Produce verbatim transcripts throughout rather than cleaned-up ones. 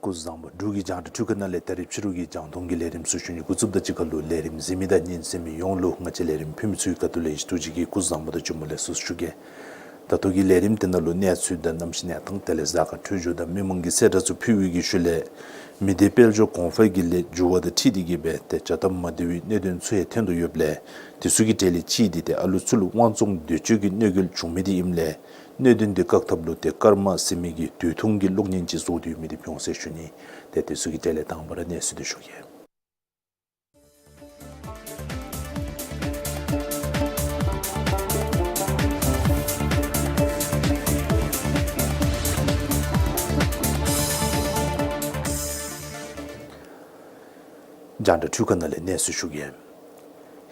སྐུ་གཟུགས་བཟང་པོ། འབྲུག་གི་རྒྱང་བསྒྲགས་འཕྲུལ་ཁང་ནང་ལས་ད་རིས་ཕྱི་རུ་གི་རྒྱང་མཐོང་གི་ལས་རིམ་ཚུ་ཞུ་ནི་འགོ་བཙུགསཔ་དང་གཅིག་ཁར་ལུ་ལས་རིམ་གཟིགས་མི་དང་ཉན་གསན་མི་ཡོངས་ལུ་ང་བཅས་ལས་རིམ་ཕུལ་མི་ཚུ་གི་ཁ་ཐུག་ལས་ཡེ་ཤེས་རྡོ་རྗེ་གིས་སྐུ་གཟུགས་བཟང་པོ་དང་བྱོན་པ་ལེགས་སོ་ཞུ་གེ། ད་ལྟོ་གི་ལས་རིམ་དེ་ནང་ལུ་གནས་ཚུལ་དང་གནམ་གཤིས་གནས་སྟངས་དེ་ལས་གཟའ་སྐར་འཕྲོད་སྦྱོར་དང་མི་མང་གི་གསལ་བསྒྲགས་ཚུ་ཕུལ་བའི་གི་ཤུལ་ལས་མི་སྡེ་དཔལ་འབྱོར་གོང་འཕེལ་གྱི་ལས་འགྱུར་བ་དང་འཁྲིལ་ཏེ་གིས་སྦེ་ཏེ་བྱ་སྟབས་མ་བདེ་བའི་གནད་དོན་ཚུ་ཡང་ཐོན་དོ་ཡོདཔ་ལས་དེ་ཚུ་གི་གྲས་ལས་གཅིག་འདི་ཏེ་ཨ་ལུ་ཚུ་ལུ་དབང་བཙོང་འདོད་སྤྱོད་ཀྱི་གནོད་འགེལ་བྱུང་མི་འདི་ཨིནམ་ལས་གནད་དོན་འདི་བཀག་ཐབས་ལུ་ཏེ་ཀརྨ་ཟེར་མི་གིས་དུས་ཐུང་གི་གློག་བརྙན་ཅིག་བཟོ་སྟེ་ཡོད་མི་འདི་འབྱོངས་ཟེར་ཞུ་ནི། ཏེ་དེ་ཚུ་གི་གྲས་ལས་དང་པ་ར་གནས་ཚུལ་འདི་ཞུ་གེ། རྒྱང་བསྒྲགས་འཕྲུལ་ཁང་ནང་ལས་གནས་ཚུལ་ཞུ་གེ།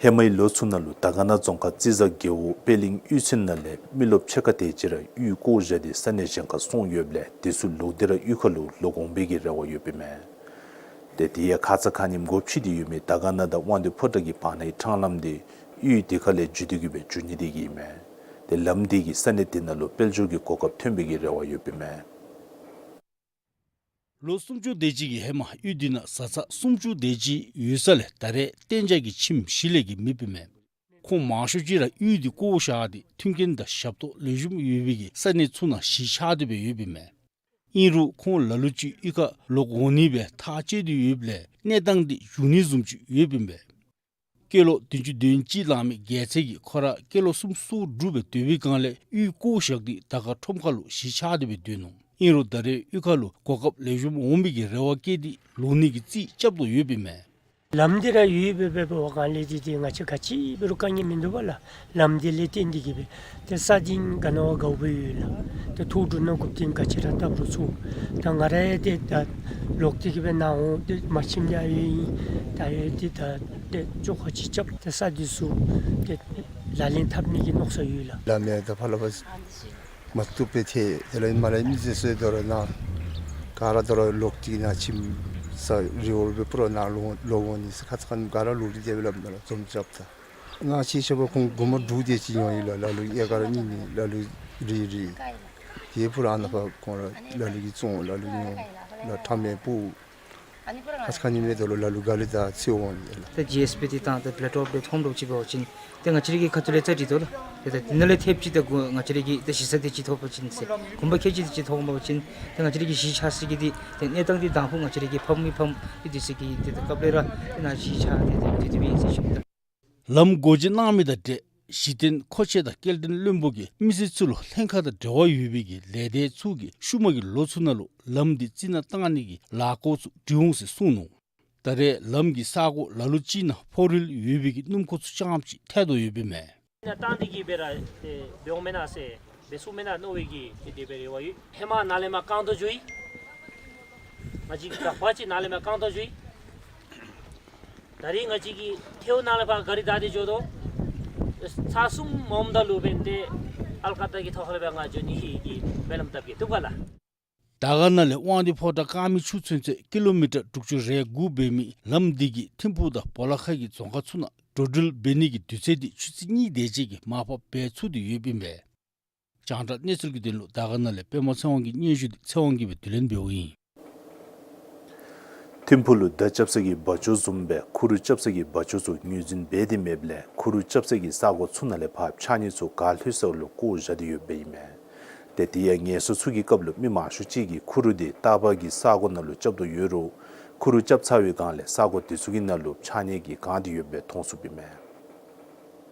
ཧེ་མའི་ལོ་ཚུ་ནང་ལུ་དར་དཀར་ན་རྫོང་ཁག་རྩི་བཟའ་རྒེད་འོག་པད་གླིང་གཡུས་ཚན་ནང་ལས་མི་རློབས་ཕྱེད་ཀ་དེ་ཅིག་ར་གཡུས་བཀོ་བཞག་སྟེ་ས་གནས་གཞན་ཁར་སོང་ཡོདཔ་ལས་དེ་ཚུ་ལོག་སྟེ་ར་གཡུས་ཁ་ལུ་ལོག་འོང་པའི་གི་རེ་བ་ཡོདཔ་ཨིན་མས། ཏེ་དེ་ཡང་ཁ་ཙ་ཁ་ཉིནམ་སྒོ་ཕྱེ་སྟེ་ཡོད་མི་དར་དཀར་ན་དང་དབང་འདུས་ཕོ་བྲང་གི་བར་ནའི་འཕྲང་ལམ་འདི་གཡུས་དེ་ཁ་ལས་བརྒྱུད་དེ་གིས་སྦེ་འགྱོ་ནི་དེ་གིས་ཨིན་མས། ཏེ་ལམ་འདི་གིས་ས་གནས་དེ་ནང་ལུ་དཔལ་འབྱོར་གྱི་གོ་སྐབས་ཐོན་པའི་གི་རེ་བ་ཡོདཔ་ཨིན་མས། ལོ་སུམ་ཅུ་དེ་ཅིག་གི་ཧེ་མ་གཡུས་འདི་ནང་བཟའ་ཚང་སུམ་ཅུ་དེ་ཅིག་ཡོད་ས་ལས་ད་རེས་གཏན་འཇགས་ཀྱི་ཁྱིམ་གཞི་ལས་ཀྱི་མེདཔ་ཨིན་མས། ཁོང་མང་ཤོས་ཅིག་ར་གཡུས་འདི་བཀོ་བཞག་སྟེ་མཐུན་རྐྱེན་དང་ཞབས་ཏོག་ལེགས་ཤོམ་ཡོད་པའི་གི་ས་གནས་ཚུ་ནང་གཞིས་ཆགས་ཏེ་སྦེ་ཡོདཔ་ཨིན་མས། ཨིན་རུང་ཁོང་ལ་ལུ་ཅིག་གཡུས་ཁར་ལོག་འོང་ནི་སྦེ་ཐག་བཅད་དེ་ཡོདཔ་ལས་གནས་སྟངས་འདི་བསྒྱུར་ནི་བཟུམ་ཅིག་ཡོདཔ་ཨིན་པས། སྐྱེས་ལོ་བདུན་ཅུ་དོན་གཅིག་ལང་མི་རྒྱལ་མཚན་གྱིས་ཁོ་ར་སྐྱེས་ལོ་སུམ་ཅུ་སོ་དྲུག་སྦེ་སྡོད་པའི་སྒང་ལས་གཡུས་བཀོ་བཞག་སྟེ་དར་དཀར་ཁྲོམ་ཁ་ལུ་གཞིས་ཆགས་ཏེ་སྦེ་སྡོད་ནུག། ཨིན་རུང་ད་རེས་གཡུས་ཁ་ལུ་གོ་སྐབས་ལེགས་ཤོམ་འོང་པའི་གི་རེ་བ་བསྐྱེད་དེ་ལོག་ནི་གི་རྩིས་རྐྱབ་དོ་ཡོདཔ་ཨིན་མས། ལམ་འདི་ར་ཡོད་པའི་འབད་བའི་སྒང་ལས་འདི་ཏེ་ང་བཅས་ག་ཅི་འབད་རུང་དཀའ་ངལ་མིན་འདུག་པ་ལགས། ལམ་འདི་ལས་བརྟེན་ཏེ་གིས་སྦེ་ཏེ་ས་འདི་ག་ནི་བ་དགའཝ་སྦེ་ཡོད་ལགས། ཏེ་ཐུགས་སྒྲུབ་གནང་དགོཔ་འདི་ག་ཅི་ར་བཏབ་རུང་ཚུགས། ད་ང་ར་ཡང་ཏེ་ད་ལོག་སྟེ་གིས་སྦེ་ནཱ་འོང་ཏེ་མ་ཁྱིམ་ཡང་ཡོད་ཨིན། ད་ཡང་ཏེ་ད་ཏེ་བཅོ་ཁ་ཅིག་རྐྱབ་སྟེ་ས་འདི་ཚུ་ཏེ་ལག་ལེན་འཐབ་ནི་གི་མནོ་བསམ་ཡོད་ལགས། ལམ་ཡང་ད་ཕར་ལས་ཕར་མ་བཏུབ་པའི་ཐད་དེ་ལས་མ་ར་མི་སེར་ཚུ་དོ་རུང་ནཱ་ག་ར་དོ་རུང་ལོག་སྟེ་གིས་ནཱ་ཁྱིམ་ས་རི་བོར་སྦེ་སྤུར་ནཱ་ལོག་ལོག་འོང་ནི་ས་ཁ་ཙ་ཁ་ཉིནམ་ག་ར་ལོག་སྟེ་སྦེ་ལམ་ནང་ལུ་འཛོམས་རྐྱབ་ད། ང་ཅིག་ཤེས་པ་ཁོང་དགོང་མོ་དྲུག་དེ་ཅིག་ཡོང་ཡི་ལགས། ལ་ལུ་ཡང་ག་ར་ཉིན་ནི་ལ་ལུ་རེ་རེ། དེ་སྤུར་ཨ་ནཱ་ཕར་ཁོང་ར་ལ་ལུ་གིས་བཙོང་ལ་ལུ་ཡོང་ལགས། ཁྲམ་ཡང་སྤུར། ཁ་ཙ་ཁ་ཉིནམ་དོ་རུང་ལ་ལུ་ག་ལས་ད་ཚུར་འོང་ཡི་ལགས། ད་ཇི་ཨེསི་པི་འདི་བཏང་ད་པེ་ལེ་ཊི་ཨོཕ་འདི་ཐོབ་འགྱོ་ཅི་འབད་བ་ཅིན་ཏེ་ང་བཅས་ར་གི་ཁ་ཐུག་ལས་རྩ་འགྲིག་དོ་ལགས། ཏེ་ད་འདི་ནང་ལས་ཐེབས་ཅིག་ད་གུ་ང་བཅས་ར་གི་ད་གཞི་ས་འདི་ཅིག་ཐོབ་པ་ཅིན་ཟེར་གུང་པ་ཁལ་གཅིག་འདི་ཅིག་ཐོབ་འབད་བ་ཅིན་ཏེ་ང་བཅས་ར་གི་གཞིས་ཆགས་ས་གི་འདི་ཏེ་གནས་སྟངས་འདི་དང་ཕུ་ང་བཅས་ར་གི་ཕམ་གི་ཕམ་འདི་ཚུ་གི་ཏེ་ད་སྐབས་ལས་ར་ཏེ་ནཱ་གཞིས་ཆགས་ཏེ་ཏེ་ཏེ་ཏེ་སྦེ་ཨིན་ཟེར་ཞུ་ནི་ད། ལམ་སྒོ་འབྱེད་གནང་མི་དང་འབྲེལ་གཞི་རྟེན་མཁོ་ཆས་དང་སྐྱེལ་འདྲེན་བློན་པོ་གིས་མི་སེར་ཚུ་ལུ་ལྷན་ཁག་དང་འབྲེལ་བ་ཡོད་པའི་གི་ལས་སྡེ་ཚུ་གིས་ཤུལ་མ་གི་ལོ་ཚུ་ནང་ལུ་ལམ་འདི་རྩི་ནག་བཏང་ནི་གི་ལཱ་འགོ་ཚུ་སྒྲིག་འོང་ཟེར་གསུངས་ནུག། ད་རེས་ལམ་གྱི་ས་གོ་ལ་ལུ་ཅིག་ནང་ཕོག་རིལ་ཡོད་པའི་གི་སྣུམ་འཁོར་ཚུ་རྐྱངམ་ཅིག་ཐལ་དོ་ཡོདཔ་ཨིན་མས། ནཱ་བཏང་སྟེ་གིས་སྦེ་ར་ཏེ་འབད་འོང་མེན་ན་ཟེར་འབད་ཚུགས་མེན་ན་མནོ་བའི་གི་ཏེ་དེ་སྦེ་རེ་བ་ཡོད། ཧེ་མ་ནཱ་ལས་མར་བཀང་དོ་འགྱོ་ཡི། ང་བཅས་ཀྱིས་དགག་པ་ཅིག་ནཱ་ལས་མར་བཀང་དོ་འགྱོ་ཡི། ད་རིས་ང་བཅས་ཀྱིས་ཐེའུ་ནཱ་ལས་ཕར་ག་རི་བདའ་སྟེ་འགྱོ་དོ། ཚར་གསུམ་མ་འོངམ་ད་ལུ་འབདན་ཏེ་ཨལ་ཀ་ཏ་གི་ཐོག་ཁ་ལས་ཕར་ང་འགྱོ་ནི་གི་སྨོན་ལམ་བཏབ་གེ་བཏུབ་ག་ལགས། དར་དཀར་ན་ལས་དབང་འདུས་ཕོ་བྲང་དཀར་མེ་ཆུ་ཚོད་ཚད་ཀི་ལོ་མི་ཊར་དྲུག་ཅུ་རེ་དགུ་འབད་མི་ལམ་འདི་གིས་ཐིམ་ཕུག་དང་བོ་ལ་ཁ་གི་རྫོང་ཁག་ཚུ་ནང་འགྲོ་འགྲུལ་འབད་ནི་གི་དུས་ཚོད་འདི་ཆུ་ཚོད་གཉིས་དེ་ཅིག་གི་མར་ཕབ་འབད་ཚུགས་ཏེ་ཡོདཔ་ཨིན་པས། རྒྱང་བསྒྲགས་གནས་ཚུལ་གྱི་དོན་ལུ་དར་དཀར་ན་ལས་པདྨ་ཚེ་དབང་གི་སྙན་ཞུ་འདི་ཚེ་དབང་གིས་སྦེ་བསྡུ་ལེན་འབདཝ་ཨིན། ཐིམ་ཕུག་ལུ་མདའ་རྐྱབ་ས་གི་སྦ་ལྕོག་བཟུམ་སྦེ་ཁུ་རུ་རྐྱབ་ས་གི་སྦ་ལྕོག་ཚུ་ངོས་འཛིན་འབད་དེ་མེདཔ་ལས་ཁུ་རུ་རྐྱབ་ས་གི་ས་གོ་ཚུ་ནང་ལས་ཕར་ཕྱགས་སྙིགས་ཚུ་ག་ལྷོད་ས་ལུ་བཀོ་བཞག་སྟེ་ཡོདཔ་ཨིན་མས། ཏེ་དེ་ཡང་ངལ་གསོ་ཚུ་གི་སྐབས་ལུ་མི་མང་ཤོས་ཅིག་གིས་ཁུ་རུ་འདི་རྟག་པར་གྱི་ས་གོ་ནང་ལུ་རྐྱབ་དོ་ཡོད་རུང་ཁུ་རུ་རྐྱབ་ཚར་བའི་སྒང་ལས་ས་གོ་དེ་ཚུ་གི་ནང་ལུ་ཕྱགས་སྙིགས་ཀྱིས་གང་སྟེ་ཡོདཔ་སྦེ་མཐོང་ཚུགསཔ་ཨིན་མས།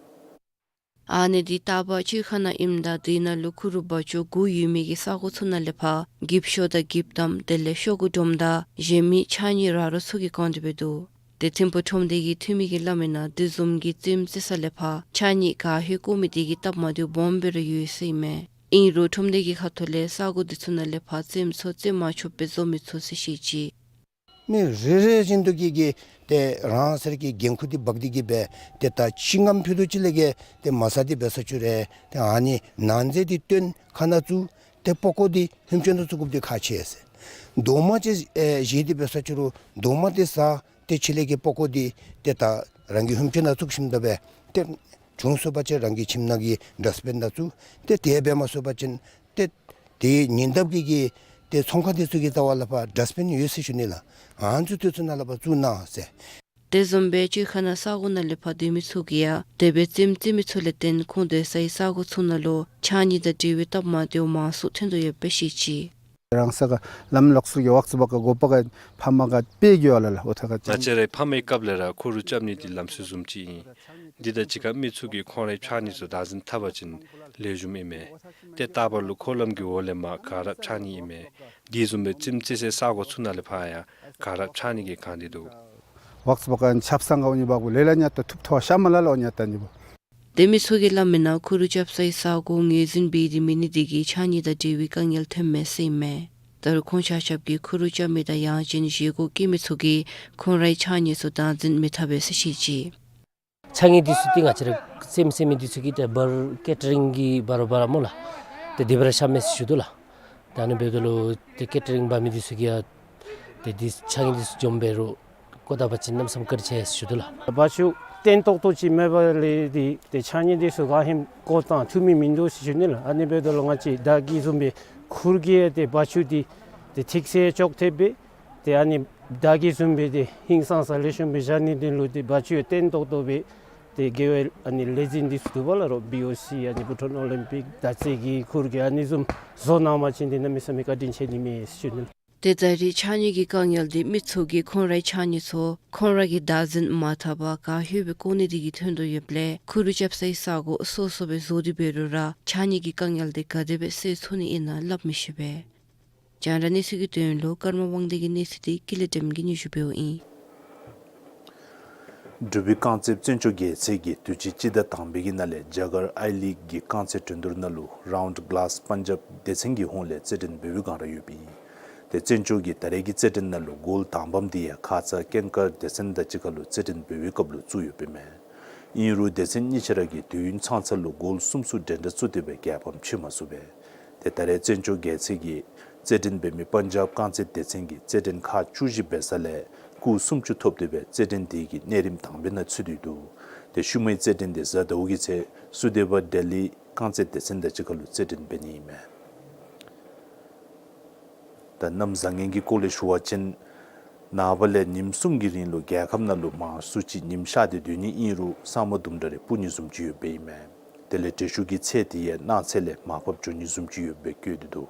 ཨ་ནི་འདི་རྟག་པར་སྤྱིར་ཁ་ནང་ཨིནམ་ད་དེ་ནང་ལུ་ཁུ་རུ་སྦ་ལྕོག་དགུ་ཡོད་མི་གི་ས་གོ་ཚུ་ནང་ལས་ཕར་འགྱིབ་ཤོག་དང་འགྱིབ་དམ་དེ་ལས་ཤོག་གུ་སྒྲོམ་དང་གཞན་མི་ཕྱགས་སྙིགས་ར་རོ་ཚུ་གིས་གང་སྟེ་སྦེ་འདུག། ཏེ་ཐིམ་ཕུག་ཁྲོམ་སྡེ་གི་འཐུས་མི་གིས་སླབ་མི་ནང་དེ་བཟུམ་གྱི་རྩེདམོ་རྩེ་ས་ལས་ཕར་ཕྱགས་སྙིགས་ག་ཧེ་བཀོ་མི་དེ་གིས་སྟབས་མ་བདེཝ་སྦོམ་སྦེ་ར་ཡོད་ཟེར་ཨིན་མས། ཨིན་རུང་ཁྲོམ་སྡེ་གི་ཁ་ཐུག་ལས་ས་གོ་འདི་ཚུ་ནང་ལས་ཕར་རྩེདམོ་ཚུ་རྩེ་མ་ཆོགཔ་སྦེ་བཟོ་མི་ཚུགས་ཟེར་བཤད་ཅི། མི་རེ་རེ་བཞིན་དུ་གིས་གིས་ཏེ་རང་སོའི་གི་འགན་ཁུར་འདི་འབག་སྟེ་གིས་སྦེ་ཏེ་ད་ཤིང་སྒམ་ཕུད་རྡོག་ཅིག་ལས་གིས་ཏེ་མ་ཟ་སྟེ་འབད་ས་ཅིག་རུང་ཏེ་ཨ་ནི་ནང་རྫས་འདི་བཏོན་ཁ་ནང་བཙུགས། ཏེ་པགས་ཀོ་འདི་ཧོནམ་ཅིག་ནང་བཙུགས་དགོཔ་འདི་ཁག་ཆེ་ཟེར། རྡོག་མ་ཅིག་ཨེ་བཞེས་ཏེ་འབད་ས་ཅིག་རུང་རྡོག་མ་འདི་ཟ། ཏེ་ཕྱི་ལས་ཀྱི་པགས་ཀོ་འདི་ཏེ་ད་རང་གི་ཧོནམ་ཅིག་ནང་བཙུགས་ཞིནམ་ད་སྦེ་ཏེ་བྱུང་སོང་པ་ཅིན་རང་གི་ཁྱིམ་ནང་གི་ཌསཊ་བིན་ནང་བཙུགས། ཏེ་དེ་འབད་མ་ཚུགས་པ་ཅིན་ཏེ་དེ་ཉེ་འདབས་ཀྱི་གི་ཏེ་ཚོང་ཁང་འདི་ཚུ་གི་ལྟག་ལས་ཕར་ཌསཊ་བིན་ཡོད་ཟེར་ཞུ་ནི་ལགས། ཨ་ནི་ཚུ་དེ་ཚུ་ནང་ལས་ཕར་བཙུགས་གནང་ཟེར། དེ་བཟུམ་སྦེ་སྤྱོད་ཁང་ནང་ས་གོ་ནང་ལས་ཕར་སྡོད་མི་ཚུ་གིས་ཡང་དེ་སྦེ་རྩེདམོ་རྩེ་མི་ཚུ་ལས་བརྟེན་ཁོང་སྡོད་སའི་ས་གོ་ཚུ་ནང་ལུ་ཕྱགས་སྙིགས་དང་འབྲེལ་བའི་སྟབས་མ་བདེཝ་མང་སུ་ཐོན་དོ་ཡོདཔ་སྦེ་བཤད་ཅི། རང་ས་ག་ལམ་ལོགས་སུ་གི་ཝག་ཙི་པ་ག་གོ་པ་ག་ཕ་མ་ག་དཔེ་གི་ཡོད་ལགས་ལགས། འོ་ཐ་ག་ང་བཅས་རའི་ཕ་མའི་སྐབས་ལས་ར་ཁུ་རུ་རྐྱབ་ནི་འདི་ལམ་སྲོལ་བཟུམ་ཅིག་ཨིན། འདི་དང་གཅིག་ཁར་མི་ཚུ་གིས་ཁོང་རའི་ཕྱགས་སྙིགས་ཚུ་བདག་འཛིན་འཐབ་པ་ཅིན་ལེགས་ཤོམ་ཨིན་མས། ཏེ་རྟག་བུ་ལུ་འཁོར་ལམ་གྱི་འོག་ལས་མར་ག་ར་ཕྱགས་སྙིགས་ཨིན་མས། དེ་བཟུམ་སྦེ་རྩེདམོ་རྩེ་སའི་ས་གོ་ཚུ་ནང་ལས་ཕར་ཡང་ག་ར་ཕྱགས་སྙིགས་ཀྱིས་གང་སྟེ་འདུག། ཝག་ཙི་པ་ག་ཆབ་གསང་ག་འོང་ནི་འབག་གུ་ལས་ལ་ཉ་ཏོ་ཐུབ་ཐོ་ཤ་མ་ལ་ལོ་ཉ་ཏ་ནི་བུ། སྡོད་མི་ཚུ་གིས་སླབ་མིའི་ནང་ཁུ་རུ་རྐྱབ་སའི་ས་གོ་ངོས་འཛིན་འབད་དེ་མེད་ནི་དེ་གིས་ཕྱགས་སྙིགས་དང་འབྲེལ་བའི་དཀའ་ངལ་ཐོནམ་མས་ཟེར་ཨིན་མས། ད་རུང་ཁོང་ཆ་ཁྱབ་ཀྱིས་ཁུ་རུ་རྐྱབ་མི་དང་ཡང་ཅིན་བཞེས་སྒོ་བཀལ་མི་ཚུ་གིས་ཁོང་རའི་ཕྱགས་སྙིགས་ཚུ་བདག་འཛིན་མི་འཐབ་པས་ཟེར་བཤད་ཅི། ཕྱགས་སྙིགས་འདི་ཚུ་ཏེ་ང་བཅས་ར་རྩེདམོ་རྩེ་མི་འདི་ཚུ་གིས་ཏེ་འབག་ཀེ་ཊ་རིང་གི་འབག་རུང་འབག་ར་སྨོ་ལགས། ཏེ་དེ་སྦེ་ར་ཤ་མེད་ཟེར་ཞུ་དོ་ལགས། ད་ནི་འབདཝ་ད་ལུ་ཏེ་ཀེ་ཊ་རིང་འབག་མི་འདི་ཚུ་གིས་ཡང་ཏེ་འདི་ཕྱགས་སྙིགས་འདི་ཚུ་འཇོམས་འབད་རུང་བཀོ་ད་པ་ཅིན་གནམ་མེད་ས་མེད་བཀའ་དྲིན་ཆེ་ཟེར་ཞུ་དོ་ལགས། འབག་ཆུ་བརྟན་ཏོག་ཏོ་ཅིག་མེད་པ་ལས་འདི་ཏེ་ཕྱགས་སྙིགས་འདི་ཚུ་ག་ཧེམ་བཀོ་བཏང་བཏུབ་མི་མིན་འདུག་ཟེར་ཞུ་ནི་ལགས། ཨ་ནི་འབདཝ་ད་ལུ་ང་བཅས་བདག་གིས་བཟུམ་སྦེ་ཁུར་གིས་ཏེ་འབག་ཆུ་འདི་ཏེ་ཐིགས་སེ་ཅོག་འཐདཔ་སྦེ་ཏེ་ཨ་ནི་བདག་གིས་བཟུམ་སྦེ་ཏེ་ཧིང་སངས་ས་ལེགས་ཤོམ་སྦེ་བཞག་ནི་འདི་ལུ་ཏེ་འབག་ཆུ་བརྟན་ཏོག་ཏོ་སྦེ་ཏེ་དགེ་བའི་ཨ་ནི་ལས་འཛིན་འདི་ཚུ་འདུག་པ་ལགས། རོགས་བི་ཨོ་སི་ཨ་ནི་བུ་ཊོན་ཨོ་ལིམ་པིག་དར་རྩེ་གི་ཁུར་གྱིས་ཨ་ནི་བཟུམ་བཟོ་གནང་བ་ཅིན་ཏེ་གནམ་མེད་ས་མེད་བཀའ་དྲིན་ཆེ་ནི་མས་ཟེར་ཞུ་ནི། ཏེ་ད་རེས་ཕྱགས་སྙིགས་ཀྱི་དཀའ་ངལ་འདི་མི་ཚུ་གིས་ཁོང་རའི་ཕྱགས་སྙིགས་ཚུ་ཁོང་ར་གིས་བདག་འཛིན་མ་འཐབ་པར་ག་ཧེ་སྦེ་བཀོ་ནི་དེ་གིས་ཐོན་དོ་ཡོདཔ་ལས་ཁུ་རུ་རྐྱབ་སའི་ས་གོ་སོ་སོ་སྦེ་བཟོ་སྟེ་འབད་རུང་ར་ཕྱགས་སྙིགས་ཀྱི་དཀའ་ངལ་འདི་ག་དེ་སྦེ་སེལ་ཚུགས་ནི་ཨིན་ན་སླབ་མི་ཤེས་པས། རྒྱང་བསྒྲགས་གནས་ཚུལ་གྱི་དོན་ལུ་ཀརྨ་དབང་ལྡན་གྱི་གནས་ཚུལ་འདི་ཀུན་ལེགས་སྒྲོལམ་གྱིས་སྙན་ཞུ་འབདཝ་ཨིན། འབྲུག་པའི་རྐང་རྩེད་བཙན་སྐྱོགས་རྒྱལ་རྩེད་ཀྱིས་དུས་ཅི་སྤྱི་ཟླ་དང་པའི་གི་ནང་ལས་རྒྱ་གར་ཨའི་ལིག་གི་རྐང་རྩེད་འགྲན་བསྡུར་ནང་ལུ་རའུནཌ་གླཱས་པཱན་ཇབ་སྡེ་ཚན་གྱི་ཧོངས་ལས་རྩེད་འགྲན་འབད་བའི་བསྒང་ར་ཡོདཔ་ཨིན། ཏེ་བཙན་སྐྱོགས་ཀྱི་ད་རེས་ཀྱི་རྩེད་འགྲན་ནང་ལུ་གོལ་དང་པམ་འདི་ཡང་ཁ་ཙ་ཀན་ཀར་སྡེ་ཚན་དང་གཅིག་ཁར་ལུ་རྩེད་འགྲན་འབད་བའི་སྐབས་ལུ་བཙུགས་ཡོདཔ་ཨིན་མས། ཨིན་རུང་སྡེ་ཚན་གཉིས་ཆ་ར་གིས་དུས་ཡུན་ཚང་ཚད་ལུ་གོལ་གསུམ་གསུམ་འདྲན་འདྲ་བཙུགས་ཏེ་སྦེ་རྒྱལ་ཕམ་ཕྱེ་མ་ཚུགས་པས། ཏེ་ད་རེས་བཙན་སྐྱོགས་རྒྱལ་རྩེད་ཀྱི་རྩེད་འགྲན་འབད་མི་པཱན་ཇབ་རྐང་རྩེད་སྡེ་ཚན་གྱིས་རྩེད་འགྲན་ཁག་བཅུ་བཞི་འབད་ས་ལས་སྐུགས་སུམ་ཅུ་ཐོབ་སྟེ་སྦེ་རྩེད་འགྲན་དེ་གི་གནས་རིམ་དང་པའི་ནང་ཚུད་དེ་འདུག། ཏེ་ཤུལ་མའི་རྩེད་འགྲན་དེ་གཟའ་ཟླཝ་གི་ཚེ་སུ་དེ་བ་ལྡི་ལི་རྐང་རྩེད་སྡེ་ཚན་དང་གཅིག་ཁར་ལུ་རྩེད་འགྲན་འབད་ནི་ཨིན་མས། ད་གནམ་བཟང་ངན་གྱི་སྐོར་ལས་ཞུ་བ་ཅིན་ནངས་པ་ལས་ཉིནམ་གསུམ་གྱི་རིང་ལུ་རྒྱལ་ཁབ་ནང་ལུ་མང་སུ་ཅིག་ཉིམ་ཤར་ཏེ་སྡོད་ནི་ཨིན་རུང་ས་སྨུག་དུམ་གྲ་རེ་སྤུབ་ནི་བཟུམ་ཅིག་ཡོདཔ་ཨིན་མས། དེ་ལས་དྲོད་ཤུགས་ཀྱི་ཚད་དེ་ཡང་གནངས་ཚེ་ལས་མར་ཕབ་འགྱོ་ནི་བཟུམ་ཅིག་ཡོདཔ་སྦེ་བཀོད་དེ་འདུག།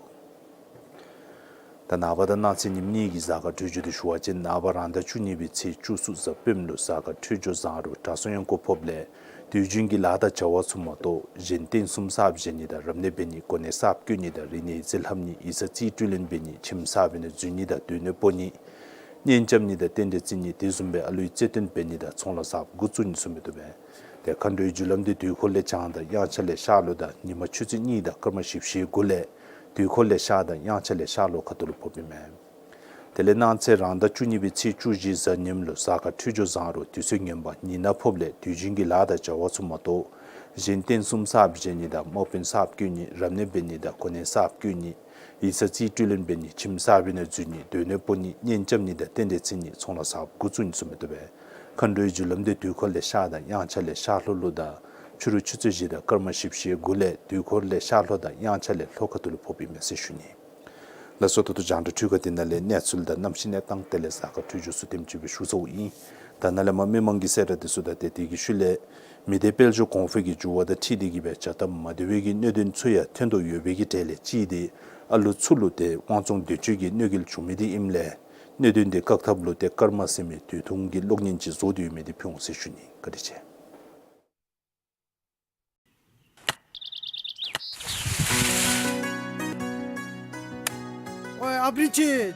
ད་ནངས་པ་དང་གནངས་ཚེ་ཉིནམ་གཉིས་ཀྱི་གཟའ་སྐར་འཕྲོད་སྦྱོར་དེ་ཞུ་བ་ཅིན་ནངས་པ་རང་ཟླ་བཅུ་གཉིས་པའི་ཚེས་བཅུ་གསུམ་གཟའ་སྤེནམ་ལུ་གཟའ་སྐར་འཕྲོད་སྦྱོར་བཟང་རུང་དྲག་ཟོང་ཡང་སྐུ་ཕོགཔ་ལས་དུས་རྒྱུན་གྱི་ལཱ་དང་བྱ་བ་ཚུ་མ་གཏོགས་གཞན་རྟེན་གསུམ་གསརཔ་བཞེངས་ནི་དང་རབ་གནས་འབད་ནི་གོ་གནས་གསརཔ་བསྐོ་ནི་དང་རིག་གནས་ཡིག་རྩིས་ལྷབ་ནི་ཡིག་ཚང་རྩིས་སྤྲོད་ལེན་འབད་ནི་ཁྱིམ་གསར་པའི་ནང་འཛུལ་ནི་དང་སྡོད་གནས་སྤོ་ནི་གཉེན་རྐྱབ་ནི་དང་རྟེན་འབྲེལ་བརྩི་ནི་དེ་བཟུམ་སྦེ་ཨ་ལུའི་རྩེད་འགྲན་འབད་ནི་དང་ཚོང་ལཱ་གསརཔ་འགོ་བཙུགས་ནི་ཚུ་མི་བཏུབ་པས། ཏེ་མཁའ་འགྲོའི་རྒྱུ་ལམ་དེ་དུས་འཁོར་ལས་བྱང་དང་དབྱངས་འཆར་ལས་ཤར་ལྷོ་དང་ཉི་མ་ཆུ་ཚོད་གཉིས་དང་སྐར་མ་བཞི་བཅུ་ཞེ་དགུ་ལས་དུས་འཁོར་ལས་ཤར་དང་དབྱངས་འཆར་ལས་ཤར་ལྷོ་ཁ་ཐུག་ལུ་ཕོགཔ་ཨིན་མས། དེ་ལས་གནངས་ཚེ་རང་ཟླ་བཅུ་གཉིས་པའི་ཚེས་བཅུ་བཞི་གཟའ་ཉིམ་ལུ་གཟའ་སྐར་འཕྲོད་སྦྱོར་བཟང་རུང་དུས་ཚོད་ངན་པ་ཉི་ནག་ཕོགཔ་ལས་དུས་རྒྱུན་གྱི་ལཱ་དང་བྱ་བ་ཚུ་མ་གཏོགས་གཞན་རྟེན་གསུམ་གསརཔ་བཞེངས་ནི་དང་དམག་དཔོན་གསརཔ་བསྐོ་ནི་རབ་གནས་འབད་ནི་དང་གོ་གནས་གསརཔ་བསྐོ་ནི་ཡིག་ཚང་རྩིས་སྤྲོད་ལེན་འབད་ནི་ཁྱིམ་གསར་པའི་ནང་འཛུལ་ནི་སྡོད་གནས་སྤོ་ནི་གཉེན་རྐྱབ་ནི་དང་རྟེན་འབྲེལ་བརྩི་ནི་ཚོང་ལཱ་གསརཔ་འགོ་བཙུགས་ནི་ཚུ་མི་བཏུབ་པས། མཁའ་འགྲོའི་རྒྱུ་ལམ་དེ་དུས་འཁོར་ལས་ཤར་དང་དབྱངས་འཆར་ལས་ཤར་ལྷོ་ལུ་དང་ཕྱི་རུ་ཆུ་ཚོད་བཞི་དང་སྐར་མ་བཞི་བཅུ་ཞེ་དགུ་ལས་དུས་འཁོར་ལས་ཤར་ལྷོ་དང་དབྱངས་འཆར་ལས་ལྷོ་ཁ་ཐུག་ལུ་ཕོགཔ་ཨིན་མས་ཟེར་ཞུ་ནི། ལགས་སོ། ད་ལྟོ་རྒྱང་བསྒྲགས་འཕྲུལ་ཁང་འདི་ནང་ལས་གནས་ཚུལ་དང་གནམ་གཤིས་གནས་སྟངས་དེ་ལས་གཟའ་སྐར་འཕྲོད་སྦྱོར་ཚུ་དེམ་ཅིག་སྦེ་ཞུ་ཚརཝ་ཨིན། ད་ནཱ་ལས་མར་མི་མང་གི་གསལ་བསྒྲགས་དེ་ཚུ་དང་ཏེ་དེ་གི་ཤུལ་ལས་མི་སྡེ་དཔལ་འབྱོར་གོང་འཕེལ་གྱི་འགྱུར་བ་དང་འཁྲིལ་ཏེ་གིས་སྦེ་བྱ་སྟབས་མ་བདེ་བའི་གི་གནད་དོན་ཚུ་ཡང་ཐོན་དོ་ཡོད་པའི་གི་གྲས་ལས་གཅིག་དེ་ཨ་ལུ་ཚུ་ལུ་ཏེ་དབང་བཙོང་འདོད་སྤྱོད་ཀྱི་གནོད་འགེལ་བྱུང་མི་དེ་ཨིནམ་ལས་གནད་དོན་དེ་བཀག་ཐབས་ལུ་ཏེ་སྐར་མ་ཟེར་མི་དུས་ཐུང་གི་གློག་བརྙན་ཅིག་བཟོ་སྟེ་ཡོད་མི་དེ་ཕུལ་འོང་ཟེར་ཞུ་ནི། བཀའ་དྲིན་ཆེ། ཨོའི་ཨ་བྲིན་ཆེ།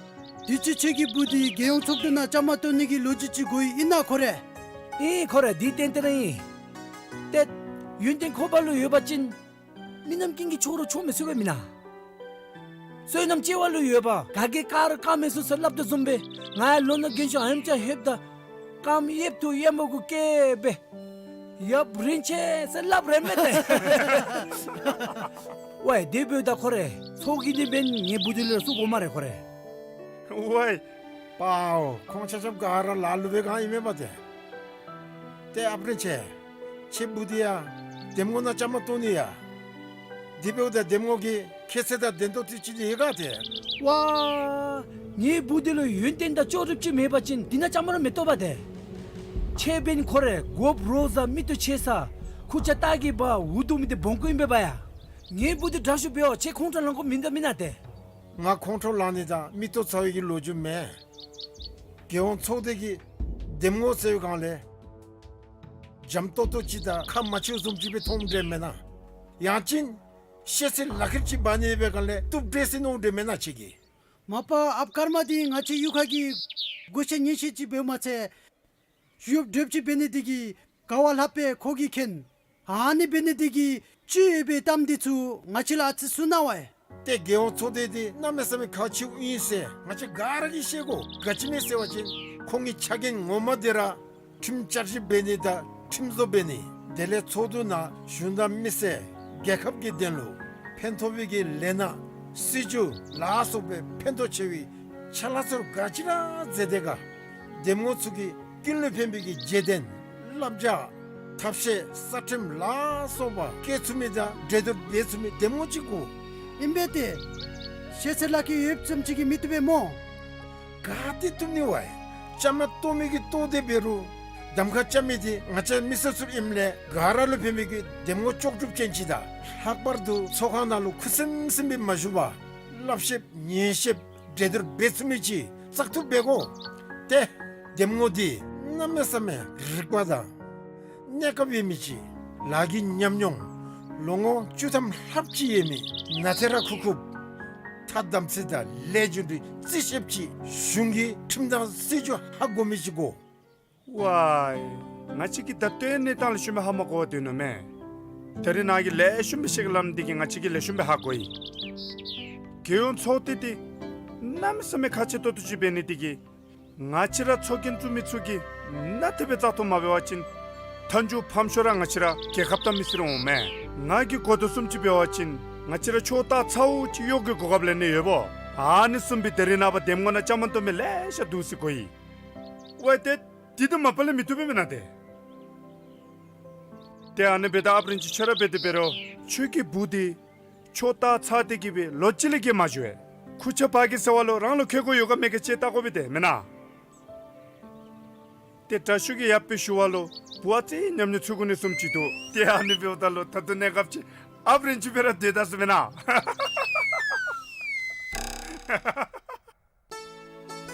དུས་ཅི་ཁྱོད་ཀྱི་བུ་འདི་རྒྱལ་ཡོངས་ཚོགས་འདུ་ནང་བཅའ་མར་གཏོགས་ནི་གི་ལོ་རྒྱུས་ཅིག་གོ་ཡི། ཨིན་ན་ཁོ་རེ། ཨིན་ཁོ་རེ། འདི་ཏན་ཏན་ཨིན། ཏེ་ཡུན་བརྟན་ཁོ་པ་ལུ་ཡོད་པ་ཅིན་ མི་རྣམས་ཀུན་གྱིས་ཆོག་རུང་ཆོག་མི་ཚུགས་པས་མེན་ན། བསོད་ནམས་སྐྱེ་བ་ལུ་ཡོད་པ་ག་གིས་བཀག་རུང་བཀག་མི་ཚུགས་ཟེར་སླབ་དོ་བཟུམ་སྦེ་ང་ཡང་ལོ་ན་རྒན་ཤོས་ཨ་ནེམ་ཅིག་ལྷོདཔ་ད་རྐངམ་གཡསཔ་ཐོག་གཡས་མ་གུ་བཀལ་སྦེ་ཡབ་རིན་ཆེན་ཟེར་སླབ་རན་མས་ཏེ། ཝའེ་དེ་འབདཝ་ད་ཁོ་རེ་ཚོགས་ཀྱི་ནི་འབདན་ངེའི་བུ་འདི་ལུ་ཡང་བཙུགས་དགོ་སྨ་རེ་ཁོ་རེ། ཝའེ་པའོ་ཁོང་ཆ་ཁྱབ་ག་ར་ལ་ལུ་སྦེ་གང་ཨིན་མས་པ་ཏེ། ཏེ་ཨཔ་རིན་ཆེན་ཁྱོད་བུ་འདི་ཡང་འདེམས་ངོ་ནང་བཅའ་མར་གཏོགས་ནི་ཡ། དེ་འབདཝ་ད་འདེམས་ངོ་གི་ཁྱད་ཚད་དང་ལྡན་ཏོག་ཏོ་ཅིག་འདི་ཡོད་ག་ཏེ། ཝའེ་ངེའི་བུ་འདི་ལུ་ཡོན་ཏན་དང་ལྕོགས་གྲུབ་ཅིག་མེད་པ་ཅིན་འདི་ནང་བཅའ་མར་མི་གཏོགས་པ་ཏེ། ཁྱོད་འབདན་ཁོ་རེ་གོཔ་རོག་ཟ་མིག་ཏོ་ཆེ་ས་ཁུར་ཆ་ལྟག་གི་བ་འུ་སྡུག་མི་འདི་སྦོམ་ཀུ་ཨིན་པས་པ་ཡ། ངེའི་བུ་འདི་དྲག་ཤོས་འབད་བ་ཁྱོད་ཁོང་ཁྲོ་ལང་དགོཔ་མིན་འདུག་མེན་ན་ཏེ། ང་ཁོང་ཁྲོ་ལང་ནི་དང་མིག་ཏོ་ཚ་བའི་གི་ལོ་རྒྱུས་མེན། རྒྱལ་ཡོངས་ཚོགས་སྡེ་གི་འདེམས་ངོ་ཟེར་བའི་སྒང་ལས་འཇམ་ཏོག་ཏོ་ཅིག་དང་ཁ་མ་ཕྱེཝ་བཟུམ་ཅིག་སྦེ་མཐོངམ་འདྲས་མེན་ན། ཡང་ཅིན་ཤེས་ཚད་ལག་ཁྱེར་ཅིག་འབག་ནི་འབད་བའི་སྒང་ལས་བཏུབ་འདྲས་ཟེར་མནོཝ་འདྲས་མེན་ན་ཁྱོད་ཀྱིས། མ་པ་ཨཔ་ཀརྨ་འདི་ང་བཅས་གཡུས་ཁ་གི་སྒོ་ཆེན་ཉེས་ཆེན་ཅིག་འབདཝ་མ་ཚད་ཡོདཔ་འདྲཝ་ཅིག་འབད་ནི་འདི་གིས་ག་བ་ལྷགཔ་སྦེ་ཁོ་གིས་མཁྱེན། ཨ་ནི་འབད་ནི་འདི་གིས་ཅིག་ཡོད་པའི་གཏམ་འདི་ཚུ་ང་བཅས་ལུ་ཨ་ཙི་གསུང་གནང་བས། ཏེ་རྒྱལ་ཡོངས་ཚོགས་སྡེ་འདི་གནམ་མེད་ས་མེད་ཁག་ཆེཝ་ཨིན་ཟེར་ང་བཅས་ག་ར་གིས་ཤེས་དགོ། ག་ཅི་སྨོ་ཟེར་བ་ཅིན་ཁོང་གི་ཕྱག་འགན་ངོ་མ་འདི་ར་ཁྲིམས་བསྐྱར་ཞིབ་འབད་ནི་དང་ཁྲིམས་བཟོ་འབད་ནི། དེ་ལས་ཚོགས་འདུ་ནང་གཞུང་དང་མི་སེར་རྒྱལ་ཁབ་ཀྱི་དོན་ལུ་ཕན་ཐོགས་པའི་གི་ལས་སྣ་སྲིད་བྱུས་ལ་སོགས་པའི་ཕན་ཐོགས་ཆེ་བའི་ཕྱག་ལཱ་ཚུ་ག་ཅི་ར་མཛད་དེ་ག། འདེམས་ངོ་ཚུ་གིས་ཀུན་ལུ་ཕན་པའི་གི་རྗེས་དྲན་བསླབ་བྱ་ཐབས་ཤེས་གསར་ཁྲིམས་ལ་སོགས་པ་བཀལ་ཚུགས་མི་དང་འགྲན་བསྡུར་འབད་ཚུགས་མི་འདེམས་ངོ་ཅིག་དགོ། ཨིན་པས་ཏེ། ཤེས་ཚད་ལག་ཁྱེར་ཡོདཔ་ཙམ་ཅིག་གིས་མི་བཏུབ་པས་སྨོ། ག་ཏེ་བཏུབ་ནི་བས། བཅའ་མར་གཏོགས་མི་གིས་གཏོགས་ཏེ་འབད་རུང་གདམ་ཁ་རྐྱབ་མི་འདི་ང་བཅས་མི་སེར་ཚུ་ཨིནམ་ལས་ག་ར་ལུ་ཕན་པའི་གི་འདེམས་ངོ་ལྕོགས་གྲུབ་ཅན་ཅིག་དང་ལྷག་པར་དུ་ཚོགས་ཁང་ནང་ལུ་ཁུ་སིམ་སིམ་སྦེ་མ་བཞུགས་པར་བསླབ་ཤེསཔ་ཉན་ཤེསཔ་འགྲན་བསྡུར་འབད་ཚུགས་མི་ཅིག་བཙག་འཐུ་འབད་དགོ། ཏེ་འདེམས་ངོ་འདི་གནམ་མེད་ས་མེད་རིག་པ་དང་གནས་སྐབས་ཡོད་མི་ཅིག་ལཱ་གི་ཉམས་མྱོང་ལོ་ངོ་བཅུ་ཐམ་ལྷགཔ་ཅིག་ཡོད་མི་ནཱ་ཐེ་ར་ཁུག་ཁུགཔ་ཐ་དམ་ཚིག་དང་ལས་རྒྱུ་འབྲས་རྩིས་ཤེསཔ་ཅིག་གཞུང་གི་ཁྲིམས་དང་སྲིད་བྱུས་ཧ་གོ་མི་ཅིག་དགོ། ཝའེ་ང་བཅས་ཀྱིས་ད་ལྟོའི་གནས་སྟངས་ལུ་ཤུལ་མའི་ཧ་མ་གོ་བར་སྡོད་ནུག་མས། ད་རིས་ནཱ་གིས་ལེགས་ཤོམ་སྦེ་བཤད་སླབ་ནི་འདི་གིས་ང་བཅས་ཀྱིས་ལེགས་ཤོམ་སྦེ་ཧ་གོ་ཡི། རྒྱལ་ཡོངས་ཚོགས་སྡེ་འདི་གནམ་མེད་ས་མེད་ཁག་ཆེ་ཏོག་ཏོ་ཅིག་འབད་ནི་འདི་གིས་ང་བཅས་ར་ཚོགས་རྒྱན་བཙུགས་མི་ཚུ་གིས་ནཱ་དེ་སྦེ་བཙག་འཐུ་མ་འབད་བ་ཅིན་མཐའ་མཇུག་ཕམ་ཤོས་ར་ང་བཅས་ར་རྒྱལ་ཁབ་དང་མི་སེར་འོང་མས། ང་གིས་གོ་དོ་བཟུམ་ཅིག་འབད་བ་ཅིན་ང་བཅས་ར་ཕྱོགས་ལྟ་ཚཝ་ཅིག་གཡོག་གི་གོ་སྐབས་ལེན་ནི་ཡོདཔ་འོང་། ཨ་ནི་བཟུམ་སྦེ་ད་རིས་ནངས་པ་འདེམས་ངོ་ནང་བཅའ་མར་གཏོགས་མི་ལེ་ཤ་འདུག་ཟེར་གོ་ཡི། ཝའེ་ཏེ་འདི་དང་མ་པ་ལས་མི་བཏུབ་པས་མེན་ན་ཏེ། ཏེ་ཨ་ནི་འབདཝ་ད་ཨཔ་རིན་ཆེན་ཁྱོད་ར་འབད་དེ་འབད་རུང་ཁྱོད་ཀྱི་བུ་འདི་ཕྱོགས་ལྟ་ཚཝ་སྟེ་གིས་སྦེ་ལོ་གཅིག་ལས་བརྒལ་མ་བཞུགས་པས། ཁུར་ཆ་འབག་གེ་ཟེར་བ་ལུ་རང་ལུ་མཁས་དགོཔ་ཡོད་ག་མེད་ག་ཅིག་བལྟ་དགོ་པས་ཏེ་མེན་ན། ཏེ་དྲག་ཤོས་ཀྱིས་ཡབ་སྦེ་ཞུ་བ་ལུ་བུ་ཨ་ཙི་ཉམས་མྱོང་ཚུད་དགོ་ནི་བཟུམ་ཅིག་འདུག། ཏེ་ཨ་ནི་འབདཝ་ད་ལུ་ད་ལྟོ་གནས་སྐབས་ཅིག་ཨཔ་རིན་ཆེན་སྦེ་ར་སྡོད་ད་ཟེར་མེན་ན།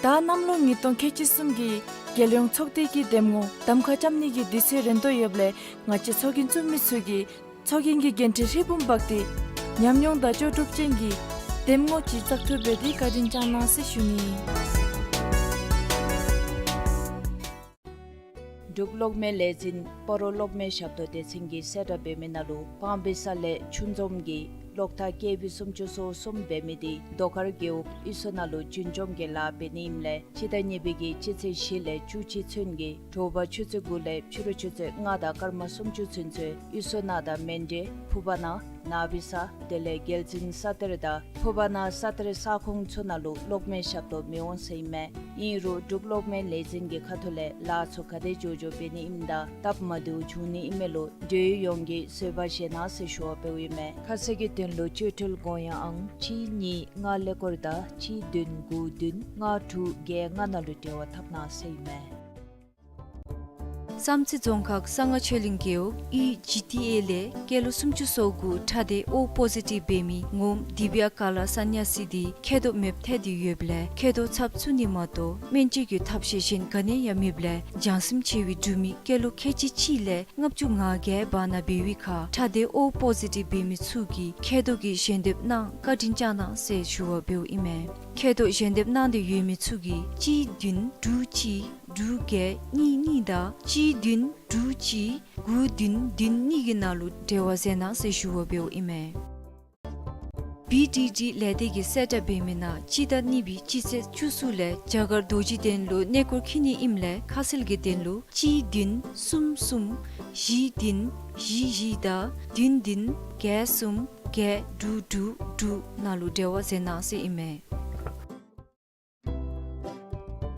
ད་གནམ་ལོ་ཉིས་སྟོང་ཁལ་གཅིག་གསུམ་གྱི་རྒྱལ་ཡོངས་ཚོགས་སྡེ་གི་འདེམས་ངོ་གདམ་ཁ་རྐྱབ་ནི་གི་དུས་ཚོད་རན་དོ་ཡོདཔ་ལས་ང་བཅས་ཚོགས་རྒྱན་བཙུགས་མི་ཚུ་གིས་ཚོགས་རྒྱན་གྱི་འགན་འཁྲི་ཧྲིལ་བུམ་འབག་སྟེ་ཉམས་མྱོང་དང་ལྕོགས་གྲུབ་ཅན་གྱི་འདེམས་ངོ་ཅིག་བཙག་འཐུ་འབད་དེ་བཀའ་དྲིན་བསྐྱང་གནང་ཟེར་ཞུ་ནི། འབྲུག་གློག་མེ་ལས་འཛིན་སྤ་རོ་གློག་མེ་ཞབས་ཏོག་སྡེ་ཚན་གྱིས་གསལ་བསྒྲགས་འབད་མི་ནང་ལུ་སྤང་སྦིས་ས་ལས་ཆུ་འཛོམས་ཀྱི་གློག་ཐག་ཀེ་བི་སུམ་ཅུ་སོ་གསུམ་འབད་མི་འདི་རྡོ་དཀར་རྒེད་འོག་གཡུས་ཚན་ནང་ལུ་རྒྱུན་སྐྱོང་གི་ལཱ་འབད་ནི་ཨིནམ་ལས་སྤྱི་ཟླ་གཉིས་པའི་གི་སྤྱི་ཚེས་བཞི་ལས་བཅུ་གཅིག་ཚུན་གྱི་དྲོ་པ་ཆུ་ཚོད་དགུ་ལས་ཕྱི་རུ་ཆུ་ཚོད་ལྔ་དང་སྐར་མ་སུམ་ཅུ་ཚུན་ཚོད་གཡུས་ཚན་ནང་དང་མཎྜལ་ཕུར་བ་ནང་ནང་སྦིས་ས་དེ་ལས་རྒྱལ་བཙུན་ས་གཏེར་དང་ཕུར་བ་ནང་ས་གཏེར་ས་ཁོངས་ཚུ་ནང་ལུ་གློག་མེ་ཞབས་ཏོག་མི་འོང་ཟེར་ཨིན་མས། ཨིན་རུང་འབྲུག་གློག་མེ་ལས་འཛིན་གྱི་ཁ་ཐུག་ལས་ལཱ་ཚུ་ག་དེ་མགྱོགས་མགྱོགས་འབད་ནི་ཨིནམ་དང་སྟབས་མ་བདེཝ་འབྱུང་ནི་ཨིན་མས་ལོ། འབྲེལ་ཡོད་ཡོངས་ཀྱིས་བཟོད་པ་བཞེས་གནང་ཟེར་ཞུ་བ་འབདཝ་ཨིན་མས། ཁ་གསལ་གྱི་དོན་ལུ་བཅོལ་འཕྲོལ་དགོངས་ཡངས་ཨང་གཅིག་གཉིས་ལྔ་ཀླད་ཀོར་དང་གཅིག་བདུན་དགུ་བདུན་ལྔ་དྲུག་བརྒྱད་ལྔ་ནང་ལུ་འབྲེལ་བ་འཐབ་གནང་ཟེར་ཨིན་མས། བསམ་རྩེ་རྫོང་ཁག་གསང་སྔགས་ཆོས་གླིང་རྒེད་འོག་གཡུས་ཇི་ཊི་ཨེ་ལས་སྐྱེས་ལོ་སུམ་ཅུ་སོ་དགུ་ཁྲག་སྡེ་ཨོ་པོ་ཟི་ཊིབ་འབད་མི་ངོམ་དི་བི་ཡ་ཀ་ལ་ས་ནྱ་སི་འདི་མཁལ་རྡོག་མེདཔ་ཐལ་ཏེ་ཡོདཔ་ལས་མཁལ་རྡོག་ཚབ་བཙུགས་ནི་མ་གཏོགས་སྨན་བཅོས་ཀྱི་ཐབས་ཤེས་གཞན་ག་ནི་ཡང་མེདཔ་ལས་བྱང་སེམས་ཆེ་བའི་འབྲུག་མི་སྐྱེས་ལོ་ཁལ་གཅིག་གཅིག་ལས་ལྔ་བཅུ་ང་བརྒྱད་བར་ན་འབད་བའི་ཁར་ཁྲག་སྡེ་ཨོ་པོ་ཟི་ཊིབ་འབད་མི་ཚུ་གིས་མཁལ་རྡོག་གི་ཞལ་འདེབས་གནང་བཀའ་དྲིན་བསྐྱང་གནང་ཟེར་ཞུ་བ་འབདཝ་ཨིན་མས། མཁལ་རྡོག་ཞལ་འདེབས་གནང་སྟེ་ཡོད་མི་ཚུ་གིས་གཅིག་བདུན་དྲུག་གཅིག་ དྲུག་བརྒྱད་གཉིས་གཉིས་དང་གཅིག་བདུན་དྲུག་གཅིག་དགུ་བདུན་བདུན་གཉིས་ཀྱི་ནང་ལུ་འབྲེལ་བ་མཛད་གནང་ཟེར་ཞུ་བ་འབདཝ་ཨིན་མས། བི་ཌི་ཌི་ལས་སྡེ་གིས་གསལ་བསྒྲགས་འབད་མི་ནང་སྤྱི་ཟླ་གཉིས་པའི་སྤྱི་ཚེས་བཅུ་གསུམ་ལས་རྒྱ་གར་རྡོ་རྗེ་གདན་ལུ་གནས་སྐོར་འཁྱིད་ནི་ཨིནམ་ལས་ཁ་གསལ་གྱི་དོན་ལུ་གཅིག་བདུན་གསུམ་གསུམ་བཞི་བདུན་བཞི་བཞི་དང་བདུན་བདུན་བརྒྱད་གསུམ་བརྒྱད་དྲུག་དྲུག་དྲུག་ནང་ལུ་འབྲེལ་བ་མཛད་གནང་ཟེར་ཨིན་མས།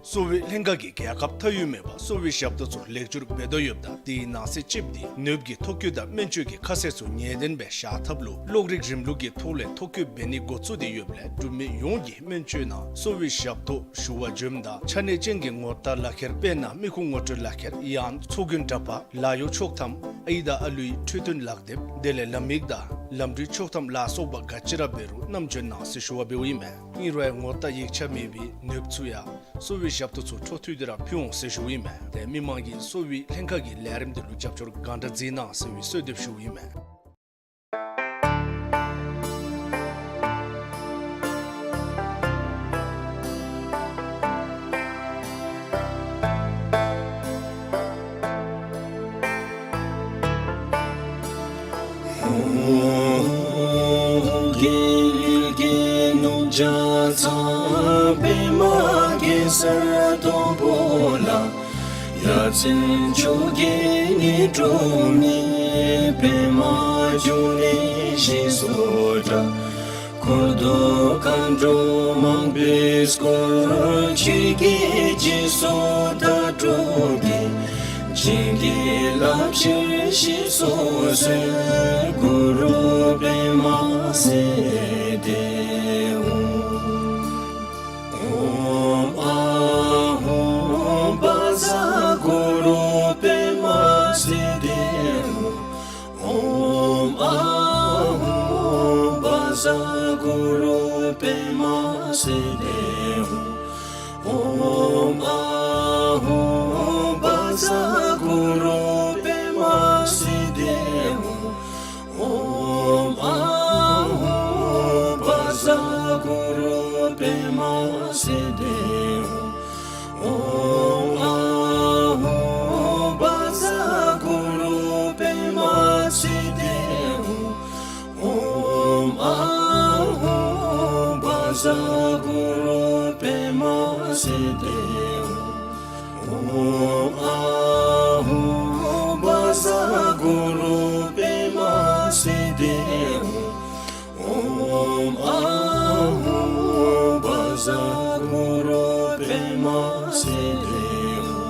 གསོ་བའི་ལྷན་ཁག་གིས་རྒྱལ་ཁབ་མཐའ་དབུས་མེད་པར་གསོ་བའི་ཞབས་ཏོག་ཚུ་ལེགས་བཅོས་འབད་དོ་ཡོདཔ་ད་དེའི་ནང་གསེས་གཅིག་འདི་ནདཔ་གི་ཐོ་བཀོད་དང་སྨན་བཅོས་ཀྱི་ཁ་གསལ་ཚུ་ངེས་བདེན་སྦེ་བཞག་ཐབས་ལུ་གློག་རིག་རིམ་ལུགས་ཀྱི་ཐོག་ལས་ཐོ་བཀོད་འབད་ནི་འགོ་བཙུགས་ཏེ་ཡོདཔ་ལས་འབྲུག་མི་ཡོངས་ཀྱིས་སྨན་བཅོས་ནང་གསོ་བའི་ཞབས་ཏོག་ཞུ་བར་འབྱོནམ་ད་ཆ་གནས་ཅན་གྱི་ངོ་རྟགས་ལག་ཁྱེར་དཔེར་ན་མི་ཁུངས་ངོ་སྤྲོད་ལག་ཁྱེར་ཡང་ཚོགས་རྒྱན་འདྲ་པར་ལཱ་གཡོག་ཆོག་ཐམ་ཨའི་དང་ཨ་ལུའི་འཕྲོད་བསྟེན་ལག་དེབ་དེ་ལས་ལམ་ཡིག་དང་ལམ་འགྲུལ་ཆོག་ཐམ་ལ་སོགས་པ་ག་ཅི་ར་འབད་རུང་བསྣམས་འབྱོན་གནང་ཟེར་ཞུ་བ་འབདཝ་ཨིན་མས། ཨིན་རུང་ཡང་ངོ་རྟགས་ཡིག་ཆ་མེད་པའི་ནདཔ་ཚུ་ཡང་གསོ་བའི་ཞབས་ཏོག་ཚུ་འཕྲོ་མཐུད་དེ་ར་ཕུལ་འོང་ཟེར་ཞུཝ་ཨིན་མས། ཏེ་མི་མང་གིས་གསོ་བའི་ལྷན་ཁག་གི་ལས་རིམ་དེ་ལུ་རྒྱབ་སྐྱོར་གང་དྲག་མཛད་གནང་ཟེར་བའི་གསོལ་འདེབས་ཞུཝ་ཨིན་མས། འཁོར་དུ་མཁའ་འགྲོ་མང་པོས་བསྐོར། ཆོས་ཀྱི་རྗེས་སུ་བདག་སྒྲུབ་ཀྱིས། བྱིན་གྱིས་བརླབ་ཕྱིར་ཞེས་སུ་གསོལ། གུ་རུ་པདྨ་སིདྡྷི་ཧཱུྃ། ཨོཾ་ཨཱཿཧཱུྃ་བཛྲ་གུ་རུ་པདྨ་སིདྡྷི་ཧཱུྃ། ཨོཾ་ཨཱཿཧཱུྃ་བཛྲ་གུ་རུ་པདྨ་སིདྡྷི་ཧཱུྃ། ཨོཾ་ཨཱཿཧཱུྃ་བཛྲ་གུ་རུ་པདྨ་སིདྡྷི་ཧཱུྃ། ཨོཾ་ཨཱཿཧཱུྃ་བཛྲ་གུ་རུ་པདྨ་སིདྡྷི་ཧཱུྃ། ཨོཾ་ཨཱཿཧཱུྃ་བཛྲ་གུ་རུ་པདྨ་སིདྡྷི་ཧཱུྃ། ཨོཾ་ཨཱཿཧཱུྃ་བཛྲ་གུ་རུ་པདྨ་སིདྡྷི་ཧཱུྃ། ཨོཾ་ཨཱཿཧཱུྃ་བཛྲ་གུ་རུ་པདྨ་སིདྡྷི་ཧཱུྃ། ཨོཾ་ཨཱཿཧཱུྃ་བཛྲ་གུ་རུ་པདྨ་སིདྡྷི་ཧཱུྃ།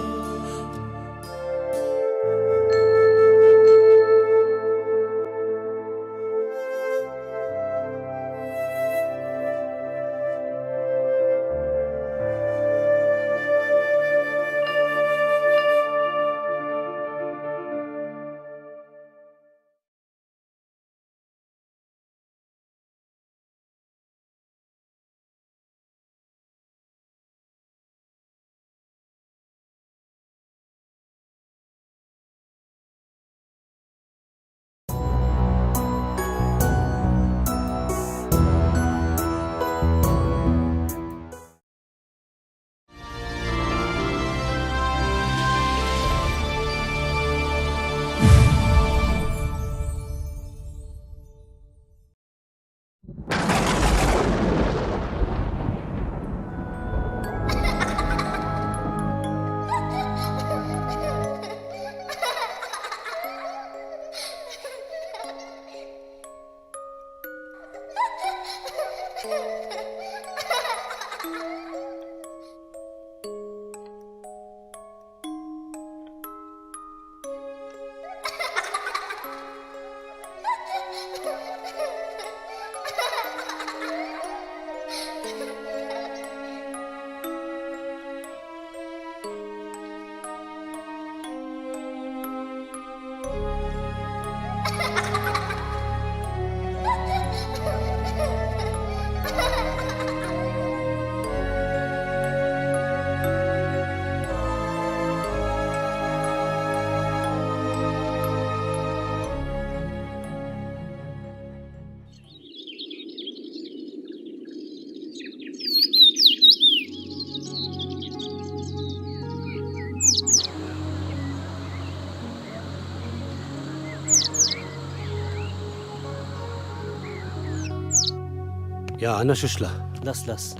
ཡ་ཨ་ནཱ་ཤོག་ཤིག་ལགས། ལགས་ལགས།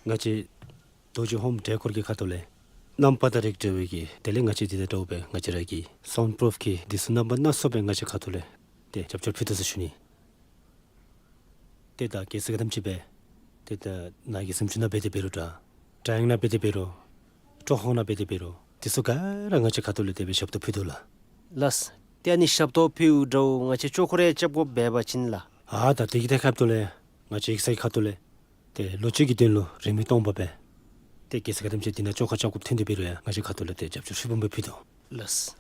ང་བཅས་རྡོ་རྗེ་ཧོམ་འབྲས་སྐོར་གྱི་ཁ་ཐུག་ལས་རྣམ་པ་དང་རིགས་འདྲ་བའི་གི་དེ་ལས་ང་བཅས་འདི་དང་འདྲཝ་སྦེ་ང་བཅས་ར་གི་སའུནཌ་པུ་རུཕ་གི་འདི་ཚུ་རྣམ་པ་སྣ་ཚོགས་སྦེ་ང་བཅས་ཁ་ཐུག་ལས་ཏེ་རྒྱབ་སྐྱོར་ཕུལ་དོ་ཟེར་ཞུ་ནི། ཏེ་ད་གལ་སྲིད་ག་དེམ་ཅིག་སྦེ་ཏེ་ད་ནཱ་གི་གཟིམ་ཅུང་ནང་འབད་དེ་འབད་རུང་འདྲ། སྒྲ་དབྱངས་ནང་འབད་དེ་འབད་རུང་། སྤྲོ་ཁང་ནང་འབད་དེ་འབད་རུང་། འདི་ཚུ་ག་ར་ང་བཅས་ཁ་ཐུག་ལས་དེ་སྦེ་ཞབས་ཏོག་ཕུལ་དོ་ལགས། ལགས། ཏེ་ཨ་ནི་ཞབས་ཏོག་ཕུལཝ་འདྲཝ་ང་བཅས་ཅོག་འཁོར་རེ་རྐྱབ་དགོཔ་འབད་བ་ཅིན་ལགས། ཨ་ད་དེ་གི་ཐད་ཁར་ལུ་ལས་ང་བཅས་ཡིག་ཚང་གི་ཁ་ཐུག་ལས་ཏེ་ལོ་གཅིག་གི་དོན་ལུ་རིན་མི་སྟོང་པ་སྦེ། ཏེ་གལ་སྲིད་ག་དེམ་ཅིག་འདི་ནང་བཅོ་ཁ་རྐྱབ་དགོཔ་ཐོན་ཏེ་འབད་རུང་ཡང་ང་བཅས་ཁ་ཐུག་ལས་ཏེ་རྒྱབ་སྐྱོར་ཧྲིལ་བུམ་སྦེ་ཕུལ་དོ། ལགས།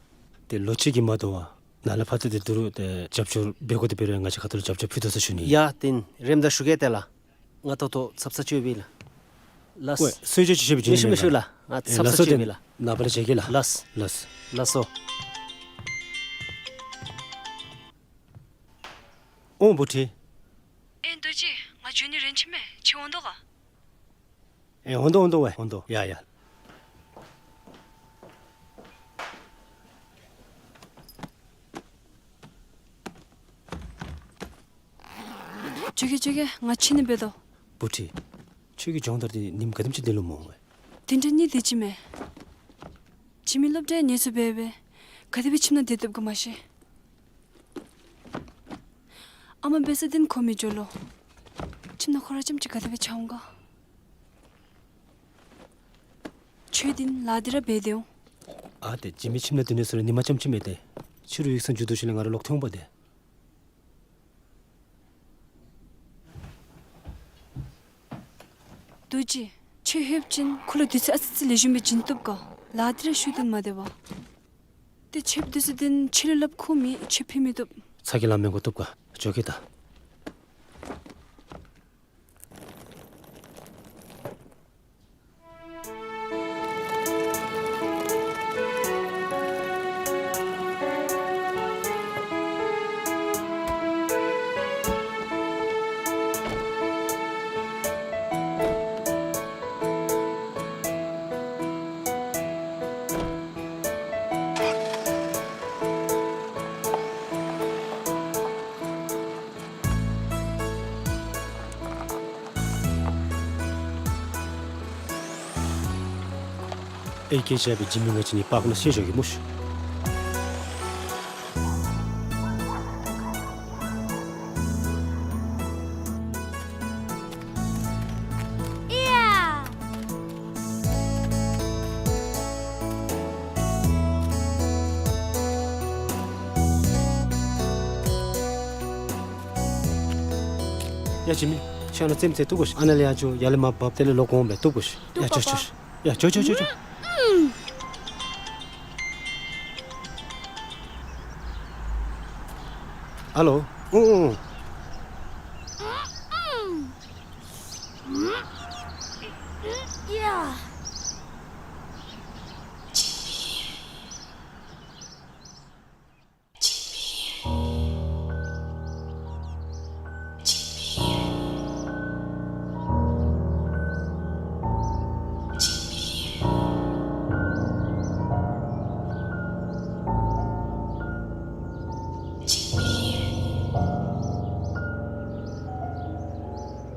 ཏེ་ལོ་གཅིག་གིས་མ་དོ་བར་ནཱ་ལས་ཕར་ཏེ་ཏེ་དོ་རུང་ཏེ་རྒྱབ་སྐྱོར་འབད་དགོ་དེ་འབད་རུང་ཡང་ང་བཅས་ཁ་ཐུག་ལས་རྒྱབ་སྐྱོར་ཕུལ་དོ་ཟེར་ཞུ་ནི། ཡ་ཏེ་རེམ་ད་ཞུ་གེ་ཏེ་ལགས། ང་ད་ལྟོ་ཚབ་ཚབ་ཅིག་ཡོད་པས་ལགས། ལགས། ཝའེ་གསོལ་ཇ་ཅིག་བཞེས་པའི་མི་ཞུ་མི་ཞུ་ལགས། ང་ཨེ་ཚབ་ཚབ་ལགས་སོ། ཅིག་ཡོད་པས་ལགས། ནངས་པ་ལས་བྱེད་གེ་ལགས། ལགས། ལགས། ལགས་སོ། ཨོང་བུ་ཁྲིད། ཨེ་རྡོ་རྗེ་ང་འགྱོ་ནི་རན་ཆི་མས། ཁྱོད་འོང་དོ་ག། ཨེ་འོང་དོ་འོང་དོ་ཝའེ་འོང་དོ། ཡ་ཡ། འགྱོ་གེ་འགྱོ་གེ། ང་ཕྱི་ནང་འབད་དོ། བུ་ཁྲིད། ཁྱོད་ཀྱིས་སྦྱོང་བརྡར་འདི་ཉིནམ་ག་དེམ་ཅིག་འདི་ལུ་སྨོ་ཝའེ། དེ་འདྲ་ནི་འདི་ཅིག་མས། འཇིགས་མེད་སློབ་གྲྭ་ཡང་ཉེས་སུ་སྦེ་སྦེ། ག་དེ་སྦེ་ཁྱིམ་ནང་སྡོད་བཏུབ་ག་མ་ཤེས། ཨ་མ་འབད་ས་འདི་ཁོ་མི་འགྱོ་ལོ། ཁྱིམ་ནང་ཁོ་ར་རྐྱངམ་ཅིག་ག་དེ་སྦེ་འཆའ་འོང་ག། ཁྱོད་འདི་ལཱ་འདི་ར་འབད་དེ་འོང་། ཨ་ཏེ་འཇིགས་མེད་ཁྱིམ་ནང་སྡོད་ནི་ཚུ་ར་ཉིནམ་རྐྱངམ་ཅིག་མས་ཏེ། ཕྱི་རུ་ཡིག་ཚང་མཇུག་བསྡུ་ཞིནམ་ལས་ང་ར་ལོག་ཐོན་འོང་པ་ཏེ། རྡོ་རྗེ། ཁྱོད་ལྷོདཔ་ཅིན་ཁོ་ལུ་དུས་ཚོད་ཨ་ཙི་ཙི་ལེགས་ཤོམ་སྦེ་བྱིན་བཏུབ་ག། ལཱ་འདི་ར་ཤུལ་ཏེ་མ་སྡོད་པར། ཏེ་ཁྱོད་དུས་ཚོད་འདི་ཁྱོད་ལུ་སླབ་ཁོ་མེད། ཁྱོད་ཕུལ་མི་བཏུབ། ཚ་གྱང་ལང་མི་དགོ་བཏུབ་ག། འགྱོ་གེ་ད། ཨེ་སྐད་ཆ་འབད་འཇིགས་མེད་ང་བཅས་གཉིས་པཱརཀ་ནང་བཤལ་འགྱོ་གེ་སྨོ་ཤིག། ཡ་འཇིགས་མེད། ཁྱོད་ཨ་ནཱ་རྩེདམོ་རྩེ་བཏུབ་ག་ཤིག། ཨ་ནཱ་ལས་ཡར་འགྱོ། ཡར་ལས་མར་འབབ་སྟེ་ལས་ལོག་འོང་སྦེ་བཏུབ་ག་ཤིག། ཡ་འགྱོ་འགྱོ་འགྱོ། ཡ་འགྱོ་འགྱོ་འགྱོ་འགྱོ། ཨ་ལོ། ཨུ་ཨུ་ཨུ།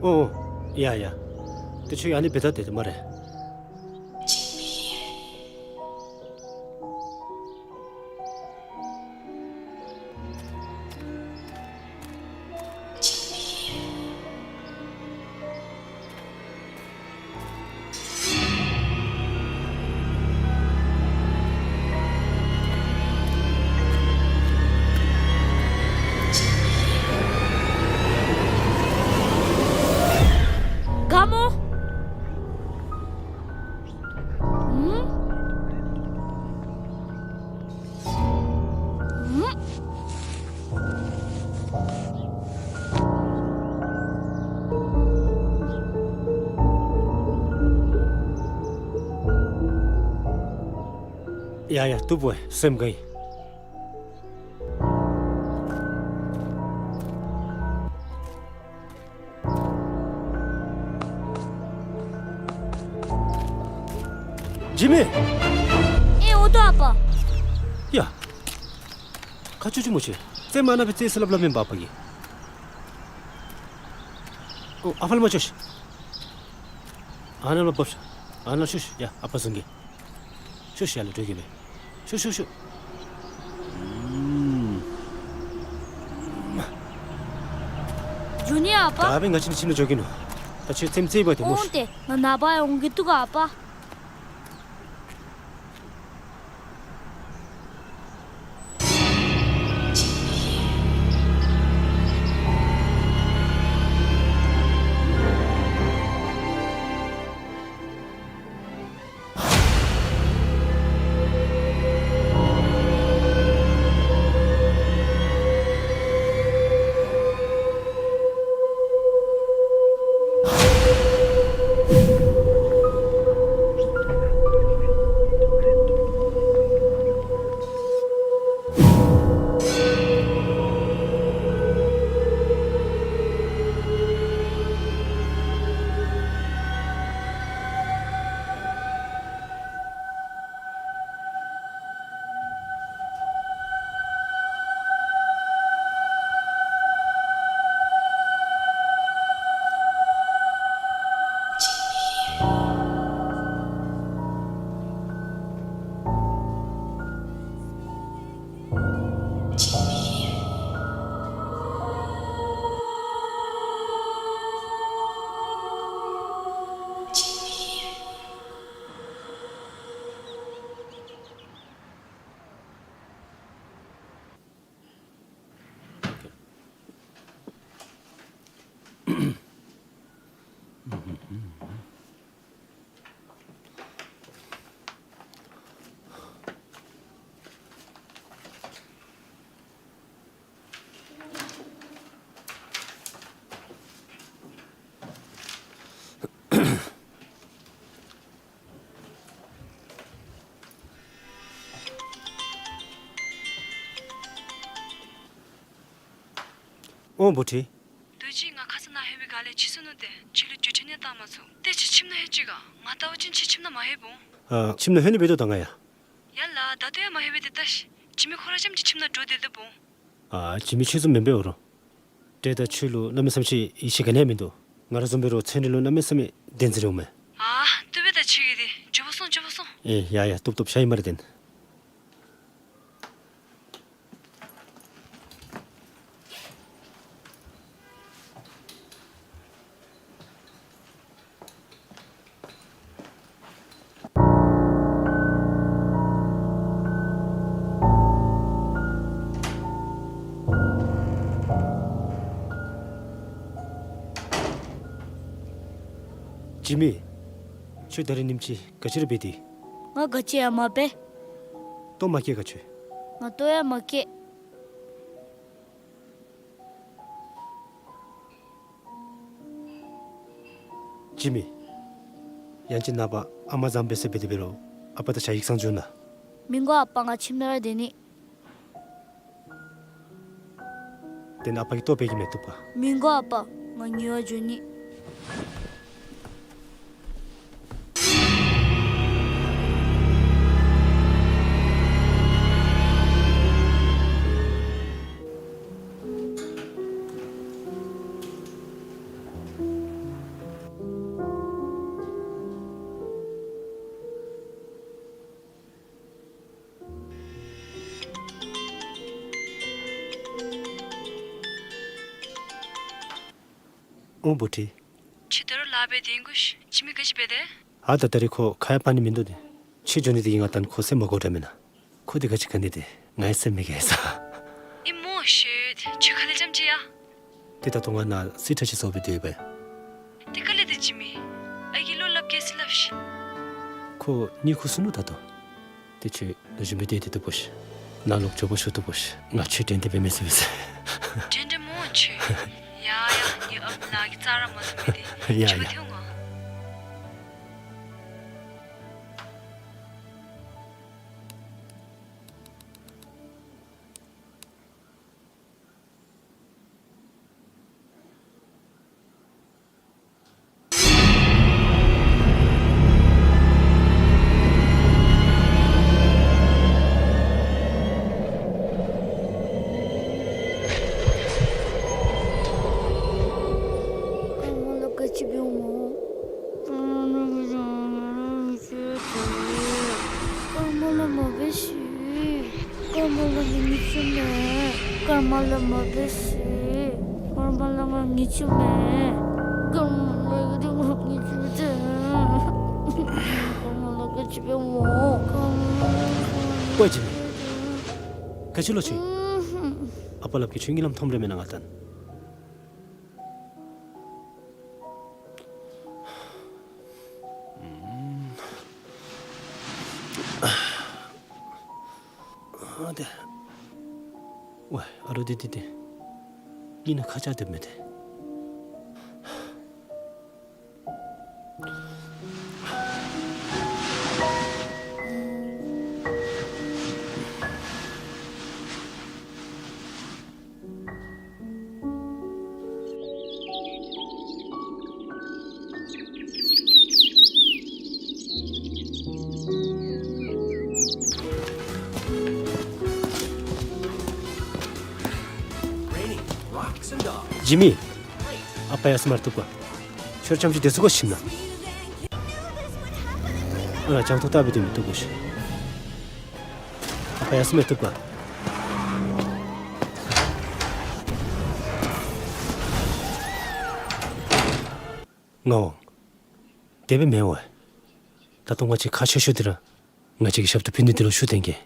ཨོ་ཨོ། ཡ་ཡ། ཏེ་ཁྱོད་ཨ་ནི་འབད་ད་དེ་དེ་སྨ་རེ། ག་སྨོ། ཨུམ། ཨུམ། ཡ་ཡ་བཏུབ་པས། སེམས་དགའ་ཡི། འཇིགས་མེད། ཨེ་འོ་དོ་ཨ་པ། ཡ། ཁ་ཆུ་ཆུ་མོ་ཆེ། རྩེདམོ་ཨ་ནཱ་སྦེ་རྩེ་ཟེར་སླབ་སླབ་མེན་པ་ཨ་པ་གིས། ཨོ་ཨ་ཕར་ལས་མར་ཤོག་ཤིག། ཨ་ནཱ་ལུ་འབབ་ཤིག། ཨ་ནཱ་ལུ་ཤོག་ཤིག། ཡ་ཨ་པ་བཟུང་གེ། ཤོག་ཤིག། ཡར་ལུ་འགྱོ་གེ་མས། ཤོག་ཤོག་ཤོག། འགྱོ་ནི་ཨ་པ། ད་འབདན་ང་བཅས་ནི་ཁྱིམ་ནང་འགྱོ་གེ་ནོ། ད་ཁྱོད་རྩེདམོ་རྩེ་བ་ཏེ་སྨོ་ཤིག། འོང་སྟེ་ང་ནངས་པ་ཡང་འོང་གེ་འདུག་ག་ཨ་པ། ཨོ་བུ་ཁྲིད། དུས་ཅི་ང་ཁ་ཙ་ནཱ་ལྷོད་པའི་སྒང་ལས་འཆི་སོ་ནུག་སྟེ་ཁྱོད་ལུ་བརྒྱུད་འཕྲིན་ཡང་བཏང་མ་ཚུགས། ཏེ་ཁྱོད་ཁྱིམ་ནང་ལྷོད་ཅི་ག། ང་བལྟ་བ་ཅིན་ཁྱོད་ཁྱིམ་ནང་མ་ལྷོད་འོང་། ཨ་ཁྱིམ་ནང་ལྷོད་ནི་འབད་དོ་ད་ང་ཡ། ཡ་ལ་ད་ལྟོ་ཡང་མ་ལྷོད་པས་ཏེ་ལྟ་ཤིག། འཇིགས་མེད་ཁོ་ར་རྐྱངམ་གཅིག་ཁྱིམ་ནང་འགྱོ་སྡོད་སྡོདཔ་འོང་། ཨ་འཇིགས་མེད་ཁྱོད་བཟུམ་མེན་པས་འོ་རོ། ཏེ་ད་ཁྱོད་ལུ་གནམ་མེད་ས་མེད་ཅིག་ཡིད་ཆེས་ག་ནི་ཡང་མིན་འདུག། ང་ར་བཟུམ་འབད་རུང་ཚན་རིག་ལུ་གནམ་མེད་ས་མེད་བདེན་འཛིན་རེ་འོང་མས། ཨ་བཏུབ་པས་ད་ཁྱོད་ཀྱིས་ཏེ། མགྱོགས་པོ་སོང་མགྱོགས་པོ་སོང་། ཨེ་ཡ་ཡ་བཏུབ་བཏུབ་ཤ་ཡི་མ་རེ་བདེན། འཇིགས་མེད། ཁྱོད་ད་རིས་ཉིནམ་གཅིག་ག་ཅི་ར་འབད་དེ། ང་ག་ཅི་ཡང་མ་འབད། ལྟོཝ་མ་བཀྱེས་ག་ཁྱོད། ང་ལྟོཝ་ཡང་མ་བཀྱེས། འཇིགས་མེད། ཡང་ཅིན་ནངས་པ་ཨ་མ་བཟང་པོ་འབད་ཟེར་འབད་དེ་འབད་རུང་ཨ་པ་དང་ཆ་ཡིག་ཚང་འགྱོ་ན། མི་དགོ་ཨ་པ། ང་ཁྱིམ་ནང་ར་སྡོད་ནི། དེ་ནི་ཨ་པ་གིས་ལྟོ་འབད་གེ་མས། བཏུབ་ག། མི་དགོ་ཨ་པ། ང་ཉལ་བར་འགྱོ་ནི། ཨོ་བུ་ཁྲིད། ཁྱོད་ད་རུང་ལཱ་འབད་དེ་ཨིན་གོ་ཤིག། འཇིགས་མེད་ག་ཅི་འབད་དེ། ཨ་ད་ད་རིས་ཁོ་ཁ་ཡང་སྤར་ནི་མིན་འདུག་སྟེ། ཁྱོད་འགྱོ་ནི་དེ་གིས་ང་ད་ཁོ་སེམས་མ་དགའཝ་འདྲ་མེན་ན། ཁོ་དེ་ག་ཅི་ག་ནི་དེ་ངའི་སེམས་མི་དགའ་ས། ཨིན་སྨོ་ཤེས། ཁྱོད་ཁ་ལས་རྐྱངམ་ཅིག་ཡ། ཏེ་ད་ལྟོ་ང་ནཱ་སི་ཁྲ་ཅིག་བཟོ་སྦེ་སྡོད་ཡོདཔ་ཨིན། ཏེ་ག་ལས་ཏེ་འཇིགས་མེད། ཨའི་གིས་བློ་སླབ་གེ་ཟེར་སླབ་ཤིག། ཁོ་གཉིད་ཁུག་སོ་ནུག་ད་ལྟོ། ཏེ་ཁྱོད་ལོག་བཞུགས་སྦེ་སྡོད་སྡོད་བཏུབ་པས་ཤིག། ནཱ་ལོག་མགྱོགས་པོ་ཤོག། བཏུབ་པས་ཤིག། ང་ཁྱོད་དྲན་ཏེ་འབད་མི་ཚུགས་པས། དྲན་དྲན་སྨོ་ཁྱོད། ཡ་ཡ་ངེའི་ཨམ་ལགས་ཀྱིས་རྩ་ར་མ་ཟུངམ་མས་ཏེ། ཡ་ཁྱོད་ཡ། ཐོན་འོང་། ངེས་ཅིག་མེད། ཀརྨ་ལགས་མ་འབད་ཤིག། ཀརྨ་ལགས་ང་ངེས་ཅིག་མེད། ཀརྨ་ལགས་ང་ངེས་ཅིག་མེད། ཀརྨ་ལགས་ག་ཅི་འབད་འོང་། ཀརྨ་ལགས། ཨོ་ཅི་མི། ག་ཅི་ལོ་ཅི། ཨ་པ་ལགས་ཀྱིས་ཁྱོད་གཉིད་ལམ་མཐོངམ་རེ་མེན་ན་ང་བལྟ་ན། ཨ་ཏེ། ཝའི་ཨ་ལོ་ཏེ་ཏེ་ཏེ། གཉིད་ནང་ཁ་ཆག་སྡོདཔ་མས་ཏེ། ཇི་མི། ཨ་པ་ཡར་སོང་མ་བཏུབ་ག། ཁྱོད་རྐྱངམ་ཅིག་སྡོད་ཚུགས་ག་ཁྱིམ་ནང་། ཨ་ལགས་ཅང་ཐོག་ལྟ་བུ་སྡོད་མི་བཏུབ་ག་ཤིག། ཨ་པ་ཡར་སོང་མ་བཏུབ་ག། ངག་དབང་། དེ་སྦེ་མེན་ཝའི། ད་ལྟོ་ང་བཅས་ཁག་ཆེ་ཤོས་འདི་ར་ང་བཅས་ཀྱི་ཞབས་ཏོག་ཕུལ་ནི་འདི་ལུ་ཤུགས་བཏོན་གེ།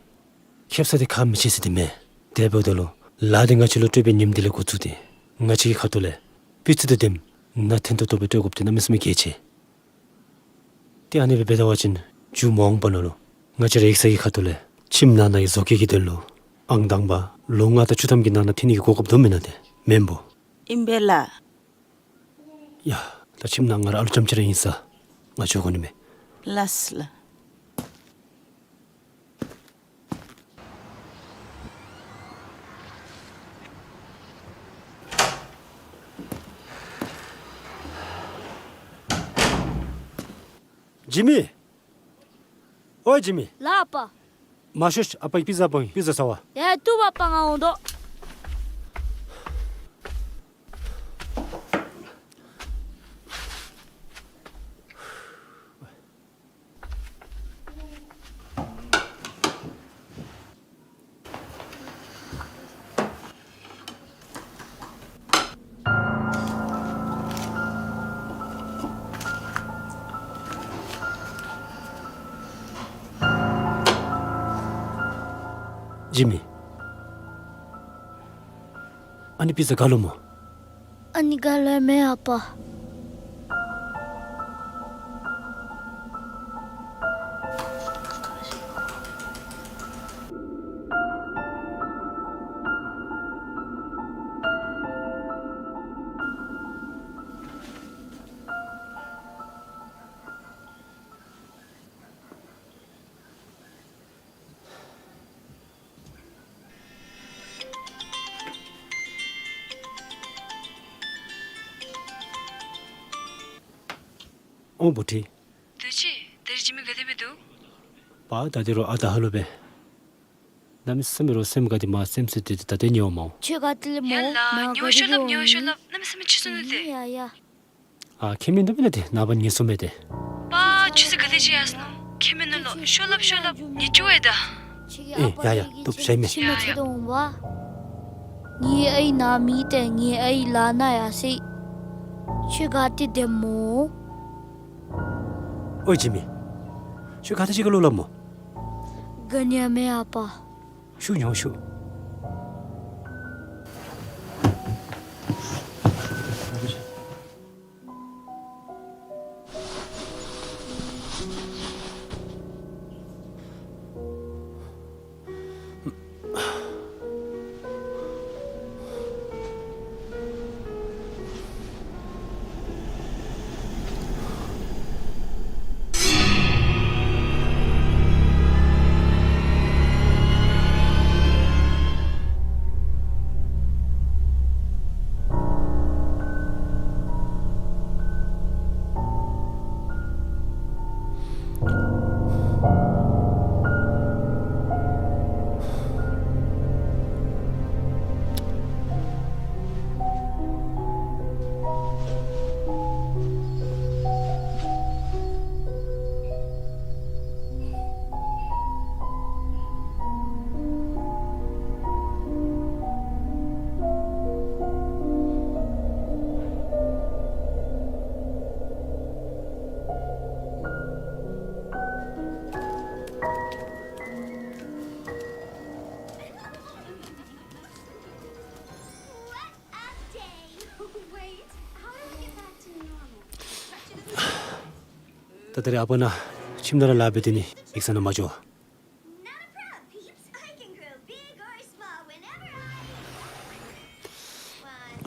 ཁེབ་ས་འདི་ཁག་མི་ཆེ་ཟེར་འདི་མེན། དེ་འབདཝ་ད་ལུ་ལཱ་འདི་ང་བཅས་ལུ་སྤྲོད་པའི་ཉིནམ་འདི་ལས་འགོ་བཙུགས་ཏེ་ང་བཅས་ཀྱི་ཁ་ཐུག་ལས་སྤུས་ཚད་དང་ལྡནམ་ནང་ཐོན་ཏོག་ཏོ་སྦེ་སྤྲོད་དགོཔ་འདི་གནམ་མེད་ས་མེད་གལ་ཆེ། ཏེ་ཨ་ནི་སྦེ་འབད་ད་པ་ཅིན་མཇུག་མ་འོངས་པ་ནང་ལུ་ང་བཅས་ར་ཡིག་ཚང་གི་ཁ་ཐུག་ལས་ཁྱིམ་ནང་ན་གི་བཟོ་བཀོད་ཀྱི་དོན་ལུ་ཨང་དང་པ་ལོ་ལྔ་དང་བཅུ་ཐམ་གྱི་ནང་ན་ཐོན་ནི་གི་གོ་སྐབས་དོ་མེན་ན། དེ་མེན་པོ། ཨིན་པས་ལགས། ཡ། ད་ཁྱིམ་ནང་ང་ར་ཨ་ལུ་རྐྱངམ་ཅིག་ར་ཨིན་ས། ང་འགྱོ་དགོ་ནི་མས། ལགས་ལགས། ཇི་མི། ཨོ་ཇི་མི། ལགས་ཨ་པ། མ་ཤོག། ཨ་པ་གིས་པི་ཛ་འབག་ཡི། པི་ཛ་ཟ་བ། ཡ་བཏུབ་པ་ང་འོང་དོ། ཇི་མི། ཨ་ནི་པི་ཛ་ག་ལུ་སྨོ། ཨ་ནི་ག་ལུ་ཡང་མེད་ཨ་པ། ཨོ་བུ་ཁྲིད། དུས་ཅི། དེ་རིང་ཇི་མི་ག་དེ་སྦེ་འདུག། པ་ད་དེ་རུང་ཨ་ད་ཧ་ལུགས་སྦེ། གནམ་མེད་ས་མེད་རུང་སེམས་ག་དེ་མ་སེམས་སུ་དེ་ད་དེ་ཉེ་བ་མའོ། ཁྱོད་ག་ཏེ་ལས་སྨོ། ཡ་ལགས། ཉེ་བ་ཤོ་ལགས། ཉེ་བ་ཤོ་ལགས། གནམ་མེད་ས་མེད་ཆུ་སོང་ནུག་དེ། ཡ་ཡ། ཨ་ཁྱད་མིན་འདུག་པས་ན། དེ་ནངས་པ་ཉལ་སོང་མས་དེ། པ་ཆུ་ཚོད་ག་དེ་ཅིག་ཡར་སོང་ནུག། ཁྱད་མིན་ནུག་ལོ། ཤོ་ལགས་ཤོ་ལགས། ཉལ་བཅུག་ཡ་ད། ཨེ་ཡ་ཡ་བཏུབ། ཞལ་མི། ཡ་ཡ། ངེའི་ཨའི་ནཱ་མེད་དེ་ངེའི་ཨའི་ལཱ་ནང་ཡར་སོང་ཡི། ཁྱོད་ག་ཏེ་སྡོདཔ་སྨོ། ཨོ་ཇི་མི། ཁྱོད་ག་དེ་ཅིག་ག་ལུ་སླབ་སྨོ། ག་ནི་ཡང་མེད་ཨ་པ། ཤུགས་ཉོ་ཤུགས། ད་རེས་ཨ་པ་ནཱ་ཁྱིམ་ནང་ར་ལཱ་འབད་དེ་ནི་ཡིག་ཚང་ནང་མ་འགྱོ། Not a problem, peeps. I can grow big or small whenever I want.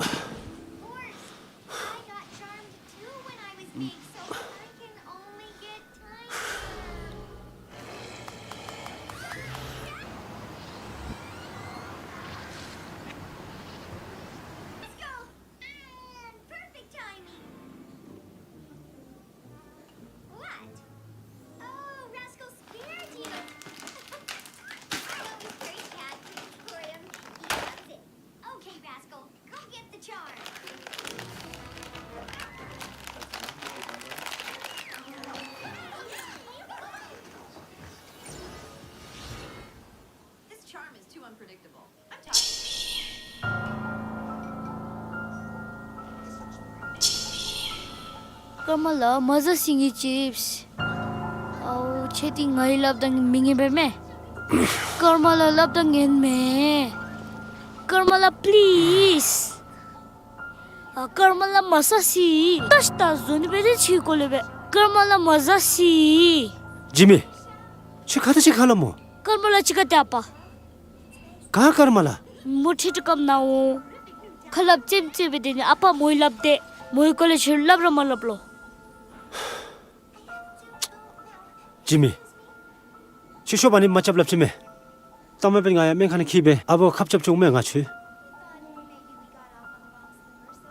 Or I got charmed too when I was big, so I can only get tinier. Let's go. Perfect timing. What? Oh, Rascal spared you. I always carry cat food for him. He loves it. Okay, Rascal, go get the charm. This charm is too unpredictable. ཀརྨ་ལགས་མ་ཟ་ཟེར་གི་ཅིག། ཨའུ་ཁྱོད་འདི་ང་གིས་སླབ་ད་མི་ཉན་པས་མས། ཀརྨ་ལགས་སླབ་ད་ཉན་མས། ཀརྨ་ལགས་པི་ལིསི། ཨ་ཀརྨ་ལགས་མ་ཟ་ཟེར། ད་ཤི་ད་བཟོ་ནི་འབད་དེ་ཁྱོད་གོ་ལེ་སྦེ། ཀརྨ་ལགས་མ་ཟ་ཟེར། ཇི་མི། ཁྱོད་ག་དེ་ཅིག་ཧ་ལམ་མོ། ཀརྨ་ལགས་ཅི་ག་དེ་ཨ་པ། ག་ཀརྨ་ལགས། མོ་ཁྲིད་དེ་སྐམ་ནའོ། ཁ་སླབ་ཙེམ་ཙེམ་སྦེ་དེ་ནི་ཨ་པ་མོ་ཡིས་སླབ་དེས། མོ་ཡི་སྐོར་ལས་ཁྱོད་སླབ་ར་མ་སླབ་ལོ། ཇི་མི། ཁྱོད་ཤོབ་ཨ་ནི་མ་རྐྱབ་སླབ་ཅི་མས། ལྟ་མ་འབད་ང་ཡང་སྨན་ཁང་ནང་འཁྱིད་སྦེ་ཨ་པ་ཁབ་རྐྱབ་བཅུག་མས་ང་ཁྱོད།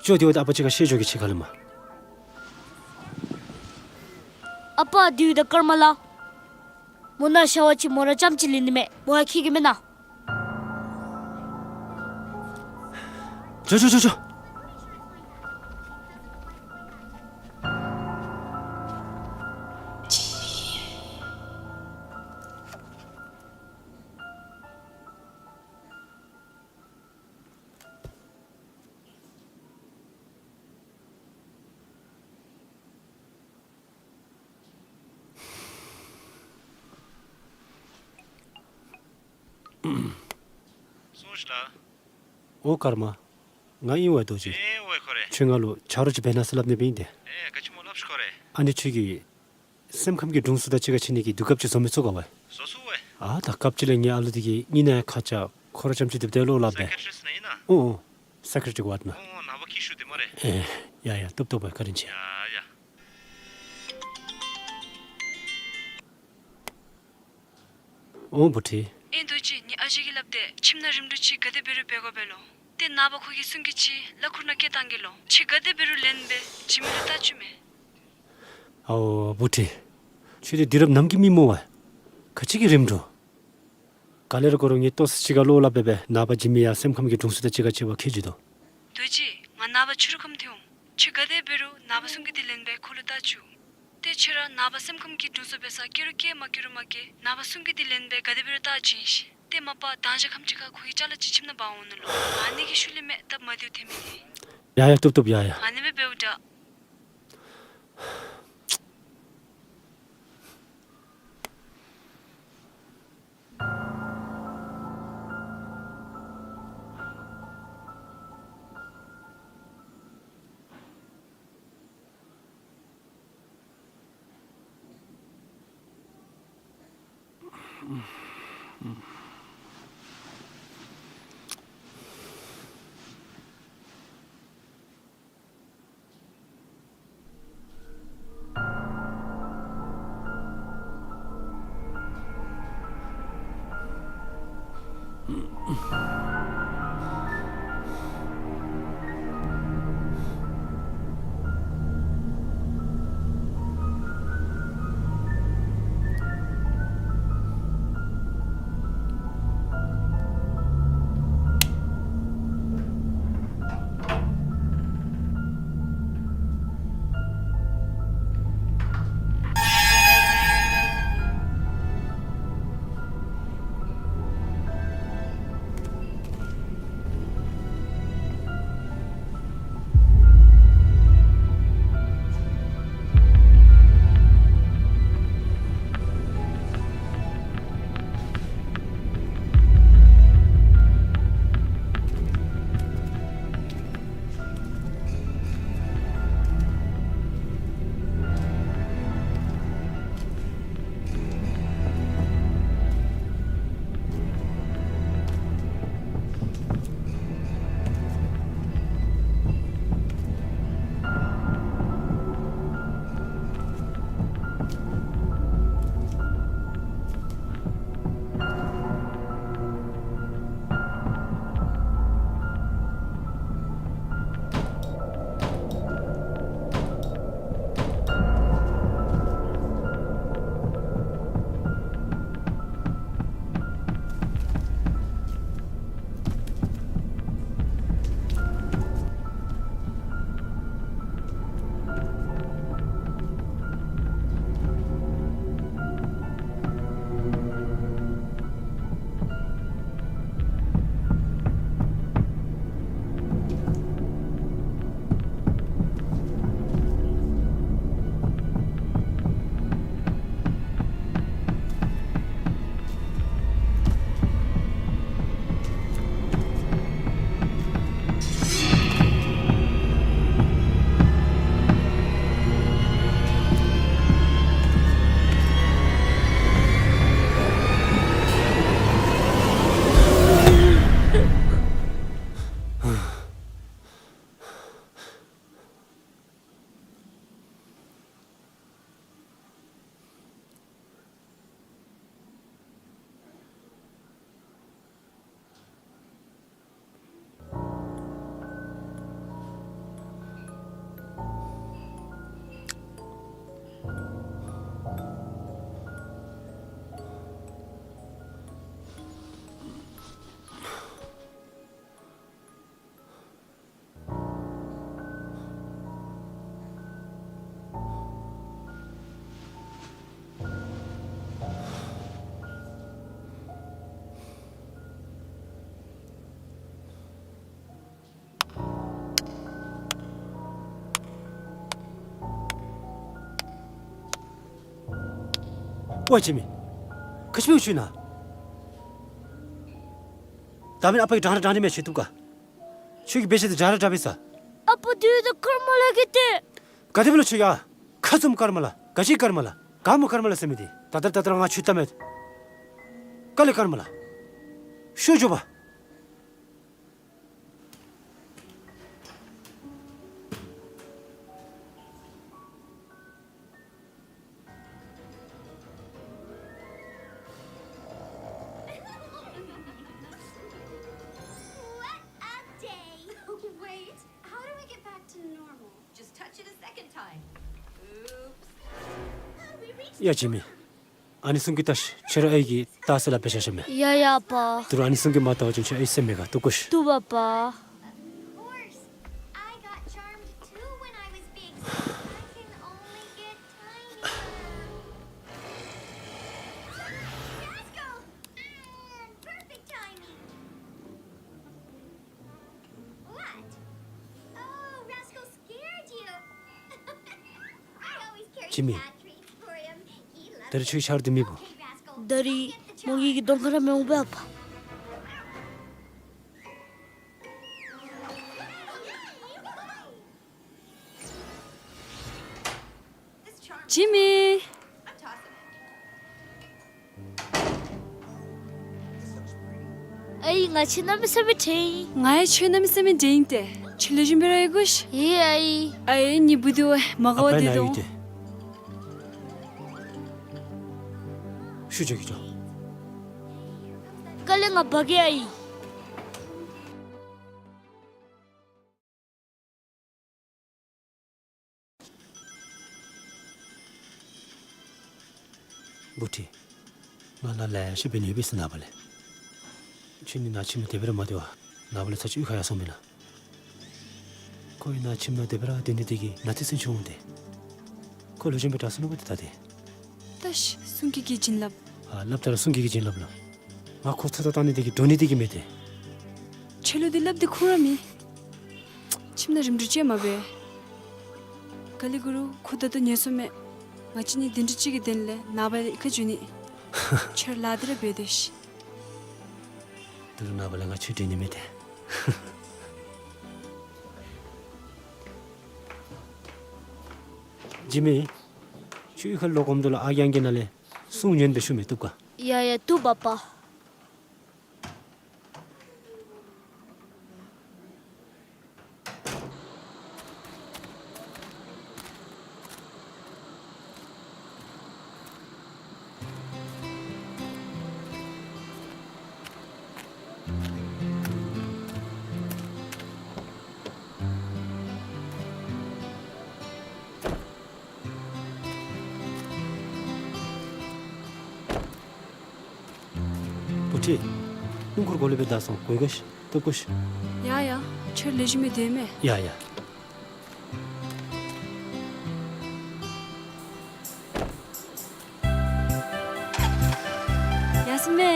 ཁྱོད་དེ་བ་ད་ཨ་པ་ཅིག་ཁར་བཤད་འགྱོ་གེ་ཅིག་ཁ་ལས་མ། ཨ་པ་དེ་བ་ད་ཀརྨ་ལགས། མོ་ནཱ་ཤ་བ་ཅིག་མོ་ར་རྐྱངམ་ཅིག་ལེན་ནི་མས། མོ་ཡང་འཁྱིད་གེ་མེན་ན། འགྱོ་འགྱོ་འགྱོ་འགྱོ། སོང་ཤིག་ལགས། ཨོ་ཀརྨ། ང་ཨིན་པས་རྡོ་རྗེ། ཨེ་ཝའེ་ཁོ་རེ། ཁྱོད་ང་ལུ་ཆ་རོགས་ཅིག་འབད་གནང་ཟེར་སླབ་ནི་སྦེ་ཨིན་ཏེ། ཨེ་ག་ཅི་སྨོ་སླབ་ཤིག་ཁོ་རེ། ཨ་ནི་ཁྱོད་ཀྱི་སེམས་ཁམས་ཀྱི་དྲུང་འཚོ་དང་གཅིག་ཁར་འཁྱིད་ནི་གི་དུས་སྐབས་ཅིག་བཟོ་མི་ཚུགས་ག་ཝའེ། བཟོ་ཚུགས་ཝའེ། ཨ་ད་སྐབས་ཅིག་ལས་ངེའི་ཨ་ལུ་འདི་གིས་གཉིད་ནང་ཡང་ཁ་འཆམ་ཁོ་ར་རྐྱངམ་ཅིག་སྡོདཔ་ད་ལོ་སླབ་སྦེ། སའི་ཀེ་ཊི་རིསཊ་ནང་ཨིན་ན། ཨོ་ཨོ། སའི་ཀེ་ཊི་རིསཊ་ཀྱི་ཝཱརཌ་ནང་། ཨོ་ཨོ་ནངས་པ་འཁྱིད་ཤོག་དེ་སྨ་རེ། ཨེ་ཡ་ཡ་བཏུབ་བཏུབ་ཝའེ་བཀའ་དྲིན་ཆེ། ཡ་ཡ། ཨོ་བུ་ཁྲིད། ཨེ་རྡོ་རྗེ་ངེའི་ཨ་ཅག་གིས་སླབ་དེས་ཁྱིམ་ནང་རིམ་གྲོ་ཅིག་ག་དེ་འབད་རུང་འབད་དགོ་པས་ལོ། ཏེ་ནངས་པ་ཁོ་གིས་སྲུང་སྐྱོབ་ཅིག་ལ་ཁུར་ནང་བསྐྱལ་བཏང་གེ་ལོ། ཁྱོད་ག་དེ་འབད་རུང་ལེན་སྦེ་ཇི་མི་ལུ་བལྟ་བཅུག་མས། ཨའོ་བུ་ཁྲིད། ཁྱོད་འདི་དུས་རབས་ནམ་གྱི་མི་སྨོ་ཝའེ། ག་ཅི་གི་རིམ་གྲོ། ག་ལས་ར་གོ་རུང་ངེའི་ལྟོ་ཚང་ཅིག་ཁར་ལོག་སླབ་སྦེ་སྦེ་ནངས་པ་ཇི་མི་ཡང་སེམས་ཁམས་ཀྱི་དྲུང་འཚོ་དང་གཅིག་ཁར་འཁྱིད་པར་འཁྱིད་འགྱོ་དོ། རྡོ་རྗེ། ང་ནངས་པ་ཕྱི་རུ་ཁམས་ཐོན་འོང་། ཁྱོད་ག་དེ་འབད་རུང་ནངས་པ་སྲུང་སྐྱོབ་འདི་ལེན་སྦེ་ཁོ་ལུ་བལྟ་བཅུག། ཏེ་ཁྱོད་ར་ནངས་པ་སེམས་ཁམས་ཀྱི་དྲུང་འཚོ་འབད་སར་སྐྱེ་རུང་སྐྱེ་མ་སྐྱེ་རུང་མ་སྐྱེ་ནངས་པ་སྲུང་སྐྱོབ་འདི་ལེན་སྦེ་ག་དེ་འབད་རུང་བལྟ་བྱིན་ཤིག། ཏེ་མ་པ་མདང་ཞག་ཁམས་ཅིག་ཁར་ཁོ་གི་ཅ་ལ་ཅིག་ཁྱིམ་ནང་འབག་འོང་ནི་ལོ། ཨ་ནི་གི་ཤུལ་ལས་མེད་སྟབས་མ་བདེཝ་ཐོན་མི་འདི། ཡ་ཡ་བཏུབ་བཏུབ་ཡ་ཡ། ཨ་ནི་སྦེ་འབདཝ་ད། པོ་ཅི་མི། ཁ་ཤི་མི་ཤུ་ན། ད་མེན་ཨ་པ་གི་དྲང་ར་དྲང་ར་མེ་ཆེ་ཏུ་ཀ། ཁྱོད་ཀྱི་བེ་ཤ་དེ་དྲང་ར་དྲང་བེ་ས། ཨ་པ་དུས་དུ་ཀརྨ་ལ་གི་ཏེ། ག་དེ་བ་ལ་ཆོས་ཡ། ཁ་ཙུམ་ཀརྨ་ལ། ག་ཅི་ཀརྨ་ལ། ག་མོ་ཀརྨ་ལ་ཟེར་མི་དེ། ད་དར་ད་དར་ང་ཆུ་ཏ་མེད། ཀ་ལེ་ཀརྨ་ལ། ཤུ་ཇོ་བ། What a day! Wait, how do we get back to normal? Just touch it a second time. Oops. ཡ་ཇི་མི། ཨ་ནི་སུང་གི་ཏ་ཤི་ཁྱོད་ར་ཨའི་གི་ཏ་སེ་ལ་བེ་ཤ་ཤ་མེ། ཡ་ཡ་པ། ཏུ་རུ་ཨ་ནི་སུང་གི་མ་ཏ་བ་ཅིན་ཁྱོད་ཨའི་སེམས་མེད་ག་ཏུ་ཀུ་ཤི། ཏུ་བ་པ། Of course. I got charmed too when I was being small. I can only get tinier. Rascal! Perfect timing. What? Oh, Rascal scared you. I always carry sad dreams for him. He loves it. ཇི་མི། ད་རིས་ཁྱོད་ཤར་དུ་མི་བུ། Okay, Rascal. ད་རིས་མོ་གི་གི་གདོང་ཁ་ར་མེ་འོང་བ་པ། ཇི་མི། ཨའི་ང་ཁྱོད་གནམ་མེད་ས་མེད་དྲན་ཡི། ང་ཡང་ཁྱོད་གནམ་མེད་ས་མེད་དྲན་ཡི་ཏེ། ཁྱོད་ལེགས་ཤོམ་སྦེ་ར་ཡོད་གོ་ཤིག། ཡེ་ཨའི། ཨའི་ནི་བུ་དུ་མ་ག་བ་ཨ་པ་དེ་ན་ཡོད་དོ། ཏེ། ཤུ་ཇོ་གི་ཇོ། ཀ་ལེ་ང་བ་གི་ཨའི། བུ་ཁྲིད། ང་ལ་ལས་ཤེས་པའི་ནུས་པའི་སི་ན་བ་ལེ། ཁྱོད་ནི་ན་ཁྱིམ་ནང་དེ་བེ་ར་མ་དེ་བ། ན་བ་ལེ་ཚ་ཅི་ཁ་ཡ་སོང་མེ་ན། ཁོ་ཡི་ན་ཁྱིམ་ནང་དེ་བེ་ར་དེ་ནི་དེ་གི་ན་ཏི་སེན་ཆུང་དེ། ཁོ་ལུ་ཅན་པའི་དྲ་སུ་ནུ་བ་དེ་ད་དེ། ད་ཤི་སུང་གི་གི་བྱིན་རླབས། ཨ་རླབས་ད་ར་སུང་གི་གི་བྱིན་རླབས་ལོ། ང་ཁོ་ཚ་ཚ་བཏང་ནི་དེ་གི་འགྲོ་ནི་དེ་གི་མེད་དེ། ཆེ་ལུ་དེ་རླབས་དེ་ཁུ་ར་མི། ཁྱིམ་ནང་རིམ་གྲོ་ཅིག་མ་འབད། ག་ལེ་གུ་རུ་ཁོ་ད་ལྟོ་ཉལ་སོང་མེ། ང་བཅས་གཉིས་དེ་འདྲ་ཅིག་གི་དོན་ལས་ནངས་པ་ལས་ཁ་འཇུ་ནི། ཁྱོད་ལཱ་དེ་ར་འབད་དེ་ཤི། ད་རུང་ནངས་པ་ལས་ང་ཁྱོད་འདྲེན་ནི་མེད་དེ། ཇི་མི། ཁྱོད་ཁ་ལོག་གོམ་དུ་ལ་ཨ་རྒྱང་གི་ན་ལས་སུང་ཉན་པའི་ཤུ་མེ་བཏུབ་ག། ཡ་ཡ་བཏུབ་པ་པ། བུ་ཁྲིད། སྣུམ་འཁོར་གོ་ལེ་སྦེ་བདའ་སོང་གོ་ག་ཤི་ཏོ་གོ་ཤི། ཡ་ཡ། ཁྱོད་ལེགས་ཤོམ་སྦེ་སྡོད་མེ། ཡ་ཡ། ཡ་སི་མེ།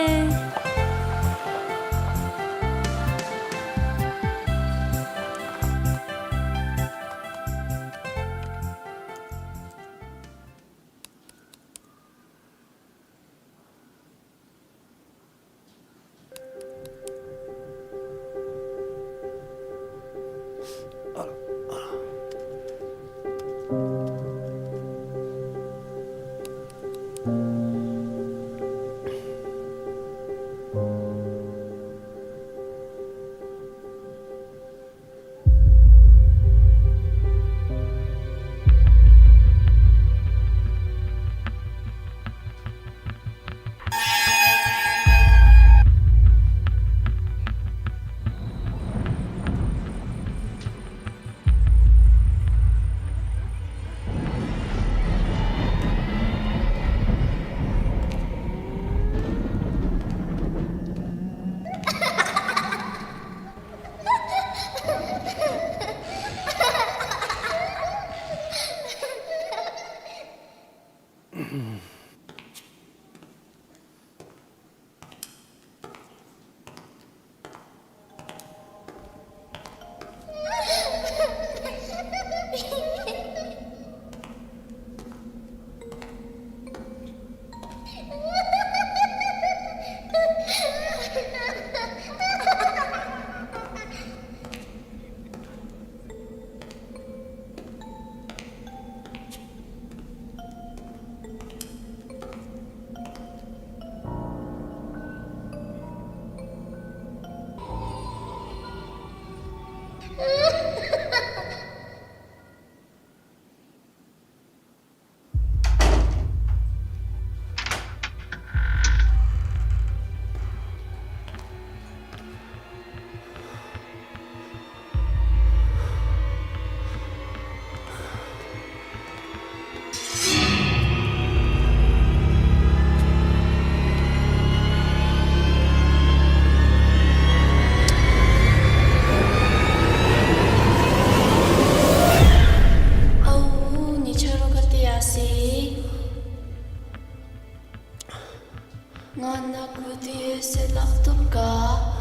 ང་ནཱ་ཁུ་དེ་ཟེར་སླབ་བཏུབ་ག།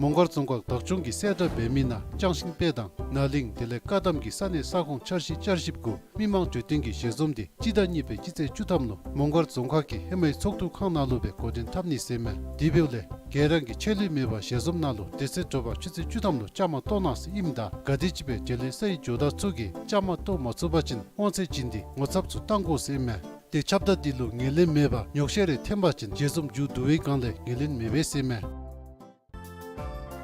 མོང་སྒར་རྫོང་ཁག་བདག་སྐྱོང་གིས་གསལ་བསྒྲགས་འབད་མི་ནང་ལྕང་ཤིང་དཔེ་དང་ནཱ་གླིང་དེ་ལས་བཀའ་གདམས་ཀྱི་ས་གནས་ས་ཁོངས་འཆར་གཞི་བསྐྱར་ཞིབ་གུ་མི་མང་གྲོས་བསྟུན་གྱི་ཞལ་འཛོམས་དེ་སྤྱི་ཟླ་གཉིས་པའི་སྤྱི་ཚེས་བཅུ་ཐམ་ལུ་མོང་སྒར་རྫོང་ཁག་གི་ཧེ་མའི་ཚོགས་འདུ་ཁང་ནང་ལུ་སྦེ་འགོ་འདྲེན་འཐབ་ནི་ཟེར་མས། དེ་འབདཝ་ལས་ག་ར་གིས་ཆད་ལུས་མེད་པར་ཞལ་འཛོམས་གནང་ལུ། དེ་ཚེ་དྲོ་པ་ཆུ་ཚོད་བཅུ་ཐམ་ལུ་བཅའ་མར་གཏོགས་གནང་ཟེར་ཨིནམ་ད་ག་དེམ་ཅིག་སྦེ་འབྲེལ་ཡོད་ས་ཡི་ཇོ་བདག་ཚུ་གིས་བཅའ་མར་གཏོགས་མ་ཚུགས་པ་ཅིན་དབང་ཚད་བྱིན་ཏེ་ངོ་ཚབ་ཚུ་བཏང་དགོ་ཟེར་ཨིན་མས། ཏེ་ཁྱབ་བརྡལ་འདི་ལུ་ངོས་ལེན་མེད་པར་ཉོགས་བཤད་རེ་འཐེན་པ་ཅིན་ཞལ་འཛོམས་མཇུག་བསྡུ་བའི་སྒང་ལས་ངོས་ལེན་མི་འབད་ཟེར་མས།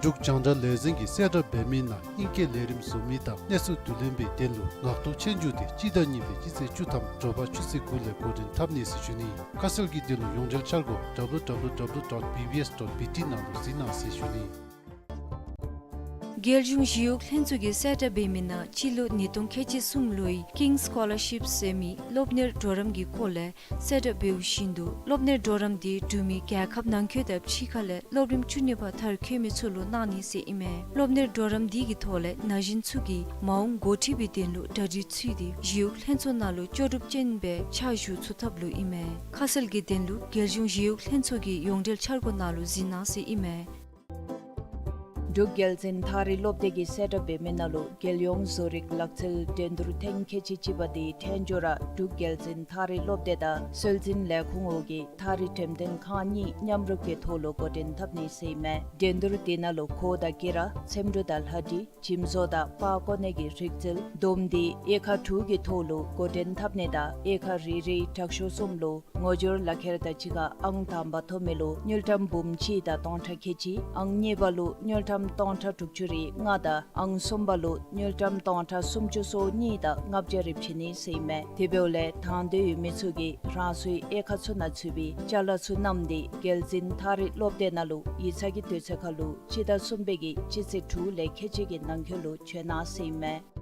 འབྲུག་རྒྱང་བསྒྲགས་ལས་འཛིན་གྱིས་གསལ་བསྒྲགས་འབད་མི་ནང་ཨིང་སྐད་ལས་རིམ་བཟོ་མི་དང་གནས་ཚུལ་བསྡུ་ལེན་པའི་དོན་ལུ་ངག་ཐོག་ཆོས་རྒྱུགས་དེ་སྤྱི་ཟླ་གཉིས་པའི་སྤྱི་ཚེས་བཅུ་ཐམ་དྲོ་པ་ཆུ་ཚོད་དགུ་ལས་འགོ་འདྲེན་འཐབ་ནི་ཟེར་ཞུ་ནི། ཁ་གསལ་གྱི་དོན་ལུ་ཡོངས་འབྲེལ་འཆར་སྒོ་W W W dot B B S dot B T ནང་ལུ་གཟིགས་གནང་ཟེར་ཞུ་ནི། རྒྱལ་གཞུང་ཞི་གཡོག་ལྷན་ཚོགས་ཀྱིས་གསལ་བསྒྲགས་འབད་མི་ནང་སྤྱི་ལོ་ཉིས་སྟོང་ཁལ་གཅིག་གསུམ་ལོའི་King Scholarship ཟེར་མི་སློབ་གཉེར་གྲོགས་རམ་གྱི་སྐོར་ལས་གསལ་བསྒྲགས་འབདཝ་བཞིན་དུ་སློབ་གཉེར་གྲོགས་རམ་དེ་འབྲུག་མི་རྒྱལ་ཁབ་ནང་འཁོད་དང་ཕྱི་ཁ་ལས་སློབ་རིམ་བཅུ་གཉིས་པ་མཐར་འཁྱོལ་མི་ཚུ་ལུ་གནང་ནི་ཟེར་ཨིན་མས། སློབ་གཉེར་གྲོགས་རམ་དེ་གི་ཐོག་ལས་ན་གཞོན་ཚུ་གིས་མ་འོངས་འགོ་ཁྲིད་པའི་དོན་ལུ་གྲ་སྒྲིག་ཚུད་དེ་ཞི་གཡོག་ལྷན་ཚོགས་ནང་ལུ་ལྕོགས་གྲུབ་ཅན་སྦེ་ཕྱག་ཞུ་ཚུགས་ཐབས་ལུ་ཨིན་མས། ཁ་གསལ་གྱི་དོན་ལུ་རྒྱལ་གཞུང་ཞི་གཡོག་ལྷན་ཚོགས་ཀྱི་ཡོངས་འབྲེལ་འཆར་སྒོ་ནང་ལུ་གཟིགས་གནང་ཟེར་ཨིན་མས། འབྲུག་རྒྱལ་འཛིན་ཐག་རིང་སློབ་སྡེ་གིས་གསལ་བསྒྲགས་འབད་མི་ནང་ལུ་རྒྱལ་ཡོངས་བཟོ་རིག་ལག་རྩལ་འགྲན་བསྡུར་ཐེངས་ཁལ་གཅིག་གཅིག་པ་དེ་ཐད་སྦྱོར་ར་འབྲུག་རྒྱལ་འཛིན་ཐག་རིང་སློབ་སྡེ་དང་སྲོལ་འཛིན་ལས་ཁུངས་འོག་གི་ཐག་རིང་འགྲེམས་སྟོན་ཁང་གཉིས་མཉམ་རུབ་ཀྱི་ཐོག་ལུ་འགོ་འདྲེན་འཐབ་ནི་ཟེར་ཨིན་མས། འགྲན་བསྡུར་དེ་ནང་ལུ་གོ་དང་དགེ་ར་འཚེམ་དྲུབ་དང་ལྷ་འབྲི་འཇིམ་བཟོ་དང་པར་བརྐོ་ནི་གི་རིག་རྩལ་བསྡོམས་ཏེ་དབྱེ་ཁག་དྲུག་གི་ཐོག་ལུ་འགོ་འདྲེན་འཐབ་ནི་དང་དབྱེ་ཁག་རེ་རེའི་དྲག་ཤོས་གསུམ་ལུ་ངོ་སྦྱོར་ལག་ཁྱེར་དང་གཅིག་ཁར་ཨང་དང་པ་ཐོབ་མི་ལུ་དངུལ་ཀྲམ་འབུམ་གཅིག་དང་སྟོང་ཕྲག་ཁལ་གཅིག། ཨང་གཉིས་པ་ལུ་དངུལ་ཀྲམ་སྟོང་ཕྲག་དྲུག་ཅུ་རེ་ལྔ་དང་ཨང་གསུམ་པ་ལུ་དངུལ་ཀྲམ་སྟོང་ཕྲག་སུམ་ཅུ་སོ་གཉིས་དང་ལྔ་བརྒྱ་རེ་བྱིན་ནི་ཟེར་ཨིན་མས། དེ་འབདཝ་ལས་དང་འདོད་ཡོད་མི་ཚུ་གིས་རང་སོའི་དབྱེ་ཁག་ཚུ་ནང་ཚུད་པའི་ཅ་ལ་ཚུ་བསྣམས་ཏེ་རྒྱལ་འཛིན་ཐག་རིང་སློབ་སྡེ་ནང་ལུ་ཡིག་ཚང་གི་དུས་ཚོད་ཁར་ལུ་སྤྱི་ཟླ་གསུམ་པའི་གི་སྤྱི་ཚེས་དྲུག་ལས་ཁལ་གཅིག་གི་ནང་འཁོད་ལུ་བྱོན་གནང་ཟེར་ཨིན་མས།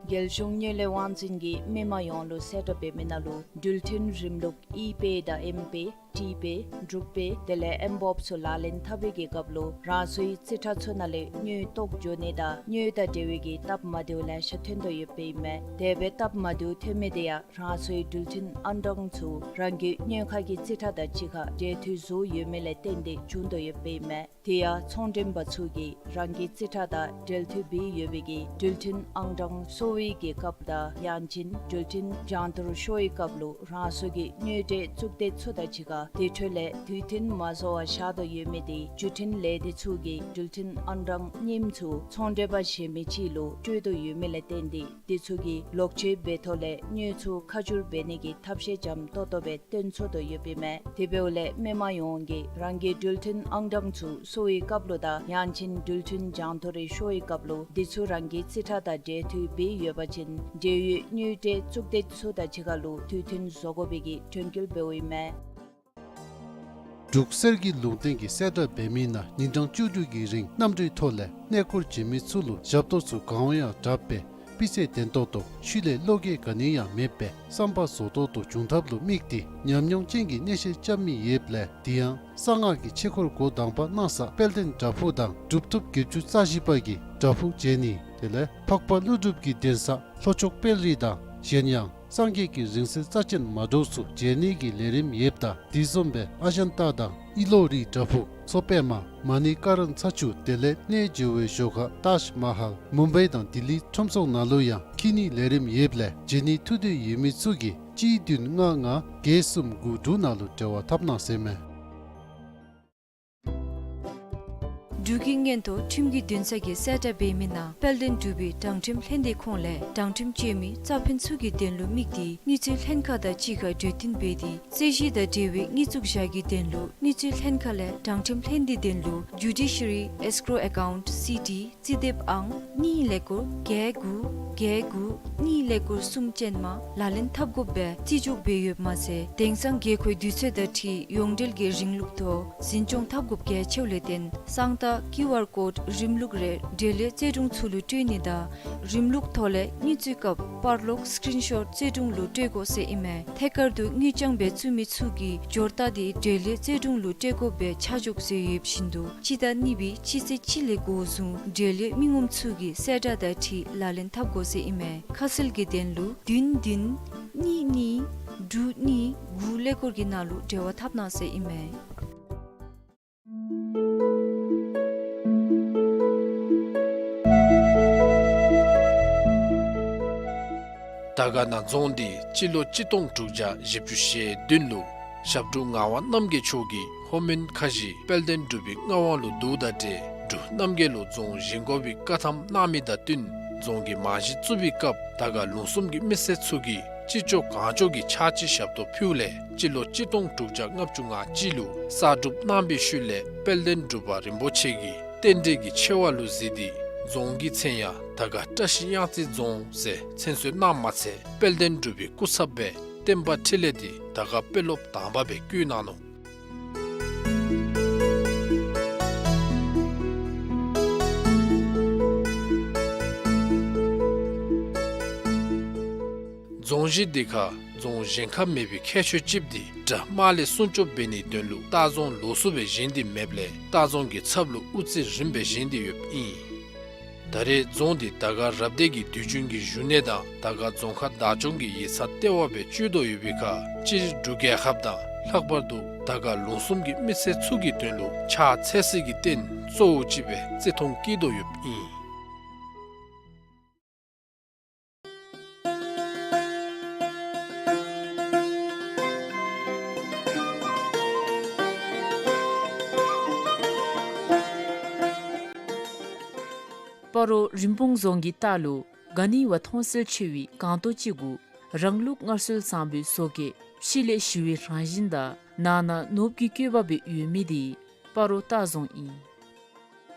རྒྱལ་གཞུང་དངུལ་ལས་དབང་འཛིན་གྱིས་མི་མང་ཡོངས་ལུ་གསལ་བསྒྲགས་འབད་མི་ནང་ལུ་འགྲུལ་འཕྲིན་རིམ་ལུགས་ཨི་པེ་དང་ཨེམ་པེ་ཊི་པེ་འབྲུག་པེ་དེ་ལས་ཨེམ་བོབ་ཚུ་ལག་ལེན་འཐབ་པའི་གི་སྐབས་ལུ་རང་སོའི་རྩིས་ཁྲ་ཚུ་ནང་ལས་དངུལ་བཏོག་འགྱོ་ནི་དང་དངུལ་དང་འབྲེལ་བའི་གི་སྟབས་མ་བདེཝ་ལེ་ཤ་ཐོན་དོ་ཡོདཔ་ཨིན་མས། དེ་སྦེ་སྟབས་མ་བདེཝ་ཐོན་མི་དེ་ཡང་རང་སོའི་འགྲུལ་འཕྲིན་ཨང་གྲངས་ཚུ་རང་གི་དངུལ་ཁང་གི་རྩིས་ཁྲ་དང་གཅིག་ཁར་འབྲེལ་མཐུད་བཟོ་ཡོད་མི་ལས་བརྟེན་ཏེ་བྱུང་དོ་ཡོདཔ་ཨིན་མས། དེ་ཡང་ཚོང་མགྲོན་པ་ཚུ་གིས་རང་གི་རྩིས་ཁྲ་དང་འབྲེལ་མཐུད་འབད་ཡོད་པའི་གི་འགྲུལ་འཕྲིན་ཨང་གྲངས་སོར་བའི་གི་སྐབས་དང་ཡང་ཅིན་འགྲུལ་འཕྲིན་སྦྱང་བརྡར་ཤོར་བའི་སྐབས་ལུ་རང་སོ་གི་དངུལ་འབྲེལ་གཙུག་སྡེ་ཚུ་དང་གཅིག་ཁར་ དེ་འཕྲོ་ལས་དུས་མཐུན་མ་བཟོ་བར་བཞག་དོ་ཡོད་མི་དེ་བརྒྱུད་འཕྲིན་ལས་སྡེ་ཚུ་གིས་འགྲུལ་འཕྲིན་ཨང་གྲངས་རྙིངམ་ཚུ་ཚོང་འབྲེལ་པ་གཞན་མི་ཅིག་ལུ་སྤྲོད་དོ་ཡོད་མི་ལས་བརྟེན་ཏེ་དེ་ཚུ་གིས་ལོག་སྤྱོད་འབད་ཐོག་ལས་དངུལ་ཚུ་ཁ་བསྒྱུར་འབད་ནི་གི་ཐབས་ཤེས་འཇམ་ཏོག་ཏོ་སྦེ་སྟོན་ཚུགས་དོ་ཡོདཔ་ཨིན་མས། དེ་འབདཝ་ལས་མི་མང་ཡོངས་ཀྱིས་རང་གི་འགྲུལ་འཕྲིན་ཨང་གྲངས་ཚུ་གསོ་བའི་སྐབས་ལུ་དང་ཡང་ཅིན་འགྲུལ་འཕྲིན་རྒྱང་མཐོ་རིག་ཤོར་བའི་སྐབས་ལུ་དེ་ཚུ་རང་གི་རྩིས་ཁྲ་དང་འབྲེལ་མཐུད་འབད་ཡོད་པ་ཅིན་འབྲེལ་ཡོད་དངུལ་སྤྲོད་གཙུག་སྡེ་ཚུ་དང་གཅིག་ཁར་ལུ་དུས་མཐུན་བཟོ་དགོ་པའི་གི་དྲན་སྐུལ་འབདཝ་ཨིན་མས། འབྲུག་གསེར་གྱི་ལུང་བསྟན་གྱིས་གསལ་བསྒྲགས་འབད་མི་ནང་ཉིན་གྲངས་བཅུ་དྲུག་གི་རིང་གནམ་གྲུའི་ཐོག་ལས་གནས་སྐོར་བྱིན་མི་ཚུ་ལུ་ཞབས་ཏོག་ཚུ་གང་ཡང་དྲག་པས་སྤུས་ཚད་ལྡན་ཏོག་ཏོ་ཤུལ་ལས་བློ་འགྱོད་ག་ནི་ཡང་མེད་པས་བསམ་པ་རྫོགས་ཏོག་ཏོ་འབྱུང་ཐབས་ལུ་དམིགས་ཏེ་ཉམས་མྱོང་ཅན་གྱི་གནས་བཤད་རྐྱབ་མི་ཡོདཔ་ལས་དེ་ཡང་གསང་སྔགས་ཀྱི་ཆོས་འཁོར་འགོ་དང་པ་གནང་ས་དཔལ་ལྡན་བྲག་ཕུག་དང་གྲུབ་ཐོབ་བརྒྱད་ཅུ་རྩ་བཞི་པ་གིས་བྲག་ཕུག་མཇལ་ནི་དེ་ལས་འཕགས་པ་ཀླུ་སྒྲུབ་ཀྱི་གདན་ས་ལྷོ་ཕྱོགས་དཔལ་རི་དང་གཞན་ཡང་སངས་རྒྱས་ཀྱི་རིང་བསྲེལ་རྩ་ཅན་མ་འདྲཝ་ཚུ་མཇལ་ནི་གི་ལས་རིམ་ཡོདཔ་ད་དེ་བཟུམ་སྦེ་ཨ་ཇན་ཏ་དང་ཨི་ལོ་རི་བྲག་ཕུག་མཚོ་པདྨ་མ་ཎི་ཀ་རན་ཚ་ཆུ་དེ་ལས་གནས་མཇལ་བའི་ཞོར་ཁར་ཏཱཇ་མ་ཧཱལ་མུམ་བའི་དང་ལྡི་ལི་ཁྲོམ་ཚོགས་ནང་ལུ་ཡང་འཁྱིད་ནི་ལས་རིམ་ཡོདཔ་ལས་མཇལ་ནི་ཐུགས་འདོད་ཡོད་མི་ཚུ་གིས་གཅིག་བདུན་ལྔ་ལྔ་བརྒྱད་གསུམ་དགུ་དྲུག་ནང་ལུ་འབྲེལ་བ་འཐབ་གནང་ཟེར་མས། འབྲུག་གི་མངོན་མཐོ་ཁྲིམས་ཀྱི་འདུན་ས་གིས་གསལ་བསྒྲགས་འབད་མི་ནང་དཔལ་ལྡན་འབྲུག་པའི་དྲང་ཁྲིམས་ལྷན་སྡེ་ཁོངས་ལས་དྲང་ཁྲིམས་གཅོད་མི་རྩ་ཕན་ཚུ་གི་དོན་ལུ་དམིགས་ཏེ་དངུལ་རྩིས་ལྷན་ཁག་དང་གཅིག་ཁར་གྲོས་བསྟུན་འབད་དེ་རྩོད་གཞི་དང་འབྲེལ་བའི་དངུལ་བཙུགས་བཞག་གི་དོན་ལུ་དངུལ་རྩིས་ལྷན་ཁག་ལས་དྲང་ཁྲིམས་ལྷན་སྡེའི་དོན་ལུ་Judiciary Escrow Account City རྩིས་དེབ་ཨང་གཉིས་ཀླད་ཀོར་བརྒྱད་དགུ་བརྒྱད་དགུ་གཉིས་ཀླད་ཀོར་གསུམ་ཅན་མ་ལག་ལེན་འཐབ་དགོཔ་སྦེ་རྩིས་འཇོག་འབད་ཡོདཔ་མ་ཚད་དེང་སང་དགོས་མཁོའི་དུས་ཚོད་དང་འཁྲིལ་ཡོངས་འབྲེལ་གྱི་རིམ་ལུགས་ཐོག་འཛིན་སྐྱོང་འཐབ་དགོཔ་གལ་ཆེཝ་ལས་བརྟེན་གསང་རྟགས་ཀིའུ་ཨར་ཀོཌ་རིམ་ལུགས་རེ་འབྲེལ་ཡོད་རྩེ་དྲུང་ཚུ་ལུ་སྤྲོད་ནི་དང་རིམ་ལུགས་ཐོག་ལས་དངུལ་རྩིས་སྐབས་པར་ལོག་སི་ཀྲིན་ཤོཊ་རྩེ་དྲུང་ལུ་སྤྲོད་དགོ་ཟེར་ཨིན་མས། ཐད་ཀར་དུ་དངུལ་རྐྱང་སྦེ་བཙུགས་མི་ཚུ་གིས་སྦྱོར་རྟགས་དེ་འབྲེལ་ཡོད་རྩེ་དྲུང་ལུ་སྤྲོད་དགོཔ་སྦེ་ཆ་འཇོག་ཟེར་ཡོདཔ་བཞིན་དུ་སྤྱི་ཟླ་གཉིས་པའི་སྤྱི་ཚེས་གཅིག་ལས་འགོ་བཟུང་འབྲེལ་ཡོད་མི་ངོམ་ཚུ་གིས་གསལ་བསྒྲགས་དང་འཁྲིལ་ལག་ལེན་འཐབ་དགོ་ཟེར་ཨིན་མས། ཁ་གསལ་གྱི་དོན་ལུ་བདུན་བདུན་གཉིས་གཉིས་དྲུག་གཉིས་དགུ་ཀླད་ཀོར་གྱི་ནང་ལུ་འབྲེལ་བ་འཐབ་གནང་ཟེར་ཨིན་མས། དར་དཀར་ན་རྫོང་འདི་སྤྱི་ལོ་གཅིག་སྟོང་དྲུག་བརྒྱ་བཞི་བཅུ་ཞེ་བདུན་ལུ་ཞབས་དྲུང་ངག་དབང་རྣམ་རྒྱལ་མཆོག་གིས་ལྷོ་མོན་ཁ་བཞི་དཔལ་ལྡན་འབྲུག་པའི་མངའ་དབང་ལུ་བསྡུཝ་དང་འབྲེལ་འབྲུག་རྣམ་རྒྱལ་ལུ་རྫོང་བཞེངས་དགོ་པའི་བཀའ་ཐམ་གནང་མི་དང་བསྟུན་རྫོང་གི་རྨང་གཞི་བཙུགས་པའི་སྐབས་དར་དཀར་ལུང་གསུམ་གྱི་མི་སེར་ཚུ་གིས་ཅི་ལྕོགས་གང་ལྕོགས་ཀྱི་ཕྱག་ཕྱི་ཞབས་ཏོག་ཕུལཝ་ལས་སྤྱི་ལོ་གཅིག་སྟོང་དྲུག་བརྒྱ་ལྔ་བཅུ་ང་གཅིག་ལུ་གསར་སྒྲུབ་གནང་བའི་ཤུལ་ལས་དཔལ་ལྡན་འབྲུག་པ་རིན་པོ་ཆེ་གིས་རྟེན་འབྲེལ་གྱི་ཆེ་བ་ལུ་གཟིགས་ཏེ་རྫོང་གི་མཚན་ཡང་དར་དཀར་བཀྲ་ཤིས་གཡང་རྩེ་རྫོང་ཟེར་མཚན་གསོལ་གནངམ་མ་ཚད་དཔལ་ལྡན་འབྲུག་པའི་སྐུ་ཚབ་སྦེ་བསྟན་པ་འཕྲིན་ལས་འདི་དར་དཀར་དཔོན་སློབ་དང་པ་སྦེ་བསྐོས་གནང་ནུག། རྫོང་གཞི་འདི་ཁར་རྫོང་གཞན་ཁར་མེད་པའི་ཁྱད་ཆོས་ཅིག་འདི་དགྲ་དམག་ལས་སྲུང་སྐྱོབ་འབད་ནིའི་དོན་ལུ་ལྟ་རྫོང་ལོགས་སུ་སྦེ་བཞེངས་ཏེ་མེདཔ་ལས་ལྟ་རྫོང་གི་ཚབ་ལུ་དབུ་རྩེ་རིམ་པ་སྦེ་བཞེངས་ཏེ་ཡོདཔ་ཨིན། ད་རེས་རྫོང་འདི་དར་དཀར་རབ་སྡེ་གི་དུས་རྒྱུན་གྱི་བཞུགས་གནས་དང་དར་དཀར་རྫོང་ཁག་བདག་སྐྱོང་གི་ཡིག་ཚང་ལྟེ་བ་སྦེ་སྤྱོད་དོ་ཡོད་པའི་ཁར་སྤྱིར་འབྲུག་རྒྱལ་ཁབ་དང་ལྷག་པར་དུ་དར་དཀར་ལུང་གསུམ་གྱི་མི་སེར་ཚུ་གི་དོན་ལུ་ཕྱག་འཚལ་སའི་རྟེན་གཙོ་བོ་ཅིག་སྦེ་བརྩི་མཐོང་བསྐྱེད་དོ་ཡོདཔ་ཨིན། སྤ་རོ་རིན་སྤུངས་རྫོང་གི་ལྟག་ལུ་ག་ནི་བ་མཐོང་གསལ་ཆེ་བའི་སྒང་ཏོག་ཅིག་གུ་རང་ལུགས་སྔར་སྲོལ་བཟང་པོའི་བཟོ་བཀོད་ཕྱི་ལས་ཞི་བའི་རང་བཞིན་དང་ནང་ན་ནོར་བུ་གི་བཀོད་པ་སྦེ་ཡོད་མི་འདི་སྤ་རོ་ལྟ་རྫོང་ཨིན།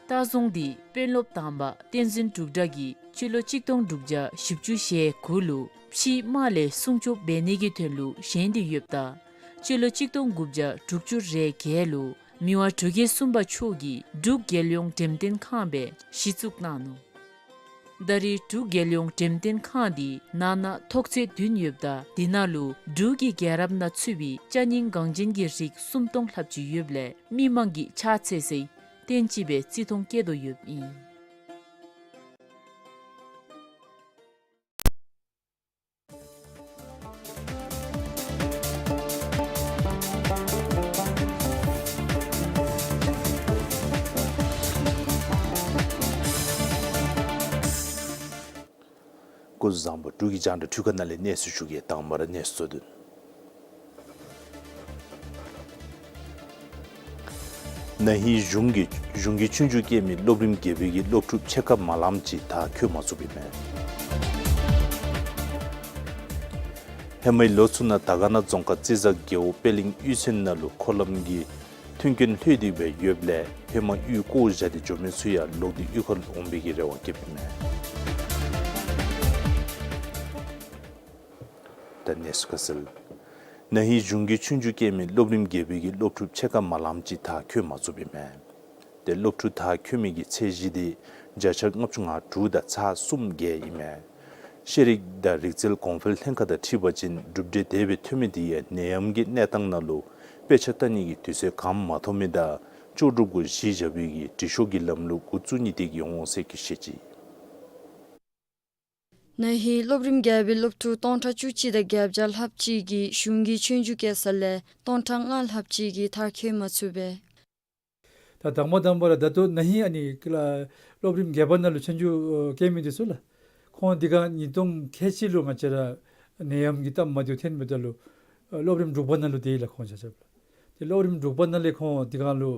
ལྟ་རྫོང་འདི་དཔོན་སློབ་དང་པ་བསྟན་འཛིན་འབྲུག་གྲགས་ཀྱིས་སྤྱི་ལོ་གཅིག་སྟོང་དྲུག་བརྒྱ་བཞི་བཅུ་ཞེ་དགུ་ལུ་ཕྱིའི་དམག་ལས་སྲུང་སྐྱོབ་འབད་ནི་གི་དོན་ལུ་བཞེངས་ཏེ་ཡོདཔ་ད་སྤྱི་ལོ་གཅིག་སྟོང་དགུ་བརྒྱ་དྲུག་ཅུ་རེ་བརྒྱད་ལུ་མི་དབང་འབྲུག་རྒྱལ་གསུམ་པ་མཆོག་གིས་འབྲུག་རྒྱལ་ཡོངས་འགྲེམས་སྟོན་ཁང་སྦེ་གཞི་བཙུགས་གནང་ནུག། ད་རེས་འབྲུག་རྒྱལ་ཡོངས་འགྲེམས་སྟོན་ཁང་འདི་ནང་ན་ཐོག་ཚད་བདུན་ཡོདཔ་ད་དེ་ནང་ལུ་འབྲུག་གི་རྒྱལ་རབས་ནང་ཚུད་པའི་ཅ་རྙིང་འགངས་ཅན་གྱི་རིགས་སུམ་སྟོང་ལྷགཔ་ཅིག་ཡོདཔ་ལས་མི་མང་གིས་ཕྱག་འཚལ་སའི་རྟེན་ཅིག་སྦེ་བརྩི་མཐོང་བསྐྱེད་དོ་ཡོདཔ་ཨིན། སྐུ་གཟུགས་བཟང་པོ། འབྲུག་གི་རྒྱང་བསྒྲགས་འཕྲུལ་ཁང་ནང་ལས་གནས་ཚུལ་ཞུ་གེ། དང་པ་ར་གནས་ཚུལ་གཙོ་དོན། ན་ཧིང་གཞུང་གིས་གཞུང་གི་ཆོས་རྒྱུགས་རྐྱབ་མི་སློབ་རིམ་བརྒྱད་པའི་གི་སློབ་ཕྲུག་ཕྱེད་ཀ་མ་ལངམ་ཅིག་མཐར་འཁྱོལ་མ་ཚུགསཔ་ཨིན་མས། ཧེ་མའི་ལོ་ཚུ་ནང་དར་དཀར་ན་རྫོང་ཁག་རྩི་བཟའ་རྒེད་འོག་པད་གླིང་གཡུས་ཚན་ནང་ལུ་འཁོར་ལམ་གྱི་མཐུན་རྐྱེན་ལྷོད་དེ་སྦེ་ཡོདཔ་ལས་ཧེ་མ་གཡུས་བཀོ་བཞག་སྟེ་འགྱོ་མི་ཚུ་ཡང་ལོག་སྟེ་གཡུས་ཁར་འོང་པའི་གི་རེ་བ་བསྐྱེདཔ་ཨིན་མས། ད་གནས་ཚུལ་ཁ་གསལ། ན་ཧིང་གཞུང་གི་ཆོས་རྒྱུགས་རྐྱབ་མི་སློབ་རིམ་བརྒྱད་པའི་གི་སློབ་ཕྲུག་ཕྱེད་ཀ་མ་ལངམ་ཅིག་མཐར་འཁྱོལ་མ་ཚུགསཔ་ཨིན་མས། ཏེ་སློབ་ཕྲུག་མཐར་འཁྱོལ་མི་གི་ཚད་གཞི་དེ་བརྒྱ་ཆ་ལྔ་བཅུ་ང་དྲུག་དང་ཚག་གསུམ་བརྒལ་ཨིན་མས། ཤེས་རིག་དང་རིག་རྩལ་གོང་འཕེལ་ལྷན་ཁག་དང་འཁྲིལ་བ་ཅིན་གྲུབ་འབྲས་དེ་སྦེ་ཐོན་མི་དེ་ཡང་ནད་ཡམས་ཀྱི་གནས་སྟངས་ནང་ལུ་དཔེ་ཆ་ལྟ་ནི་གི་དུས་ཚོད་གང་མ་ཐོབ་མི་དང་ལྕོགས་གྲུབ་གུ་གཞི་བཞག་པའི་གི་འབྲི་ཤོག་གི་ལམ་ལུགས་འགོ་བཙུགས་ནི་དེ་གིས་འོང་ཟེར་གྱི་བཤད་ཅི། ན་ཧིང་སློབ་རིམ་བརྒྱད་པའི་སློབ་ཕྲུག་སྟོང་ཕྲག་བཅུ་གཅིག་དང་བརྒྱད་བརྒྱ་ལྷགཔ་ཅིག་གིས་གཞུང་གི་ཆོས་རྒྱུགས་རྐྱབ་ས་ལས་སྟོང་ཕྲག་ལྔ་ལྷགཔ་ཅིག་གིས་མཐར་འཁྱོལ་མ་ཚུགས་པས། ད་དང་པ་དང་པ་ར་ད་ལྟོ་ན་ཧིང་ཨ་ནི་ཀི་ལ་སློབ་རིམ་བརྒྱད་པ་ནང་ལུ་ཆོས་རྒྱུགས་ཨ་རྐྱབ་མི་འདི་ཚུ་ལགས། ཁོང་འདི་ག་ཉིས་སྟོང་ཁལ་གཅིག་ལུ་ང་བཅས་ར་ནད་ཡམས་ཀྱི་སྟབས་མ་བདེཝ་ཐོན་འབདཝ་ད་ལུ་ཨ་སློབ་རིམ་དྲུག་པ་ནང་ལུ་དེ་ལགས་ཁོང་ཆ་ཁྱབ་ལགས། ཏེ་སློབ་རིམ་དྲུག་པ་ནང་ལས་ཁོང་འདི་ག་ལུ་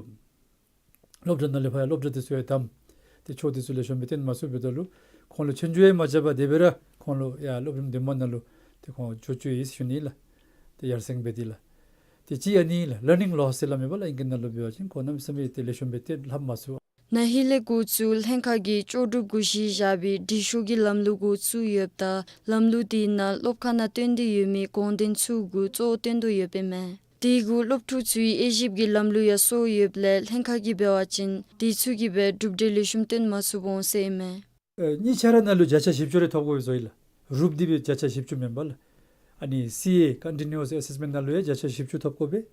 སློབ་གྲྭ་ནང་ལས་ཕར་ཡང་སློབ་གྲྭ་དེ་ཚུ་ཡང་བདམས། ཏེ་ཆོས་དེ་ཚུ་ལེགས་ཤོམ་སྦེ་སྟོན་མ་ཚུགས་འབདཝ་ད་ལུ་ཁོང་ལུ་ཆོས་རྒྱུགས་ཡང་མ་རྐྱབ་པར་དེ་སྦེ་ར་ཁོང་ལུ་ཡར་སློབ་རིམ་བདུན་པ་ནང་ལུ་ཏེ་ཁོང་འགྱོ་བཅུག་ཡི་ཟེར་ཞུ་ནི་ལགས། ཏེ་ཡར་སེང་འབད་དེ་ལགས། ཏེ་གཅིག་ཨ་ནི་ལགས་ལར་ནིང་ལོསི་ཟེར་སླབ་མི་འབད་ལགས་ཨིང་སྐད་ནང་ལུ་འབད་བ་ཅིན་ཁོང་གནམ་མེད་ས་མེད་ཏེ་ལེགས་ཤོམ་སྦེ་ཏེ་ལྷབ་མ་ཚུགས། ན་ཧིང་ལས་འགོ་བཙུགས་ལྷན་ཁག་གིས་ལྕོགས་གྲུབ་གུ་གཞི་བཞག་པའི་འབྲི་ཤོག་གི་ལམ་ལུགས་འགོ་བཙུགས་ཡོདཔ་ད་ལམ་ལུགས་དེ་ནང་སློབ་ཁང་ནང་བཏོན་ཏེ་ཡོད་མི་དགོངས་དོན་ཚུ་གུ་གཙོ་བོ་བཏོན་དོ་ཡོདཔ་ཨིན་མས། དེ་གུ་སློབ་ཕྲུག་ཚུའི་དབྱེ་ཞིབ་ཀྱི་ལམ་ལུགས་ཡང་སོར་ཡོདཔ་ལས་ལྷན་ཁག་གིས་འབད་བ་ཅིན་དེ་ཚུ་གིས་སྦེ་གྲུབ་འབྲས་ལེགས་ཤོམ་སྟོན་མ་ཚུགསཔ་འོང་ཟེར་ཨིན་མས། ཨེ་གཉིས་ཆ་ར་ནང་ལུ་བརྒྱ་ཆ་བཞི་བཅུ་རེ་ཐོབ་དགོ་པས་ཟེར་ཨིན་ལགས། རུབ་འདི་སྦེ་བརྒྱ་ཆ་བཞི་བཅུ་མེན་པ་ལགས། ཨ་ནི་སི་ཨེ་ཀོན་ཊི་ནིའུ་ཨས་ཨེ་སེསི་མེནཊ་ནང་ལུ་ཡང་བརྒྱ་ཆ་བཞི་བཅུ་ཐོབ་དགོ་པས།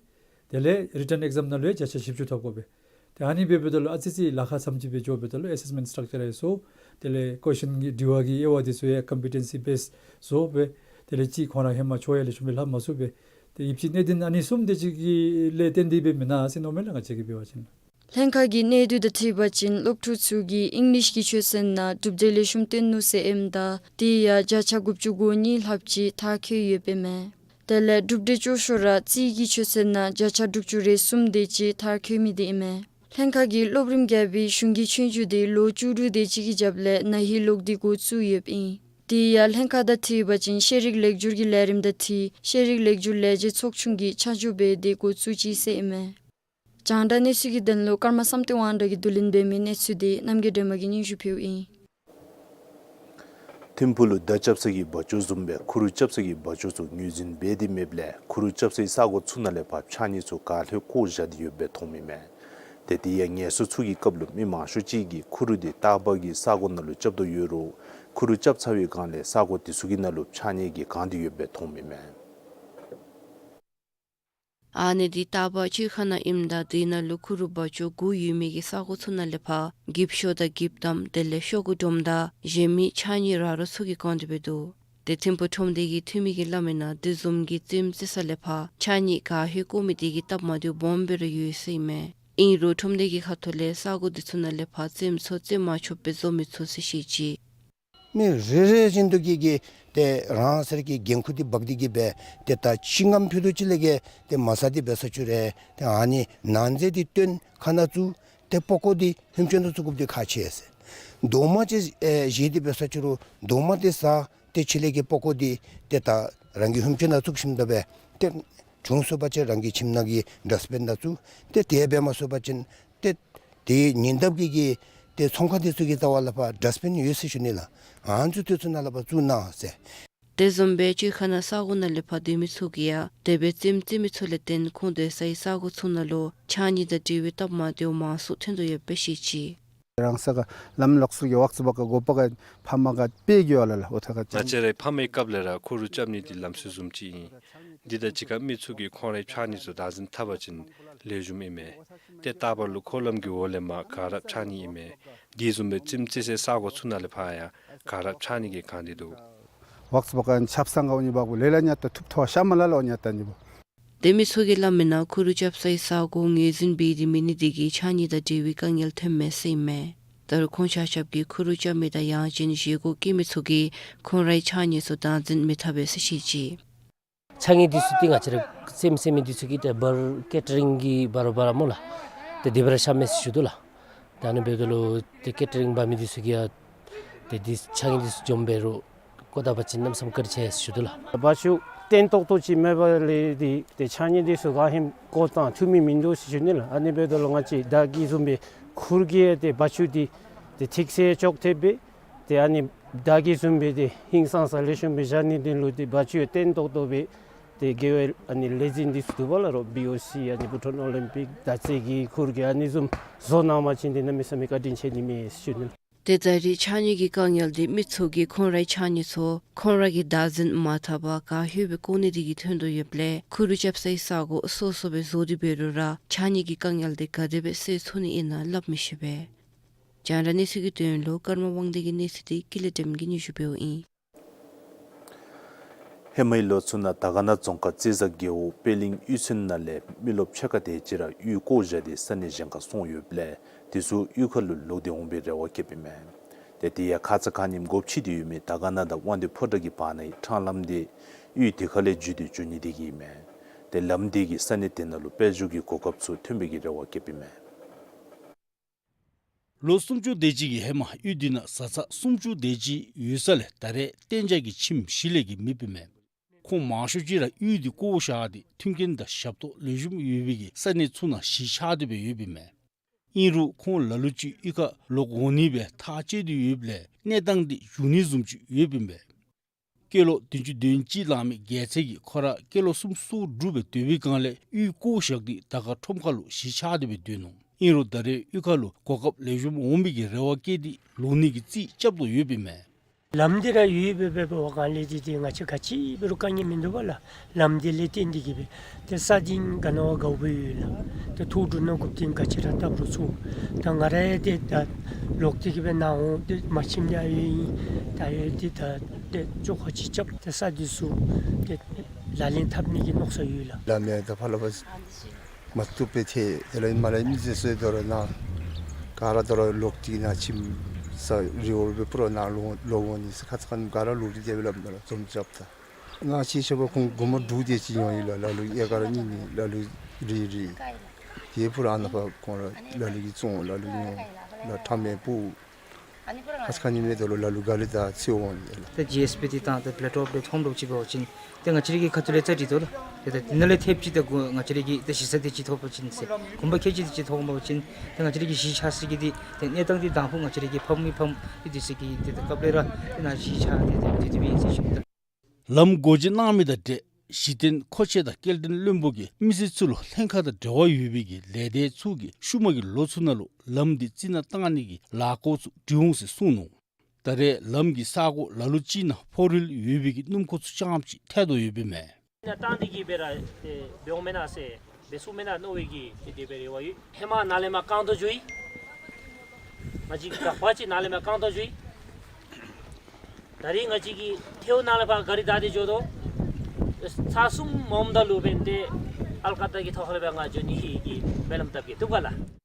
དེ་ལས་རི་ཊཱན་ཨེག་ཛམ་ནང་ལུ་ཡང་བརྒྱ་ཆ་བཞི་བཅུ་ཐོབ་དགོ་པས། ཏེ་ཨ་ནི་སྦེ་འབདཝ་ད་ལུ་ཨ་ཙི་ཅིག་ལཱ་ཁག་ཙམ་ཅིག་སྦེ་འགྱོ་འབདཝ་ད་ལུ་ཨེ་སེསི་མེནཊ་སི་ཊག་ཅར་ཡང་སོར། དེ་ལས་ཀོ་ཤཱན་གྱི་དྲི་བ་གི་དབྱེ་བ་དེ་ཚུ་ཡང་ཀམ་པི་ཊེན་སི་བེསི་བཟོ་སྦེ། དེ་ལས་ཅིག་ཁོང་ར་ཧེ་མ་ཆོས་ཡང་ལེགས་ཤོམ་སྦེ་ལྷབ་མ་ཚུགས་པས། ཏེ་ཡིབ་ཅིག་གནད་དོན་ཨ་ནི་གསུམ་དེ་ཅིག་གི་ལས་བརྟེན་ཏེ་སྦེ་མེན་ན་ཟེར་མནོཝ་མས་ལགས་ང་བཅས་ཀྱིས་འབད་བ་ཅིན། ལྷན་ཁག་གི་གནས་སྡུད་དང་འཁྲིལ་བ་ཅིན་སློབ་ཕྲུག་ཚུ་གིས་ཨིང་ལིཤ་གི་ཆོས་ཚན་ནང་གྲུབ་འབྲས་ལེགས་ཤོམ་སྟོན་ནུག་ཟེར་ཨིནམ་ད་དེ་ཡང་བརྒྱ་ཆ་དགུ་བཅུ་གོ་གཉིས་ལྷགཔ་ཅིག་མཐར་འཁྱོལ་ཡོདཔ་ཨིན་མས། དེ་ལས་གྲུབ་འབྲས་སྐྱོ་ཤོས་ར་རྩིས་ཀྱི་ཆོས་ཚན་ནང་བརྒྱ་ཆ་དྲུག་ཅུ་རེ་གསུམ་དེ་ཅིག་མཐར་འཁྱོལ་མི་དེ་ཨིན་མས། ལྷན་ཁག་གིས་སློབ་རིམ་བརྒྱད་པའི་གཞུང་གི་ཆོས་རྒྱུགས་དེ་ལོ་བཅུ་དྲུག་དེ་ཅིག་གི་རྒྱབ་ལས་ན་ཧིང་ལོག་སྟེ་འགོ་བཙུགས་ཡོདཔ་ཨིན། དེ་ཡང་ལྷན་ཁག་དང་འཁྲིལ་བ་ཅིན་ཤེས་རིག་ལེགས་བསྒྱུར་གྱི་ལས་རིམ་དང་འཁྲིལ་ཤེས་རིག་ལེགས་བསྒྱུར་ལས་བྱེད་ཚོགས་ཆུང་གིས་ཆ་འཇོག་འབད་དེ་འགོ་བཙུགས་ཅི་ཟེར་ཨིན་མས། རྒྱང་བསྒྲགས་གནས་ཚུལ་གྱི་དོན་ལུ་ཀརྨ་བསམ་གཏན་དབང་གྲགས་ཀྱིས་བསྡུ་ལེན་འབད་མི་གནས་ཚུལ་དེ་རྣམ་རྒྱལ་སྒྲོལ་མ་གིས་སྙན་ཞུ་ཕུལཝ་ཨིན། ཐིམ་ཕུག་ལུ་མདའ་རྐྱབ་ས་གི་བ་ཅོ་བཟུམ་སྦེ་ཁུ་རུ་རྐྱབ་ས་གི་བ་ཅོ་ཚུ་ངོས་འཛིན་འབད་དེ་མེདཔ་ལས་ཁུ་རུ་རྐྱབ་སའི་ས་གོ་ཚུ་ནང་ལས་ཕར་ཕྱགས་སྙིགས་ཚུ་ག་ལྷོད་བཀོ་བཞག་སྟེ་ཡོདཔ་སྦེ་མཐོངམ་ཨིན་མས། ཏེ་དེ་ཡང་ངལ་གསོ་ཚུ་གི་སྐབས་ལུ་མི་མང་ཤོས་ཅིག་གིས་ཁུ་རུ་དེ་ལྟག་པ་གི་ས་གོ་ནང་ལུ་རྐྱབ་དོ་ཡོད་རུང་ཁུ་རུ་རྐྱབ་ཚར་བའི་སྒང་ལས་ས་གོ་དེ་ཚུ་གི་ནང་ལུ་ཕྱགས་སྙིགས་ཀྱིས་གང་སྟེ་ཡོདཔ་སྦེ་མཐོངམ་ཨིན་མས། ཨ་ནི་འདི་ལྟག་པ་སྤྱོད་ཁང་ནང་ཨིནམ་ད་དེ་ནང་ལུ་ཁུ་རུ་བ་ཅོ་དགུ་ཡོད་མི་གི་ས་གོ་ཚུ་ནང་ལས་ཕར་འགྱིབ་ཤོག་དང་འགྱིབ་དམ་དེ་ལས་ཤོག་གུ་སྒྲོམ་དང་གཞན་མི་ཕྱགས་སྙིགས་ར་རོ་ཚུ་གིས་གང་སྟེ་སྦེ་འདུག། ཏེ་ཐིམ་ཕུག་ཁྲོམ་སྡེ་གི་འཐུས་མི་གིས་སླབ་མིའི་ནང་དེ་བཟུམ་གྱི་རྩེདམོ་རྩེ་ས་ལས་ཕར་ཕྱགས་སྙིགས་ག་ལྷོད་བཀོ་མི་དེ་གིས་སྟབས་མ་བདེཝ་སྦོམ་སྦེ་ར་ཡོད་ཟེར་ཨིན་མས། ཨིན་རུང་ཁྲོམ་སྡེ་གི་ཁ་ཐུག་ལས་ས་གོ་དེ་ཚུ་ནང་ལས་ཕར་རྩེདམོ་ཚུ་རྩེ་མ་ཆོགཔ་སྦེ་བཟོ་མི་ཚུགས་ཟེར་བཤད་ཅི། མི་རེ་རེ་བཞིན་དུ་གིས་གིས་ཏེ་རང་སོའི་གི་འགན་ཁུར་འདི་འབག་སྟེ་གིས་སྦེ་ཏེ་ད་ཅི་ངམ་ཕུད་དོ་ཅིག་ལས་གིས་ཏེ་མ་ཟ་སྟེ་འབད་ས་ཅིག་རུང་ཏེ་ཨ་ནི་ནང་རྫས་འདི་བཏོན་ཁ་ནང་བཙུགས་ཏེ་པགས་ཀོ་འདི་ཧེམ་ཅན་དུ་བཙུགས་དགོཔ་འདི་ཁག་ཆེ་ཟེར། རྡོག་མ་ཅིག་ཨེ་བཞེས་ཏེ་འབད་ས་ཅིག་རུང་རྡོག་མ་འདི་ཟ་སྟེ་ཕྱི་ལས་ཀྱི་པགས་ཀོ་འདི་ཏེ་ད་རང་གི་ཧེམ་ཅན་ནང་བཙུགས་ཞིནམ་ད་སྦེ་ཏེ་བྱུང་སོང་པ་ཅིན་རང་གི་ཁྱིམ་ནང་གི་ཌསཊ་བིན་ནང་བཙུགས། ཏེ་དེ་འབད་མ་སོང་པ་ཅིན་ཏེ་དེ་ཉེ་འདབས་ཀྱི་གི་ཏེ་ཚོང་ཁང་དེ་ཚུ་གི་རྩ་བ་ལས་ཕར་ཌསཊ་བིན་ཡོད་ཟེར་ཞུ་ནི་ལགས། ཨ་ནི་ཚུ་དེ་ཚུ་ནང་ལས་ཕར་བཙུགས་གནང་ཟེར། དེ་བཟུམ་སྦེ་སྤྱོད་ཁང་ནང་ས་གོ་ནང་ལས་ཕར་སྡོད་མི་ཚུ་གིས་ཡང་དེ་སྦེ་རྩེདམོ་རྩེ་མི་ཚུ་ལས་བརྟེན་ཁོང་སྡོད་སའི་ས་གོ་ཚུ་ནང་ལུ་ཕྱགས་སྙིགས་དང་འབྲེལ་བའི་སྟབས་མ་བདེཝ་མང་སུ་ཐོན་དོ་ཡོདཔ་སྦེ་བཤད་ཅི། རང་ས་ག་ལམ་ལོགས་སུ་གི་ཝཀཊ་སྦ་ཀ་སྒོ་པ་ག་ཕ་མ་ག་དཔེ་གི་ཡོད་ལགས། ཨོ་ཐ་ག་ང་བཅས་རའི་ཕ་མའི་སྐབས་ལས་ར་ཁུ་རུ་རྐྱབ་ནི་འདི་ལམ་སྲོལ་བཟུམ་ཅིག་ཨིན། འདི་དང་གཅིག་ཁར་མི་ཚུ་གིས་ཁོང་རའི་ཕྱགས་སྙིགས་ཚུ་བདག་འཛིན་འཐབ་པ་ཅིན་ལེགས་ཤོམ་ཨིན་མས། ཏེ་ལྟག་པ་ལུ་འཁོར་ལམ་གྱི་འོག་ལས་མར་ག་ར་ཕྱགས་སྙིགས་ཨིན་མས། དེ་བཟུམ་སྦེ་རྩེདམོ་རྩེ་སའི་ས་གོ་ཚུ་ནང་ལས་ཕར་ཡང་ག་ར་ཕྱགས་སྙིགས་ཀྱིས་གང་སྟེ་འདུག། ཝཀཊ་སྦ་ཀ་ཆབ་གསང་ག་འོང་ནི་འབདཝ་ལས་ལ་ཉ་ཏོ་ཐུབ་ཐོ་ཤ་མ་ལ་ལ་འོང་ཉ་ཏ་ནི་འབདཝ། སྡོད་མི་ཚུ་གིས་སླབ་མིའི་ནང་ཁུ་རུ་རྐྱབ་སའི་ས་གོ་ངོས་འཛིན་འབད་དེ་མེད་ནི་དེ་གིས་ཕྱགས་སྙིགས་དང་འབྲེལ་བའི་དཀའ་ངལ་ཐོནམ་མས་ཟེར་ཨིན་མས། ད་རུང་ཁོང་ཆ་ཁྱབ་ཀྱིས་ཁུ་རུ་རྐྱབ་མི་དང་ཡང་ཅིན་བཞེས་སྒོ་བཀལ་མི་ཚུ་གིས་ཁོང་རའི་ཕྱགས་སྙིགས་ཚུ་བདག་འཛིན་མི་འཐབ་པས་ཟེར་བཤད་ཅི། ཕྱགས་སྙིགས་འདི་ཚུ་ཏེ་ང་བཅས་ར་རྩེདམོ་རྩེ་མི་འདི་ཚུ་གིས་ཏེ་འབར་ཀེ་ཊ་རིང་གི་འབར་འབར་ར་སྨོ་ལགས། ཏེ་དེ་སྦེ་ར་བཞག་མས་ཟེར་ཞུ་དོ་ལགས། ད་ཨ་ནི་འབདཝ་ད་ལུ་ཏེ་ཀེ་ཊ་རིང་འབག་མི་འདི་ཚུ་གིས་ཡང་ཏེ་འདི་ཕྱགས་སྙིགས་འདི་ཚུ་འཇོམས་འབད་རུང་བཀོ་ད་པ་ཅིན་གནམ་མེད་ས་མེད་བཀའ་དྲིན་ཆེ་ཟེར་ཞུ་དོ་ལགས། བ་ཕྱུགས་བརྟན་ཏོག་ཏོ་ཅིག་མེད་པ་ལས་འདི་ཏེ་ཕྱགས་སྙིགས་འདི་ཚུ་ག་ཧེ་མ་བཀོ་བཏང་འཐུ་མི་མིན་འདུག་ཟེར་ཞུ་ནི་ལགས། ཨ་ནི་འབདཝ་ད་ལུ་ང་བཅས་བདག་གིས་བཟུམ་སྦེ་ཁུར་གྱིས་ཏེ་བ་ཕྱུགས་འདི་ཏེ་ཐིགས་སེ་ཅོག་འཐདཔ་སྦེ་ཏེ་ཨ་ནི་བདག་གིས་བཟུམ་སྦེ་ཏེ་ཧིང་སངས་ས་ལེགས་ཤོམ་སྦེ་བཞག་ནི་འདི་ལུ་ཏེ་བ་ཕྱུགས་བརྟན་ཏོག་ཏོ་སྦེ་ཏེ་དགེ་བའི་ཨ་ནི་ལས་འཛིན་འདི་ཚུ་འདུག་པ་ལགས། རོགས་བི་ཨོ་སི་ཨ་ནི་བྷུ་ཊཱན་ཨོ་ལིམ་པིག་དར་རྩེ་གི་ཁུར་གྱིས་ཨ་ནི་བཟུམ་བཟོ་གནང་པ་ཅིན་ཏེ་གནམ་མེད་ས་མེད་བཀའ་དྲིན་ཆེ་ནི་མས་ཟེར་ཞུ་ནི། ཏེ་ད་རེས་ཕྱགས་སྙིགས་ཀྱི་དཀའ་ངལ་འདི་མི་ཚུ་གིས་ཁོང་རའི་ཕྱགས་སྙིགས་ཚུ་ཁོང་ར་གི་བདག་འཛིན་མ་འཐབ་པར་ག་ཧེ་མ་སྦེ་བཀོ་ནི་དེ་གིས་ཐོན་དོ་ཡོདཔ་ལས་ཁུ་རུ་རྐྱབ་སའི་ས་གོ་སོ་སོ་སྦེ་བཟོ་སྟེ་འབད་རུང་ར་ཕྱགས་སྙིགས་ཀྱི་དཀའ་ངལ་འདི་ག་དེ་སྦེ་སེལ་ཚུགས་ནི་ཨིན་ན་སླབ་མི་ཤེས་པས། རྒྱང་བསྒྲགས་གནས་ཚུལ་གྱི་དོན་ལུ་ཀརྨ་དབང་ལྡན་གྱི་གནས་ཚུལ་འདི་ཀུན་ལེགས་བདེམ་གྱིས་སྙན་ཞུ་འབདཝ་ཨིན། ཧེ་མའི་ལོ་ཚུ་ནང་དར་དཀར་ན་རྫོང་ཁག་རྩེ་བཟའ་རྒེད་འོག་པད་གླིང་གཡུས་ཚན་ནང་ལས་མི་རློབས་ཕྱེད་ཀ་དེ་ཅིག་ར་གཡུས་བཀོ་བཞག་སྟེ་ས་གནས་གཞན་ཁར་སོང་ཡོདཔ་ལས་དེ་ཚུ་གཡུས་ཁ་ལུ་ལོག་སྟེ་འོང་པའི་རེ་བ་བསྐྱེདཔ་ཨིན་མས། ཏེ་དེ་ཡང་ཁ་ཙ་ཁ་ཉིནམ་སྒོ་ཕྱེ་སྟེ་ཡོད་མི་དར་དཀར་ན་དང་དབང་འདུས་ཕོ་བྲང་གི་བར་ནའི་ཕྲང་ལམ་འདི་གཡུས་དེ་ཁ་ལས་བརྒྱུད་དེ་འགྱོ་ནི་དེ་གིས་ཨིན་མས། ཏེ་ལམ་དེ་གིས་ས་གནས་དེ་ནང་ལུ་དཔལ་འབྱོར་གྱི་གོ་སྐབས་ཚུ་ཐོན་པའི་གི་རེ་བ་བསྐྱེདཔ་ཨིན་མས། ལོ་སུམ་ཅུ་དེ་ཅིག་གི་ཧེ་མ་གཡུས་འདི་ནང་བཟའ་ཚང་སུམ་ཅུ་དེ་ཅིག་ཡོད་ས་ལས་ད་རེས་གཏན་འཇགས་ཀྱི་ཁྱིམ་གཞི་ལས་ཀྱི་མེདཔ་ཨིན་མས། ཁོང་མང་ཤོས་ཅིག་ར་གཡུས་འདི་བཀོ་བཞག་སྟེ་མཐུན་རྐྱེན་དང་ཞབས་ཏོག་ལེགས་ཤོམ་ཡོད་པའི་གི་ས་གནས་ཚུ་ནང་གཞིས་ཆགས་ཏེ་སྦེ་ཡོདཔ་ཨིན་མས། ཨིན་རུང་ཁོང་ལ་ལུ་ཅིག་གཡུས་ཁར་ལོག་འོང་ནི་སྦེ་ཐག་བཅད་དེ་ཡོདཔ་ལས་གནས་སྟངས་འདི་བསྒྱུར་ནི་བཟུམ་ཅིག་ཡོདཔ་ཨིན་མས། སྐྱེས་ལོ་བདུན་ཅུ་དོན་གཅིག་ལང་མི་རྒྱལ་མཚན་གྱིས་ཁོ་ར་སྐྱེས་ལོ་སུམ་ཅུ་སོ་དྲུག་སྦེ་སྡོད་པའི་སྒང་ལས་གཡུས་བཀོ་བཞག་སྟེ་དར་དཀར་ཁྲོམ་ཁ་ལུ་གཞིས་ཆགས་ཏེ་སྦེ་སྡོད་ནུག། ཨིན་རུང་ད་རེས་གཡུས་ཁ་ལུ་གོ་སྐབས་ལེགས་ཤོམ་འོང་མི་གི་རེ་བ་བསྐྱེད་དེ་ལོག་ནི་གི་རྩིས་རྐྱབ་དོ་ཡོདཔ་ཨིན་མས། ལམ་འདི་ར་ཡོད་པའི་འབད་བའི་སྒང་ལས་འདི་ཏེ་ང་བཅས་ག་ཅི་འབད་རུང་དཀའ་ངལ་མིན་འདུག་པ་ལགས། ལམ་འདི་ལས་བརྟེན་ཏེ་གིས་སྦེ་ཏེ་ས་འདི་ག་ནི་བ་དགའཝ་སྦེ་ཡོད་ལགས། ཏེ་ཐོག་འབྲུ་ནང་དགོཔ་འདི་ག་ཅི་ར་བཏབ་རུང་ཚུགས། ད་ང་ར་ཡང་ཏེ་ད་ལོག་སྟེ་གིས་སྦེ་ནཱ་འོང་ཏེ་མ་ཁྱིམ་ཡང་ཡོད་ཨིན། ད་ཡང་ཏེ་ད་ཏེ་ཅོག་ཁ་ཅིག་རྐྱབ་ཏེ་ས་འདི་ཚུ་ཏེ་ལག་ལེན་འཐབ་ནི་གི་མནོ་བསམ་ཡོད་ལགས། ལམ་ཡང་ད་ཕར་ལས་ཕར་མ་བཏུབ་པའི་ཐད་དེ་ལས་མར་ལས་མི་སེར་ཚུ་དོ་རུང་ནཱ་ག་ར་དོ་རུང་ལོག་སྟེ་ནཱ་ཁྱིམ་ས་རི་བོ་སྦེ་ཕུ་ར་ནཱ་ལོག་ལོག་འོང་ནི་ས་ཁ་ཙ་ཁ་ཉིནམ་ག་ར་ལོག་སྟེ་དེ་སྦེ་ལམ་དོ་རུང་འཛོམས་རྐྱབ་ད། ང་ཅིག་ཤོ་པ་ཁོང་སྒོར་མོ་དྲུག་དེ་ཅིག་ཡོང་ཡི་ལགས། ལ་ལུ་ཨེ་ཀར་གཉིས་གཉིས་ལ་ལུ་རེ་རེ། དེ་ཕུ་ར་ཨ་ནཱ་ཕར་ཁོང་ར་ལ་ལུ་གིས་བཙོང་ལ་ལུ་ཉོ་ལ་ཕྲ་མེན་སྤུག། ཁ་ཙ་ཁ་ཉིནམ་དོ་རུང་ལ་ལུ་ག་ལས་ད་འཚོལ་འོང་ཡི་ལགས། ཏེ་ཇི་ཨེསི་པི་འདི་དང་ཏེ་པེ་ལེ་ཊོབ་འདི་ཐོབ་དོ་ཅིག་འབད་བ་ཅིན་ཏེ་ང་བཅས་ར་གི་ཁ་ཐུག་ལས་རྩ་འགྲིག་དོ་ལགས། ཏེ་ད་དེ་ནང་ལས་ཐེབས་ཅིག་ད་གུ་ང་བཅས་ར་གི་ཏེ་གཞི་ས་དེ་ཅིག་ཐོབ་པ་ཅིན་ཟེར་གོམ་པ་ཁལ་གཅིག་དེ་ཅིག་ཐོབ་འོང་པ་ཅིན་ཏེ་ང་བཅས་ར་གི་གཞིས་ཆགས་ས་གི་འདི་ཏེ་གནས་སྟངས་འདི་དང་ཕུ་ང་བཅས་ར་གི་ཕམ་མི་ཕམ་གཡུས་འདི་ཚུ་གི་ཏེ་ད་སྐབས་ལས་ར་ཏེ་ནཱ་གཞིས་ཆགས་ཏེ་ཏེ་སྡོད་དེ་སྦེ་ཨིན་ཟེར་ཞུ་ད། ལམ་སྒོ་འབྱེད་གནང་མི་དང་འབྲེལ་གཞི་རྟེན་མཁོ་ཆས་དང་སྐྱེལ་འདྲེན་བློན་པོ་གིས་མི་སེར་ཚུ་ལུ་ལྷན་ཁག་དང་འབྲེལ་བ་ཡོད་པའི་གི་ལས་སྡེ་ཚུ་གིས་ཤུལ་མ་གི་ལོ་ཚུ་ནང་ལུ་ལམ་འདི་རྩི་ནག་བཏང་ནི་གི་ལཱ་འགོ་ཚུ་འགྲིལ་འོང་ཟེར་གསུངས་ནུག། ད་རེས་ལམ་གྱི་ས་གོ་ལ་ལུ་ཅིག་ནང་ཕོག་རིལ་ཡོད་པའི་གི་སྣུམ་འཁོར་ཚུ་རྐྱངམ་ཅིག་ཐལ་དོ་ཡོདཔ་ཨིན་མས། ནཱ་བཏང་སྟེ་གིས་སྦེ་ར་ཏེ་འབད་འོང་མེན་ན་ཟེར་འབད་ཚུགས་མེན་ན་མནོ་བའི་གི་ཏེ་དེ་སྦེ་རེ་བ་ཡོད། ཧེ་མ་ནཱ་ལས་མར་རྐང་སྟོང་འགྱོ་ཡི། ང་བཅས་ཀྱི་དགག་པ་ཅིག་ནཱ་ལས་མར་རྐང་སྟོང་འགྱོ་ཡི། ད་རིས་ང་བཅས་ཀྱིས་ཐེའུ་ནང་ལས་ཕར་ག་རི་བདའ་སྟེ་འགྱོ་དོ། ཚར་གསུམ་འོངམ་ད་ལུ་འབདན་ཏེ་ཨལ་ཀ་ཏ་གི་ཐོག་ཁ་ལས་ཕར་ང་འགྱོ་ནི་གི་སྨོན་ལམ་བཏབ་གེ། བཏུབ་ག་ལགས།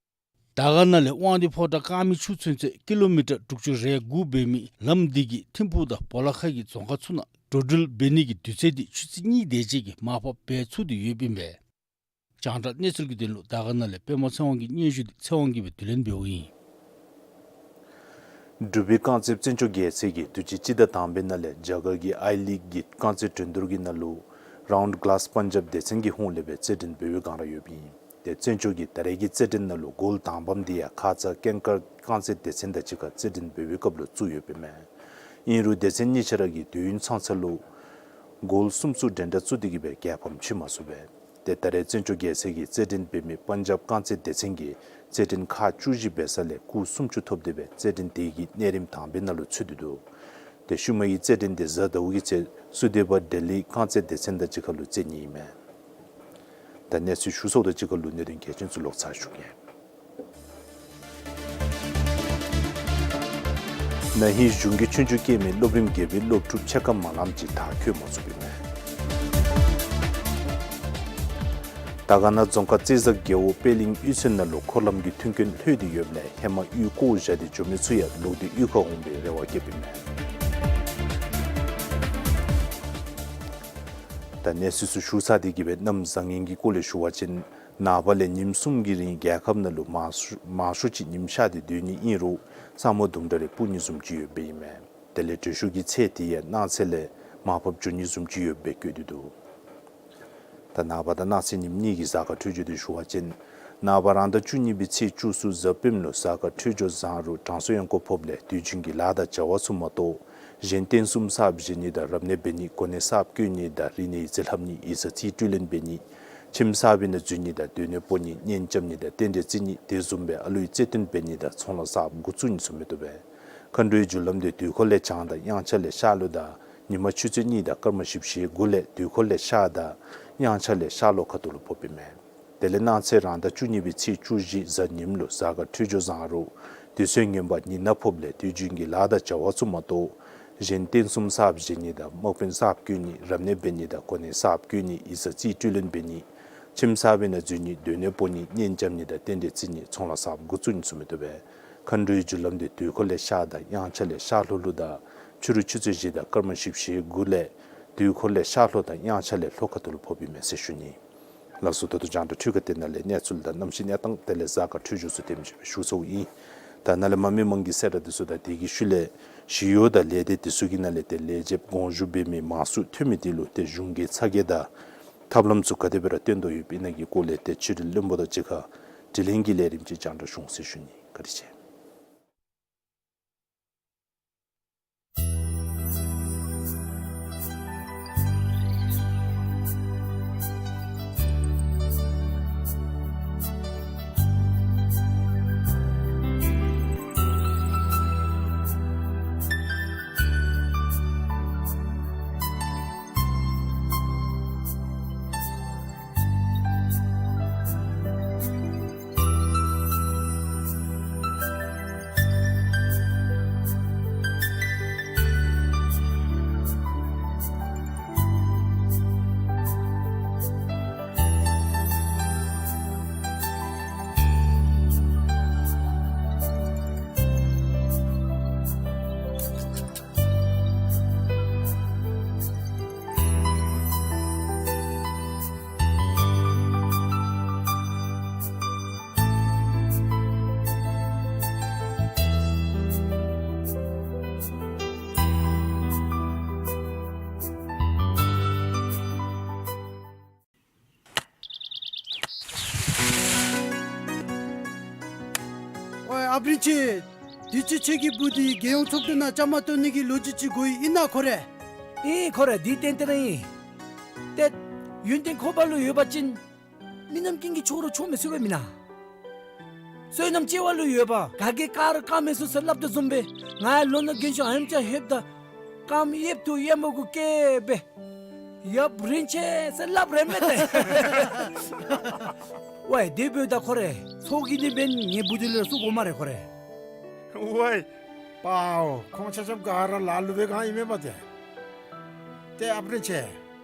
དར་དཀར་ན་ལས་དབང་འདུས་ཕོ་བྲང་དཀར་མེ་ཆུ་ཚོད་ཚད་ཀི་ལོ་མི་ཊར་དྲུག་ཅུ་རེ་དགུ་འབད་མི་ལམ་འདི་གིས་ཐིམ་ཕུག་དང་བོ་ལ་ཁ་གི་རྫོང་ཁག་ཚུ་ནང་འགྲོ་འགྲུལ་འབད་ནི་གི་དུས་ཚོད་འདི་ཆུ་ཚོད་གཉིས་དེ་ཅིག་གི་མར་ཕབ་འབད་ཚུགས་ཏེ་ཡོདཔ་ཨིན་པས། རྒྱང་བསྒྲགས་གནས་ཚུལ་གྱི་དོན་ལུ་དར་དཀར་ན་ལས་པདྨ་ཚེ་དབང་གི་སྙན་ཞུ་འདི་ཚེ་དབང་གིས་སྦེ་བསྡུ་ལེན་འབདཝ་ཨིན། འབྲུག་པའི་རྐང་རྩེད་བཙན་སྐྱོགས་རྒྱལ་རྩེད་ཀྱིས་དུས་ཅི་སྤྱི་ཟླ་དང་པའི་ནང་ལས་རྒྱ་གར་གྱི་ཨའི་ལིག་གི་རྐང་རྩེད་འགྲན་བསྡུར་གྱི་ནང་ལུ་རའུནཌ་ག་ལཱསི་པན་ཇབ་སྡེ་ཚན་གྱི་ཧོངས་ལས་སྦེ་རྩེད་འགྲན་འབད་བའི་བསྒང་ར་ཡོདཔ་ཨིན། ཏེ་བཙན་སྐྱོགས་ཀྱི་ད་རེས་ཀྱི་རྩེད་འགྲན་ནང་ལུ་གོལ་དང་པམ་འདི་ཡང་ཁ་ཙ་ཀེང་ཀར་རྐང་རྩེད་སྡེ་ཚན་དང་གཅིག་ཁར་རྩེད་འགྲན་འབད་བའི་སྐབས་ལུ་བཙུགས་ཡོདཔ་ཨིན་མས། ཨིན་རུང་སྡེ་ཚན་གཉིས་ཆ་ར་གིས་དུས་ཡུན་ཚང་ཚད་ལུ་གོལ་གསུམ་ཚུ་འདྲན་འདྲ་བཙུགས་ཏེ་གིས་སྦེ་རྒྱལ་ཕམ་ཕྱེ་མ་ཚུགས་པས། ཏེ་ད་རེས་བཙན་སྐྱོགས་རྒྱལ་རྩེད་ཀྱི་རྩེད་འགྲན་འབད་མི་པན་ཇབ་རྐང་རྩེད་སྡེ་ཚན་གྱིས་རྩེད་འགྲན་ཁག་བཅུ་བཞི་འབད་ས་ལས་སྐུགས་སུམ་ཅུ་ཐོབ་སྟེ་སྦེ་རྩེད་འགྲན་དེ་གི་གནས་རིམ་དང་པའི་ནང་ལུ་ཚུད་དེ་འདུག། ཏེ་ཤུལ་མའི་རྩེད་འགྲན་དེ་གཟའ་ཟླཝ་གི་ཚེ་སུ་དེ་བ་ལྡི་ལི་རྐང་རྩེད་སྡེ་ཚན་དང་གཅིག་ཁར་ལུ་རྩེད་ནི་ཨིན་མས། ད་གནས་ཚུལ་ཞུ་ཚརཝ་དང་གཅིག་ཁར་ལུ་གནད་དོན་གལ་ཆེན་ཚུ་ལོག་ཚར་ཞུ་གེ། ན་ཧིང་གཞུང་གིས་ཆོས་རྒྱུགས་སྐྱེལ་མི་སློབ་རིམ་བརྒྱད་པའི་སློབ་ཕྲུག་ཕྱེད་ཀ་མ་ལངམ་ཅིག་མཐར་འཁྱོལ་མ་ཚུགསཔ་ཨིན་མས། དར་དཀར་ན་རྫོང་ཁག་རྩེ་བཟའ་རྒེད་འོག་པད་གླིང་གཡུས་ཚན་ནང་ལུ་འཁོར་ལམ་གྱི་མཐུན་རྐྱེན་ལྷོད་དེ་ཡོདཔ་ལས་ཧེ་མ་གཡུས་བཀོ་བཞག་སྟེ་འགྱོ་མི་ཚུ་ཡང་ལོག་སྟེ་གཡུས་ཁར་འོང་པའི་རེ་བ་བསྐྱེདཔ་ཨིན་མས། ད་གནས་ཚུལ་ཚུ་ཞུ་ཚར་ཏེ་གིས་སྦེ་གནམ་བཟང་ངན་གྱི་སྐོར་ལས་ཞུ་བ་ཅིན་ ནངས་པ་ལས་ཉིནམ་གསུམ་གྱི་རིང་རྒྱལ་ཁབ་ནང་ལུ་མང་ཤོས་མང་ཤོས་ཅིག་ཉིམ་ཤར་ཏེ་སྡོད་ནི་ཨིན་རུང་ས་སྨུག་དུམ་གྲ་རེ་སྤུབ་ནི་བཟུམ་ཅིག་ཡོདཔ་ཨིན་མས། དེ་ལས་དྲོད་ཤུགས་ཀྱི་ཚད་དེ་ཡང་གནངས་ཚེ་ལས་མར་ཕབ་འགྱོ་ནི་བཟུམ་ཅིག་ཡོདཔ་སྦེ་བཀོད་དེ་འདུག། ད་ནངས་པ་དང་གནངས་ཚེ་ཉིནམ་གཉིས་ཀྱི་གཟའ་སྐར་འཕྲོད་སྦྱོར་དེ་ཞུ་བ་ཅིན། ནངས་པ་རང་ཟླ་བཅུ་གཉིས་པའི་ཚེས་བཅུ་གསུམ་གཟའ་སྤེནམ་ལུ་གཟའ་སྐར་འཕྲོད་སྦྱོར་བཟང་རུང་དྲང་སྲོང་གཡོག་འཁོར་ཕོགཔ་ལས་དུས་རྒྱུན་གྱི་ལཱ་དང་བྱ་བ་ཚུ་མ་གཏོགས་གཞན་རྟེན་གསུམ་གསརཔ་བཞེངས་ནི་དང་རབ་གནས་འབད་ནི་གོ་གནས་གསརཔ་བསྐོ་ནི་དང་རིག་གནས་ཡིག་རྩིས་ལྷབ་ནི་ཡིག་ཚང་རྩིས་སྤྲོད་ལེན་འབད་ནི་ཁྱིམ་གསར་པའི་ནང་འཛུལ་ནི་དང་སྡོད་གནས་སྤོ་ནི་གཉེན་རྐྱབ་ནི་དང་རྟེན་འབྲེལ་བརྩི་ནི་དེ་བཟུམ་སྦེ་ཨ་ལུའི་རྩེད་འགྲན་འབད་ནི་དང་ཚོང་ལཱ་གསརཔ་འགོ་བཙུགས་ནི་ཚུ་མི་བཏུབ་པས། མཁའ་འགྲོའི་རྒྱུ་ལམ་དེ་དུས་འཁོར་ལས་བྱང་དང་དབྱངས་འཆར་ལས་ཤར་ལྷོ་དང་ཉི་མ་ཆུ་ཚོད་གཉིས་དང་སྐར་མ་བཞི་བཅུ་ཞེ་དགུ་ལས་དུས་འཁོར་ལས་ཤར་དང་དབྱངས་འཆར་ལས་ཤར་ལྷོ་ཁ་ཐུག་ལུ་ཕོགཔ་ཨིན་མས། དེ་ལས་གནངས་ཚེ་རང་ཟླ་བཅུ་གཉིས་པའི་ཚེས་བཅུ་བཞི་གཟའ་ཉིམ་ལུ་གཟའ་སྐར་འཕྲོད་སྦྱོར་བཟང་རུང་དུས་ཚོད་ངན་པ་ཉི་ནག་ཕོགཔ་ལས་དུས་རྒྱུན་གྱི་ལཱ་དང་བྱ་བ་ཚུ་མ་གཏོགས་གཞན་རྟེན་གསུམ་གསརཔ་བཞེངས་ནི་དང་དམག་དཔོན་གསརཔ་བསྐོ་ནི་རབ་གནས་འབད་ནི་དང་གོ་གནས་གསརཔ་བསྐོ་ནི་ཡིག་ཚང་རྩིས་སྤྲོད་ལེན་འབད་ནི་ཁྱིམ་གསར་པའི་ནང་འཛུལ་ནི་སྡོད་གནས་སྤོ་ནི་གཉེན་རྐྱབ་ནི་དང་རྟེན་འབྲེལ་བརྩི་ནི་ཚོང་ལཱ་གསརཔ་འགོ་བཙུགས་ནི་ཚུ་མི་བཏུབ་པས། མཁའ་འགྲོའི་རྒྱུ་ལམ་དེ་དུས་འཁོར་ལས་ཤར་དང་དབྱངས་འཆར་ལས་ཤར་ལྷོ་ལུ་དང་ཕྱི་རུ་ཆུ་ཚོད་བཞི་དང་སྐར་མ་བཞི་བཅུ་ཞེ་དགུ་ལས་དུས་འཁོར་ལས་ཤར་ལྷོ་དང་དབྱངས་འཆར་ལས་ལྷོ་ཁ་ཐུག་ལུ་ཕོགཔ་ཨིན་མས་ཟེར་ཞུ་ནི། ལགས་སོ། ད་ལྟོ་རྒྱང་བསྒྲགས་འཕྲུལ་ཁང་དེ་ནང་ལས་གནས་ཚུལ་དང་གནམ་གཤིས་གནས་སྟངས་དེ་ལས་གཟའ་སྐར་འཕྲོད་སྦྱོར་ཚུ་དེམ་ཅིག་སྦེ་ཞུ་ཚརཝ་ཨིན། ད་ནཱ་ལས་མར་མི་མང་གི་གསལ་བསྒྲགས་དེ་ཚུ་དང་དེ་གི་ཤུལ་ལས་ཞི་གཡོག་དང་ལས་སྡེ་དེ་ཚུ་གི་ནང་ལས་ཏེ་ལས་བྱེདཔ་དགོངས་ཞུ་འབད་མི་མང་སུ་ཐོན་མི་དེ་ལུ་ཏེ་གཞུང་གི་ཚ་གྱང་དང་ཐབས་ལམ་ཚུ་ག་དེ་སྦེ་ར་སྟོན་དོ་ཡོདཔ་ཨིན་ན་གི་སྐོར་ལས་ཏེ་ཕྱི་རུ་བློན་པོ་དང་གཅིག་ཁར་དྲི་ལན་གྱི་ལས་རིམ་ཅིག་རྒྱང་བསྒྲགས་ཞུ་འོང་ཟེར་ཞུ་ནི། བཀའ་དྲིན་ཆེ། ཨོའི་ཨཔ་རིན་ཆེན། དུས་ཅི་ཁྱོད་ཀྱི་བུ་འདི་རྒྱལ་ཡོངས་ཚོགས་འདུ་ནང་བཅའ་མར་གཏོགས་ནི་གི་ལོ་རྒྱུས་ཅིག་གོ་ཡི་ཨིན་ན་ཁོ་རེ། ཨིན་ཁོ་རེ། འདི་ཏན་ཏན་ར་ཨིན། ཏེ་ཡོན་ཏན་ཁོ་པ་ལུ་ཡོད་པ་ཅིན་མི་རྣམས་ཀུན་གྱིས་ཆོག་རུང་ཆོག་མི་ཚུགས་པས་མེན་ན། བསོད་ནམས་ཆེ་བ་ལུ་ཡོད་པ་ག་གིས་བཀག་རུང་བཀག་མི་ཚུགས་ཟེར་སླབ་དོ་བཟུམ་སྦེ་ང་ཡང་ལོ་ན་རྒན་ཤོས་ཨ་ནེམ་ཅིག་ལྷོདཔ་ད་རྐངམ་གཡསཔ་ཐོག་གཡས་མ་གུ་བཀལ་སྦེ་ཡབ་རིན་ཆེན་ཟེར་སླབ་རན་མས་ཏེ། ཝའི་དེ་འབདཝ་ད་ཁོ་རེ་ཚོགས་ཀྱི་འདི་འབདན་ངེའི་བུ་འདི་ལུ་ར་བཙུགས་དགོ་སྨ་རེ་ཁོ་རེ། ཝའི་པའོ། ཁོང་ཆ་ཁྱབ་ག་ར་ལ་ལུ་སྦེ་གང་ཨིན་མས་པ་ཏེ། ཏེ་ཨཔ་རིན་ཆེན།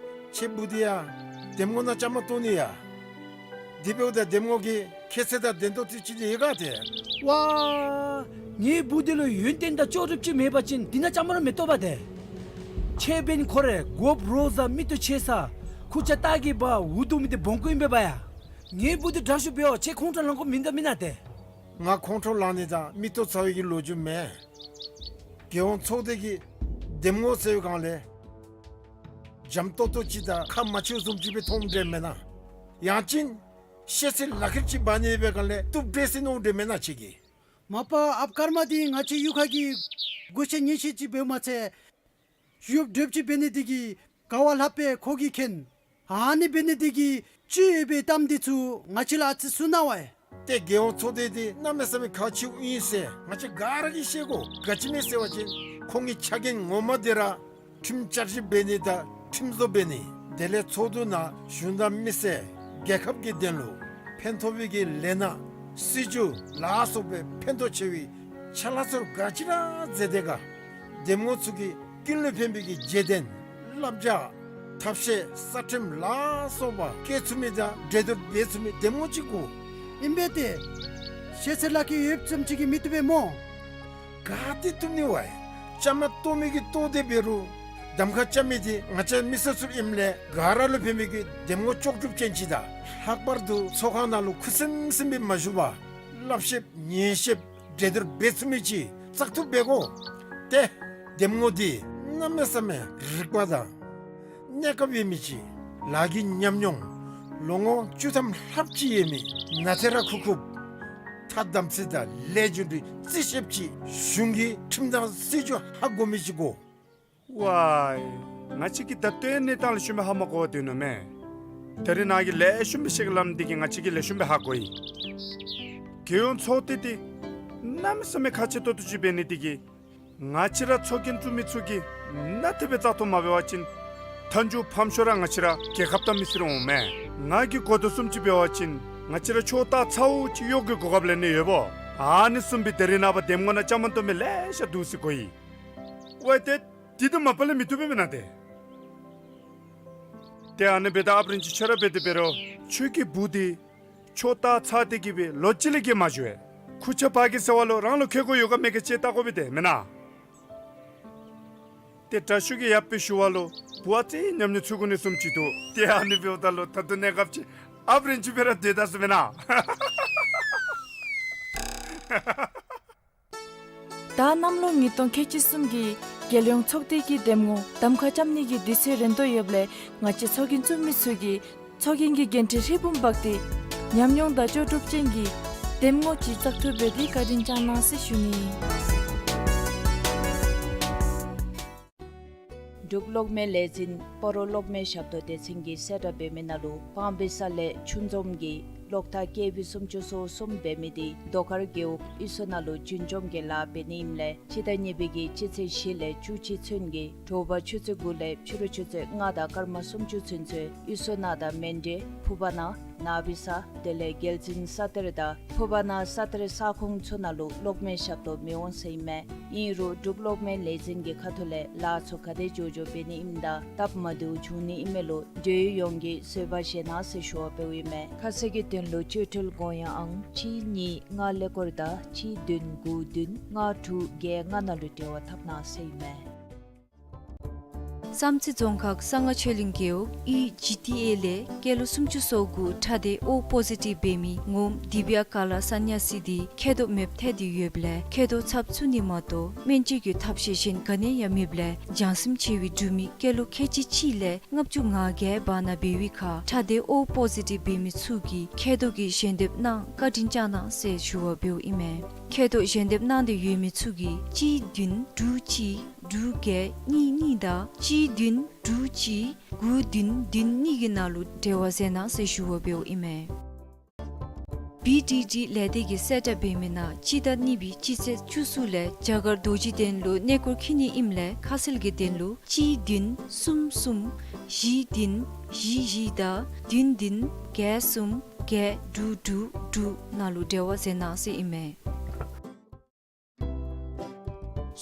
ཁྱོད་བུ་འདི་ཡང་འདེམས་ངོ་ནང་བཅའ་མར་གཏོགས་ནི་ཡ། དེ་འབདཝ་ད་འདེམས་ངོ་གི་ཁྱད་ཚད་དང་ལྡན་ཏོག་ཏོ་ཅིག་ཡོད་ག་ཏེ། ཝའི་ངེའི་བུ་འདི་ལུ་ཡོན་ཏན་དང་ལྕོགས་གྲུབ་ཅིག་མེད་པ་ཅིན་འདི་ནང་བཅའ་མར་མི་གཏོགས་པ་ཏེ། ཁྱོད་འབདན་ཁོ་རེ་གོཔ་རོ་ཟ་མིག་ཏོ་ཆེ་ས་ཁུར་ཆ་ལྟག་གི་བ་འུ་སྡུག་མི་འདི་སྦོམ་ཀུ་ཨིན་པས་པ་ཡ། ངེའི་བུ་འདི་དྲག་ཤོས་འབདཝ་ཁྱོད་ཁོང་ཁྲོ་ལང་དགོཔ་མིན་འདྲ་མེན་ན་ཏེ། ང་ཁོང་ཁྲོ་ལང་ནི་དང་མིག་ཏོ་ཚ་བའི་གི་ལོ་རྒྱུས་མེན། རྒྱལ་ཡོངས་ཚོགས་སྡེ་གི་འདེམས་ངོ་ཟེར་བའི་སྒང་ལས་འཇམ་ཏོག་ཏོ་ཅིག་དང་ཁ་མ་ཆེཝ་བཟུམ་ཅིག་སྦེ་མཐོངམ་འདྲས་མེན་ན། ཡང་ཅིན་ཤེས་ཚད་ལག་ཁྱེར་ཅིག་འབག་ནི་ཡོད་པའི་སྒང་ལས་བཏུབ་འདྲས་ཟེར་མནོཝ་འདྲས་མེན་ན་ཁྱོད་ཀྱིས། མ་པ་ཨཔ་ཀརྨ་འདི་ང་བཅས་གཡུས་ཁ་གི་སྒོ་ཆེན་ཉེ་ཤོས་ཅིག་འབདཝ་མ་ཚད་ཞུ་སྒྲུབ་ཅིག་འབད་ནི་འདི་གིས་ག་བ་ལྷགཔ་སྦེ་ཁོ་གིས་མཁྱེན། ཨ་ནི་འབད་ནི་འདི་གིས་ཅི་ཡོད་པའི་གཏམ་འདི་ཚུ་ང་བཅས་ལུ་ཨ་ཙི་གསུང་གནང་བས། ཏེ་རྒྱལ་ཡོངས་ཚོགས་སྡེ་འདི་གནམ་མེད་ས་མེད་ཁག་ཆེཝ་ཨིན་ཟེར་ང་བཅས་ག་ར་གིས་ཤེས་དགོ། ག་ཅི་སྨོ་ཟེར་བ་ཅིན་ཁོང་གི་ཕྱག་འགན་ངོ་མ་འདི་ར་ཁྲིམས་བསྐྱར་ཞིབ་འབད་ནི་དང་ཁྲིམས་བཟོ་འབད་ནི། དེ་ལས་ཚོགས་འདུ་ནང་གཞུང་དང་མི་སེར་རྒྱལ་ཁབ་ཀྱི་དོན་ལུ་ཕན་ཐོགས་པའི་གི་ལས་སྣ་སྲིད་བྱུས་ལ་སོགས་པའི་ཕན་ཐོགས་ཆེ་བའི་ཕྱག་ལཱ་ཚུ་ག་ཅི་ར་མཛད་དེ་ག། འདེམས་ངོ་ཚུ་གིས་ཀུན་ལུ་ཕན་པའི་གི་རྗེས་དྲན་བསླབ་བྱ་ཐབས་ཤེས་གསར་ཁྲིམས་ལ་སོགས་པ་བཀལ་ཚུགས་མི་དང་གྲོས་བསྡུར་འབད་ཚུགས་མི་འདེམས་ངོ་ཅིག་དགོ། ཨིན་པས་ཏེ། ཤེས་ཚད་ལག་ཁྱེར་ཡོདཔ་ཙམ་ཅིག་གིས་མི་བཏུབ་པས་སྨོ། ག་ཏེ་བཏུབ་ནི་བས། བཅའ་མར་གཏོགས་མི་གིས་གཏོགས་ཏེ་འབད་རུང་གདམ་ཁ་རྐྱབ་མི་འདི་ང་བཅས་མི་སེར་ཚུ་ཨིནམ་ལས་ག་ར་ལུ་ཕན་མི་གི་འདེམས་ངོ་ལྕོགས་གྲུབ་ཅན་ཅིག་དང་ ལྷག་པར་དུ་ཚོགས་ཁང་ནང་ལུ་ཁུ་སིམ་སིམ་སྦེ་མ་བཞུགས་པར་བསླབ་གཞི་ཉན་ཞིནམ་གྲོས་བསྡུར་འབད་ཚུགས་མི་ཅིག་བཙག་འཐུ་འབད་དགོ། ཏེ་འདེམས་ངོ་འདི་གནམ་མེད་ས་མེད་རིག་པ་དང་གནས་སྐབས་ཡོད་མི་ཅིག་ལཱ་གི་ཉམས་མྱོང་ལོ་ངོ་བཅུ་ཐམ་ལྷགཔ་ཅིག་ཡོད་མི་ནཱ་ཐེ་ར་ཁུག་ཁུགཔ་ཐ་དམ་ཚིག་དང་ལས་རྒྱུ་འབྲས་རྩིས་ཤེསཔ་ཅིག་གཞུང་གི་ཁྲིམས་དང་སྲིད་བྱུས་ཧ་གོ་མི་ཅིག་དགོ། ཝའི་ང་བཅས་ཀྱིས་ད་ལྟོའི་གནས་སྟངས་ལེགས་ཤོམ་སྦེ་ཧ་མ་གོ་བར་སྡོད་ནུག་མས། ད་རིས་ནཱ་གིས་ལེགས་ཤོམ་སྦེ་བཤད་གནངམ་འདི་གིས་ང་བཅས་ཀྱིས་ལེགས་ཤོམ་སྦེ་ཧ་གོ་ཡི། རྒྱལ་ཡོངས་ཚོགས་སྡེ་འདི་གནམ་མེད་ས་མེད་ཁག་ཆེ་ཏོག་ཏོ་ཅིག་འབད་ནི་འདི་གིས་ང་བཅས་ར་ཚོགས་རྒྱན་བཙུགས་མི་ཚུ་གིས་ནཱ་དེ་སྦེ་བཙག་འཐུ་མ་འབད་བ་ཅིན་མཐའ་མཇུག་ཕམ་ཤོས་ར་ང་བཅས་ར་རྒྱལ་ཁབ་དང་མི་སེར་འོང་མས། ང་གིས་གོ་དོ་བཟུམ་ཅིག་འབད་བ་ཅིན་ང་བཅས་ར་ཕྱོགས་ལྟ་ཚཝ་ཅིག་གཡོག་གི་གོ་སྐབས་ལེན་ནི་ཡོདཔ་ཨ་ནི་བཟུམ་སྦེ་ད་རིས་ནངས་པ་འདེམས་ངོ་ནང་བཅའ་མར་གཏོགས་མི་ལེ་ཤ་འདུག་ཟེར་གོ་ཡི། ཝའི་ཏེ་འདི་དང་མ་པ་ལས་མི་བཏུབ་པས་མེན་ན་ཏེ། ཏེ་ཨ་ནི་འབདཝ་ད་ཨཔ་རིན་ཆེན་ཁྱོད་ར་འབད་དེ་འབད་རུང་ཁྱོད་ཀྱི་བུ་འདི་ཕྱོགས་ལྟ་ཚཝ་སྟེ་གིས་སྦེ་ལོ་གཅིག་ལས་བརྒལ་མ་བཞུགས་པས། ཁུར་ཆ་ཕར་གྱི་ཟེར་བ་ལུ་རང་ལུ་ཁེ་ཀོ་ཡོད་ག་མེད་ག་ཅིག་བལྟ་དགོ་པས་ཏེ་མེན་ན། ཏེ་དྲག་ཤོས་ཀྱི་ཡབ་སྦེ་ཞུ་བ་ལུ་བུ་ཨ་ཙི་ཉམས་མྱོང་ཚུད་དགོ་ནི་བཟུམ་ཅིག་འདུག། ཏེ་ཨ་ནི་འབདཝ་ད་ལུ་ད་ལྟོ་གནས་སྐབས་ཅིག་ཨཔ་རིན་ཆེན་སྦེ་ར་སྡོད་ད་ཟེར་མེན་ན། ད་གནམ་ལོ་ཉིས་སྟོང་ཁལ་གཅིག་གསུམ་གྱི་རྒྱལ་ཡོངས་ཚོགས་སྡེ་གི་འདེམས་ངོ་གདམ་ཁ་རྐྱབ་ནི་གི་དུས་ཚོད་རན་དོ་ཡོདཔ་ལས་ང་བཅས་ཚོགས་རྒྱན་བཙུགས་མི་ཚུ་གིས་ཚོགས་རྒྱན་གྱི་འགན་འཁྲི་ཧྲིལ་བུམ་འབག་སྟེ་ཉམས་མྱོང་དང་ལྕོགས་གྲུབ་ཅན་གྱི་འདེམས་ངོ་ཅིག་བཙག་འཐུ་འབད་དེ་བཀའ་དྲིན་བསྐྱང་གནང་ཟེར་ཞུ་ནི། འབྲུག་གློག་མེ་ལས་འཛིན་སྤ་རོ་གློག་མེ་ཞབས་ཏོག་སྡེ་ཚན་གྱིས་གསལ་བསྒྲགས་འབད་མི་ནང་ལུ་སྤང་སྦིས་ས་ལས་ཆུ་འཛོམས་ཀྱི་གློག་ཐག་ཀེ་ཝི་སུམ་ཅུ་སོ་གསུམ་འབད་མི་འདི་རྡོ་དཀར་རྒེད་འོག་གཡུས་ཚན་ནང་ལུ་རྒྱུན་འཛོམས་ཀྱི་ལཱ་འབད་ནི་ཨིནམ་ལས་སྤྱི་ཟླ་གཉིས་པའི་གི་སྤྱི་ཚེས་བཞི་ལས་བཅུ་གཅིག་ཚུན་གྱི་དྲོ་པ་ཆུ་ཚོད་དགུ་ལས་ཕྱི་རུ་ཆུ་ཚོད་ལྔ་དང་སྐར་མ་སུམ་ཅུ་ཚུན་ཚོད་གཡུས་ཚན་ནང་དང་མཎྜལ་ཕུར་བ་ནང་ནང་སྦིས་ས་དེ་ལས་རྒྱལ་བཙུན་ས་གཏེར་དང་ཕུར་བ་ནང་ས་གཏེར་ས་ཁོངས་ཚུ་ནང་ལུ་གློག་མེ་ཞབས་ཏོག་མི་འོང་ཟེར་ཨིན་མས། ཨིན་རུང་འབྲུག་གློག་མེ་ལས་འཛིན་གྱི་ཁ་ཐུག་ལས་ལཱ་ཚུ་ག་དེ་མགྱོགས་མགྱོགས་འབད་ནི་ཨིནམ་དང་སྟབས་མ་བདེཝ་འབྱུང་ནི་ཨིན་མས་ལོ། འབྲེལ་ཡོད་ཡོངས་ཀྱིས་བཟོད་པ་བཞེས་གནང་ཟེར་ཞུ་བ་འབདཝ་ཨིན་མས། ཁ་གསལ་གྱི་དོན་ལུ་བཅོལ་ཁྲལ་དགོངས་ཡངས་ཨང་གཅིག་གཉིས་ལྔ་ཀླད་ཀོར་དང་གཅིག་བདུན་དགུ་བདུན་ལྔ་དྲུག་བརྒྱད་ལྔ་ནང་ལུ་འབྲེལ་བ་འཐབ་གནང་ཟེར་ཨིན་མས། བསམ་རྩེ་རྫོང་ཁག་གསང་སྔགས་ཆོས་གླིང་རྒེད་འོག་ཡུས་ཇི་ཊི་ཨེ་ལས་སྐྱེས་ལོ་སུམ་ཅུ་སོ་དགུ་ཁྲག་སྡེ་ཨོ་པོ་ཟི་ཊིབ་འབད་མི་ངོམ་དི་བི་ཡ་ཀ་ལ་ས་ནྱ་སི་འདི་མཁལ་རྡོག་མེདཔ་ཐལ་ཏེ་ཡོདཔ་ལས་མཁལ་རྡོག་ཚབ་བཙུགས་ནི་མ་གཏོགས་སྨན་བཅོས་ཀྱི་ཐབས་ཤེས་གཞན་ག་ནི་ཡང་མེདཔ་ལས་བྱང་སེམས་ཆེ་བའི་འབྲུག་མི་སྐྱེས་ལོ་ཁལ་གཅིག་གཅིག་ལས་ལྔ་བཅུ་ང་བརྒྱད་བར་ན་འབད་བའི་ཁར་ཁྲག་སྡེ་ཨོ་པོ་ཟི་ཊིབ་འབད་མི་ཚུ་གིས་མཁལ་རྡོག་གི་ཞལ་འདེབས་གནང་བཀའ་དྲིན་བསྐྱང་གནང་ཟེར་ཞུ་བ་འབདཝ་ཨིན་མས། མཁལ་རྡོག་ཞལ་འདེབས་གནང་སྟེ་ཡོད་མི་ཚུ་གིས་གཅིག་བདུན་དྲུག་གཅིག་དྲུག་བརྒྱད་གཉིས་གཉིས་དང་གཅིག་བདུན་དྲུག་གཅིག་དགུ་བདུན་བདུན་གཉིས་ཀྱི་ནང་ལུ་འབྲེལ་བ་མཛད་གནང་ཟེར་ཞུ་བ་འབདཝ་ཨིན་མས། བི་ཌི་ཌི་ལས་སྡེ་གིས་གསལ་བསྒྲགས་འབད་མི་ནང་སྤྱི་ཟླ་གཉིས་པའི་སྤྱི་ཚེས་བཅུ་གསུམ་ལས་རྒྱ་གར་རྡོ་རྗེ་གདན་ལུ་གནས་སྐོར་འཁྱིད་ནི་ཨིནམ་ལས་ཁ་གསལ་གྱི་དོན་ལུ་གཅིག་བདུན་གསུམ་གསུམ་བཞི་བདུན་བཞི་བཞི་དང་བདུན་བདུན་བརྒྱད་གསུམ་བརྒྱད་དྲུག་དྲུག་དྲུག་ནང་ལུ་འབྲེལ་བ་མཛད་གནང་ཟེར་ཨིན་མས།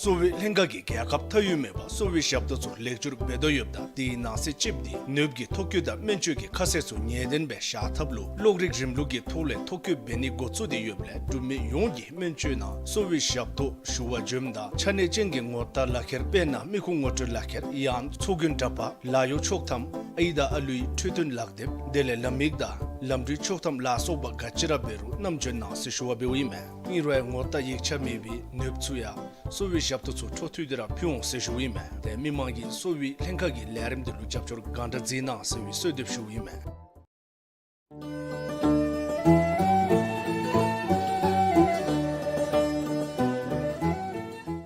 གསོ་བའི་ལྷན་ཁག་གིས་རྒྱལ་ཁབ་མཐའ་དབུས་མེད་པར་གསོ་བའི་ཞབས་ཏོག་ཚུ་ལེགས་བཅོས་འབད་དོ་ཡོདཔ་ད་དེའི་ནང་གསེས་གཅིགཔོ་འདི་ནདཔ་གི་ཐོ་བཀོད་དང་སྨན་བཅོས་ཀྱི་ཁ་གསལ་ཚུ་ངེས་བདེན་སྦེ་བཞག་ཐབས་ལུ་གློག་རིག་རིམ་ལུགས་ཀྱི་ཐོག་ལས་ཐོ་བཀོད་འབད་ནི་འགོ་བཙུགས་ཏེ་ཡོདཔ་ལས་འབྲུག་མི་ཡོངས་ཀྱིས་སྨན་བཅོས་ནང་གསོ་བའི་ཞབས་ཏོག་ཞུ་བར་འབྱོནམ་ད་ཆ་གནས་ཅན་གྱི་ངོ་རྟགས་ལག་ཁྱེར་དཔེར་ན་མིག་ཁུ་ངོ་སྤྲོད་ལག་ཁྱེར་ཡང་ཚོགས་རྒྱན་འདྲ་པར་ལཱ་གཡོག་ཆོག་ཐམ་ཨའི་དང་ཨ་ལུའི་འཕྲོད་བསྟེན་ལག་དེབ་དེ་ལས་ལམ་ཡིག་དང་ལམ་འགྲུལ་ཆོག་ཐམ་ལ་སོགས་པ་ག་ཅི་ར་འབད་རུང་བསྣམས་འབྱོན་གནང་ཟེར་ཞུ་བ་འབདཝ་ཨིན་མས། ཨིན་རུང་ངོ་རྟགས་ཡིག་ཆ་མེད་པའི་ནདཔ་ཚུ་ཡང་གསོ་བའི་ཞབས་ཏོག་ཚུ་འཕྲོ་མཐུད་དེ་ར་ཕུལ་འོང་ཟེར་ཞུཝ་ཨིན་མས། ཏེ་མི་མང་གིས་གསོ་བའི་ལྷན་ཁག་གི་ལས་རིམ་འདི་ལུ་རྒྱབ་སྐྱོར་གང་དྲག་མཛད་གནང་ཟེར་བའི་གསོལ་འདེབས་ཞུཝ་ཨིན་མས།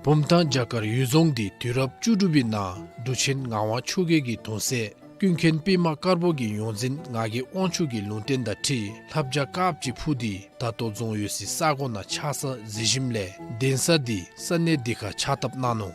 བུམ་ཐང་རྒྱ་གར་ཡུལ་རྫོང་འདི་དུས་རབས་བཅུ་དྲུག་པའི་ནང་འབྲུག་ཆེན་ངག་དབང་ཆོས་རྒྱལ་གྱི་གདུང་སྲས་ཀུན་མཁྱེན་པདྨ་དཀར་པོ་གི་ཡོངས་འཛིན་ངག་གི་དབང་ཕྱུག་གི་ལུང་བསྟན་དང་འཁྲིལ་ལྷ་བྱ་དཀརཔོ་ཅིག་འཕུར་ཏེ་ད་ལྟོ་རྫོང་ཡོད་སའི་ས་གོ་ནང་ཆགས་ས་གཟིགས་ཞིནམ་ལས་གདན་ས་འདི་ས་གནས་འདི་ཁར་ཕྱག་བཏབ་གནང་ནུག།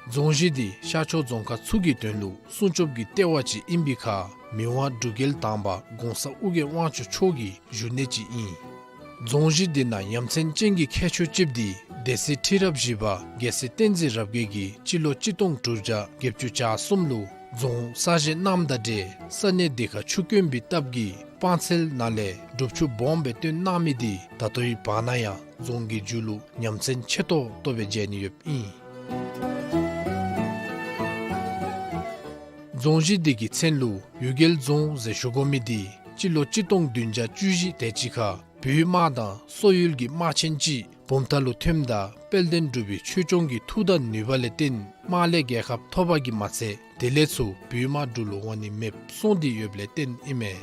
རྫོང་གཞི་འདི་ཤར་ཕྱོགས་རྫོང་ཁག་ཚུ་གི་དོན་ལུ་སྲུང་སྐྱོབ་ཀྱི་ལྟེ་བ་ཅིག་ཨིན་པའི་ཁར་མི་དབང་འབྲུག་རྒྱལ་དང་པ་གོང་ས་ཨོ་རྒྱན་དབང་ཕྱུག་མཆོག་གི་བཞུགས་གནས་ཅིག་ཨིན། རྫོང་གཞི་འདི་ནང་ཡ་མཚན་ཅན་གྱི་ཁྱད་ཆོས་ཅིག་འདི་སྡེ་སྲིད་ཁྲི་རབས་བཞི་པ་རྒྱལ་སྲས་བསྟན་འཛིན་རབ་རྒྱས་ཀྱིས་སྤྱི་ལོ་གཅིག་སྟོང་དྲུག་བརྒྱ་བརྒྱད་ཅུ་གྱ་གསུམ་ལུ་རྫོང་གསར་བཞེངས་གནངམ་དང་འབྲེལ་ས་གནས་འདི་ཁར་ཆུ་དཀོན་པའི་སྟབས་ཀྱིས་སྤང་ཚལ་ནང་ལས་སྒྲུབ་ཆུ་སྦོམ་སྦེ་བཏོན་གནང་མི་འདི་ད་ལྟོའི་བར་ན་ཡང་རྫོང་གི་མཇུག་ལུ་ཡ་མཚན་ཆེ་ཏོག་ཏོ་སྦེ་མཇལ་ནི་ཡོདཔ་ཨིན། རྫོང་གཞི་འདི་གི་མཚན་ལུ་གཡུལ་རྒྱལ་རྫོང་ཟེར་ཞུ་དགོ་མི་འདི་སྤྱི་ལོ་གཅིག་སྟོང་བདུན་བརྒྱ་བཅུ་བཞི་དེ་ཅིག་ཁར་བོད་དམག་དང་སོག་ཡུལ་གྱི་དམག་ཆེན་ཅིག་བུམ་ཐང་ལུ་ཐོནམ་ད་དཔལ་ལྡན་འབྲུག་པའི་ཆོས་སྐྱོང་གི་མཐུ་དང་ནུས་པ་ལས་བརྟེན་དམག་ལས་རྒྱལ་ཁ་ཐོབ་པ་གིས་མ་ཚད་དེ་ལས་ཚུར་བོད་དམག་འབྲུག་ལུ་འོང་ནི་མེདཔ་སོང་སྟེ་ཡོདཔ་ལས་བརྟེན་ཨིན་མས།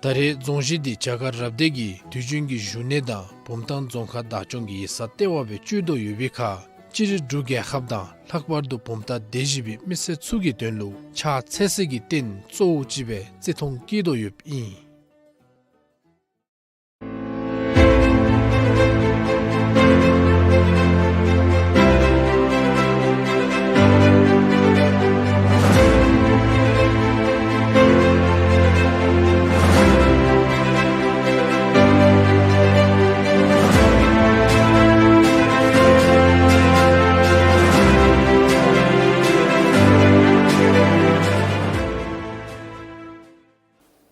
ད་རེས་རྫོང་གཞི་འདི་རྒྱ་གར་རབ་སྡེ་གི་དུས་རྒྱུན་གྱི་བཞུགས་གནས་དང་བུམ་ཐང་རྫོང་ཁག་བདག་སྐྱོང་གི་ཡིག་ཚང་ལྟེ་བ་སྦེ་སྤྱོད་དོ་ཡོད་པའི་ཁར་སྤྱིར་འབྲུག་རྒྱལ་ཁབ་དང་ལྷག་པར་དུ་བུམ་ཐང་སྡེ་བཞི་པའི་མི་སེར་ཚུ་གི་དོན་ལུ་ཕྱག་འཚལ་སྲིད་ཀྱི་རྟེན་གཙོ་བོ་ཅིག་སྦེ་བརྩི་མཐོང་བསྐྱེད་དོ་ཡོདཔ་ཨིན།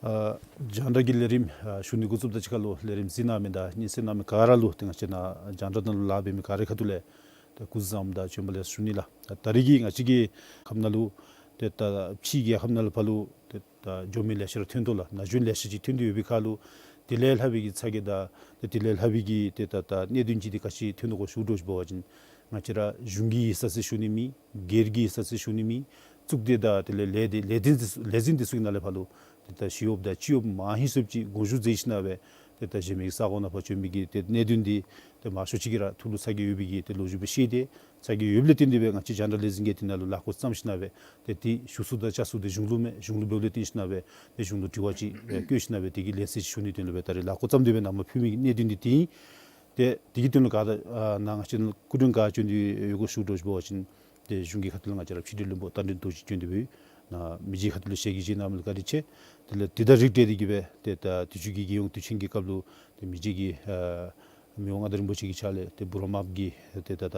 ཨ་རྒྱང་བསྒྲགས་ཀྱི་ལས་རིམ་ཨ་ཞུ་ནི་འགོ་བཙུགསཔ་དང་གཅིག་ཁར་ལུ་ལས་རིམ་གཟིགས་གནང་མི་དང་སྙན་གསན་གནང་མི་ག་ར་ལུ་ཏེ་ང་བཅས་ནཱ་རྒྱང་བསྒྲགས་ནང་ལུ་ལཱ་འབད་མི་ག་རའི་ཁ་ཐུག་ལས་ཏེ་སྐུ་གཟུགས་བཟང་པོ་དང་བྱོན་པ་ལེགས་ཞུ་ནི་ལགས། ད་རེས་ཀྱི་ང་བཅས་ཀྱི་ཁམས་ནང་ལུ་ཏེ་ད་ཕྱིའི་རྒྱལ་ཁབ་ནང་ལུ་ཕར་ལུ་ཏེ་ད་འགྱོ་མི་ལེ་ཤ་ར་ཐོན་དོ་ལགས། ན་གཞོན་ལེ་ཤ་ཅིག་ཐོན་ཏེ་ཡོད་པའི་ཁར་ལུ་དེ་ལས་ལྷག་པའི་གི་ཚ་གྱང་དང་ཏེ་དེ་ལས་ལྷག་པའི་གི་ཏེ་ད་ད་གནད་དོན་ཅིག་འདི་ག་ཅི་ཐོན་དོ་གོ་ཞུ་དོ་ཅིག་འབད་བ་ཅིན་ང་བཅས་ར་གཞུང་གི་ཡིག་ཚང་ཟེར་ཞུ་ནི་མེད། སྒེར་གྱི་ཡིག་ཚང་ཟེར་ཞུ་ནི་མེད། གཙུག་སྡེ་དང་དེ་ལས་ལས་སྡེ་ལས་འཛིན་འདི་ལས་འཛིན་འདི་ཚུ་གི་ནང་ལས་ཕར་ལུ་ཏེ་ད་ཞི་གཡོགཔ་དང་སྤྱི་གཡོགཔ་མང་ཧེང་སོངམ་ཅིག་དགོངས་ཞུ་མཛད་ཞིནམ་སྦེ་ཏེ་ད་གཞན་མི་གི་ས་གོ་ནང་ཕར་བྱོན་མི་གི་ཏེ་གནད་དོན་འདི་ཏེ་མང་ཤོས་ཅིག་གིས་ར་ཐུགས་ལུ་ཚ་གྱང་ཡོད་པའི་གི་ཏེ་ལོ་རྒྱུས་སྦེ་ཤེས་ཏེ་ཚ་གྱང་ཡོདཔ་ལས་བརྟེན་ཏེ་སྦེ་ང་བཅས་རྒྱང་བསྒྲགས་ལས་འཛིན་གྱིས་དེ་ནང་ལུ་ལག་འཁོར་བརྩམས་ཞིནམ་སྦེ་ཏེ་དེ་ཞུ་ས་དང་བཅར་ས་འདི་གཞུང་ལུ་མས། གཞུང་ལུ་འབདཝ་ལས་བརྟེན་ཞིནམ་སྦེ་ཏེ་གཞུང་ལུ་དྲི་བ་ཅིག་ཨེ་བཀོད་ཞིནམ་སྦེ་དེ་གི་ལན་གསལ་ཅིག་ཞུ་ནིའི་དོན་ལུ་སྦེ་ད་རེས་ལག་འཁོར་བརྩམས་ཏེ་སྦེ་ནཱ་མར་ཕུལ་མི་གི་གནད་དོན་འདི་དེ་ཨིན། ཏེ་དེ་གི་དོན་ལུ་ག་ར་ཨ་ནཱ་ང་བཅས་སྐུ་མགྲོན་ག་བྱོན་ཏེ་ཡོད་གོ་ཞུ་དོ་ཅིག་འབད་བ་ཅིན་ཏེ་གཞུང་གི་ཁ་ཐུག་ལས་ང་བཅས་ར་ཕྱི་འབྲེལ་བློན་པོ་རྟ་མགྲིན་རྡོ་རྗེ་བྱོན་ཏེ་སྦེ་ནཱ་མི་རྗེ་ཁ་ཐུག་ལས་ཞལ་གྱིས་བཞེས་གནང་མི་ལུ་བཀའ་དྲིན་ཆེ། དེ་ལས་དེ་དང་རིགས་བསྒྲེས་ཏེ་གི་སྦེ་ཏེ་ད་དུས་ཅི་གི་རྒྱལ་ཡོངས་དུས་ཆེན་གྱི་སྐབས་ལུ་ཏེ་མི་རྗེ་གིས་ཨ་མི་དབང་མངའ་བདག་རིན་པོ་ཆེ་གི་ཕྱག་ལས་ཏེ་འབུམ་རམས་པ་གི་ཏེ་ད་ད་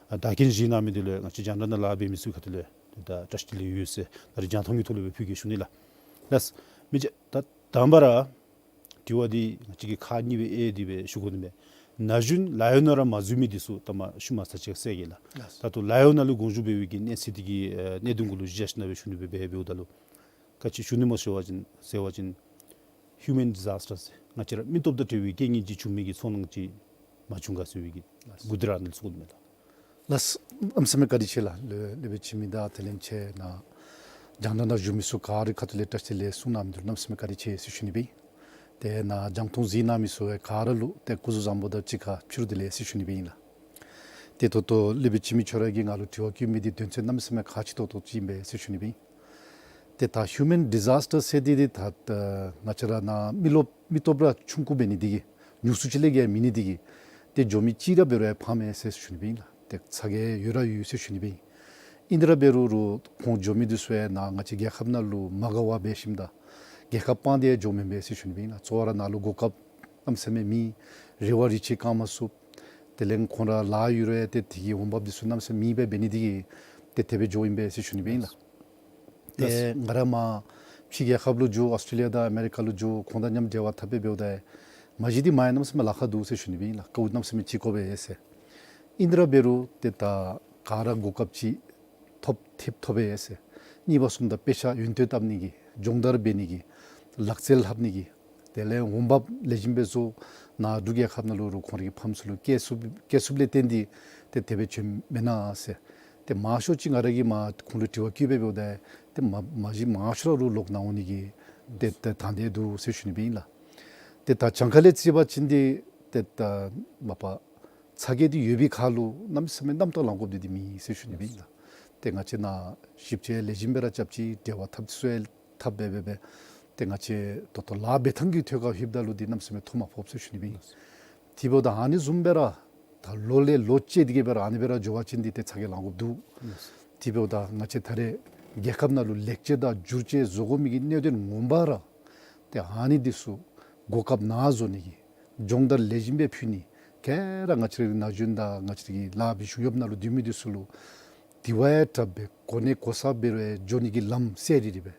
བདག་རྐྱེན་བཞེས་གནང་མི་འདི་ལུ་ང་བཅས་རྒྱང་བསྒྲགས་ནང་ལཱ་འབད་མི་ཚུ་གི་ཁ་ཐུག་ལས་ཏེ་ད་བཀྲ་ཤིས་བདེ་ལེགས་ཡོད་ཟེར་ད་རིས་རྒྱང་མཐོང་གི་ཐོག་ལས་སྦེ་ཕུལ་གེ་ཞུ་ནི་ལགས། ལགས་མི་རྗེ། ད་དང་པ་ར་དྲི་བ་འདི་ང་བཅས་ཀྱིས་ཁག་གཉིས་སྦེ་དབྱེ་སྟེ་སྦེ་ཞུ་དགོ་ནི་མས། ན་གཞོན་ལཱ་གཡོག་ནང་ར་མ་འཛུལ་མི་འདི་ཚུ་ད་མ་ཤུལ་མ་ཚར་ཅིག་ཟེར་གེ་ལགས། ལགས། ད་ལྟོ་ལཱ་གཡོག་ནང་ལུ་དགོངས་ཞུ་འབད་བའི་གི་གནས་ཚད་འདི་གི་ཨེ་གནད་དོན་གུ་ལུ་གཞི་བཞག་ཞིནམ་སྦེ་ཞུ་ནི་སྦེ་འབད་འབདཝ་ད་ལུ་ག་ཅི་ཞུ་ནི་སྨོ་ཟེར་བ་ཅིན་ཟེར་བ་ཅིན་ཧིའུ་མེན་ཌི་ཛཱསི་ཊར་ཟེར་ང་བཅས་ར་མི་སྟོབས་དང་འབྲེལ་བའི་རྐྱེན་ངན་ཅིག་བྱུང་མི་གི་ཚོར་སྣང་ཅིག་མ་བྱུང་ག་ཟེར་བའི་གི་ལགས། གུ་དེ་ར་ཨ་ནི་ཚུ་གོ་ནི་མས་ལགས། ལགས། གནམ་མེད་ས་མེད་བཀའ་དྲིན་ཆེ་ལགས། ལེགས་ལེགས་པའི་འཆི་མེད་དང་དེ་ལས་ཆེ་ནཱ་རྒྱང་བསྒྲགས་ནང་བཞུགས་མི་ཚུ་ག་རའི་ཁ་ཐུག་ལས་བཀྲ་ཤིས་བདེ་ལེགས་གསུང་གནང་མི་འདི་གནམ་མེད་ས་མེད་བཀའ་དྲིན་ཆེ་ཟེར་ཞུ་ནི་སྦེ་ཨིན། ཏེ་ནཱ་རྒྱང་མཐོང་གཟིགས་གནང་མི་ཚུ་ག་ར་ལུ་ཏེ་སྐུ་གཟུགས་བཟང་པོ་དང་གཅིག་ཁར་ཕྱི་རུ་བདེ་ལེགས་ཟེར་ཞུ་ནི་སྦེ་ཨིན་ལགས། ཏེ་ད་ལྟོ་ལེགས་པའི་འཆི་མེད་ཁྱོད་ར་གིས་ང་ལུ་དྲི་བ་བཀོད་མི་འདི་དོན་ཚན་གནམ་མེད་ས་མེད་ཁག་ཆེ་ཏོག་ཏོ་ཅིག་ཨིན་པས་ཟེར་ཞུ་ནི་སྦེ་ཨིན། ཏེ་ད་ཧིའུ་མེན་ཌི་ཛཱསི་ཊར་ཟེར་འདི་འདི་ད་ང་བཅས་ར་ནཱ་མི་རློབས་མི་སྟོབས་ར་ཆུང་ཀུ་འབད་ནི་འདི་གིས་ཉུང་སུ་ཅིག་ལས་བརྒལ་མེད་ནི་འདི་གིས་ཏེ་འགྱོ་མི་ཅིག་ར་འབད་རུང་ཕངམ་མས་ཟེར་ཞུ་ནི་སྦེ་ཨིན་ལགས། ཏེ་ཚ་གྱང་ཡོད་ར་ཡོད་ཟེར་ཞུ་ནི་སྦེ་ཨིན། ཨིན་དེ་ར་འབད་རུང་རུང་ཁོང་འགྱོ་མི་འདི་ཚུ་ཡང་ནཱ་ང་བཅས་རྒྱལ་ཁབ་ནང་ལུ་མ་དགའ་བར་འབད་ཞིནམ་ད་རྒྱལ་ཁབ་སྤང་སྟེ་འགྱོ་མེན་པས་ཟེར་ཞུ་ནི་སྦེ་ཨིན་ལགས། གཙོ་བོ་ར་ནཱ་ལུ་གོ་སྐབས་གནམ་མེད་ས་མེད་མེད། རེ་བ་རེ་ཆེ་བསྐང་མ་ཚུགས། དེ་ལས་ཁོང་ར་ལཱ་ཡོད་རུང་ཡང་ཏེ་དེ་གི་འོང་འབབ་འདི་ཚུ་གནམ་མེད་ས་མེད་མེད་པར་འབད་ནི་འདི་གིས་ཏེ་དེ་སྦེ་འགྱོཝ་ཨིན་པས་ཟེར་ཞུ་ནི་སྦེ་ཨིན་ལགས། ཏེ་ལགས། ང་ར་མར་ཕྱི་རྒྱལ་ཁབ་ལུ་འགྱོ་ཨོསི་ཊྲེ་ལི་ཡ་དང་ཨ་མེ་རི་ཀ་ལུ་འགྱོ་ཁོང་དང་མཉམ་འབྲེལ་བ་འཐབ་སྦེ་འབདཝ་ད་མ་གཞི་འདི་མར་ཡང་གནམ་མེད་ས་མེད་ལཱ་ཁག་འདུག་ཟེར་ཞུ་ནི་སྦེ་ཨིན་ལགས། དཀའཝ་གནམ་མེད་ས་མེད་ཅིག་དགོ་པས་ཟེར། ཨིན་དེ་ར་འབད་རུང་ཏེ་ད་ག་ར་གོ་སྐབས་ཅིག་ཐོབ་ཐེབས་ཐོབ་པས་ཟེར། གཉིས་པ་གསུམ་དང་དཔེ་ཆ་ཡོན་ཏན་བཏབ་ནི་གི་སྦྱོང་བརྡར་འབད་ནི་གི་ལག་རྩལ་ལྷབ་ནི་གི་དེ་ལས་འོང་འབབ་ལེགས་ཤོམ་སྦེ་བཟོ་ནཱ་འབྲུག་རྒྱལ་ཁབ་ནང་ལུ་རུང་ཁོང་རའི་གི་ཕམ་ཚུ་ལུ་བསྐྱལ་ཚུགས་བསྐྱལ་ཚུགསཔ་ལས་བརྟེན་ཏེ་ཏེ་དེ་སྦེ་བྱོན་མེན་ན་ཟེར། ཏེ་མང་ཤོས་ཅིག་ང་ར་གིས་མར་ཁོང་ལུ་དྲི་བ་བཀོད་སྦེ་འབདཝ་ད་ཏེ་མ་མ་གཞི་མང་ཤོས་ར་རུང་ལོག་ནཱ་འོང་ནི་གི་ཏེ་ཏེ་དང་འདོད་འདུག་ཟེར་ཞུ་ནི་སྦེ་ཨིན་ལགས། ཏེ་ད་གྱངས་ཁ་ལས་རྩིས་པ་ཅིན་འདི་ཏེ་ད་མ་པ་ཚ་གྱང་འདི་ཡོད་པའི་ཁར་ལུ་གནམ་མེད་ས་མེད་རྣམ་རྟོག་ལང་དགོཔ་འདི་འདི་མེད་ཟེར་ཞུ་ནི་སྦེ་ཨིན་ལགས། ཏེ་ང་བཅས་ནཱ་ཞིབ་དཔྱད་ལེགས་ཤོམ་སྦེ་ར་རྐྱབ་ཅི། འབྲེལ་བ་འཐབ་ཚུགས་ཡང་འཐབ་སྦེ་སྦེ་སྦེ་ཏེ་ང་བཅས་ད་ལྟོ་ལཱ་འབད་ཐངས་ཀྱི་ཐད་ཁར་ལྷོདཔ་ད་ལུ་འདི་གནམ་མེད་ས་མེད་ཐོག་མ་ཕོགཔ་ཟེར་ཞུ་ནི་སྦེ་ཨིན། དེ་འབདཝ་ད་ཨ་ནི་བཟུམ་སྦེ་ར་ད་ལོ་ལས་ལོ་བཅད་དེ་གི་སྦེ་ར་ཨ་ནི་སྦེ་ར་འགྱོ་བ་ཅིན་འདི་ཏེ་ཚ་གྱང་ལང་དགོཔ་འདུག། དེ་འབདཝ་ད་ང་བཅས་ད་རེས་རྒྱལ་ཁབ་ནང་ལུ་ལེགས་བཅོས་དང་བསྒྱུར་བཅོས་བཟོ་དགོ་མི་གི་གནད་དོན་ངོ་མ་ར་ཏེ་ཨ་ནི་འདི་ཚུ་གོ་སྐབས་ནཱ་བཟོ་ནི་གི་སྦྱོང་བརྡར་ལེགས་ཤོམ་སྦེ་ཕུལ་ནི་ག་ར་ང་བཅས་རའི་ན་གཞོན་དང་ང་བཅས་ཀྱི་ལཱ་འབད་བཞུགས་ཡོདཔ་ནང་ལུ་སྡོད་མི་འདི་ཚུ་ལུ་དེ་བ་ཡང་དྲགཔ་སྦེ་གོ་གནས་གོ་ས་འབད་རུང་ཡང་འགྱོ་ནི་གི་ལམ་གསལ་རི་རི་སྦེ་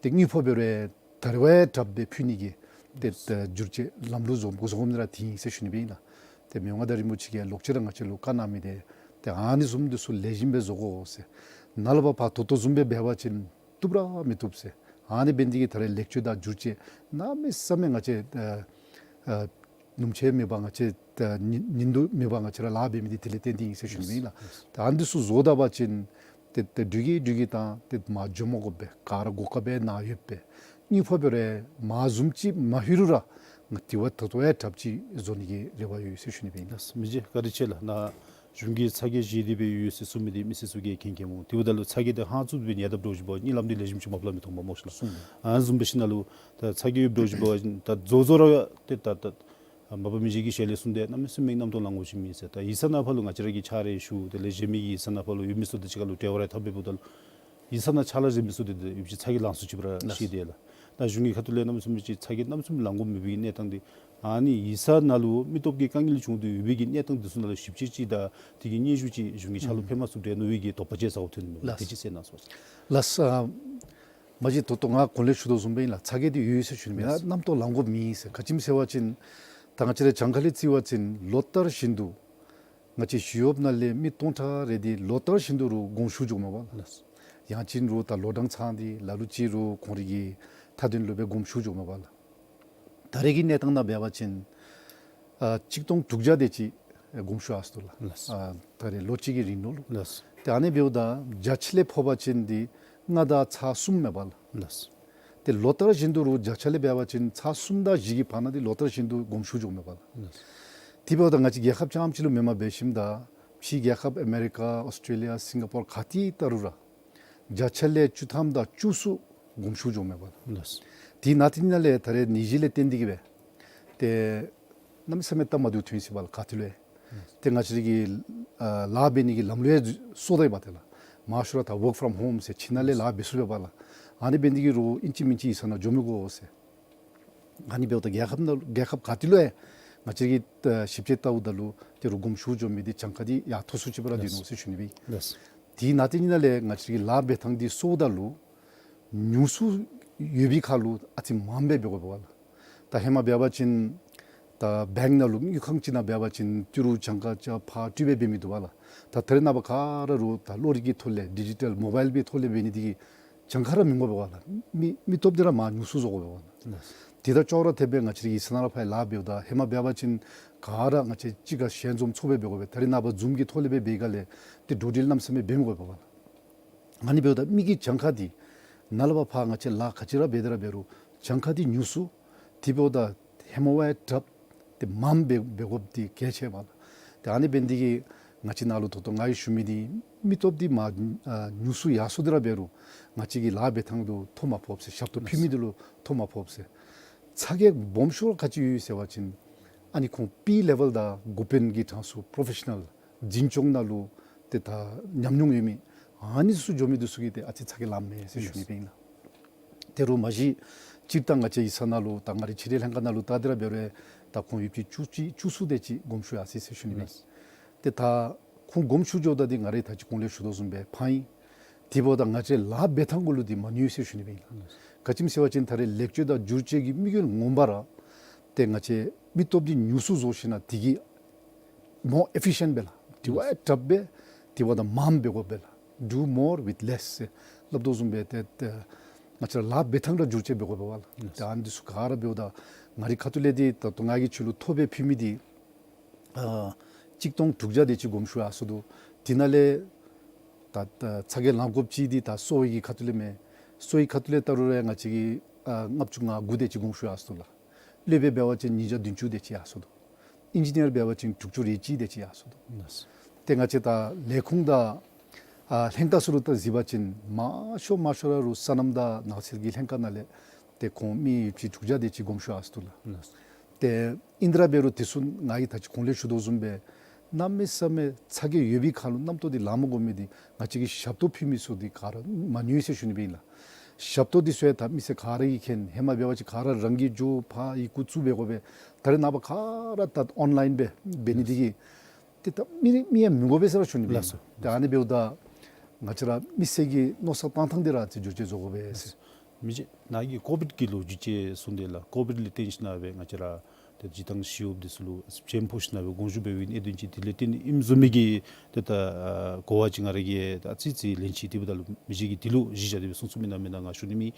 ཏེ་དངུལ་ཕོགས་འབད་རུང་ཡང་ད་རེས་བ་ཡང་དྲགཔ་སྦེ་ཕུལ་ནི་གི་ཏེ་ཏེ་བསྒྱུར་བཅོས་ལམ་ལུགས་བཟོ་བཟོ་དགོ་མི་ར་དེ་ཨིན་ཟེར་ཞུ་ནི་སྦེ་ཨིན་ལགས། ཏེ་མི་དབང་མངའ་བདག་རིན་པོ་ཆེ་གིས་ལོག་ཅི་ར་ང་བཅས་ལུ་བཀའ་གནང་མི་འདི་ཏེ་ཨ་ནི་བཟུམ་འདི་ཚུ་ལེགས་ཤོམ་སྦེ་བཟོ་དགོ་ཟེར། ནཱ་ལས་ཕར་ད་ལྟོ་བཟུམ་སྦེ་འབད་བ་ཅིན་ བཏུབ་ར་མི་བཏུབ་ཟེར། ཨ་ནི་འབད་ནི་དེ་གིས་ད་རེས་ལེགས་བཅོས་དང་བསྒྱུར་བཅོས་གནམ་མེད་ས་མེད་ང་བཅས་ཨ་ཨ་ཉིནམ་ཕྱེད་མེད་པར་ང་བཅས་ཨ་ཉིན་ཉིན་དུ་མེད་པར་ང་བཅས་ར་ལཱ་འབད་མི་དེ་དེ་ལས་བརྟེན་ཏེ་ཨིན་ཟེར་ཞུ་ནི་ཨིན་ལགས། ད་ཨ་ནི་ཚུ་བཟོ་ད་པ་ཅིན་ཏེ་ཏེ་འགྲུལ་གྱི་འགྲུལ་གྱི་དང་ཏེ་མ་འགྱོ་མ་དགོ་པས། ག་ར་སྒོ་ཁར་སྦེ་ནཱ་ཡོད་པས། གཉིས་ཕོག་པའི་རེ་མ་བཟུམ་ཅིག་མ་ལྷོད་རུང་ར་ང་དེ་བ་ད་ལྟོ་ཡང་དྲགཔ་ཅིག་བཟོ་ནི་གི་རེ་བ་ཡོད་ཟེར་ཞུ་ནི་སྦེ་ཨིན། ལགས། མི་རྗེ་བཀའ་དྲིན་ཆེ་ལགས། ནཱ་གཞུང་གིས་ཚ་གྱང་བཞེས་ཏེ་སྦེ་ཡོད་ཟེར་གསུངས་མི་དེ་མི་སེར་ཚུ་གིས་མཁྱེན་མཁྱེནམ་འོང་། དེ་འབདཝ་ད་ལུ་ཚ་གྱང་དེ་ཧང་སུ་སྦེ་ཉལ་དཔ་འདྲཝ་ཅིག་འབད་བ་ཅིན་གཉིད་ལམ་འདི་ལེགས་ཤོམ་ཅིག་མ་ཕོག་ལ་མི་མཐོང་པས་སྨོ་ཤིག་ལགས། ཨ་ནི་བཟུམ་འབད་ཞིནམ་ལས་ད་ཚ་གྱང་ཡོདཔ་འདྲཝ་ཅིག་འབད་བ་ཅིན་ད་བཟོ་བཟོཝ་ར་ཏེ་ད་ད་ཨ་མ་པ་མི་རྗེ་གི་ཞལ་ལས་གསུངས་ཏེ་གནམ་མེད་ས་མེད་རྣམ་རྟོག་ལང་དགོཔ་ཅིག་མེད་ཟེར། ད་ཡིག་ཚང་ནང་ཕར་ལུ་ང་བཅས་ར་གིས་ཕྱག་རེ་ཞུ་དེ་ལས་གཞན་མི་གི་ཡིག་ཚང་ནང་ཕར་ལུ་ཡོད་མི་ཚུ་དང་གཅིག་ཁར་ལུ་འབྲེལ་བ་རེ་འཐབ་སྦེ་འབདཝ་ད་ལུ་ཡིག་ཚང་ནང་ཕྱག་ལཱ་མཛད་མི་ཚུ་དེ་དེ་ཡོདཔ་ཅིག་ཚ་གྱང་ལང་སུ་ཅིག་སྦེ་ར་ཤེས་དེས་ལགས། ད་གཞུང་གི་ཁ་ཐུག་ལས་གནམ་མེད་ས་མེད་ཅིག་ཚ་གྱང་གནམ་མེད་ས་མེད་ལང་དགོཔ་མེད་པའི་གནས་སྟངས་དེ་ཨ་ནི་ཡིག་ཚང་ནང་ལུ་མི་སྟོབས་ཀྱི་དཀའ་ངལ་བྱུང་སྟེ་ཡོད་པའི་གི་གནས་སྟངས་དེ་ཚུ་ནང་ལུ་ཞིབ་དཔྱད་ཅིག་དང་དེ་གི་སྙན་ཞུ་ཅིག་གཞུང་གི་ཕྱག་ལུ་ཕུལ་མ་ཚུགས་དེ་མནོ་བའི་གི་དོགས་པ་ཅིག་ཟཝ་ཐོན་མི་ལགས། དེ་ཅིག་གསན་གནང་ཟེར། ལགས་སོ། མ་གཞི་ད་ལྟོ་ང་གོང་ལས་ཞུ་དོ་བཟུམ་སྦེ་ཨིན་ལགས། ཚ་གྱང་དེ་ཡོད་ཡོད་ཟེར་ཞུ་ནི་མེན། ལགས། རྣམ་རྟོག་ལང་དགོཔ་མེད་ཟེར། ག་ཅི་སྨོ་ཟེར་བ་ཅིན་ད་ང་བཅས་ར་གྱངས་ཁ་ལས་བརྩི་བ་ཅིན་ལོ་ལྟར་བཞིན་དུ་ང་བཅས་ཞི་གཡོགཔ་ནང་ལས་མི་སྟོང་ཕྲག་རེ་དེ་ལོ་ལྟར་བཞིན་དུ་རུང་དགོངས་ཞུ་འགྱོཝ་མས་པ་ལགས། ལགས། ཡང་ཅིན་རུང་ད་ལོ་གྲངས་ཚང་སྟེ་ལ་ལུ་ཅིག་རུང་ཁོང་རའི་གི་མཐའ་དོན་ལུ་སྦེ་དགོངས་ཞུ་འགྱོཝ་མས་པ་ལགས། ད་རེས་ཀྱི་གནས་སྟངས་ནང་འབད་བ་ཅིན་ཨ་གཅིག་སྟོང་དྲུག་བརྒྱ་དེ་ཅིག་དགོངས་ཞུ་ཡར་སོ་འདུག་ལགས། ལགས། ཨ་ད་རེས་ལོ་གཅིག་གི་རིང་ལུ་ལགས། ལགས། ཏེ་ཨ་ནི་འབདཝ་ད་བརྒྱ་ཆ་ལས་ཕོག་པ་ཅིན་དེ་ལྔ་དང་ཚག་གསུམ་མས་པ་ལགས། ལགས། ཏེ་ལོ་ལྟར་བཞིན་དུ་རུང་བརྒྱ་ཆ་ལས་འབད་བ་ཅིན་ཚག་གསུམ་དང་བཞི་གི་བར་ན་དེ་ལོ་ལྟར་བཞིན་དུ་དགོངས་ཞུ་འགྱོཝ་མས་པ་ལགས། ལགས། དེ་འབདཝ་ད་ང་བཅས་རྒྱལ་ཁབ་རྐྱངམ་ཅིག་ལུ་མེནམ་འབད་ཞིནམ་ད་ཕྱི་རྒྱལ་ཁབ་ཨ་མེ་རི་ཀ་ཨོསི་ཊེ་ལི་ཡ་སིང་ག་པོར་ག་ཏེ་ལྟ་རུང་ར་བརྒྱ་ཆ་ལས་བཅུ་ཐམ་དང་བཅུ་གསུམ་དགོངས་ཞུ་འགྱོཝ་མས་པ་ལགས། ལགས། དེ་ནང་དེ་ནང་ལས་ད་རེས་ནད་གཞི་ལས་བརྟེན་ཏེ་གིས་སྦེ་ཏེ་གནམ་མེད་ས་མེད་སྟབས་མ་བདེཝ་ཐོན་ཡི་ཟེར་བ་ལགས། ག་ཏེ་ལུ་ཡང་ཏེ་ང་བཅས་ར་གི་ཨ་ལཱ་འབད་ནི་གི་ལམ་ལུགས་ཡང་སོར་ད་ཡི་པ་ཏེ་ལགས། མང་ཤོས་ར་ད་ཝརཀ་ཕོརམ་ཧོམ་ཟེར་ཁྱིམ་ནང་ལས་ལཱ་འབད་ཚུགས་པས་པ་ལགས། ཨ་ནི་འབད་ནི་དེ་གིས་རུང་ཨིན་ཅི་མིན་ཅི་ཡིག་ཚང་ནང་འགྱོ་མི་དགོ་ཟེར། ཨ་ནི་འབདཝ་ད་རྒྱལ་ཁབ་ནང་རྒྱལ་ཁབ་ག་ཏེ་ལུ་ཡང་ང་བཅས་ཀྱིས་ཨ་ཞིབ་དཔྱད་བལྟཝ་ད་ལུ་ཏེ་རུང་དགོངས་ཞུ་འགྱོ་མི་དེ་གྱངས་ཁ་དེ་ཡར་མཐོ་སུ་ཅིག་སྦེ་ར་སྡོད་ནུག་ཟེར་ཞུ་ནི་སྦེ། ལགས། དེ་ནང་དེ་ནང་ལས་ང་བཅས་ཀྱི་ལཱ་འབད་ཐངས་དེ་སོརཝ་ད་ལུ་ཉུང་སུ་ཡོད་པའི་ཁར་ལུ་ཨ་ཙི་མངམ་སྦེ་འབད་དགོ་པས་པ་ལགས། ད་ཧེ་མ་འབད་བ་ཅིན་ད་བེངཀ་ནང་ལུ་དངུལ་ཁང་ཅིག་ནང་འབད་བ་ཅིན་ཏི་རུ་གྱངས་ཁ་ཅིག་ཕར་སྤྲོད་སྦེ་འབད་མི་འདུག་པ་ལགས། ད་ད་རེས་ནངས་པ་ག་ར་རུང་ད་གློག་རིག་གི་ཐོག་ལས་ཌི་ཇི་ཊལ་མོ་བཱའིལ་པའི་ཐོག་ལས་འབད་ནི་དེ་གིས་གྱངས་ཁ་ར་མི་དགོ་པས་པ་ལགས། མི་མི་སྟོབས་དེ་ར་མར་ཉུང་སུ་བཟོ་དགོ་པས་པ་ལགས། དེ་དང་ཅོག་ར་འཐདཔ་སྦེ་ང་བཅས་ར་གི་ཡིག་ཚང་ནང་ར་ཕར་ལཱ་འབདཝ་ད་ཧེ་མ་འབད་བ་ཅིན་ག་ར་ང་བཅས་གཅིག་ཁར་ཞལ་འཛོམས་ཚོགས་སྦེ་འབད་དགོ་པས། ད་རེས་ནངས་པ་ཛུམ་གྱི་ཐོག་ལས་སྦེ་འབད་སྒང་ལས་ཏེ་འགྲོ་འགྲུལ་གནམ་མེད་ས་མེད་འབད་མི་དགོ་པས་པ་ལགས། ཨ་ནི་འབདཝ་ད་མི་གི་གྱངས་ཁ་དེ་ནཱ་ལས་ཕར་ཕར་ང་བཅས་ལཱ་ག་ཅི་ར་འབད་དེ་ར་འབད་རུང་གྱངས་ཁ་དེ་ཉུང་སུ། དེ་འབདཝ་ད་ཧེ་མ་བ་ཡང་དྲགཔ་ཏེ་མངམ་སྦེ་འབད་དགོཔ་དེ་གལ་ཆེ་བས་ལགས། ཏེ་ཨ་ནི་འབད་ནི་དེ་གིས་ང་བཅས་ནཱ་ལུ་ད་ལྟོ་ང་གིས་ཞུ་མི་དེ་མི་སྟོབས་དེ་མར་ཨ་ཉུང་སུ་ཡར་སོ་སྟེ་ར་འབད་རུང་ང་བཅས་ཀྱི་ལཱ་འབད་ཐངས་དེ་ལུ་ཐོ་མ་ཕོགཔ་ཟེར། ཞབས་ཏོག་ཕུལ་མི་དེ་ལུ་ཐོ་མ་ཕོགཔ་ཟེར། ཚ་གྱང་སྦོམ་ཤོས་ག་ཅི་ཡོད་ཟེར་བ་ཅིན་ཨ་ནི་ཁོང་པི་ལེ་ཝེལ་དང་འགོ་དཔོན་གྱི་གྲངས་སུ་པྲོ་ཕེ་ཤ་ནཱལ་འཛིན་སྐྱོང་ནང་ལུ་ཏེ་ད་ཉམས་མྱོང་ཡོད་མི་ཨ་ནི་ཚུ་འགྱོ་མི་དེ་ཚུ་གིས་ཏེ་ཨ་ཙི་ཚ་གྱང་ལངམ་མས་ཟེར་ཞུ་ནི་སྦེ་ཨིན་ལགས། དེ་རུང་མ་གཞི་སྤྱིར་བཏང་ང་བཅས་ཡིག་ཚང་ནང་ལུ་ད་ང་རའི་ཕྱི་འབྲེལ་ལྷན་ཁག་ནང་ལུ་བལྟ་སྟེ་ར་འབད་རུང་ད་ཁོང་ཡོདཔ་ཅིག་བཅུ་གཅིག་བཅུ་གསུམ་དེ་ཅིག་དགོངས་ཞུ་ཡར་སོ་ཡི་ཟེར་ཞུ་ནི་སྦེ། ཏེ་ད་ཁོང་དགོངས་ཞུ་འགྱོཝ་ད་དེ་ང་ར་ད་ཅི་གོང་ལས་ཞུ་དོ་བཟུམ་སྦེ་ཕངས་ཡི། དེ་འབདཝ་ད་ང་བཅས་ལཱ་འབད་ཐངས་གུ་ལུ་དེ་མ་ནུས་ཟེར་ཞུ་ནི་སྦེ་ཨིན་ལགས། ག་ཅི་སྨོ་ཟེར་བ་ཅིན་ད་རེས་ལེགས་བཅོས་དང་བསྒྱུར་བཅོས་ཀྱི་དམིགས་ཡུལ་ངོ་མ་ར་ཏེ་ང་བཅས་མི་སྟོབས་དེ་ཉུང་སུ་བཟོ་ཞིནམ་ལས་དེ་གིས་མོར་ཨེ་ཕི་ཤེནཊ་སྦེ་ལགས། དེ་བ་ཡང་དྲགཔ་སྦེ་དེ་འབདཝ་ད་མངམ་འབད་དགོ་པས་ལགས། Do more with less ཟེར་སླབ་དོ་བཟུམ་སྦེ་ཏེ་ཏེ་ང་བཅས་ར་ལཱ་འབད་ཐངས་ར་བསྒྱུར་བཅོས་འབད་དགོ་པས་པ་ལགས། ཏེ་ཨ་ནི་དེ་ཚུ་ག་ར་འབདཝ་ད་ང་རའི་ཁ་ཐུག་ལས་དེ་ད་ལྟོ་ང་གིས་ཁྱོད་ལུ་ཐོ་སྦེ་ཕུལ་མི་དེ་ཨ་གཅིག་སྟོང་དྲུག་བརྒྱ་དེ་ཅིག་དགོངས་ཞུ་ཡར་སོ་འདུག། དེ་ནང་ལས་ད་ད་ཚ་གྱང་ལང་དགོཔ་ཅིག་དེ་ད་གསོ་བའི་གི་ཁ་ཐུག་ལས་མས། གསོ་བའི་ཁ་ཐུག་ལས་བལྟ་རུང་ར་ང་བཅས་ཀྱིས་ཨ་ལྔ་བཅུ་ང་དགུ་དེ་ཅིག་དགོངས་ཞུ་ཡར་སོ་འདུག་ལགས། སློབ་དཔོན་འབད་བ་ཅིན་ཉིས་བརྒྱ་བདུན་ཅུ་དེ་ཅིག་ཡར་སོ་འདུག། ཨིན་ཇི་ནི་ཡར་འབད་བ་ཅིན་དྲུག་ཅུ་རེ་གཅིག་དེ་ཅིག་ཡར་སོ་འདུག། ལགས། ཏེ་ང་བཅས་ད་ལས་ཁུངས་དང་ཨ་ལྷན་ཁག་ཚུ་ལུ་ད་གཟིགས་པ་ཅིན་མང་ཤོས་མང་ཤོས་ར་རུང་སོ་ནམ་དང་ནགས་ཚལ་གྱི་ལྷན་ཁག་ནང་ལས་ཏེ་ཁོང་མི་ཡོདཔ་ཅིག་དྲུག་བརྒྱ་དེ་ཅིག་དགོངས་ཞུ་ཡར་སོ་འདུག་ལགས། ལགས། ཏེ་ཨིན་དེ་ར་འབད་རུང་དེ་ཚུ་ང་གིས་ད་ཅི་གོང་ལས་ཞུ་དོ་བཟུམ་སྦེ་གནམ་མེད་ས་མེད་ཚ་གྱང་ཡོད་པའི་ཁར་ལུ་རྣམ་རྟོག་དེ་ལང་མ་དགོ་མི་དེ་ང་བཅས་ཀྱི་ཞབས་ཏོག་ཕུལ་མི་ཚུ་དེ་ག་ར་མ་ནུས་ཟེར་ཞུ་ནི་སྦེ་ཨིན་ལགས། ཞབས་ཏོག་དེ་ཚུ་ཡང་ད་མི་སེར་ག་ར་གིས་མཁྱེན། ཧེ་མ་འབད་བ་ཅིན་ག་ར་རང་གིས་འགྱོ་ཕར་ཡི་གུ་བཙུགས་འབད་དགོ་པས། ད་རེས་ནངས་པ་ག་ར་ད་ཨོན་ལཱའིན་སྦེ་འབད་ནི་དེ་གིས་ཏེ་ད་མི་མི་ཡང་མི་དགོ་པས་ཟེར་ར་ཞུ་ནི་སྦེ་ཨིན། ལགས་སོ། ཏེ་ཨ་ནི་འབདཝ་ད་ང་བཅས་ར་མི་སེར་གྱི་མནོ་བསམ་བཏང་ཐངས་དེ་ར་ཨ་ཙི་བསྒྱུར་བཅོས་བཟོ་དགོ་པས་ཟེར། མི་རྗེ་ནཱ་གིས་ཀོ་བིཌ་ཀྱི་ལོ་རྒྱུས་ཅིག་གསུངས་ཏེ་ལགས། ཀོ་བིཌ་ལས་བརྟེན་ཞིན་ན་སྦེ་ང་བཅས་ར་ ཏེ་སྤྱིར་བཏང་ཞི་གཡོགཔ་འདི་ཚུ་ལུ་བྱེམ་ཕོག་ཞིན་ན་སྦེ་དགོངས་ཞུ་འབད་བའི་གནད་དོན་ཅིག་དེ་ལས་བརྟེན་ཨིནམ་བཟུམ་མའི་གི་ཏེ་ད་ཨ་གོ་བ་ཅིག་ང་ར་གིས་ད་ཨ་ཙི་ཙི་ལན་ཅིག་དེ་འབདཝ་ད་ལུ་མི་ཅིག་གིས་དེ་ལུ་གཞི་བཞག་སྟེ་སྦེ་གསུང་གསུངམ་ཨིན་ན་མེན་ན་ང་ཞུ་ནི་མེད།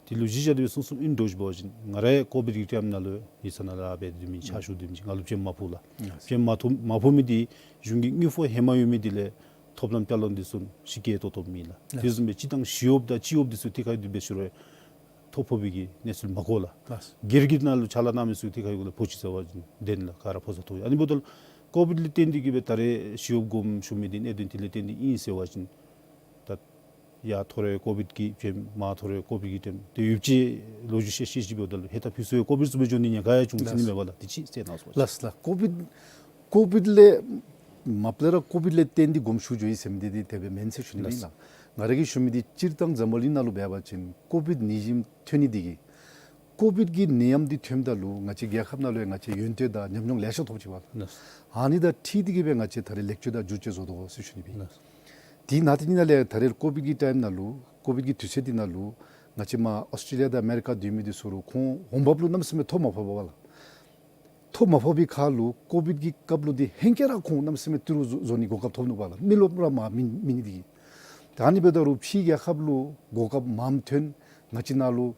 དེ་ལུ་གཞི་བཞག་སྟེ་སྦེ་གསུང་གསུངམ་ཨིན་འདྲཝ་ཅིག་འབད་བ་ཅིན་ང་ར་ཡང་ཀོ་བིཌ་ཀྱི་ཊའིམ་ནང་ལུ་ཡིག་ཚང་ནང་ལཱ་འབད་དེ་མི་ཆ་ཞུ་དེ་མི་ཅིག་ང་ལུ་བྱེམ་མ་ཕོག་ལགས། ལགས། བྱེམ་མ་ཐོབ་མ་ཕོག་མི་འདི་གཞུང་གི་དངུལ་ཕོགས་ཧེ་མ་ཡོད་མི་འདི་ལས་ཐོབ་ལམ་བསྐྱར་ལོན་འདི་ཚུ་ཞིབ་ཀྱི་ཐོབ་ཐོབ་མེད་ལགས། ལགས། དེ་བཟུམ་སྦེ་སྤྱིར་བཏང་ཞི་གཡོགཔ་དང་སྤྱི་གཡོགཔ་འདི་ཚུ་ཏེ་ག་ཡོད་དེ་འབད་ཞུ་རུང་ཐོབ་ཕོག་པའི་གི་གནས་ཚུལ་མ་གོ་ལགས། ལགས། སྒེར་གྱི་ནང་ལུ་ཕྱག་ལཱ་གནང་མི་ཚུ་ཏེ་ག་ཡོད་གུ་ལས་ཕོག་ཅི་ཟེར་བ་ཅིན་བདེན་ལགས། ག་ར་ཕོག་ས་ཐོབ། ཨ་ནི་འབདཝ་ད་ལུ་ཀོ་བིཌ་ལས་བརྟེན་ཏེ་གིས་སྦེ་ད་རེས་ཞི་གཡོགཔ་དགོངསམ་ཞུ་མི་འདི་གནད་དོན་དེ་ལས་བརྟེན་ཏེ་ཨིན་ཟེར་བ་ཅིན་ད་ཡར་ཐོབ་རུང་ཀོ་བིཌ་ཀྱི་བྱེམ་མར་ཐོབ་རུང་ཀོ་བིཌ་ཀྱི་བྱེམ་དེ་ཡོདཔ་ཅིག་ལོ་རྒྱུས་བཤད་བཤད་ཅིག་འབདཝ་ད་ལུ་ཧེ་ད་ཕུལ་སོང་ཡང་ཀོ་བིཌ་བཟུམ་སྦེ་འགྱོ་ནི་ཉེན་ཁ་ཡང་བྱུང་ཅི་ནི་མས་པ་ལགས། དེ་ཅིག་གསལ་གནང་ཟེར་བ་ཅིན། ལགས་ལགས། ཀོ་བིཌ་ཀོ་བིཌ་ལས་མ་པ་ལས་ར་ཀོ་བིཌ་ལས་བརྟེན་ཏེ་དགོངསམ་ཞུ་འགྱོ་ཡི་ཟེར་མི་འདི་འདི་དེ་སྦེ་མེན་ཟེར་ཞུ་ནི་ཨིན་ལགས། ལགས། ང་ར་གིས་ཞུ་མི་འདི་སྤྱིར་བཏང་འཛམ་བུ་གླིང་ནང་ལུ་འབད་བ་ཅིན་ཀོ་བིཌ་ནད་གཞི་ཐོན་ནི་འདི་གིས་ཀོ་བིཌ་ཀྱི་ནད་ཡམས་འདི་ཐོནམ་ད་ལུ་ང་བཅས་རྒྱལ་ཁབ་ནང་ལུ་ཡང་ང་བཅས་ཡོན་ཏན་དང་ཉམས་མྱོང་ལེ་ཤ་ཐོབ་ཅི་པ་ལགས། ལགས། ཨ་ནི་དང་འཁྲིལ་ཏེ་གིས་སྦེ་ང་བཅས་ད་རེས་ལེགས་བཅོས་དང་བསྒྱུར་བཅོས་བཟོ་དོ་ཟེར་ཞུ་ནི་ཨིན། ལགས། དེ་ནང་དེ་ནང་ལས་ད་རེས་ཀོ་བིཌ་ཀྱི་ཊའིམ་ནང་ལུ་ཀོ་བིཌ་ཀྱི་དུས་ཚོད་འདི་ནང་ལུ་ང་བཅས་མར་ཨོསི་ཊེ་ལི་ཡ་དང་ཨ་མེ་རི་ཀ་སྡོད་མི་འདི་ཚུ་རུང་ཁོང་འོང་འབབ་ལུ་གནམ་མེད་ས་མེད་ཐོ་མ་ཕོག་པས་པ་ལགས། ཐོ་མ་ཕོག་པའི་ཁར་ལུ་ཀོ་བིཌ་ཀྱི་སྐབས་ལུ་འདི་ཧེང་སྐལ་ར་ཁོང་གནམ་མེད་ས་མེད་ཏི་རུ་བཟོ་བཟོ་ནི་གོ་སྐབས་ཐོབ་ནུག་པ་ལགས། མི་རློབས་ར་མར་མེད་མེད་ནི་འདི་གིས། ད་ཨ་ནི་འབདཝ་ད་རུང་ཕྱིའི་རྒྱལ་ཁབ་ལུ་གོ་སྐབས་མངམ་ཐོན། ང་བཅས་ནང་ལུ་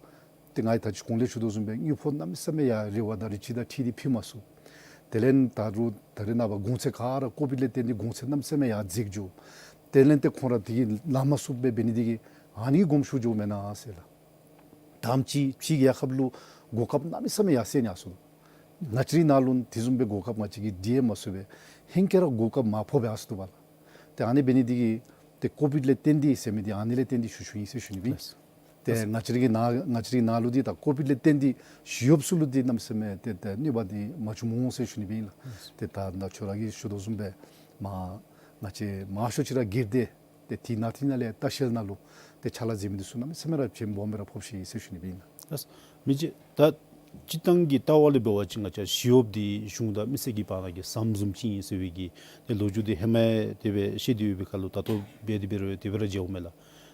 ཏེ་ང་ཡང་ད་ཅི་གོང་ལས་ཞུ་དོ་བཟུམ་སྦེ་དངུལ་ཕོགས་གནམ་མེད་ས་མེད་ཡར་རི་བ་དང་རི་ཁྱི་དང་འཁྲིལ་ཏེ་ཕུལ་མ་ཚུགས། དེ་ལས་ད་རུང་ད་རེས་ནངས་པ་གོང་ཚད་ག་ར་ཀོ་བིཌ་ལས་བརྟེན་ཏེ་གོང་ཚད་གནམ་མེད་ས་མེད་ཡར་འཛེགས་འགྱོ། དེ་ལས་ཏེ་ཁོང་ར་དེ་གིས་ལང་མ་ཚུགསཔ་སྦེ་འབད་ནི་འདི་གིས་ཨ་ནི་གི་དགོངསམ་ཞུ་འགྱོཝ་མེན་ན་ཟེར་ལགས། དང་པ་ཕྱི་ཕྱི་རྒྱལ་ཁབ་ལུ་གོ་སྐབས་གནམ་མེད་ས་མེད་ཡར་སེང་ནི་ཡར་སོང་། ང་བཅས་རའི་ནང་ལུ་དེ་བཟུམ་སྦེ་གོ་སྐབས་ང་བཅས་ཀྱིས་འདི་ཡང་མ་ཚུགས་པས། ཧེང་སྐལ་ར་གོ་སྐབས་མར་ཕོག་སྦེ་ཡར་སོང་འདུག་པ་ལགས། ཏེ་ཨ་ནི་འབད་ནི་འདི་གིས་ཏེ་ཀོ་བིཌ་ལས་བརྟེན་ཏེ་ཟེར་མི་འདི་ཨ་ནི་ལས་བརྟེན་ཏེ་ཞུ་ཞུཝ་ཨིན་ཟེར་ཞུ་ནི་ཨིན། ལགས། ཏེ་ང་བཅས་རའི་ནང་ང་བཅས་རའི་ནང་ལུ་འདི་ད་ཀོ་བིཌ་ལས་བརྟེན་ཏེ་ཞི་གཡོགཔ་ཚུ་ལུ་འདི་གནམ་མེད་ས་མེད་ཏེ་ཏེ་གནོད་པ་འདི་མ་བྱུང་སྨོ་ཟེར་ཞུ་ནི་ཨིན་ལགས། ཏེ་ད་ད་ཁྱོད་ར་གིས་ཞུ་དོ་བཟུམ་སྦེ་མར་ང་བཅས་མང་ཤོས་ཅིག་ར་སྒེར་སྡེ་ཏེ་དེ་ནང་དེ་ནང་ལས་ལྟ་བཤལ་ནང་ལུ་ཏེ་ཕྱག་ལཱ་མཛད་མི་འདི་ཚུ་གནམ་མེད་ས་མེད་ར་བྱེམ་སྦོམ་སྦེ་ར་ཕོག་ཅི་ཟེར་ཞུ་ནི་ཨིན་ལགས། ལགས། མི་རྗེ་ད་སྤྱིར་བཏང་གི་ལྟ་བ་ལས་འབད་བ་ཅིན་ང་བཅས་ཞི་གཡོགཔ་འདི་གཞུང་དང་མི་སེར་གྱི་བར་ན་གི་ཟམ་བཟུམ་ཅིག་ཨིན་ཟེར་བའི་གི་ཏེ་ལོ་རྒྱུས་འདི་ཧེ་མ་ཡང་དེ་སྦེ་བཤད་དེ་ཡོད་པའི་ཁར་ལུ་ད་ལྟོ་འབད་དེ་འབད་རུང་དེ་སྦེ་ར་མཇལཝ་མས་ལགས།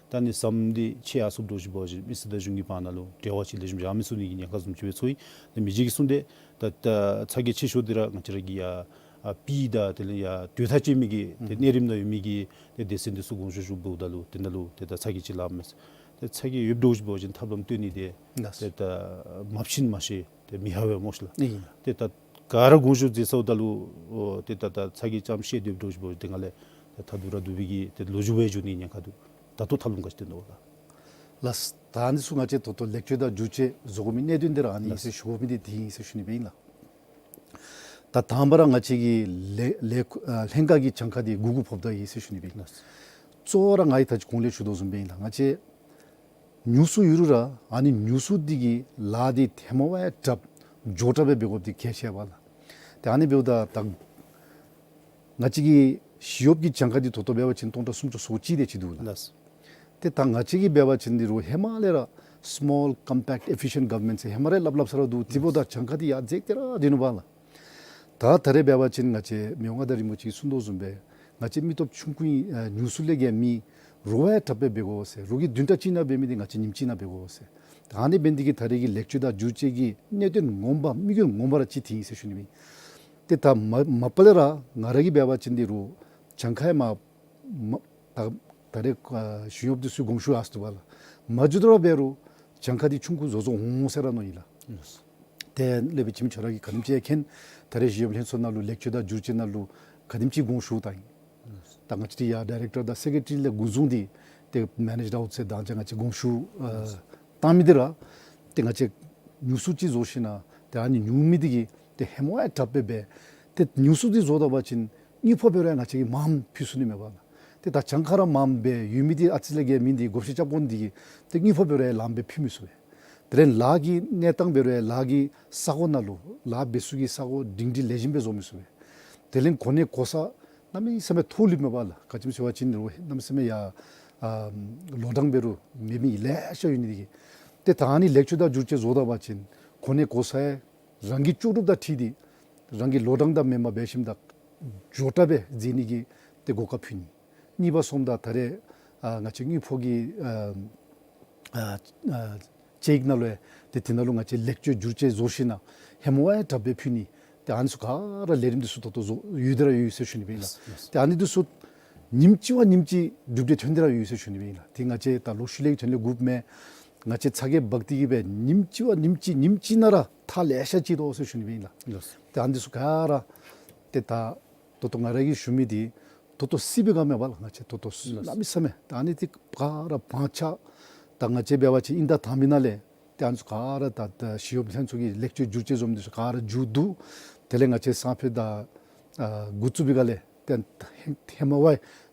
ད་ཨ་ནི་ཟམ་འདི་ཆད་ཡར་སོངམ་འདྲཝ་ཅིག་འབད་བ་ཅིན་མི་སེར་དང་གཞུང་གི་བར་ན་ལུ་འབྲེལ་བ་ཅིག་ལེགས་ཤོམ་ཡར་མི་སོང་ནི་གི་ཉེན་ཁ་བཟུམ་ཅིག་སྦེ་ཚོར་ཡི། ཏེ་མི་རྗེ་གིས་གསུངས་ཏེ་ད་ད་ཚ་གྱང་ཆེ་ཤོས་འདི་ར་ང་བཅས་ར་གི་ཡར་ཨ་པི་དང་དེ་ལས་ཡར་དུས་ཐག་བཅད་མི་གི་ཏེ་གནས་རིམ་ནང་ཡོད་མི་གི་ཏེ་སྡེ་ཚན་འདི་ཚུ་དགོངས་ཞུ་ཞུཝ་ད་ལུ་དེ་ནང་ལུ་ཏེ་ད་ཚ་གྱང་ཅིག་ལངམ་མས། ཏེ་ཚ་གྱང་ཡོདཔ་འདྲཝ་ཅིག་འབད་བ་ཅིན་ཐབས་ལམ་སྟོན་ནི་འདི་ལགས། ཏེ་ད་མ་ཕྱིན་མ་ཤེས་ཏེ་མི་ཧ་བས་སྨོ་ཤེས་ལགས། ཨིན། ཏེ་ད་ག་ར་དགོངས་ཞུ་མཛད་ཚརཝ་ད་ལུ་ཨོ་ཏེ་ད་ད་ཚ་གྱང་ཙམ་ཤེས་སྡོདཔ་འདྲཝ་ཅིག་འབད་བ་ཅིན་དེ་ནང་ལས་ད་ད་སྡུག་ར་སྡུག་པའི་གི་ཏེ་ལོ་རྒྱུས་འབད་འགྱོ་ནི་ཉེན་ཁ་འདུག། ད་ལྟོ་ཐབས་ལམ་ག་ཅི་སྟོན་དོ་ལགས། ལགས། ད་ཨ་ནི་ཚུ་ང་བཅས་ད་ལྟོ་ལེགས་བཅོས་དང་བསྒྱུར་བཅོས་བཟོ་དགོ་མི་གནད་དོན་འདི་ར་ཨ་ནི་ཨིན་ཟེར་ཞུ་དགོ་མི་འདི་དེ་ཨིན་ཟེར་ཞུ་ནི་སྦེ་ཨིན་ལགས། ད་དང་པ་ར་ང་བཅས་ཀྱི་ལས་ལས་ཨ་ལྷན་ཁག་གི་གྱངས་ཁ་འདི་དགུ་དགུ་ཕབ་ད་ཡི་ཟེར་ཞུ་ནི་སྦེ་ཨིན་ལགས། གཙོ་བོ་ར་ང་གིས་ད་ཅི་གོང་ལས་ཞུ་དོ་བཟུམ་སྦེ་ཨིན་ལགས། ང་བཅས་ཉུང་སུ་ཡོད་རུང་ར་ཨ་ནི་ཉུང་སུ་འདི་གི་ལཱ་འདི་ཧེ་མ་བ་ཡང་དྲགཔ་མགྱོགས་དྲགས་སྦེ་འབད་དགོཔ་འདི་གལ་ཆེ་བས་ལགས། ཏེ་ཨ་ནི་འབདཝ་ད་ད་ང་བཅས་ཀྱི་ཞི་གཡོགཔ་གི་གྱངས་ཁ་འདི་ད་ལྟོ་འབད་བ་ཅིན་སྟོང་ཕྲག་སུམ་ཅུ་སོ་གཅིག་དེ་ཅིག་འདུག་ལགས། ལགས། ཏེ་ད་ང་བཅས་ཀྱིས་འབད་བ་ཅིན་འདི་རུང་ཧེ་མ་ལས་ར་small compact efficient government ཟེར་ཧེ་མ་ར་སླབ་སླབ་ས་ར་འདུག། དེ་འབདཝ་ད་གྱངས་ཁ་འདི་ཡར་འཛེགས་ཏེ་ར་སྡོད་ནུག་པ་ལགས། ད་ད་རེས་འབད་བ་ཅིན་ང་བཅས་མི་དབང་མངའ་བདག་རིན་པོ་ཆེ་གིས་གསུངས་དོ་བཟུམ་སྦེ་ང་བཅས་མི་སྟོབས་ཆུང་ཀུ་ཨིན་ཨ་ཉུང་སུ་ལས་བརྒལ་མེད། རོགས་ཡང་དྲག་སྦེ་འབད་དགོ་ཟེར། རོགས་ཀྱིས་བདུན་ཕྲག་གཅིག་ནང་འབད་མི་འདི་ང་བཅས་ཉིནམ་གཅིག་ནང་འབད་དགོ་ཟེར། ད་ཨ་ནི་འབད་ནི་འདི་གིས་ད་རེས་ཀྱི་ལེགས་བཅོས་དང་བསྒྱུར་བཅོས་ཀྱི་གནད་དོན་ངོ་མ་དམིགས་ཡུལ་ངོ་མ་ར་གཅིག་དེ་ཨིན་ཟེར་ཞུ་ནི་ཨིན། ཏེ་ད་མ་མ་པ་ལས་ར་ང་ར་གིས་འབད་བ་ཅིན་འདི་རུང་གྱངས་ཁ་ཡང་མ་མ་ད་ད་རེས་ཨ་ཞི་གཡོགཔ་འདི་ཚུ་དགོངས་ཞུ་ཡར་སོང་འདུག་པ་ལགས། མ་མཇུག་བསྡུ་ར་འབད་རུང་གྱངས་ཁ་འདི་ཆུང་ཀུ་བཟོ་བཟོཝ་འོང་ཟེར་ར་མནོ་ཡི་ལགས། ཏེ་ལས་འབད་བྱིན་མི་ཁྱོད་ར་གིས་ག་དེམ་ཅིག་མཁྱེན། ད་རེས་ཞི་གཡོགཔ་ལྷན་ཚོགས་ནང་ལུ་ལེགས་བཅོས་དང་བསྒྱུར་བཅོས་ནང་ལུ་ག་དེམ་ཅིག་དགོངས་ཞུ་ད་ཨིན། ད་ང་བཅས་ཡར་ཌའི་རེཀ་ཊར་དང་སེཀ་རེ་ཊ་རི་ལས་འགོ་བཟུང་སྟེ་ཏེ་མེ་ནེཇ་ཌ་ཨའུཊ་ཟེར་དང་ཅ་ང་བཅས་དགོངས་ཞུ་ཨ་བཏང་མི་འདི་ར་ཏེ་ང་བཅས་ཉུང་སུ་ཅིག་བཟོ་ཞིན་ན་ཏེ་ཨ་ནི་ཉུང་མི་འདི་གིས་ཏེ་ཧེ་མ་ཡང་དྲག་སྦེ་འབད། ཏེ་ཉུང་སུ་འདི་བཟོ་ད་པ་ཅིན་དངུལ་ཕོགས་འབད་རུང་ཡང་ང་བཅས་ཀྱིས་མངམ་ཕུལ་ཚུགས་ནི་མས་པ་ལགས། ཏེ་ད་གྱངས་ཁ་ར་མངམ་སྦེ་ཡོད་མི་འདི་ཨ་ཙི་ལས་བརྒལ་མི་འདི་བགོ་བཤའ་རྐྱབ་དགོ་ནི་འདི་གིས་ཏེ་དངུལ་ཕོགས་འབད་རུང་ཡང་ལངམ་སྦེ་ཕུལ་མི་ཚུགས་པས། དེ་ལས་ལཱ་གི་གནས་སྟངས་འབད་རུང་ཡང་ལཱ་གི་ས་གོ་ནང་ལུ་ལཱ་འབད་ས་གི་ས་གོ་སྒྲིང་སྒྲི་ལེགས་ཤོམ་སྦེ་བཟོ་མི་ཚུགས་པས། དེ་ལས་གོ་གནས་གོ་ས་གནམ་མེད་ས་མེད་མཐོ་ལུས་མས་པ་ལགས། ག་ཅི་སྨོ་ཟེར་བ་ཅིན་རུང་གནམ་མེད་ས་མེད་ཡར་ཨ་ལོ་གྲངས་འབད་རུང་མེད་མི་ལེ་ཤ་ཡོད་ནི་འདི་གིས་ཏེ་ད་ཨ་ནི་ལེགས་བཅོས་དང་བསྒྱུར་བཅོས་བཟོ་ད་པ་ཅིན་གོ་གནས་གོ་ས་ཡང་རང་གི་ལྕོགས་གྲུབ་དང་འཁྲིལ་ཏེ་རང་གི་ལོ་གྲངས་དང་མེནམ་འབད་ཞིནམ་ད་མགྱོགས་དྲགས་སྦེ་མཛད་ནི་གི་ཏེ་གོ་སྐབས་ཕུལ་ནི། གཉིས་པ་སོངམ་ད་ད་རེས་ཨ་ང་བཅས་དངུལ་ཕོགས་ཀྱི་ཨ་ཨ་ཨ་གྱངས་ དཔྱད་ཡིག་ནང་ལུ་ཡང་ཏེ་དེ་ནང་ལུ་ང་བཅས་ལེགས་བཅོས་བསྒྱུར་བཅོས་བཟོ་ཞིན་ན་ཧེ་མ་བ་ཡང་དྲག་སྦེ་ཕུལ་ནི། ཏེ་ཨ་ནི་ཚུ་ག་ར་ལས་རིམ་འདི་ཚུ་ད་ལྟོ་བཟོ་ཡོད་དེ་ར་ཡོད་ཟེར་ཞུ་ནི་སྦེ་ཨིན་ལགས། ཏེ་ཨ་ནི་འདི་ཚུ་ཉིནམ་གཅིག་བ་ཉིནམ་གཅིག་གྲུབ་འབྲས་ཐོན་ཏེ་ར་ཡོད་ཟེར་ཞུ་ནི་སྦེ་ཨིན་ལགས། ཏེ་ང་བཅས་ད་ལོ་ཤུལ་ལས་ཐོན་ལས་འགོ་མེན། ང་བཅས་ཚ་གྱང་འབག་སྟེ་གི་སྦེ་ཉིནམ་གཅིག་བ་ཉིནམ་གཅིག་ཉིནམ་གཅིག་ནང་ར་ཐག་ལེ་ཤ་བཅད་དོ་ཟེར་ཞུ་ནི་སྦེ་ཨིན་ལགས། ཏེ་ཨ་ནི་འདི་ཚུ་ག་ར་ཏེ་ད་ད་ལྟོ་ང་ར་གིས་ཞུ་མི་འདི་ད་ལྟོ་སྲིད་པའི་སྒང་མེན་པ་ལགས། ང་བཅས་ད་ལྟོ་གནམ་མེད་ས་མེད་ད་ཨ་ནི་འདི་ག་ར་བང་ཆ་ད་ང་བཅས་འབད་བ་ཅིན་ཨིན་ད་དང་པའི་ནང་ལས་ཏེ་ཨ་ནི་ཚུ་ག་ར་ད་ད་ཞི་གཡོགཔ་ལྷན་ཚོགས་ཀྱི་ལེགས་བཅོས་བསྒྱུར་བཅོས་བཟོ་མི་འདི་ཚུ་ག་ར་མཇུག་བསྡུ། དེ་ལས་ང་བཅས་སང་ཕོད་ད་ཨ་འགོ་བཙུགས་པའི་སྒང་ལས་ཏེ་ཧེ་མ་བ་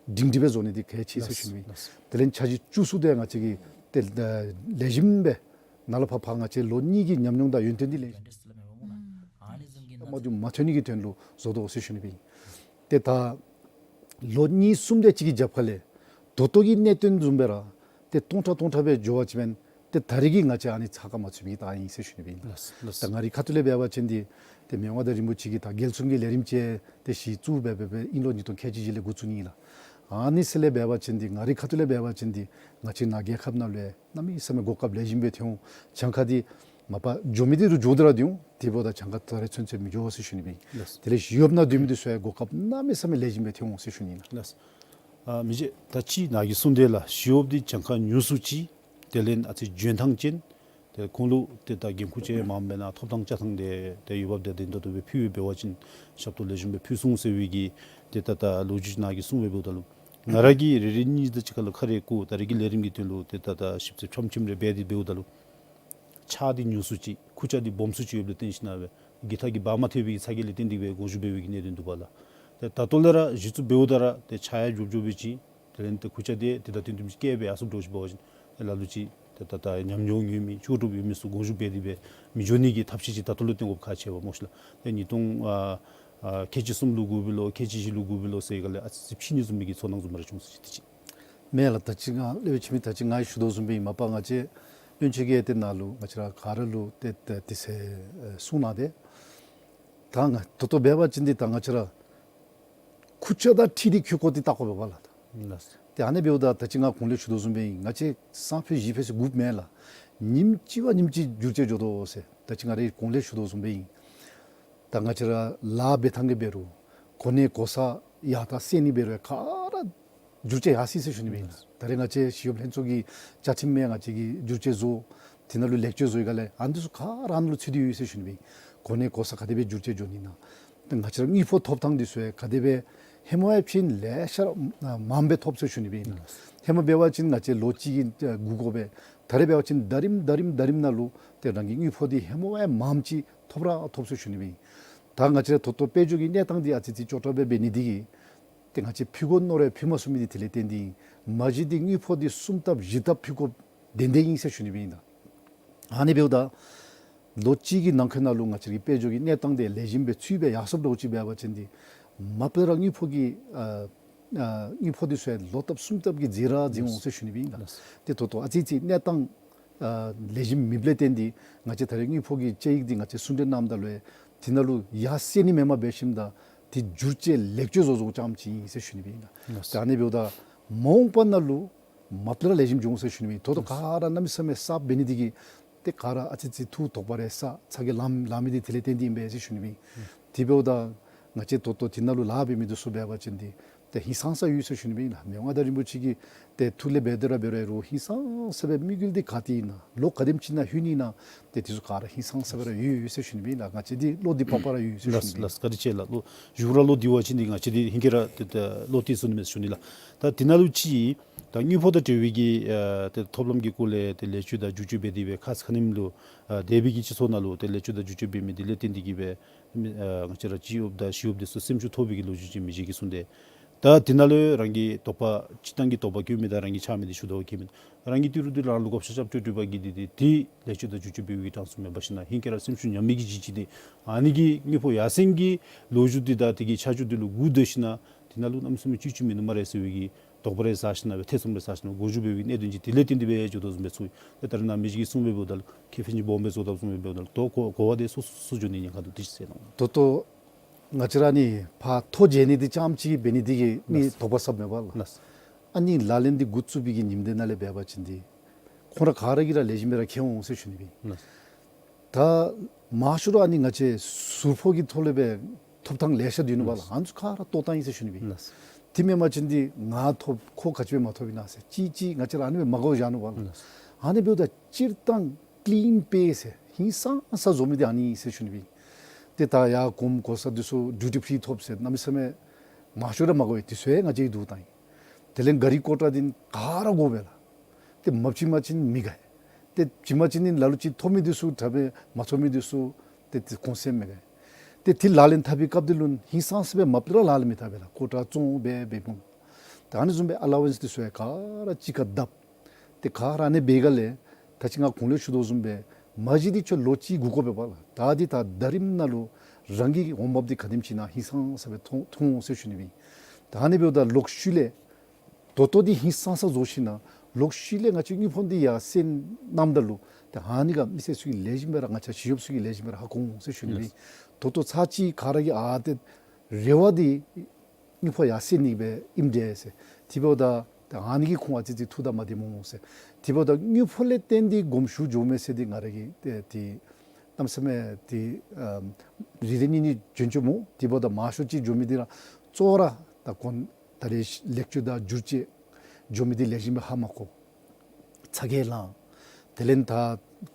སྒྲིང་སྒྲི་སྦེ་བཟོ་ནི་འདི་གལ་ཆེ་ཟེར་ཞུ་ནི་སྦེ་ཨིན། དེ་ལས་འཆར་གཞི་བཅུ་གསུམ་འདི་ང་བཅས་ཀྱིས་ཏེ་ལེགས་ཤོམ་སྦེ་ནཱ་ལས་ཕར་ཕར་ང་བཅས་ལོ་གཉིས་ཀྱི་ཉམས་མྱོང་དང་ཡོན་ཏན་འདི་ལེགས་ཤོམ་མ་བྱུང་མ་ཐོན་ནི་གི་དོན་ལུ་བཟོ་དོ་ཟེར་ཞུ་ནི་སྦེ་ཨིན། ཏེ་ད་ལོ་གཉིས་གསུམ་དེ་ཅིག་གི་རྒྱབ་ཁ་ལས་ད་ལྟོ་གི་གནད་དོན་བཟུམ་སྦེ་ར་ཏེ་སྟོང་ཕྲག་སྟོང་ཕྲག་སྦེ་འགྱོ་བ་ཅིན་ཏེ་ད་རེས་ཀྱི་ང་བཅས་ཨ་ནི་ཚགས་ཁར་མ་ཚུད་པའི་གི་རྟགས་ཨིན་ཟེར་ཞུ་ནི་སྦེ་ཨིན། ལགས་ལགས། ད་ང་རའི་ཁ་ཐུག་ལས་འབད་བ་ཅིན་འདི་ཏེ་མི་དབང་མངའ་བདག་རིན་པོ་ཆེ་གིས་ད་རྒྱལ་སྲུང་གི་ལས་རིམ་ཅིག་ཏེ་གཞི་བཙུགས་འབད་འབད་འབད་དབྱིན་ལོ་ཉིས་སྟོང་ཁལ་གཅིག་བཞི་ལས་འགོ་བཙུགས་ནི་ཨིན་ལགས། ཨ་ནི་ཚུ་ལས་འབད་བ་ཅིན་འདི་ང་རའི་ཁ་ཐུག་ལས་འབད་བ་ཅིན་འདི་ང་བཅས་ནཱ་རྒྱལ་ཁབ་ནང་ལུ་ཡང་གནམ་མེད་ས་མེད་གོ་སྐབས་ལེགས་ཤོམ་སྦེ་ཐོན་འོང་། གྱངས་ཁ་འདི་མ་པ་འགྱོ་མི་འདི་རུང་འགྱོ་སྟེ་ར་སྡོད་འོང་། དེ་འབདཝ་ད་གྱངས་ཁ་ད་རེས་ཚུན་ཚོད་མི་འགྱོ་ཟེར་ཞུ་ནི་སྦེ་ཨིན། ལགས། དེ་ལས་ཞི་གཡོགཔ་ནང་སྡོད་མི་འདི་ཚུ་ཡང་གོ་སྐབས་གནམ་མེད་ས་མེད་ལེགས་ཤོམ་སྦེ་ཐོན་འོང་ཟེར་ཞུ་ནི་ཨིན་ལགས། ལགས། ཨ་མི་རྗེ་ད་ཅི་ནཱ་གིས་གསུངས་དེ་ལགས། ཞི་གཡོགཔ་འདི་གྱངས་ཁ་ཉུང་སུ་ཅིག་དེ་ལས་ཨ་ཙི་འཇོན་ཐང་ཅན་ཏེ་ཁོང་ལུ་ཏེ་ད་འགན་ཁུར་ཅིག་མངམ་མེན་ན་ཐོབ་ཐང་བཅའ་ཐངས་དེ་ཏེ་ཡོདཔ་དེ་དེ་འདྲ་ཏོག་ཏོ་སྦེ་ཕུལ་འབད་བ་ཅིན་ཞབས་ཏོག་ལེགས་ཤོམ་སྦེ་ཕུལ་ཚུགས་ཟེར་བའི་གི་ཏེ་ད་ད་ལོ་རྒྱུས་ནཱ་གིས་གསུངས་འབདཝ་ད་ལུ་ང་ར་གིས་རེ་རེ་གཉིས་གཉིས་དང་གཅིག་ཁར་ལུ་ཁ་རེ་གུ་ད་རེས་ཀྱི་ལས་རིམ་གྱི་དོན་ལུ་ཏེ་ད་ད་ཞིབ་འཚོལ་ཕྱམ་ཕྱིམ་རེ་འབད་དེ་འབདཝ་ད་ལུ་ཕྱག་འདི་ཉུང་སུ་ཅིག་ཁུར་ཆ་འདི་སྦོམ་སུ་ཅིག་ཡོདཔ་ལས་བརྟེན་ཞིན་ན་སྦེ་གི་ཐག་གིས་འབག་མ་ཐེག་པའི་ཚ་གྱང་ལས་བརྟེན་ཏེ་སྦེ་དགོངས་ཞུ་འབད་བའི་གི་གནད་དོན་འདུག་པ་ལགས། ཏེ་ད་ལྟོ་ལས་ར་གཞི་བཙུགས་འབདཝ་ད་ར་ཏེ་ཕྱག་ཡང་མགྱོགས་མགྱོགས་སྦེ་བྱིན། དེ་ལས་ཏེ་ཁུར་ཆ་འདི་ཏེ་ད་ཏིང་ཏིང་སྦེ་བཀལ་སྦེ་ཡར་སོངམ་འདྲཝ་ཅིག་འབད་བ་ཅིན་ལ་ལུ་ཅིག་ཏེ་ད་ད་ཉམས་མྱོང་ཡོད་མི་ལྕོགས་གྲུབ་ཡོད་མི་ཚུ་དགོངས་ཞུ་འབད་དེ་སྦེ་མི་འགྱོ་ནི་གི་ཐབས་ཤེས་ཅིག་ད་ལྟོ་ལས་སྟོན་དགོཔ་ཁག་ཆེ་བ་སྨོ་ཤི་ལགས། ཏེ་ཉིས་སྟོང་ཨ་ཨ་ཁལ་གཅིག་གསུམ་ལུ་དགོ་པས་ལོ་ཁལ་གཅིག་བཞི་ལུ་དགོ་པས་ལོ་ཟེར་ག་ལས་ཨ་ཙི་ཕྱིས་ནི་བཟུམ་མའི་གི་ཚོར་སྣང་བཟུམ་རེ་བྱུང་སོ་ཅི་དེ་ཅིག། མེན་ལགས། ད་ཅི་ང་ལས་ཕྱི་མི་ད་ཅི་ང་གིས་ཞུ་དོ་བཟུམ་སྦེ་ཨིན། མ་པ་ང་བཅས་བློན་ཆེན་གྱིས་ཏེ་ནཱ་ལུ་ང་བཅས་ར་ག་ར་ལུ་ཏེ་ཏེ་དེ་ཚེ་ཨེ་གསུངས་གནང་སྟེ། ད་ང་ད་ལྟོ་འབད་བ་ཅིན་འདི་ད་ང་བཅས་ར་ཁུར་ཆ་དང་འཁྲིལ་ཏེ་འཁྱུར་དགོ་འདི་བལྟ་དགོ་པས་ལགས། ལགས། ཏེ་ཨ་ནི་འབདཝ་ད་ད་ཅི་ང་གོང་ལས་ཞུ་དོ་བཟུམ་སྦེ་ཨིན། ང་བཅས་སང་ཕོད་གཞིས་ཕོད་ཟེར་དགོཔ་མེན་ལགས། ཉིནམ་གཅིག་བ་ཉིནམ་གཅིག་བསྒྱུར་བཅོས་འགྱོ་དོ་ཟེར། ད་ཅི་ང་རའི་གོང་ལས་ཞུ་དོ་བཟུམ་སྦེ་ཨིན། ད་ང་བཅས་ར་ལཱ་འབད་ཐངས་ཀྱི་འབད་རུང་གོ་གནས་གོ་ས་ཡར་དྲག་སེང་ནི་འབད་རུང་ག་ར་བསྒྱུར་བཅོས་ཡར་སོ་ཡི་ཟེར་ཞུ་ནི་སྦེ་ཨིན། ད་རེས་ང་བཅས་ཞི་གཡོགཔ་ལྷན་ཚོགས་ཀྱི་བཅའ་ཁྲིམས་མེན་ང་བཅས་ཀྱིས་བསྒྱུར་བཅོས་བཟོ། དེ་ནང་ལུ་ལེགས་བཅོས་བཟོ་ཡི་ག་ལས་ཨ་ནི་ཚུ་ག་ར་ཨ་ནི་ལུ་ཚུད་དེ་ཡོད་ཟེར་ཞུ་ནི་སྦེ་ཨིན། གོ་གནས་གོ་ས་ག་དེ་སྦེ་བསྒྱུར་བཅོས་འགྱོ་ནི་ཨིན་ན། ཏེ་ང་བཅས་ར་དངུལ་ཕོགས་ཐོབ་ཐངས་འདི་ཚུ་ཡང་ག་དེ་སྦེ་ཧེ་མ་ཡང་ཕྱིན་ལེ་ཤ་མངམ་སྦེ་ཐོབ་ཟེར་ཞུ་ནི་སྦེ་ཨིན་ན། ཧེ་མ་འབད་བ་ཅིན་ང་བཅས་ལོ་གཅིག་གི་ཨེ་བསྒུག་དགོ་པས། ད་རེས་འབད་བ་ཅིན་ཟླ་རིམ་ཟླ་རིམ་ཟླ་རིམ་ནང་ལུ་ཏེ་རང་གི་དངུལ་ཕོགས་འདི་ཧེ་མ་ཡང་མངམ་ཅིག་ཐོབ་ར་ཐོབ་ཟེར་ཞུ་ནི་སྦེ་ཨིན། ད་ང་བཅས་ར་ད་ལྟོ་དཔལ་འབྱོར་གྱི་གནས་སྟངས་འདི་ཨ་ཙི་ཅིག་སྐྱོ་དྲགས་སྦེ་འབད་ནི་འདི་གིས་ཏེ་ང་བཅས་ཕུལ་དགོ་མནོ་རུང་ཕུལ་མ་ཚུགས་མི་འདི་དེ་ལས་བརྟེན་ཏེ་ཨིན། མ་གཞི་འདི་དངུལ་ཕོགས་འདི་གསུམ་ལྟབ་བཞི་ལྟབ་ཕུལ་དགོཔ་དེ་འདི་ཨིན་ཟེར་ཞུ་ནི་སྦེ་ཨིན་ད། ཨ་ནི་འབདཝ་ད་ལོ་གཅིག་གི་ནང་འཁོད་ནང་ལུ་ང་བཅས་ཀྱི་དཔལ་འབྱོར་གྱི་གནས་སྟངས་འདི་ལེགས་ཤོམ་སྦེ་ཚུད་སྦེ་ཡར་སོངམ་འདྲཝ་ཅིག་འབད་བ་ཅིན་འདི་མ་པ་ར་དངུལ་ཕོགས་ཀྱི་ཨ་ཨ་དངུལ་ཕོགས་འདི་ཚུ་ཡང་ལོ་ལྟབ་གསུམ་ལྟབ་ཀྱིས་འཛེགས་ར་འཛེགས་འོང་ཟེར་ཞུ་ནི་སྦེ་ཨིན་ད། ཏེ་ད་ལྟོ་ཨ་ཙི་ཅིག་གནས་སྟངས་ཨ་ལེགས་ཤོམ་མེདཔ་ལས་བརྟེན་ཏེ་ང་བཅས་ད་རེས་དངུལ་ཕོགས་ཀྱི་དཔྱད་ཡིག་འདི་ང་བཅས་གསུང་གྲོས་གནངམ་ད་ལུ་ཡང་དེ་ནང་ལུ་ཡར་སེང་ནི་མེནམ་འབད་ཞིནམ་ད་ཏེ་བསྒྱུར་བཅོས་ལེགས་བཅོས་བཟོ་བཟོཝ་ཙམ་ཅིག་ཨིན་ཟེར་ཞུ་ནི་སྦེ་ཨིན་ད། ཏེ་ཨ་ནི་འབདཝ་ད་མ་འོངས་པ་ནང་ལུ་མ་པ་ལས་ར་ལེགས་ཤོམ་འགྱོ་འོང་ཟེར་ཞུ་ནི་སྦེ་ཨིན། ད་ལྟོ་ག་ར་གནམ་མེད་ས་མེད་གསརཔ་འབད་ནི་འདི་གིས་ཏེ་ག་ར་ཨ་ཙི་ཅིག་ཐུགས་དོགས་པ་རེ་ཟ་ཚ་གྱང་ལང་ལང་མི་འདི་དེ་ལས་བརྟེན་ཏེ་ཨིན་པས་ཟེར་ཞུ་ནི་སྦེ་ཨིན། དེ་འབདཝ་ད་ང་བཅས་ད་ལྟོ་དེ་ནང་ལུ་ལཱ་འབད་མི་འདི་ཚུ་འབད་བ་ཅིན་འདི་ཏེ་ཧིང་སངས་ས་ཡོད་ཟེར་ཞུ་ནི་སྦེ་ཨིན་ལགས། མི་དབང་མངའ་བདག་རིན་པོ་ཆེ་གི་ཏེ་ཐུགས་ལས་འབད་དེ་ར་འབད་རུང་ཧིང་སངས་ས་སྦེ་དམིགས་ཡུལ་འདི་ག་ཏེ་ཨིན་ན་ལོ་ག་དེམ་ཅིག་ནང་ལྷོད་ནི་ཨིན་ན་ཏེ་དེ་ཚུ་ག་ར་ཧིང་སངས་ས་སྦེ་ར་ཡོད་ཡོད་ཟེར་ཞུ་ནི་སྦེ་ཨིན་ལགས། ང་བཅས་འདི་བློ་འདི་དཔག་པ་ར་ཡོད་ཟེར་ཞུ་ནི་སྦེ་ཨིན། ལགས་ལགས། བཀའ་དྲིན་ཆེ་ལགས། ལོ་གཞུང་ར་བློ་བདེ་བ་ཅིན་འདི་ང་བཅས་འདི་ཧིང་གིས་ར་ཏེ་ཏེ་བློ་བདེ་སོང་ནི་མས་ཟེར་ཞུ་ནི་ལགས། ད་དེ་ནང་ལུ་ཅིག་ད་དངུལ་ཕོགས་དང་འབྲེལ་བའི་གི་ཨ་ཏེ་ཐོབ་ལམ་གྱི་སྐོར་ལས་ཏེ་ལེགས་བཅོས་དང་བསྒྱུར་བཅོས་འབད་དེ་སྦེ་ཁ་ཙ་ཁ་ཉིནམ་ལུ་ཨ་འདས་པའི་གི་སྤྱི་ཚོགས་ནང་ལུ་ཏེ་ལེགས་བཅོས་དང་བསྒྱུར་བཅོས་འབད་མི་འདི་ལས་བརྟེན་ཏེ་གིས་སྦེ་མི་ཨ་ང་བཅས་ར་སྤྱི་གཡོགཔ་དང་ཞི་གཡོགཔ་འདི་ཚུ་སེམས་ཤུགས་ཐོབ་པའི་གི་ལོ་རྒྱུས་ཅིག་མི་རྗེ་གིས་གསུངས་ཏེ། ད་དེ་ནང་ལུ་རང་གི་དོགས་པ་སྤྱིར་བཏང་གི་དོགས་པ་བཀོད་མི་དང་རང་གིས་འཆར་མི་འདི་ཞུ་དོ་བཀོད་མི་རང་གི་ཏི་རུ་འདི་རང་ལུ་བགོ་བཤའ་རྐྱབ་སྤྲོད་སྤྲོདཔ་གིས་འདི་འདི་འདི་ལེགས་བཅོས་དང་བསྒྱུར་བཅོས་འབད་བའི་གི་གྲངས་སུ་མེན་པར་ཞིན་ན་ཧིང་གིས་ར་སེམས་ཤུགས་ཉམས་མི་གི་ཅིག་ཅིག་འདི་ཨ་ནི་གི་དངུལ་ཕོགས་ཡར་སེང་གི་ལོ་རྒྱུས་འདི་དང་དེ་གི་ཆ་འཇོག་འདི་ལུ་སྒུག་སྡོད་ཞིན་ན་དེ་ནང་ལུ་གནམ་མེད་ས་མེད་ཅིག་ཅིག་མིན་འདུག་སྨ་རེ་ཟེར་བའི་གི་དོགས་པ་རེ་ཟ་ཞིན་ན་སྦེ་ཐེ་ཚོམ་རེ་ཟ་ཞིན་ན་མགུ་མཇུག་འབད་བའི་གནད་དོན་ཅིག་དེ་ལས་བརྟེན་ཏེ་སྦེ་འགྱོ་དོ་བཟུམ་སྦེ་ཚོར། ཏེ་ད་རེས་ནཱ་མི་རྗེ་གིས་གསུངས་འབདཝ་ད་ལུ་ཁེ་ཕན་ཅིག་སྦོམ་སྦེ་བཟོ་དོ་བཟུམ་སྦེ་འབདཝ་ད་ལུ་ད་གོ་གོ་བ་དེ་སོ་སོ་སོ་འགྱོ་ནི་ཉེན་ཁ་འདུག་ཏེ་ཟེར་ནུག། ད་ལྟོ་ང་བཅས་ར་ནི་ཕར་ཐོ་འགོད་ནི་འདི་ཙམ་ཅིག་འབད་ནི་འདི་གིས་མི་ལགས། དོགས་པ་ཟ་མེད་པ་ལགས། ལགས། ཨ་ནི་ལག་ལེན་འདི་འགོ་བཙུགས་པའི་གི་ཉིནམ་དེ་ནང་ལས་འབད་བ་ཅིན་འདི་ ཁོང་ར་ག་ར་གིས་ར་ལེགས་ཤོམ་སྦེ་ར་མཁྱེན་འོང་ཟེར་ཞུ་ནི་སྦེ། ལགས། ད་མང་ཤོས་ར་ཨ་ནི་ང་བཅས་ཟུར་ཕོགས་ཀྱི་ཐོག་ལས་སྦེ་ཐོབ་ཐངས་ལེ་ཤ་འདུག་ནི་པ་ལགས། ལགས། ཨ་ནི་ཚུ་ག་ར་གཏོར་བཏང་ཡི་ཟེར་ཞུ་ནི་སྦེ། ལགས། དེ་མེན་པ་ཅིན་འདི་ང་ཐོབ་ཁོ་ག་ཅི་སྦེ་མ་ཐོབ་ཨིན་ན་ཟེར་ཅིག་ཅིག་ང་བཅས་ར་ཨ་ནི་སྦེ་མ་གོ་བཞག་ནུག་པ་ལགས། ལགས། ཨ་ནི་འབདཝ་ད་སྤྱིར་བཏང་ཀླིན་པེ་ཟེར་ཧིང་སངས་ས་བཟོ་མི་འདི་ཨ་ནི་ཨིན་ཟེར་ཞུ་ནི་སྦེ། ཏེ་ད་ཡར་གོངམ་གོ་ས་འདི་ཚུ་ཌིའུ་ཊི་ཕི་རི་ཐོབ་ཟེར་གནམ་མེད་ས་མེད་མང་ཤོས་ར་མ་གོ་བས། དེ་ཚུ་ཡང་ང་བཅས་ཀྱིས་བསྡུ་བཏང་ཡི། དེ་ལས་གཱ་རི་ཀོ་ཊ་འདི་ག་ར་དགོ་པས་ལགས། ཏེ་མ་བྱིན་པ་ཅིན་མི་དགའ། ཏེ་བྱིན་པ་ཅིན་ནི་ལ་ལུ་ཅིག་ཐོབ་མི་འདི་ཚུ་དྲག་པས། མ་ཐོབ་མི་འདི་ཚུ་ཏེ་ཏེ་གོང་ཚད་མི་དགའ། ཏེ་དེ་ལག་ལེན་འཐབ་པའི་སྐབས་འདི་ལུ་ཧིང་སངས་ས་སྦེ་མ་པ་ལས་ར་ལག་ལེན་མི་འཐབ་པས་ལགས། ཀོ་ཊ་བཙོང་སྦེ་འབད་འོང་། ད་ཨ་ནི་བཟུམ་སྦེ་ཨ་ལ་ཝེནསི་འདི་ཚུ་ཡང་ག་ར་གཅིག་ཁར་བརྡབ། ཏེ་ག་ར་ཨ་ནི་འབད་སྒང་ལས་ད་ཅི་ང་གོང་ལས་ཞུ་དོ་བཟུམ་སྦེ་མ་གཞི་འདི་ཁྱོད་ལོ་གཅིག་སྒུག་དགོ་པས་པ་ལགས། ད་འདི་ད་ཟླ་རིམ་ནང་ལུ་རང་གི་འོང་འབབ་འདི་ག་དེམ་ཅིག་ཨིན་ན་ཧིང་སངས་ས་སྦེ་མཐོང་མཐོང་འོང་ཟེར་ཞུ་ནི་སྦེ། ད་ཨ་ནི་འབདཝ་ད་ལོག་ཤུལ་ལས་ད་ལྟོ་འདི་ཧིང་སངས་ས་བཟོ་ཞིན་ན་ལོག་ཤུལ་ལས་ང་བཅས་དངུལ་ཕོགས་འདི་ཡར་སེང་གནངམ་ད་ལུ་ཏེ་ཨ་ནི་ག་མི་སེར་ཚུ་གིས་ལེགས་ཤོམ་སྦེ་ར་ང་བཅས་ཞི་གཡོགཔ་ཚུ་གིས་ལེགས་ཤོམ་སྦེ་ར་ཧ་གོ་འོང་ཟེར་ཞུ་ནི་སྦེ། ལགས། ད་ལྟོ་ཚར་གཅིག་ག་ར་གིས་ཨ་ཏེ་རེ་བ་འདི་དངུལ་ཕོགས་ཡར་སེང་ནི་སྦེ་ཨིནམ་འདྲས་ཟེར། དེ་འབདཝ་ད་ད་ཨ་ནི་གིས་ཁོང་ཨ་ཙི་ཅིག་ཐུགས་དང་མ་བདེཝ་སྨོ་ཟེར། དེ་འབདཝ་ད་དངུལ་ཕོགས་ལས་བརྟེན་ཏེ་དགོངས་ཞུ་འགྱོ་མི་ཟེར་འདི་ང་ར་གིས་ཏེ་ཏེ་གནམ་མེད་ས་མེད་ཏེ་ཨ་རེ་རེ་གཉིས་གཉིས་འབྱོན་འགྱོཝ་སྨོ། དེ་འབདཝ་ད་མང་ཤོས་ཅིག་འགྱོ་མི་འདི་ར་གཙོ་བོ་ར་ད་ཁོང་ད་རེས་ལེགས་བཅོས་དང་བསྒྱུར་བཅོས་འགྱོ་མི་འདི་ལེགས་ཤོམ་སྦེ་ཧ་མ་གོ། ཚ་གྱང་ལང་། དེ་ལས་ད་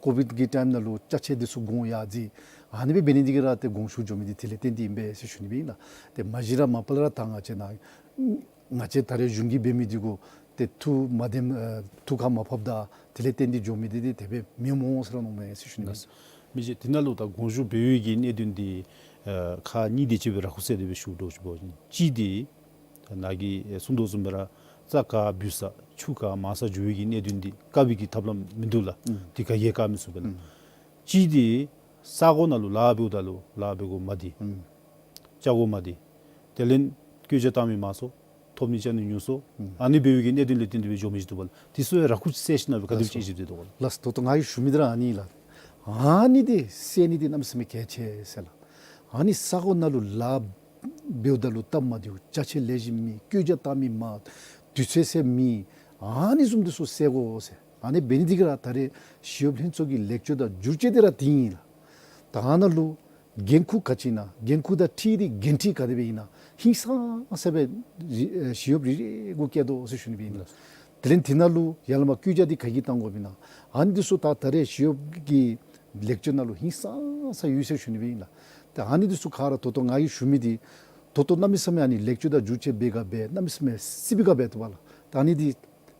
ཀོ་བིཌ་ཀྱི་ཊའིམ་ནང་ལུ་ཅ་ཆས་འདི་ཚུ་གོང་ཡར་འཛེགས། ཨ་ནི་སྦེ་འབད་ནི་འདི་གིས་ར་ཏེ་དགོངས་ཞུ་འགྱོ་མི་འདི་དེ་ལས་བརྟེན་ཏེ་ཨིན་པས་ཟེར་ཞུ་ནི་སྦེ་ཨིན་ལགས། ཏེ་མ་གཞི་ར་མ་པ་ལས་ར་ད་ང་བཅས་ནཱ་ང་བཅས་ད་རེས་གཞུང་གིས་འབད་མི་འདི་གུ་ཏེ་ཐུགས་མ་བདེ་ཨ་ཐུགས་ཁར་མ་ཕབ་ད་དེ་ལས་བརྟེན་ཏེ་འགྱོ་མི་འདི་འདི་དེ་སྦེ་མེན་སྨོ་ཟེར་ར་མནོཝ་མས་ཟེར་ཞུ་ནི་སྦེ། མི་རྗེ་དེ་ནང་ལུ་ད་དགོངས་ཞུ་འབད་བའི་གི་གནད་དོན་འདི་ཨ་ཁག་གཉིས་དེ་ཅིག་སྦེ་ར་ཁུ་སེ་དེ་སྦེ་ཞུ་དོ་ཅིག་འབད་བ་ཅིན་གཅིག་འདི་ད་ནཱ་གིས་ཨེ་གསུངས་དོ་བཟུམ་སྦེ་ར་རྩྭ་ག་འབུད་ས་ཆུ་ག་མ་ས་འགྱོ་བའི་གི་གནད་དོན་འདི་བཀག་པའི་གི་ཐབས་ལམ་མིན་འདུག་ལགས། ཨུམ། དེ་ག་གིས་ཡང་བཀག་མི་ཚུགས་པས་ལགས། ཨུམ། གཅིག་འདི་ས་གོ་ནང་ལུ་ལཱ་འབདཝ་ད་ལུ་ལཱ་འབད་སྒོ་མ་བདེ། ཨུམ། ལྕགས་སྒོ་མ་བདེ། དེ་ལས་བཀོད་རྒྱ་བཏང་མི་མང་སུ། ཐོབ་ནི་རྐྱབ་ནི་ཉུང་སུ། ཨུམ། ཨ་ནི་འབད་བའི་གི་གནད་དོན་ལས་བརྟེན་ཏེ་སྦེ་འགྱོ་མི་ཅིག་འདུག་པ་ལགས། དེ་ཚུ་ཡང་ར་ཁུ་སེལ་ཞིན་ན་སྦེ་ག་དེམ་ཅིག་ཨིན་ཅི་འདུག་པ་ལགས། ལགས་སོ། ད་ལྟོ་ང་གིས་ཞུ་མི་འདི་ར་ཨ་ནི་ལགས། ཨ་ནི་འདི་སེལ་ནི་འདི་གནམ་མེད་ས་མེད་གལ་ཆེ་ཟེར་ལགས། ཨ་ནི་ས་གོ་ནང་ལུ་ལཱ་འབདཝ་ད་ལུ་སྟབས་མ་བདེཝ་ཅ་ཆས་ལེགས་ཤོམ་མེད་བཀོད་རྒྱ་བཏང་མི་མང་དུས་ཚོད་ཟད་མི་ཨ་ནི་བཟུམ་འདི་ཚུ་སེལ་དགོ་ཟེར། ཨ་ནི་འབད་ནི་འདི་གིས་ར་ད་རེས་ཞི་གཡོགཔ་ལྷན་ཚོགས་ཀྱི་ལེགས་བཅོས་དང་བསྒྱུར་བཅོས་འདི་ར་འདི་ཨིན་ལགས། ད་ཨ་ནཱ་ལུ་འགན་ཁུར་ག་ཅི་ཨིན་ན་འགན་ཁུར་དང་འཁྲིལ་ཏེ་འགན་འཁྲི་ག་དེ་སྦེ་ཨིན་ན་ཧིང་སངས་ས་སྦེ་རི་ཨེ་ཞི་གཡོགཔ་རེ་རེ་གུ་བཀལ་དོ་ཟེར་ཞུ་ནི་སྦེ་ཨིན་ལགས། དེ་ལས་འདི་ནང་ལུ་ཡར་ལས་མར་བཀོད་རྒྱ་འདི་ག་གིས་བཏང་དགོཔ་ཨིན་ན་ཨ་ནི་འདི་ཚུ་ད་ད་རེས་ཞི་གཡོགཔ་ཀྱི་ལེགས་བཅོས་ནང་ལུ་ཧིང་སངས་ས་ཡོད་ཟེར་ཞུ་ནི་སྦེ་ཨིན་ལགས། ད་ཨ་ནི་འདི་ཚུ་ག་ར་ད་ལྟོ་ང་གིས་ཞུ་མི་འདི་ད་ལྟོ་གནམ་མེད་ས་མེད་ཨ་ནི་ལེགས་བཅོས་དང་བསྒྱུར་བཅོས་འབད་ག་འབད་གནམ་མེད་ས་མེད་སི་པི་ག་འབད་དོ་བ་ལགས། ད་ཨ་ནི་འདི་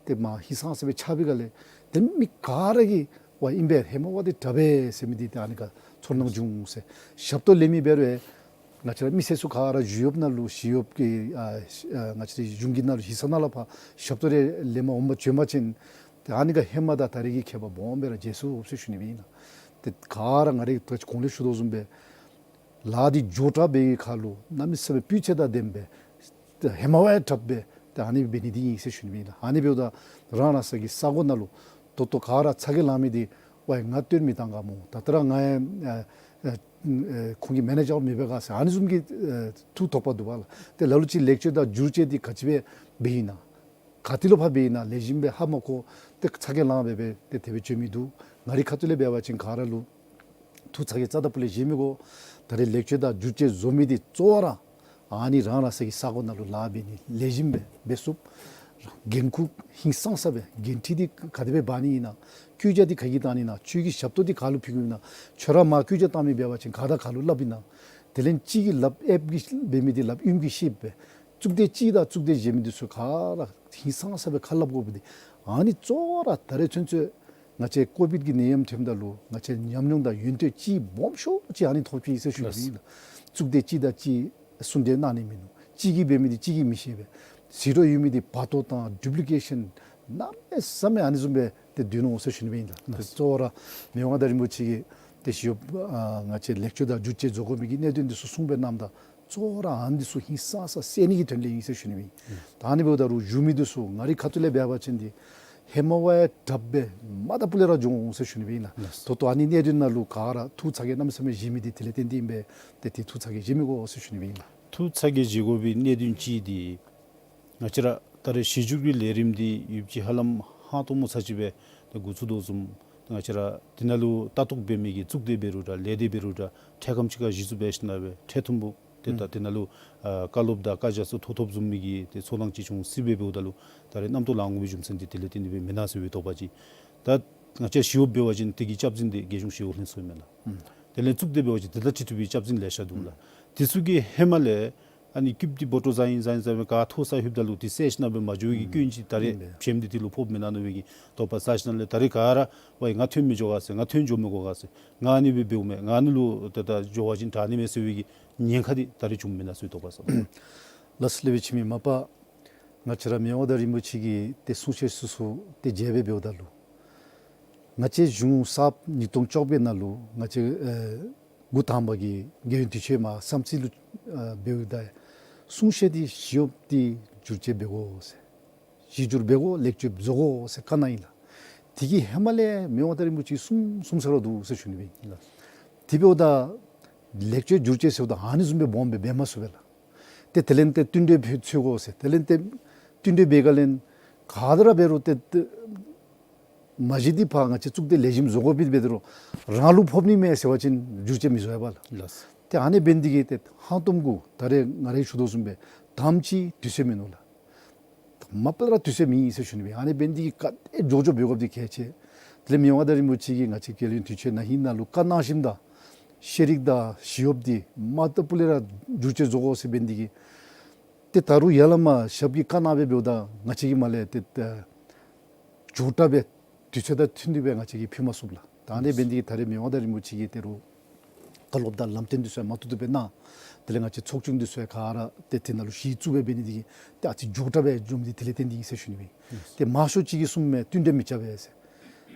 ཏེ་མར་ཧིང་སངས་ས་སྦེ་ཆགས་པའི་སྒང་ལས་ཏེ་མི་ག་ར་གིས་ཝའེ་ཨིན་པས་ཧེ་མ་ཝའེ་འདི་དྲག་པས་ཟེར་མི་འདི་ཏེ་ཨ་ནི་ག་ཚོར་སྣང་བྱུང་ཟེར། ཞབས་ཏོག་ལེན་མི་འབད་རུང་ང་བཅས་ར་མི་སེར་ཚུ་ག་ར་ཞི་གཡོགཔ་ནང་ལུ་ཞི་གཡོགཔ་ཀྱི་ཨ་ཨ་ང་བཅས་ར་གཞུང་གི་ནང་ལུ་ཞི་ས་ནང་ལས་ཕར་ཞབས་ཏོག་རེ་ལེན་པར་འོང་པ་བྱོན་པ་ཅིན་ཏེ་ཨ་ནི་ག་ཧེ་མ་དང་ད་རེས་ཀྱི་ཁྱད་པར་སྦོམ་སྦེ་ར་འགྱོ་ཚུགས་ཟེར་ཞུ་ནི་སྦེ་ཨིན་ལགས། ཏེ་ག་ར་ང་རའི་ད་ཅི་གོང་ལས་ཞུ་དོ་བཟུམ་སྦེ་ལཱ་འདི་མགྱོགས་དྲགས་འབད་བའི་ཁར་ལུ་གནམ་མེད་ས་མེད་སྤུས་ཚད་དང་ལྡནམ་སྦེ་ཧེ་མ་ཝའེ་དྲགཔ་སྦེ་ཏེ་ཨ་ནི་འབད་ནི་འདི་ཨིན་ཟེར་ཞུ་ནི་སྦེ་ཨིན་ལགས། ཨ་ནི་འབདཝ་ད་རང་རང་སོ་གི་ས་གོ་ནང་ལུ་ད་ལྟོ་ག་ར་ཚ་གྱང་ལང་མི་འདི་ཝའེ་ང་བཏོན་མི་བཏང་ག་སྨོ། ད་ལྟོ་ར་ང་ཡང་ཨ་ཨ་ཨ་ཁོང་གི་མེ་ནེ་ཇར་མེད་པས་ག་ཟེར་ཨ་ནི་བཟུམ་གྱི་ཨ་ཐུགས་དོགས་པ་འདུག་པ་ལགས། ཏེ་ལ་ལུ་ཅིག་ལེགས་བཅོས་དང་བསྒྱུར་བཅོས་འདི་ག་ཅི་སྦེ་འབད་ཨིན་ན། ག་ཏེ་ལུ་ཕར་འབད་ཨིན་ན་ལེགས་ཤོམ་སྦེ་ཧ་མ་གོ། ཏེ་ཚ་གྱང་ལང་སྦེ་སྦེ་ཏེ་དེ་སྦེ་བྱོན་མི་འདུག། ང་རའི་ཁ་ཐུག་ལས་འབད་བ་ཅིན་ག་ར་ལུ་ཐུགས་ཚ་གྱང་རྩ་དང་སྤུ་ལས་བཞེས་མི་དགོ། ད་རེས་ལེགས་བཅོས་དང་བསྒྱུར་བཅོས་བཟོ་མི་འདི་གཙོ་བོ་ར་ཨ་ནི་རང་རང་སོ་གི་ས་གོ་ནང་ལུ་ལཱ་འབད་ནི་ལེགས་ཤོམ་སྦེ་འབད་ཚུགསཔ། འགན་ཁུར་ཧིང་སངས་ས་སྦེ་འགན་འཁྲི་འདི་ག་དེ་སྦེ་འབག་ནི་ཨིན་ན། བཀོད་རྒྱ་འདི་ག་གིས་བཏང་ནི་ཨིན་ན། ཁྱོད་ཀྱི་ཞབས་ཏོག་འདི་ག་ལུ་ཕུལ་དགོཔ་ཨིན་ན། ཁྱོད་ར་མར་བཀོད་རྒྱ་བཏང་མི་འབད་བ་ཅིན་ག་དང་ག་ལུ་སླབ་ཨིན་ན། དེ་ལས་གཅིག་གིས་སླབ་ཨེབ་ཀྱིས་འབད་མི་འདི་སླབ་ཨིནམ་གྱིས་ཤེས་པས། གཙུག་སྡེ་གཅིག་དང་གཙུག་སྡེ་གཞན་མི་འདི་ཚུ་ག་ར་ཧིང་སངས་ས་སྦེ་ཁ་སླབ་དགོཔ་འདི་ཨ་ནི་གཙོ་བོ་ར་ད་རེས་ཚུན་ཚོད་ང་བཅས་ཀོ་བིཌ་ཀྱི་ནད་ཡམས་ཐོནམ་ད་ལུ་ང་བཅས་ཉམས་མྱོང་དང་ཡོན་ཏན་ཅིག་སྦོམ་ཤོས་ཅིག་ཨ་ནི་ཐོབ་ཅི་ཟེར་ཞུ་ནི་ཨིན་ལགས། གཙུག་སྡེ་གཅིག་དང་གཅིག་གསུང་གྲོས་གནང་ནི་མིན་ནུག། གཅིག་གིས་འབད་མི་འདི་གཅིག་གིས་མི་ཤེས་པས། ཟད་འགྲོ་ཡོད་མི་འདི་བར་སྟོང་བཏང་ཌུབ་ལི་ཀེ་ཤཱན་གནམ་མེད་ས་མེད་ཨ་ནི་བཟུམ་སྦེ་ཏེ་སྡོད་ནུག་ཟེར་ཞུ་ནི་སྦེ་ཨིན་ལགས། ལགས། ཏེ་གཙོ་བོ་ར་མི་དབང་མངའ་བདག་རིན་པོ་ཆེ་གིས་ཏེ་ཞི་གཡོགཔ་ཨ་ང་བཅས་ལེགས་བཅོས་དང་བསྒྱུར་བཅོས་བཟོ་དགོ་མི་གི་གནད་དོན་འདི་ཚུ་གསུངས་སྦེ་གནངམ་ད་གཙོ་བོ་ར་ཨ་ནི་འདི་ཚུ་ཧིང་སངས་ས་སེལ་ནི་གི་དོན་ལས་ཨིན་ཟེར་ཞུ་ནི་སྦེ་ཨིན། ད་ཨ་ནི་འབདཝ་ད་རུང་བཞུགས་མི་འདི་ཚུ་ང་རའི་ཁ་ཐུག་ལས་འབད་བ་ཅིན་འདི་ཧེ་མ་ཝའེ་དྲགཔ་སྦེ་མ་དང་པུ་ལས་ར་འགྱོ་འོང་ཟེར་ཞུ་ནི་སྦེ་ཨིན་ལགས། ལགས། ད་ལྟོ་ཨ་ནི་གནད་དོན་ནང་ལུ་ག་ར་ཐུགས་ཚ་གྱང་གནམ་མེད་ས་མེད་བཞེས་མི་འདི་དེ་ལས་བརྟེན་ཏེ་ཨིན་པས། ཏེ་དེ་ཐུགས་ཚ་གྱང་བཞེས་མི་དགོ་ཟེར་ཞུ་ནི་སྦེ་ཨིན་ལགས། ཐུགས་ཚ་གྱང་བཞེས་དགོ་པའི་གནད་དོན་ཅིག་འདི་ང་བཅས་ར་ད་རེས་གཞི་བསྒྱུར་གྱི་ལས་རིམ་འདི་ཡོདཔ་ཅིག་ཧ་ལམ་ཧང་སྟོང་མོ་ཚར་ཅིག་སྦེ་ ཏེ་འགོ་བཙུགས་དོ་བཟུམ་ང་བཅས་ར་དེ་ནང་ལུ་ལྟ་རྟོག་འབད་མི་གི་གཙུག་སྡེ་འབད་རུང་ར་ལས་སྡེ་འབད་རུང་ར་འཕྲལ་ཁམས་ཅིག་ཁར་གཞི་བཙུགས་འབད་ཞིནམ་ལས་འཕྲལ་ཐུམ་པོ་ཏེ་ད་དེ་ནང་ལུ་ཨ་བཀའ་སློབ་དང་བཀའ་རྒྱ་ཚུ་ཐོབ་ཐོབ་བཟུམ་མའི་གི་ཏེ་ཚོར་སྣང་ཅིག་བྱུང་སྲིད་པས། འབདཝ་ད་ལུ་ད་རེས་རྣམ་རྟོག་ལང་དགོ་པའི་རྒྱུ་མཚན་འདི་དེ་ལས་བརྟེན་ཏེ་སྦེ་མེན་ན་ཟེར་བའི་དོགས་པ་ཅིག། ད་ང་བཅས་ཞི་གཡོགཔ་འབད་བ་ཅིན་དེ་གི་སྐྱབས་འཛིན་འདི་རྒྱལ་གཞུང་ཞི་གཡོག་ལྷན་ཚོགས་མེན་ན། དེ་ལས་གཙུག་སྡེ་འབད་བ་ཅིན་དེ་དང་འཁྲིལ་བའི་སྐྱབས་འཛིན་ལེ་ཤ་འདུག་ལགས། དེ་ཚུ་གི་ཧེ་མ་ལས་ཨ་ནི་སྐྱིདཔ་འདི་སྦོ་ཊོ་བཟའ་ཡི་བཟའ་ཡི་བཟའ་ཡི་ག་ཐོབ་ས་ལྷོདཔ་ད་ལུ་དེ་བསལ་ཞིནམ་ལས་མ་འགྱོ་བའི་གི་སྐྱོན་ཅིག་ད་རེས་བྱེམ་འདི་དེ་ལུ་ཕོགཔ་མེན་ན་མནོ་བའི་གི་དོགས་པ་ཟ་ཞིནམ་ལས་ད་རེས་ག་ར་ཝའི་ང་ཐོན་མི་འགྱོ་ག་ཟེར། ང་ཐོན་འགྱོ་མི་དགོ་ག་ཟེར། ང་ཨ་ནི་སྦེ་འབདཝ་མས། ང་ཨ་ནི་ལུ་ད་ད་འགྱོ་བ་ཅིན་དྲག་ནི་མས་ཟེར་བའི་གི་ཉེན་ཁ་འདི་ད་རེས་བྱུངམ་མེན་ན་ཟེར་བའི་དོགས་པ་ཟ། ལགས་སོ། ལེགས་པའི་ཁྱིམ་མི་མ་པ་ང་བཅས་ར་མི་དབང་མངའ་བདག་རིན་པོ་ཆེ་གི་ཏེ་གསུང་བཤད་ཚུ་ཚུ་ཏེ་མཇལ་སྦེ་འབདཝ་ད་ལུ་ང་བཅས་གཞུང་གསརཔ་ཉིས་སྟོང་བཅོ་བརྒྱད་ནང་ལུ་ང་བཅས་ཨེ་འགོ་དང་པ་གི་རྒྱལ་ཡོངས་དུས་ཆེན་མ་བསམ་རྩེ་ལུ་ཨ་འབདཝ་ད་གསུང་བཤད་འདི་ཞི་གཡོགཔ་འདི་བསྒྱུར་བཅོས་འབད་དགོ་ཟེར། གཞི་བསྒྱུར་འབད་དགོ། ལེགས་བཅོས་བཟོ་དགོ་ཟེར་བཀའ་གནང་ཡི་ལགས། དེ་གི་ཧེ་མ་ལས་མི་དབང་མངའ་བདག་རིན་པོ་ཆེ་གསུངས་གསུངས་ས་ར་འདུག་ཟེར་ཞུ་ནི་སྦེ་ཨིན་ལགས། དེ་འབདཝ་ད་ལེགས་བཅོས་བསྒྱུར་བཅོས་ཟེརཝ་ད་ཨ་ནི་བཟུམ་སྦེ་སྦོམ་སྦེ་འབད་མ་ཚུགས་པས་ལགས། ཏེ་དེ་ལས་ཏེ་བསྟུན་གྲོས་འབད་ཚུགས་དགོ་ཟེར། དེ་ལས་ཏེ་བསྟུན་གྲོས་འབད་ག་ལས་ག་དེ་ར་འབད་རུང་ཏེ་ཏེ་མ་གཞི་འདི་ཕར་ང་བཅས་གཙུག་སྡེ་ལེགས་ཤོམ་བཟོ་དགོ་པའི་འབད་དེ་རུང་རང་ལུ་ཕོག་ནི་མས་ཟེར་བ་ཅིན་བསྒྱུར་བཅོས་མི་བཟོ་བས་ལགས། ལགས། ཏེ་ཨ་ནི་འབད་ནི་དེ་གིས་ཏེ་ཧང་སྟོང་གུ་ད་རེས་ང་ར་གིས་ཞུ་དོ་བཟུམ་སྦེ་དང་པ་ཅིག་དུས་ཚོད་མིན་ནུག་ལགས། མ་པ་ར་དུས་ཚོད་མེད་ཟེར་ཞུ་ནི་སྦེ། ཨ་ནི་འབད་ནི་དེ་གིས་ག་དེ་མགྱོགས་མགྱོགས་འབད་དགོཔ་འདི་གལ་ཆེ། དེ་ལས་མི་དབང་མངའ་བདག་རིན་པོ་ཆེ་གིས་ང་བཅས་རྒྱལ་ཡོངས་དུས་ཆེན་ན་ཧིང་ནང་ལུ་བཀའ་གནང་ཞིནམ་ད་ཤེས་རིག་དང་ཞི་གཡོགཔ་འདི་མ་ཏ་པུ་ལས་ར་བསྒྱུར་བཅོས་བཟོ་དགོ་ཟེར་འབད་ནི་དེ་གིས་ཏེ་ད་རུང་ཡར་ལས་མར་ཞབས་ཀྱིས་བཀའ་གནང་སྦེ་འབདཝ་ད་ང་བཅས་ཀྱིས་མར་ལས་ཏེ་ཏེ་མགྱོགས་དྲགས་སྦེ་དུས་ཚོད་དང་མཐུན་ཏེ་སྦེ་ང་བཅས་ཀྱིས་ཕུལ་མ་ཚུགས་ལགས། ད་ཨ་ནི་འབད་ནི་དེ་གིས་ད་རེས་མི་དབང་མངའ་བདག་རིན་པོ་ཆེ་གིས་ཏེ་རུང་བཀའ་སློབ་དང་ལམ་སྟོན་འདི་ཚུ་ཡང་མ་ཐུབ་ཐུབ་སྦེ་གནང་། དེ་ལས་ང་བཅས་ཚོགས་ཆུང་འདི་ཚུ་ཡང་ག་ར་ཏེ་དེ་ནང་ལུ་གཞི་བཙུགས་སྦེ་འབད་ནི་དེ་གིས་ཏེ་ཨ་ཙི་མགྱོགས་དྲགས་སྦེ་འགྱོ་མི་འདི་དེ་ལས་བརྟེན་ཏེ་ཨིན་ཟེར་ཞུ་ནི་སྦེ། ཏེ་མང་ཤོས་ཅིག་གིས་གསུངམ་མས་བསྟུན་གྲོས་མི་རྐྱབ་པས་ཟེར།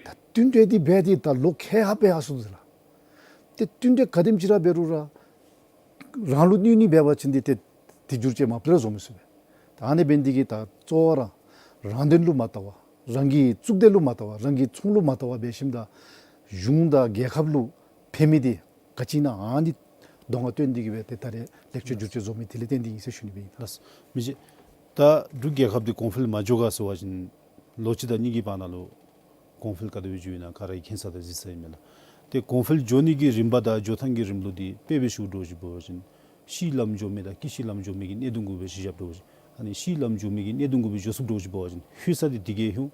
ད་བསྟུན་གྲོས་འདི་འབད་དེ་ད་ལོ་ཁལ་ལྷགཔ་སྦེ་ཡར་སོང་ནུག་ལགས། ཏེ་བསྟུན་གྲོས་ག་དེམ་ཅིག་ར་འབད་རུང་ར་རང་ལུ་གནོད་ནི་འབད་བ་ཅིན་འདི་ཏེ་ཏེ་བསྒྱུར་བཅོས་མ་པ་ལས་ར་བཟོ་མི་ཚུགས་པས། ད་ཨ་ནི་འབད་ནི་དེ་གིས་ད་གཙོ་བོ་ར་རང་དོན་ལུ་མ་བལྟ་བར་རང་གི་གཙུག་སྡེ་ལུ་མ་བལྟ་བར་རང་གི་ཚོང་ལུ་མ་བལྟ་བར་འབད་ཞིནམ་ད་གཞུང་དང་རྒྱལ་ཁབ་ལུ་ཕན་མི་འདི་ག་ཅི་ཨིན་ན་ཨ་ནི་གདོང་ཁར་སྟོན་ཏེ་གིས་སྦེ་ཏེ་ད་རེས་ལེགས་བཅོས་བསྒྱུར་བཅོས་བཟོ་མི་དེ་ལས་བརྟེན་ཏེ་ཨིན་ཟེར་ཞུ་ནི་སྦེ་ཨིན། ལགས། མི་རྗེ། ད་འབྲུག་རྒྱལ་ཁབ་འདི་གོང་འཕེལ་མ་འགྱོ་ག་ཟེར་བ་ཅིན་ལོ་གཅིག་དང་གཉིས་ཀྱི་བར་ན་ལུ་གོང་འཕེལ་ག་དེ་སྦེ་འགྱོཝ་ཨིན་ན་ག་ར་གིས་མཁྱེན་ས་དང་གཟིགས་ས་ཨིན་མས་ལགས། ཏེ་གོང་འཕེལ་འགྱོ་ནི་གི་རིམ་པ་དང་འགྱོ་ཐངས་ཀྱི་རིམ་ལུགས་འདི་དཔེ་སྦེ་ཞུ་དོ་ཅིག་འབད་བ་ཅིན་ཤི་ལམ་འགྱོ་མི་དང་སྐྱིད་ཤི་ལམ་འགྱོ་མི་གི་གནད་དོན་གུ་སྦེ་གཞི་བཞགཔ་འདྲཝ་ཅིག། ཨ་ནི་ཤི་ལམ་འགྱོ་མི་གི་གནད་དོན་གུ་སྦེ་འགྱོ་ཚུགསཔ་འདྲཝ་ཅིག་འབད་བ་ཅིན་ལྷོད་ས་འདི་དེ་གིས་ལྷོད།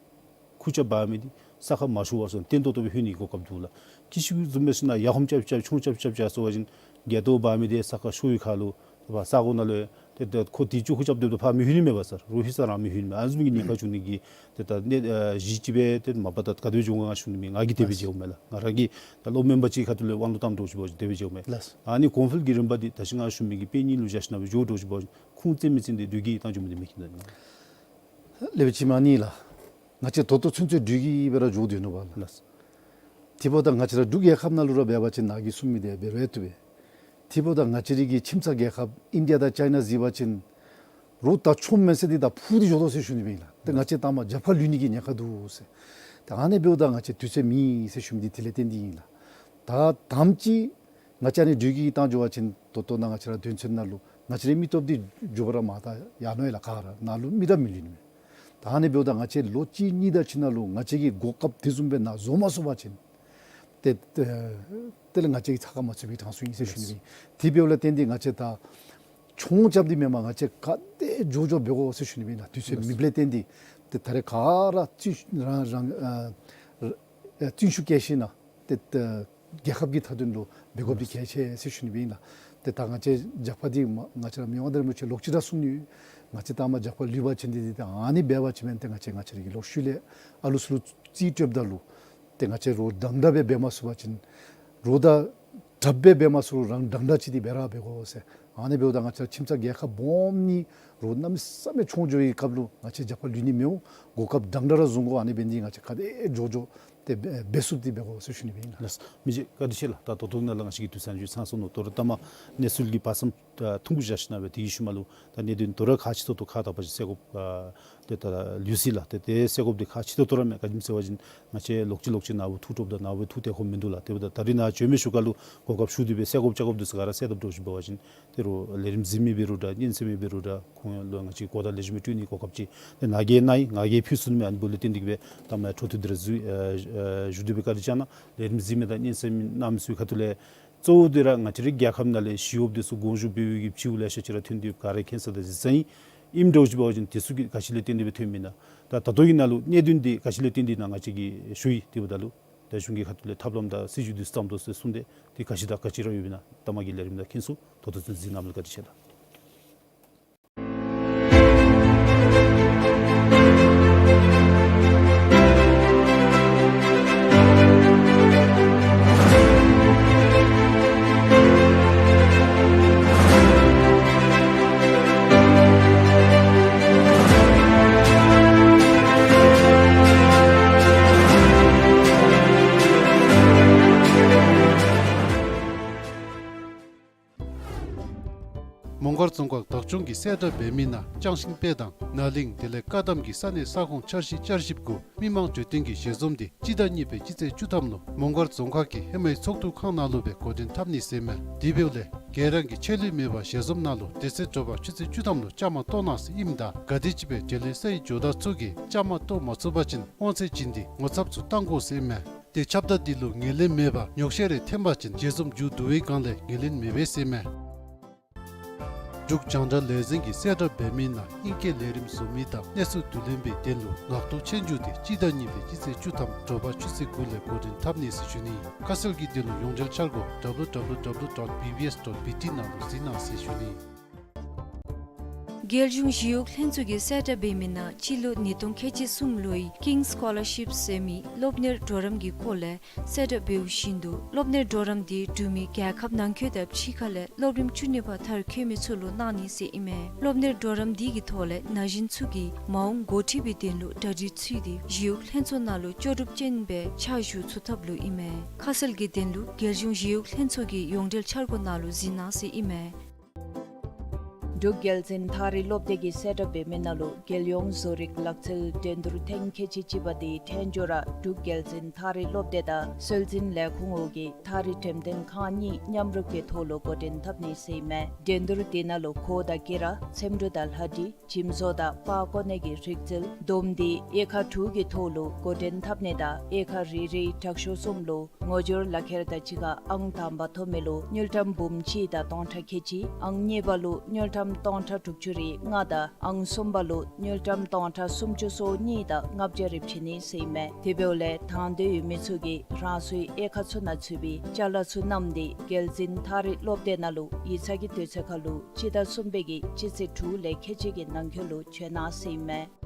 ཁུར་ཆ་འབག་མི་འདི་ས་ཁར་མ་ཞུ་བར་སོང་བརྟན་ཏོག་ཏོ་སྦེ་ལྷོད་ནི་གོ་སྐབས་འདུག་ལགས། སྐྱིད་ཤི་བཟུམ་སྦེ་ཞིན་ན་ཡར་ཧོམ་རྐྱབ་རྐྱབ་ཆུང་རྐྱབ་རྐྱབ་རྐྱབ་སོང་བ་ཅིན་རྒྱ་ཏོ་འབག་མི་འདི་ས་ཁར་ཤོར་བའི་ཁར་ལུ་ད་ས་གོ་ནང་ལུ་ཏེ་ད་ཁོ་དེ་ཅོག་ཁུར་རྐྱབ་སྡོདཔ་ད་ཕར་མི་ལྷོད་ནི་མས་པ་ས་ར། རོགས་ལྷོད་ས་ར་མི་ལྷོད་ནི་མས། ཨ་ནི་བཟུམ་གྱི་ཉེན་ཁ་བྱུང་ནི་གི་ཏེ་ད་གནད་ཨ་གཞི་ཅིག་སྦེ་ཏེ་མ་པ་ད་ག་དེ་སྦེ་འགྱོ་ག་ང་ཞུ་ནི་མེད། ང་གིས་དེ་སྦེ་མཇལཝ་མས་ལགས། ང་ར་གི་ད་སློབ་མ་མེན་པ་ཅིག་ཁ་ཐུག་ལས་དབང་ལུང་བཏངམ་འདྲཝ་ཅིག་འབད་བ་ཅིན་དེ་སྦེ་མཇལཝ་མས། ལགས། ཨ་ནི་གོང་འཕེལ་གྱི་རིམ་པ་འདི་ད་ཅི་ང་ཞུ་མི་གི་དཔེ་གཉིས་ལུ་བཞག་ཞིན་ན་སྦེ་འགྱོ་འདྲཝ་ཅིག་འབད་བ་ཅིན་ཁུངས་བཙན་མི་བཙན་འདི་བདུད་ཀྱིས་བཏང་བཅུག་མི་འདི་མེད་ཀྱི་ན། ལེགས་པའི་ཁྱིམ་མི་ཨ་ནི་ལགས། ང་བཅས་ད་ལྟོ་ཚུན་ཚོད་བདུད་ཀྱིས་སྦེ་ར་འགྱོ་སྡོད་ནུག་པ་ལགས། ལགས། དེ་འབདཝ་ད་ང་བཅས་ར་འབྲུག་རྒྱལ་ཁབ་ནང་ལུ་ར་འབད་བ་ཅིན་ནཱ་གིས་གསུངས་མི་འདི་འབད་རུང་བཏུབ་པས། དེ་འབདཝ་ད་ང་བཅས་རའི་གི་ཁྱིམ་ཚང་རྒྱལ་ཁབ་ཨིན་ཌི་ཡ་དང་ཅའི་ན་གཟིགས་པ་ཅིན་རོགས་དང་ཆོམ་མེན་ས་འདི་ད་ཕུ་སྟེ་འགྱོ་དོ་ཟེར་ཞུ་ནི་སྦེ་ཨིན་ལགས། ཏེ་ང་བཅས་ད་མར་རྒྱབ་ཁར་ལུས་ནི་གི་ཉེན་ཁ་འདུག་ཟེར། ད་ཨ་ནི་འབདཝ་ད་ང་བཅས་དུས་ཚོད་མེད་ཟེར་ཞུ་མི་འདི་དེ་ལས་བརྟེན་ཏེ་ཨིན་ལགས། ད་དང་པ་ཅིག་ང་བཅས་ཨ་ནི་བདུད་ཀྱིས་བཏང་འགྱོ་བ་ཅིན་ད་ལྟོ་ནཱ་ང་བཅས་ར་དོན་ཚན་ནང་ལུ་ང་བཅས་རའི་མི་སྟོབས་འདི་མགྱོགས་པ་ར་མར་ད་ཡར་ནོར་ཡི་ལགས། ག་ར་ནཱ་ལུ་མི་ར་མི་ལུས་ནི་མས། ད་ཨ་ནི་འབདཝ་ད་ང་བཅས་ལོ་གཅིག་གཉིས་དང་ཕྱི་ནང་ལུ་ང་བཅས་ཀྱིས་གོ་སྐབས་དེ་བཟུམ་སྦེ་ནཱ་བཟོ་མ་ཚུགས་པ་ཅིན་ཏེ་ཏེ་དེ་ལས་ང་བཅས་ཀྱིས་ཚ་ཁ་མ་ཚུད་པའི་གྲངས་སུ་ཨིན་ཟེར་ཞུ་ནི་སྦེ། དེ་འབདཝ་ལས་བརྟེན་ཏེ་ང་བཅས་ད་ཆོང་རྐྱབ་སྟེ་མེན་པར་ང་བཅས་ག་དེ་མགྱོགས་མགྱོགས་འབད་དགོ་ཟེར་ཞུ་ནི་སྦེ་ཨིན་ལགས། དུས་ཚོད་མེདཔ་ལས་བརྟེན་ཏེ་ཏེ་ད་རེས་ག་ར་བཙུན་རང་རང་ཨ་བཙུན་ཤུགས་བསྐྱེད་ཞིན་ན་ཏེ་ཏེ་རྒྱལ་ཁབ་ཀྱི་མཐའ་དོན་ལུ་འབད་དགོཔ་འདི་གལ་ཆེ་ཟེར་ཞུ་ནི་སྦེ་ཨིན་ལགས། ཏེ་ད་ང་བཅས་རྒྱབ་ཁར་འདི་མ་ང་བཅས་ར་མི་དབང་མངའ་བདག་རིན་པོ་ཆེ་ལོག་ཅི་ར་གསུང་ནི་ཡོད། ང་བཅས་ད་མར་རྒྱབ་ཁར་ལུས་པ་ཅིན་འདི་འདི་ད་ཨ་ནི་འབད་བ་ཅིན་མེན་ཏེ་ང་བཅས་ང་བཅས་རའི་གི་ལོག་ཤུལ་ལས་ཨ་ལུ་ཚུ་ལུ་རྩིས་སྤྲོདཔ་ད་ལུ་ཏེ་ང་བཅས་རོགས་འདྲན་འདྲ་སྦེ་འབད་མ་ཚུགས་པ་ཅིན་རོགས་དང་དྲགཔ་སྦེ་འབད་མ་ཚུགས་རུང་རང་འདྲན་འདྲ་ཅིག་འདི་འབད་ར་འབད་དགོ་ཟེར། ཨ་ནི་འབདཝ་ད་ང་བཅས་ཁྱིམ་ཚང་རྒྱལ་ཁབ་སྦོམ་གཉིས་རོགས་གནམ་མེད་ས་མེད་ཆུང་འགྱོ་བའི་སྐབས་ལུ་ང་བཅས་རྒྱབ་ཁར་ལུས་ནི་མི་འོང་། གོ་སྐབས་འདྲན་འདྲ་ར་བཟུང་དགོ། ཨ་ནི་འབད་ནི་ང་བཅས་ག་དེ་མགྱོགས་མགྱོགས་ ཏེ་འབད་འབད་ཚུགསཔ་འདི་འབད་དགོ་ཟེར་ཞུ་ནི་སྦེ་ཨིན་ལགས། ལགས། མི་རྗེ་བཀའ་དྲིན་ཆེ་ལགས། ད་ད་ལྟོ་ནཱ་ལུ་ང་བཅས་ཀྱི་དུས་ཚོད་ནང་ཚང་སོང་ནུག། དོ་རུང་ལྟ་མ་གནས་ཚུལ་གྱི་བར་མཚམས་ཐུང་ཀུ་བཞག་ཞིནམ་སྦེ་དེ་གི་ཤུལ་མ་ལུ་ད་གནད་དོན་དོ་རུང་ཁག་ཆེ་ཏོག་ཏོ་ཁག་དང་པ་ཅིག་སེལ་དགོཔ་ཨ་ཏེ་ད་ལུས་ཅི་ལགས། ཏེ་དེ་སེལ་དགོཔ་འདི་ཁག་ཆེ་ཏོག་ཏོ་ར་མས། ག་ཅི་སྨོ་ཟེར་བ་ཅིན་ང་བཅས་ལོག་ཅི་ལོག་ཅི་ནཱ་བུ་ཐུགས་སྤྲོ་དང་ནཱ་བུ་ཐུགས་ཏེ་ཁོམ་མིན་འདུག་ལགས། དེ་འབདཝ་ད་ད་རིས་ནཱ་བྱོན་མི་ཚུ་ཁ་ལུ་གོ་སྐབས་ཞུ་སྟེ་སྦེ་སེལ་དགོཔ་བཅག་དགོཔ་འདི་ཚུ་ག་ར་སེལ་དོ་འདྲཝ་ཅིག་འབད་བ་ཅིན་ཏེ་རུང་ལས་རིམ་གཟིགས་མི་འབད་རུང་འདྲ་གཉན་སེམས་མི་འབད་རུང་འདྲ་ཁོང་ལུ་ང་བཅས་གོ་བརྡ་ལེགས་ཤོམ་སྤྲོད་ནིའི་གོ་སྐབས་ཅིག་ཏེ་ནཱ་གིས་གནང་ཡི། ང་གིས་ཕུལ་ཚུགས་ནི་མས། ཨ་ནི་འབདཝ་ལས་བརྟེན་ཏེ་གིས་སྦེ་ད་མ་འཕྲོ་མཐུད་དེ་ར་ཞུ་ཨ་ཨ་ཞུ་སྟེ་སྦེ་བཀའ་དྲིན་བསྐྱང་གནང་། ལས་རིམ་གཟིགས་མི་དང་གཉན་སེམས་གནང་མི་ཚུ་ཁ་ཐུག་ལས་གཙོ་བོ་འདི་ར་ང་བཅས་རའི་རྒྱལ་ཁབ་ནང་ལས་ཞི་གཡོགཔ་འདི་ཚུ་དགོངས་ཞུ་འབད་བའི་གི་ཕྱེཝ་ལེ་ཤ་ཅིག་ར་ཐོན་ཏེ་ག་ར་མཁྱེན་ས་དང་གཟིགས་ས་ཨིན། ཨིནམ་འདྲཝ་ཅིག་འབད་བ་ཅིན་དེ་ཚུ་གིས་ག་ཅི་ལས་བརྟེན་ཏེ་སྦེ་ཐོནམ་ཨིན་ན། ད་ད་ལྟོ་གི་ནང་ལུ་གནད་དོན་འདི་ག་ཅི་ལས་བརྟེན་ཏེ་ཨིན་ན་ང་བཅས་ཀྱིས་ཞུ་ཡི། དེ་འབདཝ་ད་ལུ་ད་གཞུང་གི་ཁ་ཐུག་ལས་ཐབས་ལམ་དང་སྲིད་བྱུས་འདི་བརྩམ་དོ་ཟེར་གསུངས་ཏེ་དེ་ག་ཅི་དང་ག་ཅི་ར་ཡོདཔ་ཨིན་ན་ལྟ་མ་གི་ལས་རིམ་ནང་མཁྱེན་ཚུགས། ད་ལྟོ་ཚུན་གཟིགས་གནང་མི་ལུ་བཀའ་དྲིན་ཆེ་ལགས། མོང་སྒར་རྫོང་ཁག་བདག་སྐྱོང་གིས་གསལ་བསྒྲགས་འབད་མི་ནང་ལྕང་ཤིང་དཔེ་དང་ནཱ་གླིང་དེ་ལས་བཀའ་གདམས་ཀྱི་ས་གནས་ས་ཁོངས་འཆར་གཞི་བསྐྱར་ཞིབ་གུ་མི་མང་འཕྲོད་བསྟེན་གྱི་ཞལ་འཛོམས་འདི་སྤྱི་ཟླ་གཉིས་པའི་སྤྱི་ཚེས་བཅུ་ཐམ་ལུ་མོང་སྒར་རྫོང་ཁག་གི་ཧེ་མའི་ཚོགས་འདུ་ཁང་ནང་ལུ་སྦེ་འགོ་འདྲེན་འཐབ་ནི་ཟེར་མས། དེ་འབདཝ་ལས་ག་ར་གིས་ཆད་ལུས་མེད་པར་ཞལ་འཛོམས་གནང་ལུ་དེ་ཚེ་དྲོ་པ་ཆུ་ཚོད་བཅུ་ཐམ་ལུ་བཅའ་མར་གཏོགས་གནང་ཟེར་ཨིནམ་ད་ག་དེམ་ཅིག་སྦེ་འབྲེལ་ཡོད་སའི་ཇོ་བདག་ཚུ་གིས་བཅའ་མར་གཏོགས་མ་ཚུགས་པ་ཅིན་དབང་ཚད་བྱིན་ཏེ་ངོ་ཚབ་ཚུ་བཏང་དགོ་ཟེར་མས། ཏེ་ཁྱབ་བརྡ་འདི་ལུ་ངོས་ལེན་མེད་པར་ཉོགས་བཤད་རེ་འཐེན་པ་ཅིན་ཞལ་འཛོམས་མཇུག་བསྡུ་བའི་སྒང་ལས་ངོས་ལེན་མི་འབད་ཟེར་མས། འབྲུག་རྒྱང་བསྒྲགས་ལས་འཛིན་གྱིས་གསལ་བསྒྲགས་འབད་མི་ནང་ཨིང་སྐད་ལས་རིམ་བཟོ་མི་དང་གནས་ཚུལ་བསྡུ་ལེན་པའི་དོན་ལུ་ངག་ཐོག་ཆོས་རྒྱུགས་འདི་སྤྱི་ཟླ་གཉིས་པའི་སྤྱི་ཚེས་བཅུ་ཐམ་དྲོ་པ་ཆུ་ཚོད་དགུ་ལས་འགོ་འདྲེན་འཐབ་ནི་ཟེར་ཞུ་ནི། ཁ་གསལ་གྱི་དོན་ལུ་ཡོངས་འབྲེལ་འཆར་སྒོ་W W W dot B B S dot B T ནང་ལུ་གཟིགས་གནང་ཟེར་ཞུ་ནི། རྒྱལ་གཞུང་ཞི་གཡོག་ལྷན་ཚོགས་ཀྱིས་གསལ་བསྒྲགས་འབད་མི་ནང་སྤྱི་ལོ་ཉིས་སྟོང་ཁལ་གཅིག་གསུམ་ལོའི་King Scholarship ཟེར་མི་སློབ་གཉེར་གྲོགས་རམ་གྱི་སྐོར་ལས་གསལ་བསྒྲགས་འབདཝ་བཞིན་དུ་སློབ་གཉེར་གྲོགས་རམ་འདི་འབྲུག་མི་རྒྱལ་ཁབ་ནང་འཁོད་དང་ཕྱི་ཁ་ལས་སློབ་རིམ་བཅུ་གཉིས་པ་མཐར་འཁྱོལ་མི་ཚུ་ལུ་གནང་ནི་ཟེར་ཨིན་མས། སློབ་གཉེར་གྲོགས་རམ་འདི་གི་ཐོག་ལས་ན་གཞོན་ཚུ་གིས་མ་འོངས་འགོ་ཁྲིད་པའི་དོན་ལུ་གྲ་སྒྲིག་ཚུད་དེ་ཞི་གཡོག་ལྷན་ཚོགས་ནང་ལུ་ལྕོགས་གྲུབ་ཅན་སྦེ་ཕྱག་ཞུ་ཚུགས་ཐབས་ལུ་ཨིན་མས། ཁ་གསལ་གྱི་དོན་ལུ་རྒྱལ་གཞུང་ཞི་གཡོག་ལྷན་ཚོགས་ཀྱི་ཡོངས་འབྲེལ་འཆར་སྒོ་ནང་ལུ་གཟིགས་གནང་ཟེར་ཨིན་མས། འབྲུག་རྒྱལ་བཙུན་ཐག་རིང་སློབ་སྡེ་གིས་གསལ་བསྒྲགས་འབད་མི་ནང་ལུ་རྒྱལ་ཡོངས་བཟོ་རིག་ལག་རྩལ་འགྲན་བསྡུར་ཐེངས་ཁལ་གཅིག་གཅིག་པ་འདི་ཐད་འགྱོ་ར་འབྲུག་རྒྱལ་བཙུན་ཐག་རིང་སློབ་སྡེ་དང་སྲོལ་འཛིན་ལས་ཁུངས་འོག་གི་ཐག་རིང་འགྲེམས་སྟོན་ཁང་གཉིས་མཉམ་རུབ་ཀྱི་ཐོག་ལུ་འགོ་འདྲེན་འཐབ་ནི་ཟེར་ཨིན་མས། འགྲན་བསྡུར་འདི་ནང་ལུ་གོ་དང་དགེ་ར་འཚེམ་དྲུབ་དང་ལྷ་འབྲི་འཇིམ་བཟོ་དང་པར་བརྐོ་ནི་གི་རིག་རྩལ་བསྡོམས་ཏེ་དབྱེ་ཁག་དྲུག་གི་ཐོག་ལུ་འགོ་འདྲེན་འཐབ་ནི་དང་དབྱེ་ཁག་རེ་རེའི་དྲག་ཤོས་གསུམ་ལུ་ངོ་སྦྱོར་ལག་ཁྱེར་དང་གཅིག་ཁར་ཨང་དང་པ་ཐོབ་མི་ལུ་དངུལ་ཀྲམ་འབུམ་གཅིག་དང་སྟོང་ཕྲག་ཁལ་གཅིག། ཨང་གཉིས་པ་ལུ་དངུལ་ཀྲམ་སྟོང་ཕྲག་དྲུག་ཅུ་རེ་ལྔ་དང་ཨང་གསུམ་པ་ལུ་དངུལ་ཀྲམ་སྟོང་ཕྲག་སུམ་ཅུ་སོ་གཉིས་དང་ལྔ་བརྒྱ་རེ་བྱིན་ནི་ཟེར་ཨིན་མས། དེ་འབདཝ་ལས་དང་འདོད་ཡོད་མི་ཚུ་གིས་རང་སོའི་དབྱེ་ཁག་ཚུ་ནང་ཚུད་པའི་ཅ་ལ་ཚུ་བསྣམས་ཏེ་རྒྱལ་བཙུན་ཐག་རིང་སློབ་སྡེ་ནང་ལུ་ཡིག་ཚང་གི་དུས་ཚོད་ཁར་ལུ་སྤྱི་ཟླ་གསུམ་པའི་གི་སྤྱི་ཚེས་དྲུག་ལས་ཁལ་གཅིག་གི་ནང་འཁོད་ལུ་བྱོན་གནང་ཟེར་ཨིན་མས།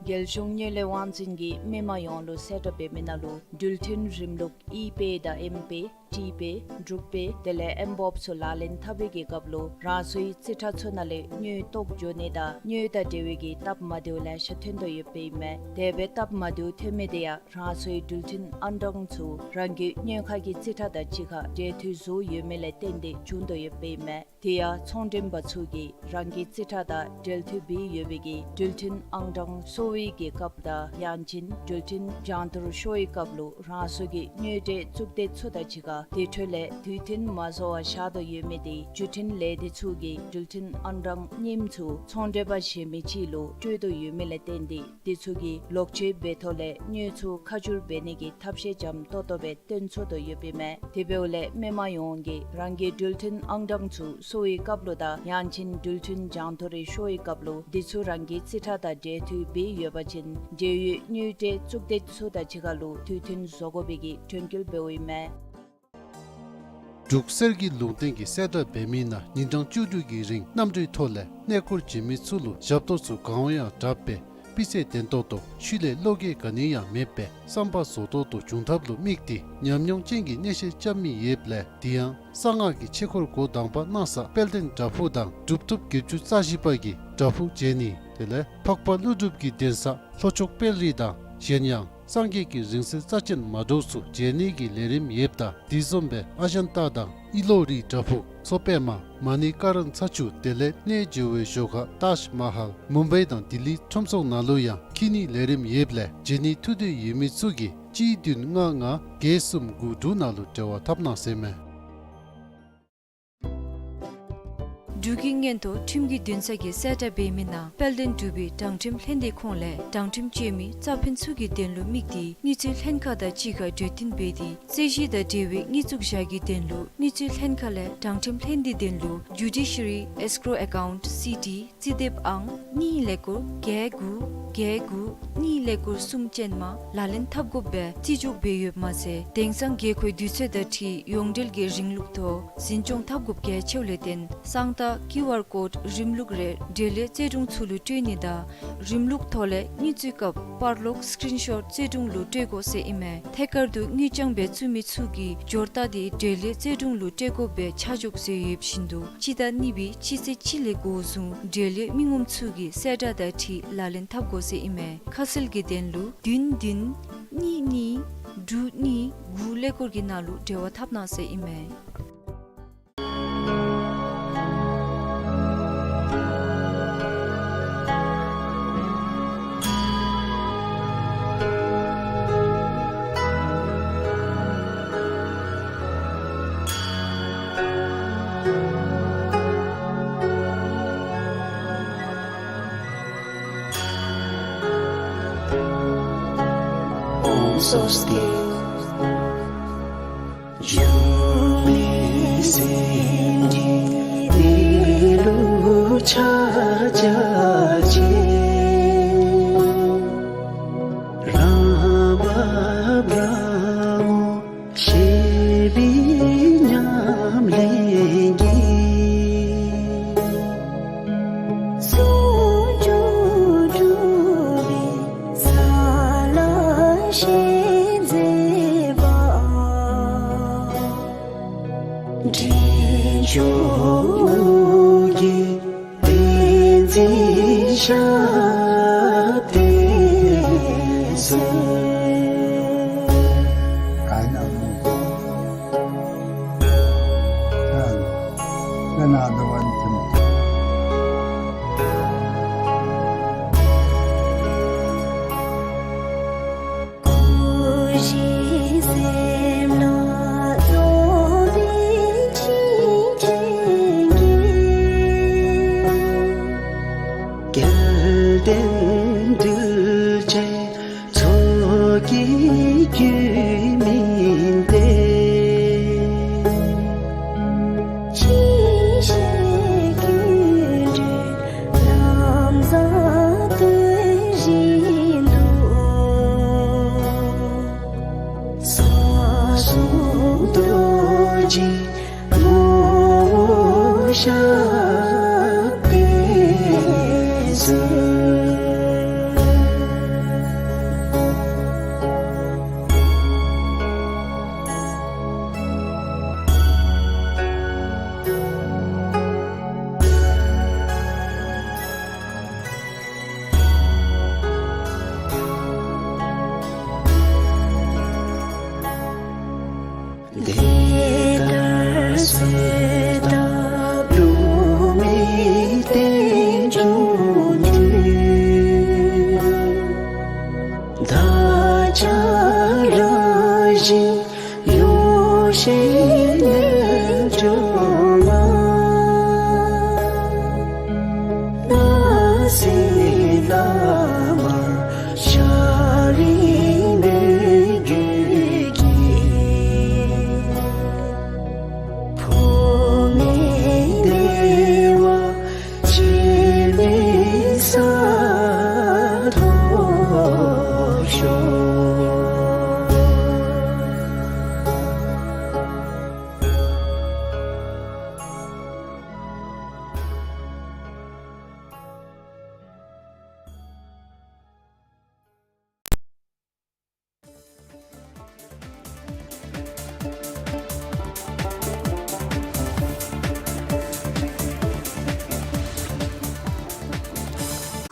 རྒྱལ་གཞུང་དངུལ་ལས་དབང་འཛིན་གྱིས་མི་མང་ཡོངས་ལུ་གསལ་བསྒྲགས་འབད་མི་ནང་ལུ་འགྲུལ་འཕྲིན་རིམ་ལུགས་ཨི་པེ་དང་ཨེམ་པེ་ཊི་པེ་འབྲུག་པེ་དེ་ལས་ཨེམ་བོབ་ཚུ་ལག་ལེན་འཐབ་པའི་གི་སྐབས་ལུ་རང་སོའི་རྩིས་ཁྲ་ཚུ་ནང་ལས་དངུལ་བཏོག་འགྱོ་ནི་དང་དངུལ་དང་འབྲེལ་བའི་གི་སྟབས་མ་བདེཝ་ལེ་ཤ་ཐོན་དོ་ཡོདཔ་སྦེ་ཨིན་མས། དེ་སྦེ་སྟབས་མ་བདེཝ་ཐོན་མི་དེ་ཡང་རང་སོའི་འགྲུལ་འཕྲིན་ཨང་གྲངས་ཚུ་རང་གི་དངུལ་ཁང་གི་རྩིས་ཁྲ་དང་གཅིག་ཁར་འབྲེལ་མཐུད་བཟོ་ཡོད་མི་ལས་བརྟེན་ཏེ་བྱུང་དོ་ཡོདཔ་སྦེ་ཨིན་མས། དེ་ཡང་ཚོང་མགྲོན་པ་ཚུ་གིས་རང་གི་རྩིས་ཁྲ་དང་འབྲེལ་མཐུད་འབད་ཡོད་པའི་གི་འགྲུལ་འཕྲིན་ཨང་གྲངས་སོར་བའི་གི་སྐབས་དང་ཡང་ཅིན་འགྲུལ་འཕྲིན་རྒྱང་མཐོར་ཤོར་བའི་སྐབས་ལུ་རང་སོ་གི་དངུལ་འབྲེལ་གཙུག་སྡེ་ཚུ་དང་གཅིག་ཁར་དེ་འཕྲོ་ལས་དུས་མཐུན་མ་བཟོ་བར་བཞག་དོ་ཡོད་མི་དེ་བརྒྱུད་འཕྲིན་ལས་སྡེ་ཚུ་གིས་འགྲུལ་འཕྲིན་ཨང་གྲངས་རྙིངམ་ཚུ་ཚོང་མགྲོན་པ་གཞན་མི་ཅིག་ལུ་སྤྲོད་དོ་ཡོད་མི་ལས་བརྟེན་ཏེ་དེ་ཚུ་གིས་ལོག་སྤྱོད་འབད་ཐོག་ལས་དངུལ་ཚུ་ཁ་བསྒྱུར་འབད་ནི་གི་ཐབས་ཤེས་འཇམ་ཏོག་ཏོ་སྦེ་སྟོན་ཚུགས་དོ་ཡོདཔ་ཨིན་མས། དེ་འབདཝ་ལས་མི་མང་ཡོངས་ཀྱིས་རང་གི་འགྲུལ་འཕྲིན་ཨང་གྲངས་ཚུ་སོར་བའི་སྐབས་ལུ་དང་ཡང་ཅིན་འགྲུལ་འཕྲིན་རྒྱང་མཐོར་རེ་ཤོར་བའི་སྐབས་ལུ་དེ་ཚུ་རང་གི་རྩིས་ཁྲ་དང་འབྲེལ་མཐུད་འབད་ཡོད་པ་ཅིན་འབྲེལ་ཡོད་དངུལ་འབྲེལ་གཙུག་སྡེ་ཚུ་དང་གཅིག་ཁར་ལུ་དུས་མཐུན་བཟོ་དགོ་པའི་གི་དྲན་སྐུལ་འབདཝ་ཨིན་མས། འབྲུག་གསེར་གྱི་ལུང་བསྟན་གྱི་གསལ་བསྒྲགས་འབད་མི་ནང་ཉིན་གྲངས་བཅུ་དྲུག་གི་རིང་གནམ་གྲུའི་ཐོག་ལས་གནས་སྐོར་བྱེད་མི་ཚུ་ལུ་ཞབས་ཏོག་ཚུ་གང་འོང་ཡང་དྲག་པས། སྤུས་ཚད་ལྡན་ཏོག་ཏོ་ཤུལ་ལས་བློ་འགྱོད་ག་ནི་ཡང་མེད་པའི་བསམ་པ་རྫོགས་ཏོག་ཏོ་བྱུང་ཐབས་ལུ་དམིགས་ཏེ་ཉམས་མྱོང་ཅན་གྱི་གནས་བཤད་རྐྱབ་མི་ཡོདཔ་ལས། དེ་ཡང་གསང་སྔགས་ཀྱི་ཆོས་འཁོར་འགོ་དང་པ་གནང་ས་དཔལ་ལྡན་བྲག་ཕུག་དང་གྲུབ་ཐོབ་བརྒྱད་ཅུ་རྩ་བཞི་པ་གིས་བྲག་ཕུག་མཇལ་ནི་དེ་ལས་འཕགས་པ་ཀླུ་སྒྲུབ་ཀྱི་གདན་ས་ལྷོ་ཕྱོགས་དཔལ་རི་དང་གཞན་ཡང་སངས་རྒྱས་ཀྱི་རིང་བསྲེལ་རྩ་ཆེན་མ་འདྲཝ་ཚུ་མཇལ་ནི་གི་ལས་རིམ་ཡོདཔ་ད། དེ་བཟུམ་སྦེ་ཨ་ཇན་ཏ་དང་ཨི་ལོ་རི་བྲག་ཕུག་མཚོ་པདྨ་མ་ནི་ཀ་རན་ཚ་ཆུ་དེ་ལས་གནས་མཇལ་བའི་ཞོར་ཁར་ཏཱཇ་མ་ཧཱལ་མུམ་བའི་དང་ལྡི་ལི་ཁྲོམ་ཚོགས་ནང་ལུ་ཡང་འཁྱིད་ནི་ལས་རིམ་ཡོདཔ་ལས་མཇལ་ནི་ཐུགས་འདོད་ཡོད་མི་ཚུ་གིས་གཅིག་བདུན་ལྔ་ལྔ་བརྒྱད་གསུམ་དགུ་དྲུག་ནང་ལུ་འབྲེལ་བ་འཐབ་གནང་ཟེར་མས། འབྲུག་གི་མངོན་མཐོ་ཁྲིམས་ཀྱི་འདུན་ས་གིས་གསལ་བསྒྲགས་འབད་མི་ནང་དཔལ་ལྡན་འབྲུག་པའི་དྲང་ཁྲིམས་ལྷན་སྡེ་ཁོངས་ལས་དྲང་ཁྲིམས་གཅོད་མི་རྩ་ཕན་ཚུ་གི་དོན་ལུ་དམིགས་ཏེ་དངུལ་རྩིས་ལྷན་ཁག་དང་གཅིག་ཁར་གྲོས་བསྟུན་འབད་དེ་རྩོད་གཞི་དང་འབྲེལ་བའི་དངུལ་བཙུགས་བཞག་གི་དོན་ལུ་དངུལ་རྩིས་ལྷན་ཁག་ལས་དྲང་ཁྲིམས་ལྷན་སྡེའི་དོན་ལུ་Judiciary Escrow Account C T རྩིས་དེབ་ཨང་གཉིས་ཀླད་ཀོར་བརྒྱད་དགུ་བརྒྱད་དགུ་གཉིས་ཀླད་ཀོར་གསུམ་ཅན་མ་ལག་ལེན་འཐབ་དགོཔ་སྦེ་རྩིས་འཇོག་འབད་ཡོདཔ་མ་ཚད་དེང་སང་དགོས་མཁོའི་དུས་ཚོད་དང་འཁྲིལ་ཡོངས་འབྲེལ་གྱི་རིམ་ལུགས་ཐོག་འཛིན་སྐྱོང་འཐབ་དགོཔ་གལ་ཆེཝ་ལས་བརྟེན་གསང་རྟགས་ཀིའུ་ཨར་ཀོཌ་རིམ་ལུགས་རེ་འབྲེལ་ཡོད་རྩོད་དྲུང་ཚུ་ལུ་སྤྲོད་ནི་དང་རིམ་ལུགས་ཐོག་ལས་དངུལ་བཙུགས་སྐབས་པར་ལོག་སི་ཀྲིན་ཤོཊ་རྩོད་དྲུང་ལུ་སྤྲོད་དགོ་ཟེར་ཨིན་མས། ཐད་ཀར་དུ་དངུལ་རྐྱང་སྦེ་བཙུགས་མི་ཚུ་གིས་འབྱོར་རྟགས་དེ་འབྲེལ་ཡོད་རྩོད་དྲུང་ལུ་སྤྲོད་དགོཔ་སྦེ་ཆ་འཇོག་མཛད་ཡོདཔ་བཞིན་དུ་སྤྱི་ཟླ་གཉིས་པའི་སྤྱི་ཚེས་གཅིག་ལས་འགོ་བཟུང་འབྲེལ་ཡོད་མི་ངོམ་ཚུ་གིས་གསལ་བསྒྲགས་དང་འཁྲིལ་ལག་ལེན་འཐབ་དགོ་ཟེར་ཨིན་མས། ཁ་གསལ་གྱི་དོན་ལུ་བདུན་བདུན་གཉིས་གཉིས་དྲུག་གཉིས་དགུ་ཀླད་ཀོར་གྱི་ནང་ལུ་འབྲེལ་བ་འཐབ་གནང་ཟེར་ཨིན་མས། ཨོཾ་སྭ་སྟི། འབྱུང་གནས་སེམས་ཀྱི་གནས་ལུགས་ཕྱག་རྒྱ་ཆེ། རང་བབས་རང་ངོ་ཤེས་པའི་ཉམས་ལེན་གྱིས། ཟུང་འཇུག་གྲུབ་པའི་ས་ལ་ཞེན་མཛད་པ། འདྲེན་མཆོག་གི་བསྟན་འཛིན་ཞབས་བརྟན་གསོལ། སྐུ་བཞི་སེམས་ལ་རྫོགས་པའི་ཕྱིར་བྱིན་གྱིས་བརྒྱན། རྒྱལ་བསྟན་གདུལ་བྱའི་ཚོགས་ཀྱི་རྒྱུད་སྨིན་ཏེ། ཅི་ཞིག་ཀུན་འདུས་ལམ་བཟང་སྟོན་བཞིན་དུ།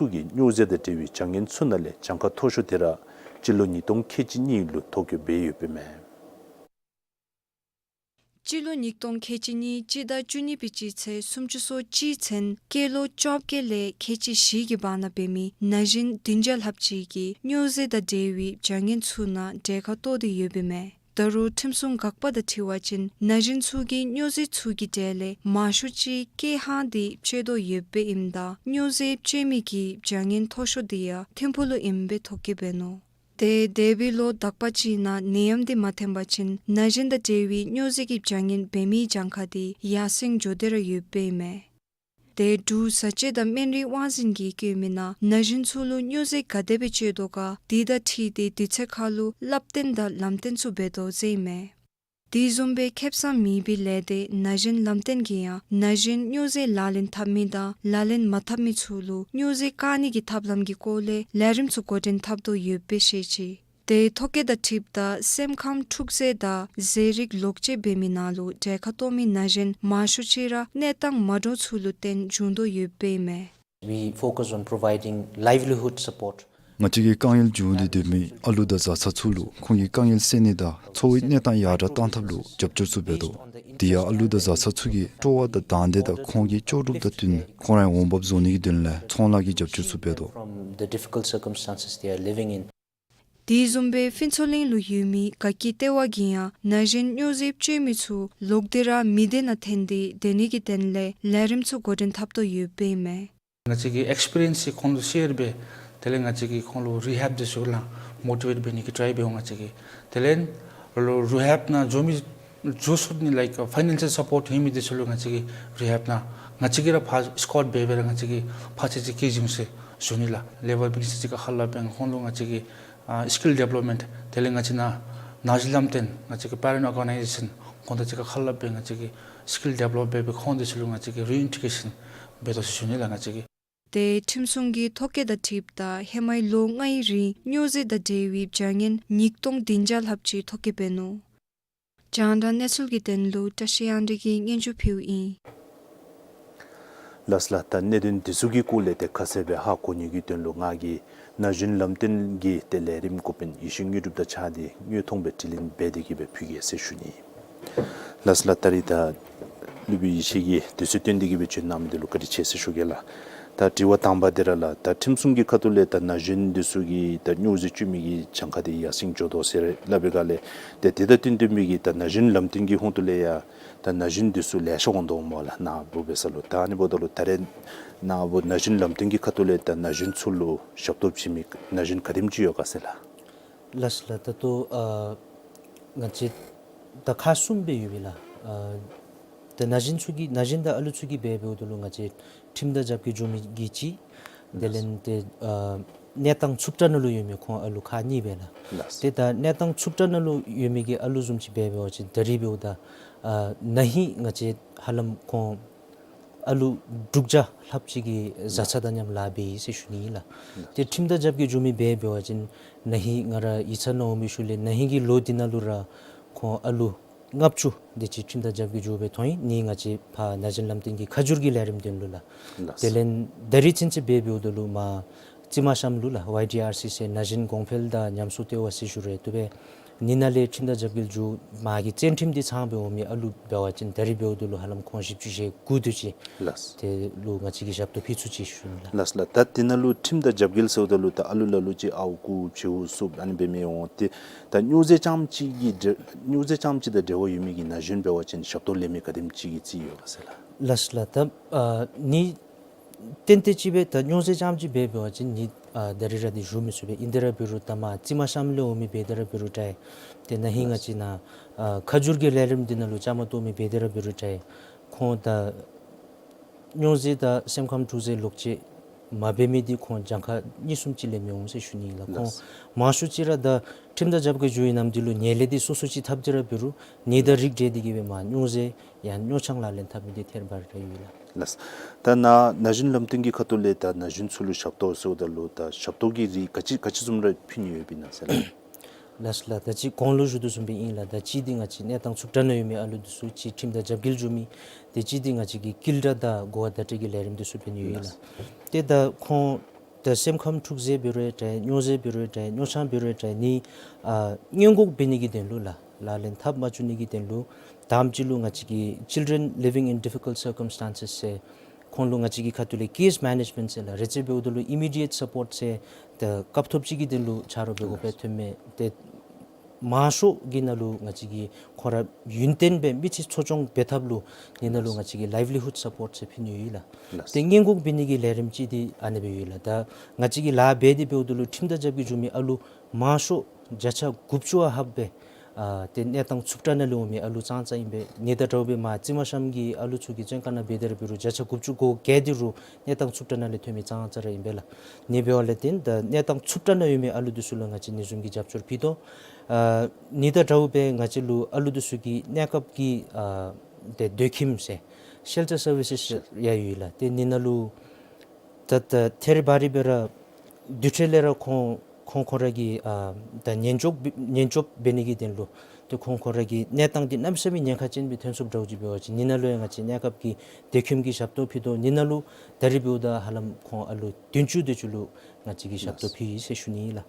ཚུ་གིས་སྨྱོ་རྫས་དང་འབྲེལ་བའི་བྱ་ངན་ཚུ་ནང་ལས་གྱངས་ཁ་མཐོ་ཤོས་དེ་ར་སྤྱི་ལོ་ཉིས་སྟོང་ཁལ་གཅིག་གཉིས་ལུ་ཐོ་བཀོད་འབད་ཡོདཔ་ཨིན་མས། སྤྱི་ལོ་ཉིས་སྟོང་ཁལ་གཅིག་གཉིས་སྤྱི་ཟླ་བཅུ་གཉིས་པའི་སྤྱི་ཚེས་སུམ་ཅུ་སོ་གཅིག་ཚུན་སྐྱེས་ལོ་བཅོ་བརྒྱད་ལས་ཁལ་གཅིག་བཞི་གི་བར་ན་འབད་མི་ན་གཞོན་བདུན་བརྒྱ་ལྷགཔ་ཅིག་གིས་སྨྱོ་རྫས་དང་འབྲེལ་བའི་བྱ་ངན་ཚུ་ནང་གྲལ་ཁར་གཏོགས་ཏེ་ཡོདཔ་ཨིན་མས། ད་རུང་ཁྲིམས་སྲུང་འགག་པ་དང་འཁྲིལ་བ་ཅིན་ན་གཞོན་ཚུ་གིས་སྨྱོ་རྫས་ཚུ་གི་གྲས་ལས་མང་ཤོས་ཅིག་ཀེ་ཧང་འདི་སྤྱོད་དོ་ཡོདཔ་ཨིནམ་ད་སྨྱོ་རྫས་སྤྱོད་མི་གི་བྱ་ངན་མཐོ་ཤོས་འདི་ཡང་ཐིམ་ཕུག་ལུ་ཨིནམ་སྦེ་ཐོ་བཀོད་འབད་ནུག། ཏེ་འདས་པའི་ལོ་དག་པ་ཅིག་ནང་ནད་ཡམས་འདི་མ་ཐོན་པ་ཅིན་ན་གཞོན་དང་འབྲེལ་བའི་སྨྱོ་རྫས་ཀྱི་བྱ་ངན་འབད་མིའི་གྱངས་ཁ་འདི་ཡར་སེང་འགྱོ་སྟེ་ར་ཡོདཔ་ཨིན་མས། ཏེ་འབྲུག་བཟའ་བཅའ་དང་སྨན་རིགས་དབང་འཛིན་གྱིས་བཀོད་མི་ནང་ན་གཞོན་ཚུ་ལུ་སྨྱོ་རྫས་ག་དེ་སྦེ་སྤྱོད་དོ་ག་དེ་དང་འཁྲིལ་ཏེ་དུས་ཚོད་ཁར་ལུ་བསླབ་སྟོན་དང་ལམ་སྟོན་ཚུ་འབད་དོ་ཟེར་ཨིན་མས། དེ་བཟུམ་སྦེ་ཁེ་སང་མེད་པའི་ལས་སྡེ་ན་གཞོན་ལམ་སྟོན་གྱིས་ཡང་ན་གཞོན་སྨྱོ་རྫས་ལག་ལེན་འཐབ་མི་དང་ལག་ལེན་མ་འཐབ་མི་ཚུ་ལུ་སྨྱོ་རྫས་བཀག་ནིའི་ཐབས་ལམ་གྱི་སྐོར་ལས་ལས་རིམ་ཚུ་འགོ་འདྲེན་འཐབ་དོ་ཡོདཔ་སྦེ་བཤད་ཅི། ཏེ་ཐོ་བཀོད་དང་འཁྲིལཝ་ད་སེམས་ཁམས་འཁྲུག་རྩོད་དང་ཟས་རིགས་ལོག་སྤྱོད་འབད་མི་ནང་ལུ་གྲལ་ཁར་གཏོགས་མི་ན་གཞོན་མང་ཤོས་ཅིག་ར་གནས་སྟངས་མ་འདྲཝ་ཚུ་ལུ་བརྟེན་བྱུང་དོ་ཡོདཔ་ཨིན་མས། We focus on providing livelihood support. ང་བཅས་ཀྱིས་དཀའ་ངལ་བྱུང་སྟེ་སྡོད་མི་ཨ་ལུ་དང་བཟའ་ཚང་ཚུ་ལུ་ཁོང་གི་དཀའ་ངལ་སེལ་ནི་དང་འཚོ་བའི་གནས་སྟངས་ཡར་དྲག་གཏང་ཐབས་ལུ་རྒྱབ་སྐྱོར་ཚུ་འབད་དོ། དེ་ཡང་ཨ་ལུ་དང་བཟའ་ཚང་ཚུ་གི་སྤྲོ་བ་དང་དང་འདོད་དང་ཁོང་གི་ལྕོགས་གྲུབ་དང་བསྟུན་ཁོང་རའི་འོང་འབབ་བཟོ་ནི་གི་དོན་ལས་ཚོང་ལཱ་གི་རྒྱབ་སྐྱོར་ཚུ་འབད་དོ། From the difficult circumstances they are living in. དེ་བཟུམ་སྦེ་ཕུན་ཚོགས་གླིང་ལུ་ཡོད་མི་དགའ་སྐྱིད་ལྟེ་བ་གིས་ཡང་ན་གཞོན་སྨྱོ་རྫས་སྤྱོད་མི་ཚུ་ལོག་སྟེ་ར་མི་སྡེ་ནང་ཐོན་ཏེ་སྡོད་ནི་གི་དོན་ལས་ལས་རིམ་ཚུ་འགོ་འདྲེན་འཐབ་དོ་ཡོདཔ་ཨིན་མས། ང་བཅས་ཀྱིས་ཨེགསི་པི་རི་ཡེནསི་ཁོང་ལུ་ཤེར་འབད་དེ་ལས་ང་བཅས་ཀྱིས་ཁོང་ལུ་རི་ཧེབ་འདི་ཚུ་ལུ་མོ་ཊི་ཝེཊ་འབད་ནི་གི་ཊའི་འབདཝ་ང་བཅས་ཀྱིས། དེ་ལས་ལོ་རི་ཧེབ་ནང་འགྱོ་མི་འགྱོ་ཚུགས་ནི་ལའིཀ་ཕའི་ནན་ཤལ་སཔོརཊ་ཧེ་མི་འདི་ཚུ་ལུ་ང་བཅས་ཀྱིས་རི་ཧེབ་ནང་ང་བཅས་ཀྱིས་ར་ཕར་ཨེསི་ཀོཊ་འབད་འབད་ར་ང་བཅས་ཀྱིས་ཕར་ཚུ་ཅིག་སྐྱེལ་འགྱོ་ཟེར་ཞུ་ནི་ལགས། ལེ་བར་བི་ཇི་ནེསི་ཅིག་ཁར་ཁ་སླབ་འབད་ཁོང་ལུ་ང་བཅས་ཀྱིས་ཨ་སི་ཀིལ་ཌི་བེ་ལོབ་མེནཊ་དེ་ལས་ང་བཅས་ནཱ་ན་གཞོན་ལམ་སྟོན་ང་བཅས་ཀྱི་པེ་རེནཊ་ཨོར་ག་ནའི་ཛེ་ཤཱན་ཁོང་དང་ཅིག་ཁར་ཁ་སླབ་འབད་ང་བཅས་ཀྱིས་སི་ཀིལ་ཌི་བེ་ལོབ་འབད་འབད་ཁོང་འདི་ཚུ་ལུ་ང་བཅས་ཀྱིས་རི་ཨིན་ཊི་གེ་རེ་ཤཱན་འབད་དོ་ཟེར་ཞུ་ནི་ལགས། ང་བཅས་ཀྱིས། ཏེ་ཁྲིམས་སྲུང་གི་ཐོ་བཀོད་དང་འཁྲིལཝ་ད་ཧེ་མའི་ལོ་ལྔའི་རིང་སྨྱོ་རྫས་དང་འབྲེལ་བའི་བྱ་ངན་ཉིས་སྟོང་བདུན་བརྒྱ་ལྷགཔ་ཅིག་ཐོ་བཀོད་འབད་ནུག། རྒྱང་བསྒྲགས་གནས་ཚུལ་གྱི་དོན་ལུ་བཀྲ་ཤིས་དབྱངས་སྒྲོན་གྱིས་སྙན་ཞུ་ཕུལཝ་ཨིན། ལགས་ལགས། ད་གནད་དོན་འདི་ཚུ་གི་སྐོར་ལས་ཏེ་ཁ་གསལ་སྦེ་ཧ་གོ་ནི་གི་དོན་ལུ་ང་གིས་ན་གཞོན་ལམ་སྟོན་གྱི་ཏེ་ལས་རིམ་འགོ་དཔོན་ཡེ་ཤེས་དངོས་གྲུབ་དང་གཅིག་ཁར་ཏེ་དངོས་མཐོང་སྦེ་དྲི་ལན་འབད་དེ་གི་སྦེ་ཕུལ་གེ་ཟེར་ཞུ་ནི། ལགས་ལགས། ད་རིས་ད་སློབ་དཔོན་ཡེ་ཤེས་ཀྱིས་དུས་ཚོད་བཏོན་ཏེ་གི་སྦེ་བྱོན་གནང་མི་འདི་ལུ་བཀའ་དྲིན་ཆེ་ཟེར་ཞུ་གེ་ལགས། ད་དྲི་བ་དང་པ་འདི་ར་ལགས། ད་ཁྲིམས་སྲུང་གི་ཁ་ཐུག་ལས་ད་ན་གཞོན་འདི་ཚུ་གི་ད་སྨྱོ་རྫས་སྤྱོད་མི་གི་གྱངས་ཁ་འདི་ཡར་སེང་འགྱོ་དོ་ཟེར་སླབ་པའི་སྒང་ལས་ཏེ་དེ་དང་བསྟུན་ཏེ་མི་གི་ད་ན་གཞོན་ལམ་སྟོན་གྱི་ཧོངས་ཏོ་ལས་ཡང་ད་ན་གཞོན་འདི་ཚུ་ལེ་ཤ་འོང་དོ་སྨོ་ལགས། ནཱ་འབོ་འབད་ས་ལུ་ད་ཨ་ནི་འབདཝ་ད་ལུ་ད་རེས་ནཱ་འབོ་ན་གཞོན་ལམ་སྟོན་གྱི་ཁ་ཐུག་ལས་ད་ན་གཞོན་ཚུ་ལུ་ཞབས་ཏོག་བྱིན་མི་ན་གཞོན་ག་དེམ་ཅིག་ཡོད་ག་ཟེར་ལགས། ལགས་ལགས། ད་ལྟོ་ཨ་ང་བཅས་ད་ཁག་གསུམ་སྦེ་ཡོད་པས་ལགས། ཨ་ད་ན་གཞོན་ཚུ་གི་ན་གཞོན་དང་ཨ་ལུ་ཚུ་གི་སྦེ་འབདཝ་ད་ལུ་ང་བཅས་ཁྲིམས་དང་རྒྱབ་འགལ་འགྱོ་མི་གི་གཅིག། དེ་ལས་ཏེ་ཨ་གནས་སྟངས་ཚུབ་དྲགས་ནང་ལུ་ཡོད་མི་ཁོང་ཨ་ལུ་ཁག་གཉིས་སྦེ་ལགས། ལགས། ཏེ་ད་གནས་སྟངས་ཚུབ་དྲགས་ནང་ལུ་ཡོད་མི་གི་ཨ་ལུ་བཟུམ་ཅིག་སྦེ་འབད་བ་ཅིན་ད་རིས་འབདཝ་ད་ཨ་ན་ཧིང་ང་བཅས་ཧ་ལམ་ཁོང་ཨ་ལུ་དྲུག་བརྒྱ་ལྷགཔ་ཅིག་གིས་བཟའ་ཚང་དང་མཉམ་ལཱ་འབད་ཡི་ཟེར་ཞུ་ནི་ཨིན་ལགས། ཏེ་ཁྲིམས་དང་རྒྱབ་འགལ་འགྱོ་མི་སྦེ་འབད་བ་ཅིན་ན་ཧིང་ང་ར་ཡིག་ཚང་ནང་འོང་མི་ཤུལ་ལས་ན་ཧིང་གི་ལོ་འདི་ནང་ལུ་ར་ཁོང་ཨ་ལུ་ལྔ་བཅུ་དེ་ཅིག་ཁྲིམས་དང་རྒྱབ་འགལ་འགྱོ་སྦེ་ཐོན་ཡི། ནི་ང་བཅས་ཕར་ན་གཞོན་ལམ་སྟོན་གྱི་ཁ་བསྒྱུར་གྱི་ལས་རིམ་དོན་ལུ་ལགས། ལགས། དེ་ལས་ད་རིས་ཚུན་ཚོད་སྦེ་འབདཝ་ད་ལུ་མར་རྩི་མ་ཤམ་ལུ་ལགས་ཝའི་ཌི་ཨར་སི་ཟེར་ན་གཞོན་གོང་འཕེལ་དང་ཉམས་གསོ་ལྟེ་བ་ཟེར་ཞུ་རུང་བཏུབ་པས། ནི་ནཱ་ལས་ཁྲིམས་དང་རྒྱབ་འགལ་འགྱོ་མི་གི་བཙོན་ཁྲིམས་འདི་ཚང་སྦེ་འོང་མི་ཨ་ལུ་འབད་བ་ཅིན་ད་རིས་འབདཝ་ད་ལུ་ཧ་ལམ་ཁོང་བཞི་བཅུ་ཞེ་དགུ་དེ་ཅིག། ལགས། དེ་ལུ་ང་བཅས་ཀྱིས་ཞབས་ཏོག་ཕུལ་ཚུགས་ཅི་ཞུ་ནི་ལགས། ལགས་ལགས། ད་འདི་ནང་ལུ་ཁྲིམས་དང་རྒྱབ་འགལ་ཟེརཝ་ད་ལུ་ད་ཨ་ལུ་ལ་ལུ་ཅིག་ཨརཝ་རྐུ་བྱིའུ་བསུབ་ཨ་ནི་འབད་མི་འོང་། ཏེ་ད་སྨྱོ་རྫས་རྐྱངམ་ཅིག་གི་འབྲེལ་སྨྱོ་རྫས་རྐྱངམ་ཅིག་དང་འབྲེལ་བ་ཡོད་མི་གི་ན་གཞོན་འབད་བ་ཅིན་ཞབས་ཏོག་ལེན་མི་ག་དེམ་ཅིག་གི་རྩིས་ཡོད་ག་ཟེར་ལགས། ལགས་ལགས། ད་ཨ་ནི་ཏན་ཏན་ཅིག་སྦེ་ད་སྨྱོ་རྫས་རྐྱངམ་ཅིག་སྦེ་འབད་བ་ཅིན་ནི་ཨ་ད་རིས་ར་འདི་ཞུ་མི་ཚུགས་པས། ཨིན་ཏེ་ར་འབད་རུང་ད་མར་རྩི་མ་ཤམ་ལས་འོང་མི་འབད་དེ་ར་འབད་རུང་འདྲ། ཏེ་ན་ཧིང་ང་བཅས་ནཱ་ཨ་ཁ་བསྒྱུར་གྱི་ལས་རིམ་འདི་ནང་ལུ་བཅའ་མར་གཏོགས་མི་འབད་དེ་ར་འབད་རུང་འདྲ། ཁོང་ད་སྨྱོ་རྫས་དང་སེམས་ཁམས་འཁྲུག་རྩོད་ལོག་སྤྱོད་མ་འབད་མི་འདི་ཁོང་གྱངས་ཁ་གཉིས་གསུམ་ཅིག་ལས་མི་འོང་ཟེར་ཞུ་ནི་ཨིན་ལགས། ཁོང་ལགས། མང་ཤོས་ཅིག་ར་ད་ཁྲིམས་དང་རྒྱབ་འགལ་འགྱོ་ཡི་ནམ་འདི་ལུ་ཉེས་ལས་འདི་སོ་སོ་ཅིག་འཐབ་སྟེ་ར་འབད་རུང་ནི་དང་རིགས་བསྒྲེས་ཏེ་གི་སྦེ་མར་སྨྱོ་རྫས་ཡང་སྨྱོ་ཆང་ལག་ལེན་འཐབ་མི་འདི་ཐེར་འབག་ར་ཡོད་ལགས། ལགས། ད་ནཱ་ན་གཞོན་ལམ་སྟོན་གྱི་ཁ་ཐུག་ལས་ད་ན་གཞོན་ཚུ་ལུ་ཞབས་ཏོག་ཟེརཝ་ད་ལུ་ད་ཞབས་ཏོག་གི་རིགས་ག་ཅི་ག་ཅི་བཟུམ་ར་ཕུལ་ནི་ཡོདཔ་ཨིན་ན་ཟེར་ལགས། ལགས་ལགས། ད་ཅི་གོང་ལུ་ཞུ་དོ་བཟུམ་སྦེ་ཨིན་ལགས། ད་ཅི་འདི་ང་བཅས་གནས་སྟངས་ཚུབ་དྲགས་ནང་ཡོད་མི་ཨ་ལུ་འདི་ཚུ་ཅིག་ཁྲིམས་དང་རྒྱབ་འགལ་འགྱོ་མི། ཏེ་ཅི་འདི་ང་བཅས་ཀྱི་ཀི་ལི་ཊ་དང་གོ་བ་བརྡ་སྤྲོད་ཀྱི་ལས་རིམ་འདི་ཚུ་འབད་ནི་ཡོད་ལགས། ལགས། ཏེ་ད་ཁོང་ ད་སེམས་ཁམས་འཁྲུག་ཟེར་འབད་རུང་འདྲ་སྨྱོ་ཟེར་འབད་རུང་འདྲ་སྨྱོ་ཆང་འབད་རུང་འདྲ་ནི་ཨ་སྔོན་འགོག་འབད་ནི་གི་དོན་ལུ་ལགས་ལག་ལེན་འཐབ་མ་བཅུག་ནི་གི་དོན་ལུ་དང་པ་ཅིག་ལུ་ང་བཅས་ཀྱི་Children Living in Difficult Circumstances ཟེར་ཁོང་ལུ་ང་བཅས་ཀྱི་ཁ་ཐུག་ལས་case management ཟེར་ལགས་རེ་ཅིག་འབདཝ་ད་ལུ་immediate support ཟེར་ད་སྐབས་ཐོབ་ཅིག་གི་དོན་ལུ་ཆ་རོགས་འབད་དགོཔ་སྦེ་ཐོནམ་མས། ཏེ་མང་ཤོས་ཀྱི་ནང་ལུ་ང་བཅས་ཀྱིས་ཁོང་ར་ཡུན་བརྟན་སྦེ་མི་ཚེ་འཚོ་སྐྱོང་འབད་ཐབས་ལུ་ནི་ནང་ལུ་ང་བཅས་ཀྱིས་livelihood support ཟེར་ཕུལ་ནི་ཡོད་ལགས། ལགས། ཏེ་སྔོན་འགོག་འབད་ནི་གི་ལས་རིམ་ཅིག་འདི་ཨ་ནི་སྦེ་ཡོད་ལགས། ད་ང་བཅས་ཀྱིས་ལཱ་འབད་དེ་འབདཝ་ད་ལུ་ཁྲིམས་དང་རྒྱབ་ཀྱི་འབྱུང་མི་ཨ་ལུ་མང་ཤོས་བརྒྱ་ཆ་དགུ་བཅུ་ཨ་ལྷགཔ་སྦེ་ཨ་ཏེ་གནས་སྟངས་ཚུབ་དྲགས་ནང་ལས་འོང་མི་ཨ་ལུ་ཙང་ཙང་ཨིན་པས། ནི་དང་འདྲཝ་སྦེ་མར་རྩིག་མ་ཤམ་གྱི་ཨ་ལུ་ཚུ་གི་བཙོན་ཁང་ནང་འབད་དེ་ར་འབད་རུང་བརྒྱ་ཆ་དགུ་བཅུ་གོ་བརྒྱད་འདི་རུང་གནས་སྟངས་ཚུབ་དྲགས་ནང་ལས་ཐོན་མི་ཙང་ཙང་ར་ཨིན་པས་ལགས། ནི་འབདཝ་ལས་བརྟེན་ད་གནས་སྟངས་ཚུབ་དྲགས་ནང་ཡོད་མི་ཨ་ལུ་འདི་ཚུ་ལུ་ང་བཅས་ནི་བཟུམ་གྱི་རྒྱབ་སྐྱོར་ཕུལ་དོ། ཨ་ནི་དང་འདྲཝ་སྦེ་ང་བཅས་ལུ་ཨ་ལུ་འདི་ཚུ་གི་གནས་སྐབས་ཀྱི་ཨ་ཏེ་སྡོད་ཁྱིམ་ཟེར་shelter services ཡང་ཡོད་ལགས། ཏེ་ནི་ནང་ལུ་ད་ད་ཐད་རི་བ་རི་སྦེ་ར་དུར་ཁྲོད་ལས་ར་ཁོང་ཁོང་ཁོང་ར་གི་ཨ་ད་ཉེན་སྐྱོབ་ཉེན་སྐྱོབ་འབད་ནི་གི་དོན་ལུ་ཏེ་ཁོང་ཁོང་ར་གི་གནས་སྟངས་འདི་གནམ་མེད་ས་མེད་ཉེན་ཁ་ཅན་སྦེ་ཐོན་སོངམ་འདྲཝ་ཅིག་འབད་བ་ཅིན་ནི་ནང་ལུ་ཡང་ང་བཅས་གནས་སྐབས་ཀྱི་སྡོད་ཁྱིམ་གྱི་ཞབས་ཏོག་ཕུལ་དོ། ནི་ནང་ལུ་ད་རིས་འབདཝ་ད་ཧ་ལམ་ཁོང་ཨ་ལུ་བདུན་ཅུ་དེ་ཅིག་ལུ་ང་བཅས་ཀྱིས་ཞབས་ཏོག་ཕུལ་ཡི་ཟེར་ཞུ་ནི་ཨིན་ལགས།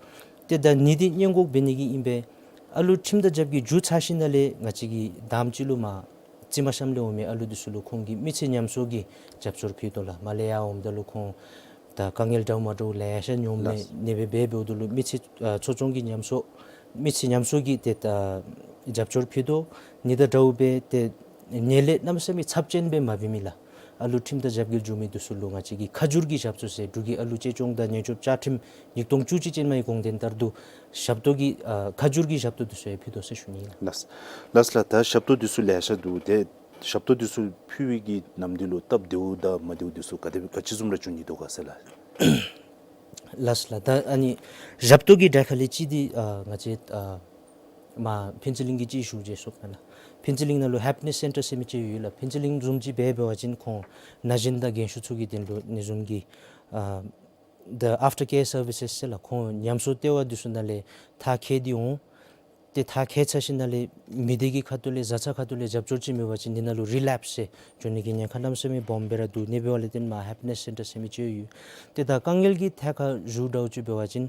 ཏེ་ད་ནི་འདི་སྔོན་འགོག་འབད་ནི་གི་ཨིན་པས། ཨ་ལུ་ཁྲིམས་དང་རྒྱབ་ཀྱི་འགྱོ་ཚར་ཞིནམ་ལས་ང་བཅས་ཀྱིས་དང་པ་ཅིག་ལུ་མར་རྩིག་མ་ཤམ་ལས་འོང་མི་ཨ་ལུ་འདི་ཚུ་ལུ་ཁོང་གི་མི་ཚེ་ཉམས་གསོ་གི་རྒྱབ་སྐྱོར་ཕུལ་དོ་ལགས། མར་ལས་ཡར་འོངམ་ད་ལུ་ཁོང་ད་དཀའ་ངལ་འདྲཝ་མ་འདྲཝ་ལེ་ཤ་མྱོངམ་མས། ལགས། ནི་སྦེ་འབད་འབདཝ་ད་ལུ་མི་ཚེ་ཨ་འཚོ་སྐྱོང་གི་ཉམས་གསོ་མི་ཚེ་ཉམས་གསོ་གི་ཏེ་ད་རྒྱབ་སྐྱོར་ཕུལ་དོ། ནི་དང་འདྲཝ་སྦེ་ཏེ་ནད་ལས་གནམ་མེད་ས་མེད་ཚབས་ཆེན་སྦེ་མ་འབད་མི་ལགས། ཨ་ལུ་ཁྲིམས་དང་རྒྱབ་འགལ་འགྱོ་མི་འདི་ཚུ་ལུ་ང་བཅས་ཀྱིས་ཁ་བསྒྱུར་གྱི་ཞབས་ཏོག་ཟེར་འབྲུག་གི་ཨ་ལུ་གཅེས་སྐྱོང་དང་ཉེན་སྐྱོབ་བཅའ་ཁྲིམས་ཉིས་སྟོང་བཅུ་གཅིག་ཅན་མའི་དགོངས་དོན་ལྟར་དུ་ཞབས་ཏོག་གི་ཨ་ཁ་བསྒྱུར་གྱི་ཞབས་ཏོག་འདི་ཚུ་ཡང་ཕུལ་དོ་ཟེར་ཞུ་ནི་ལགས། ལགས་ལགས། ད་ཞབས་ཏོག་འདི་ཚུ་ལེ་ཤ་འདུག། ཏེ་ཞབས་ཏོག་འདི་ཚུ་ཕུལ་བའི་གི་ནམ་དུས་ལུ་སྟབས་བདེཝ་དང་མ་བདེཝ་འདི་ཚུ་ག་དེ་ག་ཅི་བཟུམ་ར་འབྱུང་ནི་འདུག་ག་ཟེར་ལགས། ལགས་ལགས། ད་ཨ་ནི་ཞབས་ཏོག་གི་གྲས་ཁ་ལས་གཅིག་འདི་ཨ་ང་བཅས་ཨ་མར་ཕུན་ཚོགས་གླིང་གི་ཅིག་ཞུ་བཅུག་ཞུ་དགོ་ལགས། ཕུན་ཚོགས་གླིང་ནང་ལུ་Happiness Center ཟེར་མི་ཅིག་ཡོད་ལགས། ཕུན་ཚོགས་གླིང་བཟུམ་ཅིག་འབད་འབད་བ་ཅིན་ཁོང་ན་གཞོན་དང་རྒན་ཤོས་ཚུ་གི་དོན་ལུ་ནི་བཟུམ་གྱི་ཨ་the after care services ཟེར་ལགས། ཁོང་ཉམས་གསོ་ལྟེ་བ་འདི་ཚུ་ནང་ལས་མཐར་འཁྱོལ་ཏེ་འོང་། ཏེ་མཐར་འཁྱོལ་ཚར་ཞིནམ་ལས་མི་སྡེ་གི་ཁ་ཐུག་ལས་བཟའ་ཚང་ཁ་ཐུག་ལས་རྒྱབ་སྐྱོར་ཅིག་མེད་པ་ཅིན་ནི་ནང་ལུ་relapse ཟེར་འགྱོ་ནི་གི་ཉེན་ཁ་གནམ་མེད་ས་མེད་སྦོམ་སྦེ་ར་འདུག། ནི་འབདཝ་ལས་བརྟེན་མར་Happiness Center ཟེར་མི་ཅིག་ཡོད། ཏེ་ད་དཀའ་ངལ་གྱི་ཐད་ཁར་ཞུ་འདྲཝ་ཅིག་འབད་བ་ཅིན་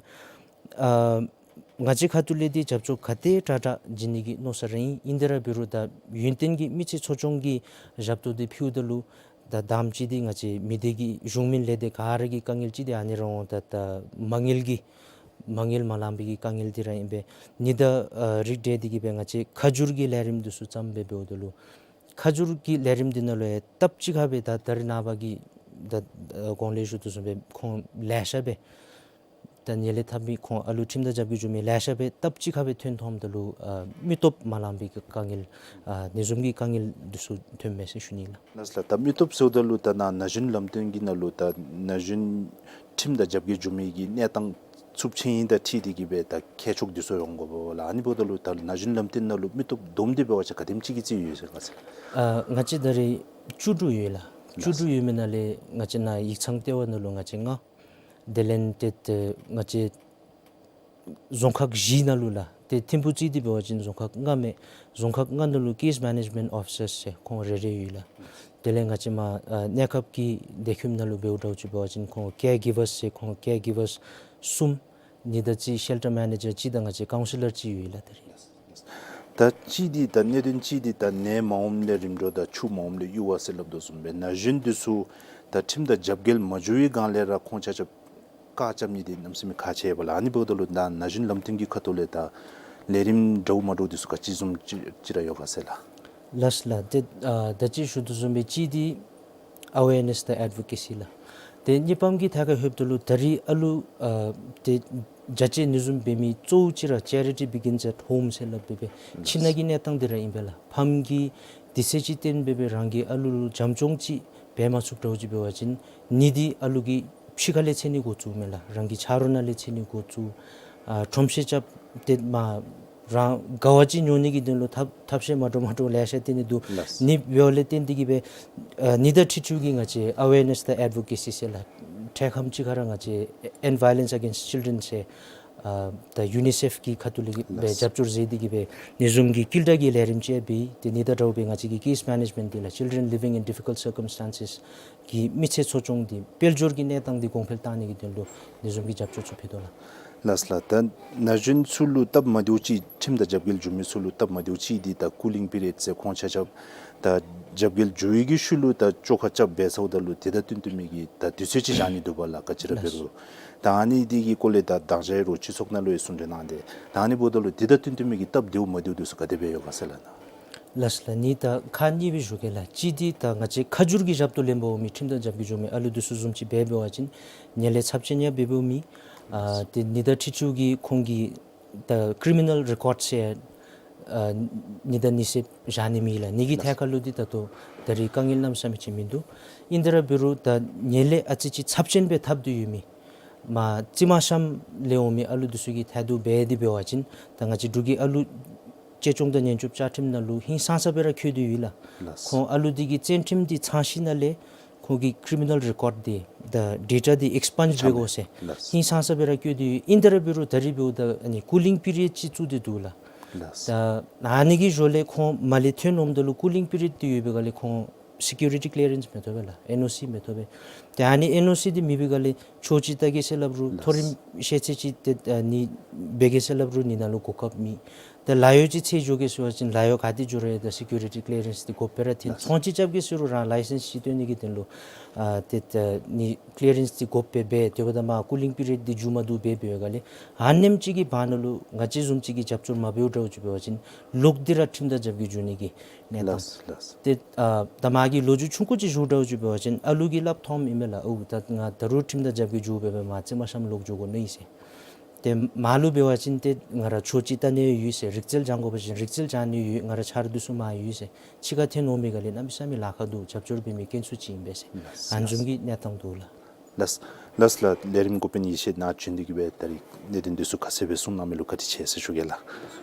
ཨ་ང་བཅས་ཁ་ཐུག་ལས་འདི་རྒྱབ་སྐྱོར་ག་དེ་དྲག་དྲག་བྱིན་ནི་གི་མནོ་ས་ར་ཨིན། ཨིན་ཏེ་ར་འབད་རུང་ད་ཡུན་བརྟན་གྱི་མི་ཚེ་འཚོ་སྐྱོང་གི་ཞབས་ཏོག་འདི་ཕུལཝ་ད་ལུ་ད་དང་པ་ཅིག་འདི་ང་བཅས་མི་སྡེ་གི་གཞུང་མིན་ལས་སྡེ་ག་ར་གི་དཀའ་ངལ་ཅིག་འདི་ཨ་ནི་ར་འོང་། ད་ད་མ་དངུལ་གྱི་མ་དངུལ་མ་ལང་པའི་གི་དཀའ་ངལ་འདི་ར་ཨིན་པས། ནི་ད་ཨ་རིགས་འགྲེ་འདི་གིས་སྦེ་ང་བཅས་ཁ་བསྒྱུར་གྱི་ལས་རིམ་འདི་ཚུ་བརྩམས་སྦེ་འབདཝ་ད་ལུ་ཁ་བསྒྱུར་གྱི་ལས་རིམ་འདི་ནང་ལུ་ཡང་སྟབས་གཅིག་ཁར་སྦེ་ད་ད་རིས་ནངས་པ་གི་ད་ཨ་གོང་ལས་ཞུ་དོ་བཟུམ་སྦེ་ཁོང་ལེ་ཤ་སྦེ་ད་ཉེན་ལས་འཐབ་མི་ཁོང་ཨ་ལུ་ཁྲིམས་དང་རྒྱབ་ཀྱི་འབྱུང་མི་ལེ་ཤ་སྦེ་སྟབས་གཅིག་ཁར་སྦེ་ཐོན་ཐོནམ་ད་ལུ་ཨ་མི་སྟོབས་མ་ལང་པའི་གི་དཀའ་ངལ་ཨ་ནི་བཟུམ་གྱི་དཀའ་ངལ་འདི་ཚུ་ཐོནམ་མས་ཟེར་ཞུ་ནི་ལགས། ལགས་ལགས། ད་མི་སྟོབས་ཟེརཝ་ད་ལུ་ད་ནཱ་ན་གཞོན་ལམ་སྟོན་གྱི་ནང་ལུ་ད་ན་གཞོན་ཁྲིམས་དང་རྒྱབ་ཀྱི་འབྱུང་མི་གི་གནས་སྟངས་ཚབས་ཆེན་ཨིནམ་དང་འཁྲིལ་ཏེ་གིས་སྦེ་ད་མཁས་མཆོག་འདི་ཚུ་ཡོང་དགོཔ་ལགས། ཨ་ནི་འབདཝ་ད་ལུ་ད་ན་གཞོན་ལམ་སྟོན་ནང་ལུ་མི་སྟོབས་བསྡོམས་ཏེ་འབད་བ་ཅིན་ག་དེམ་ཅིག་གི་རྩིས་ཡོད་ཟེར་ག་ཟེར། ཨ་ང་བཅས་ད་རིས་བཅུ་དྲུག་ཡོད་ལགས། བཅུ་དྲུག་ཡོད་མི་ནང་ལས་ང་བཅས་ནཱ་ཡིག་ཚང་ལྟེ་བ་ནང་ལུ་ང་བཅས་ལྔ། དེ་ལས་ཏེ་ཏེ་ང་བཅས་རྫོང་ཁག་བཞི་ནང་ལུ་ལགས། ཏེ་ཐིམ་ཕུག་རྩིས་ཏེ་འབད་བ་ཅིན་རྫོང་ཁག་ལྔ་མས། རྫོང་ཁག་ལྔ་ནང་ལུ་case management officers ཟེར་ཁོང་རེ་རེ་ཡོད་ལགས། དེ་ལས་ང་བཅས་མར་ཨ་གནས་སྐབས་ཀྱི་སྡོད་ཁྱིམ་ནང་ལུ་འབདཝ་འདྲཝ་ཅིག་འབད་བ་ཅིན་ཁོང་caregivers ཟེར་ཁོང་caregivers གསུམ། ནི་དང་རྩིས་shelter manager གཅིག་དང་ང་བཅས་ཀའུན་སི་ལར་གཅིག་ཡོད་ལགས་ད་རིས། ད་གཅིག་འདི་ད་གནད་དོན་གཅིག་འདི་ད་ནད་མ་འོངམ་ལས་རིམ་གྲོ་དང་ཆུ་མ་འོངམ་ལས་གཡུར་བ་ཟེར་སླབ་དོ་བཟུམ་སྦེ་ན་གཞོན་འདི་ཚུ་ད་ཁྲིམས་དང་རྒྱབ་འགལ་མ་འགྱོ་བའི་སྒང་ལས་ར་ཁོང་ཆ་ཁྱབ་བཀག་རྐྱབ་ནི་འདི་གནམ་མེད་ས་མེད་ཁག་ཆེ་བས་ལགས། ཨ་ནི་འབདཝ་ད་ལུ་ད་ན་གཞོན་ལམ་སྟོན་གྱི་ཁ་ཐུག་ལས་ད་ལས་རིམ་འདྲཝ་མ་འདྲཝ་འདི་ཚུ་ག་ཅི་བཟུམ་ཅིག་ཅིག་ར་ཡོད་ག་ཟེར་ལགས། ལགས་ལགས། ཏེ་ཨ་ད་ཅི་ཞུ་དོ་བཟུམ་སྦེ་གཅིག་འདི་awareness དང་advocacy ལགས། ཏེ་གཉིས་པམ་གི་ཐད་ཁར་ལྷོདཔ་ད་ལུ་ད་རིས་ཨ་ལུ་ཨ་ཏེ་རྒྱ་ཆེ་ནི་བཟུམ་འབད་མི་གཙོ་བོ་ཅིག་ར་charity begins at home ཟེར་སླབ་སྦེ་སྦེ་ཁྱིམ་ནང་གི་གནས་སྟངས་འདི་ར་ཨིན་པས་ལགས། ཕམ་གིས་དུས་ཚོད་ཅིག་བཏོན་སྦེ་སྦེ་རང་གི་ཨ་ལུ་ལུ་བྱམས་སྐྱོང་ཅིག་འབད་མ་ཚུགསཔ་འདྲཝ་ཅིག་འབད་བ་ཅིན་ནི་འདི་ཨ་ལུ་གི་ཕྱི་ཁ་ལས་འཚོལ་ནི་འགོ་བཙུགས་མས་ལགས། རང་གི་ཆ་རོགས་ནང་ལས་འཚོལ་ནི་འགོ་བཙུགས། ཨ་ཁྲོམ་ཤེས་རྐྱབ་སྟེ་མར་རང་དགའ་བ་ཅིག་ཉོ་ནི་གི་དོན་ལུ་ཐབས་ཐབས་ཤེས་མ་འདྲཝ་མ་འདྲཝ་ལེ་ཤ་སྟོན་ནི་འདུག། ལགས། ནི་འབདཝ་ལས་བརྟེན་ཏེ་གིས་སྦེ་ཨ་ནི་དང་འཁྲིལ་འཁྲིལཝ་གི་ང་བཅས་awareness དང་advocacy ཟེར་ལགས། འཕྲལ་ཁམས་ཅིག་ཁར་ར་ང་བཅས་end violence against children ཟེར་ ཨ་ད་ཡུ་ནི་སེཕ་གི་ཁ་ཐུག་ལས་ཀྱི་སྦེ་ལགས། རྒྱབ་སྐྱོར་མཛད་དེ་གི་སྦེ་ཨ་ནི་བཟུམ་གྱི་བསྐྱིལ་ཌ་གི་ལས་རིམ་ཅིག་འབད་དེ་ཨ་ནི་ད་དྲག་སྦེ་ང་བཅས་ཀྱི་ཀེསི་མེ་ནེཇ་མེནཊ་འདི་ལགས། Children living in difficult circumstances གི་མི་ཚེ་འཚོ་སྐྱོང་འདི་དཔལ་འབྱོར་གྱི་གནས་སྟངས་འདི་གོང་འཕེལ་བཏང་ནི་གི་དོན་ལུ་ཨ་ནི་བཟུམ་གྱི་རྒྱབ་སྐྱོར་ཚུ་ཕུལ་དོ་ལགས། ལགས་ལགས། ད་ན་གཞོན་ཚུ་ལུ་སྟབས་མ་བདེཝ་ཅིག་ཁྲིམས་དང་རྒྱབ་འགལ་འབྱུང་མི་ཚུ་ལུ་སྟབས་མ་བདེཝ་ཅིག་འདི་ད་ཀུ་ལིང་པི་རི་ཡཌ་ཟེར་ཁོང་ཆ་ཁྱབ་ད་རྒྱབ་འགལ་འགྱོ་བའི་གི་ཤུལ་ལུ་ད་བཅོ་ཁ་རྐྱབ་འབད་ཚརཝ་ད་ལུ་དེ་དང་བསྟུན་བསྟུན་མི་གི་ད་དུས་ཚོད་ཅིག་བཞག་ནི་འདུག་པ་ལགས། ག་ཅི་ར་འབད་རུང་ད་ཨ་ནི་འདི་གི་སྐོར་ལས་ད་དང་ཞག་རོགས་སྤྱི་ཚོགས་ནང་ལུ་ཡང་གསུང་གྲོས་གནང་སྟེ་ད་ཨ་ནི་འབདཝ་ད་ལུ་དེ་དང་བསྟུན་བསྟུན་མི་གི་སྟབས་བདེཝ་མ་བདེཝ་འདི་ཚུ་ག་དེ་སྦེ་ཡོད་ག་ཟེར་ལགས་ན། ལགས་ལགས། ཨ་ནི་ད་ཁག་གཉིས་སྦེ་ཞུ་གེ་ལགས། གཅིག་འདི་ད་ང་བཅས་ཁ་བསྒྱུར་གྱི་ཞབས་ཏོག་ལེན་པར་འོང་མི་ཁྲིམས་དང་རྒྱབ་འགལ་འགྱོ་མི་ཨ་ལུ་འདི་ཚུ་བཟུམ་ཅིག་འབད་འབད་བ་ཅིན་ཉེས་ལས་ཚབས་ཆེན་ཡང་འབད་འབདཝ་མས། ཨ་ཏེ་ཨ་ནི་ད་འཁྲིག་སྤྱོད་ཀྱི་ཁོང་གི་ད་ཀི་རི་མི་ནཱལ་རི་ཀོཌ་ཟེར་ཨ་ཨ་ནི་ད་ཨ་ནི་ཚུ་བཞག་ནི་མེད་ལགས། ཨ་ནི་གི་ཐད་ཁར་ལུ་འདི་ད་ལྟོ་ད་རེས་དཀའ་ངལ་གནམ་མེད་ས་མེད་ཅིག་མིན་འདུག། ཨིན་ཏེ་ར་འབད་རུང་ད་ཉེས་ལས་ཨ་ཙི་ཅིག་ཚབས་ཆེན་སྦེ་འཐབ་སྟེ་ཡོད་མི་མར་རྩིག་མ་ཤམ་ལས་འོང་མི་ཨ་ལུ་འདི་ཚུ་གི་ཐད་དུ་འབད་དེ་འབད་བ་ཅིན་ད་ང་བཅས་འབྲུག་གི་ཨ་ལུ་གཅེས་སྐྱོང་དང་ཉེན་སྐྱོབ་བཅའ་ཁྲིམས་ནང་ལུ་ཧིང་སངས་ས་སྦེ་ར་བཀོད་དེ་ཡོད་ལགས། ལགས། ཁོང་ཨ་ལུ་འདི་གི་བཙན་ཁྲིམས་འདི་ཚང་ཞིནམ་ལས་ཁོང་གི་ཀི་རི་མི་ནཱལ་རི་ཀོཌ་འདི་ད་ཌེ་ཊ་འདི་ཨེགསི་པཱནཇ་འབད་དགོ་ཟེར་ལགས། ཧིང་སངས་ས་སྦེ་ར་བཀོད་དེ་ཡོད། ཨིན་ཏེ་ར་འབད་རུང་ད་རེས་འབདཝ་ད་ཨ་ནི་ཀུ་ལིང་པི་རི་ཡཌ་ཅིག་བཙུགས་ཏེ་འདུག་ལགས། ལགས། ད་ཨ་ནི་གི་ཞོར་ལས་ཁོང་མར་ལས་ཐོན་འོངམ་ད་ལུ་ཀུ་ལིང་པི་རི་ཡཌ་འདི་ཡོད་པའི་སྒང་ལས་ཁོང་སི་ཀིའུ་རི་ཊི་ཀི་ལི་ཡ་རེནསི་མི་ཐོབ་པས་ལགས། ཨེན་ཨོ་སི་མི་ཐོབ་པས། ཏེ་ཨ་ནི་ཨེན་ཨོ་སི་འདི་མེད་པའི་སྒང་ལས་འཕྲོག་བྱེད་ལྟ་གེ་ཟེར་སླབ་རུང་ལགས། མཐོ་རིམ་ཤེས་ཚད་ཅིག་ཏེ་ཨ་ནི་འབད་གེ་ཟེར་སླབ་རུང་ཨ་ནི་ནང་ལུ་གོ་སྐབས་མེད། ཏེ་ལཱ་གཡོག་ཅིག་འཚོལ་འགྱོ་གེ་ཟེར་བ་ཅིན་ལཱ་གཡོག་ག་ཏེ་འགྱོ་རུང་ད་སི་ཀིའུ་རི་ཊི་ཀི་ལི་ཡ་རེནསི་འདི་དགོ་པས་ར། ཏེ་ལགས། ཚོང་ཅིག་རྐྱབ་གེ་ཟེར་རུང་རང་ལའི་སེནསི་ཅིག་སྟོན་ནི་གི་དོན་ལུ་ཨ་ཏེ་ད་ཨ་ནི་ཀི་ལི་ཡ་རེནསི་འདི་དགོ་པས། འབད་དེ་འབདཝ་ད་མར་ཀུ་ལིང་པི་རི་ཡཌ་འདི་མཇུག་མ་བསྡུ་སྦེ་འབད་བའི་སྒང་ལས་ཨ་ནེམ་ཅིག་གི་བར་ན་ལུ་ང་བཅས་བཟུམ་ཅིག་གིས་རྒྱབ་སྐྱོར་མ་འབདཝ་འདྲཝ་ཅིག་འབད་བ་ཅིན་ལོག་སྟེ་ར་ཁྲིམས་དང་རྒྱབ་འགལ་འགྱོ་ནི་གི་གནས་སྟངས། ལགས་ལགས། ཏེ་ཨ་ད་མ་གི་ལོ་རྒྱུས་ཆུང་ཀུ་ཅིག་ཞུ་འདྲཝ་ཅིག་འབད་བ་ཅིན་ཨ་ལུ་གིས་སླབ་མཐོངམ་ཨིན་མས་ལགས། ཨོ་ད་ང་ད་རུང་ཁྲིམས་དང་རྒྱབ་འགལ་འགྱོ་སྦེ་སྦེ་མར་རྩིག་མ་ཤམ་ལོག་འགྱོ་དགོ་ནི་ཨིན་ཟེར། ཏེ་མར་ལུ་འབད་བ་ཅིན་ཏེ་ང་ར་ཆོས་ཅིག་བལྟ་ནི་ཡོད་ཟེར། རིག་རྩལ་སྦྱང་དགོ་པ་ཅིན་རིག་རྩལ་སྦྱང་ནི་ཡོད། ང་ར་ཆ་རོགས་འདི་ཚུ་མར་ཡོད་ཟེར། ཕྱི་ཁར་ཐོན་འོང་མི་སྒང་ལས་གནམ་མེད་ས་མེད་ལཱ་ཁག་འདུག། རྒྱབ་སྐྱོར་འབད་མི་དཀོན་སུ་ཅིག་ཨིན་པས་ཟེར། ལགས། ཨ་ནི་བཟུམ་གྱི་གནས་སྟངས་འདུག་ལགས། ལགས་ལགས་ལགས། ལས་རིམ་འགོ་དཔོན་ཡེ་ཤེས་ནཱ་བྱོན་ཏེ་གི་སྦེ་ད་རིས་གནད་དོན་འདི་ཚུ་ཁ་གསལ་སྦེ་གསུང་གནང་མི་ལུ་བཀའ་དྲིན་ཆེ་ཟེར་ཞུ་གེ་ལགས།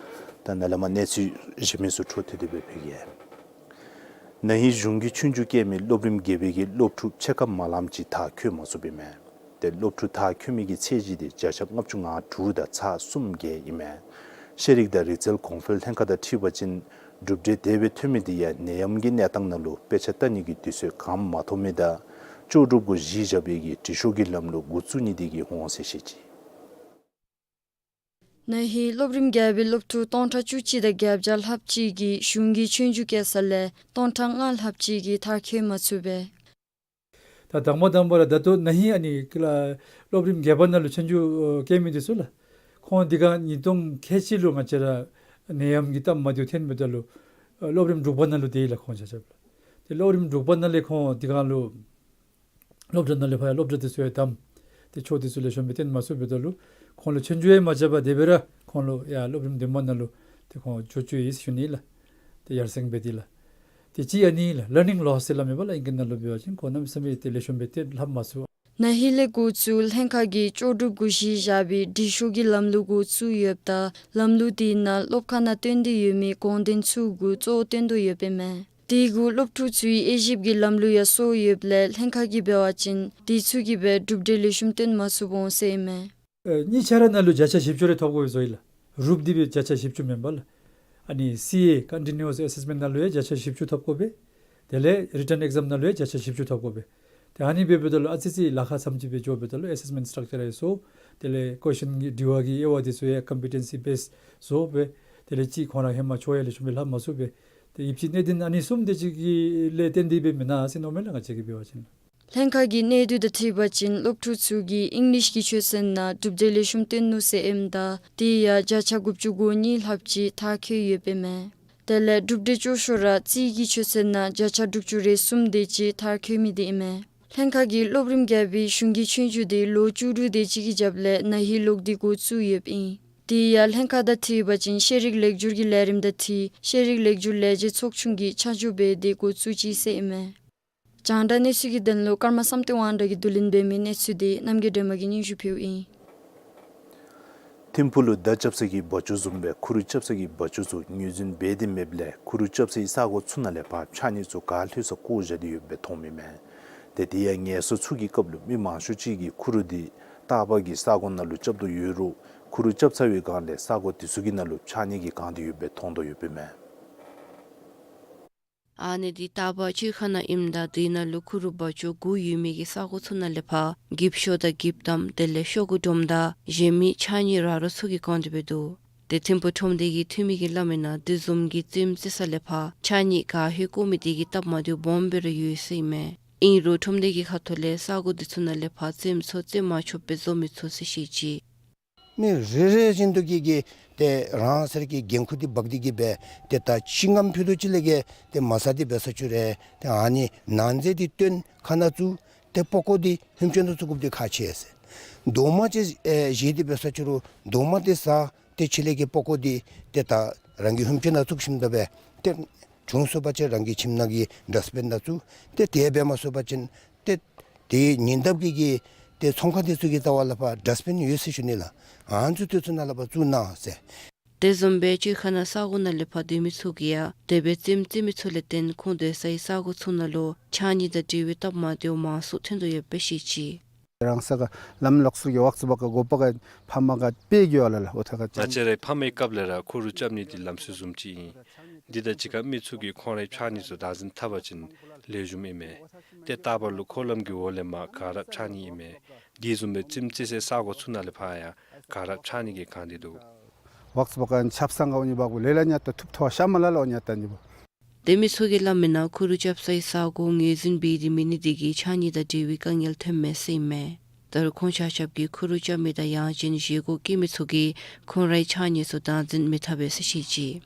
ད་ནཱ་ལས་མར་གནས་ཚུལ་གཞན་མི་ཚུ་འཕྲོ་མཐུད་དེ་སྦེ་ཕུལ་གེ། ན་ཧིང་གཞུང་གིས་ཆོས་རྒྱུགས་རྐྱབ་མི་སློབ་རིམ་བརྒྱད་པའི་གི་སློབ་ཕྲུག་ཕྱེད་ཀ་མ་ལངམ་ཅིག་མཐར་འཁྱོལ་མ་ཚུགསཔ་ཨིན་མས། ཏེ་སློབ་ཕྲུག་མཐར་འཁྱོལ་མི་གི་ཚད་གཞི་འདི་བརྒྱ་ཆ་ལྔ་བཅུ་ང་དྲུག་དང་ཚག་གསུམ་བརྒལ་ཨིན་མས། ཤེས་རིག་དང་རིག་རྩལ་གོང་འཕེལ་ལྷན་ཁག་དང་འཁྲིལ་བ་ཅིན་གྲུབ་འབྲས་དེ་སྦེ་ཐོན་མི་འདི་ཡང་ནད་ཡམས་ཀྱི་གནས་སྟངས་ནང་ལུ་དཔེ་ཆ་ལྟ་ནི་གི་དུས་ཚོད་གང་མ་ཐོབ་མི་དང་ལྕོགས་གྲུབ་གུ་གཞི་བཞག་པའི་གི་དྲི་ཤོག་གི་ལམ་ལུགས་འགོ་བཙུགས་ནི་འདི་གིས་འོང་ཟེར་བཤད་ཅི། ན་ཧིང་སློབ་རིམ་བརྒྱད་པའི་སློབ་ཕྲུག་སྟོང་ཕྲག་བཅུ་གཅིག་དང་བརྒྱད་བརྒྱ་ལྷགཔ་ཅིག་གིས་གཞུང་གིས་ཆོས་རྒྱུགས་རྐྱབ་ས་ལས་སྟོང་ཕྲག་ལྔ་ལྷགཔ་ཅིག་གིས་མཐར་འཁྱོལ་མ་ཚུགས་པས། ད་དང་པ་དང་པ་ར་ད་ལྟོ་ན་ཧིང་ཨ་ནི་ཀི་ལ་སློབ་རིམ་བརྒྱད་པ་ནང་ལུ་ཆོས་རྒྱུགས་ཨ་རྐྱབ་མི་འདི་ཚུ་ལགས། ཁོང་འདི་ག་ཉིས་སྟོང་ཁལ་གཅིག་ལུ་ང་བཅས་ར་ནད་ཡམས་ཀྱི་སྟབས་མ་བདེཝ་ཐོན་འབདཝ་ད་ལུ་ཨ་སློབ་རིམ་དྲུག་པ་ནང་ལུ་སྡོད་ཡི་ལགས་ཁོང་ཆ་ཁྱབ་ལགས། ཏེ་སློབ་རིམ་དྲུག་པ་ནང་ལས་ཁོང་འདི་ག་ལུ་སློབ་གྲྭ་ནང་ལས་ཕར་ཡང་སློབ་གྲྭ་འདི་ཚུ་ཡང་བདམས། ཏེ་ཆོས་འདི་ཚུ་ལེགས་ཤོམ་སྦེ་སྟོན་མ་ཚུགསཔ་འབདཝ་ད་ལུ་ཁོང་ལུ་ཆོས་རྒྱུགས་ཡང་མ་རྐྱབ་པར་དེ་སྦེ་ར་ཁོང་ལུ་ཡར་སློབ་རིམ་བདུན་པ་ནང་ལུ་ཏེ་ཁོང་འགྱོ་བཅུག་ཡི་ཟེར་ཞུ་ནི་ལགས། ཏེ་ཡར་སེང་འབད་དེ་ལགས། ཏེ་གཅིག་ཨ་ནི་ལགས་ལར་ནིང་ལོསི་ཟེར་སླབ་མས་པ་ལགས་ཨིང་སྐད་ནང་ལུ་འབད་བ་ཅིན་ཁོ་གནམ་མེད་ས་མེད་ཏེ་ལེགས་ཤོམ་སྦེ་ཏེ་ལྷབ་མ་ཚུགས། ན་ཧིང་ལས་འགོ་བཙུགས་ལྷན་ཁག་གིས་ལྕོགས་གྲུབ་གུ་གཞི་བཞག་པའི་དྲི་ཤོག་གི་ལམ་ལུགས་འགོ་བཙུགས་ཡོདཔ་ད་ལམ་ལུགས་དེ་ནང་སློབ་ཁང་ནང་སྟོན་ཏེ་ཡོད་མི་དགོངས་དོན་ཚུ་གུ་གཙོ་བོ་སྟོན་དོ་ཡོདཔ་ཨིན་མས། དེ་གུ་སློབ་ཕྲུག་ཚུའི་དབྱེ་ཞིབ་ཀྱི་ལམ་ལུགས་ཡང་སོར་ཡོདཔ་ལས་ལྷན་ཁག་གིས་འབད་བ་ཅིན་དེ་ཚུ་གིས་སྦེ་གྲུབ་འབྲས་ལེགས་ཤོམ་སྟོན་མ་ཚུགསཔ་འོང་ཟེར་ཨིན་མས། ཨེ་གཉིས་ཆ་ར་ནང་ལུ་བརྒྱ་ཆ་བཞི་བཅུ་རེ་ཐོབ་དགོ་པས་ཟེར་ཡི་ལགས། རུབ་འདི་སྦེ་བརྒྱ་ཆ་བཞི་བཅུ་མེན་པ་ལགས། ཨ་ནི་སི་ཨེ་ཀོན་ཊི་ནིའུ་ཨེ་སེསི་མེནཊ་ནང་ལུ་ཡང་བརྒྱ་ཆ་བཞི་བཅུ་ཐོབ་དགོ་པས། དེ་ལས་རི་ཊཱན་ཨེག་ཛམ་ནང་ལུ་ཡང་བརྒྱ་ཆ་བཞི་བཅུ་ཐོབ་དགོ་པས། ཏེ་ཨ་ནི་འབདཝ་ད་ལུ་ཨ་ཙི་ཙི་ལཱ་ཁག་ཙམ་ཅིག་སྦེ་འགྱོ་འབདཝ་ད་ལུ་ཨེ་སེསི་མེནཊ་སི་ཊྲག་ཅར་ཡང་སོར། དེ་ལས་ཀོ་ཤཱན་གྱི་དྲི་བ་གི་དབྱེ་བ་འདི་ཚུ་ཡང་ཀམ་པི་ཊེན་སི་བེསི་བཟོ་སྦེ། དེ་ལས་ཅིག་ཁོང་ར་ཧེ་མ་ཆོས་ཡང་ལེགས་ཤོམ་སྦེ་ལྷབ་མ་ཚུགས་པས། ཏེ་ཨིན་ཅི་གནད་དོན་ཨ་ནི་གསུམ་དེ་ཅིག་གི་ལས་བརྟེན་ཏེ་སྦེ་མེན་ན་ཟེར་མནོཝ་མས་ལགས་ང་བཅས་ཀྱིས་འབད་བ་ཅིན། ལྷན་ཁག་གི་གནས་སྡུད་དང་འཁྲིལ་བ་ཅིན་སློབ་ཕྲུག་ཚུ་གིས་ཨིང་ལིཤ་གི་ཆོས་ཚན་ནང་གྲུབ་འབྲས་ལེགས་ཤོམ་སྟོན་ནུག་ཟེར་ཨིནམ་ད་དེ་ཡང་བརྒྱ་ཆ་དགུ་བཅུ་གོ་གཉིས་ལྷགཔ་ཅིག་མཐར་འཁྱོལ་ཡོདཔ་ཨིན་མས། དེ་ལས་གྲུབ་འབྲས་སྐྱོ་ཤོས་ར་རྩིས་ཀྱི་ཆོས་ཚན་ནང་བརྒྱ་ཆ་དྲུག་ཅུ་རེ་གསུམ་དེ་ཅིག་མཐར་འཁྱོལ་མི་དེ་ཨིན་མས། ལྷན་ཁག་གིས་སློབ་རིམ་བརྒྱད་པའི་གཞུང་གི་ཆོས་རྒྱུགས་དེ་ལོ་བཅུ་དྲུག་དེ་ཅིག་གི་རྒྱབ་ལས་ན་ཧིང་ལོག་སྟེ་འགོ་བཙུགས་ཡོདཔ་ཨིན། དེ་ཡང་ལྷན་ཁག་དང་འཁྲིལ་བ་ཅིན་ཤེས་རིག་ལེགས་བསྒྱུར་གྱི་ལས་རིམ་དང་འཁྲིལ་ཤེས་རིག་ལེགས་བསྒྱུར་ལས་བྱེད་ཚོགས་ཆུང་གིས་ཆ་འཇོག་འབད་དེ་འགོ་བཙུགས་ཅི་ཟེར་ཨིན་མས། རྒྱང་བསྒྲགས་གནས་ཚུལ་གྱི་དོན་ལུ་ཀརྨ་བསམ་གཏན་དབང་གྲགས་ཀྱིས་བསྡུ་ལེན་འབད་མི་གནས་ཚུལ་དེ་རྣམ་རྒྱལ་སྒྲོལ་མ་གིས་སྙན་ཞུ་ཕུལཝ་ཨིན། ཐིམ་ཕུག་ལུ་མདའ་རྐྱབ་ས་གི་སྦ་བཅུག་བཟུམ་སྦེ་ཁུ་རུ་རྐྱབ་ས་གི་སྦ་བཅུག་ཚུ་ངོས་འཛིན་འབད་དེ་མེདཔ་ལས་ཁུ་རུ་རྐྱབ་སའི་ས་གོ་ཚུ་ནང་ལས་ཕར་ཕྱགས་སྙིགས་ཚུ་ག་ལྷོད་ས་བཀོ་བཞག་སྟེ་ཡོདཔ་སྦེ་མཐོངམ་ཨིན་མས། ཏེ་དེ་ཡང་ངལ་གསོ་ཚུ་གི་སྐབས་ལུ་མི་མང་ཤོས་ཅིག་གིས་ཁུ་རུ་འདི་རྟག་པར་གྱི་ས་གོ་ནང་ལུ་རྐྱབ་དོ་ཡོད་རུང་ ཁུ་རུ་རྐྱབ་ཚར་བའི་སྒང་ལས་ས་གོ་དེ་ཚུ་གི་ནང་ལུ་ཕྱགས་སྙིགས་ཀྱིས་གང་སྟེ་ཡོདཔ་སྦེ་མཐོང་དོ་ཡོདཔ་ཨིན་མས། ཨ་ནི་འདི་རྟ་པ་བཅོས་ཁང་ནང་ཨིནམ་ད་དེ་ནང་ལུ་ཁུ་རུ་བ་ཅོ་དགུ་ཡོད་མི་གི་ས་གོ་ཚུ་ནང་ལས་ཕར་འགྱིབ་ཤོག་དང་འགྱིབ་དམ་དེ་ལས་ཤོག་གུ་སྒྲོམ་དང་གཞན་མི་ཕྱགས་སྙིགས་ར་རོ་ཚུ་གིས་གང་སྟེ་སྦེ་འདུག། ཏེ་ཐིམ་ཕུག་ཁྲོམ་སྡེ་གི་འཐུས་མི་གིས་སླབ་མིའི་ནང་དེ་བཟུམ་གྱི་རྩེདམོ་རྩེ་ས་ལས་ཕར་ཕྱགས་སྙིགས་ག་ཧེ་བཀོ་མི་དེ་གི་སྟབས་མ་བདེཝ་སྦོམ་སྦེ་ར་ཡོད་ཟེར་ཨིན་མས། ཨིན་རུང་ཁྲོམ་སྡེ་གི་ཁ་ཐུག་ལས་ས་གོ་དེ་ཚུ་ནང་ལས་ཕར་རྩེདམོ་ཚུ་རྩེ་མ་ཆོགཔ་སྦེ་བཟོ་མི་ཚུགས་ཟེར་བཤད་ཅི། མི་རེ་རེ་བཞིན་དུ་གིས་གིས་ཏེ་རང་སོའི་གི་འགན་ཁུར་འདི་འབག་སྟེ་གིས་སྦེ་ཏེ་ད་ཅི་ངམ་ཕུད་རྡོག་ཅིག་ལས་གིས་ཏེ་མ་ཟ་སྟེ་འབད་ས་ཅིག་རུང་ཏེ་ཨ་ནི་ནང་རྫས་འདི་བཏོན་ཁ་ནང་བཙུགས། ཏེ་པགས་ཀོ་འདི་ཧོནམ་ཅིག་ནང་བཙུགས་དགོཔ་འདི་ཁག་ཆེ་ཟེར། རྡོག་མ་ཅིག་ཨེ་བཞེས་ཏེ་འབད་ས་ཅིག་རུང་རྡོག་མ་འདི་ཟ་སྟེ་ཕྱི་ལས་གི་པགས་ཀོ་འདི་ཏེ་ད་རང་གི་ཧོནམ་ཅིག་ནང་བཙུགས་ཞིནམ་ད་སྦེ་ཏེ་བྱུང་སོང་པ་ཅིན་རང་གི་ཁྱིམ་ནང་གི་ཌསཊ་བིན་ནང་བཙུགས། ཏེ་དེ་འབད་མ་ཚུགས་པ་ཅིན་ཏེ་དེ་ཉེ་འདབས་ཀྱི་གི་ཏེ་ཚོང་ཁང་དེ་ཚུ་གི་ལྟག་ལས་ཕར་ཌསཊ་བིན་ཡོད་ཟེར་ཞུ་ནི་ལགས། ཨ་ནི་ཚུ་དེ་ཚུ་ནང་ལས་ཕར་བཙུགས་གནང་ཟེར། དེ་བཟུམ་སྦེ་བཅོས་ཁང་ནང་ས་གོ་ནང་ལས་ཕར་སྡོད་མི་ཚུ་གིས་ཡང་དེ་སྦེ་རྩེདམོ་རྩེ་མི་ཚུ་ལས་བརྟེན་ཁོང་སྡོད་སའི་ས་གོ་ཚུ་ནང་ལུ་ཕྱགས་སྙིགས་དང་འབྲེལ་བའི་སྟབས་མ་བདེཝ་མང་སུ་ཐོན་དོ་ཡོདཔ་སྦེ་བཤད་ཅི། རང་ས་ག་ལམ་ལོགས་སུ་གི་ཝག་ཙུ་བ་ག་གོ་པ་ག་ཕ་མ་ག་དཔེ་གི་ཝ་ལ་ལགས། འོ་ཐ་ག་ང་བཅས་རའི་ཕ་མའི་སྐབས་ལས་ར་ཁུ་རུ་རྐྱབ་ནི་འདི་ལམ་སྲོལ་བཟུམ་ཅིག་ཨིན། འདི་དང་གཅིག་ཁར་མི་ཚུ་གིས་ཁོང་རའི་ཕྱགས་སྙིགས་ཚུ་བདག་འཛིན་འཐབ་པ་ཅིན་ལེགས་ཤོམ་ཨིན་མས། ཏེ་རྟ་པ་ལུ་འཁོར་ལམ་གྱི་འོག་ལས་མར་ག་ར་ཕྱགས་སྙིགས་ཨིན་མས། དེ་བཟུམ་སྦེ་རྩེདམོ་རྩེ་སའི་ས་གོ་ཚུ་ནང་ལས་ཕར་ཡང་ག་ར་ཕྱགས་སྙིགས་ཀྱིས་གང་སྟེ་འདུག། ཝག་ཙུ་བ་ག་ཆབ་གསང་ག་འོང་ནི་འབག་པོ་ལས་ལ་ཉ་ཏ་ཐུབ་ཐོ་ཤ་མ་ལ་ལ་འོང་ཉ་ཏ་ནི་བོ། སྡོད་མི་ཚུ་གིས་སླབ་མིའི་ནང་ཁུ་རུ་རྐྱབ་སའི་ས་གོ་ངོས་འཛིན་འབད་དེ་མེད་ནི་དེ་གིས་ཕྱགས་སྙིགས་དང་འབྲེལ་བའི་དཀའ་ངལ་ཐོནམ་མས་ཟེར་ཨིན་མས། ད་རུང་ཁོང་ཆ་ཁྱབ་ཀྱིས་ཁུ་རུ་རྐྱབ་མི་དང་ཡང་ཅིན་བཞེས་སྒོ་བཀལ་མི་ཚུ་གིས་ཁོང་རའི་ཕྱགས་སྙིགས་ཚུ་བདག་འཛིན་མི་འཐབ་པས་ཟེར་བཤད་ཅི།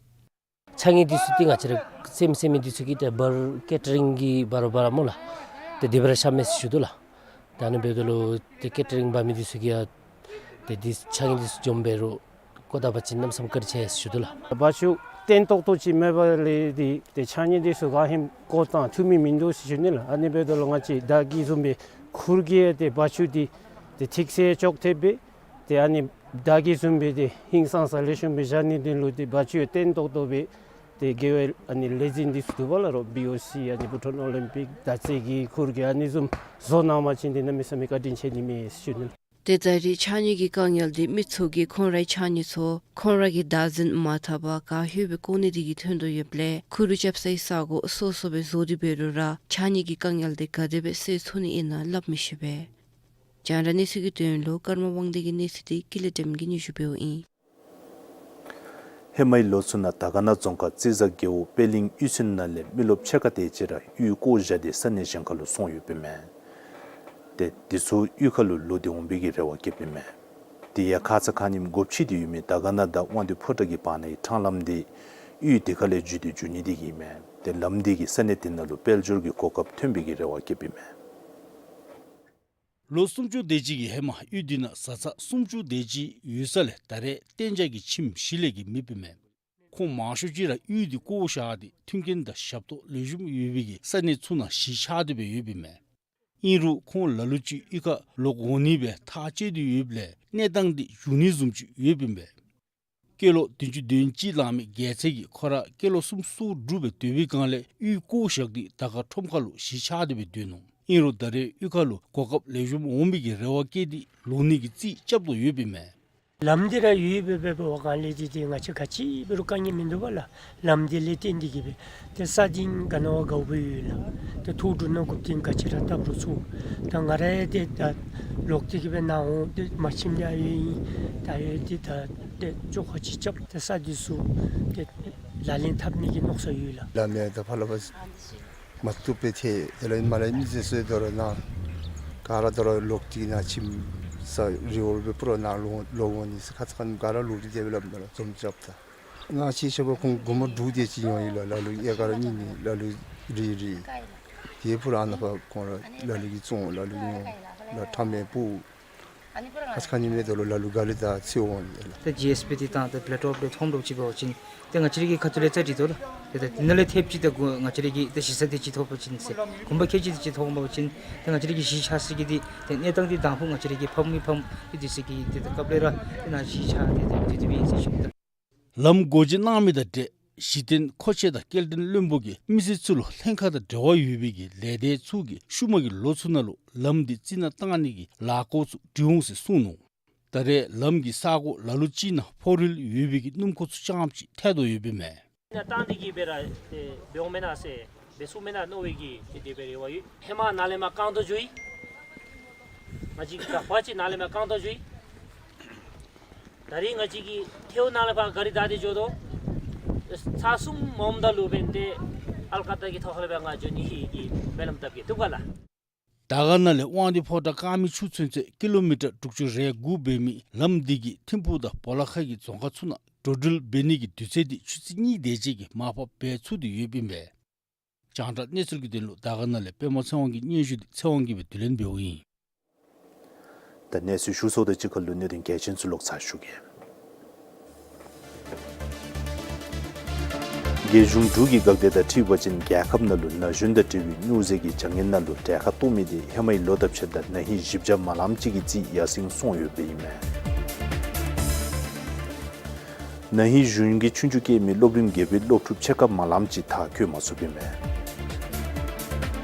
ཕྱགས་སྙིགས་འདི་ཚུ་འདི་ང་བཅས་ར་རྩེདམོ་རྩེ་མི་འདི་ཚུ་གིས་ཏེ་འབག་ཀེ་ཊ་རིང་གིས་འབག་རུང་འབག་ར་སྨོ་ལགས། ཏེ་དེ་སྦེ་ར་བཞགཔ་མས་ཟེར་ཞུ་དོ་ལགས། ད་ཨ་ནི་འབདཝ་ད་ལུ་ཏེ་ཀེ་ཊ་རིང་འབག་མི་འདི་ཚུ་གིས་ཡང་ཏེ་འདི་ཕྱགས་སྙིགས་འདི་ཚུ་འཇོམས་འབད་རུང་བཀོ་ད་པ་ཅིན་གནམ་མེད་ས་མེད་བཀའ་དྲིན་ཆེ་ཟེར་ཞུ་དོ་ལགས། བ་ཅོ་བརྟན་ཏོག་ཏོ་ཅིག་མེད་པ་ལས་འདི་ཏེ་ཕྱགས་སྙིགས་འདི་ཚུ་ག་ཧེ་བཀོ་བཏང་བཏུབ་མི་མིན་འདུག་ཟེར་ཞུ་ནི་ལགས། ཨ་ནི་འབདཝ་ད་ལུ་ང་བཅས་ད་གི་བཟུམ་སྦེ་ཁུར་གྱིས་ཏེ་བ་ཅོ་འདི་ཏེ་ཐིགས་སེ་ཅོག་འཐདཔ་སྦེ་ཏེ་ཨ་ནི་ད་གི་བཟུམ་སྦེ་ཏེ་ཧིང་སངས་ས་ལེགས་ཤོམ་སྦེ་བཞག་ནི་འདི་ལུ་ཏེ་བ་ཅོ་བརྟན་ཏོག་ཏོ་སྦེ་ཏེ་དགེ་བའི་ཨ་ནི་ལས་འཛིན་འདི་ཚུ་འདུག་པ་ལགས། རོགས་བི་ཨོ་སི་ཨ་ནི་བུ་ཊཱན་ཨོ་ལིམ་པིག་དར་རྩེ་གི་ཁུར་གྱིས་ཨ་ནི་བཟུམ་བཟོ་གནང་པ་ཅིན་ཏེ་གནམ་མེད་ས་མེད་བཀའ་དྲིན་ཆེ་ནི་མས་ཟེར་ཞུ་ནི་ལགས། ཏེ་ད་རེས་ཕྱགས་སྙིགས་ཀྱི་དཀའ་ངལ་འདི་མི་ཚུ་གིས་ཁོང་རའི་ཕྱགས་སྙིགས་ཚུ་ཁོང་ར་གིས་བདག་འཛིན་མ་འཐབ་པར་ག་ཧེ་སྦེ་བཀོ་ནི་དེ་གིས་ཐོན་དོ་ཡོདཔ་ལས་ཁུ་རུ་རྐྱབ་སའི་ས་གོ་སོ་སོ་སྦེ་བཟོ་སྟེ་འབད་རུང་ར་ཕྱགས་སྙིགས་ཀྱི་དཀའ་ངལ་འདི་ག་དེ་སྦེ་སེལ་ཚུགས་ནི་ཨིན་ན་སླབ་མི་ཤེས་པས། རྒྱང་བསྒྲགས་གནས་ཚུལ་གྱི་དོན་ལུ་ཀརྨ་དབང་འདུས་ཀྱི་གནས་ཚུལ་འདི་ཀུན་ལེགས་སྒྲོལམ་གྱིས་སྙན་ཞུ་འབདཝ་ཨིན། ཧེ་མའི་ལོ་ཚུ་ནང་དར་དཀར་ན་རྫོང་ཁག་རྩེ་བཟའ་རྒེད་འོག་པད་གླིང་གཡུས་ཚན་ནང་ལས་མི་རློབས་ཕྱེད་ཀ་དེ་ཅིག་ར་གཡུས་བཀོ་བཞག་སྟེ་ས་གནས་གཞན་ཁར་ལུ་སོང་ཡོདཔ་ཨིན་མས། ཏེ་དེ་ཚུ་གཡུས་ཁར་ལུ་ལོག་སྟེ་འོང་པའི་གི་རེ་བ་བསྐྱེདཔ་ཨིན་མས། དེ་ཡང་ཁ་ཙ་ཁ་ཉིནམ་སྒོ་ཕྱེ་སྟེ་ཡོད་མི་དར་དཀར་ན་དང་དབང་འདུས་ཕོ་བྲང་གི་བར་ན་གི་འཕྲང་ལམ་དེ་གཡུས་དེ་ཁ་ལས་བརྒྱུད་དེ་འགྱོ་ནི་དེ་གིས་ཨིན་མས། ཏེ་ལམ་དེ་གིས་ས་གནས་དེ་ནང་ལུ་དཔལ་འབྱོར་གྱི་གོ་སྐབས་ཐོན་པའི་གི་རེ་བ་བསྐྱེདཔ་ཨིན་མས། ལོ་སུམ་ཅུ་དེ་ཅིག་གི་ཧེ་མ་གཡུས་འདི་ནང་བཟའ་ཚང་སུམ་ཅུ་དེ་ཅིག་ཡོད་ས་ལས་ད་རེས་གཏན་འཇགས་ཀྱི་ཁྱིམ་བཞི་ལས་བརྒལ་མེདཔ་ཨིན་མས། ཁོང་མང་ཤོས་ཅིག་ར་གཡུས་འདི་བཀོ་བཞག་སྟེ་མཐུན་རྐྱེན་དང་ཞབས་ཏོག་ལེགས་ཤོམ་ཡོད་པའི་གི་ས་གནས་ཚུ་ནང་གཞིས་ཆགས་ཏེ་སྦེ་ཡོདཔ་ཨིན་མས། ཨིན་རུང་ཁོང་ལ་ལུ་ཅིག་གཡུས་ཁར་ལོག་འོང་ནི་སྦེ་ཐག་བཅད་དེ་ཡོདཔ་ལས་གནས་སྟངས་འདི་འགྱུར་ནི་བཟུམ་ཅིག་ཡོདཔ་ཨིན་མས། སྐྱེས་ལོ་བདུན་ཅུ་དོན་གཅིག་ལང་མི་རྒྱལ་མཚན་གྱིས་ཁོ་ར་སྐྱེས་ལོ་སུམ་ཅུ་སོ་དྲུག་སྦེ་སྡོད་པའི་སྒང་ལས་གཡུས་བཀོ་བཞག་སྟེ་དར་དཀར་ཁྲོམ་ཁ་ལུ་གཞིས་ཆགས་ཏེ་སྦེ་སྡོད་ནུག། ཨིན་རུང་ད་རེས་གཡུས་ཁ་ལུ་གོ་སྐབས་ལེགས་ཤོམ་འོང་པའི་གི་རེ་བ་བསྐྱེད་དེ་ལོག་ནི་གི་རྩིས་རྐྱབ་དོ་ཡོདཔ་ཨིན་མས། ལམ་འདི་ར་ཡོད་པའི་འབད་བའི་སྒང་ལས་འདི་འདི་ང་བཅས་ག་ཅི་འབད་རུང་དཀའ་ངལ་མིན་འདུག་པ་ལགས། ལམ་འདི་ལས་བརྟེན་ཏེ་གིས་སྦེ་ཏེ་ས་འདི་ག་ནི་བ་དགའཝ་སྦེ་ཡོད་ལགས། ཏེ་ཐུགས་སྒྲུབ་གནང་དགོཔ་འདི་ག་ཅི་ར་སྟབས་ར་ཚུགས། ད་ང་ར་ཡང་ཏེ་ད་ལོག་སྟེ་གིས་སྦེ་ནཱ་འོང་ཏེ་མ་ཁྱིམ་འདི་ཨ་ཡོད་ཨིན། ད་ཨ་ཡོད་འདི་ད་ཏེ་ཅོག་ཁ་ཅིག་རྐྱབ་སྟེ་ས་འདི་ཚུ་ཏེ་ལག་ལེན་འཐབ་ནི་གི་མནོ་བསམ་ཡོད་ལགས། ལམ་ཡང་ད་ཕར་ལུ་ཕར་མ་བཏུབ་པའི་ཐད་དེ་ལས་མར་ལས་མི་ཚེ་སྲོལ་དོ་རུང་ནཱ་ག་ར་དོ་རུང་ལོག་སྟེ་ནཱ་ཁྱིམ་ས་རི་བོར་སྦེ་སྤུར་ནཱ་ལོག་ལོག་འོང་ནི་ས་ཁ་ཙ་ཁ་ཉིནམ་ག་ར་ལོག་སྟེ་དེ་སྦེ་ལམ་དོ་རུང་འཛོམས་རྐྱབ་ད། ནཱ་ཅིག་ཤོ་པ་ཁོང་སྒོར་མོ་དྲུག་དེ་ཅིག་ཡོད་ཡི་ལགས། ལ་ལུ་ཨེ་ཀར་གཉིས་གཉིས་ལ་ལུ་རེ་རེ། དེ་ཕུ་ར་ཨ་ནཱ་ཕར་ཁོང་ར་ལ་ལུ་གིས་བཙོང་ལ་ལུ་ཉོ་ལ་ཁྲམ་མེད་སྤུ། ཁ་ཙ་ཁ་ཉིནམ་དོ་རུང་ལ་ལུ་ག་ལུ་ད་ཚེ་འོང་ཡི་ལགས། ད་ཇི་ཨེསི་པི་འདི་དང་ད་པི་ལེ་ཊོབ་འདི་ཐོབ་འགྱོ་ཅི་འབད་བ་ཅིན་ཏེ་ང་བཅས་ར་གི་ཁ་ཐུག་ལས་རྩ་འགྲིག་དོ་ལགས། ཏེ་ད་དེ་ནང་ལས་ཐེབས་ཅིག་ད་གུ་ང་བཅས་ར་གི་ད་གཞིས་ས་དེ་ཅིག་ཐོབ་པ་ཅིན་ཟེར་གོམ་པ་ཁལ་གཅིག་དེ་ཅིག་ཐོབ་འབད་བ་ཅིན་ཏེ་ང་བཅས་ར་གི་གཞིས་ཆགས་ས་གི་འདི་ཏེ་གནས་སྟངས་འདི་དང་ཕུ་ང་བཅས་ར་གི་ཕམ་མི་ཕམ་གི་དེ་ཚུ་གིས་ཏེ་ད་སྐབས་ལས་ར་ཏེ་ནཱ་གཞིས་ཆགས་ཏེ་ཏེ་ཏེ་ཏེ་སྦེ་ཨིན་ཟེར་ཞུ་ད། ལམ་སྒོ་འབྱེད་གནང་མི་དང་འབྲེལ་གཞི་རྟེན་མཁོ་ཆས་དང་སྐྱེལ་འདྲེན་བློན་པོ་གིས་མི་སེར་ཚུ་ལུ་ལྷན་ཁག་དང་འབྲེལ་བ་ཡོད་པའི་གི་ལས་སྡེ་ཚུ་གིས་ཤུལ་མ་གི་ལོ་ཚུ་ནང་ལུ་ལམ་འདི་རྩི་ནག་བཏང་ནི་གི་ལཱ་འགོ་ཚུ་འགྲིག་འོང་ཟེར་གསུངས་ནུག། ད་རེས་ལམ་གྱི་ས་གོ་ལ་ལུ་ཅིག་ནང་ཕོག་རིལ་ཡོད་པའི་གི་སྣུམ་འཁོར་ཚུ་རྐྱངམ་ཅིག་ཐལ་དོ་ཡོདཔ་ཨིན་མས། ན་བཏང་སྟེ་གིས་སྦེ་ར་ཏེ་འབད་འོང་མེན་ན་ཟེར་འབད་ཚུགས་མེན་ན་མནོ་བའི་གི་ཏེ་དེ་སྦེ་རེ་བ་ཡོད། ཧེ་མ་ནཱ་ལས་མར་རྐང་སྟོང་འགྱོ་ཡི། ང་བཅས་ཀྱི་ག་པ་ཅིག་ནཱ་ལས་མར་རྐང་སྟོང་འགྱོ་ཡི། ད་རིས་ང་བཅས་ཀྱིས་ཐེའུ་ནང་ལས་ཕར་ག་རི་བདའ་སྟེ་འགྱོ་དོ། ཚར་གསུམ་འོངམ་ད་ལུ་འབདན་ཏེ་ཨལ་ཀ་ཏ་གི་ཐོག་ཁ་ལས་སྦེ་ང་འགྱོ་ནི་ཧེ་གི་སྨོན་ལམ་བཏབ་གེ་བཏུབ་ག་ལགས། དར་དཀར་ན་ལས་དབང་འདུས་ཕོ་བྲང་དཀར་མེ་ཆུ་ཚོད་ཚད་ཀི་ལོ་མི་ཊར་དྲུག་ཅུ་རེ་དགུ་འབད་མི་ལམ་འདི་གིས་ཐིམ་ཕུག་དང་སྦོ་ལོགས་ཁ་གི་རྫོང་ཁག་ཚུ་ནང་འགྲོ་འགྲུལ་འབད་ནི་གི་དུས་ཚོད་འདི་ཆུ་ཚོད་གཉིས་དེ་ཅིག་གིས་མར་ཕབ་འབད་ཚུགས་ཏེ་ཡོདཔ་ཨིན་པས། རྒྱང་བསྒྲགས་གནས་ཚུལ་གྱི་དོན་ལུ་དར་དཀར་ན་ལས་པདྨ་ཚེ་དབང་གི་སྙན་ཞུ་འདི་ཚེ་དབང་གིས་སྦེ་བསྡུ་ལེན་འབདཝ་ཨིན། ད་གནས་ཚུལ་ཞུ་ཚརཝ་དང་གཅིག་ཁར་ལུ་གནད་དོན་གལ་ཆེན་ཚུ་ལོག་ཚར་ཞུ་གེ། རྒྱལ་གཞུང་འབྲུག་གི་འགག་སྡེ་དང་འཁྲིལ་བ་ཅིན་རྒྱལ་ཁབ་ནང་ལུ་ན་གཞོན་དང་འབྲེལ་བའི་སྨྱོ་རྫས་ཀྱི་བྱ་ངན་ནང་ལུ་གྲལ་ཁར་གཏོགས་མི་དེ་ཧེ་མའི་ལོ་དང་ཕྱདཔ་ད་ན་ཧིང་བཞི་བརྒྱ་མ་ལངམ་ཅིག་གིས་རྩིས་ཡར་སེང་སོང་ཡོདཔ་སྦེ་ཨིན་མས། ན་ཧིང་གཞུང་གིས་ཆོས་རྒྱུགས་བཀལ་མི་སློབ་རིམ་བརྒྱད་པའི་སློབ་ཕྲུག་ཕྱེད་ཀ་མ་ལངམ་ཅིག་མཐར་འཁྱོལ་མ་ཚུགསཔ་ཨིན་མས།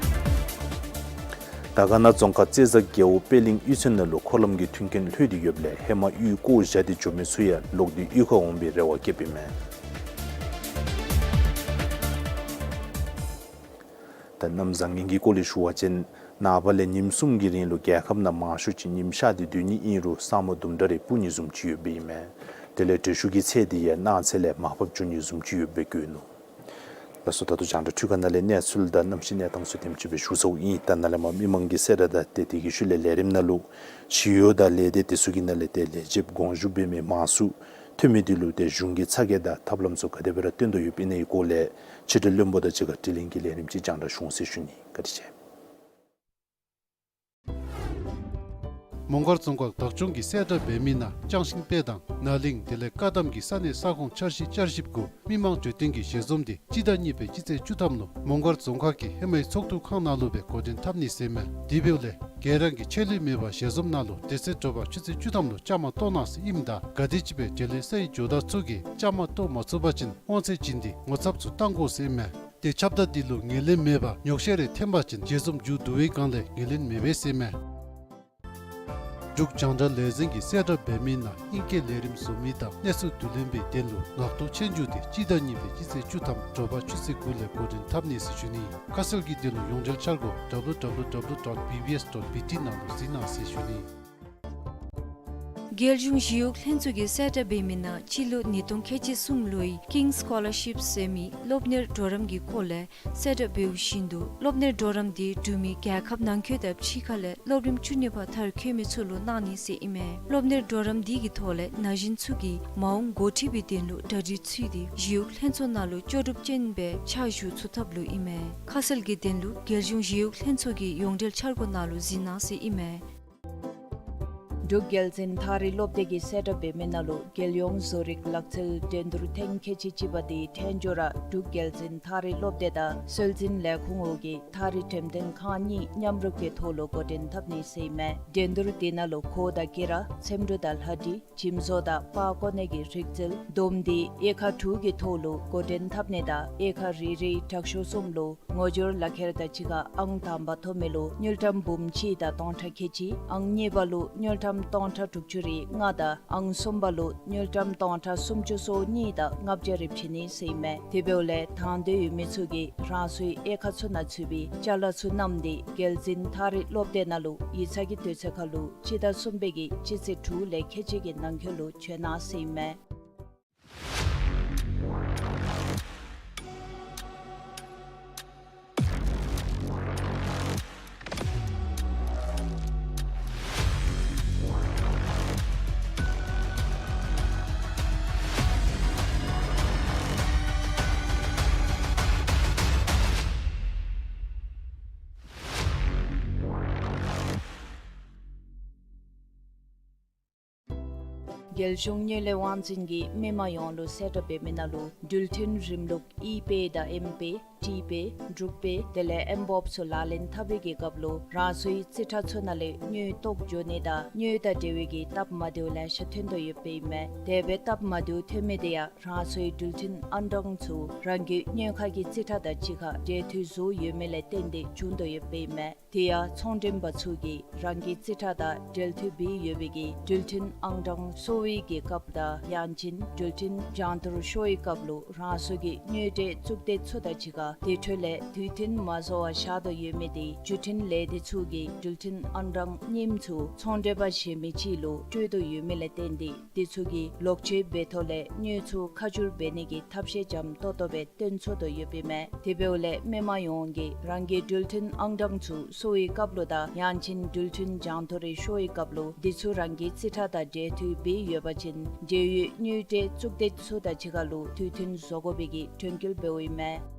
དར་དཀར་ན་རྫོང་ཁག་རྩེ་བཟའ་རྒེད་འོག་དཔལ་གླིང་གཡུས་ཚན་ནང་ལུ་འཁོར་ལམ་གྱི་མཐུན་རྐྱེན་ལྷོད་དེ་ཡོདཔ་ལས་ཧེ་མ་གཡུས་བཀོ་བཞག་སྟེ་འགྱོ་མི་ཚུ་ཡང་ལོག་སྟེ་གཡུས་ཁར་འོང་བའི་རེ་བ་བསྐྱེདཔ་ཨིན་མས། ད་གནམ་བཟང་ངན་གྱི་སྐོར་ལས་ཞུ་བ་ཅིན་ནངས་པ་ལས་ཉིནམ་གསུམ་གྱི་རིང་ལུ་རྒྱལ་ཁབ་ནང་མང་ཤོས་ཅིག་ཉིམ་ཤར་ཏེ་སྡོད་ནི་ཨིན་རུང་ས་སྨུག་དུམ་གྲ་རེ་སྤུབ་ནི་བཟུམ་ཅིག་ཡོདཔ་ཨིན་མས། དེ་ལས་དྲོད་ཤུགས་ཀྱི་ཚད་དེ་ཡང་གནངས་ཚེ་ལས་མར་ཕབ་འགྱོ་ནི་བཟུམ་ཅིག་ཡོདཔ་སྦེ་བཀོད་ནུག། ལགས་སོ། ད་ལྟོ་རྒྱང་བསྒྲགས་འཕྲུལ་ཁང་ནང་ལས་གནས་ཚུལ་དང་གནམ་གཤིས་གནས་སྟངས་ཚུ་དེམ་ཅིག་སྦེ་ཞུ་ཚརཝ་ཨིན། ད་ནཱ་ལས་མར་མི་མང་གི་གསལ་བསྒྲགས་དང་ཏེ་དེ་གི་ཤུལ་ལས་ལས་རིམ་ནང་ལུ་ཞི་གཡོག་དང་ལས་སྡེ་དེ་ཚུ་གི་ནང་ལས་ཏེ་ལས་བྱེདཔ་དགོངས་ཞུ་འབད་མི་མང་སུ་འཐོན་མི་དེ་ལུ་ཏེ་གཞུང་གི་ཚ་གྱང་དང་ཐབས་ལམ་ཚུ་ག་དེ་སྦེ་ར་སྟོན་དོ་ཡོདཔ་ཨིན་ན་གི་སྐོར་ལས་ཕྱི་དྲིལ་བློན་པོ་དང་གཅིག་ཁར་དྲི་ལན་གྱི་ལས་རིམ་ཅིག་རྒྱང་བསྒྲགས་ཞུ་འོང་ཟེར་ཞུ་ནི། བཀའ་དྲིན་ཆེ། མོང་སྒར་རྫོང་ཁག་བདག་སྐྱོང་གིས་གསལ་བསྒྲགས་འབད་མི་ནང་ལྕང་ཤིང་དཔལ་དང་ནཱ་གླིང་དེ་ལས་བཀའ་གདམས་ཀྱི་ས་གནས་ས་ཁོངས་འཆར་གཞི་བསྐྱར་ཞིབ་གུ་མི་མང་འཕྲོད་བསྟེན་གྱི་ཞལ་འཛོམས་དེ་སྤྱི་ཟླ་གཉིས་པའི་སྤྱི་ཚེས་བཅུ་ཐམ་ལུ་མོང་སྒར་རྫོང་ཁག་གི་ཧེ་མའི་ཚོགས་འདུ་ཁང་ནང་ལུ་སྦེ་འགོ་འདྲེན་འཐབ་ནི་ཟེར་མས། དེ་འབདཝ་ལས་ག་ར་གིས་ཆད་ལུས་མེད་པར་ཞལ་འཛོམས་གནང་ལུ་དེ་ཚེ་དྲོ་པ་ཆུ་ཚོད་བཅུ་ཐམ་ལུ་བཅའ་མར་གཏོགས་གནང་ཟེར་ཨིནམ་ད་ག་དེམ་ཅིག་སྦེ་འབྲེལ་ཡོད་ས་ཡི་ཇོ་བདག་ཚུ་གིས་བཅའ་མར་གཏོགས་མ་ཚུགས་པ་ཅིན་དབང་ཚད་བྱིན་ཏེ་ངོ་ཚབ་ཚུ་བཏང་དགོ་ཟེར་མས། ཏེ་ཁྱབ་བརྡ་འདི་ལུ་ངོས་ལེན་མེད་པར་ཉོག་བཤད་རེ་འཐེན་པ་ཅིན་ཞལ་འཛོམས་མཇུག་བསྡུ་བའི་སྒང་ལས་ངོས་ལེན་མེད་པས་ཟེར་མས། འབྲུག་རྒྱང་བསྒྲགས་ལས་འཛིན་གྱིས་གསལ་བསྒྲགས་འབད་མི་ནང་ཨིང་སྐད་ལས་རིམ་བཟོ་མི་དང་གནས་ཚུལ་བསྡུ་ལེན་པའི་དོན་ལུ་ངག་ཐོག་ཆོས་རྒྱུགས་དེ་སྤྱི་ཟླ་གཉིས་པའི་སྤྱི་ཚེས་བཅུ་ཐམ་དྲོ་པ་ཆུ་ཚོད་དགུ་ལས་འགོ་འདྲེན་འཐབ་ནི་ཟེར་ཞུ་ནི། ཁ་གསལ་གྱི་དོན་ལུ་ཡོངས་འབྲེལ་འཆར་སྒོ་W W W dot B B S dot B T ནང་ལུ་གཟིགས་གནང་ཟེར་ཞུ་ནི། རྒྱལ་གཞུང་ཞི་གཡོག་ལྷན་ཚོགས་ཀྱིས་གསལ་བསྒྲགས་འབད་མི་ནང་སྤྱི་ལོ་ཉིས་སྟོང་ཁལ་གཅིག་གསུམ་ལོའི་King's Scholarship ཟེར་མི་སློབ་གཉེར་གྲོགས་རམ་གྱི་སྐོར་ལས་གསལ་བསྒྲགས་འབདཝ་བཞིན་དུ་སློབ་གཉེར་གྲོགས་རམ་དེ་འབྲུག་མི་རྒྱལ་ཁབ་ནང་འཁོད་དང་ཕྱི་ཁ་ལས་སློབ་རིམ་བཅུ་གཉིས་པ་མཐར་འཁྱོལ་མི་ཚུ་ལུ་གནང་ནི་ཟེར་ཨིན་མས། སློབ་གཉེར་གྲོགས་རམ་དེ་གི་ཐོག་ལས་ན་གཞོན་ཚུ་གིས་མ་འོངས་འགོ་ཁྲིད་པའི་དོན་ལུ་གྲ་སྒྲིག་ཚུད་དེ་ཞི་གཡོག་ལྷན་ཚོགས་ནང་ལུ་ལྕོགས་གྲུབ་ཅན་སྦེ་ཕྱག་ཞུ་ཚུགས་ཐབས་ལུ་ཨིན་མས། ཁ་གསལ་གྱི་དོན་ལུ་རྒྱལ་གཞུང་ཞི་གཡོག་ལྷན་ཚོགས་ཀྱི་ཡོངས་འབྲེལ་འཆར་སྒོ་ནང་ལུ་གཟིགས་གནང་ཟེར་ཨིན་མས། འབྲུག་རྒྱལ་བཙུན་ཐག་རིང་སློབ་སྡེ་གིས་གསལ་བསྒྲགས་འབད་མི་ནང་ལུ་རྒྱལ་ཡོངས་བཟོ་རིག་ལག་རྩལ་འགྲན་བསྡུར་ཐེངས་ཁལ་གཅིག་གཅིག་པ་དེ་ཐད་འགྱོ་ར་འབྲུག་རྒྱལ་བཙུན་ཐག་རིང་སློབ་སྡེ་དང་སྲོལ་འཛིན་ལས་ཁུངས་འོག་གི་ཐག་རིང་འགྲེམས་སྟོན་ཁང་གཉིས་མཉམ་རུབ་ཀྱི་ཐོག་ལུ་འགོ་འདྲེན་འཐབ་ནི་ཟེར་ཨིན་མས། འགྲན་བསྡུར་དེ་ནང་ལུ་གོ་དང་དགེ་ར་འཚེམ་དྲུབ་དང་ལྷ་འབྲི་འཇིམ་བཟོ་དང་པར་བརྐོ་ནི་གི་རིག་རྩལ་བསྡོམས་ཏེ་དབྱེ་ཁག་དྲུག་གི་ཐོག་ལུ་འགོ་འདྲེན་འཐབ་ནི་དང་དབྱེ་ཁག་རེ་རེའི་དྲག་ཤོས་གསུམ་ལུ་ངོ་སྦྱོར་ལག་ཁྱེར་དང་གཅིག་ཁར་ཨང་དང་པ་ཐོབ་མི་ལུ་དངུལ་ཀྲམ་འབུམ་གཅིག་དང་སྟོང་ཕྲག་ཁལ་གཅིག། ཨང་གཉིས་པ་ལུ་དངུལ་ཀྲམ་སྟོང་ཕྲག་དྲུག་ཅུ་རེ་ལྔ་དང་ཨང་གསུམ་པ་ལུ་དངུལ་ཀྲམ་སྟོང་ཕྲག་སུམ་ཅུ་སོ་གཉིས་དང་ལྔ་བརྒྱ་རེ་བྱིན་ནི་ཟེར་ཨིན་མས། དེ་འབདཝ་ལས་དང་འདོད་ཡོད་མི་ཚུ་གིས་རང་སོའི་དབྱེ་ཁག་ཚུ་ནང་ཚུད་པའི་ཅ་ལ་ཚུ་བསྣམས་ཏེ་རྒྱལ་བཙུན་ཐག་རིང་སློབ་སྡེ་ནང་ལུ་ཡིག་ཚང་གི་དུས་ཚོད་ཁར་ལུ་སྤྱི་ཟླ་གསུམ་པའི་གི་སྤྱི་ཚེས་དྲུག་ལས་ཁལ་གཅིག་གི་ནང་འཁོད་ལུ་བྱོན་གནང་ཟེར་ཨིན་མས། རྒྱལ་གཞུང་དངུལ་ལས་དབང་འཛིན་གྱིས་མི་མང་ཡོངས་ལུ་གསལ་བསྒྲགས་འབད་མི་ནང་ལུ་འགྲུལ་འཕྲིན་རིམ་ལུགས་ཨི་པེ་དང་ཨེམ་པེ་ ཊི་པེ་འབྲུག་པེ་དེ་ལས་ཨེམ་བོབ་ཚུ་ལག་ལེན་འཐབ་པའི་གི་སྐབས་ལུ་རང་སོའི་རྩིས་ཁྲ་ཚུ་ནང་ལས་དངུལ་བཏོག་འགྱོ་ནི་དང་དངུལ་དང་འབྲེལ་བའི་གི་སྟབས་མ་བདེཝ་ལེ་ཤ་ཐོན་དོ་ཡོདཔ་ཨིན་མས། དེ་སྦེ་སྟབས་མ་བདེཝ་ཐོན་མི་དེ་ཡང་རང་སོའི་འགྲུལ་འཕྲིན་ཨང་གྲངས་ཚུ་རང་གི་སྨྱོ་ཁ་གི་རྩིས་ཁྲ་དང་གཅིག་ཁར་འབྲེལ་མཐུད་བཟོ་ཡོད་མི་ལས་བརྟེན་ཏེ་བྱུང་དོ་ཡོདཔ་ཨིན་མས། དེ་ཡང་ཚོང་མགྲོན་པ་ཚུ་གིས་རང་གི་རྩིས་ཁྲ་དང་འབྲེལ་མཐུད་འབད་ཡོད་པའི་གི་འགྲུལ་འཕྲིན་ཨང་གྲངས་སོར་བའི་གི་སྐབས་དང་ཡང་ཅིན་འགྲུལ་འཕྲིན་རྒྱང་མཐོར་ཤོར་བའི་སྐབས་ལུ་རང་སོ་གི་དངུལ་འབྲེལ་གཙུག་སྡེ་ཚུ་དང་གཅིག་ཁར་དེ་འཕྲོ་ལས་དུས་མཐུན་མ་བཟོ་བར་བཞག་དོ་ཡོད་མི་དེ་བརྒྱུད་འཕྲིན་ལས་སྡེ་ཚུ་གིས་འགྲུལ་འཕྲིན་ཨང་གྲངས་རྙིངམ་ཚུ་ཚོང་མགྲོན་པ་གཞན་མི་ཅིག་ལུ་སྤྲོད་དོ་ཡོད་མི་ལས་བརྟེན་ཏེ་དེ་ཚུ་གི་ལོག་སྤྱོད་འབད་ཐོག་ལས་དངུལ་ཚུ་ཁ་བསྒྱུར་འབད་ནི་གི་ཐབས་ཤེས་འཇམ་ཏོག་ཏོ་སྦེ་སྟོན་ཚུགས་དོ་ཡོདཔ་ཨིན་མས། དེ་འབདཝ་ལས་མི་མང་ཡོངས་ཀྱིས་རང་གི་འགྲུལ་འཕྲིན་ཨང་གྲངས་ཚུ་སོར་བའི་སྐབས་ལུ་དང་ཡང་ཅིན་འགྲུལ་འཕྲིན་རྒྱང་མཐོར་རེ་ཤོར་བའི་སྐབས་ལུ་དེ་ཚུ་རང་གི་རྩིས་ཁྲ་དང་འབྲེལ་མཐུད་འབད་ཡོད་པ་ཅིན་འབྲེལ་ཡོད་དངུལ་འབྲེལ་གཙུག་སྡེ་ཚུ་དང་གཅིག་ཁར་ལུ་དུས་མཐུན་བཟོ་དགོ་པའི་གི་དྲན་སྐུལ་འབདཝ་ཨིན་མས།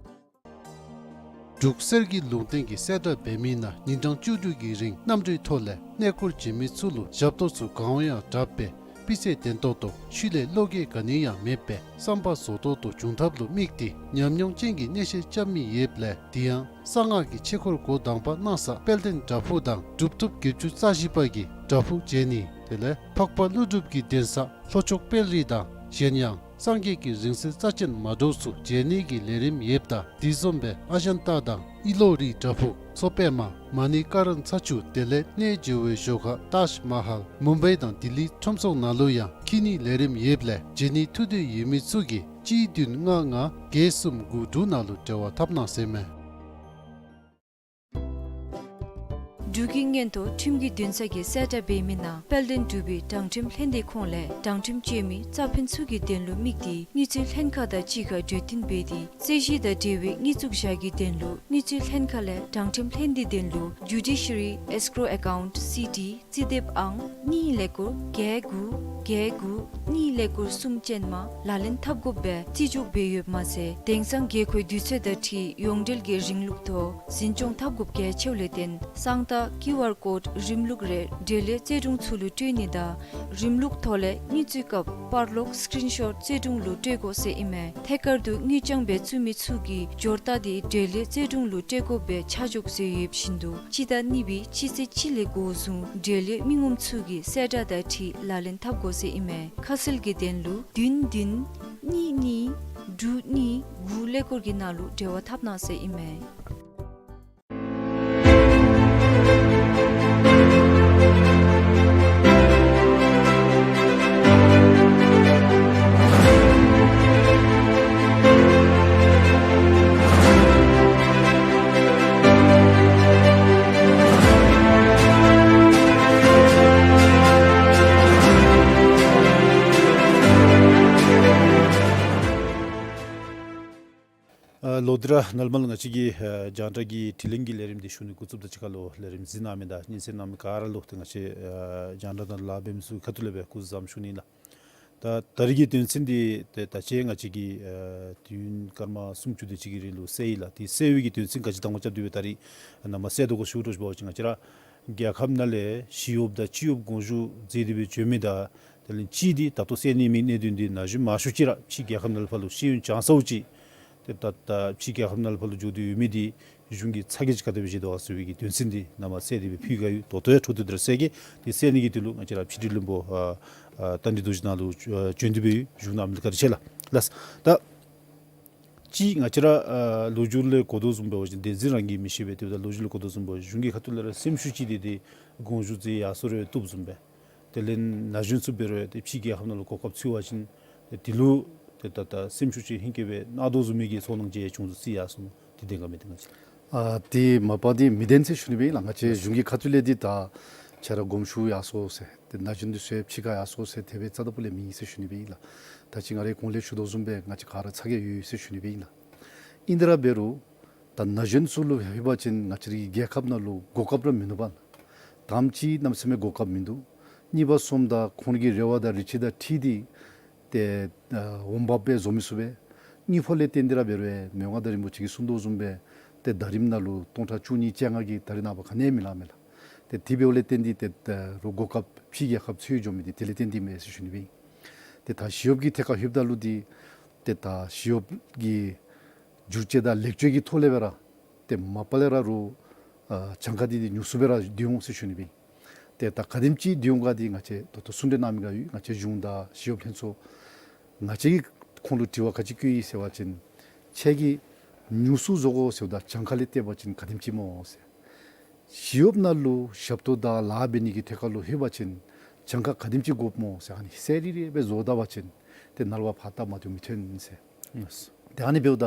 འབྲུག་གསེར་གྱི་ལུང་བསྟན་གྱི་གསལ་བསྒྲགས་འབད་མི་ནང་ཉིན་གྲངས་བཅུ་དྲུག་གི་རིང་གནམ་གྲུའི་ཐོག་ལས་གནས་སྐོར་བྱོན་མི་ཚུ་ལུ་ཞབས་ཏོག་ཚུ་གང་ཡང་དྲག་པས་སྤུས་ཚད་ལྡན་ཏོག་ཏོ་ཤུལ་ལས་བློ་འགྱོད་ག་ནི་ཡང་མེད་པས་བསམ་པ་རྫོགས་ཏོག་ཏོ་འབྱུང་ཐབས་ལུ་དམིགས་ཏེ་ཉམས་མྱོང་ཅན་གྱི་གནས་བཤད་རྐྱབ་མི་ཡོདཔ་ལས་དེ་ཡང་གསང་སྔགས་ཀྱི་ཆོས་འཁོར་འགོ་དང་པ་གནང་ས་དཔལ་ལྡན་བྲག་ཕུག་དང་གྲུབ་ཐོབ་བརྒྱད་ཅུ་རྩ་བཞི་པ་གིས་བྲག་ཕུག་མཇལ་ནི་དེ་ལས་འཕགས་པ་ཀླུ་སྒྲུབ་ཀྱི་གདན་ས་ལྷོ་ཕྱོགས་དཔལ་རི་དང་གཞན་ཡང་སངས་རྒྱས་ཀྱི་རིང་བསྲེལ་རྩ་ཅན་མ་འདྲཝ་ཚུ་མཇལ་ནི་གི་ལས་རིམ་ཡོདཔ་ད་དེ་བཟུམ་སྦེ་ཨ་ཇན་ཏ་དང་ཨི་ལོ་རི་བྲག་ཕུག་མཚོ་པདྨ་མ་ཎི་ཀ་རན་ཚ་ཆུ་དེ་ལས་གནས་མཇལ་བའི་ཞོར་ཁར་ཏཱཇ་མ་ཧཱལ་མུམ་བའི་དང་ལྡི་ལི་ཁྲོམ་ཚོགས་ནང་ལུ་ཡང་འཁྱིད་ནི་ལས་རིམ་ཡོདཔ་ལས་མཇལ་ནི་ཐུགས་འདོད་ཡོད་མི་ཚུ་གིས་གཅིག་བདུན་ལྔ་ལྔ་བརྒྱད་གསུམ་དགུ་དྲུག་ནང་ལུ་འབྲེལ་བ་འཐབ་གནང་ཟེར་མས། འབྲུག་གི་མངོན་མཐོ་ཁྲིམས་ཀྱི་འདུན་ས་གིས་གསལ་བསྒྲགས་འབད་མི་ནང་དཔལ་ལྡན་འབྲུག་པའི་དྲང་ཁྲིམས་ལྷན་སྡེ་ཁོངས་ལས་དྲང་ཁྲིམས་སྤྱོད་མི་རྩ་ཕན་ཚུ་གི་དོན་ལུ་དམིགས་ཏེ་དངུལ་རྩིས་ལྷན་ཁག་དང་གཅིག་ཁར་གྲོས་བསྟུན་འབད་དེ་རྩོད་གཞི་དང་འབྲེལ་བའི་དངུལ་བཙུགས་བཞག་གི་དོན་ལུ་དངུལ་རྩིས་ལྷན་ཁག་ལས་དྲང་ཁྲིམས་ལྷན་སྡེའི་དོན་ལུ་Judiciary Escrow Account City རྩིས་དེབ་ཨང་གཉིས་ཀླད་ཀོར་བརྒྱད་དགུ་བརྒྱད་དགུ་གཉིས་ཀླད་ཀོར་གསུམ་ཅན་མ་ལག་ལེན་འཐབ་དགོཔ་སྦེ་རྩིས་འཇོག་འབད་ཡོདཔ་མ་ཚད་དེང་སང་དགོས་མཁོའི་དུས་ཚོད་དང་འཁྲིལ་ཡོངས་འབྲེལ་གྱི་རིམ་ལུགས་ཐོག་འཛིན་སྐྱོང་འཐབ་དགོཔ་གལ་ཆེཝ་ལས་བརྟེན་གསང་རྟགས་QR code རིམ་ལུགས་རེ་འབྲེལ་ཡོད་རྩོད་དྲུང་ཚུ་ལུ་སྤྲོད་ནི་དང་རིམ་ལུགས་ཐོག་ལས་དངུལ་རྩིས་སྐབས་པར་ལོག་screenshot རྩོད་དྲུང་ལུ་སྤྲོད་དགོ་ཟེར་ཨིན་མས། ཐད་ཀར་དུ་དངུལ་རྐྱང་སྦེ་བཙུགས་མི་ཚུ་གིས་སྦྱོར་རྟགས་དེ་འབྲེལ་ཡོད་རྩོད་དྲུང་ལུ་སྤྲོད་དགོཔ་སྦེ་ཆ་འཇོག་མཛད་ཡོདཔ་བཞིན་དུ་སྤྱི་ཟླ་གཉིས་པའི་སྤྱི་ཚེས་གཅིག་ལས་འགོ་བཟུང་འབྲེལ་ཡོད་མི་ངོམ་ཚུ་གིས་གསལ་བསྒྲགས་དང་འཁྲིལ་ལག་ལེན་འཐབ་དགོ་ཟེར་ཨིན་མས། ཁ་གསལ་གྱི་དོན་ལུ་བདུན་བདུན་གཉིས་གཉིས་དྲུག་གཉིས་དགུ་ཀླད་ཀོར་གྱི་ནང་ལུ་འབྲེལ་བ་འཐབ་གནང་ཟེར་ཨིན་མས། ཨ་ལོག་སྟེ་ར་ནཱ་ལས་མར་ང་བཅས་ཀྱི་ཨ་རྒྱང་བསྒྲགས་ཀྱི་དྲི་ལན་གྱི་ལས་རིམ་འདི་ཞུ་ནི་འགོ་བཙུགསཔ་དང་གཅིག་ཁར་ལུ་ལས་རིམ་གཟིགས་གནང་མི་དང་སྙན་གསན་གནང་མི་ག་ར་ལུ་ཏེ་ང་བཅས་ཨ་རྒྱང་བསྒྲགས་ནང་ལཱ་འབད་མི་ཚུ་ཁ་ཐུག་ལས་སྦེ་སྐུ་གཟུགས་བཟང་པོ་ཞུ་ནི་ལགས། ད་ད་རིས་ཀྱི་དོན་ཚན་འདི་ཏེ་ད་ཅི་ང་བཅས་ཀྱིས་ཨ་དུས་ཡུན་སྐར་མ་སུམ་ཅུ་དེ་ཅིག་གི་རིང་ལུ་བསལ་ཡི་ལགས། ཏེ་བསལ་བའི་གི་དོན་ཚན་ག་ཅི་དང་པ་རྐྱབ་སྟེ་སྦེ་ད་རིས་ནཱ་མར་བསལ་དོ་ག་ཞུ་དོ་ཅིག་འབད་བ་ཅིན་ང་བཅས་ར་རྒྱལ་ཁབ་ནང་ལས་ཞི་གཡོགཔ་དང་སྤྱི་གཡོགཔ་དགོངས་ཞུ་མཛད་དེ་སྦེ་བྱོན་མི་དང་དེ་ལས་གཅིག་འདི་ད་ལྟོ་བསལ་ནི་མེད་གནད་དོན་འདི་ན་གཞོན་མང་ཤོས་ཅིག་ར་ཕྱི་རྒྱལ་ཁབ་ནང་ལས་ཕར་ལུ་ཤེས་ཡོན་སྦྱང་ཚརཝ་ཅིག་ཏེ་ད་ད་ཕྱི་རྒྱལ་ཁབ་ནང་ལས་ཕར་ལུ་འགྱོ་སྟེ་ཡོད་མི་འདི་གཞུང་གིས་ཚ་གྱང་ཅིག་ག་དེ་སྦེ་བཞེས་དོ་ག་ཟེར་བའི་གི་དོན་ཚན་འདི་ནཱ་མར་བསལ་ཏེ་སྦེ་ཕུལ་ག་ཡོད། ད་ལྟོ་ཡང་འཕྲོ་མཐུད་དེ་ར་བསལ་གེ། ཏེ་བསལ་ནི་གི་དོན་ལུ་ང་བཅས་ར་ཕྱི་དྲིལ་བློན་པོ་ཨ་ཨ་རྟ་མགྲིན་རྡོ་རྗེ་ནཱ་ལུ་ཨ་བྱོན་ཏེ་སྦེ་ཡོད། གཞུང་ནང་ཨམ་ལི་བཀའ་དྲིན་ཆེ་ལགས། ལགས། ད་ཅིག་ང་བཅས་ར་ཨ་ལོ་རྒྱུས་ལས་གོ་དོ་བཟུམ་འབད་བ་ཅིན་བདེན་འཛིན་རང་གིས་མི་ཤེས་པས། ཏེ་ད་ལོ་རྒྱུས་ལས་གོ་དོ་བཟུམ་འབད་བ་ཅིན་གཞུང་གི་ཁ་ཐུག་ལས་ར་སེམས་ཤུགས་ཅིག་འདི་ཏེ་དགོངས་ཞུ་མཛད་ཡར་སོང་རུང་བཏུབ་བཟུམ་སྦེ། དེ་ལས་ན་གཞོན་ཚུ་འབད་རུང་ཏེ་ཕྱི་རྒྱལ་ཁབ་ནང་ལུ་གོ་སྐབས་འཚོལ་བ་ཅིན་ཏེ་དེ་ལུ་ཏེ་ད་ད་སེམས་ཤུགས་ཅིག་ཧིང་སྐྱེ་བའི་གནང་དོ་བཟུམ་མའི་གི་ཚོར་སྣང་ཅིག་བྱུང་སོང་ཟེར་ཡར་སོང་། དེ་བདེན་ག་མི་བདེན་ག་ཅིག། ཨ་ཏེ་མ་པ་འདི་མི་བདེན་ཟེར་ཞུ་ནི་སྦེ་ཨིན་ལགས། ང་བཅས་གཞུང་གི་ཁ་ཐུག་ལས་འདི་ད་ཁྱེད་ར་དགོངས་ཞུ་ཡར་སོང་ཟེར་ཏེ་ན་གཞོན་འདི་ཚུ་ཕྱི་ཁར་ཡར་སོང་ཟེར་དེ་སྦེ་རྩ་དང་པོ་ལས་མེད་ཟེར་ཞུ་ནི་སྦེ་ཨིན་ལགས། ད་ཅི་ང་རའི་གོང་ལས་ཞུ་དོ་བཟུམ་སྦེ་ང་བཅས་ག་ར་ཚ་གྱང་ཡོད་ཟེར་ཞུ་ནི་སྦེ་ཨིན་ལགས། ཨིན་ཏེ་ར་འབད་རུང་ད་ན་གཞོན་ཚུ་ལུ་ལྷོད་པ་ཅིན་ང་བཅས་རའི་རྒྱལ་ཁབ་ནང་ལུ་གོ་སྐབས་ར་མིན་འདུག་པ། དང་པ་ཅིག་གནམ་མེད་ས་མེད་གོ་སྐབས་མིན་འདུག། གཉིས་པ་སོངམ་ད་ཁོང་གི་རེ་བ་དང་རེ་ཆེ་དང་འཁྲིལ་ཏེ་ཏེ་ཨ་འོང་འབབ་སྦེ་བཟོ་མི་ཚུགས་པས། དངུལ་ཕོགས་ལས་བརྟེན་ཏེ་ར་འབད་རུང་མི་དབང་མངའ་བདག་རིན་པོ་ཆེ་གིས་གསུངས་དོ་བཟུམ་སྦེ་ཏེ་ཟླ་རིམ་ནང་ལུ་སྟོང་ཕྲག་བཅུ་གཉིས་བཅོ་ལྔ་གིས་ད་རེས་ནངས་པ་ག་ནི་ཡང་མི་ལང་མས་ལགས། ཏེ་དེ་འབདཝ་ལས་བརྟེན་ཏེ་ཏེ་ད་རུང་གོ་སྐབས་ཕྱི་རྒྱལ་ཁབ་འཚོལ་འགྱོ་མི་འདི་དེ་ལས་བརྟེན་ཏེ་མས་ཟེར་ཞུ་ནི་སྦེ་ཨིན། ཏེ་ད་ཞི་གཡོགཔ་གི་ཐད་ཁར་ལྷོདཔ་ད་ལུ་འདི་ཏེ་ད་ཞི་གཡོགཔ་གི་ བསྒྱུར་བཅོས་དང་ལེགས་བཅོས་ཀྱི་ཐོག་ལས་སྦེ་ར་ཏེ་མ་པ་ལས་ར་རུང་ཨ་གྱངས་ཁ་འདི་འདི་ཉུང་སུ་སྦེ་ར་སྡོད་འོང་ཟེར་ཞུ་ནི་སྦེ། ཏེ་ད་ག་དེམ་ཅིག་སྡོད་འོང་ག་འདི་ང་བཅས་ད་ལྟོ་གསུང་གྲོས་གནང་མི་ག་ཡོད། ང་བཅས་གཞུང་དང་ཞི་གཡོགཔ་ལྷན་ཚོགས་ང་བཅས་ཀྱིས་ཁོང་ལུ་དྲི་བ་ག་ཅི་བཀོད་ཡི་ཟེར་བ་ཅིན་ཁྱེད་ཀྱིས་ཉུང་སུ་བཟོ་དགོ་ཟེརཝ་ད་གྱངས་ཁ་ལས་བལྟ་བ་ཅིན་ག་དེམ་ཅིག་སྨོ་ཟེར། ཞི་གཡོགཔ་ནང་ལུ་ཞབས་ཏོག་དང་ལཱ་འབད་ནི་གི་ཐད་ཁར་ལུ་ལྷོད་པ་ཅིན་གྱངས་ཁ་ག་དེམ་ཅིག་དགོཔ་སྨོ་ཟེར། ཨ་ནི་གསལ་རི་རི་སྦེ་བཟོ་ད་པ་ཅིན་ཏེ་ནཱ་ལས་ཕར་ད་མ་བཏུབ་མི་ཐོན་ཟེར། ལགས། ཏེ་ཨ་ནི་འབདཝ་ད་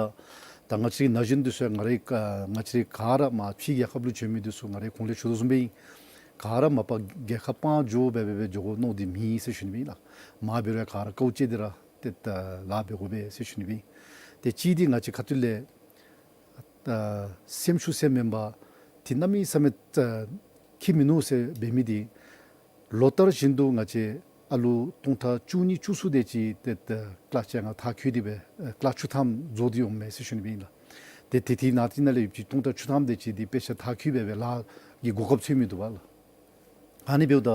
ད་ང་བཅས་ན་གཞོན་འདི་ཚུ་ང་རའི་ང་བཅས་ག་ར་མ་ཕྱི་རྒྱལ་ཁབ་ལུ་བྱོན་མི་འདི་ཚུ་ང་རའི་གོང་ལས་ཞུ་དོ་བཟུམ་སྦེ་ཨིན། ག་ར་མ་པ་རྒྱལ་ཁབ་སྤང་འགྱོ་སྦེ་སྦེ་སྦེ་འགྱོ་དགོ་མནོ་སྟེ་མེད་ཟེར་ཞུ་ནི་སྦེ་ཨིན་ལགས། མ་འབད་རུང་ག་ར་དཀའཝ་སྤྱད་དེ་ར་ཏེ་ད་ལཱ་འབད་དགོ་པས་ཟེར་ཞུ་ནི་སྦེ་ཨིན། ཏེ་གཅིག་འདི་ང་བཅས་ཁ་ཐུག་ལས་ཨ་སེམས་ཤུགས་ཟེར་མེན་པར་ཏེ་གནམ་མེད་ས་མེད་ཨ་ཁྱད་མིན་ནུག་ཟེར་འབད་མི་འདི་ལོ་ལྟར་བཞིན་དུ་ང་བཅས་ཨ་ལུ་སྟོང་ཕྲག་བཅུ་གཉིས་བཅུ་གསུམ་དེ་ཅིག་ཏེ་ད་ཀླད་ཆེ་ང་མཐར་འཁྱོལ་ཏེ་སྦེ་ཨ་ཀླད་བཅུ་ཐམ་རྫོགས་ཏེ་འོངམ་མས་ཟེར་ཞུ་ནི་སྦེ་ཨིན་ལགས། ཏེ་ཏེ་དེ་ནང་ཏེ་ནཱ་ལས་ཡོད་པའི་སྟོང་ཕྲག་བཅུ་ཐམ་དེ་ཅིག་འདི་དཔེ་ཆ་མཐར་འཁྱོལ་སྦེ་སྦེ་ལཱ་གི་གོ་སྐབས་ཐོན་མི་འདུག་པ་ལགས། ཨ་ནི་འབདཝ་ད་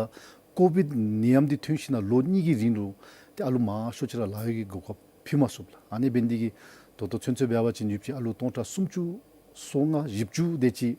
ཀོ་བིཌ་ནད་ཡམས་འདི་ཐོན་ཞིནམ་ལས་ལོ་གཉིས་ཀྱི་རིང་ལུ་ཏེ་ཨ་ལུ་མང་ཤོས་ཅིག་ར་ལཱ་གཡོག་གི་གོ་སྐབས་ཕུལ་མ་ཚུགས་པས་ལགས། ཨ་ནི་འབད་ནི་འདི་གིས་ད་ལྟོ་ཚུན་ཚོད་འབད་བ་ཅིན་ཡོད་པའི་ཨ་ལུ་སྟོང་ཕྲག་སུམ་ཅུ་སོ་ལྔ་བཞི་བཅུ་དེ་ཅིག་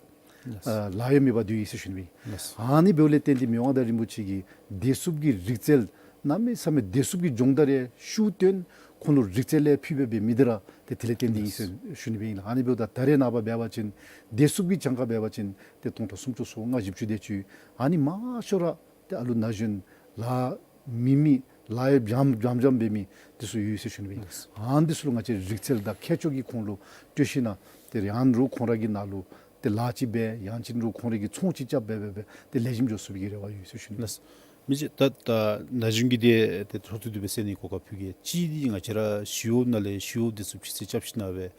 ལགས། ཨ་ལཱ་གཡོག་མེད་པར་སྡོད་ཡི་ཟེར་ཞུ་ནི་སྦེ་ཨིན། ལགས། ཨ་ནི་འབདཝ་ལས་བརྟེན་ཏེ་མི་དབང་མངའ་བདག་རིན་པོ་ཆེ་གིས་བདེ་སྲུངཔ་གི་རིག་རྩལ་གནམ་མེད་ས་མེད་བདེ་སྲུངཔ་གི་སྦྱོང་བརྡར་ཡང་ཤུགས་བཏོན་ཁོང་ལུ་རིག་རྩལ་ཡང་ཕུལ་སྦེ་འབད་མི་འདི་ར་ཏེ་དེ་ལས་བརྟེན་ཏེ་ཨིན་ཟེར་ཞུ་ནི་སྦེ་ཨིན་ལགས། ཨ་ནི་འབདཝ་ད་ད་རེས་ནངས་པ་འབད་བ་ཅིན་བདེ་སྲུངཔ་གི་གྱངས་ཁ་འབད་བ་ཅིན་ཏེ་སྟོང་ཕྲག་སུམ་ཅུ་སོ་ལྔ་བཞི་བཅུ་དེ་ཅིག་ཨ་ནི་མང་ཤོས་ར་ཏེ་ཨ་ལུ་ན་གཞོན་ལཱ་མེད་མི་ལཱ་ཡང་འཇམ་འཇམ་འཇམ་འབད་མི་འདི་ཚུ་ཡོད་ཟེར་ཞུ་ནི་སྦེ་ཨིན། ཨ་ནི་འདི་ཚུ་ལུ་ང་བཅས་རིག་རྩལ་དང་མཁས་མཆོག་གིས་ཁོང་ལུ་སྤྲོད་ཞིནམ་ལས་ཏེ་ཡང་རུང་ཁོང་ར་གི་ནང་ལུ་ཏེ་ལཱ་ཅིག་འབད་ཡང་ཅིན་རུང་ཁོང་ར་གི་ཚོང་ཅིག་རྐྱབ་སྦེ་སྦེ་སྦེ་ཏེ་ལེགས་ཤོམ་འགྱོ་ཚུགས་པའི་གི་རེ་བ་ཡོད་ཟེར་ཞུ་ནི། ལགས། མི་རྗེ་ད་ད་ན་གཞོན་གྱི་དེ་ཏེ་ཚོགས་འདུ་འདི་སྦེ་ཟེར་ནི་གོ་སྐབས་ཕུལ་གེ། གཅིག་འདི་ང་བཅས་ར་ཞི་གཡོགཔ་ནང་ལས་ཞི་གཡོགཔ་འདི་ཚུ་ཕྱི་སེལ་རྐྱབ་ཞིནམ་ལས་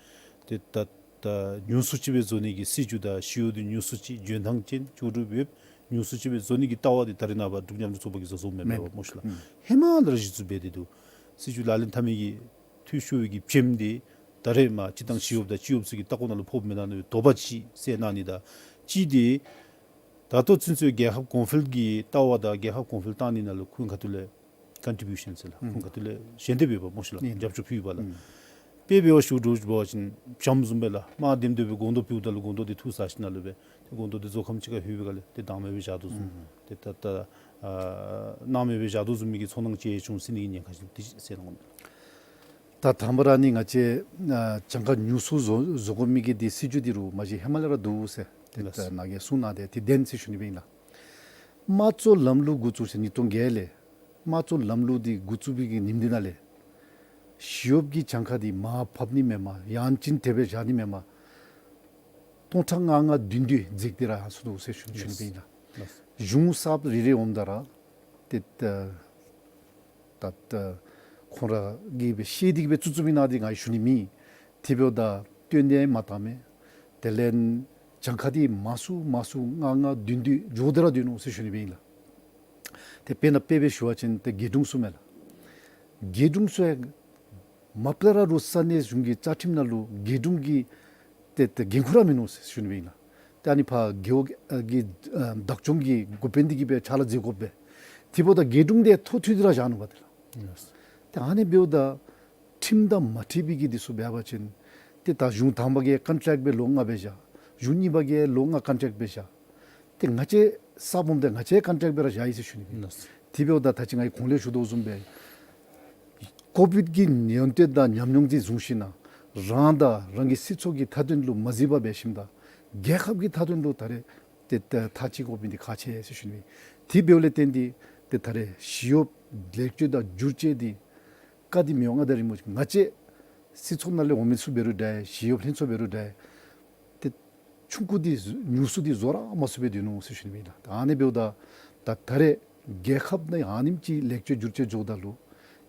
ཏེ་ད་ད་ཉུང་སུ་ཅིག་སྦེ་བཟོ་ནི་གི་སྲིད་བྱུས་དང་ཞི་གཡོགཔ་འདི་ཉུང་སུ་ཅིག་འཇོན་ཐང་ཅན་ལྕོགས་གྲུབ་ཡོདཔ་ཉུང་སུ་ཅིག་སྦེ་བཟོ་ནི་གི་ལྟ་བ་འདི་ད་རེས་ནངས་པ་འབྲུག་མཉམ་འབྲེལ་ཚོགས་པ་གིས་བཟོ་བཟོཝ་མེན་པས་མེན། སྨོ་ཤིག་ལགས། ཨུམ། ཧེ་མ་ལས་ར་གཞི་བཙུགས་འབད་དེ་འདུག། སྲིད་བྱུས་ལག་ལེན་འཐབ་མི་གི་འཐུས་ཤོར་བའི་གི་བྱེམ་འདི་ད་རེས་མ་སྤྱིར་བཏང་ཞི་གཡོགཔ་དང་སྤྱི་གཡོགཔ་ཚུ་གི་ལྟ་སྐོར་ནང་ལུ་ཕོགཔ་མེན་ན་མནོ་བའི་དོགས་པ་ཅིག་སེལ་གནང་ནི་དང་གཅིག་འདི་ད་ལྟོ་ཚུན་ཚོད་རྒྱལ་ཁབ་གོང་འཕེལ་གྱི་ལྟ་བ་དང་རྒྱལ་ཁབ་གོང་འཕེལ་བཏང་ནི་ནང་ལུ་ཁོང་ཁ་ཐུག་ལས་ཀོན་ཊི་བིའུ་ཤཱན་ཟེར་ལགས། ཨུམ། ཁོང་ཁ་ཐུག་ལས་ཞལ་འདེབས་ཡོདཔ་སྨོ་ཤིག་ལགས། ཨིན། རྒྱབ་སྐྱོར་ཕུལ་ཡོདཔ་ལགས། ཨུམ། དཔེ་འབད་བ་ཅིན་འབད་བ་ཅིན་བྱམོ་བཟུམ་སྦེ་ལགས། དམག་འདེམས་ཏེ་སྦེ་སྒོང་རྡོ་ཕུལཝ་ད་ལུ་སྒོང་རྡོ་འདི་འཐུ་ཟ་ཞིནམ་ལས་སྦེ་ཏེ་སྒོང་རྡོ་འདི་མཛོད་ཁང་ཅིག་ཁར་ལྷོད་པའི་སྒང་ལས་ཏེ་བདག་མེད་སྦེ་བཞག་དོ་བཟུམ། ཨུམ། ཏེ་ད་ད་ཨ་སྣང་མེད་སྦེ་བཞག་དོ་བཟུམ་མའི་གི་ཚོར་སྣང་ཅིག་བྱུང་སྲིད་ནི་གི་ཉེན་ཁ་ཅིག་འདི་ཅིག་ཟེར་གནང་དགོ་མས། ད་དང་པ་ར་ནི་ང་བཅས་ཨ་གྱངས་ཁ་ཉུང་སུ་བཟོ་བཟོ་དགོ་མི་གི་འདི་སྲིད་བྱུས་འདི་རུང་མ་གཞི་ཧེ་མ་ལས་ར་འདུག་ཟེར་ཏེ་ལགས། ད་ནཱ་གིས་གསུངས་གནང་སྟེ་ཏེ་བདེན་ཟེར་ཞུ་ནི་སྦེ་ཨིན་ལགས། དམངས་གཙོའི་ལམ་ལུགས་འགོ་བཙུགས་ཟེར་ཉིས་སྟོང་བརྒྱད་ལས་དམངས་གཙོའི་ལམ་ལུགས་འདི་འགོ་བཙུགས་པའི་གི་ཉིནམ་འདི་ནང་ལས་ཞི་གཡོགཔ་གི་གྱངས་ཁ་འདི་མར་ཕབ་ནི་མེན་པར་ཡང་ཅིན་དེ་སྦེ་བཞག་ནི་མེན་པར་སྟོང་ཕྲག་ལྔ་ལྔ་བདུན་བདུན་འཛེགས་ཏེ་ར་ཡར་སོང་འདུག་ཟེར་ཞུ་ཞུ་ནི་སྦེ་ཨིན་ལགས། ལགས། གཞུང་གསརཔ་རེ་རེ་འོངམ་ད་ར་ཏེ་ད་ད་ད་ཁོང་ར་གིས་སྦེ་བཤད་དེ་གིས་སྦེ་བཙུགས་བཙུགསཔ་ཨིན་ན་འདི་ང་གིས་ཞུ་ནི་མེད། དེ་འབདཝ་ད་བཏོན་ཏེ་མ་བཏང་མས། དེ་ལས་གྱངས་ཁ་འདི་མང་སུ་མང་སུ་ལྔ་ལྔ་བདུན་བདུན་འགྱོ་སྟེ་ར་སྡོད་ནུག་ཟེར་ཞུ་ནི་སྦེ་ཨིན་ལགས། ཏེ་དཔེར་ན་དཔེ་སྦེ་ཞུ་བ་ཅིན་ཏེ་རྒེད་དྲུང་ཚུ་མས་ལགས། རྒེད་དྲུང་ཚུ་ཡང་མ་པ་ལས་ར་རུང་ས་གནས་གཞུང་གི་རྩ་ཁྲིམས་ནང་ལུ་རྒེད་དྲུང་གི་ཏེ་ཏེ་འགན་ཁུར་ར་མིན་ནུག་ཟེར་ཞུ་ནི་སྦེ་ཨིན་ལགས། ཏེ་ཨ་ནི་ཕར་རྒེད་འོག་གི་ཨ་བདག་སྐྱོང་གི་འགོ་དཔོན་འདི་གིས་སྦེ་ཕྱག་ལཱ་མཛད་དགོ་པས། དེ་འབདཝ་ད་རྒེད་དྲུང་འདི་ཐོ་འཐུས་ཏེ་ར་བཞག་ནུག་པ་ཏེ་ལགས། ཡེས། ཏེ་ཨ་ནི་འབདཝ་ད་ཁྲིམས་དང་མ་འཁྲིལ་བའི་གི་འདི་ཚུ་འབད་བ་ཅིན་ཏེ་ད་གཞུང་དང་པ་གི་ཀོན་ཊེཀཊ་སྦེ་ལོ་ལྔ་སྦེ་བཞག། གཞུང་གཉིས་པ་གི་ལོ་ལྔ་ཀོན་ཊེཀཊ་སྦེ་བཞག། ཏེ་ང་བཅས་གསརཔ་འོངམ་ད་ང་བཅས་ཀོན་ཊེཀཊ་སྦེ་ར་བཞག་ཡི་ཟེར་ཞུ་ནི་སྦེ། ལགས། དེ་འབདཝ་ད་ད་ཅི་ང་གིས་གོང་ལས་ཞུ་དོ་བཟུམ་སྦེ་ཀོ་བིཌ་ཀྱི་ནད་ཡམས་དེ་དང་ཉམས་མྱོང་འདི་བཟུང་ཞིནམ་ལས་རང་དང་རང་གི་སྲིད་ཚོགས་ཀྱི་མཐའ་དོན་ལུ་མ་གཟིགས་པར་འབད་ཞིནམ་ད་རྒྱལ་ཁབ་ཀྱི་མཐའ་དོན་ལུ་ད་རེས་ཏེ་ད་མཐའ་གཅིག་དགོ་མི་འདི་ཁག་ཆེ་ཟེར་ཞུ་ནི་སྦེ། དེ་འབདཝ་ལས་བརྟེན་ཏེ་ཏེ་ད་རེས་ཞི་གཡོགཔ་ལེགས་བཅོས་དང་བསྒྱུར་བཅོས་འདི་བཀའ་འདི་མི་དབང་མངའ་བདག་རིན་པོ་ཆེ་ང་བཅས་སྲིད་ཚོགས་ནང་ལས་འོང་མི་ཚུ་འབད་རུང་འདྲ་ཞི་གཡོགཔ་ལྷན་ཚོགས་འབད་རུང་འདྲ་ཏེ་ཆུང་ཀུ་འདི་ཉུང་སུ་འདི་བཟོ་ར་མ་ཚུགས་པར་སྡོད་ནུག་ཟེར་ཞུ་ནི་སྦེ་ཨིན་ལགས། ད་ཨ་ནི་འབདཝ་ད་ད་ད་རེས་རྒྱལ་ཁབ་ནང་ཨ་ནེམ་ཅིག་ལེགས་བཅོས་བསྒྱུར་བཅོས་འགྱོཝ་ད་ལུ་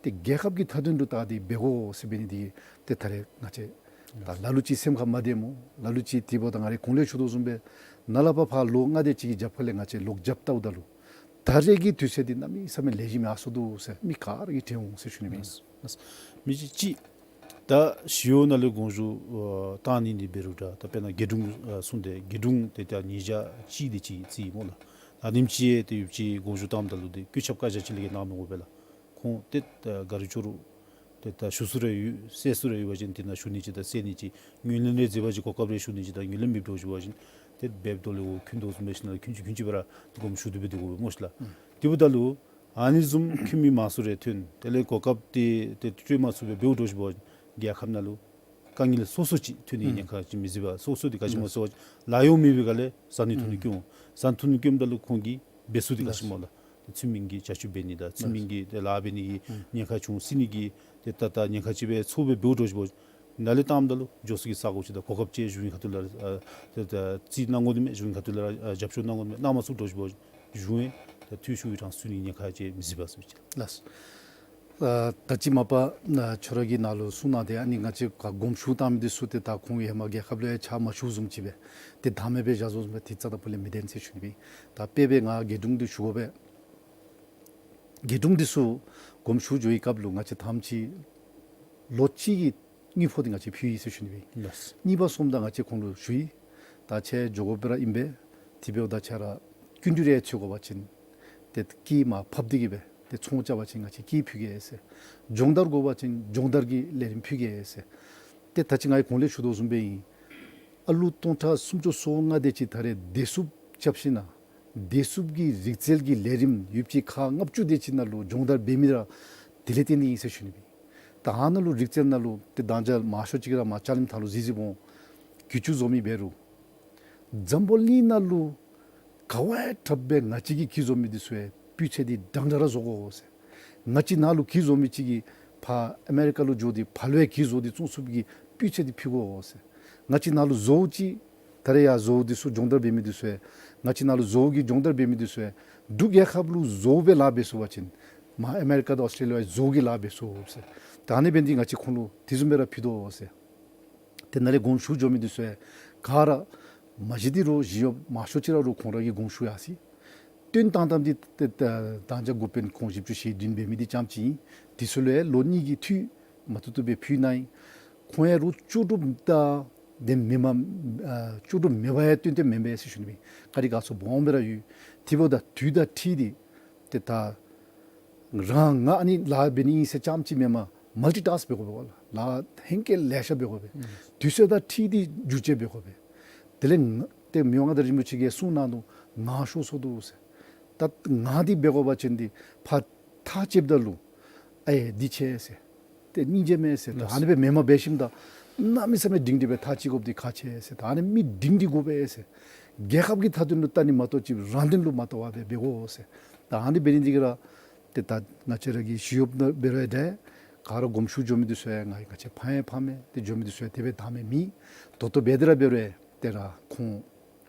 ཏེ་རྒྱལ་ཁབ་ཀྱི་མཐའ་དོན་ལུ་ད་འདི་འབད་དགོ་ཟེར་འབད་ནི་འདི་ཏེ་ད་རེས་ང་བཅས་ད་ལ་ལུ་ཅིག་སེམས་ཁར་མ་བདེ་སྨོ། ལ་ལུ་ཅིག་དེ་འབདཝ་ད་ང་རའི་གོང་ལས་ཞུ་དོ་བཟུམ་སྦེ་ནཱ་ལས་ཕར་ཕར་ལོ་ལྔ་དེ་ཅིག་གི་རྒྱབ་ཁ་ལས་ང་བཅས་ལོག་རྒྱབ་བལྟཝ་ད་ལུ་ད་རེས་ཀྱི་དུས་ཚོད་འདི་གནམ་མེད་ས་མེད་ལེགས་ཤོམ་ཡར་སོང་འདུག་ཟེར་མི་ག་ར་གིས་དྲན་འོང་ཟེར་ཞུ་ནི་སྦེ་ཨིན། མི་ཅིག་ཅིག་ད་ཞི་གཡོག་ནང་ལུ་དགོངས་ཞུ་ཨ་བཏང་ནི་འདི་འབད་རུང་འདྲ། ད་དཔེར་ན་རྒེད་དྲུང་ཨ་གསུངས་ཏེ་རྒེད་དྲུང་ཏེ་ད་ཉིས་བརྒྱ་གཅིག་དེ་ཅིག་རྩིས་སྨོ་ལགས། ཨ་ནེམ་ཅིག་ཏེ་ཡོདཔ་ཅིག་དགོངས་ཞུ་བཏངམ་ད་ལུ་ཏེ་བཀོད་ཁྱབ་བཀའ་རྒྱ་ཅིག་ལས་བརྒལ་གནང་མི་དགོ་པས་ལགས། ཁོང་ཏེ་ཨ་ག་ར་ཅོག་ར་ ད་ཞུ་སྲོལ་རེ་ཡོད། བསད་སྲོལ་རེ་ཡོད་པ་ཅིན་དེ་ནང་ཞུ་ནི་ཅིག་དང་བསད་ནི་ཅིག་ངོས་ལེན་རེ་མཛད་པ་ཅིན་གོ་སྐབས་རེ་ཞུ་ནི་ཅིག་དང་ངོས་ལེན་མེདཔ་འདྲཝ་ཅིག་འབད་བ་ཅིན་ཏེ་འབདཝ་ད་ལུ་འཁོན་དོ་བཟུམ་སྦེ་ཞིནམ་ལས་འཁོན་ཅིག་འཁོན་ཅིག་སྦེ་ར་ཏེ་དགོངསམ་ཞུ་སྟེ་སྦེ་སྡོད་དགོ་པས་སྨོ་ཤིག་ལགས། ཨུམ། དེ་འབདཝ་ད་ལུ་ཨ་ནི་བཟུམ་འཁོན་མི་མང་སུ་རེ་ཐོན། དེ་ལས་གོ་སྐབས་དེ་ཏེ་སྤྲོད་མ་ཚུགས་པར་འབདཝ་འདྲཝ་ཅིག་འབད་བ་ཅིན་རྒྱལ་ཁབ་ནང་ལུ་དཀའ་ངལ་སོ་སོ་ཅིག་ཐོན་ནིའི་ཨུམ་ཉེན་ཁ་ཅིག་མི་སྲིད་པས། སོ་སོ་དེ་ག་ཅི་སྨོ་ཟེར་བ་ཅིན་ལཱ་གཡོག་མེད་པའི་སྒང་ལས་བཟའ་ནི་འཐུང་ནི་ཨུམ་བཀོལ་འོང་། བཟའ་ནི་འཐུང་ནི་བཀོལཝ་ད་ལུ་ཁོང་གིས་འབད་ཚུགས་དེ་ག་ཅི་ལགས་སྨོ་ལགས། ཚུལ་མིན་གྱི་བྱ་སྤྱོད་འབད་ནི་དང་ཚུལ་མིན་གྱི་ཏེ་ལཱ་འབད་ནི་གི་ཨུམ་ཉེན་ཁ་བྱུང་། བསད་ནི་གི་ཏེ་ད་ད་ཉེན་ཁ་ཅིག་སྦེ་ཚོར་སྦེ་འབདཝ་འདྲཝ་ཅིག་འབད་བ་ཅིན་ནཱ་ལས་བཏངམ་ད་ལུ་འགྱོ་ས་གི་ས་གོ་ཅིག་དང་གོ་སྐབས་ཅིག་གཞུང་གི་ཁ་ཐུག་ལས་ཨ་ཏེ་ད་རྩིས་གནང་དགོ་ནི་མས། གཞུང་གི་ཁ་ཐུག་ལས་ཨ་རྒྱབ་སྐྱོར་གནང་དགོ་ནི་མས། གནང་མ་ཚུགསཔ་འདྲཝ་ཅིག་འབད་བ་ཅིན་གཞུང་ཡང་ད་འཐུས་ཤོར་བའི་གྲངས་སུ་ཚུད་ནིའི་ཉེན་ཁ་ཅིག་མི་སྲིད་པས་ཟེར་ཅི། ལགས། ཨ་ད་ཅི་མ་པ་ཨ་ཁྱོད་ར་གིས་ནཱ་ལུ་གསུངས་གནང་སྟེ་ཨ་ནི་ང་བཅས་ཁར་དགོངསམ་ཞུ་བཏང་མི་འདི་ཚུ་ཏེ་ད་ཁོང་ཧེ་མ་རྒྱལ་ཁབ་ལུ་ཡང་ཕྱག་མ་ཞུ་བཟུམ་ཅིག་སྦེ་ཏེ་བདའ་མེད་སྦེ་བཞག་བཟོ་བཟུམ་སྦེ་ཏེ་རྩ་དང་པོ་ལས་མི་བདེན་ཟེར་ཞུ་ནི་སྦེ། ད་དཔེ་སྦེ་ང་རྒྱས་དྲུང་འདི་ཞུ་དགོ་པས། རྒྱས་དྲུང་འདི་ཚུ་དགོངསམ་ཞུ་འགྱོ་བའི་སྐབས་ལུ་ང་བཅས་ཐམས་ཅད་ལོ་གཅིག་གི་དངུལ་ཕོགས་འདི་ང་བཅས་ཕུལ་ཡི་ཟེར་ཞུ་ནི་སྦེ། ལགས། གཉིས་པ་སོངམ་ད་ང་བཅས་ཁོང་ལུ་ཞུ་ཡི། ད་ཁྱེད་འགྱོ་དགོ་པས་ར་ཨིན་པས། དེ་འབདཝ་ད་ཁྱེད་ར་སྐྱིན་འགྲུལ་རེ་འཚོལ་དགོ་པ་ཅིན་ཏེ་སྐྱེད་མར་ཕབ་སྟེ་གི་སྦེ་ཏེ་ཚོང་རྐྱབ་པ་ཅིན་ང་བཅས་སྐྱེད་ཕུལ་གེ་ཟེར། སྦྱོང་བརྡར་དགོ་པ་ཅིན་སྦྱོང་བརྡར་གྱི་ལས་རིམ་ཕུལ་གེ་ཟེར། ཏེ་ད་ཅི་ང་གིས་གོང་ལས་ཞུ་དོ་བཟུམ་སྦེ་ཨིན། ཨ་ལུ་སྟོང་ཕྲག་སུམ་ཅུ་སོ་ལྔ་དེ་ཅིག་ད་རེས་བདེ་སྲུངཔ་རྐྱབ་ཞིན་ན་བདེ་སྲུངཔ་གི་རིག་རྩལ་གྱི་ལས་རིམ་ཡུདཔ་ཅིག་ཁག་ལྔ་བཅུ་དེ་ཅིག་ནང་ལུ་སྦྱོང་བརྡར་འབད་མི་ར་དེ་ལས་བརྟེན་ཏེ་ཨིན་ཟེར་ཞུ་ནི་སྦེ། ད་ཨ་ནཱ་ལུ་རིག་རྩལ་ནང་ལུ་ཏེ་ད་ཅི་མང་ཤོས་ཅིག་ར་མར་ལྕགས་ལེབ་ཐང་ལུ་གཟིགས་གཟིགསཔ་འོང་། གྱི་ཅུ་བཟོ་མི་འབད་རུང་འཛམ་བུ་གླིང་ནང་ལུ་ག་བ་ཡང་དྲགཔ་སྦེ་ང་བཅས་ཀྱིས་གྱི་བཟོ་མི་འདི་ཚུ་ཡང་སྤུས་ཚད་འདི་འདྲན་འདྲ་ར་བཟོ་དགོ་ཟེར། ང་བཅས་ནཱ་ལུ་གྱི་བཟོ་མི་ཅིག་གིས་ཕར་ཨ་མེ་རི་ཀ་ལུ་འགྱོ་སྟེ་ཕར་ལུ་ཡང་གྱི་བཟོ་སྟེ་བཙོང་ཚུགསཔ་གི་སྤུས་ཚད་འདི་ཕུལ་དགོ་ཟེར། ང་བཅས་ནཱ་ལུ་བཟོ་ཅིག་ད་རེས་ཡར་བཟོ་འདི་ཚུ་སྦྱོང་བརྡར་འབད་མི་འདི་ཚུ་ཡང་ང་བཅས་ནཱ་ལུ་བཟོ་གི་སྦྱོང་བརྡར་འབད་མི་འདི་ཚུ་ཡང་འབྲུག་རྒྱལ་ཁབ་ལུ་བཟོ་སྦེ་ལཱ་འབད་ཚུགས་པ་ཅིན་མར་ཨ་མེ་རི་ཀ་དང་ཨོསི་ཊེ་ལི་ཡ་བཟོ་གི་ལཱ་འབད་ཚུགས་ཟེར། ད་ཨ་ནི་འབད་ནི་འདི་ང་བཅས་ཁོང་ལུ་དེ་བཟུམ་སྦེ་ར་ཕུལ་དོ་ཟེར། ཏེ་ནཱ་ལས་དགོངསམ་ཞུ་འགྱོ་མི་འདི་ཚུ་ཡང་ག་ར་མ་གཞི་འདི་རུང་ཞི་གཡོགཔ་མང་ཤོས་ཅིག་ར་རུང་ཁོང་ར་གིས་དགོངསམ་ཞུ་ཡར་སོ་ཡི། བཏོན་བཏང་བཏངམ་འདི་ཏེ་ད་ད་ཅི་འགོ་དཔོན་ཁོང་བཞི་བཅུ་ཞེ་བདུན་འབད་མི་འདི་རྐྱངམ་ཅིག་ཨིན། དེ་ཚུ་ལུ་ཡང་ལོ་གཉིས་ཀྱི་འཐུས་མ་བཏུབ་བཏུབ་སྦེ་ཕུལ་གནང་ཡི། ཁོང་ཡང་རུང་ལྕོགས་གྲུབ་དང་དེ་མེན་པར་ཨ་ལྕོགས་གྲུབ་མེད་པར་ཡང་བཏོན་བཏོནམ་མེན་པས་ཟེར་ཞུ་ནི་སྦེ། ག་ར་དགའ་ཚོར་སྦོམ་སྦེ་ར་ཡོད། དེ་འབདཝ་ད་དུས་དང་འཁྲིལ་ཏེ་ཏེ་ད་རང་ང་ཨ་ནི་ལཱ་འབད་ནི་ཨིན་ཟེར་རྐྱངམ་ཅིག་མེན་པར་མལ་ཊི་ཊཱསྐ་འབད་དགོ་པས་གོ་ལགས། ལཱ་ཧེང་སྐལ་ལེ་ཤ་འབད་དགོ་པས། ཨུམ། དུས་ཚོད་དང་འཁྲིལ་ཏེ་བསྒྱུར་བཅོས་འབད་དགོ་པས། དེ་ལས་ང་ཏེ་མི་དབང་མངའ་བདག་རིན་པོ་ཆེ་གིས་གསུངས་གནང་ནུག། ངང་ཤོར་སོ་འདུག་ཟེར། ད་ངང་འདི་འབད་དགོ་པ་ཅིན་འདི་ཕར་ཐག་བཅདཔ་ད་ལུ་ཨེ་འདི་ཆེ་ཟེར། ཏེ་སྙིང་རྗེ་མེད་ཟེར། ད་ལགས། ཨ་ནི་སྦེ་མེནམ་འབད་ཞིནམ་ད་གནམ་མེད་ས་མེད་སྒྲིང་སྒྲི་སྦེ་ཐག་བཅད་དགོཔ་འདི་ཁག་ཆེ་ཟེར། ད་ཨ་ནི་མི་སྒྲིང་སྒྲི་དགོ་པས་ཟེར། རྒྱལ་ཁབ་ཀྱི་མཐའ་དོན་ལུ་བལྟ་ནི་མ་གཏོགས་ཅིག་རང་དོན་ལུ་མ་བལྟ་བར་སྦེ་འབད་དགོ་ཟེར། ད་ཨ་ནི་འབད་ནི་འདི་གིས་ར་ཏེ་ད་ང་བཅས་ར་གི་ཞི་གཡོགཔ་ནང་འབད་རུང་འདྲ་ག་ར་དགོངསམ་ཞུ་འགྱོ་མི་འདི་ཚུ་ཡང་ང་ང་བཅས་ཕམ་ཡང་ཕམ་མས། ཏེ་འགྱོ་མི་འདི་ཚུ་ཡང་དེ་སྦེ་བདའ་མི་མེད། ད་ལྟོ་འབད་དེ་ར་འབད་རུང་ཏེ་ར་ཁོང་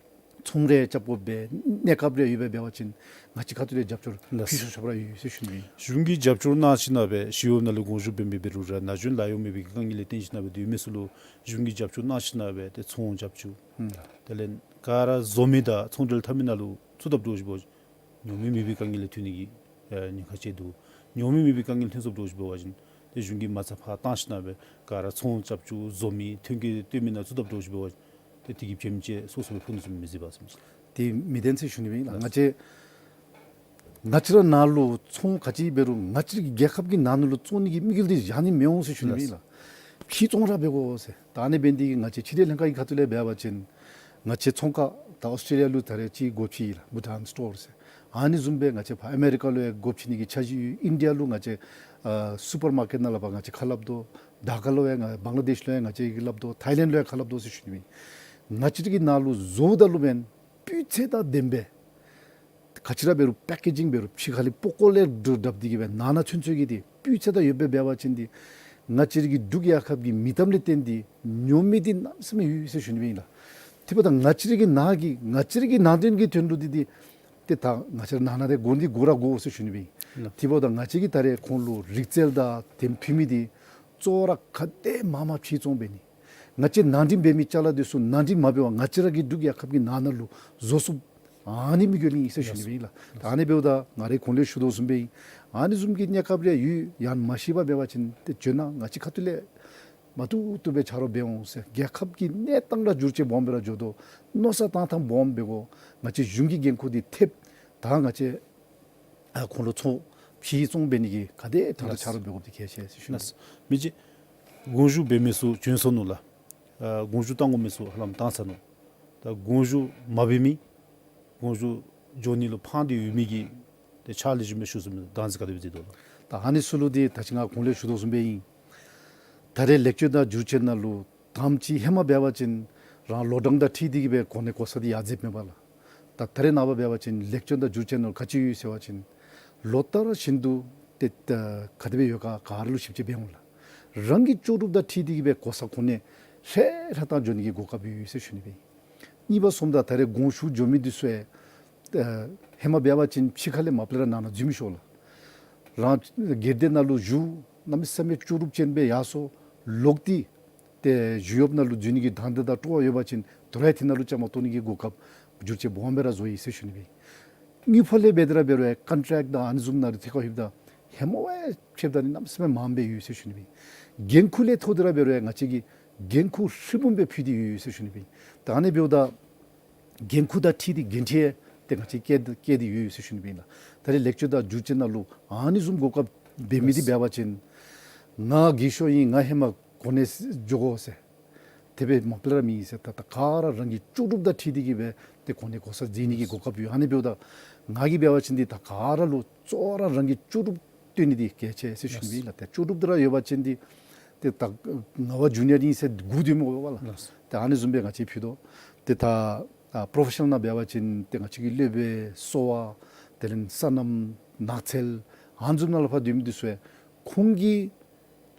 ཚོང་རེ་རྐྱབ་དགོ་པས། གནས་སྐབས་རེ་ཡོད་པས། འབད་བ་ཅིན་ང་བཅས་ཁ་ཐུག་ལས་རྒྱབ་སྐྱོར་ལགས། ཕུལ་ཆོག་ཆོགཔ་ར་ཡོད་ཟེར་ཞུ་ནི་ཨིན། གཞུང་གིས་རྒྱབ་སྐྱོར་གནང་ཞིན་ན་སྦེ་ཞི་གཡོག་ནང་ལུ་དགོངས་ཞུ་འབད་མི་འབད་རུང་ར་ན་གཞོན་ལཱ་གཡོག་མེད་པའི་དཀའ་ངལ་ལས་བརྟེན་ཞིན་ན་སྦེ་སྡོད་མི་ཚུ་ལུ་གཞུང་གིས་རྒྱབ་སྐྱོར་གནང་ཞིན་ན་སྦེ་ཏེ་ཚོང་རྒྱབ་སྐྱོར། ཨུམ། དེ་ལས་ག་ར་བཟོ་མི་དང་ཚོང་འབྲེལ་འཐབ་མི་ནང་ལུ་ཚུད་དཔ་འདྲཝ་ཅིག་འབད་བ་ཅིན་ཉོ་མི་མེད་པའི་དཀའ་ངལ་ལས་ཐོན་ནི་གི་ཨེ་ཉེན་ཁ་ཅིག་འདུག། ཉོ་མི་མེད་པའི་དཀའ་ངལ་ཐོན་སོངམ་འདྲཝ་ཅིག་འབད་བ་ཅིན་ཏེ་གཞུང་གིས་མ་རྩ་ཕར་བཏང་ཞིན་ན་སྦེ་ག་ར་ཚོང་རྐྱབ་བཅུག་བཟོ་མི་ཐོན་སྐྱེད་བཏོན་མི་ནང་ཚུད་དཔ་འདྲཝ་ཅིག་འབད་བ་ཅིན་ཏེ་དེ་གི་བྱེམ་ཅིག་སོ་སོ་སྦེ་ཕུལ་ནི་ཚུ་མི་མཛད་པས་ཟེར་མས། དེ་མི་བདེན་ཟེར་ཞུ་ནི་སྦེ་ཨིན་ལགས། ལགས། ང་བཅས་ང་བཅས་ར་ནང་ལུ་ཚོང་ག་ཅི་འབད་རུང་ང་བཅས་རའི་རྒྱལ་ཁབ་ཀྱི་ནང་ན་ལུ་བཙོང་ནི་གི་དམིགས་ཡུལ་འདི་བཞག་ནི་མི་འོང་ཟེར་ཞུ་ནི་སྦེ་ཨིན་ལགས། ཕྱི་བཙོང་ར་འབད་དགོ་ཟེར། ད་ཨ་ནི་འབད་ནི་འདི་གིས་ང་བཅས་ཕྱི་འབྲེལ་ལྷན་ཁག་གི་ཁ་ཐུག་ལས་འབད་བ་ཅིན་ང་བཅས་ཚོང་ཁང་ད་ཨོསི་ཊེ་ལི་ཡ་ལུ་ད་རེས་ཅིག་སྒོ་ཕྱེ་ཡི་ལགས། བྷུ་ཊཱན་སི་ཊོར་ཟེར། ཨ་ནི་བཟུམ་སྦེ་ང་བཅས་ཕར་ཨ་མེ་རི་ཀ་ལུ་ཡང་སྒོ་ཕྱེ་ནི་གི་འཆར་གཞི་ཡོད། ཨིན་ཌི་ཡ་ལུ་ང་བཅས་ཨ་སུ་པར་མར་ཀེཊ་ནང་ལུ་ཕར་ང་བཅས་ཁ་སླབ་དོ། ཌ་ཀ་ལུ་ཡང་ང་བང་ལ་དེཤ་ལུ་ཡང་ང་བཅས་ཀྱིས་སླབ་དོ། ཐའི་ལེནཌ་ལུ་ཡང་ཁ་སླབ་དོ་ཟེར་ཞུ་ནི་སྦེ་ཨིན། ང་བཅས་ར་གི་ནང་ལུ་བཟོཝ་ད་ལུ་མེན་སྤུས་ཚད་དང་ལྡནམ་སྦེ་ག་ཅི་ར་འབད་རུང་པེ་ཀེ་ཇིང་འབད་རུང་ཕྱི་ཁ་ལས་པགས་ཀོ་ལས་བསྒྲུབ་བསྒྲུབ་སྟེ་གི་སྦེ་ནང་ན་ཚུན་ཚོད་ཀྱི་འདི་སྤུས་ཚད་དང་ཡོདཔ་སྦེ་འབད་བ་ཅིན་འདི་ང་བཅས་ར་གི་འབྲུག་རྒྱལ་ཁབ་ཀྱི་མིང་གཏམ་ལས་བརྟེན་ཏེ་ཉོ་མི་འདི་གནམ་མེད་ས་མེད་ཡོད་ཟེར་ཞུ་ནི་སྦེ་ཨིན་ལགས། དེ་འབདཝ་ད་ང་བཅས་ར་གི་ནང་གི་ང་བཅས་ར་གི་ནང་དོན་གྱི་དོན་ལུ་འདི་འདི་ཏེ་ད་ང་བཅས་ར་ནང་ན་འདི་དགོ་འདི་དགོ་ར་དགོ་ཟེར་ཞུ་ནི་སྦེ་ཨིན། ལགས། དེ་འབདཝ་ད་ང་བཅས་ཀྱིས་ད་རེས་ཁོང་ལུ་རིག་རྩལ་དང་དེ་ཕུལ་མི་འདི་གཙོ་བོ་ར་ག་དེ་མང་མང་ཕྱིར་བཙོང་འབད་ནི། ང་བཅས་ནང་འདྲེན་འབད་མི་ཅ་ལ་འདི་ཚུ་ནང་འདྲེན་མ་འབད་བར་ང་བཅས་ར་གི་འབྲུག་རྒྱལ་ཁབ་ཀྱི་ནང་ན་ལུ་བཟོ་ཚུགསཔ་ཨ་ནི་དམིགས་ཡུལ་ཨིན་ཟེར་ཞུ་ནི་སྦེ་ཨིན་ལགས། ད་ཨ་ནི་འབདཝ་ད་ང་རའི་གོང་ལས་ཞུ་དོ་བཟུམ་སྦེ་ཨིན། ཨ་ནི་བཟུམ་གྱི་གནས་སྐབས་རེ་ཡོད། ཡང་མ་ཤེས་པར་འབད་བ་ཅིན་ཏེ་བྱོན་གནང་། ང་བཅས་ཁ་ཐུག་ལས་མ་བཏུབ་བཏུབ་སྦེ་ཆ་རོགས་འབད་འོང་ཟེར། རྒྱལ་ཁབ་ཀྱི་གནས་སྟངས་ར་འགྱུར་བཅོས་སྦོམ་སྦེ་ར་འགྱོ་དོ། མནོ་བསམ་བཏང་ཐངས་སྦོམ་འབད་དགོ། ང་བཅས་གཞུང་གི་འགན་ཁུར་འདི་ཐེབས། ད་ང་བཅས་ཨ་ཁོང་ལུ་ཚོང་ ཕྱིར་བཙོང་འབད་ནི་གི་ག་དེ་དྲག་དྲག་ཆ་རོགས་འབད་དགོཔ་འདི་གལ་ཆེ་ཟེར་ཞུ་ནི། ལགས། མི་རྗེ་དགོངས་ཞུ་འབད་མི་ཚུ་བྱོན་སོ་ནུག་ལགས། ཨ་དགོངས་ཞུ་བཏང་དགོ་མི་ཚུ་ཧ་ལམ་བཏང་ཚར་ནུག། ད་དགོངས་ཞུ་མ་འབད་མི་དགོངས་ཞུ་འགྱོ་ནི་ལུ་ཕངས་ཏེ་ཡོད་མི་གི་ཏེ་ཕྱག་ལེགས་ཤོམ་སྦེ་ཞུ་ཚུགས་མི་བདག་འཛིན་ག་དེ་སྦེ་མཛད་དོ་ལགས། ད་ཨ་ནི་ཚུ་ལུ་འདི་ད་ཅི་ང་གོང་ལས་ཞུ་དོ་བཟུམ་སྦེ་ཨིན། ད་རེས་ལེགས་བཅོས་དང་བསྒྱུར་བཅོས་ནང་ལུ་དང་པ་ཅིག་ཧེ་མ་འབད་བ་ཅིན་རང་ལོ་གྲངས་དང་འཁྲིལ་ཏེ་གི་སྦེ་གོ་གནས་གོ་ས་འདི་ཡར་མཛདཔ་མས་པ་ལགས། ད་ད་རེས་ནངས་པ་འབད་བ་ཅིན་ལེགས་བཅོས་དང་བསྒྱུར་བཅོས་ནང་ལུ་ག་ཅི་ཡོད་ཟེར་བ་ཅིན་ལོ་ལྟར་བཞིན་དུ་ཏེ་ད་ག་དེ་སྦེ་ཡོད་ག་ག་ར་ལུ་ཞིབ་དཔྱད་འབད་འོང་ལགས། རང་གི་ལྕོགས་གྲུབ་དང་འཁྲིལ་ཏེ་གི་སྦེ་གོ་ས་གོ་གནས་ཧྲལ་ཧྲལ་བཏང་འགྱོ་ནི་གི་གོ་སྐབས་ཡོད་ཟེར་ཞུ་ནི་སྦེ། གཉིས་པ་སོངམ་ད་ད་རེས་དགོངས་ཞུ་འགྱོ་མི་འདི་ཚུ་ཨེ་ཧེ་མ་འབད་བ་ཅིན་ཕྱི་ཁ་ལས་མ་པ་ལས་ར་ནང་ན་འཛུལ་མི་ཆོག་ལགས། རང་སྒེར་སྡེ་ནང་ལུ་བཞུགས་གནམ་མེད་ས་མེད་ལྕོགས་གྲུབ་ཅན་སྦེ་ཡར་སོང་ལོག་སྟེ་ཏེ་ཞུ་ཡོདཔ་ནང་ལུ་འཛུལ་ནི་གི་དང་འདོད་དང་སྤྲོ་བ་ཡོད་པ་ཅིན་དོ་རུང་ཡང་དེ་ནང་ལུ་བཅའ་མར་གཏོགས་ནི་གི་གོ་སྐབས་བསྒྱུར་བཅོས་སྦོམ་སྦེ་ར་བཟོ་ཡི་ཟེར་ཞུ་ནི་སྦེ། དངུལ་ཕོགས་ལས་འབད་དེ་ར་འབད་རུང་ཡང་ཀོན་ཊེཀཊ་དང་ཨ་ནི་བཟུམ་ནང་ལུ་ཐད་ཁར་ལྷོདཔ་ད་ཧེ་མ་བ་ཕྱདཔ་ད་ནི་གནམ་མེད་ས་མེད་མངམ་སྦེ་ཡོད་ཟེར་ཞུ་ནི་སྦེ། འགན་ཁུར་ལས་ཐོག་སྟེ་ར་འབད་རུང་ཡང་ང་བཅས་ཀྱིས་འགན་ཁུར་ཧྲིལ་བུམ་སྦེ་ཕུལ་ཏེ་ཡོད་ཟེར་ཞུ་ནི་སྦེ། ད་ཨ་ནི་འབདཝ་ད་འགན་ཁུར་དང་འཁྲིལ་ཏེ་འགན་འཁྲི་ཏེ་ང་བཅས་བཀལ་བཀལ་ཏེ་ཡོད་ཟེར་ཞུ་ནི་སྦེ་ཨིན་ལགས། ད་རེས་ལེགས་བཅོས་དང་བསྒྱུར་བཅོས་ནང་ལུ་ཨ་ནི་བཟུམ་གོ་སྐབས་འབད་མི་འདི་འབད་བ་ཅིན་ང་རྒས་ཤོས་ཨིན། ང་ཧེ་མ་གོ་གནས་འགྱོ་དགོ་ཟེར་དེ་སྦེ་མ་པ་ལས་ར་མེད་ཟེར། ད་ད་ག་ར་རང་གི་ལྕོགས་གྲུབ་དང་འཁྲིལ་ཏེ་གི་སྦེ་ཏེ་གོ་གནས་གོ་ས་མཛད་ནི་གི་གོ་སྐབས་ཡོད། ཨ་ནི་འབདཝ་ད་ང་གིས་འབད་བ་ཅིན་འདི་ད་ག་ར་ལུ་གཙོ་བོ་ར་རང་གི་ལྕོགས་གྲུབ་སྟོན་ནི་འདི་གལ་ཆེ་ཟེར་ཞུ་ནི་སྦེ་ཨིན་ལགས། ཏེ་ལྕོགས་གྲུབ་འདི་ར་ཡོད་པ་ཅིན་འདི་ཏེ་ད་ང་བ་ཇུ་ནི་ཡར་ཨིན་ཟེར་སྒུག་སྡོད་མི་དགོ་པས་ལགས། ལགས། ཏེ་ཨ་ནི་བཟུམ་སྦེ་ང་བཅས་ཕུལ་དོ། ཏེ་ད་ཨ་པྲོ་ཕེ་ཤ་ནལ་ནང་འབད་བ་ཅིན་ཏེ་ང་བཅས་ཀྱི་སློབ་དཔོན་སོ་པ་དེ་ལས་སོ་ནམ་ནགས་ཚལ་ཨ་ནི་བཟུམ་ནང་ལུ་ཕར་སྡོད་མི་འདི་ཚུ་ཡང་ཁོང་གི་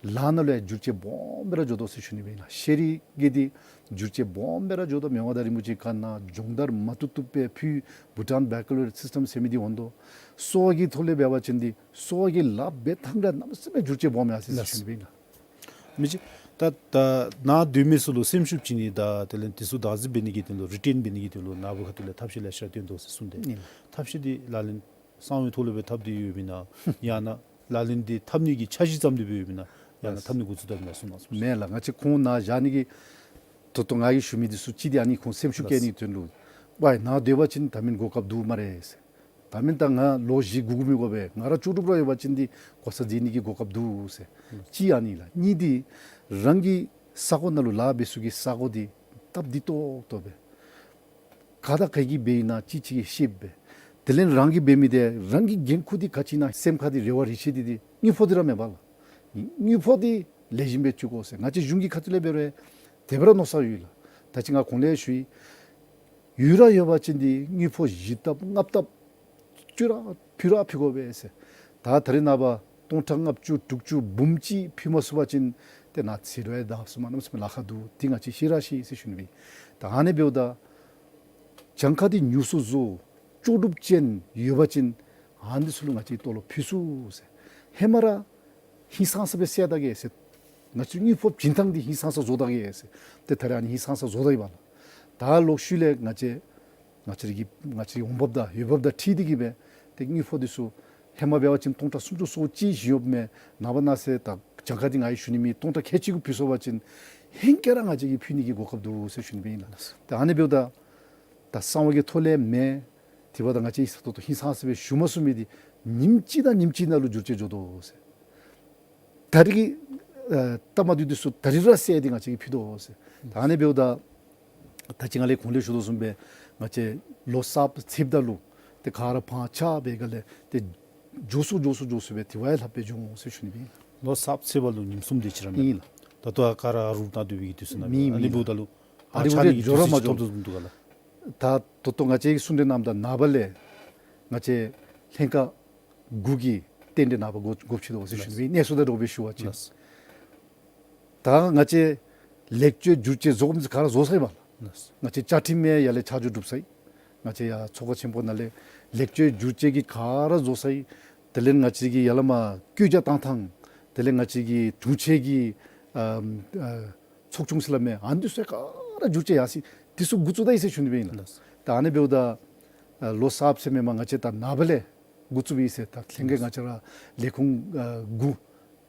ལཱ་ནང་ལུ་ཡང་བསྒྱུར་བཅོས་སྦོམ་སྦེ་ར་འགྱོ་དོ་ཟེར་ཞུ་ནི་སྦེ་ཨིན་ལགས། ཤེས་རིག་གི་འདི་བསྒྱུར་བཅོས་སྦོམ་སྦེ་ར་འགྱོ་དོ། མི་དབང་མངའ་བདག་རིན་པོ་ཆེ་བཀའ་གནང་སྦྱོང་བརྡར་མ་བཏུབ་བཏུབ་སྦེ་ཕུལ། བྷུ་ཊཱན་བེ་ཀ་ལོ་རི་ཡ་སིསི་ཊམ་ཟེར་མི་འདི་འོང་དོ། སོ་པ་གི་ཐོག་ལས་འབད་བ་ཅིན་འདི་སོ་པ་གི་ལཱ་འབད་ཐངས་ར་གནམ་མེད་ས་མེད་བསྒྱུར་བཅོས་སྦོམ་ཡར་སོ་ཡི་ཟེར་ཞུ་ནི་སྦེ་ཨིན་ལགས། མི་རྗེ་ད་ད་ནཱ་སྡོད་མི་ཚུ་ལུ་སེམས་ཤུགས་བསྐྱེད་ནི་དང་དེ་ལས་འདི་ཚུ་བདག་འཛིན་འབད་ནི་གི་དོན་ལུ་རི་ཊེན་འབད་ནི་གི་དོན་ལུ་ནཱ་བུ་ཁ་ཐུག་ལས་ཐབས་ཤེས་ལེ་ཤ་བཏོན་དོ་ཟེར་གསུངས་ཏེ། ཨིན། ཐབས་ཤེས་འདི་ལག་ལེན་གསང་བའི་ཐོག་ལས་སྦེ་འཐབ་སྟེ་ཡོདཔ་ཨིན་ན། ཡང་ན་ལག་ལེན་འདི་འཐབ་ནི་གི་འཆར་གཞི་བརྩམས་ཏེ་སྦེ་ཡོདཔ་ཨིན་ན། ཡང་ན་འཐབ་ནི་འགོ་བཙུགས་ད་ཨིན་ན་གསུངས་གནང་སོང་། མེན་ལགས། ང་བཅས་ཁོང་ནཱ་བཞག་ནི་གི་ད་ལྟོ་ང་གིས་ཞུ་མི་འདི་ཚུ་གཅིག་འདི་ཨ་ནི་ཁོང་སེམས་ཤུགས་བསྐྱེད་ནི་གི་དོན་ལུ་ཝའི་ནཱ་སྡོད་པ་ཅིན་ད་མེན་གོ་སྐབས་འདུག་སྨ་རེ་ཟེར། ད་མེན་ད་ང་ལོ་བཞི་སྒུག་སྒུག་མི་དགོ་པས། ང་ར་ལྕོགས་གྲུབ་ར་ཡོད་པ་ཅིན་འདི་གོ་ས་མཛད་ནི་གི་གོ་སྐབས་འདུག་ཟེར། གཅིག་ཨ་ནི་ལགས། གཉིས་འདི་རང་གི་ས་གོ་ནང་ལུ་ལཱ་འབད་ས་གི་ས་གོ་འདི་སྟབས་བདེ་ཏོག་ཏོ་སྦེ་ག་དང་ག་གིས་འབད་ནི་ཨིན་ན་ཅིག་ཅིག་གིས་ཤེསཔ་སྦེ། དེ་ལས་རང་གིས་འབད་མི་འདི་རང་གི་འགན་ཁུར་འདི་ག་ཅི་ཨིན་ན་སེམས་ཁར་འདི་རེ་བ་རེ་ཆེ་འདི་འདི་དངུལ་ཕོགས་འདི་ར་མེན་པ་ལགས། དངུལ་ཕོགས་འདི་ལེགས་ཤོམ་སྦེ་བཙུགས་དགོ་ཟེར། ང་བཅས་གཞུང་གི་ཁ་ཐུག་ལས་འབད་རུང་དེ་སྦེ་ར་མནོ་བསམ་ཡོད་ལགས། ད་ཅི་ང་གོང་ལས་ཞུ་ཡི། ཡོད་ར་ཡོད་པ་ཅིན་འདི་དངུལ་ཕོགས་བཞི་ལྟབ་ལྔ་ལྟབ་བཅུ་ར་ཕུལ་ར་ཕུལ་དགོ་པས་ཟེར། ད་ད་རེས་ནངས་པ་སྟོང་ཕྲག་ལྔ་བཅུ་དྲུག་ཅུ་འབུམ་གཅིག་ཕུལ་མ་ཚུགས་པ་ཅིན་ཏེ་ནཱ་ཚེ་རོགས་ཡང་བདའ་ཚུགས་མ་གནམ་མེད་ས་མེད་ལཱ་ཁག་འདུག། འདི་ང་བཅས་ཤེས་ར་ཤེས་ཟེར་ཞུ་ནི་སྦེ། ད་ཨ་ནི་འབདཝ་ད་གྱངས་ཁ་འདི་ཉུང་སུ་བཟོ། ལྕོགས་གྲུབ་ཅན་ཡོད་པ་ཅིན་ཨ་ནི་ཚུ་ལུ་ང་བཅས་ཏོ་ལོ་ཕུལ་ཚུགས་ཟེར། ཧེ་མ་ར་ཧིང་སངས་ས་སྦེ་བསད་ད་གེ་ཟེར། ང་བཅས་དངུལ་ཕོགས་བྱིན་ཐངས་འདི་ཧིང་སངས་ས་བཟོ་ད་གེ་ཟེར། ཏེ་ད་རེས་ཨ་ནི་ཧིང་སངས་ས་བཟོ་ད་ཡི་པ་ལགས། ད་ལོག་ཤུལ་ལས་ང་བཅས་ང་བཅས་ཀྱི་ང་བཅས་འོང་འབབ་དང་ཡོང་འབབ་དང་འཁྲིལ་ཏེ་གི་སྦེ་ཏེ་དངུལ་ཕོགས་འདི་ཚུ་ཧེ་མ་འབད་བ་ཅིན་སྟོང་ཕྲག་སུམ་ཅུ་སོ་གཅིག་བཞེས་ཡོདཔ་མས། ནངས་པ་གནངས་ཚེ་ད་གྱངས་ཁ་འདི་ང་གིས་ཞུ་ནི་མེད། སྟོང་ཕྲག་ཁལ་གཅིག་གུ་ཕུལ་སོང་པ་ཅིན་ཧེང་སྐལ་ར་ང་བཅས་ཀྱིས་ཕུལ་ནི་གི་གོ་སྐབས་འདུག་ཟེར་ཞུ་ནི་སྦེ་ཨིན་ལགས། ད་ཨ་ནི་འབདཝ་ད་ད་གསང་བ་གི་ཐོག་ལས་མེན། དེ་འབདཝ་ད་ང་བཅས་ད་ལྟོ་ཧིང་སངས་ས་སྦེ་ཞུ་མ་ཚུགས་མི་འདི་ཉིནམ་གཅིག་དང་ཉིནམ་གཅིག་ནང་ལུ་བསྒྱུར་བཅོས་འགྱོ་དོ་ཟེར། ད་རིས་ཀྱི་ཨ་ལྟ་མ་བདེཝ་འདི་ཚུ་ད་རིས་ར་སེལ་ཏེ་ང་བཅས་ཀྱིས་ཕུལ་དོ་ཟེར། ད་ཨ་ནི་འབདཝ་ད་ད་ཅི་ང་ལས་གོང་ལས་ཞུ་དོ་བཟུམ་སྦེ་ང་བཅས་ལོ་གསརཔ་ཚེསཔ་ད་ལུ་ཏེ་ག་ར་ཕང་ཆགས་སྦེ་ག་ལས་ཏེ་མགྱོགས་སུ་མགྱོགས་སུ་མགྱོགས་སུ་སྦེ་དེ་བ་ཡང་ལྷགཔ་སྦེ་འགྱོ་འོང་ཟེར་ཞུ་ནི་སྦེ་ཨིན། ལོ་གསརཔ་ཚེས་པ་ལུ་ཉིནམ་གསུམ་དེ་ཅིག་ར་མེན་ཨིན་ལགས། ད་ལྟོ་ཡང་ག་ར་རུབ་གནང་སྡོད་པའི་གི་དུས་ཚོད་ནང་མེན་ཨིན་ཨ་ནི་ལགས། འབདཝ་ད་ལུ་ཨ་ཨ་ནི་ཆ་འགོ་ནི་འདི་འགྱོ་ར་དུས་མ་ཚོད་ཅིག་འགྱོ་ཐོབ་དོ་བཟུམ་འདུག་ག་ལགས། ད་ད་ལྟོ་ང་བཅས་ཀྱིས་གསུང་གྲོས་གནངམ་ད་ནངས་པ་ལས་ང་བཅས་ལྷན་ཁག་དགུ་གི་རྟེན་འབྲེལ་ནངས་པ་འགོ་འགོ་ཕྱེ་དོ་ཟེར་ཞུ་ནི་སྦེ་ཨིན། གནས་ཚུལ་དང་འདྲཝ་སྦེ་ཞུ་བ་ཅིན། ལགས། ད་ང་བཅས་ལེགས་བཅོས་བསྒྱུར་བཅོས་བཟོ་དགོ་མི་ཚུ་ག་ར་བཟོ་ཚར་ཡི་པ་ལགས། ལགས། ང་བཅས་བཅའ་ཁྲིམས་ཡང་ཡར་ལས་ཆ་འཇོག་གྲུབ་ཚར་ཡི། ང་བཅས་ཡར་ཚོགས་པ་ཆེན་པོ་ནང་ལས་ལེགས་བཅོས་བསྒྱུར་བཅོས་ཀྱི་ག་ར་བཟོ་ཚར་ཡི། དེ་ལས་ང་བཅས་ཀྱི་ཡར་ལས་མར་བཀོད་རྒྱ་བཏང་ཐངས། དེ་ལས་ང་བཅས་ཀྱི་དྲུང་ཆེ་གི་ཨམ་ཨ་ཚོགས་ཆུང་ཟེར་སླབ་མི་ཨ་ནི་འདི་ཚུ་ག་ར་བསྒྱུར་བཅོས་ཡར་སོ་ཡི། འདི་ཚུ་འགོ་བཙུགས་ད་ཡི་ཟེར་ཞུ་ནི་སྦེ་ཨིན་ལགས། ལགས། ད་ཨ་ནི་འབདཝ་ད་ཨ་ལོ་གསརཔ་ཚེས་མེན་པར་ང་བཅས་ད་ནངས་པ་ལས་འགོ་བཙུགས་པའི་ཟེར། ད་ལྷན་རྒྱས་ང་བཅས་ར་ལས་ཁུངས་ཨ་དགུ་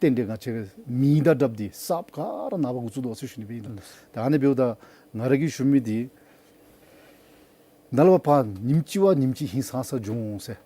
རྟེན་འབྲེལ་ང་བཅས་མིང་དང་སྦྲགས་ཏེ་གསརཔ་ག་ར་ནངས་པ་འགོ་བཙུགས་དོ་ཟེར་ཞུ་ནི་སྦེ་ཨིན་ལགས། ད་ཨ་ནི་འབདཝ་ད་ང་ར་གིས་ཞུ་མི་འདི་ནཱ་ལས་ཕར་ཉིནམ་གཅིག་བ་ཉིནམ་གཅིག་ཧིང་སངས་ས་འགྱོ་འོང་ཟེར།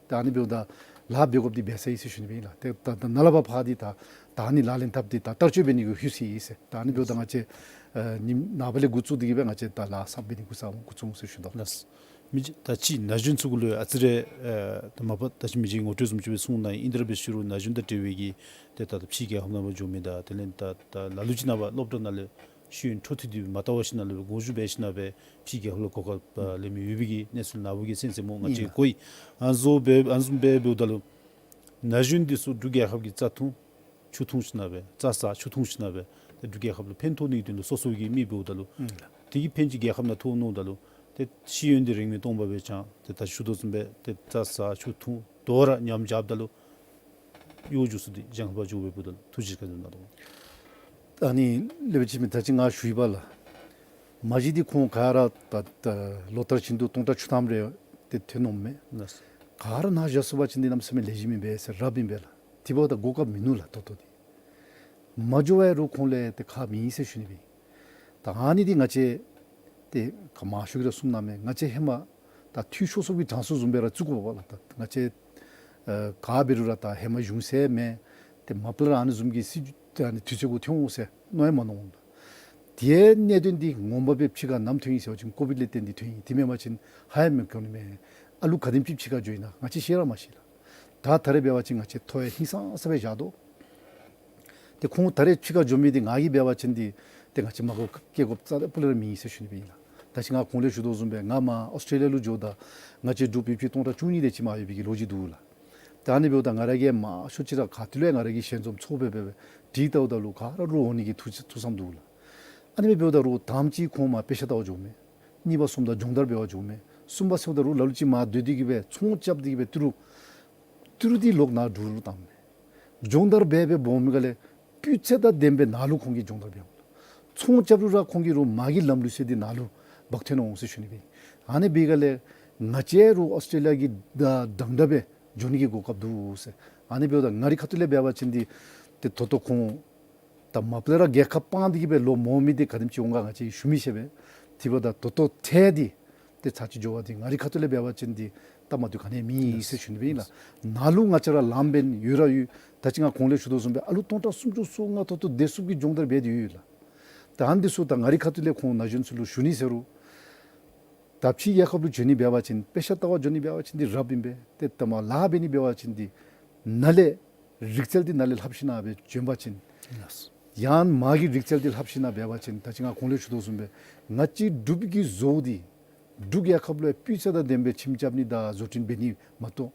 ད་ཨ་ནི་འབདཝ་ད་ ལཱ་འབད་དགོཔ་འདི་འབད་ཚར་ཡི་ཟེར་ཞུ་ནི་སྦེ་ཨིན་ལགས། ཏེ་ད་ད་ནཱ་ལས་ཕར་འདི་ད་ད་ཨ་ནི་ལག་ལེན་འཐབ་སྟེ་ད་བསྟར་སྤྱོད་འབད་ནི་གུ་ལྷོད་ཅི་ཟེར། ད་ཨ་ནི་འབདཝ་ད་ང་བཅས་ཨ་ནེམ་ཅིག་ནངས་པ་ལས་འགོ་བཙུགས་ཏེ་གི་སྦེ་ང་བཅས་ད་ལཱ་གསརཔ་འབད་ནི་གུ་ས་འགོ་བཙུགས་འོང་ཟེར་ཞུ་དོ། ལགས། མི་རྗེ་ད་ཅི་ན་གཞོན་ཚུ་གུ་ལུ་ཨ་ཙི་རེ་ཨེ་ད་མ་པ་ད་ཅི་མི་རྗེ་ངོ་སྤྲོད་བཟུམ་ཅིག་སྦེ་གསུངས་གནང་ཡི། ཨིན་ཏེ་ར་འབད་ཞུ་རུང་ན་གཞོན་དང་འབྲེལ་བའི་གི་ཏེ་ད་ད་ཕྱིའི་རྒྱལ་ཁབ་ནང་ཕར་འགྱོ་མི་དང་དེ་ལས་ད་ད་ལ་ལུ་ཅིག་ནང་ཕར་སློབ་གྲྭ་ནང་ལས་ཤེས་ཡོན་འཕྲོ་མཐུད་དེ་མ་བལྟ་བར་ཞིན་ན་ལས་འགོ་བཙུགས་འབད་ཞིན་ན་སྦེ་ཕྱིའི་རྒྱལ་ཁབ་ལུ་གོ་སྐབས་ལེན་མི་ཡོད་པའི་གི་གནས་ཚུལ་ནཱ་བུ་གིས་གསན་གསནམ་སྨོ། ང་བཅས་ཨིན་ལགས། གོ་ཡི། ཨ་ནི་བཟུམ་སྦེ་ཨ་ནི་བཟུམ་སྦེ་འབདཝ་ད་ལུ་ན་གཞོན་འདི་ཚུ་འབྲུག་རྒྱལ་ཁབ་ཀྱི་རྩྭ་འཐུང་ཆུ་འཐུང་ཞིན་ན་སྦེ་རྩྭ་ཟ་ཆུ་འཐུང་ཞིན་ན་སྦེ་ཏེ་འབྲུག་རྒྱལ་ཁབ་ལུ་ཕན་ཐོགས་ནིའི་དོན་ལུ་སོ་སོ་གི་མི་འབདཝ་ད་ལུ་ཨིན་ལགས། དེ་གི་ཕན་ཅིག་རྒྱལ་ཁབ་ནང་ཐོགས་མནོཝ་ད་ལུ་ཏེ་ཤེས་ཡོན་འདི་རིན་མེད་སྟོང་པ་སྦེ་བྱང་ཏེ་ད་ཞུ་དོ་བཟུམ་སྦེ་ཏེ་རྩྭ་ཟ་ཆུ་འཐུང་དོ་ར་ཉམས་རྐྱབ་ད་ལུ་གཡོག་རྒྱུགས་ཚུ་འདི་གཞན་ཁར་ཕར་འགྱོ་སྦེ་འབདཝ་ད་ལུ་ཐུགས་རྗེ་ཆེ་ག་ཅི་ལུ་ན་དོ། ཨ་ནི་ལེགས་པའི་ཅིག་མི་ད་ཅི་ང་ཞུ་ཡི་པ་ལགས། མ་གཞི་འདི་ཁོང་ག་ར་ད་ད་ལོ་ལྟར་བཞིན་དུ་སྟོང་ཕྲག་བཅུ་ཐམ་རེ་ཏེ་ཐོན་འོངམ་མས། ལགས། ག་ར་ནཱ་བཞག་ཚུགས་པ་ཅིན་འདི་གནམ་མེད་ས་མེད་ལེགས་ཤོམ་ཨིན་པས་ཟེར་རབ་ཨིན་པས་ལགས། དེ་འབདཝ་ད་གོ་སྐབས་མིན་ནུག་ལགས། ད་ལྟོ་འདི་མ་འགྱོ་བར་རུང་ཁོང་ལས་ཏེ་ཁག་མེད་ཟེར་ཞུ་ནི་སྦེ། ད་ཨ་ནི་འདི་ང་བཅས་ཏེ་ག་མང་ཤོས་ཀྱིས་ར་གསུངས་གནངམ་མས། ང་བཅས་ཧེ་མ་ད་འཐུས་ཤོར་སོང་བའི་གྲངས་སུ་བཟུམ་སྦེ་ར་བརྩི་དགོ་པས་ལགས། ད་ང་བཅས་ཨ་ག་འབད་རུང་ར་ད་ཧེ་མ་གཞུང་ཟེར་མེད། ཏེ་མ་པ་ལས་ར་ཨ་ནི་བཟུམ་གྱི་སྲིད་ཨ་ནི་དུས་ཚོད་གུ་ཐོན་འོང་ཟེར་མནོ་ཡང་མ་མནོ་འོང་ལགས། དེའི་གནད་དོན་འདི་ངོ་མ་སྦེ་ཕྱི་ཁར་ནམ་ཐོན་ཡི་ཟེར་བ་ཅིན་ཀོ་བིཌ་ལས་བརྟེན་ཏེ་ཐོན་ཡི། དེ་མེན་པ་ཅིན་ཧ་ཡང་མི་གོ་ནི་མས། ཨ་ལུ་ག་དེམ་ཅིག་ཕྱི་ཁར་འགྱོ་ཡི་ན་ང་བཅས་ཤེས་ར་མ་ཤེས་ལགས། ད་ད་རེས་འབད་བ་ཅིན་ང་བཅས་ཐོ་ཡང་ཧིང་སངས་ས་སྦེ་བཞག་དོ། ཏེ་ཁོང་ད་རེས་ཕྱི་ཁར་འགྱོ་མི་འདི་ང་གིས་འབད་བ་ཅིན་འདི་ཏེ་ང་བཅས་མ་གོ་སྐབས་སྐྱེལ་དགོཔ་རྩ་དང་སྤུ་ལས་ར་མེད་ཟེར་ཞུ་ནི་སྦེ་ཨིན་ལགས། ད་ཅི་ང་གོང་ལས་ཞུ་དོ་བཟུམ་སྦེ་ང་མར་ཨོསི་ཊེ་ལི་ཡ་ལུ་འགྱོཝ་ད་ང་བཅས་འབྲུག་པའི་ཕྱི་སྟོང་ཕྲག་བཅུ་གཉིས་དེ་ཅིག་མར་ཡོད་པའི་གི་ལོ་རྒྱུས་འདུག་ལགས། ད་ཨ་ནི་འབདཝ་ད་ང་ར་གིས་མང་ཤོས་ཅིག་ར་ཁ་ཐུག་ལས་ང་ར་གི་ཞལ་འཛོམས་ཚོགས་སྦེ་སྦེ་སྦེ་དྲིས་བལྟཝ་ད་ལུ་ག་ར་རོགས་འོང་ནི་གི་ཐུགས་ཐུགས་བསམ་འདུག་ལགས། ཨ་ནི་སྦེ་འབདཝ་ད་རོགས་དང་པ་ཅིག་ཁོང་མར་དཔེ་ཆ་ལྟ་བར་འགྱོཝ་མས། གཉིས་པ་སོངམ་ད་སྦྱོང་བརྡར་འབད་བར་འགྱོཝ་མས། གསུམ་པ་སོངམ་ད་རོགས་ལ་ལུ་ཅིག་མར་སྡོད་དེ་གི་སྦེ་ཚོང་རྐྱབ་སྟེ་གི་སྦེ་ཏི་རུ་ཏི་རུ་འདི་ལོག་ནཱ་འབྲུག་ལུ་བཏངམ་མས། སྦྱོང་བརྡར་འབད་འབད་འབོ་མི་ག་ལས་སྤུས་ཚད་དང་ལྡནམ་སྦེ་ནཱ་ལུ་ཁོང་གིས་སྦྱོང་བརྡར་འབད་འོང་། ཚོང་རྐྱབ་རུང་ར་ཁོང་གིས་རོགས་མ་གི་ལམ་ལུགས་ཟེར་འདི་ནཱ་ལུ་འབག་འཐོན་འོང་ཟེར་ཞུ་ནི་སྦེ། ཨ་ནི་འབད་ག་ལས་ང་བཅས་རོགས་ཨོསི་ཊེ་ལི་ཡ་གི་ད་འདྲན་འདྲ་སྦེ་འགྱོ་ནི་གི་གོ་སྐབས་འདུག་ཟེར། ཨ་ནི་འབདཝ་ད་ང་རའི་ཁ་ཐུག་ལས་འབད་བ་ཅིན་འདི་ཏེ་ད་ལྟོ་ཁོང་ད་མ་པ་ལས་ར་རྒྱལ་ཁབ་སྤང་སྟེ་གི་སྦེ་ལོག་འོང་མི་འདི་ག་དེམ་ཅིག་འོང་ག་ང་བཅས་ཞུ་མི་ཤེས་པས། དེ་འབདཝ་ད་ད་ལྟོ་ཐད་འདི་ཏེ་ཚར་གཅིག་འགྱོ་བ་འདི་ང་རའི་ཁ་ཐུག་ལས་འབད་བ་ཅིན་འདི་སྟབས་མ་བདེཝ་ག་ནི་ཡང་མེད་ཟེར་ཞུ་ནི་སྦེ་ཨིན་ལགས། ནཱ་ལུ་ང་བཅས་ར་ལངམ་འབད་ནི་ཡོད་ར་ཡོད། ད་ཅི་ང་གོང་ལས་ཞུ་དོ་བཟུམ་སྦེ་ཨ་ལུ་སྟོང་ཕྲག་སུམ་ཅུ་སོ་ལྔ་ད་ལྟོ་བདེ་སྲུངཔ་གི་སྦྱོང་བརྡར་འབད་དེ་ཡོད་ལགས། ད་ཨ་ནི་འདི་ཚུ་ད་ང་རའི་ཁ་ཐུག་ལས་ཁོང་ན་གཞོན་ཚུ་ལུ་ཞུ་ནི་ཟེར་རུང་ད་ཕྱིའི་རྒྱལ་ཁབ་ལུ་འགྱོ་ནི་འབད་བ་ཅིན་དཔེ་ཆ་ལྟ་བར་འགྱོ་ནི་འབད་བ་ཅིན་འདི་རབ་ཨིན་པས། ཏེ་ད་མར་ལཱ་འབད་ནི་འབད་བ་ཅིན་འདི་ནཱ་ལས་རིག་རྩལ་འདི་ནཱ་ལས་ལྷབ་ཞིན་ན་སྦེ་བྱོན་པ་ཅིན་ལགས། ཡང་མ་གི་རིག་རྩལ་འདི་ལྷབ་ཞིན་ན་འབད་བ་ཅིན་ད་ཅི་ང་གོང་ལས་ཞུ་དོ་བཟུམ་སྦེ་ང་བཅས་འབྲུག་པའི་གི་བཟོ་བོ་འདི་འབྲུག་རྒྱལ་ཁབ་ལུ་སྤུས་ཚད་དང་ལྡནམ་སྦེ་ཁྱིམ་རྐྱབ་ནི་དང་བཟོ་སྐྲུན་འབད་ནི་མ་གཏོགས་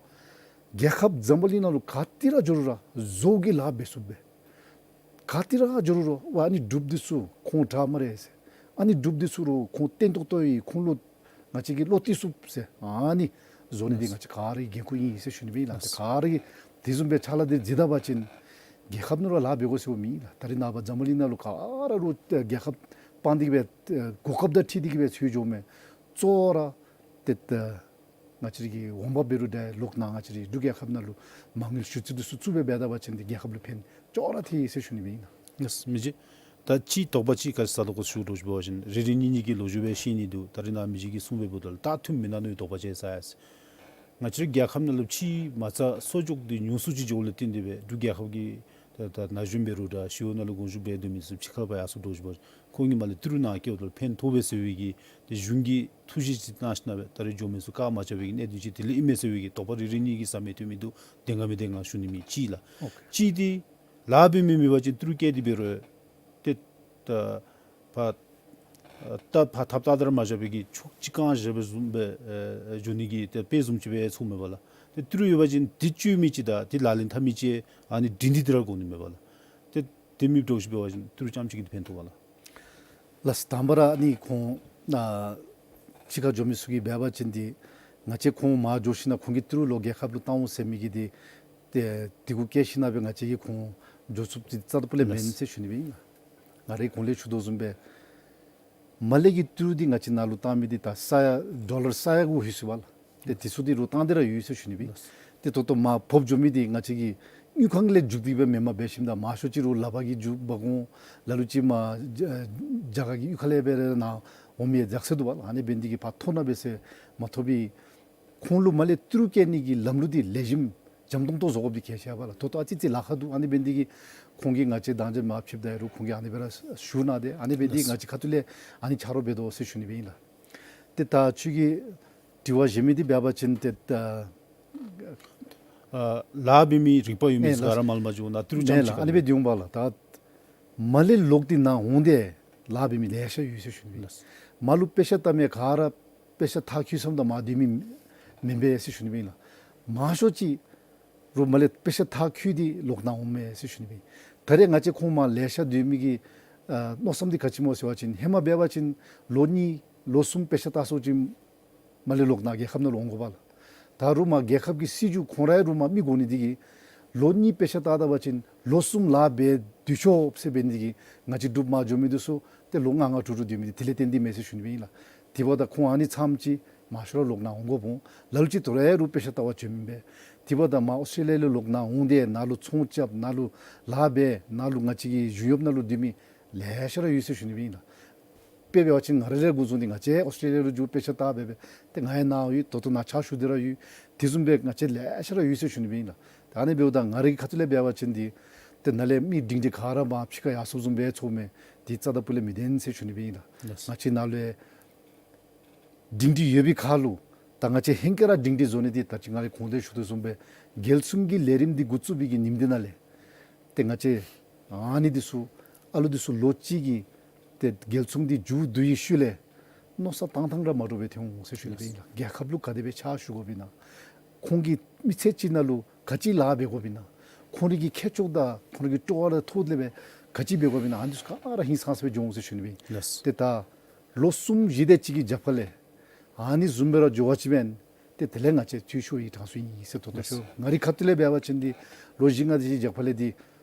རྒྱལ་ཁབ་འཛམ་བུ་གླིང་ནང་ལུ་ག་ཏེ་ར་འགྱོ་རུང་ར་བཟོ་བོ་གི་ལཱ་འབད་ཚུགསཔ་སྦེ། ག་ཏེ་ར་འགྱོ་རུང་རོགས་ཨ་ནི་འབྲུགཔ་འདི་ཚུ་ཁོང་དྲག་སྨ་རེ་ཟེར། ཨ་ནི་འབྲུགཔ་འདི་ཚུ་རོགས་ཁོང་བརྟན་ཏོག་ཏོ་ཨིན། ཁོང་ལུ་ང་བཅས་ཀྱིས་བློ་གཏད་ཚུགས་ཟེར་ཨ་ནི་བཟོ་ནི་འདི་ང་བཅས་ག་རའི་འགན་ཁུར་ཨིན་ཟེར་ཞུ་ནི་སྦེ་ཨིན་ལགས། ཏེ་ག་ར་གིས་དེ་བཟུམ་སྦེ་ཕྱག་ལཱ་འདི་མཛད་ད་པ་ཅིན་རྒྱལ་ཁབ་ནང་ར་ལཱ་འབད་དགོ་ཟེར་བ་མེད་ལགས། ད་རེས་ནངས་པ་འཛམ་བུ་གླིང་ནང་ལུ་ག་ར་རོགས་རྒྱལ་ཁབ་སྤང་སྟེ་གི་སྦེ་གོ་སྐབས་དང་འཁྲིལ་ཏེ་གི་སྦེ་འཚོལ་འགྱོཝ་མས། གཙོ་བོ་ར་ཏེ་ད་ང་བཅས་ར་གི་འོང་འབབ་འབད་རུང་འདྲ་ལོག་ནཱ་ང་བཅས་རའི་འབྲུག་རྒྱལ་ཁབ་ནང་ལུ་མ་དངུལ་ཞུ་རྩིས་འདི་ཚུ་བཙུགས་སྦེ་འབད་ད་པ་ཅིན་འདི་རྒྱལ་ཁབ་ལུ་ཕན་ཅོག་ར་ཐལ་ཟེར་ཞུ་ནི་སྦེ་ཨིན་ལགས། ལགས་མི་རྗེ། ད་ཅི་དོགས་པ་ཅིག་ག་ཅི་ཟ་དོ་གོ་ཞུ་དོ་ཅིག་འབད་བ་ཅིན་རེ་རེ་གཉིས་གཉིས་ཀྱིས་ལོ་རྒྱུས་སྦེ་ཤེས་ནི་འདུག། ད་རེས་ནཱ་མི་རྗེ་གིས་གསུངས་སྦེ་འབདཝ་ད་ལུ་ད་ཐུན་མིན་ནང་ནུའི་དོགས་པ་ཅིག་ཟ་ཡི་ཟེར། ང་བཅས་རའི་རྒྱལ་ཁབ་ནང་ལུ་ཕྱིའི་མ་རྩ་གསོག་འཇོག་འདི་ཉུང་སུ་ཅིག་འགྱོཝ་ལས་བརྟེན་ཏེ་སྦེ་འབྲུག་རྒྱལ་ཁབ་ཀྱི་ད་ད་ན་གཞོན་འབད་རུང་འདྲ་ཤེས་ཡོན་ནང་ལུ་གོང་ཞུ་འབད་སྡོད་མི་ཚུ་ཕྱི་ཁར་ཕར་ཡར་སོང་དོ་ཅིག་འབད་བ་ཅིན་ཁོང་གིས་མར་ལས་ཏི་རུ་ནང་བསྐྱལཝ་ད་ལུ་ཕན་ཐོགས་པས་ཟེར་བའི་གི་ཏེ་གཞུང་གིས་ཐུགས་བཞེད་ཅིག་གནང་ཞིན་ན་སྦེ་ད་རེས་འགྱོ་མི་ཚུ་བཀག་མ་རྐྱབ་པའི་གི་གནད་དོན་ཅིག་དེ་ལས་ཨིན་མས་ཟེར་བའི་གི་དོགས་པ་རེ་རེ་གཉིས་གཉིས་ཀྱིས་ཟ་མི་ཐོན་མི་འདུག། བདེན་ག་མིན་འདི་ང་ཞུ་ནི་མེད། གཅིག་ལགས། ཨོ་ཁེ། གཅིག་འདི་ལཱ་འབད་མི་མེད་པ་ཅིན་ཏི་རུ་བསྐྱལ་ཏེ་འབད་རུང་ཏེ་ད་ཕར་ད་ཕར་ཐབས་ད་ད་ར་མ་བཞག་པའི་གི་ཕྱོགས་གཅིག་རྐྱང་བཞག་པའི་བཟུམ་སྦེ་ཨེ་འགྱོ་ནི་གི་ཏེ་དཔེ་བཟུམ་ཅིག་སྦེ་ཚོརཝ་མས་པ་ལགས། ཏེ་ཏི་རུ་ཡོད་པ་ཅིན་འདི་སྤྱོད་མི་ཅིག་དང་འདི་ལག་ལེན་འཐབ་མི་ཅིག་ཨ་ནི་སྒྲིང་སྒྲི་འདི་ར་དགོ་ནི་མས་པ་ལགས། ཏེ་དེ་མེདཔ་འདྲཝ་ཅིག་འབད་བ་ཅིན་ཏི་རུ་རྐྱངམ་ཅིག་གིས་འདི་ཕན་ཐོགས་པ་ལགས། ལགས་དང་པ་ར་ཨ་ནི་ཁོང་ཨ་ཕྱི་ཁར་འགྱོ་མི་ཚུ་གིས་འབད་བ་ཅིན་འདི་ང་བཅས་ཁོང་མར་འགྱོ་ཞིན་ན་ཁོང་གིས་ཏི་རུ་ལོག་རྒྱལ་ཁབ་ལུ་བཏང་འོང་ཟེར་མི་གི་འདི་ཏེ་དེ་གུ་བཀལ་ཞིན་ན་སྦེ་ང་བཅས་ཀྱིས་ཁོང་འགྱོ་ཚུགསཔ་འདི་རྩ་དང་སྤུ་ལས་མེན་ཟེར་ཞུ་ནི་སྦེ་ཨིན་ལགས། ང་རའི་གོང་ལས་ཞུ་དོ་བཟུམ་སྦེ་མར་ལས་ཀྱི་ཏི་རུ་འདི་ང་བཅས་ནཱ་ལུ་བཏང་མི་འདི་ད་ས་ཡ་ཌོ་ལར་ས་ཡ་གུ་ལྷོད་ཅི་པ་ལགས། ཏེ་དེ་ཚུ་འདི་རོགས་བཏང་སྟེ་ར་ཡོད་ཟེར་ཞུ་ནི་སྦེ། ཏེ་ད་ལྟོ་མར་འབག་འགྱོ་མི་འདི་ང་བཅས་ཀྱི་དངུལ་ཁང་ལས་རྒྱུག་སྟེ་སྦེ་མེནམ་འབད་ཞིནམ་ད་མང་ཤོས་ཅིག་རོགས་ལག་པར་གྱི་རྒྱུ་འབག་འོང་། ལ་ལུ་ཅིག་མར་རྒྱ་རྒྱ་གར་གྱི་གཡུས་ཁ་ལས་སྦེ་ར་ནཱ་འོང་མི་ཡང་ཡོད་ཟེར་འདུག་པ་ལགས། ཨ་ནི་འབད་ནི་འདི་གིས་ཕར་ཐོ་ནང་འབད་ཟེར་མ་ཐོབ་པས། ཁོང་ལུ་མར་ལས་ཏི་རུ་བསྐྱལ་ནི་གི་ལམ་ལུགས་འདི་ལེགས་ཤོམ་ འཇམ་ཏོང་ཏོ་བཟོ་དགོཔ་འདི་གལ་ཆེ་བས་ལགས། ད་ལྟོ་ཨ་ཙི་ཙི་ལཱ་ཁག་འདུག། ཨ་ནི་འབད་ནི་འདི་གིས་ཁོང་གིས་ང་བཅས་དང་འབྲེལ་མ་ཕྱདཔ་ད་ཡ་རུང་ཁོང་གིས་ཨ་ནི་སྦེ་ར་ཞུ་གནང་སྟེ་ཨ་ནི་འབད་ནི་འདི་གིས་ལགས། ང་བཅས་ཁ་ཐུག་ལས་ཨ་ནི་ཆ་རོགས་འབད་དོ་ཟེར་ཞུ་ནི་སྦེ་ཨིན་ལགས། ཏེ་ད་ཁྱོད་ཀྱིས་དྲི་བ་བཞེས་མི་འདི་འབད་བ་ཅིན་ཏེ་ད་ཨ་ལཱ་འབད་མི་རིག་པ་ཡོད་མི་ཨེ་ཚུ་ག་ལགས། ར་མ་ལུ་མ་འགྱོ་ནཱ་ཏི་རུ་ཨེ་ལགས། ཅམ་ཅིག་ཨ་ནི་སྦེ་འདི་འོང་པ་ལགས། ད་མར་ལས་ལོག་སྟེ་ནཱ་འོང་སྟེ་ལཱ་འབད་མི་ལེ་ཤ་ཡོད་ཟེར་ཞུ་ནི་སྦེ་ཨིན་ལགས། མར་ལུ་དཔེ་ཆ་ལྟ་མི་ག་ར་དཔེ་ཆ་མཐར་འཁྱོལ་ཙམ་དང་མར་སྡོད་མི་མེན་པས་ཟེར་ཞུ་ནི་སྦེ་ཨིན་ལགས། མང་ཤོས་ཅིག་རུང་མར་ལས་དཔེ་ཆ་མཐར་འཁྱོལ་ཏེ་ལོག་ནཱ་འོངམ་མས་ཟེར་ཞུ་ནི་སྦེ་ཨིན། ད་རེས་ང་བཅས་ཁོང་མར་ལེ་ཤ་སྡོད་མི་གི་ཨ་མནོ་བསམ་འདི་ག་ཅི་སྨོ་ཟེར་བ་ཅིན་ཧེ་མ་འབད་བ་ཅིན་ལོ་གཉིས་ལོ་གསུམ་དཔེ་ཆ་ལྟ་སོང་ཅིན་མར་ལས་ལོག་ནཱ་རྒྱལ་ཁབ་ནང་ལུ་འོང་དགོ་པས་ལགས། ད་རུང་མར་རྒྱལ་ཁབ་ཀྱི་སྲིད་བྱུས་ཁོང་ར་ཡང་རུང་མར་མི་དགོ་ནི་འདི་གིས་ལོ་གཉིས་དཔེ་ཆ་ལྟ་ད་པ་ཅིན་ལོ་གསུམ་ལཱ་འབད་སྡོད་ཆོག་ཟེར་འབད་ནི་འདི་གིས་ང་བཅས་འབྲུགཔ་མར་འགྱོ་མི་འདི་ཚུ་ཏེ་ལོ་ལྔ་ལྔ་དྲུག་དྲུག་སྡོད་མི་འདི་དེ་ལས་བརྟེན་ཏེ་མས་ཟེར་ཞུ་ནི་སྦེ་ཨིན་ལགས། དེ་འབདཝ་ད་ཁོང་ཨ་ནི་ཙམ་ཅིག་མང་ཤོས་ར་ལོག་ནཱ་འོང་དགོཔ་འོང་། ལ་ལུ་ཅིག་དོ་རུང་ཡ་རུང་དཔེ་ཆ་ལྟ་བར་བྱོནམ་མས། དེ་འབདཝ་ད་མར་ཨོསི་ཊྲེ་ལི་ཡ་ལུ་ལོག་ནཱ་འོང་སྟེ་ནཱ་ལུ་ཚོང་རྐྱབ་ནཱ་ལུ་ལཱ་འབད་ནཱ་ལུ་ང་བཅས་ཀྱི་གཞུང་གཡོགཔ་ནང་ལུ་སྡོད་མི་ལེ་ཤ་ར་ཡོད་ཟེར་ཞུ་ནི་སྦེ་ཨིན་ལགས། དཔེ་འབད་བ་ཅིན་ང་ར་ར་འགོ་བཟུང་སྟེ་ང་བཅས་ཨོསི་ཊྲེ་ལི་ཡ་ལུ་འགྱོ་དཔེ་ཆ་ལྟ་འབད་འབད་ཏེ་ང་ཡང་ནཱ་ཡོད། ད་ལྟོ་ནཱ་ཕྱག་ཞུ་སྟེ་ར་ཡོད། དེ་བཟུམ་སྦེ་ང་བཅས་ལེ་ཤ་ར་ཡོད་ཟེར་ཞུ་ནི་སྦེ་ཨིན་ལགས། ད་ཨ་ནི་འབདཝ་ད་ང་རའི་ཁ་ཐུག་ལས་འབད་བ་ཅིན་འདི་ཏེ་ནཱ་ལས་མི་སྒྲིང་སྒྲི་ག་ར་མར་ཕྱི་ཁར་ཡར་སོངམ་བཟུམ་འབད་ཚོརཝ་མས། འདི་རྩ་དང་སྤུ་ལས་མི་བདེན་ཟེར་ཞུ་ནི་སྦེ་ཨིན་ལགས། ལགས། ང་བཅས་ནཱ་ལུ་སྒྲིང་སྒྲི་ཡོད་པའི་ཁར་ལུ་ད་ང་བཅས་ཧེང་སྐལ་ར་སྒྲིང་སྒྲི་བཟོ་ནི་འདི་ད་ཅི་ང་རའི་གོང་དུ་ཞུ་དོ་བཟུམ་སྦེ་རྒྱལ་ཚུངམ་གི་ལས་རིམ་འདི་འགོ་བཙུགས་པའི་གི་ཉིནམ་འདི་ནང་ལས་ཏེ་ང་བཅས་ཨ་ནི་འདི་ཚུ་ཨ་ལུ་འདི་ཚུ་ལོ་གཅིག་གི་ཏེ་རྒྱལ་ཚུངམ་འདི་མཇུག་བསྡུ་བའི་ཤུལ་ལས་མནོ་བསམ་བཏང་ཐངས་ར་མ་འདྲཝ་སྦེ་ཐོན་འོང་ཟེར་ཞུ་ནི་སྦེ་ཨིན་ལགས། རྒྱལ་ཁབ་ལུ་ག་དེ་སྦེ་ཕྱག་ཞུ་དགོཔ་ཨིན་ན། ཁོང་གི་མི་ཚེ་གཅིག་ནང་ལུ་ག་ཅི་ལཱ་འབད་དགོཔ་ཨིན་ན། ཁོང་རའི་གི་ཁྱད་ཆོས་དང་ཁོང་རའི་གི་སྤྲོ་བ་ལུ་ཐུག་སྟེ་སྦེ་ག་ཅི་འབད་དགོཔ་ཨིན་ན། ཨ་ནི་ཚུ་ག་ར་ཧིང་སངས་ས་སྦེ་འགྱོ་འོང་ཟེར་ཞུ་ནི་སྦེ་ཨིན། ལགས། ཏེ་ད་ལོ་གསུམ་བཞི་དེ་ཅིག་གི་རྒྱབ་ཁ་ལས་ཨ་ནི་བཟུམ་སྦེ་ར་འགྱོ་བ་ཅིན་ཏེ་དེ་ལས་ང་བཅས་འཐུས་ཤོར་བའི་གྲངས་སུ་ཨིན་ཟེར་ད་ལྟོ་ལགས། ཤོར། ང་རའི་ཁ་ཐུག་ལས་འབད་བ་ཅིན་འདི་ལོ་བཞི་ལྔ་དེ་ཅིག་རྒྱབ་ཁ་ལས་འདི་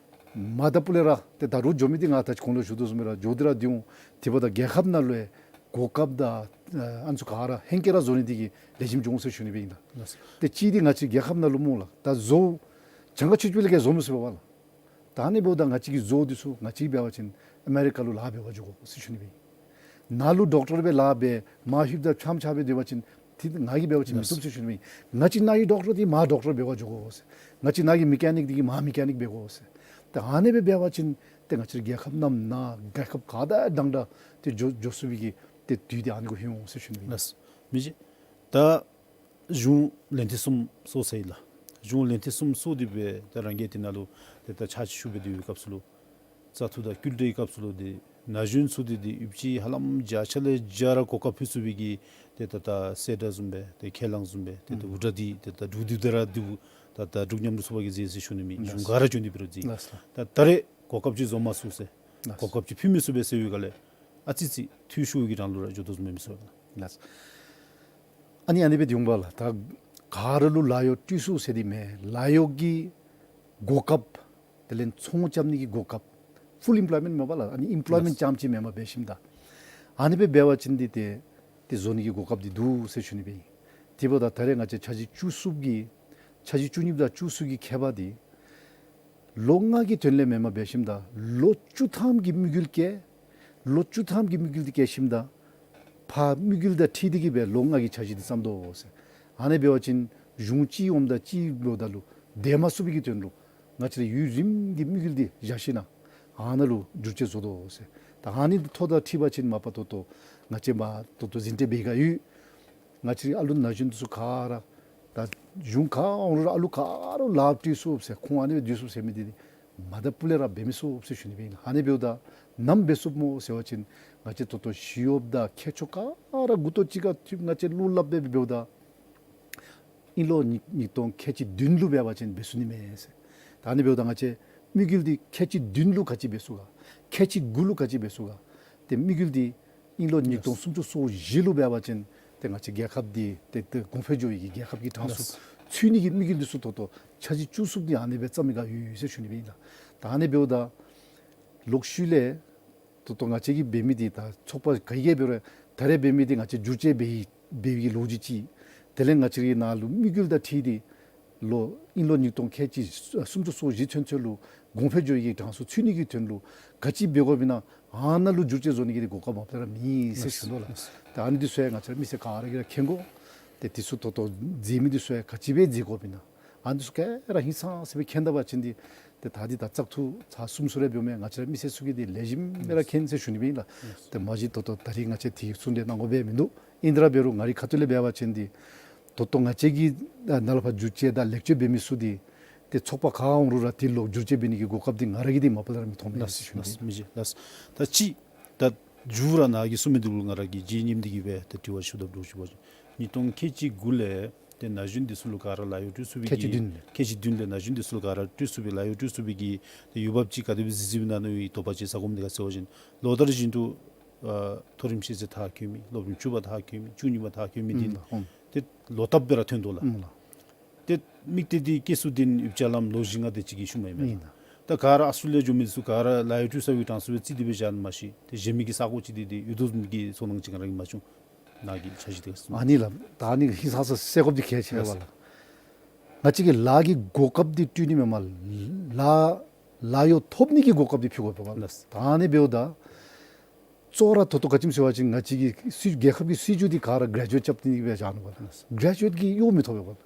མ་ད་སྤུ་ལས་ར་ཏེ་ད་རུང་འགྱོ་མི་འདི་ང་ད་ཅི་གོང་ལུ་ཞུ་དོ་བཟུམ་སྦེ་ར་འགྱོ་སྟེ་ར་སྡོད་འོང་། དེ་འབདཝ་ད་རྒྱལ་ཁབ་ནང་ལུ་ཡང་གོ་སྐབས་དང་ཨ་ནི་ཚུ་ག་ར་ཧེང་སྐལ་ར་བཟོ་ནི་འདི་གིས་ལེགས་ཤོམ་འགྱོ་འོང་ཟེར་ཞུ་ནི་སྦེ་ཨིན་ལགས། ལགས། ཏེ་གཅིག་འདི་ང་བཅས་རྒྱལ་ཁབ་ནང་ལུ་སྨོ་ལགས། ད་བཟོ་གྱངས་ཁ་ཆོད་ཆོད་ལས་ག་བཟོ་མི་ཚུགས་པས་ལགས། ད་ཨ་ནི་འབདཝ་ད་ང་བཅས་ཀྱི་བཟོ་འདི་ཚུ་ང་བཅས་འབད་བ་ཅིན་ཨ་མེ་རི་ཀ་ལུ་ལཱ་འབད་བར་འགྱོ་དགོ་ཟེར་ཞུ་ནི་སྦེ་ཨིན། ནཱ་ལུ་ཌོག་ཊར་སྦེ་ལཱ་འབད་མར་ལྷོདཔ་ད་ཕྱགམ་ཕྱག་སྦེ་སྡོད་པ་ཅིན་ཏེ་ང་གིས་འབད་བ་ཅིན་མི་བཏུབ་ཟེར་ཞུ་ནི་སྦེ་ཨིན། ང་བཅས་ནཱ་གི་ཌོག་ཊར་འདི་མར་ཌོག་ཊར་འབད་བར་འགྱོ་དགོ་ཟེར། ང་བཅས་ནཱ་གི་མེ་ཀ་ནིཀ་འདི་གིས་མར་མེ་ཀ་ནིཀ་འབད་དགོ་ཟེར། ཏེ་ཨ་ནི་སྦེ་འབད་བ་ཅིན་ཏེ་ང་བཅས་རྒྱལ་ཁབ་ནང་ན་རྒྱལ་ཁབ་ག་དང་འདྲ་འདྲ་ཏེ་འགྱོ་འགྱོ་ཚུགས་པའི་གི་ཏེ་དུས་འདི་ཨ་ནི་གུ་ལྷོད་འོང་ཟེར་ཞུ་ནི་སྦེ་ཨིན། ལགས། མི་རྗེ། ད་གཞུང་ལན་ཐེངས་གསུམ་སོར་ཡི་ལགས། གཞུང་ལན་ཐེངས་གསུམ་སོར་ཏེ་སྦེ་ད་རང་གིས་དེ་ནང་ལུ་ཏེ་ད་ཕྱག་ཕྱིད་ཞུ་སྦེ་སྡོད་པའི་སྐབས་སུ་ལུ་བཙག་འཐུ་དང་བསྐུལ་བསྒྲགས་ཀྱི་སྐབས་སུ་ལུ་ཏེ་ན་གཞོན་ཚུ་ཏེ་ཏེ་ཡུདཔ་ཅིག་ཧ་ལམ་བརྒྱ་ཆ་ལས་བརྒྱ་ར་གོ་སྐབས་ཕུལ་ཚུགས་པའི་གི་ཏེ་ད་ད་གསལ་བསྒྲགས་བཟུམ་སྦེ་ཏེ་ཁས་བླངས་བཟུམ་སྦེ་ཏེ་ད་འུར་སྒྲ་འདི་ཏེ་ད་འབྲུག་འདི་ད་ར་འདི་ད་ད་འབྲུག་མཉམ་རུབ་ཚོགས་པ་གིས་མཛད་ཟེར་ཞུ་ནི་མེན། ལགས། གཞུང་ག་ར་བྱོན་ཏེ་འབད་རུང་མཛད། ལགས། ད་ད་རེས་གོ་སྐབས་ཅིག་བཟོ་མ་ཚུགས་ཟེར་ལགས། གོ་སྐབས་ཅིག་ཕུལ་མི་ཚུགས་པས་ཟེར་བའི་སྒང་ལས་ཨ་ཙི་ཅིག་འཐུས་ཤོར་བའི་གི་གྲངས་ལུ་ར་འགྱོ་དོ་བཟུམ་མས་མི་ཚུགས་ལགས། ལགས། ཨ་ནི་ཨ་ནི་སྦེ་འདི་འོང་པ་ལགས། ད་ག་ར་ལུ་ལཱ་གཡོག་སྤྲོད་ཚུགས་ཟེར་འདི་མེན། ལཱ་གཡོག་གི་གོ་སྐབས་དེ་ལས་ཚོང་རྐྱབ་ནི་གི་གོ་སྐབས་ཕུལ་ཨེམ་པོལོའི་མེནཊ་མས་པ་ལགས། ཨ་ནི་ཨེམ་པོལོའི་མེནཊ་ལགས། རྐྱངམ་ཅིག་མེན་པར་འབད་ཞིནམ་ད་ཨ་ནི་སྦེ་འབད་བ་ཅིན་འདི་ཏེ་ཏེ་བཟོ་ནི་གི་གོ་སྐབས་འདི་འདུག་ཟེར་ཞུ་ནི་སྦེ་ཨིན། དེ་འབདཝ་ད་ད་རེས་ང་བཅས་འཆར་གཞི་བཅུ་གསུམ་གྱི་འཆར་གཞི་བཅུ་གཉིས་དང་བཅུ་གསུམ་གྱི་ཁྱད་པར་འདི་ལོ་ལྔ་གི་དོན་ལས་མེན་པར་འབད་ཞིནམ་ད་ལོ་བཅུ་ཐམ་གྱི་དམིགས་ཡུལ་བསྐྱེད། ལོ་བཅུ་ཐམ་གྱི་དམིགས་ཡུལ་འདི་བསྐྱེད་ཞིནམ་ད་ཕར་དམིགས་ཡུལ་དང་འཁྲིལ་ཏེ་གི་སྦེ་ལོ་ལྔ་གི་འཆར་གཞི་འདི་བརྩམ་དོ་ཟེར། ཨ་ནི་འབད་བ་ཅིན་གཞུང་གཅིག་འོངམ་ད་གཅིག་འབདཝ་ད་ལུ་འདས་མ་ཚུགས་པའི་གི་དོན་ལུ་ང་བཅས་ར་ཡུན་རིངམོ་གི་དམིགས་ཡུལ་འདི་བཞག་ཞིན་ན་ཨ་ནཱ་ལུ་བསྒྱུར་བཅོས་བཟོ་དོ་ཟེར། ད་ཨ་ནི་ཐོག་དང་འཁྲིལ་བ་ཅིན་མ་པ་ད་ལྟོ་ང་བཅས་མ་ད་ལྟོ་ཟིན་བྲིས་འབད་ག་ཡོད། ང་བཅས་རའི་ཨ་ལུ་ན་གཞོན་འདི་ཚུ་ག་ར་ད་གཞུང་ག་འོང་རུང་ར་ཨ་ལུ་ག་ར་ལཱ་སྤྲོད་ཚུགས་ཟེར་ཁོང་ཨ་ནི་སྦེ་སྡོད་ཚུགས་ཟེར་མི་འདི་ཏེ་མ་ད་སྤུ་ལས་ར་འབད་མི་ཚུགས་ཟེར་ཞུ་ནི་སྦེ་ཨིན། ཨ་ནི་འབདཝ་ད་ནམ་འབད་ཚུགསཔ་སྨོ་ཟེར་བ་ཅིན་ང་བཅས་ད་ལྟོ་ཞི་གཡོགཔ་དང་མཁས་མཆོག་ག་ར་མགུ་ཏོ་གཅིག་ཁར་འཐུས་ང་བཅས་གླུ་ལགཔ་སྦེ་འབདཝ་ད་དབྱིན་ལོ་ཉིས་ཉིས་སྟོང་ཁལ་གཅིག་བདུན་ལུ་འབད་བ་ཅིན་འབད་ཚུགས་ནི་མས་ཟེར། ད་ཨ་ནི་འབདཝ་ད་ང་བཅས་དམིགས་ཡུལ་འདི་ཁལ་གཅིག་བདུན་ལུ་ག་ཅི་འབད་ཚུགས་ག། ཁལ་གཅིག་དགུ་ལུ་ག་ཅི་འབད་ཚུགས་ག། ཏེ་དམིགས་ཡུལ་འདི་དབྱིན་ལོ་ཉིས་སྟོང་སུམ་ཅུ་སོ་བཞི་ལུ་འབད་བ་ཅིན་ཏེ་ང་བཅས་རྒྱལ་ཁབ་འདི་ཏེ་ཏེ་གོང་འཕེལ་འགྱོ་བའི་གི་རྒྱལ་ཁབ་ཀྱི་གྲངས་སུ་ཚུད་ནི་གི་དམིགས་ཡུལ་འདི་ཚུ་ད་ལྟོ་འཆར་གཞི་བཅུ་གསུམ་འདི་ཨ་ནི་སྦེ་བརྩམ་མི་ག་ཡོད་ཡོད་ཟེར་ཞུ་ནི་སྦེ་ཨིན་ལགས། ད་ཨ་ནི་འབདཝ་ད་ལོག་ཤུལ་ལས་ད་ལྟོ་ང་བཅས་ཀྱིས་འབད་མི་འདི་ད་ཚོགས་པ་ག་གིས་འབད་རུང་ད་རེས་འབད་མི་འདི་ང་བཅས་བསྒྱུར་བཅོས་འབད་འབད་བའི་ལོ་རྒྱུས་ཅིག། དེ་ལས་ང་བཅས་ཀྱི་ནང་ལུ་དམིགས་ཡུལ་དང་འཁྲིལ་ཏེ་ལོ་དབྱིན་ལོ་ཉིས་སྟོང་ཁལ་གཅིག་སུམ་ཅུ་སོ་བཞི་ཚུན་ཚོད་ལུ་གོང་འཕེལ་འགྱོ་བའི་གི་གྲངས་སུ་ཚུད་ནི་གི་དོན་ལུ་ག་ཅི་འབད་དགོཔ་ཨིན་ན་ཨ་ནཱ་ལུ་བསྒྱུར་བཅོས་བཟོ་ནི་གི་གོ་སྐབས་མ་པ་ར་མེད་ཟེར་ཞུ་དོ་ལགས། ད་ཨ་ནི་འདི་ཚུ་ཡང་ང་བཅས་ར་མི་སེར་ག་ར་གིས་ར་མཁྱེན་དགོ། ཏེ་འདི་ཚུ་ད་ལྟོ་མཛད་མི་འདི་ཚུ་ཡང་ག་ཅི་སྦེ་མཛད་དགོཔ་ཨིན་ན། ཨ་ནི་ཚུ་ག་ར་ཧིང་སངས་ས་སྦེ་མཁྱེན་ད་པ་ཅིན་འདི་ཏེ་ད་འདི་ད་བཙག་འཐུ་ཚར་གསུམ་ཚུ་རེ་འབདཝ་མས། ང་བཅས་ར་མི་སེར་ཚུ་གིས་འདི་ལེགས་ཤོམ་སྦེ་ར་མཁྱེན་ཟེར་ཞུ་ནི་སྦེ་ཨིན་ལགས། ཏེ་མ་གཞི་ད་ལྟོ་ད་རིས་ང་བཅས་འདི་གསུང་གྲོས་གནང་དགོ་པའི་མིན་འདུག། ཨིན་དེ་ར་འབད་རུང་ང་རའི་ཁ་ཐུག་ལས་འབད་བ་ཅིན་འདི་ད་ལྟོ་ང་བཅས་ཀྱིས་ནཱ་ལས་ཕར་བསྒྱུར་བཅོས་དང་ལེགས་བཅོས་འབད་མི་ཚུ་འདི་ཏེ་ཚོགས་པ་ག་འོང་རུང་ར་དེ་ལོག་བསྒྱུར་བཅོས་འབད་ནི་གི་གོ་སྐབས་འདི་ང་ར་གིས་འདི་མ་པ་ལས་ར་མི་མཐོང་མས་ཟེར་ཞུ་ནི། ལགས། མི་རྗེ་ལགས། ད་ཅི་ད་མཇུག་ར་ནཱ་གིས་གསུང་མི་འདི་ལུ་ང་ར་གིས་བརྗིད་ཉིནམ་འདི་གིས་སྦེ་ཏེ་དྲི་བ་ཞུ་དོ་བཟུམ་ཅིག་འབད་བ་ཅིན་ཉིས་སྟོང་ཁལ་གཅིག་དགུ་ལས་ཏེ་ན་གཞོན་འདི་ཚུ་ལུ་ག་ར་ལཱ་གཡོག་སྤྲོད་ཚུགས་པའི་གི་ཁལ་གཅིག་བདུན་ལས། ཁལ་གཅིག་བདུན་ལས་ན་གཞོན་འདི་ཚུ་ལུ་ག་ར་སྤྲོད་ཚུགས་པའི་ལཱ་གཡོག་སྤྲོད་ཚུགས་པའི་གི་ཏེ་འོས་འབབ་ཅིག་ག་དེ་སྦེ་གཟིགས་གཟིགསཔ་ཨིན་ན་ནི་དོགས་པ་ཅིག་ཟ་དགོཔ་འདི་ག་ཟེར་བ་ཅིན་ལོ་ལྟར་བཞིན་དུ་ཨ་མཐོ་རིམ་ཤེས་ཚད་མཐར་འཁྱོལ་མི་སློབ་རིམ་བཅུ་པ་མཐར་འཁྱོལ་མི་བཅུ་གཉིས་པ་མཐར་འཁྱོལ་མི་འདི་ཨུམ་ཨུམ་ཏེ་ལོག་བཏབ་སྦེ་ར་ཐོན་དོ་ལགས། ཨུམ་ལགས། ཏེ་དམིགས་གཏད་འདི་སྐྱེལ་ཚུགས་འདི་ཡོདཔ་ཅིག་ལམ་ལོ་བཞི་ལྔ་དེ་ཅིག་གི་ཤུལ་མ་ཨིན་མས། ཨིན་ལགས། ད་ག་ར་ཨཱོས་ཊྲེ་ལི་ཡ་འགྱོ་མི་ཚུ་ག་ར་ལཱ་གཡོག་སྤྲོད་ས་གི་གྲངས་སུ་སྦེ་རྩིས་ཏེ་སྦེ་བཞག་ནི་མ་གཞི་ཏེ་གཞན་མི་གི་ས་གོ་ཅིག་འདི་ཏེ་ཡོད་དོ་བཟུམ་གྱི་ཚོར་སྣང་ཅིག་ང་ར་གིས་མ་བྱུང་། ནཱ་གི་འཆར་གཞི་འདི་ག་ཟེར་ཨ་ནི་ལགས། ད་ཨ་ནི་ཧིང་སངས་ས་སེལ་དགོཔ་འདི་གལ་ཆེ་བས་ལགས། ང་བཅས་ཀྱིས་ལཱ་གི་གོ་སྐབས་འདི་སྤྲོད་ནི་མེན་པར་ལཱ་ལཱ་གཡོག་ཐོབ་ནི་གི་གོ་སྐབས་འདི་ཕུལ་དགོ་པས་ལགས། ད་ཨ་ནི་འབདཝ་ད་གཙོ་བོ་ར་ད་ལྟོ་ག་ཅི་སྨོ་ཟེར་བ་ཅིན་ང་བཅས་ཀྱི་སྲིད་རྒྱལ་ཁབ་ཀྱི་སྲིད་བྱུས་འདི་ག་ར་གྲེ་ཇུ་ཨེཊ་རྐྱབ་སྟེ་སྦེ་བཞག་ནུག་པ་ལགས། གྲེ་ཇུ་ཨེཊ་ཀྱིས་གཡོག་མི་ཐོབ་པས་པ་ལགས།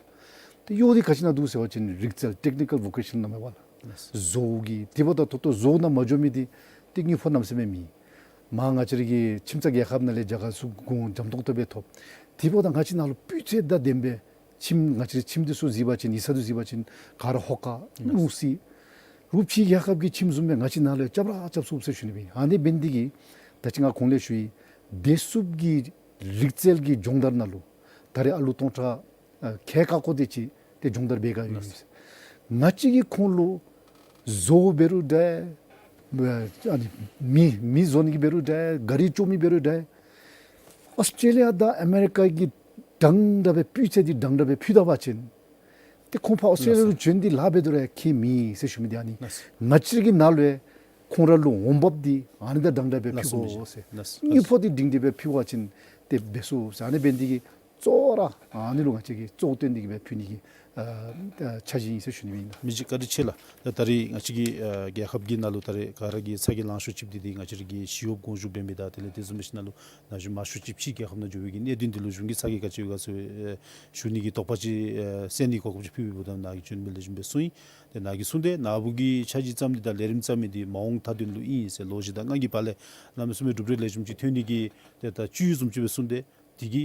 ཏེ་གཡོག་འདི་ག་ཅི་ནང་འདུག་ཟེར་བ་ཅིན་རིག་རྩལ་ཊེག་ནི་ཀཱལ་ཝོ་ཀེ་ཤཱན་ནང་མས་པ་ལགས། བཟོ་གི་དེ་འབདཝ་ད་ད་ལྟོ་བཟོ་ནང་མ་འགྱོ་མི་འདི་ཏེ་དངུལ་ཕོགས་གནམ་མེད་ས་མེད་མེད། མར་ང་བཅས་ར་གི་ཁྱིམ་ཚང་རྒྱལ་ཁབ་ནང་ལས་རྒྱ་གར་ཚུ་གོང་འཇམ་ཏོང་ཏོ་སྦེ་ཐོབ། དེ་འབདཝ་ད་ང་བཅས་ནཱ་ལུ་སྤུས་ཚད་དང་ལྡནམ་སྦེ་ཁྱིམ་ང་བཅས་རའི་ཁྱིམ་འདི་ཚུ་གཟིགས་པ་ཅིན་ཡིག་ཚང་འདི་ཚུ་གཟིགས་པ་ཅིན་ག་ར་ཧོ་ཀ་ལུང་སི་རུ་ཕྱི་རྒྱལ་ཁབ་ཀྱི་ཁྱིམ་བཟུམ་སྦེ་ང་བཅས་ནཱ་ལུ་རྐྱབ་ར་རྐྱབ་ཚུགས་ཟེར་ཞུ་ནི་སྦེ། ཨ་ནི་འབད་ནི་འདི་གིས་ད་ཅི་ང་གོང་ལས་ཞུ་ཡི་བདེ་སྲུངཔ་གི་རིག་རྩལ་གྱི་སྦྱོང་བརྡར་ནང་ལུ་ད་རེས་ཨ་ལུ་སྟོང་ཕྲག་ཨ་ཁལ་ཀ་ཀོ་དེ་ཅིག་ཏེ་སྦྱོང་བརྡར་འབད་ག་ཡོད། ལགས། ང་བཅས་ཀྱིས་ཁོང་ལུ་བཟོ་འབད་རུང་འདྲ་ཨ་ནི་མི་མི་བཟོ་ནི་གི་འབད་རུང་འདྲ་གཱ་རི་བཙོང་མི་འབད་རུང་འདྲ་ཨཱོས་ཊྲེ་ལི་ཡ་དང་ཨ་མེ་རི་ཀ་གི་འདྲན་འདྲ་སྦེ་སྤུས་ཚད་འདི་འདྲན་འདྲ་སྦེ་ཕུལ་ད་པ་ཅིན་ཏེ་ཁོང་ཕར་ཨཱོས་ཊྲེ་ལི་ཡ་ལུ་བྱོན་ཏེ་ལཱ་འབད་དོ་རུང་ཁྱད་མེད་ཟེར་ཞུ་མི་འདི་ཨ་ནི། ལགས། ང་བཅས་ཀྱི་ནཱ་ལུ་ཡང་ཁོང་ར་ལུ་འོང་འབབ་འདི་ཨ་ནི་དང་འདྲན་འདྲ་སྦེ་ཕུལ་དགོ་ཟེར། ལགས། དངུལ་ཕོགས་འདི་སྒྲིང་སྒྲི་སྦེ་ཕུལ་བ་ཅིན་ཏེ་འབད་ཚུགས་ཟེར། ཨ་ནི་འབད་ནི་འདི་གིས་གཙོ་བོ་ར་ཨ་ནི་ལུ་ང་བཅས་ཀྱིས་གཙོ་བོ་བཏོན་ཏེ་གི་སྦེ་ཕུལ་ནི་གི་ཨ་ཨ་འཆར་གཞི་ཨིན་ཟེར་ཞུ་ནི་ཨིན། མི་རྗེ་བཀའ་དྲིན་ཆེ་ལགས། ད་ད་རིས་ང་བཅས་ཀྱི་ཨ་རྒྱལ་ཁབ་ཀྱི་ནང་ལུ་ད་རེས་ག་ར་གིས་ཚ་གྱང་ལང་ཤོར་ཅིག་འདི་འདི་ང་བཅས་ར་གི་ཞི་གཡོགཔ་དགོངས་ཞུ་འབད་མི་དང་དེ་ལས་དེ་བཟུམ་སྦེ་ཞིནམ་ལས་ན་གཞོན་མང་ཤོས་ཅིག་ཕྱི་རྒྱལ་ཁབ་ནང་འགྱོ་བའི་གི་གནད་དོན་འདི་ལུ་གཞུང་གིས་ཚ་གྱང་ག་ཅི་ཡོད་ག་ཟེར་ཨེ་ཞུ་ནི་གི་དོགས་པ་ཅིག་ཨེ་སེལ་ནི་གོ་སྐབས་ཅིག་ཕུལ་བའི་བུ་དམ་ནཱ་གིས་བྱོན་མི་ལེགས་ཤོམ་སྦེ་གསུངས་ཡི། ཏེ་ནཱ་གིས་གསུངས་ཏེ་ནཱ་བུ་གི་འཆར་གཞི་བརྩམ་ནི་དང་ལས་རིམ་བརྩམ་མི་འདི་མ་འོངས་མཐའ་དོན་ལུ་ཨིན་ཟེར་ལོ་བཞི་དང་ལྔ་གི་བར་ལས་གནམ་མེད་ས་མེད་གྲུབ་འབྲས་ལེགས་ཤོམ་ཅིག་ཐོན་ནི་གི་ཏེ་ད་བཅུད་བཟུམ་ཅིག་སྦེ་གསུངས་ཏེ་དེ་གི་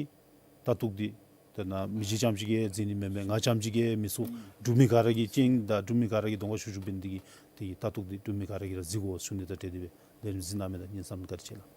ལྟ་རྟོག་འདི་ཏེ་ནཱ་མི་རྗེ་རྐྱངམ་ཅིག་གིས་མཛད་ནི་མེན་མས། ང་རྐྱངམ་ཅིག་གིས་མི་ཚུགས། འབྲུག་མི་ག་ར་གིས་སྤྱན་དང་འབྲུག་མི་ག་ར་གིས་གདོང་ཁར་ཞུ་ཞུཝ་འབད་ནི་འདི་གིས་དེ་གི་ལྟ་རྟོག་འདི་འབྲུག་མི་ག་ར་གིས་ར་གཟིགས་དགོ་ཟེར་ཞུ་ནི་དང་འབྲེལ་ཏེ་སྦེ་ལས་རིམ་གཟིགས་གནང་མི་དང་སྙན་གསན་བཀའ་དྲིན་ཆེ་ལགས།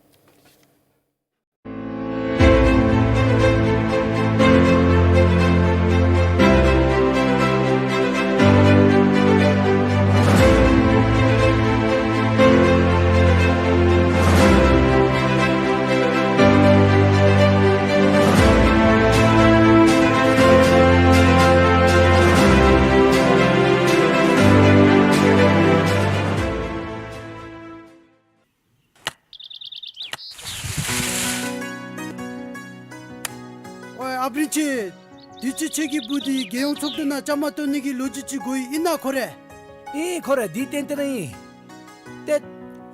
ཨོའི་ཨཔ་རིན་ཆེན། དུས་ཅི་ཁྱོད་ཀྱི་བུ་འདི་རྒྱལ་ཡོངས་ཚོགས་འདུ་ནང་བཅའ་མར་གཏོགས་ནི་གི་ལོ་རྒྱུས་ཅིག་གོ་ཡི། ཨིན་ན་ཁོ་རེ། ཨིན་ཁོ་རེ། འདི་ཏན་ཏན་ར་ཨིན། ཏེ་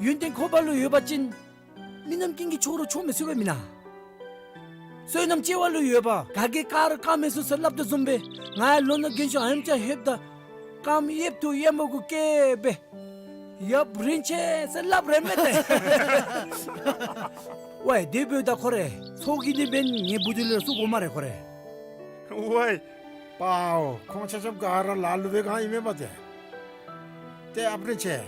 ཡོན་ཏན་ཁོ་པ་ལུ་ཡོད་པ་ཅིན་མི་རྣམས་ཀུན་གྱིས་ཁྱོད་ར་ཆོག་མི་ཚུགས་པས་མེན་ན། བསོད་ནམས་སྐྱེ་བ་ལུ་ཡོད་པ་ག་གིས་བཀག་ར་བཀག་མི་ཚུགས་ཟེར་སླབ་དོ་བཟུམ་སྦེ་ང་ཡང་ལོ་ན་རྒན་ཤོས་ཨ་ནེམ་ཅིག་ལྷོདཔ་ད་རྐངམ་གཡསཔ་ཐོག་གཡས་མ་གུ་བཀལ་སྦེ་ཡབ་རིན་ཆེན་ཟེར་སླབ་རན་མས་ཏེ། ཝའི་དེ་འབདཝ་ད་ཁོ་རེ་ཚོགས་ཀྱི་འདི་འབདན་ངེའི་བུ་འདི་ལུ་བཙུགས་དགོ་སྨ་རེ་ཁོ་རེ། ཝའི་པའོ་ཁོང་ཆ་ཁྱབ་ག་ར་ལ་ལུ་སྦེ་གང་ཨིན་མས་པ་ཏེ། ཏེ་ཨཔ་རིན་ཆེན་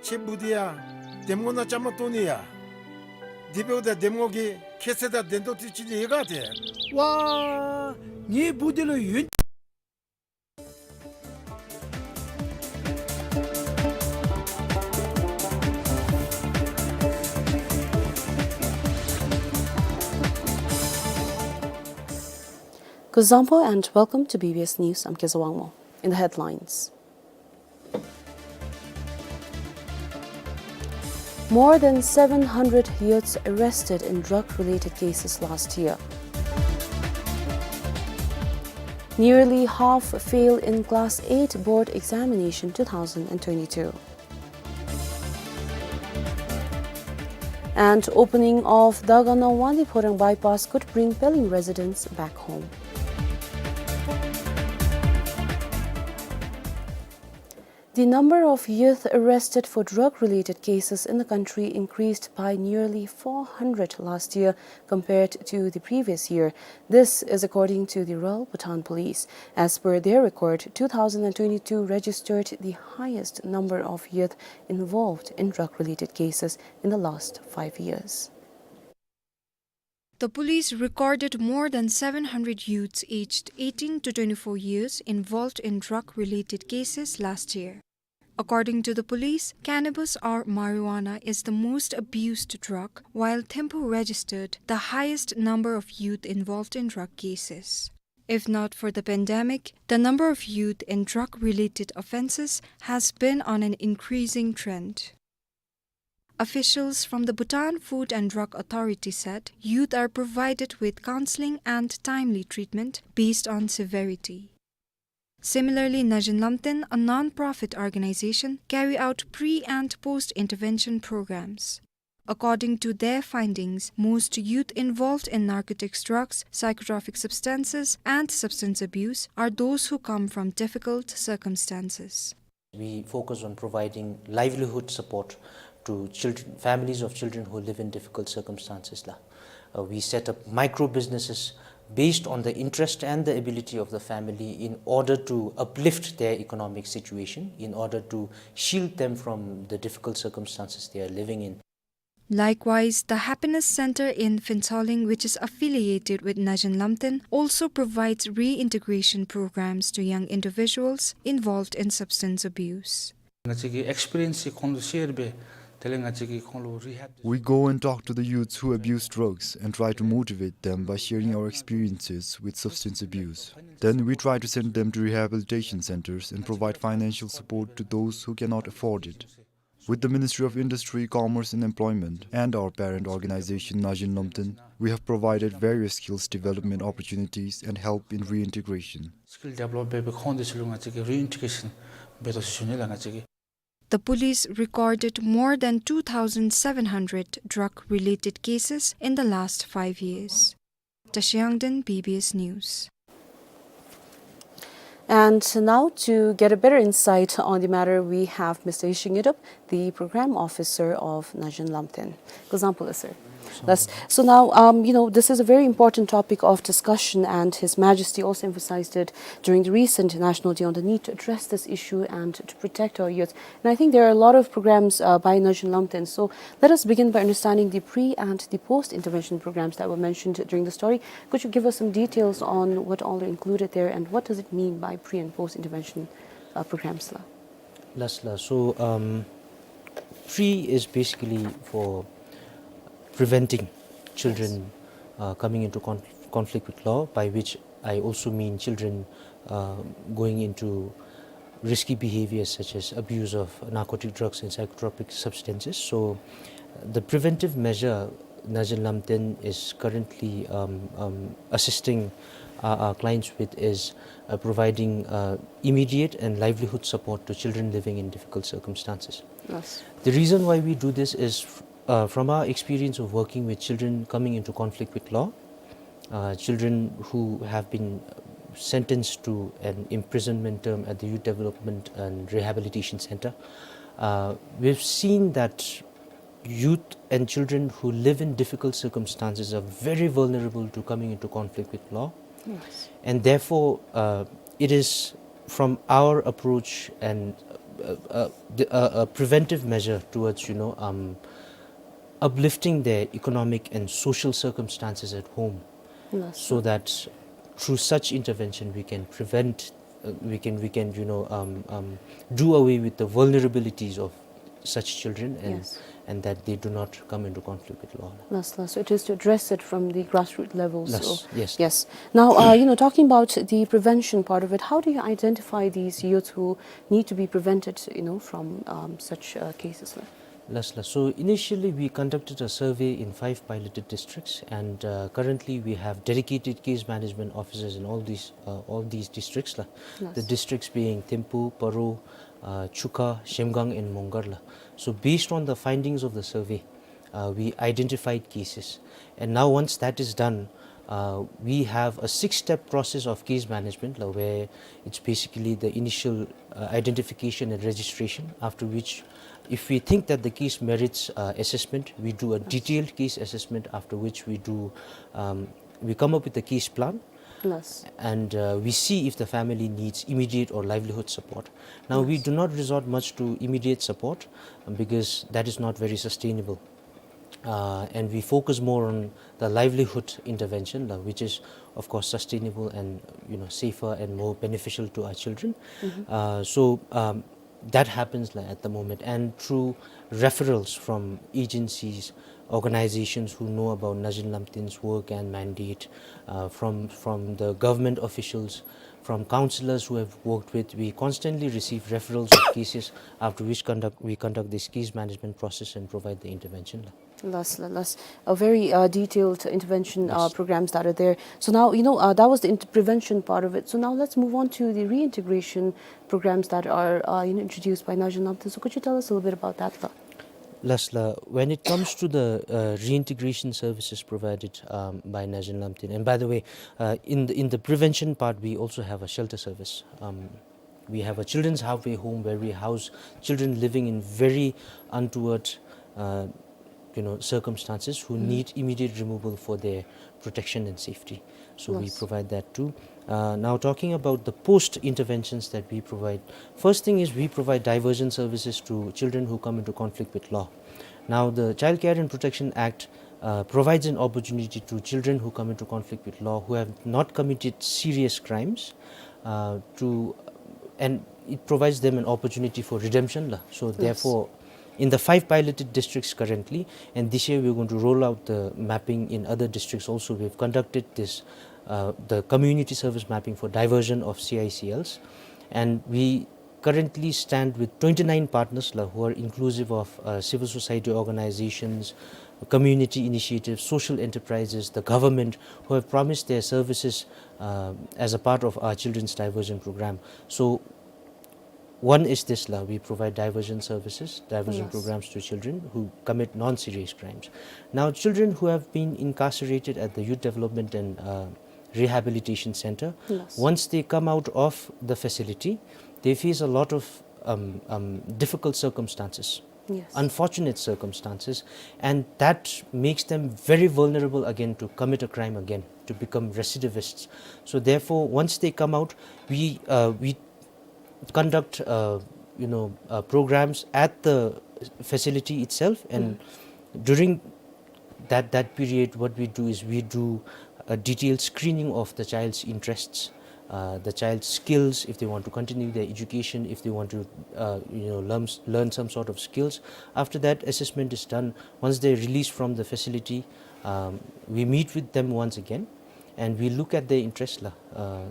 ཁྱོད་བུ་འདི་ཡང་འདེམས་ངོ་ནང་བཅའ་མར་གཏོགས་ནི་ཡ། དེ་འབདཝ་ད་འདེམས་ངོ་གི་ཁྱད་ཚད་དང་ལྡན་ཏོག་ཏོ་ཅིག་ཡོད་ག་ཏེ། ཝའི་ངེའི་བུ་འདི་ལུ་ཡོན། Kuzuzangpo and welcome to B B S News. I'm Keza Wangmo. In the headlines. More than seven hundred youths arrested in drug-related cases last year. Nearly half fail in Class eight board examination two thousand and twenty-two. And opening of Dagana Wangdue Phodrang bypass could bring Peleng residents back home. The number of youth arrested for drug-related cases in the country increased by nearly four hundred last year compared to the previous year. This is according to the Royal Bhutan Police. As per their record, two thousand twenty-two registered the highest number of youth involved in drug-related cases in the last five years. The police recorded more than seven hundred youths aged eighteen to twenty-four years involved in drug-related cases last year. According to the police, cannabis or marijuana is the most abused drug, while Thimphu registered the highest number of youth involved in drug cases. If not for the pandemic, the number of youth in drug-related offenses has been on an increasing trend. Officials from the Bhutan Food and Drug Authority said youth are provided with counseling and timely treatment based on severity. Similarly, Najin Lamten, a non-profit organization, carry out pre- and post-intervention programs. According to their findings, most youth involved in narcotics, drugs, psychotropic substances, and substance abuse are those who come from difficult circumstances. We focus on providing livelihood support to children, families of children who live in difficult circumstances la. Uh, we set up micro businesses based on the interest and the ability of the family in order to uplift their economic situation, in order to shield them from the difficult circumstances they are living in. Likewise, the Happiness Center in Phuentsholing, which is affiliated with Najin Lamten, also provides reintegration programs to young individuals involved in substance abuse. ང་བཅས་ཀྱི་ཨེགསི་པི་རི་ཡེནསི་ཁོང་ལུ་ཤེར་འབད་དེ་ལས་ང་བཅས་ཀྱིས་ཁོང་ལུ་རི་ཧེབ། We go and talk to the youths who abuse drugs and try to motivate them by sharing our experiences with substance abuse. Then we try to send them to rehabilitation centers and provide financial support to those who cannot afford it. With the Ministry of Industry, Commerce and Employment and our parent organization Najin Lamten, we have provided various skills development opportunities and help in reintegration. Skill develop འབད་འབད་ཁོང་དེ་ཚུ་ལུ་ང་བཅས་ཀྱིས་རི་ཨིན་ཊི་གེ་ཤཱན་འབད་དོ་ཟེར་ཞུ་ནི་ལགས། ང་བཅས་ཀྱིས། The police recorded more than two thousand seven hundred drug-related cases in the last five years. Tashi Yangden, B B S News. And now, to get a better insight on the matter, we have Mister Ishing Yedop, the program officer of Najin Lamten. Kuzuzangpo, sir. Thus, so now, um, you know, this is a very important topic of discussion, and His Majesty also emphasized it during the recent National Day on the need to address this issue and to protect our youth. And I think there are a lot of programs, uh, by Najin Lamten. So let us begin by understanding the pre and the post intervention programs that were mentioned during the story. Could you give us some details on what all are included there, and what does it mean by pre and post intervention, uh, programs la? Last la. So, um, pre is basically for preventing children, uh, coming into con- conflict with law, by which I also mean children, uh, going into risky behaviors such as abuse of narcotic drugs and psychotropic substances. So, the preventive measure Najin Lamten is currently, um, um, assisting, uh, our clients with is, uh, providing, uh, immediate and livelihood support to children living in difficult circumstances. Yes. The reason why we do this is, uh, from our experience of working with children coming into conflict with law, uh, children who have been sentenced to an imprisonment term at the Youth Development and Rehabilitation Center, uh, we've seen that youth and children who live in difficult circumstances are very vulnerable to coming into conflict with law. Yes. And therefore, uh, it is from our approach and, uh, uh, the, uh, a preventive measure towards, you know, um, uplifting their economic and social circumstances at home, yes, so that through such intervention we can prevent, uh, we can, we can, you know, um, um, do away with the vulnerabilities of such children and, yes, and that they do not come into conflict with law. Yes, yes. So it is to address it from the grassroots levels. Yes, so, yes. Yes. Now, uh, you know, talking about the prevention part of it, how do you identify these youths who need to be prevented, you know, from, um, such, uh, cases? Yes, yes. So initially we conducted a survey in five piloted districts, and, uh, currently we have dedicated case management officers in all these, uh, all these districts la. Yes. The districts being Thimphu, Paro, uh, Chukha, Zhemgang and Mongar la. So based on the findings of the survey, uh, we identified cases. And now once that is done, Uh, we have a six-step process of case management, la, where it's basically the initial, uh, identification and registration, after which, if we think that the case merits, uh, assessment, we do a detailed case assessment, after which we do, um, we come up with a case plan, Yes. and, uh, we see if the family needs immediate or livelihood support. Now, we Yes. do not resort much to immediate support, um, because that is not very sustainable. Uh, and we focus more on the livelihood intervention, la, which is, of course, sustainable and, you know, safer and more beneficial to our children. Mm-hmm. Uh, so, um, that happens, la, at the moment. And through referrals from agencies, organizations who know about Najeem Lamtin's work and mandate, uh, from, from the government officials, from counselors who have worked with, we constantly receive referrals of cases, after which conduct, we conduct this case management process and provide the intervention. Last, last, a very, uh, detailed intervention, uh, Yes. programs that are there. So now, you know, uh, that was the int-, prevention part of it. So now let's move on to the reintegration programs that are, uh, you know, introduced by Najeem Lamtin. So could you tell us a little bit about that? Last, la, when it comes to the, uh, reintegration services provided, um, by Najeem Lamtin, and by the way, uh, in the, in the prevention part, we also have a shelter service. Um, we have a children's halfway home where we house children living in very untoward, uh, you know, circumstances who Mm. need immediate removal for their protection and safety. So we Yes. provide that too. Uh, now, talking about the post interventions that we provide, first thing is we provide diversion services to children who come into conflict with law. Now, the Child Care and Protection Act, uh, provides an opportunity to children who come into conflict with law who have not committed serious crimes, uh, to, and it provides them an opportunity for redemption, la. So Yes. therefore, in the five piloted districts currently, and this year we're going to roll out the mapping in other districts also, we've conducted this, uh, the community service mapping for diversion of C I C Ls, and we currently stand with twenty-nine partners, la, who are inclusive of, uh, civil society organizations, community initiatives, social enterprises, the government, who have promised their services, uh, as a part of our children's diversion program. So one is this, la, we provide diversion services, diversion Yes. programs to children who commit non-serious crimes. Now, children who have been incarcerated at the Youth Development and, uh, Rehabilitation Center, Yes. once they come out of the facility, they face a lot of, um, um, difficult circumstances, Yes. unfortunate circumstances, and that makes them very vulnerable again to commit a crime again, to become recidivists. So therefore, once they come out, we, uh, we conduct, uh, you know, uh, programs at the facility itself, and Mm. during that, that period, what we do is we do a detailed screening of the child's interests, uh, the child's skills, if they want to continue their education, if they want to, uh, you know, learn, learn some sort of skills. After that assessment is done, once they release from the facility, um, we meet with them once again, and we look at their interests, la, uh,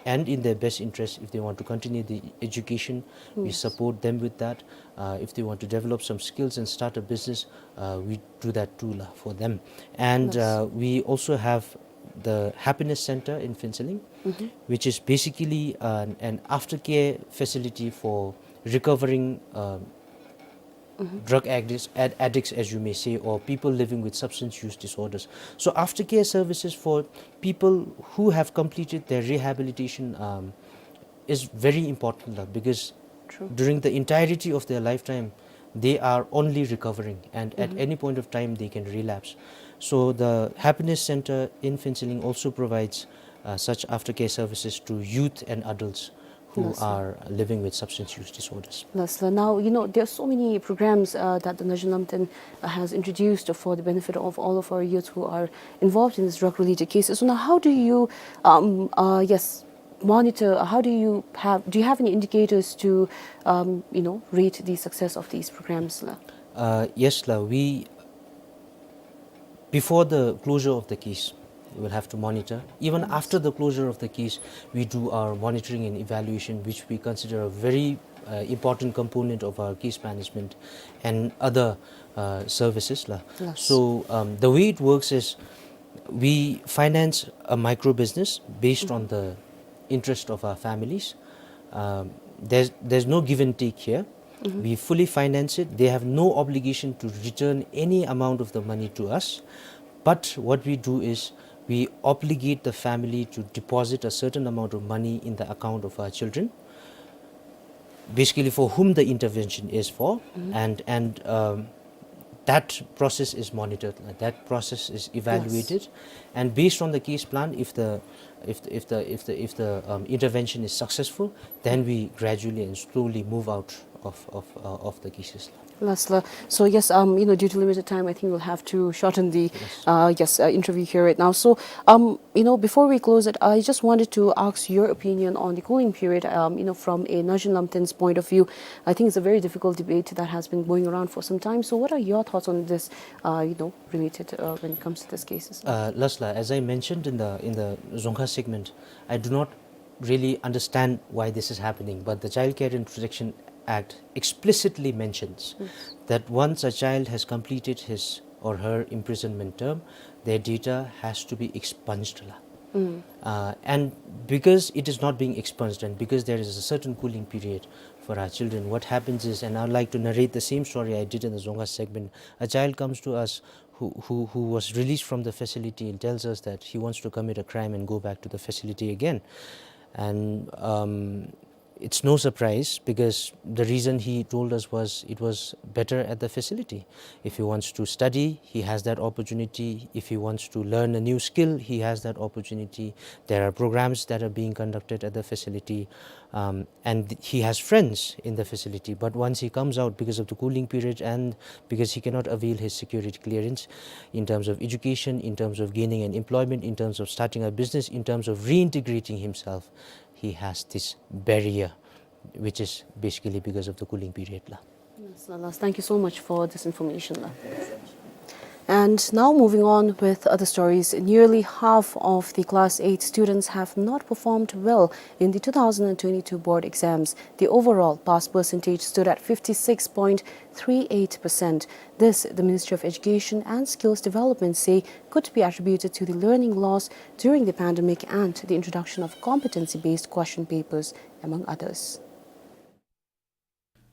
and in their best interest, if they want to continue the education, we Yes. support them with that. Uh, if they want to develop some skills and start a business, uh, we do that too, la, for them. And, Yes. uh, we also have the Happiness Center in Phuentsholing, Mm-hmm. which is basically an, an aftercare facility for recovering, um, Mm-hmm. drug addicts, ad-, addicts, as you may say, or people living with substance use disorders. So aftercare services for people who have completed their rehabilitation, um, is very important, la, because True. during the entirety of their lifetime, they are only recovering, and at Mm-hmm. any point of time, they can relapse. So the Happiness Center in Phuentsholing also provides, uh, such aftercare services to youth and adults who Yes, sir. are living with substance use disorders. Yes, sir. Now, you know, there are so many programs, uh, that the Najeem Lamtin, uh, has introduced for the benefit of all of our youths who are involved in these drug-related cases. So now, how do you, um, uh, yes, monitor? How do you have, do you have any indicators to, um, you know, rate the success of these programs, la? Uh, yes, la. We Before the closure of the case, we will have to monitor. Even Yes. after the closure of the case, we do our monitoring and evaluation, which we consider a very, uh, important component of our case management and other, uh, services, la. Yes. So, um, the way it works is we finance a micro business based on Mm-hmm. the interest of our families. Um, there's, there's no give and take here. Mm-hmm. We fully finance it. They have no obligation to return any amount of the money to us. But what we do is We obligate the family to deposit a certain amount of money in the account of our children, basically for whom the intervention is for, and, and, um, that process is monitored, uh, that process is evaluated, and based on the case plan, if the, if the, if the, if the, if the, um, intervention is successful, then we gradually and slowly move out of, of, uh, of the cases. Lasla. So yes, um, you know, due to limited time, I think we'll have to shorten the, uh, yes, uh, interview here right now. So, um, you know, before we close it, I just wanted to ask your opinion on the cooling period. Um, you know, from a Naxin Lamten's point of view, I think it's a very difficult debate that has been going around for some time. So, what are your thoughts on this? Uh, you know, related, uh, when it comes to these cases. Uh, Lasla, as I mentioned in the, in the Dzongkha segment, I do not really understand why this is happening, but the Child Care and Protection Act explicitly mentions that once a child has completed his or her imprisonment term, their data has to be expunged la. Uh, and because it is not being expunged and because there is a certain cooling period for our children, what happens is, and I'd like to narrate the same story I did in the Dzongkha segment. A child comes to us who, who, who was released from the facility and tells us that he wants to commit a crime and go back to the facility again. And, um, it's no surprise because the reason he told us was it was better at the facility. If he wants to study, he has that opportunity. If he wants to learn a new skill, he has that opportunity. There are programs that are being conducted at the facility. Um, and he has friends in the facility. But once he comes out, because of the cooling period and because he cannot avail his security clearance, in terms of education, in terms of gaining an employment, in terms of starting a business, in terms of reintegrating himself, he has this barrier, which is basically because of the cooling period la. Yes, Lalas, thank you so much for this information la. And now moving on with other stories. Nearly half of the class eight students have not performed well in the two thousand and twenty-two board exams. The overall pass percentage stood at fifty-six point three eight percent. This, the Ministry of Education and Skills Development say, could be attributed to the learning loss during the pandemic and the introduction of competency-based question papers, among others.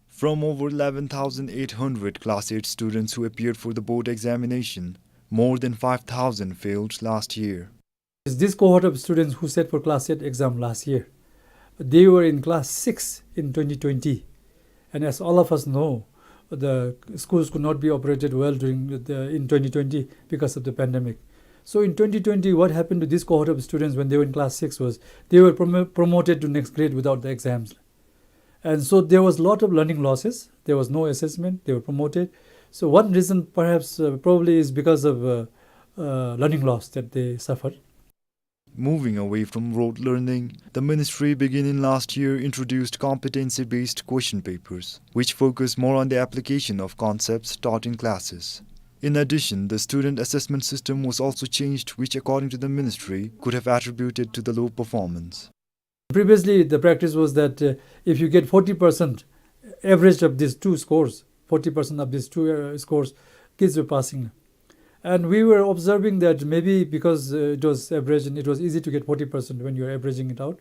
From over eleven thousand eight hundred class eight students who appeared for the board examination, more than five thousand failed last year. This cohort of students who sat for class eight exam last year, they were in class six in twenty twenty. And as all of us know, the schools could not be operated well during the, in twenty twenty because of the pandemic. So in twenty twenty, what happened to this cohort of students when they were in class six was they were promo-, promoted to next grade without the exams. And so there was lot of learning losses. There was no assessment. They were promoted. So one reason perhaps, uh, probably is because of, uh, uh, learning loss that they suffered. Moving away from rote learning, the ministry beginning last year introduced competency-based question papers, which focus more on the application of concepts taught in classes. In addition, the student assessment system was also changed, which, according to the ministry, could have attributed to the low performance. Previously, the practice was that, uh, if you get forty percent average of these two scores, forty percent of these two, uh, scores, kids were passing. And we were observing that maybe because, uh, it was average and it was easy to get forty percent when you are averaging it out,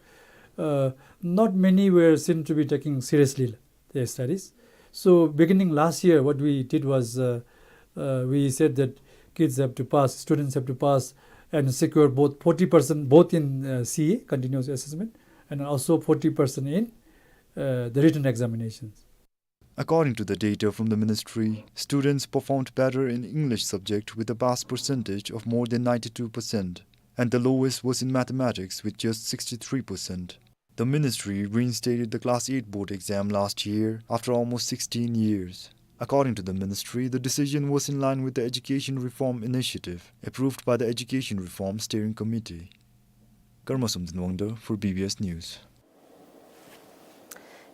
uh, not many were seen to be taking seriously their studies. So beginning last year, what we did was, uh, uh, we said that kids have to pass, students have to pass and secure both forty percent, both in, uh, C A, continuous assessment, and also forty percent in, uh, the written examinations. According to the data from the ministry, students performed better in English subject with a pass percentage of more than ninety-two percent, and the lowest was in mathematics with just sixty-three percent. The ministry reinstated the class eight board exam last year after almost sixteen years. According to the ministry, the decision was in line with the Education Reform Initiative approved by the Education Reform Steering Committee. Karma Somden Wangda for B B S News.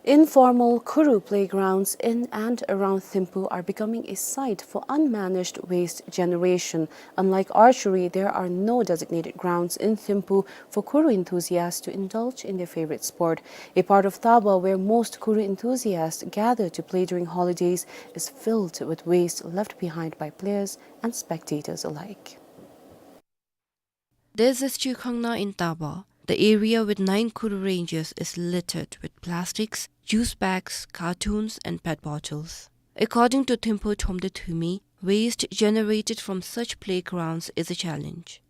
Informal Kuru playgrounds in and around Thimphu are becoming a site for unmanaged waste generation. Unlike archery, there are no designated grounds in Thimphu for Kuru enthusiasts to indulge in their favorite sport. A part of Taba where most Kuru enthusiasts gather to play during holidays is filled with waste left behind by players and spectators alike. This is Chukhangna in Taba. The area with nine Kuru ranges is littered with plastics, juice bags, cartons, and pet bottles. According to Thimphu Thomde Thumi, waste generated from such playgrounds is a challenge.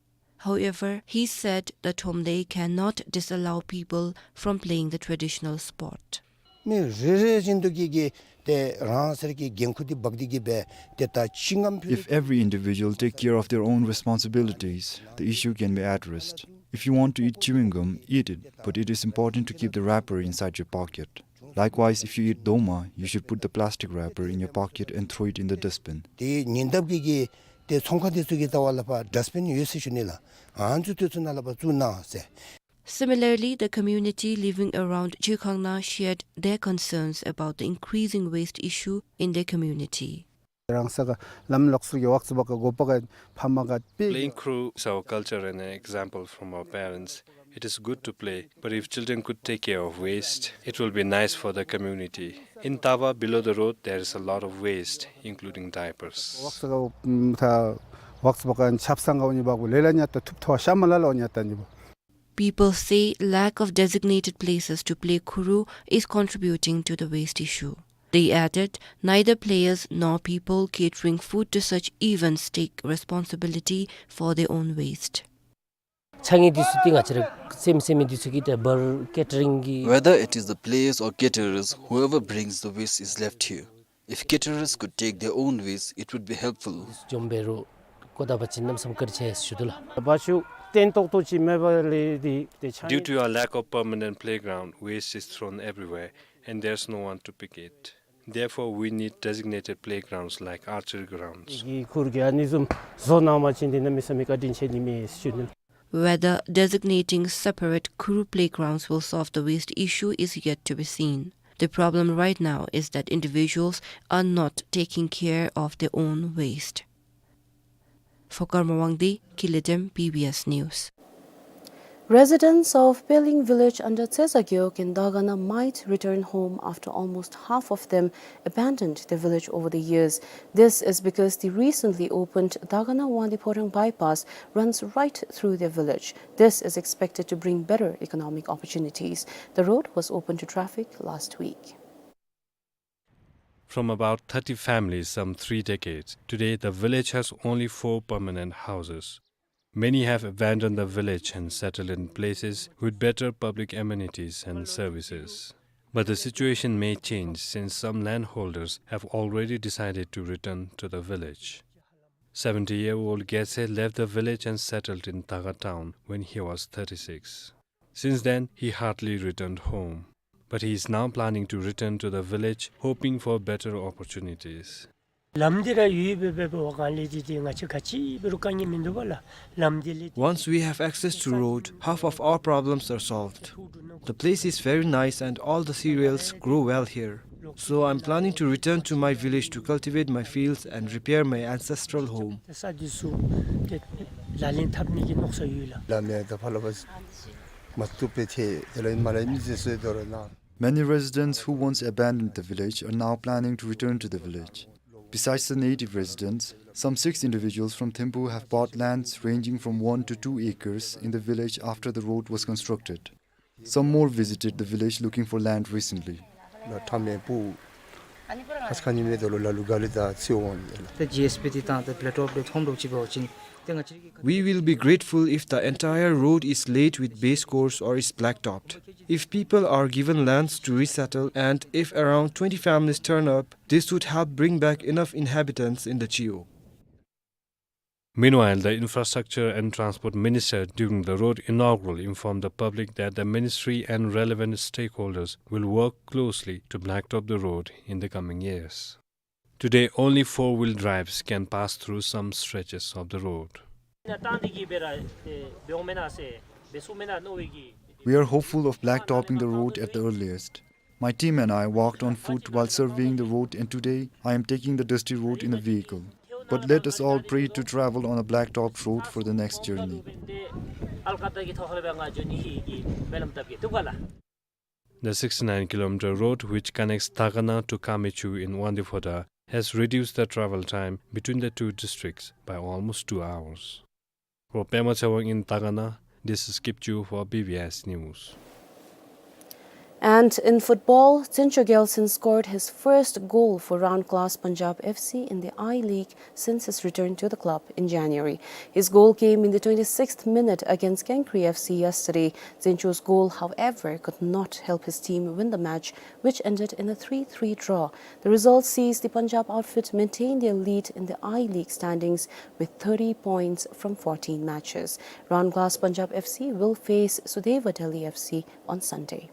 However, he said the Thromde cannot disallow people from playing the traditional sport. མི་རེ་རེ་བཞིན་དུ་གིས་གིས་ཏེ་རང་སོའི་གི་འགན་ཁུར་འདི་འབག་སྟེ་གིས་སྦེ་ཏེ་ད་ཅིང་ངམ་ཕུལ། If every individual take care of their own responsibilities, the issue can be addressed. If you want to eat chewing gum, eat it, but it is important to keep the wrapper inside your pocket. Likewise, if you eat doma, you should put the plastic wrapper in your pocket and throw it in the dustbin. ཏེ་ཉེ་འདབས་ཀྱི་གི་ཏེ་ཚོང་ཁང་འདི་ཚུ་གི་ལྟ་བ་ལས་ཕར་ཌསཊ་བིན་ཡོད་ཟེར་ཞུ་ནི་ལགས། ཨ་ནི་ཚུ་དེ་ཚུ་ནང་ལས་ཕར་བཙུགས་གནང་ཟེར། Similarly, the community living around Chekangna shared their concerns about the increasing waste issue in their community. རང་ས་ག་ལམ་ལོགས་སུ་གི་ཝག་ཙི་བག་ག་གོ་པ་ག་ཕ་མ་ག་པེ། Playing Khuru is our culture and an example from our parents. It is good to play, but if children could take care of waste, it will be nice for the community. In Tava, below the road, there is a lot of waste, including diapers. ཝག་ཙི་ག་ཨམ་ད་ཝག་ཙི་བག་ག་ཆབ་གསང་ག་འོང་ནི་བག་གུ་ལེ་ལ་ཉ་ཏ་ཐུབ་ཐོ་ཤ་མ་ལ་ལོ་ཉ་ཏ་ནི་བོ། People say lack of designated places to play Khuru is contributing to the waste issue. They added, neither players nor people catering food to such events take responsibility for their own waste. ཆ་ངེས་འདི་ཚུ་ཏེ་ང་བཅས་ར་སེམས་སེམས་མི་འདི་ཚུ་གིས་ཏེ་བར་ཀེ་ཊ་རིང་གི། Whether it is the players or caterers, whoever brings the waste is left here. If caterers could take their own waste, it would be helpful. འཇོམས་འབད་རུང་ཀོ་ད་པ་ཅིན་གནམ་མེད་ས་མེད་བཀའ་དྲིན་ཆེ་ཞུ་དོ་ལགས། བ་ཤུ་བརྟན་ཏོག་ཏོ་ཅིག་མེད་པ་ལས་འདི་ཏེ་ཆ་ངེས། Due to our lack of permanent playground, waste is thrown everywhere, and there's no one to pick it. Therefore, we need designated playgrounds like archery grounds. གི་ཁུར་གི་ཨ་ནི་བཟུམ་བཟོ་གནང་བ་ཅིན་ཏེ་གནམ་མེད་ས་མེད་བཀའ་དྲིན་ཆེ་ནི་མས་ཞུ་ནི། Whether designating separate Khuru playgrounds will solve the waste issue is yet to be seen. The problem right now is that individuals are not taking care of their own waste. For Karma Wangdi, Kilidem, B B S News. Residents of Peling village under Tseza Gewog in Dagana might return home after almost half of them abandoned their village over the years. This is because the recently opened Dagana Wangdue Phodrang bypass runs right through their village. This is expected to bring better economic opportunities. The road was open to traffic last week. From about thirty families some three decades, today the village has only four permanent houses. Many have abandoned the village and settled in places with better public amenities and services. But the situation may change since some landholders have already decided to return to the village. Seventy-year-old Gese left the village and settled in Daga town when he was thirty-six. Since then, he hardly returned home. But he is now planning to return to the village, hoping for better opportunities. ལམ་འདི་ར་ཡོད་པའི་འབད་བ་གང་ལས་འདི་འདི་ང་བཅས་ག་ཅི་འབད་རུང་དཀའ་ངལ་མིན་འདུག་པ་ལགས། ལམ་འདི་ལས། Once we have access to road, half of our problems are solved. The place is very nice and all the cereals grow well here. So I'm planning to return to my village to cultivate my fields and repair my ancestral home. ས་འདི་ཚུ་ཏེ་ལག་ལེན་འཐབ་ནི་གི་མནོ་བསམ་ཡོད་ལགས། ལམ་ཡང་ད་ཕར་ལུ་བ་མ་བཏུབ་པའི་ཐད་དེ་ལས་མ་ལས་མི་ཟེར་སོ་དོ་ར་ན། Many residents who once abandoned the village are now planning to return to the village. Besides the native residents, some six individuals from Thimphu have bought lands ranging from one to two acres in the village after the road was constructed. Some more visited the village looking for land recently. ལ་ཐ་མེ་པུ་ཨ་སི་ཁ་ཉི་མེ་དོ་ལོ་ལ་ལུ་ག་ལི་ད་ཚི་འོང་ཡེ་ལ། ཏེ་ཇི་ཨེསི་པི་འདི་དང་ཏེ་བླེག་ཊོབ་འདི་ཐོན་འགྲོ་ཅི་འབད་བ་ཅིན་ཏེ་ང་བཅས་ཀྱི། We will be grateful if the entire road is laid with base course or is blacktopped. If people are given lands to resettle and if around twenty families turn up, this would help bring back enough inhabitants in the Chiyok. Meanwhile, the Infrastructure and Transport Minister, during the road inaugural, informed the public that the ministry and relevant stakeholders will work closely to blacktop the road in the coming years. Today, only four-wheel drives can pass through some stretches of the road. We are hopeful of blacktopping the road at the earliest. My team and I walked on foot while surveying the road, and today I am taking the dusty road in a vehicle. But let us all pray to travel on a blacktopped road for the next journey. The sixty-nine kilometer road, which connects Dagana to Kamechu in Wangdue Phodrang, has reduced the travel time between the two districts by almost two hours. For Pema Chawang in Dagana, this is Kipchu for B B S News. And in football, Tsincho Gyaltshen scored his first goal for Round Class Punjab F C in the I-League since his return to the club in January. His goal came in the twenty-sixth minute against Kengkri F C yesterday. Tsincho's goal, however, could not help his team win the match, which ended in a three three draw. The result sees the Punjab outfit maintain their lead in the I-League standings with thirty points from fourteen matches. Round Class Punjab F C will face Sudeva Delhi F C on Sunday.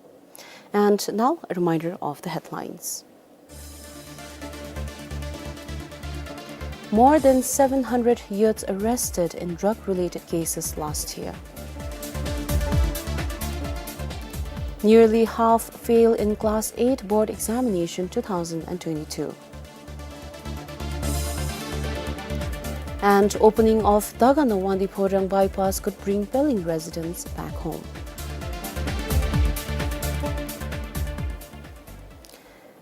And now, a reminder of the headlines. More than seven hundred youths arrested in drug-related cases last year. Nearly half fail in Class eight board examination two thousand and twenty-two. And opening of Daga Nowandipho Rang bypass could bring Pelling residents back home.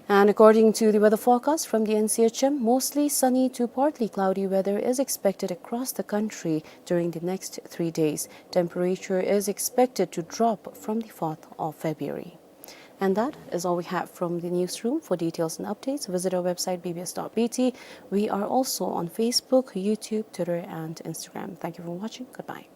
And according to the weather forecast from the N C H M, mostly sunny to partly cloudy weather is expected across the country during the next three days. Temperature is expected to drop from the fourth of February. And that is all we have from the newsroom. For details and updates, visit our website B B S dot B T. We are also on Facebook, YouTube, Twitter, and Instagram. Thank you for watching. Goodbye.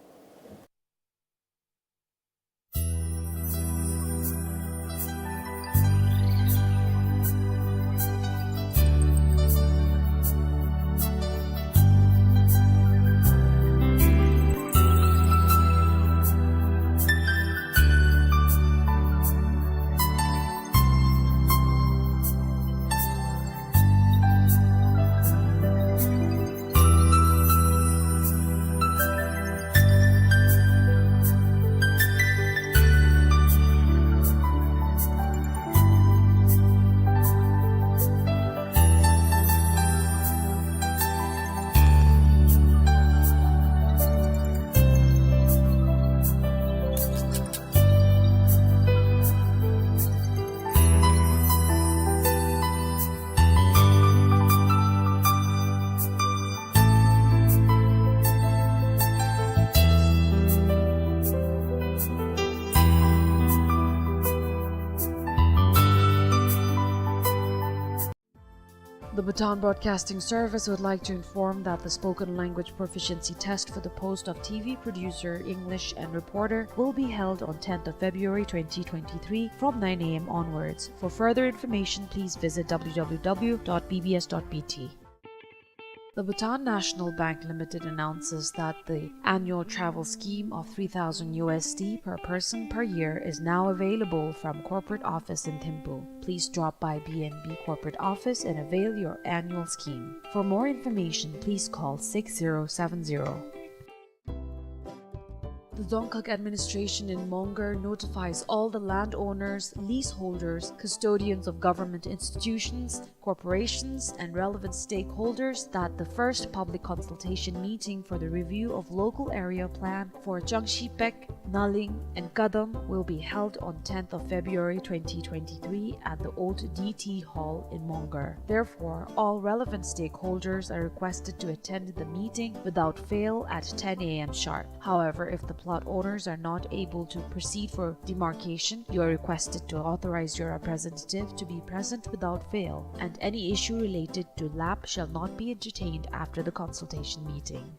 The Bhutan Broadcasting Service would like to inform that the spoken language proficiency test for the post of T V producer, English, and reporter will be held on tenth of February twenty twenty-three from nine A M onwards. For further information, please visit W W W dot B B S dot B T. The Bhutan National Bank Limited announces that the annual travel scheme of three thousand U S D per person per year is now available from corporate office in Thimphu. Please drop by B N B corporate office and avail your annual scheme. For more information, please call six zero seven zero. The Dzongkhag administration in Mongar notifies all the landowners, leaseholders, custodians of government institutions, corporations, and relevant stakeholders that the first public consultation meeting for the review of local area plan for Changshipek, Naling, and Kadam will be held on tenth of February twenty twenty-three at the old D T Hall in Mongar. Therefore, all relevant stakeholders are requested to attend the meeting without fail at ten A M sharp. However, if the plot owners are not able to proceed for demarcation, you are requested to authorize your representative to be present without fail, and any issue related to lap shall not be entertained after the consultation meeting.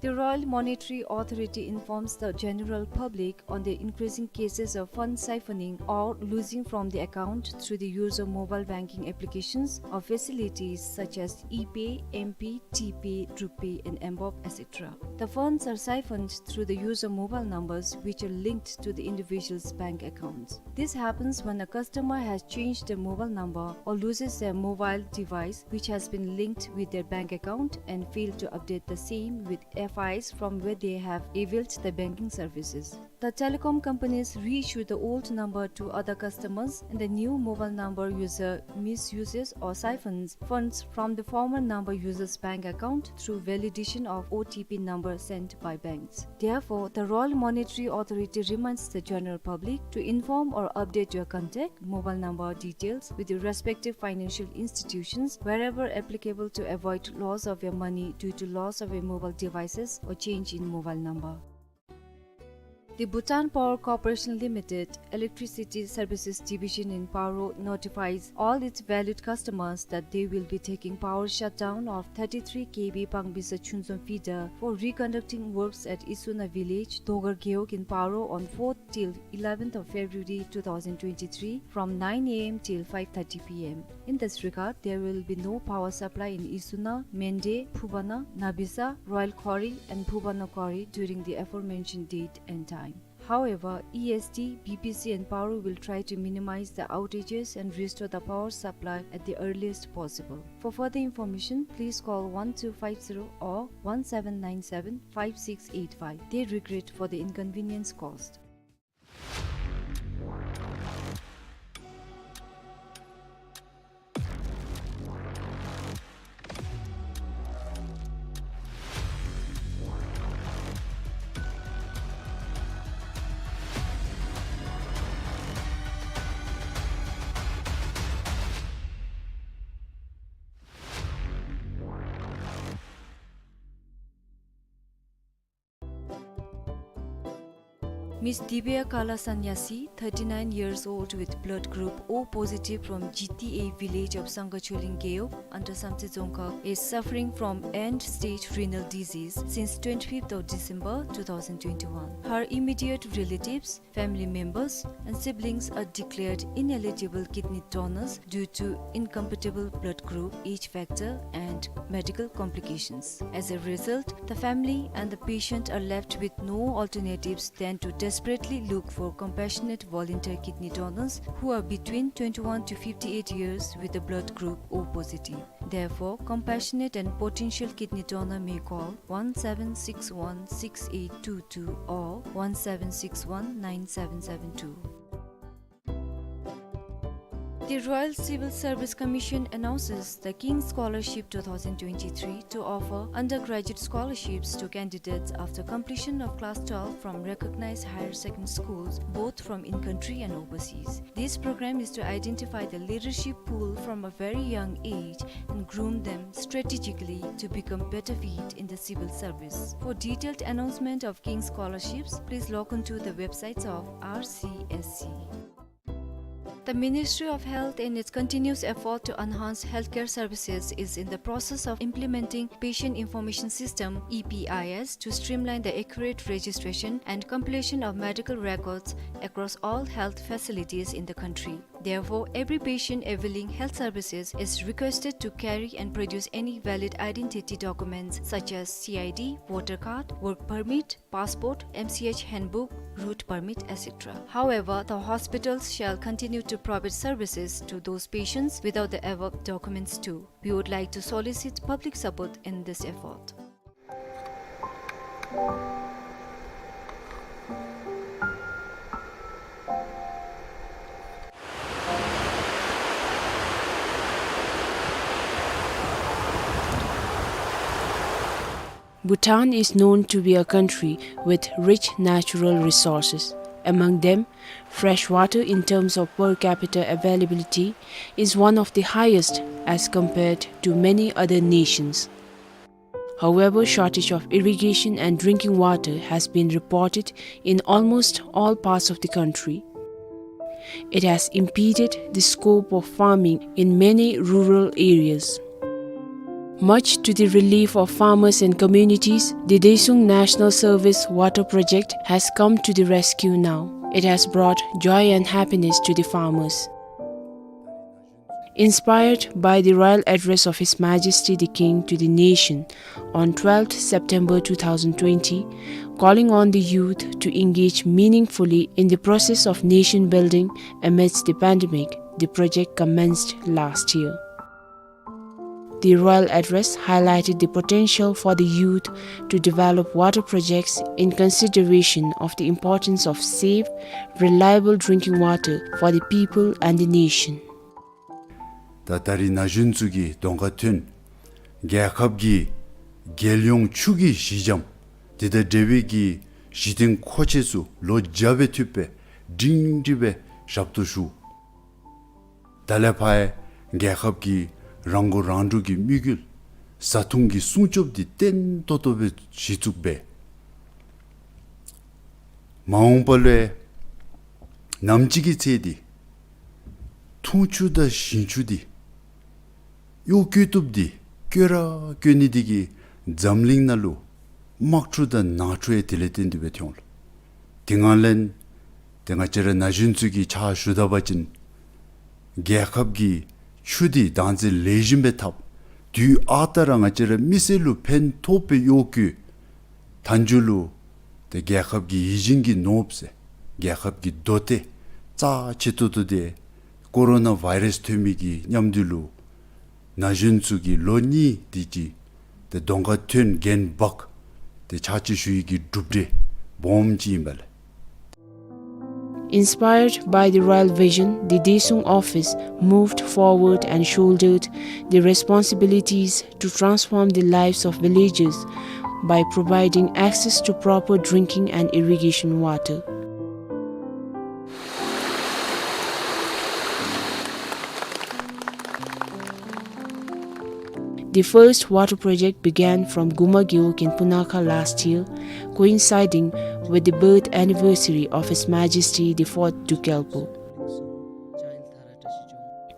The Royal Monetary Authority informs the general public on the increasing cases of fund siphoning or losing from the account through the use of mobile banking applications or facilities such as ePay, mPay, TPay, RuPay, and mBoB, et cetera. The funds are siphoned through the use of mobile numbers which are linked to the individual's bank accounts. This happens when a customer has changed their mobile number or loses their mobile device which has been linked with their bank account and fail to update the same with F Is from where they have availed the banking services. The telecom companies reissue the old number to other customers, and the new mobile number user misuses or siphons funds from the former number user's bank account through validation of O T P number sent by banks. Therefore, the Royal Monetary Authority reminds the general public to inform or update your contact mobile number details with your respective financial institutions wherever applicable to avoid loss of your money due to loss of your mobile devices or change in mobile number. The Bhutan Power Corporation Limited Electricity Services Division in Paro notifies all its valued customers that they will be taking power shutdown of thirty-three K V Pangbisa Chunzom feeder for reconducting works at Isuna village, Dogar Gewog in Paro on fourth till eleventh of February two thousand twenty-three from nine A M till five thirty P M. In this regard, there will be no power supply in Isuna, Mende, Phubana, Nabisa, Royal Khori and Phubana Khori during the aforementioned date and time. However, E S D, B P C and Paro will try to minimize the outages and restore the power supply at the earliest possible. For further information, please call one two five zero or one seven nine seven five six eight five. They regret for the inconvenience caused. Miss Divya Kala Sanyasi, thirty-nine years old with blood group O positive from G T A village of Sangha Choling Gewog under Samtse Dzongkhag, is suffering from end-stage renal disease since twenty-fifth of December two thousand twenty-one. Her immediate relatives, family members and siblings are declared ineligible kidney donors due to incompatible blood group, age factor, and medical complications. As a result, the family and the patient are left with no alternatives than to desperately look for compassionate volunteer kidney donors who are between twenty-one to fifty-eight years with a blood group O positive. Therefore, compassionate and potential kidney donor may call one seven six one six eight two two or one seven six one nine seven seven two. The Royal Civil Service Commission announces the King's Scholarship two thousand twenty-three to offer undergraduate scholarships to candidates after completion of class twelve from recognized higher secondary schools, both from in-country and overseas. This program is to identify the leadership pool from a very young age and groom them strategically to become better fit in the civil service. For detailed announcement of King's scholarships, please log on to the websites of R C S C. The Ministry of Health, in its continuous effort to enhance healthcare services, is in the process of implementing Patient Information System, E P I S, to streamline the accurate registration and compilation of medical records across all health facilities in the country. Therefore, every patient availing health services is requested to carry and produce any valid identity documents such as C I D, voter card, work permit, passport, M C H handbook, route permit, et cetera. However, the hospitals shall continue to provide services to those patients without the above documents too. We would like to solicit public support in this effort. Bhutan is known to be a country with rich natural resources. Among them, fresh water in terms of per capita availability is one of the highest as compared to many other nations. However, shortage of irrigation and drinking water has been reported in almost all parts of the country. It has impeded the scope of farming in many rural areas. Much to the relief of farmers and communities, the Deisung National Service Water Project has come to the rescue now. It has brought joy and happiness to the farmers. Inspired by the royal address of His Majesty the King to the nation on twelfth September two thousand twenty, calling on the youth to engage meaningfully in the process of nation building amidst the pandemic, the project commenced last year. The royal address highlighted the potential for the youth to develop water projects in consideration of the importance of safe, reliable drinking water for the people and the nation. ད་ད་རིས་ན་གཞོན་ཚུ་གིས་གདོང་ཁར་ཐོན། རྒྱལ་ཁབ་ཀྱི་རྒྱལ་ཡོངས་ཆུ་གི་གཞི་འགྱམ་དེ་དང་འབྲེལ་བའི་གི་གཞི་རྟེན་མཁོ་ཆས་ཚུ་ལོ་བརྒྱ་སྦེ་ཐུབ་པའི་སྒྲིང་སྒྲི་སྦེ་ཞབས་ཏོག་ཞུ། ད་ལས་ཕར་རྒྱལ་ཁབ་ཀྱི་རང་མགོ་རང་འདྲོངས་ཀྱི་དམིགས་ཡུལ་བཟའ་འཐུང་གི་སྲུང་སྐྱོབ་འདི་བརྟན་ཏོག་ཏོ་སྦེ་གཞི་བཙུགས་འབད། མ་འོངས་པ་ལུ་ཡང་ནམ་ཅིག་གི་ཚེ་འདི་འཐུང་ཆུ་དང་ཞིང་ཆུ་འདི་གཡོག་བཀོལ་བཏུབ་འདི་བཀོལ་ར་བཀོལ་ནི་འདི་གིས་འཛམ་གླིང་ནང་ལུ་དམག་འཁྲུག་དང་ནང་འཁྲུག་ཡང་དེ་ལས་བརྟེན་ཏེ་སྦེ་འཐོན་འོང་ལགས། དེ་ངང་ལས་ཏེ་ང་བཅས་ར་ན་གཞོན་ཚུ་གིས་ཕྱག་ཞུ་ད་པ་ཅིན་རྒྱལ་ཁབ་ཀྱིས་ཆུ་འདི་བདག་འཛིན་ལེགས་ཤོམ་སྦེ་འཐབ། དུས་ཨ་རྟག་ར་ང་བཅས་ར་མི་སེར་ལུ་ཕན་ཐོགས་པའི་གཡོག་བཀོལ། མཐའ་མཇུག་ལུ་ཏེ་རྒྱལ་ཁབ་ཀྱི་ཡིད་བཞིན་གྱི་ནོར་བུ་ཟེར་རྒྱལ་ཁབ་ཀྱི་མདོ་སྡེ་རྩ་ཆེ་ཏོག་ཏོ་འདི་ཀོ་རོ་ན་བཱའི་རཱསི་ཐོན་མི་གི་མཉམ་དུ་ལུ་ན་གཞོན་ཚུ་གིས་ལོ་གཉིས་དེ་ཅིག་ཏེ་གདོང་ཁར་ཐོན་འགན་འབག་སྟེ་ཕྱག་ཕྱིད་ཞུ་ཡི་གི་གྲུབ་འབྲས་སྦོམ་ཅིག་ཨིན་པས་ལགས། Inspired by the royal vision, the Daesung office moved forward and shouldered the responsibilities to transform the lives of villagers by providing access to proper drinking and irrigation water. The first water project began from Guma Gewog in Punakha last year, coinciding with the birth anniversary of His Majesty the Fourth Druk Gyalpo.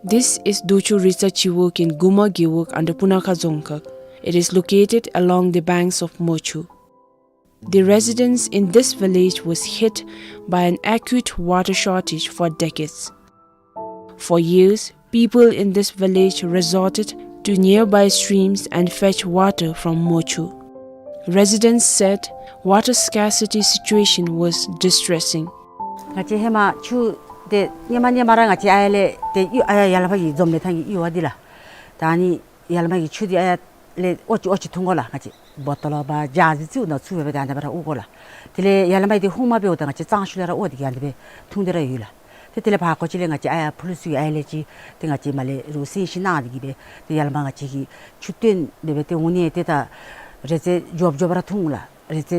This is Docho Ritsa Chiwog in Guma Gewog under Punakha Dzongkhag. It is located along the banks of Mochu. The residents in this village was hit by an acute water shortage for decades. For years, people in this village resorted to nearby streams and fetch water from Mochu. Residents said water scarcity situation was distressing. ང་བཅས་ཧེ་མ་ཆུ་དེ་ཉི་མ་ཉི་མ་ར་ང་བཅས་ཨ་ཡར་ལས་ཏེ་གཡུར་ཨ་ཡར་ཡར་ལས་ཕར་གྱི་འཛོམས་ལས་ཐང་གི་གཡུར་བ་འདི་ལགས། ད་ཨ་ནི་ཡར་ལས་མར་གྱི་ཆུ་འདི་ཨ་ཡར་ལས་ཨོ་ཅི་ཨོ་ཅི་འཐུང་དགོ་ལགས། ང་བཅས་བོ་ཊོལ་བ་ཇཱར་ཅིག་ཚུ་ནང་བཙུགས་སྦེ་ད་ཨ་ནི་སྦེ་ར་དབོར་དགོ་ལགས། དེ་ལས་ཡར་ལས་མར་འདི་ཧཱུྃ་མ་འབདཝ་ད་ང་བཅས་གཙང་ཆུ་ལས་ར་དབོར་ཏེ་གི་ཨ་ནི་སྦེ་འཐུང་སྟེ་ར་ཡོད་ལགས། ཏེ་དེ་ལས་ཕར་ཁ་ཅིག་ལས་ང་བཅས་ཨ་ཡར་ཕུ་ལུ་སུ་གི་ཨ་ཡར་ལས་ཅིག་ཏེ་ང་བཅས་མར་ལས་རུ་སེང་ཤིང་གནང་སྟེ་གི་སྦེ་ཏེ་ཡར་ལས་མར་ང་བཅས་ཀྱིས་ཆུ་བཏོན་སྦེ་སྦེ་ཏེ་འོང་ནི་ཏེ་ད་རེ་ཙེ་མགྱོགས་མགྱོགས་ར་འཐུང་ལགས། རེ་ཙེ་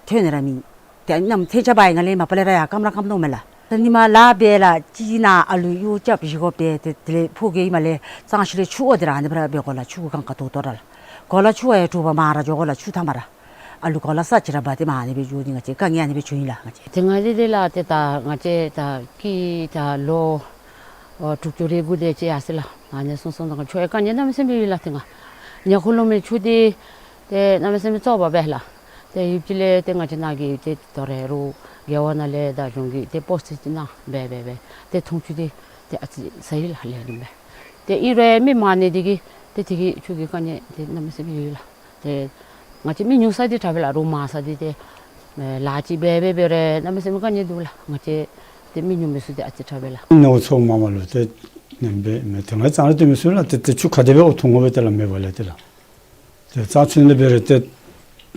ཐོན་ནི་ར་མེད། ཏེ་གནམ་མེད་ས་མེད་ཆརཔ་འབབ་ནི་ལས་མ་པ་ལས་ར་ཡར་སྐམ་ར་སྐམ་དོ་མས་ལགས། ད་ཉི་མ་ལཱ་འབད་ལགས་ཅིག་ནཱ་ཨ་ལུ་གཡོག་རྐྱབ་བཞེས་དགོ་པས། ཏེ་དེ་ལས་ཕོ་རྒྱས་མར་ལས་གཙང་ཆུ་ལས་ཆུ་དབོར་ཏེ་ར་ཨ་ནི་སྦེ་ར་འབད་དགོ་ལགས། ཆུ་གུ་གང་ག་དོ་དོ་ར་ལགས། གོ་ལ་ཆུ་བ་ཡང་དྲོ་པ་མར་ར་འགྱོ་དགོ་ལགས། ཆུ་མཐའ་མར་ར་ཨ་ལུ་གོ་ལ་ས་ཅིག་ར་འབག་སྟེ་མར་ཨ་ནི་སྦེ་འགྱོ་ནི་ང་བཅས་དཀའ་ངལ་ཨ་ནི་སྦེ་བྱུང་ཡི་ལགས། ང་བཅས་དེ་སྔ་དེ་དེ་ལགས་ཏེ་ད་ང་བཅས་ད་ཀི་ད་ལོ་ཨོ་དྲུག་ཅུ་རེ་དགུ་དེ་ཅིག་ཡར་སོང་ལགས། ཨ་ནི་སོང་སོང་ད་ཆུ་ཡང་དཀའ་ངལ་གནམ་མེད་ས་མེད་ཡོད་ལགས། ཏེ་ང་ཉ་ཁུ་ལུ་མི་ཆུ་དེ་ཏེ་གནམ་མེད་ས་མེད་བཙོག་པ་སྦེ་ལགས། ཏེ་ཡུདཔ་ཅིག་ལས་ཏེ་ང་བཅས་ནཱ་གི་ཏེ་དོ་རུང་རྒེད་འོག་ནང་ལས་དང་གཞུང་གིས་ཏེ་པོ་སི་ཅིག་གནང་སྦེ་སྦེ་སྦེ་ཏེ་འཐུང་ཆུ་དེ་ཏེ་ཨ་ཙི་ཟ་ཡི་ལགས་ལས་རིམ་སྦེ། ཏེ་ཨིན་རུང་མི་མང་ནི་དེ་གིས་ཏེ་དེ་གིས་ཆུ་གི་དཀའ་ངལ་ཏེ་གནམ་མེད་ས་མེད་ཡོད་ལགས། ཏེ་ང་བཅས་མི་ཉུང་ས་འདི་དྲག་པས་ལགས། རུང་མང་ས་འདི་ཏེ་ལཱ་ཅིག་འབད་འབད་འབད་རུང་གནམ་མེད་ས་མེད་དཀའ་ངལ་འདུག་ལགས། ང་བཅས་ཏེ་མི་ཉུང་མི་ཚུ་ཏེ་ཨ་ཙི་དྲག་པས་ལགས། ནོར་ཚོགས་མ་མ་ལུ་ཏེ་ནེམ་སྦེ་མེན་ཏེ་ང་གཙང་ར་སྟོན་མི་ཚུ་ལགས། ཏེ་ཏེ་ཆུ་ག་དེ་སྦེ་འོ་འཐུང་དགོ་པས་ཏེ་ལགས་མེད་པ་ལས་ཏེ་ལགས། ཏེ་གཙང་ཆུ་ལས་འབད་རུང་ཏེ་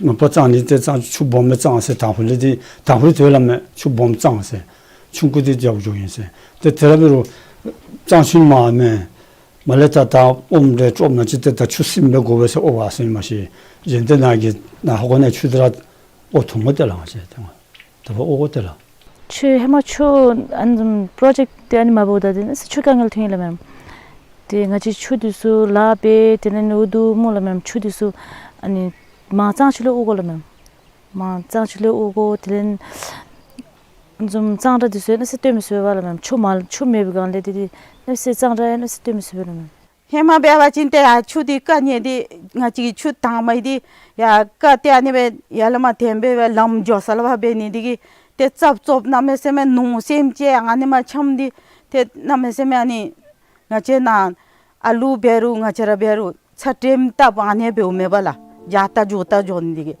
མ་པ་གཙང་ནི་ཏེ་གཙང་ཆུ་སྦོམ་སྦེ་གཙང་ཟེར། དང་ཕུ་ལས་ཏེ་དང་ཕུ་ལས་ཏེ་སླབ་མས། ཆུ་སྦོམ་གཙང་ཟེར། ཆུང་ཀུ་འདི་རྒྱབ་འགྱོཝ་ཨིན་ཟེར། ཏེ་དེ་ར་འབད་རུང་གཙང་ཆུ་མ་མེན། མར་ལས་ད་ད་ཨོམ་རེ་ཅོག་ནང་ཅིག་ཏེ་ད་ཆུ་སིམ་སྦེ་དགོ་པས་ཟེར་ཨོ་བ་ཟེར་མ་ཤེས། གཞན་ཏེ་ནཱ་གི་ནཱ་ཧོ་གོ་ནཱ་ཆུ་དེ་ར་ཨོ་འཐུང་དགོ་ཏེ་ལགས། ང་བཅས་ཏེ་ད་ཕར་ཨོ་དགོ་ཏེ་ལགས། ཆུ་ཧེ་མ་ཆུ་ཨ་ནི་བཟུམ་པོ་རོ་ཇེཀཊ་དེ་ཨ་ནི་མ་འབདཝ་ད་དེ་ནི་ཆུ་དཀའ་ངལ་ཐོན་ཡི་ལགས་མེན། ཏེ་ང་བཅས་ཆུ་འདི་ཚུ་ལཱ་འབད་དེ་ལས་ནི་འུ་སྡུག་སྨོ་ལགས་མེན། ཆུ་འདི་ཚུ་ཨ་ནི་མར་གཙང་ཆུ་ལས་དབོར་དགོ་ལགས་མེན། མར་གཙང་ཆུ་ལས་དབོར་དགོ། དེ་ལས་ཨ་ནི་བཟུམ་གཙང་སྦྲ་འདི་ཚུ་ཡང་གནམ་མེད་ས་མེད་སྟོན་མི་ཚུགས་པས་ལགས་མེན། ཆུ་མ་ཆུ་མེད་པའི་སྒང་ལས་ཏེ་ཏེ་གནམ་མེད་ས་མེད་གཙང་སྦྲ་ཡང་གནམ་མེད་ས་མེད་སྟོན་མི་ཚུགས་པས་ལགས་མེན། ཧེ་མ་འབད་བ་ཅིན་ཏེ་ཡར་ཆུ་འདི་དཀའ་ངལ་འདི་ང་བཅས་ཀྱི་ཆུ་དྭངས་མ་འདི་ཡར་ཀ་ཏེ་ཨ་ནི་སྦེ་ཡར་ལས་མར་འཐེན་འབད་བའི་ལམ་འགྱོ་ས་ལུ་ཕར་འབད་ནི་འདི་གིས་ཏེ་རྩབ་རྩོབ་གནམ་མེད་ས་མེད་ནོར་སེམས་ཅན་ཨ་ནི་མར་འཁྱམས་ཏེ་ཏེ་གནམ་མེད་ས་མེད་ཨ་ནི་ང་བཅས་ནཱ་ཨ་ལུ་འབད་རུང་ང་བཅས་ར་འབད་རུང་ཚ་དྲོད་བཏབ་ཨ་ནི་འབདཝ་མས་པ་ལགས། འགྱོ་ད་འགྱོ་ད་འགྱོ་ནི་འདི་གིས།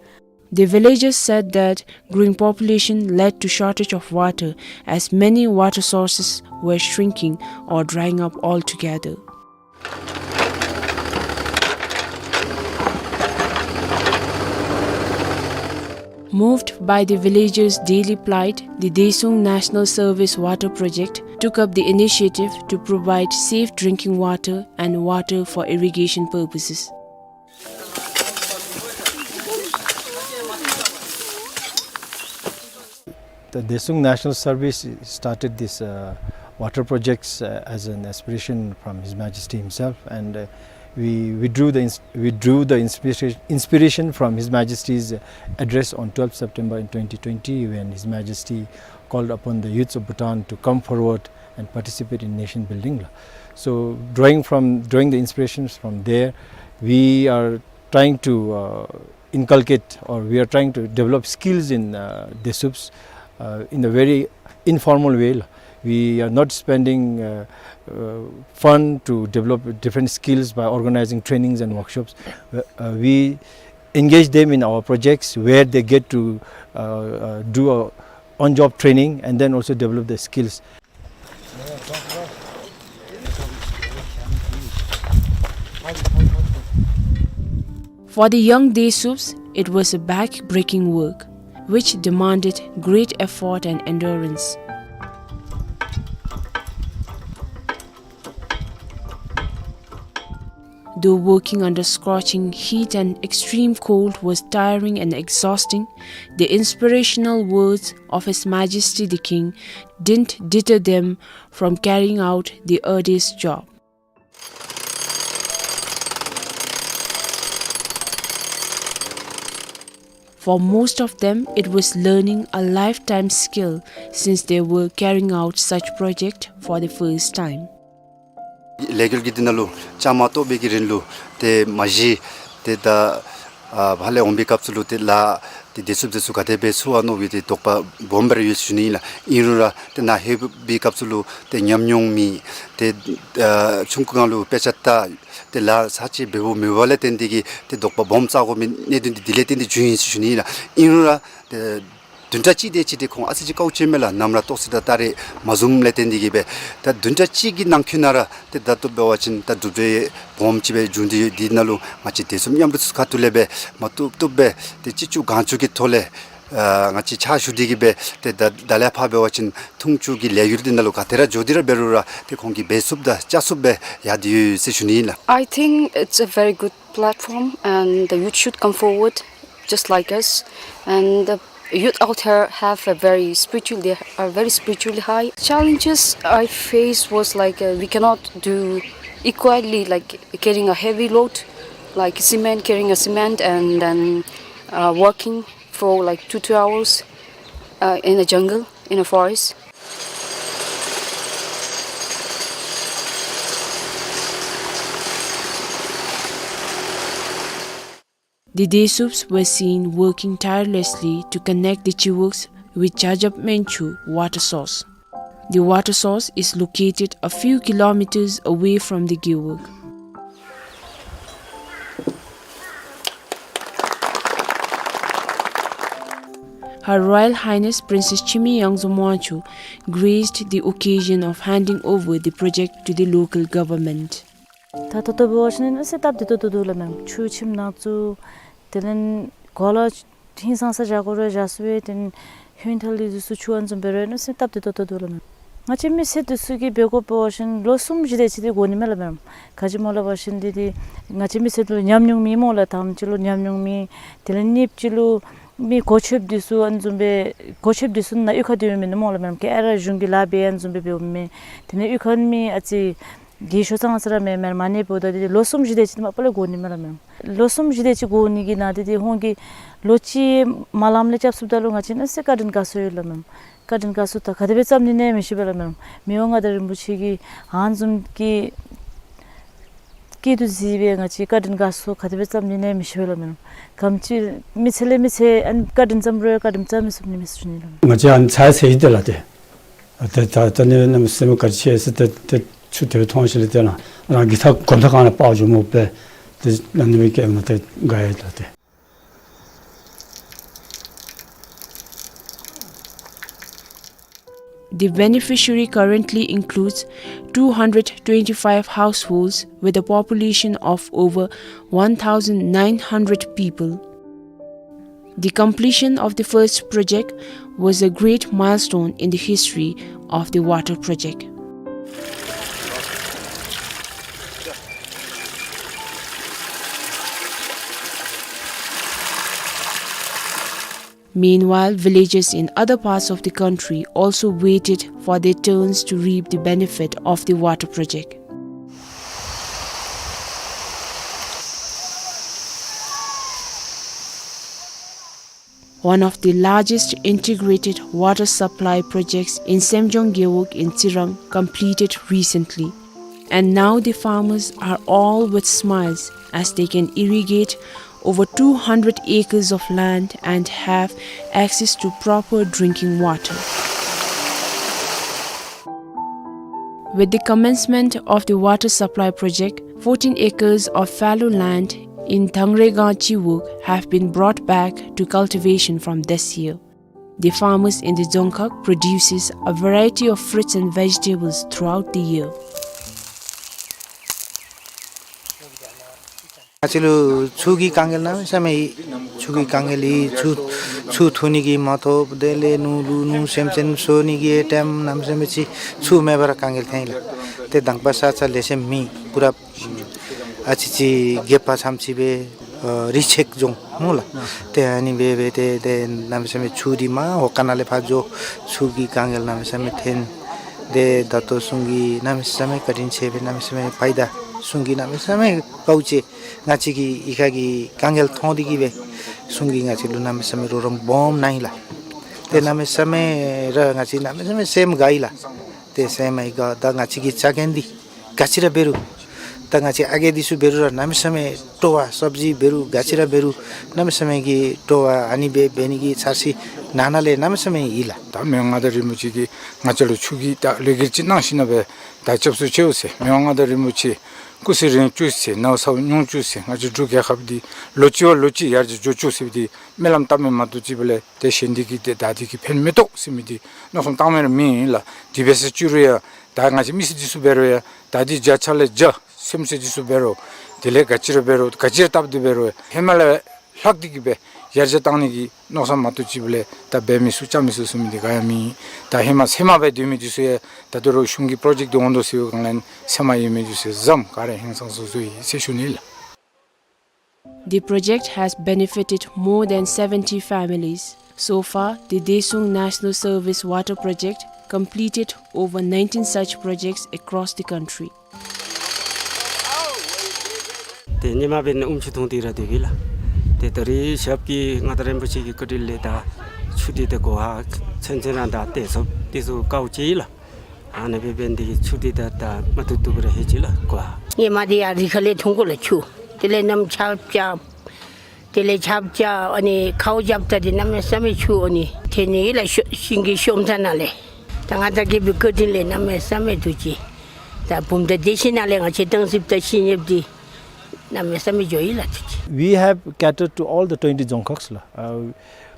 The villagers said that growing population led to shortage of water, as many water sources were shrinking or drying up altogether. Moved by the villagers' daily plight, the Daesung National Service Water Project took up the initiative to provide safe drinking water and water for irrigation purposes. The Daesung National Service started this, uh, water projects, uh, as an aspiration from His Majesty himself, and, uh, We, we drew the ins-, we drew the inspiration, inspiration from His Majesty's address on twelfth September in twenty twenty, when His Majesty called upon the youths of Bhutan to come forward and participate in nation building. So drawing from, drawing the inspirations from there, we are trying to, uh, inculcate, or we are trying to develop skills in, uh, Desuups, uh, in a very informal way. We are not spending, uh, uh, fund to develop different skills by organizing trainings and workshops. Uh, uh, we engage them in our projects where they get to, uh, uh, do a on-job training and then also develop their skills. For the young Desuups, it was a back-breaking work, which demanded great effort and endurance. Though working under scorching heat and extreme cold was tiring and exhausting, the inspirational words of His Majesty the King didn't deter them from carrying out the arduous job. For most of them, it was learning a lifetime skill since they were carrying out such project for the first time. ལས་འགུལ་གྱི་འདི་ནང་ལུ་བཅའ་མར་གཏོགས་པའི་གི་རིང་ལུ་ཏེ་མ་གཞི་ཏེ་ད་ཨ་ཕར་ལས་འོང་པའི་སྐབས་སུ་ལུ་ཏེ་ལཱ་ཏེ་བདེ་སྲུངཔ་འདི་ཚུ་ག་དེ་སྦེ་ཚུགས་ཨ་མནོ་བའི་ཏེ་དོགས་པ་སྦོམ་སྦེ་ར་ཡོད་ཟེར་ཞུ་ནི་ཨིན་ལགས། ཨིན་རུང་ར་ཏེ་ནཱ་ལྷོད་པའི་སྐབས་སུ་ལུ་ཏེ་ཉམས་མྱོང་མེད། ཏེ་ཨ་ཆུང་ཀུ་སྒང་ལུ་དཔེ་ཆ་ལྟ། ཏེ་ལཱ་ཚར་གཅིག་འབདཝ་མེད་པ་ལས་བརྟེན་ཏེ་གིས་ཏེ་དོགས་པ་སྦོམ་ཟ་དགོ་མི་གནད་དོན་འདི་དེ་ལས་བརྟེན་ཏེ་བྱུང་ཡི་ཟེར་ཞུ་ནི་ཨིན་ལགས། ཨིན་རུང་ར་ཏེ་བདུན་ཕྲག་གཅིག་དེ་ཅིག་ཏེ་ཁོང་ཨ་ཙི་ཅིག་དཀའཝ་སྤྱད་མས་ལགས། ནམ་ར་ལྟོགས་སི་དང་སྟ་རེ་མ་བཟུངམ་ལས་བརྟེན་ཏེ་གིས་སྦེ། ད་བདུན་ཕྲག་གཅིག་གི་ནང་འཁོད་ནང་ར་ཏེ་ད་བཏུབ་འབད་བ་ཅིན་ད་གྲུབ་འབྲས་སྦོམ་ཅིག་སྦེ་བྱུང་སྟེ་ཡོད། དེ་ནང་ལུ་ང་བཅས་བདེ་སྲུངཔ་མཉམ་འབྲེལ་ཚོགས་ཁང་ཐོག་ལས་སྦེ་མ་བཏུབ་བཏུབ་སྦེ་ཏེ་ཅི་ལྕོགས་གང་ལྕོགས་ཀྱི་ཐོག་ལས་ཨ་ང་བཅས་ཕྱག་ཞུ་སྟེ་གིས་སྦེ་ཏེ་ད་ད་ལས་ཕར་འབད་བ་ཅིན་འཐུང་ཆུ་གི་ལས་འགུལ་འདི་ནང་ལུ་ག་ཏེ་ར་འགྱོ་སྟེ་ར་འབད་རུང་ར་ཏེ་ཁོང་གིས་འབད་ཚུགསཔ་དང་བཅའ་ཚུགསཔ་སྦེ་ཡར་སྡོད་ཡོད་ཟེར་ཞུ་ནི་ཨིན་ལགས། I think it's a very good platform and the youth should come forward just like us. And the youth out here have a very spiritual, they are very spiritually high. Challenges I faced was like, uh, we cannot do equally, like carrying a heavy load, like cement, carrying a cement and then, uh, working for like two, two hours, uh, in a jungle, in a forest. The Desuups were seen working tirelessly to connect the Chiwuks with Jajab Menchu water source. The water source is located a few kilometers away from the Gewog. Her Royal Highness Princess Chimi Yangzo Mwangchu graced the occasion of handing over the project to the local government. ད་ད་ལྟོ་འབད་བ་ཅིན་ཨ་ཙི་སྟབས་བདེ་ཏོག་ཏོ་འདུག་ལགས་མེན། ཆུ་ཁྱིམ་ནང་བཙུགས། དེ་ལས་གོ་ལ་ཧིང་སངས་ས་བཞག་དགོ་རུང་བཞག་ཚུགས་པས། དེ་ལས་ཧོན་ཐལ་ལི་འདི་ཚུ་ཆུ་ཨ་ནི་བཟུམ་འབད་རུང་ཨ་ཙི་སྟབས་བདེ་ཏོག་ཏོ་འདུག་ལགས་མེན། ང་བཅས་མི་སེར་འདི་ཚུ་གིས་འབད་དགོཔ་འབད་བ་ཅིན་ལོ་གསུམ་བཞི་དེ་ཅིག་ཏེ་འགོར་ནི་མས་ལགས་མེན། ག་ཅི་སྨོ་ལབ་པ་ཅིན་འདི་འདི་ང་བཅས་མི་སེར་འདི་ལུ་ཉམས་མྱོང་མེད་སྨོ་ལགས། དང་པ་ཅིག་ལུ་ཉམས་མྱོང་མེད། དེ་ལས་གཉིས་པ་ཅིག་ལུ་མི་གོ་ཆོདཔ་འདི་ཚུ་ཨ་ནི་བཟུམ་སྦེ་གོ་ཆོདཔ་འདི་ཚུ་ནང་གཡུས་ཁར་སྡོད་མི་མེན་སྨོ་ལགས་མེན། ག་ར་གཞུང་གི་ལཱ་འབད་ཨ་ནི་བཟུམ་སྦེ་འབདཝ་མས། དེ་ལས་གཡུས་ཁར་མི་ཨ་ཙི་རྒས་ཤོས་ཙང་ཙ་ར་མེན་མེན། མ་ཎི་འབདཝ་ད་འདི་ལོ་གསུམ་བཞི་དེ་ཅིག་མ་པ་ལས་འགོར་ནི་མས་ལགས་མེན། ལོ་གསུམ་བཞི་དེ་ཅིག་འགོར་ནི་གི་ནང་འདི་འདི་ཁོང་གིས་ལོ་གཅིག་མ་ལངམ་ལས་རྐྱབ་ཚུགསཔ་ད་ལུ་ང་བཅས་ཨ་ཙི་བཀའ་དྲིན་དགའ་ཚོར་ཡོད་ལགས་མེན། བཀའ་དྲིན་དགའ་ཚོར་ད་ག་དེ་སྦེ་བརྩམ་ནི་ཨིན་ན་མི་ཤེས་པས་ལགས་མེན། མི་དབང་མངའ་བདག་རིན་པོ་ཆེ་གིས་ཨ་ནི་བཟུམ་གྱི་སྐྱིད་སྡུག་གཟིགས་སྦེ་ང་བཅས་བཀའ་དྲིན་དགའ་ཚོར་ག་དེ་སྦེ་བརྩམ་ནི་ཨིན་ན་མི་ཤེས་པས་ལགས་མེན། ག་དེམ་ཅིག་མི་ཚེ་ལས་མི་ཚེ་ཨ་ནི་བཀའ་དྲིན་བརྩམ་རུང་བཀའ་དྲིན་བརྩམ་མི་ཚུགས་ནི་མས་ཟེར་ཞུ་ནི་ལགས་མེན། ང་བཅས་ཨ་ནི་ཚར་ཚར་ཡི་དེ་ལགས་ཏེ། ད་ད་ད་ནི་གནམ་མེད་ས་མེད་ག་ཅི་ཟེར་ཏེ་ཏེ་ཆུ་དེ་སྦེ་མཐོང་ཞིནམ་ལས་ཏེ་ནཱ་རང་གི་ད་གོམ་ཐག་སྒང་ལས་སྤར་འགྱོ་མི་དགོ་པས། ཏེ་ཨ་ནི་སྦེ་བསྐྱལཝ་ད་ཏེ་དགའ་ཡི་ལགས་ཏེ། The beneficiary currently includes two hundred twenty-five households with a population of over one thousand nine hundred people. The completion of the first project was a great milestone in the history of the water project. Meanwhile, villages in other parts of the country also waited for their turns to reap the benefit of the water project. One of the largest integrated water supply projects in Semjong Gewog in Tsirang completed recently. And now the farmers are all with smiles as they can irrigate over two hundred acres of land and have access to proper drinking water. With the commencement of the water supply project, fourteen acres of fallow land in Dhangregang Chiwog have been brought back to cultivation from this year. The farmers in the Dzongkhag produces a variety of fruits and vegetables throughout the year. ང་བཅས་ལུ་ཆུ་གི་དཀའ་ངལ་གནམ་མེད་ས་མེད་ཡོད། ཆུ་གི་དཀའ་ངལ་ཡོད། ཆུ་ཆུ་འཐུང་ནི་གི་མ་ཐོབ། དེ་ལས་ནོར་ལུ་ནོར་སེམས་ཅན་གསོ་ནི་གི་ཊའིམ་གནམ་མེད་ས་མེད་ཅིག་ཆུ་མེད་པར་དཀའ་ངལ་ཐོན་ཡི་ལགས། ཏེ་དང་པ་ས་ཆ་ལེ་ཤ་མེད། པུ་ར་ཨ་ཙི་ཅིག་རྒེད་འོག་ཙམ་ཅིག་སྦེ་ཨ་རི་ཆེག་རྫོང་སྨོ་ལགས། ཏེ་ཨ་ནི་སྦེ་སྦེ་ཏེ་ཏེ་གནམ་མེད་ས་མེད་ཆུ་འདི་མར་འོག་ཁང་ནང་ལས་ཕར་འགྱོ། ཆུ་གི་དཀའ་ངལ་གནམ་མེད་ས་མེད་ཐོན། ཏེ་ད་ལྟོ་གཞུང་གིས་གནམ་མེད་ས་མེད་བཀའ་དྲིན་ཆེ་སྦེ་གནམ་མེད་ས་མེད་ཕྱག་ལཱ་གཞུང་གིས་གནམ་མེད་ས་མེད་དཀའཝ་སྤྱད། ང་བཅས་ཀྱི་གཡུས་ཁ་གི་དཀའ་ངལ་མཐོང་སྟེ་གིས་སྦེ་གཞུང་གིས་ང་བཅས་ལུ་གནམ་མེད་ས་མེད་རོགས་རམ་སྦོམ་གནང་ཡི་ལགས། ཏེ་གནམ་མེད་ས་མེད་ར་ང་བཅས་གནམ་མེད་ས་མེད་སེམས་དགའ་ཡི་ལགས། ཏེ་སེམས་ཡང་དགའ། ད་ང་བཅས་ཀྱི་ཆ་རྐྱེན་འདི་ག་ཅི་ར་འབད་རུང་ད་ང་བཅས་ཨ་རྒས་འདི་ཚུ་འབད་རུང་ར་གནམ་མེད་ས་མེད་སྤྲོ་བ། སབ་ཇི་འབད་རུང་ག་ཅི་ར་འབད་རུང་གནམ་མེད་ས་མེད་ཀྱི་སྤྲོ་བ། ཨ་ནི་སྦེ་འབད་ནི་གི་འཆར་གཞི་ནང་ན་ལས་གནམ་མེད་ས་མེད་ཡོད་ལགས། ད་མི་དབང་མངའ་བདག་རིན་པོ་ཆེ་གིས་ང་བཅས་ལུ་ཆུ་གི་ད་ལས་འགུལ་ཅིག་གནང་ཞིནམ་ལས་ད་སྐྱབས་སུ་མཆིའོ་ཟེར། མི་དབང་མངའ་བདག་རིན་པོ་ཆེ་སྐུ་ཚེ་རིང་བཅུག་ཟེར། ནོར་ས་ཉུང་བཅུག་ཟེར། ང་བཅས་འབྲུག་རྒྱལ་ཁབ་འདི་ལོ་གཅིག་བ་ལོ་གཅིག་ཡར་རྒྱས་འགྱོ་བཅུག་ཟེར་བའི་འདི་སྨོན་ལམ་བཏབ་མི་མ་གཏོགས་ཅིག་འབད་ལས་ཏེ་གཞན་འདི་གིས་ཏེ་ད་འདི་གིས་ཕན་མི་ཐོགས་ཟེར་མི་འདི་མནོ་བསམ་བཏང་མི་ར་མེད་ལགས། དེ་འབད་ཟེར་བཅུག་རུང་ཡང་ད་ང་བཅས་མི་སེར་འདི་ཚུ་འབད་རུང་ཡང་ད་འདི་བརྒྱ་ཆ་ལས་བརྒྱ་སེམས་ཅན་འདི་ཚུ་འབད་རུང་དེ་ལས་ག་ཅི་ར་འབད་རུང་ག་ཅི་ར་བཏབ་སྟེ་འབད་རུང་ཧེ་མ་ལས་ལྷག་སྟེ་གིས་སྦེ་ཡར་རྒྱས་བཏང་ནི་གི་མནོ་བསམ་མ་གཏོགས་ཅིག་འབད་ལས་ད་འབད་མི་ཚུགས་རྐྱབ་མི་ཚུགས་ཟེར་མི་འདི་ག་ཡང་མེད། ད་ཧེ་མ་སེམས་མ་འབད་སྡོད་མི་འདི་ཚུ་ཡང་ད་ལྟོ་ར་གཞུང་གི་པྲོ་ཇེཀཊ་འདི་འོང་དོ་ཟེར་བའི་སྒང་ལས་སེམས་མ་ཡོད་མི་འདི་ཚུ་ཡང་བཟུམ་ག་ར་ཧིང་སངས་ས་སོ་ཡི་ཟེར་ཞུ་ནི་ལགས། The project has benefited more than seventy families. So far, the Desung National Service Water Project completed over nineteen such projects across the country. ཏེ་ཉིནམ་འབད་ནི་ཨུམ་ཆུ་འཐུང་སྟེ་ར་སྡོད་པས་ལགས། ཏེ་ད་རིས་ཞབས་ཀྱིས་མངའ་བདག་རིན་པོ་ཆེ་གི་བཀའ་དྲིན་ལས་ད་ཆུ་འདི་ཏེ་གོ་བ་ཚུན་ཚོད་ར་ད་ཏེ་ཚུ་ཏེ་ཚུ་དཀའཝ་སྤྱད་ཡི་ལགས། ཨ་ནི་སྦེ་འབད་ནི་འདི་གིས་ཆུ་འདི་ད་ད་མ་ཐུབ་ཐུབ་ར་ལྷོད་ཅི་ལགས་གོ་བ། ཧེ་མ་འདི་ཡར་རི་ཁ་ལས་འཐུང་དགོ་ལགས་ཆུ། དེ་ལས་གནམ་ཆརཔ་རྐྱབ། དེ་ལས་ཆརཔ་རྐྱབ་ཨ་ནི་ཁཝ་རྐྱབ་ད་འདི་གནམ་མེད་ས་མེད་ཆུ་ཨ་ནི་ཐོན་ནི་ལགས། ཤོ་ཤིང་གི་ཤོམ་ཐ་ནང་ལས། ད་མངའ་བདག་རྒྱལ་པོའི་བཀའ་དྲིན་ལས་གནམ་མེད་ས་མེད་ཐུགས་རྗེ། ད་བུམ་ཐང་སྡེ་བཞི་ནང་ལས་ང་བཅས་ཏང་སྲིབ་དང་ཤིང་ཡིབ་འདི་གནམ་མེད་ས་མེད་འགྱོ་ཡི་ལགས་ཐུགས་རྗེ། We have catered to all the twenty Dzongkhags ལགས། Uh,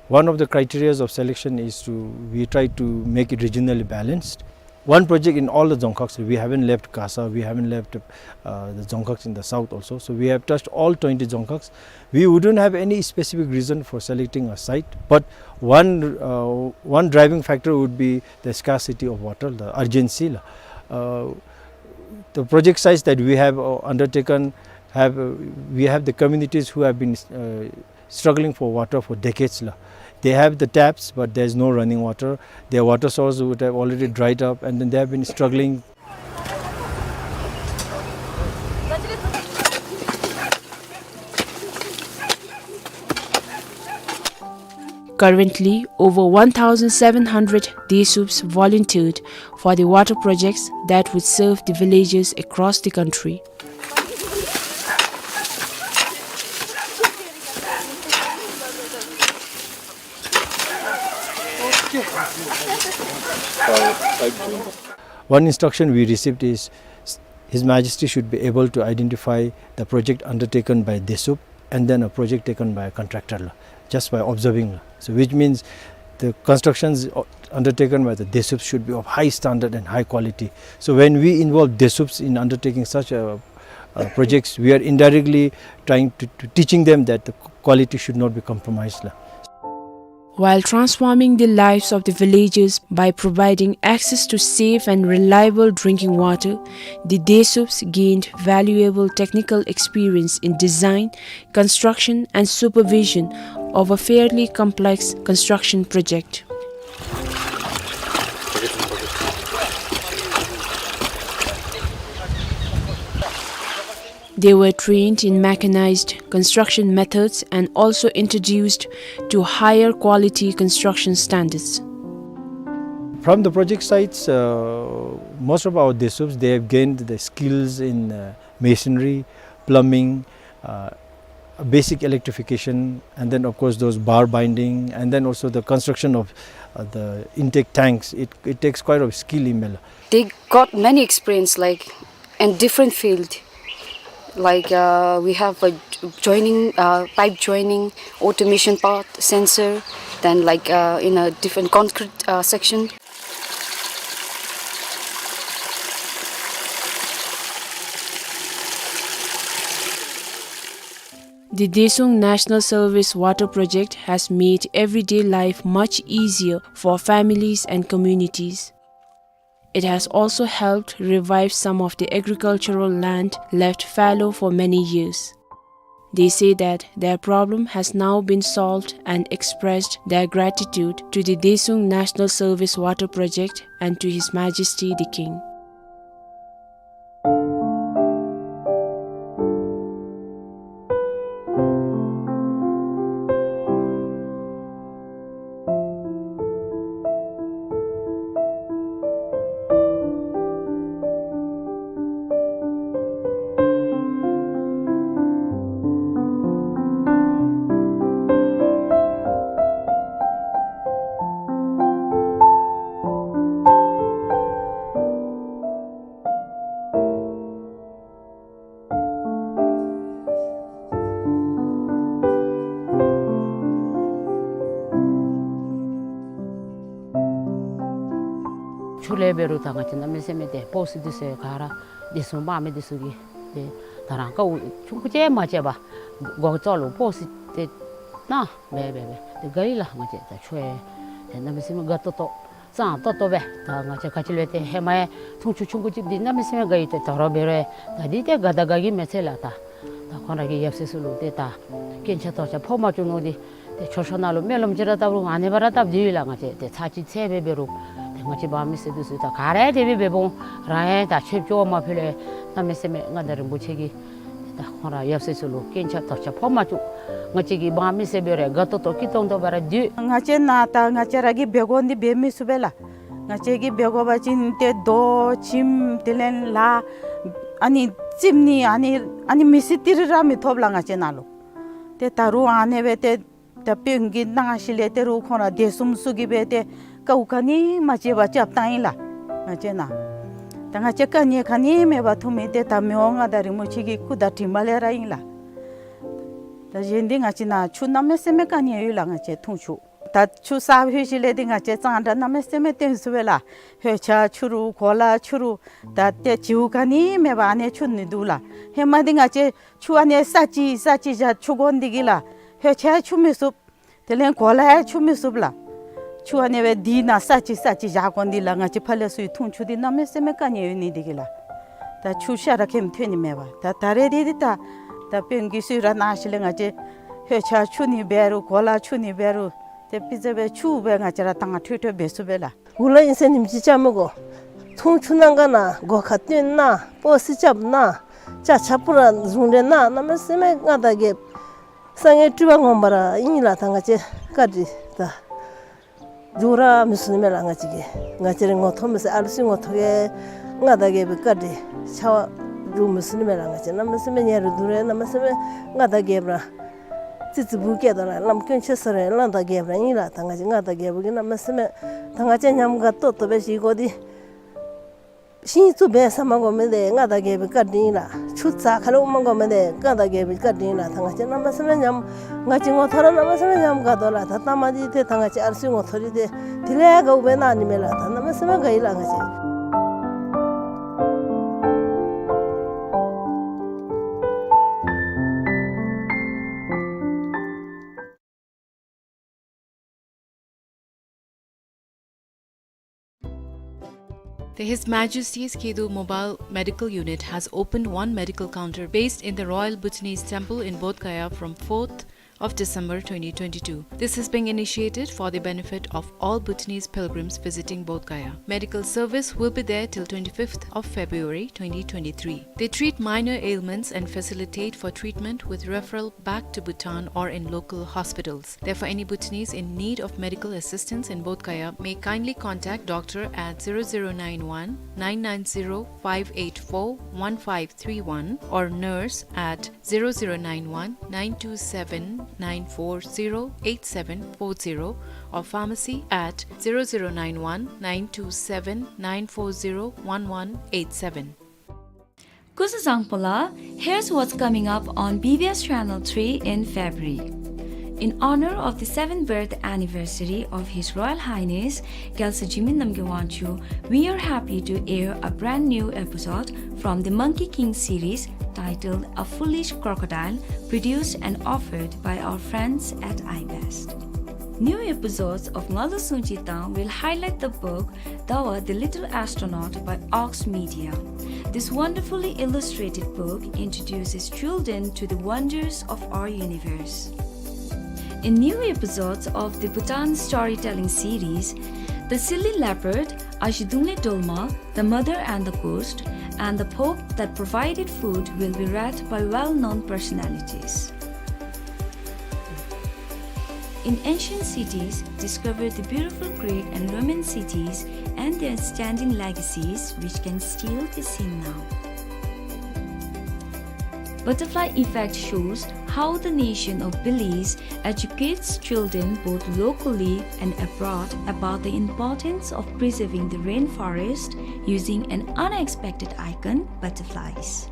one of the criterias of selection is to, we try to make it regionally balanced. One project in all the Dzongkhags. We haven't left Kasa, we haven't left, uh, the Dzongkhags in the south also. So we have touched all twenty Dzongkhags. We wouldn't have any specific reason for selecting a site, but one, uh, one driving factor would be the scarcity of water, the urgency. Uh, the project sites that we have, uh, undertaken have, uh, we have the communities who have been, uh, struggling for water for decades la. They have the taps, but there is no running water. Their water source would have already dried up, and then they have been struggling. Currently, over one thousand seven hundred Desuups volunteered for the water projects that would serve the villages across the country. One instruction we received is, His Majesty should be able to identify the project undertaken by Desuup and then a project taken by a contractor la, just by observing la. So which means the constructions, uh, undertaken by the Desuup should be of high standard and high quality. So when we involve Desuups in undertaking such, uh, uh, projects, we are indirectly trying to, to teaching them that the quality should not be compromised la. While transforming the lives of the villagers by providing access to safe and reliable drinking water, the Desuups gained valuable technical experience in design, construction and supervision of a fairly complex construction project. They were trained in mechanized construction methods and also introduced to higher quality construction standards. From the project sites, uh, most of our Desups, they have gained the skills in, uh, masonry, plumbing, uh, basic electrification, and then, of course, those bar binding, and then also the construction of, uh, the intake tanks. It, it takes quite a skill in Mela. They got many experience, like, in different field. Like, uh, we have a joining, uh, pipe joining, automation part, sensor, then, like, uh, in a different concrete, uh, section. The Desung National Service Water Project has made everyday life much easier for families and communities. It has also helped revive some of the agricultural land left fallow for many years. They say that their problem has now been solved and expressed their gratitude to the Desung National Service Water Project and to His Majesty the King. ཆུ་ལས་འབད་རུང་ད་ང་བཅས་གནམ་མེད་ས་མེད་ཏེ་སྤོག་སི་འདི་ཚུ་ག་ར་འདི་ཚུ་འབངས་མི་འདི་ཚུ་གིས་ཏེ་ད་རང་དཀའཝ་ཆུང་ཀུ་ཅིག་མ་སྤྱད་པར་སྒོ་ཅོག་ལུ་སྤོག་སི་ཏེ་ནཱ་འབད་འབད་འབད་ཏེ་དགའ་ཡི་ལགས། ང་བཅས་ད་ཆུ་ཡང་ཏེ་གནམ་མེད་ས་མེད་དགའ་ཏོག་ཏོ་གཙང་ཏོག་ཏོ་སྦེ་ད་ང་བཅས་ག་ཅི་ལས་ཏེ་ཧེ་མ་ཡང་འཐུང་ཆུ་ཆུང་ཀུ་ཅིག་འདི་གནམ་མེད་ས་མེད་དགའ་ཡི། ཏེ་ད་རུང་འབད་རུང་ད་འདི་ཏེ་དགའ་དང་དགའ་གི་མས་ཟེར་ལགས། ད་ད་ཁོང་ར་གི་ཡབ་སྲས་ཚུ་ལུ་ཏེ་ད་རྐྱེན་ཆག་དོགས་ཆག་ཕོག་མ་བཅུག་ནོ་འདི་ཏེ་མཆོད་བཤམ་ནང་ལུ་སྨོན་ལམ་ཅིག་ར་བཏབ་རུང་ཨ་ནི་སྦེ་ར་བཏབ་སྟེ་ཡོད་ལགས། ང་བཅས་ཏེ་ཚར་གཅིག་ཚར་སྦེ་འབད་རུང་ཏེ་ང་བཅས་འབངས་མི་སེར་འདི་ཚུ་ད་ག་ར་དེ་སྦེ་འབདཝ་ར་ཡང་ད་ཆོས་སྐྱོང་མ་ཕུལ་ལས་གནམ་མེད་ས་མེད་མངའ་བདག་རིན་པོ་ཆེ་གིས་ད་ཁོང་ར་ཡབ་སྲས་ཚུ་ལུ་རྐྱེན་ཆག་དོགས་ཆག་ཕོག་མ་བཅུག། ང་བཅས་ཀྱི་འབངས་མི་སེར་འབད་རུང་དགའ་ཏོག་ཏོ་སྐྱིད་ཏོང་ཏོ་སྦེ་ར་སྡོད། ང་བཅས་ནཱ་ད་ང་བཅས་ར་གིས་འབད་དགོ་འདི་འབད་མི་ཚུགས་པས་ལགས། ང་བཅས་ཀྱིས་འབད་དགོ་པ་ཅིན་ཏེ་རྡོ་ཁྱིམ་དེ་ལས་ལཱ་ཨ་ནི་རྩིགཔ་ནི་ཨ་ནི་ཨ་ནི་མི་སེར་ཏི་རུ་ར་མི་ཐོབ་ལགས་ང་བཅས་ནཱ་ལུ། ཏེ་ད་རུང་ཨ་ནི་སྦེ་ཏེ་ད་དཔོན་གྱིས་གནང་ཞིནམ་ལས་ད་རུང་ཁོང་ར་སྡེ་གསུམ་ཚུ་གིས་འབད་དེ་དཀའཝ་ག་ནི་མ་སྤྱད་པར་རྐྱབ་བཏང་ཡི་ལགས་ང་བཅས་ནཱ། ད་ང་བཅས་དཀའ་ངལ་ག་ནི་མེད་པར་ཐོན་མི་འདི་ད་མི་དབང་མངའ་བདག་རིན་པོ་ཆེ་གི་སྐུ་དང་གྲིབ་མ་ལས་ར་ཨིན་ལགས། ད་གཞན་འདི་ང་བཅས་ནཱ་ཆུ་གནམ་མེད་ས་མེད་དཀའ་ངལ་ཡོད་ལགས། ང་བཅས་འཐུང་ཆུ་ད་ཆུ་ས་ལྷོད་ཞིནམ་ལས་འདི་ང་བཅས་གཙང་སྦྲ་གནམ་མེད་ས་མེད་སྟོན་ཚུགས་པས་ལགས། ལྷོད་ཆ་འཁྱུ་རུང་གོ་ལ་འཁྱུ་རུང་ད་ཏེ་བྱིའུ་ག་ནི་མེད་པར་ཨ་ནི་འཁྱུ་ནི་འདུག་ལགས། ཧེ་མ་འདི་ང་བཅས་ཆུ་ཨ་ནི་ས་ཅིག་ས་ཅིག་བཞག་འཁྱུ་དགོ་འདི་གིས་ལགས། ལྷོད་ཆ་འཁྱུ་མི་ཚུགས། དེ་ལས་གོ་ལ་ཡང་འཁྱུ་མི་ཚུགས་ལགས། ཆུ་ཨ་ནི་སྦེ་འདི་ནང་ས་ཅིག་ས་ཅིག་བཞག་དགོ་འདི་ལགས། ང་བཅས་ཕར་ལས་ཚུར་འཐུང་ཆུ་འདི་གནམ་མེད་ས་མེད་དཀའ་ངལ་ཡོད་ནི་འདི་གིས་ལགས། ད་ཆུ་ཤ་ར་ཁེམ་ཐོན་ནི་མེད་པར་ད་ད་རེས་འདི་འདི་ད་ད་དཔོན་གྱིས་གསོལ་རས་གནང་ཞིནམ་ལས་ང་བཅས་ལྷོད་ཆ་འཁྱུ་ནི་འབད་རུང་གོ་ལ་འཁྱུ་ནི་འབད་རུང་ཏེ་དཔེ་ཆ་སྦེ་ཆུ་སྦེ་ང་བཅས་ར་དྭངས་འཕྲོས་འཕྲོས་འབད་ཚུགས་པས་ལགས། གུ་ལུ་ཨིན་ཟེར་ཉིནམ་གཅིག་ཅང་མི་དགོ། འཐུང་ཆུ་གནང་ག་ན་སྒོ་ཁར་བཏོན་ན་སྤོག་སི་རྐྱབ་ན་ཅ་ཆས་པུ་ར་བཟུང་སྟེ་ན་གནམ་མེད་ས་མེད་མངའ་བདག་རྒྱལཔོ་སངས་རྒྱས་སྤྲུལ་པ་ངོ་མ་ར་ཨིན་ལགས། ད་ང་བཅས་བཀའ་དྲིན་ད་འགྱུར་ར་མི་ཚུགས་ནི་མས་ལགས། ང་བཅས་ཀྱི་ང་བཅས་རའི་ངོ་ཐོག་མི་ཚུགས། ཨ་ལུ་ཚུ་ངོ་ཐོག་གི་མངའ་བདག་རྒྱལ་པོའི་བཀའ་དྲིན་ཆ་བ་འགྱུར་མི་ཚུགས་ནི་མས་ལགས། ང་བཅས་གནམ་མེད་ས་མེད་ཉེ་རུ་དུ་རེ་གནམ་མེད་ས་མེད་མངའ་བདག་རྒྱལཔོ་ར་ཙི་ཙི་བུ་སྐྱེ་དོ་ར་བླམ་དཀོན་མཆོག་ཟེར་རུང་བླམ་དང་རྒྱལཔོ་ར་ཨིན་ལགས། ད་ང་བཅས་མངའ་བདག་རྒྱལ་པོ་གིས་གནམ་མེད་ས་མེད་ད་ང་བཅས་ཉམས་དགའ་ཏོག་ཏོ་སྦེ་བཞེས་དགོ་འདི་ཤིང་བཙུགས་འབད་ཟ་མ་དགོ་མི་འདི་མངའ་བདག་རྒྱལ་པོའི་བཀའ་དྲིན་ལགས། ཆུ་རྩྭ་ཁ་ལུ་འོང་མ་དགོ་མི་འདི་མངའ་བདག་རྒྱལ་པོའི་བཀའ་དྲིན་ལགས། ད་ང་བཅས་གནམ་མེད་ས་མེད་ཉམས་ང་བཅས་ངོ་ཐོག་ར་གནམ་མེད་ས་མེད་ཉམས་དགའ་དོ་ལགས། ད་ལྟ་མ་འདི་ཏེ་ད་ང་བཅས་ཨ་ལུ་ཚུ་ངོ་ཐོག་འདི་ཏེ་དེ་ལས་དགའཝ་སྦེ་གནང་ནི་མས་ལགས། ད་གནམ་མེད་ས་མེད་དགའ་ཡི་ལགས་ང་བཅས། The His Majesty's Kedu Mobile Medical Unit has opened one medical counter based in the Royal Bhutanese Temple in Bodh Gaya from fourth of December twenty twenty-two. This is being initiated for the benefit of all Bhutanese pilgrims visiting Bodh Gaya. Medical service will be there till twenty-fifth of February twenty twenty-three. They treat minor ailments and facilitate for treatment with referral back to Bhutan or in local hospitals. Therefore, any Bhutanese in need of medical assistance in Bodh Gaya may kindly contact doctor at zero zero nine one, nine nine zero, five eight four, one five three one or nurse at zero zero nine one, nine two seven, nine four zero, eight seven four zero or pharmacy at zero zero nine one, nine two seven, nine four zero, one one eight seven. Sir, here's what's coming up on B B S Channel three in February. In honor of the seventh birth anniversary of His Royal Highness Gyaltswer Jigme Namgyal Wangchuck, we are happy to air a brand new episode from the Monkey King series titled A Foolish Crocodile, produced and offered by our friends at iBest. New episodes of Ngalu Sungji Tang will highlight the book Dawa the Little Astronaut by Ox Media. This wonderfully illustrated book introduces children to the wonders of our universe. In new episodes of the Bhutan storytelling series, The Silly Leopard, Ashi Dungle Dolma, The Mother and the Ghost, and The Pope That Provided Food will be read by well-known personalities. In ancient cities, discover the beautiful Greek and Roman cities and their standing legacies, which can still be seen now. Butterfly Effect shows how the nation of Belize educates children both locally and abroad about the importance of preserving the rainforest using an unexpected icon, butterflies.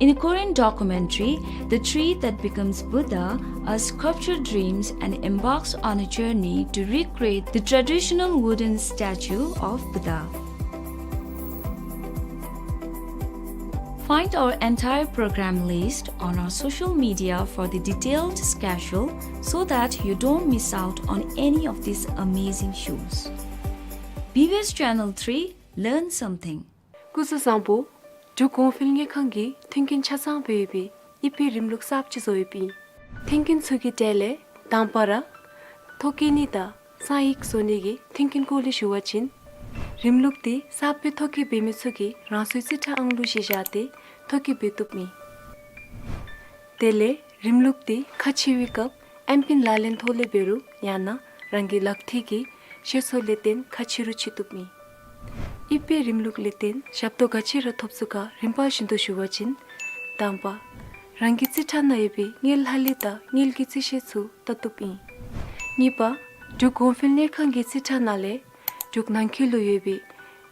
In a Korean documentary, The Tree That Becomes Buddha, a sculptor dreams and embarks on a journey to recreate the traditional wooden statue of Buddha. Find our entire program list on our social media for the detailed schedule so that you don't miss out on any of these amazing shows. B B S Channel three, learn something. སྐུ་གཟུགས་བཟང་པོ། འབྲུག་གོང་འཕེལ་དངུལ་ཁང་གིས་མཐུན་རྐྱེན་ཆ་ཚང་སྦེ་ཡོད་པའི་དབྱིབས་པའི་རིམ་ལུགས་གསརཔ་ཅིག་བཟོ་ཡོདཔ་ཨིན། མཐུན་རྐྱེན་ཚུ་གི་གྲས་ལས་དང་པ་ར་ཐོ་བཀོད་ནི་དང་གསང་ཡིག་བཟོ་ནི་གི་མཐུན་རྐྱེན་སྐོར་ལས་ཞུ་བ་ཅིན། རིམ་ལུགས་འདི་གསརཔ་སྦེ་ཐོ་བཀོད་འབད་མི་ཚུ་གིས་རང་སོའི་རྩིས་ཁྲ་ཨང་གླུ་བཞེས་བཞག་སྟེ་ཐོ་བཀོད་འབད་བཏུབ་ཨིན། དེ་ལས་རིམ་ལུགས་འདི་ཁ་ཕྱེ་བའི་སྐབས་ཨེམ་པིན་ལག་ལེན་ཐོག་ལས་འབད་རུང་ཡང་ན་རང་གི་ལག་མཐིལ་གྱི་ཤེད་སོར་ལས་བརྟེན་ཁ་ཕྱེ་རུང་ཕྱེ་བཏུབ་ཨིན། དབྱིབས་པའི་རིམ་ལུགས་ལས་བརྟེན་ཞབས་ཏོག་ག་ཅི་ར་ཐོབ་ཚུགས་ག་རིམ་པ་བཞིན་དུ་ཞུ་བ་ཅིན། དང་པ། རང་གི་རྩིས་ཁྲ་ནང་ཡོད་པའི་དངུལ་ལྷག་ལུས་དང་དངུལ་གྱི་རྩིས་ཤེལ་ཚུ་བལྟ་བཏུབ་ཨིན། གཉིས་པ། འབྲུག་གོང་འཕེལ་དངུལ་ཁང་གི་རྩིས་ཁྲ་ནང་ལས་འབྲུག་ནང་འཁོད་ལུ་ཡོད་པའི་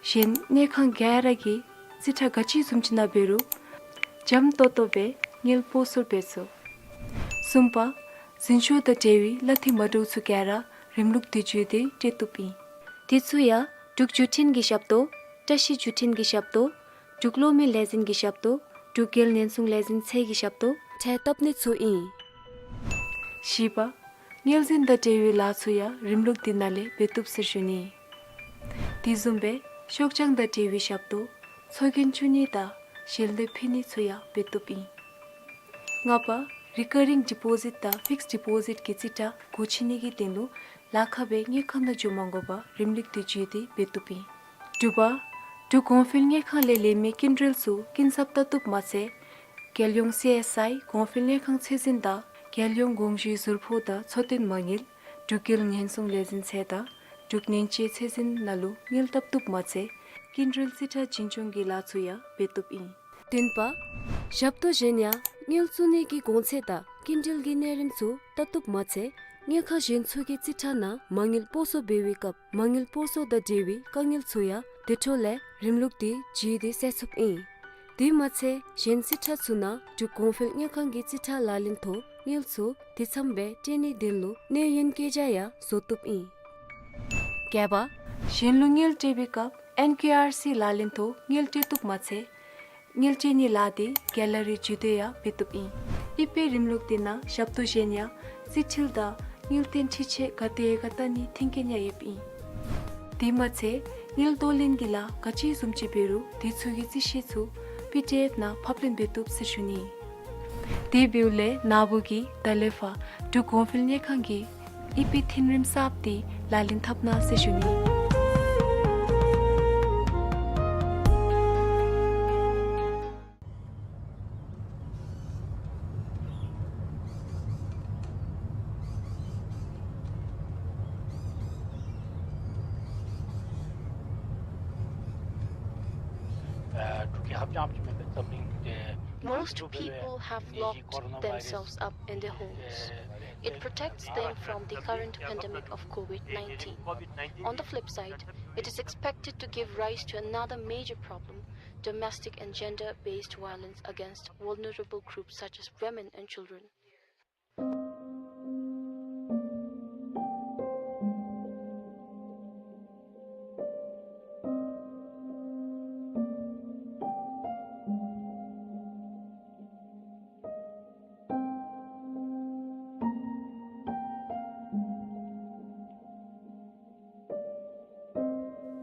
གཞན་དངུལ་ཁང་ག་ར་གི་རྩིས་ཁྲ་ག་ཅི་བཟུམ་ཅིག་ནང་འབད་རུང་འཇམ་ཏོང་ཏོ་སྦེ་དངུལ་སྤོ་སོར་འབད་ཚུགས། གསུམ་པ། འཛིན་སྐྱོང་དང་འབྲེལ་བའི་གླ་འཐུས་མ་འདྲཝ་ཚུ་ག་ར་རིམ་ལུགས་འདི་བརྒྱུད་དེ་སྤྲོད་བཏུབ་ཨིན། དེ་ཚུ་ཡང་འབྲུག་བརྒྱུད་འཕྲིན་གྱི་ཞབས་ཏོག་བཀྲ་ཤིས་བརྒྱུད་འཕྲིན་གྱི་ཞབས་ཏོག་འབྲུག་གློག་མེ་ལས་འཛིན་གྱི་ཞབས་ཏོག་འབྲུག་རྒྱལ་ཉེན་སྲུང་ལས་འཛིན་ཚད་ཀྱི་ཞབས་ཏོག་འཕྲལ་བཏབ་ནི་ཚུ་ཨིན། བཞི་པ། དངུལ་འཛིན་དང་འབྲེལ་བའི་ལཱ་ཚུ་ཡང་རིམ་ལུགས་འདི་ནང་ལས་འབད་བཏུབ་ཟེར་ཞུ་ནི། དེ་བཟུམ་སྦེ་ཤོག་བྱང་དང་འབྲེལ་བའི་ཞབས་ཏོག་ཚོགས་རྒྱན་བཙུགས་ནི་དང་ཞལ་འདེབས་ཕུལ་ནི་ཚུ་ཡང་འབད་བཏུབ་ཨིན། ལྔ་པ། རི་ཀ་རིང་ཌི་པོ་ཟིཊ་དང་ཕིགསཌ་ཌི་པོ་ཟིཊ་གི་རྩིས་ཁྲ་སྒོ་ཕྱེ་ནི་གི་དོན་ལུ་ལཱ་ཁག་སྦེ་དངུལ་ཁང་ནང་འགྱོ་མ་དགོ་པར་རིམ་ལུགས་འདི་བརྒྱུད་དེ་འབད་བཏུབ་ཨིན། དྲུག་པ། འབྲུག་གོང་འཕེལ་དངུལ་ཁང་ལས་ལེན་མི་སྐྱིན་འགྲུལ་ཚུ་སྐྱིན་ཚབ་བལྟ་བཏུབ་མ་ཚད། རྒྱལ་ཡོངས་སི་ཨེསི་ཨའི་གོང་འཕེལ་དངུལ་ཁང་ཚད་འཛིན་དང་རྒྱལ་ཡོངས་དགོངས་ཞུའི་ཟུར་ཕོགས་དང་འཚོ་རྟེན་མ་དངུལ་འབྲུག་རྒྱལ་ཉེན་སྲུང་ལས་འཛིན་ཚད་དང་འབྲུག་ནན་ཅེ་ཚད་འཛིན་ནང་ལུ་དངུལ་བལྟ་བཏུབ་མ་ཚད་སྐྱིན་འགྲུལ་རྩིས་ཁྲ་བྱིན་སྐྱོང་གི་ལཱ་ཚུ་ཡང་འབད་བཏུབ་ཨིན། བདུན་པ། ཞབས་ཏོག་གཞན་ཡང་དངུལ་བཙུགས་ནི་གི་གོང་ཚད་དང་སྐྱིན་འགྲུལ་གྱི་གནས་རིམ་ཚུ་བལྟ་བཏུབ་མ་ཚད་དངུལ་ཁང་གཞན་ཚུ་གི་རྩིས་ཁྲ་ནང་མ་དངུལ་སྤོ་སོར་འབད་བའི་སྐབས་མ་དངུལ་སྤོ་སོར་དང་འབྲེལ་བའི་དཀའ་ངལ་ཚུ་ཡང་དེ་འཕྲོ་ལས་རིམ་ལུགས་འདི་བརྒྱུད་དེ་སེལ་ཚུགསཔ་ཨིན། དེ་མ་ཚད་གཞན་རྩིས་ཁྲ་ཚུ་ནང་འབྲུག་གོང་འཕེལ་དངུལ་ཁང་གི་རྩིས་ཁྲ་ལག་ལེན་ཐོག་དངུལ་ཚུ་དེ་ཙམ་སྦེ་སྤྲོད་ནིའི་དོན་ལུ་གནས་ཡུན་བཀོད་རྒྱ་ཡང་བཟོ་བཏུབ་ཨིན། བརྒྱད་པ། གཞན་ལུ་དངུལ་སྤྲོད་པའི་སྐབས་ཨེན་ཀེ་ཨར་སི་ལག་ལེན་ཐོག་དངུལ་སྤྲོད་བཏུབ་མ་ཚད་དངུལ་སྤྲོད་ནིའི་ལཱ་འདི་གེ་ལ་རི་བརྒྱུད་དེ་ཡང་འབད་བཏུབ་ཨིན། དབྱིབས་པའི་རིམ་ལུགས་འདི་ནང་ཞབས་ཏོག་གཞན་ཡང་རྩིས་འཕྲུལ་དང་དངུལ་རྟེན་འཕྲུལ་ཆས་ག་དེ་ག་བལྟ་ནི་མཐུན་རྐྱེན་ཡང་ཡོདཔ་ཨིན། དེ་མ་ཚད་དངུལ་གཏོར་ལེན་གྱི་ལཱ་ག་ཅི་བཟུམ་ཅིག་འབད་རུང་དེ་ཚུ་གི་རྩིས་ཤེལ་ཚུ་པི་ཌི་ཨེཕ་ནང་ཕབ་ལེན་འབད་བཏུབ་ཟེར་ཞུ་ནི། དེ་འབདཝ་ལས་ན་བུ་གིས་ད་ལས་ཕར་འབྲུག་གོང་འཕེལ་དངུལ་ཁང་གི་ཨི་པི་མཐུན་རིམ་གསརཔ་འདི་ལག་ལེན་འཐབ་གནང་ཟེར་ཞུ་ནི། Most people have locked themselves up in their homes. It protects them from the current pandemic of COVID nineteen. On the flip side, it is expected to give rise to another major problem: domestic and gender-based violence against vulnerable groups such as women and children.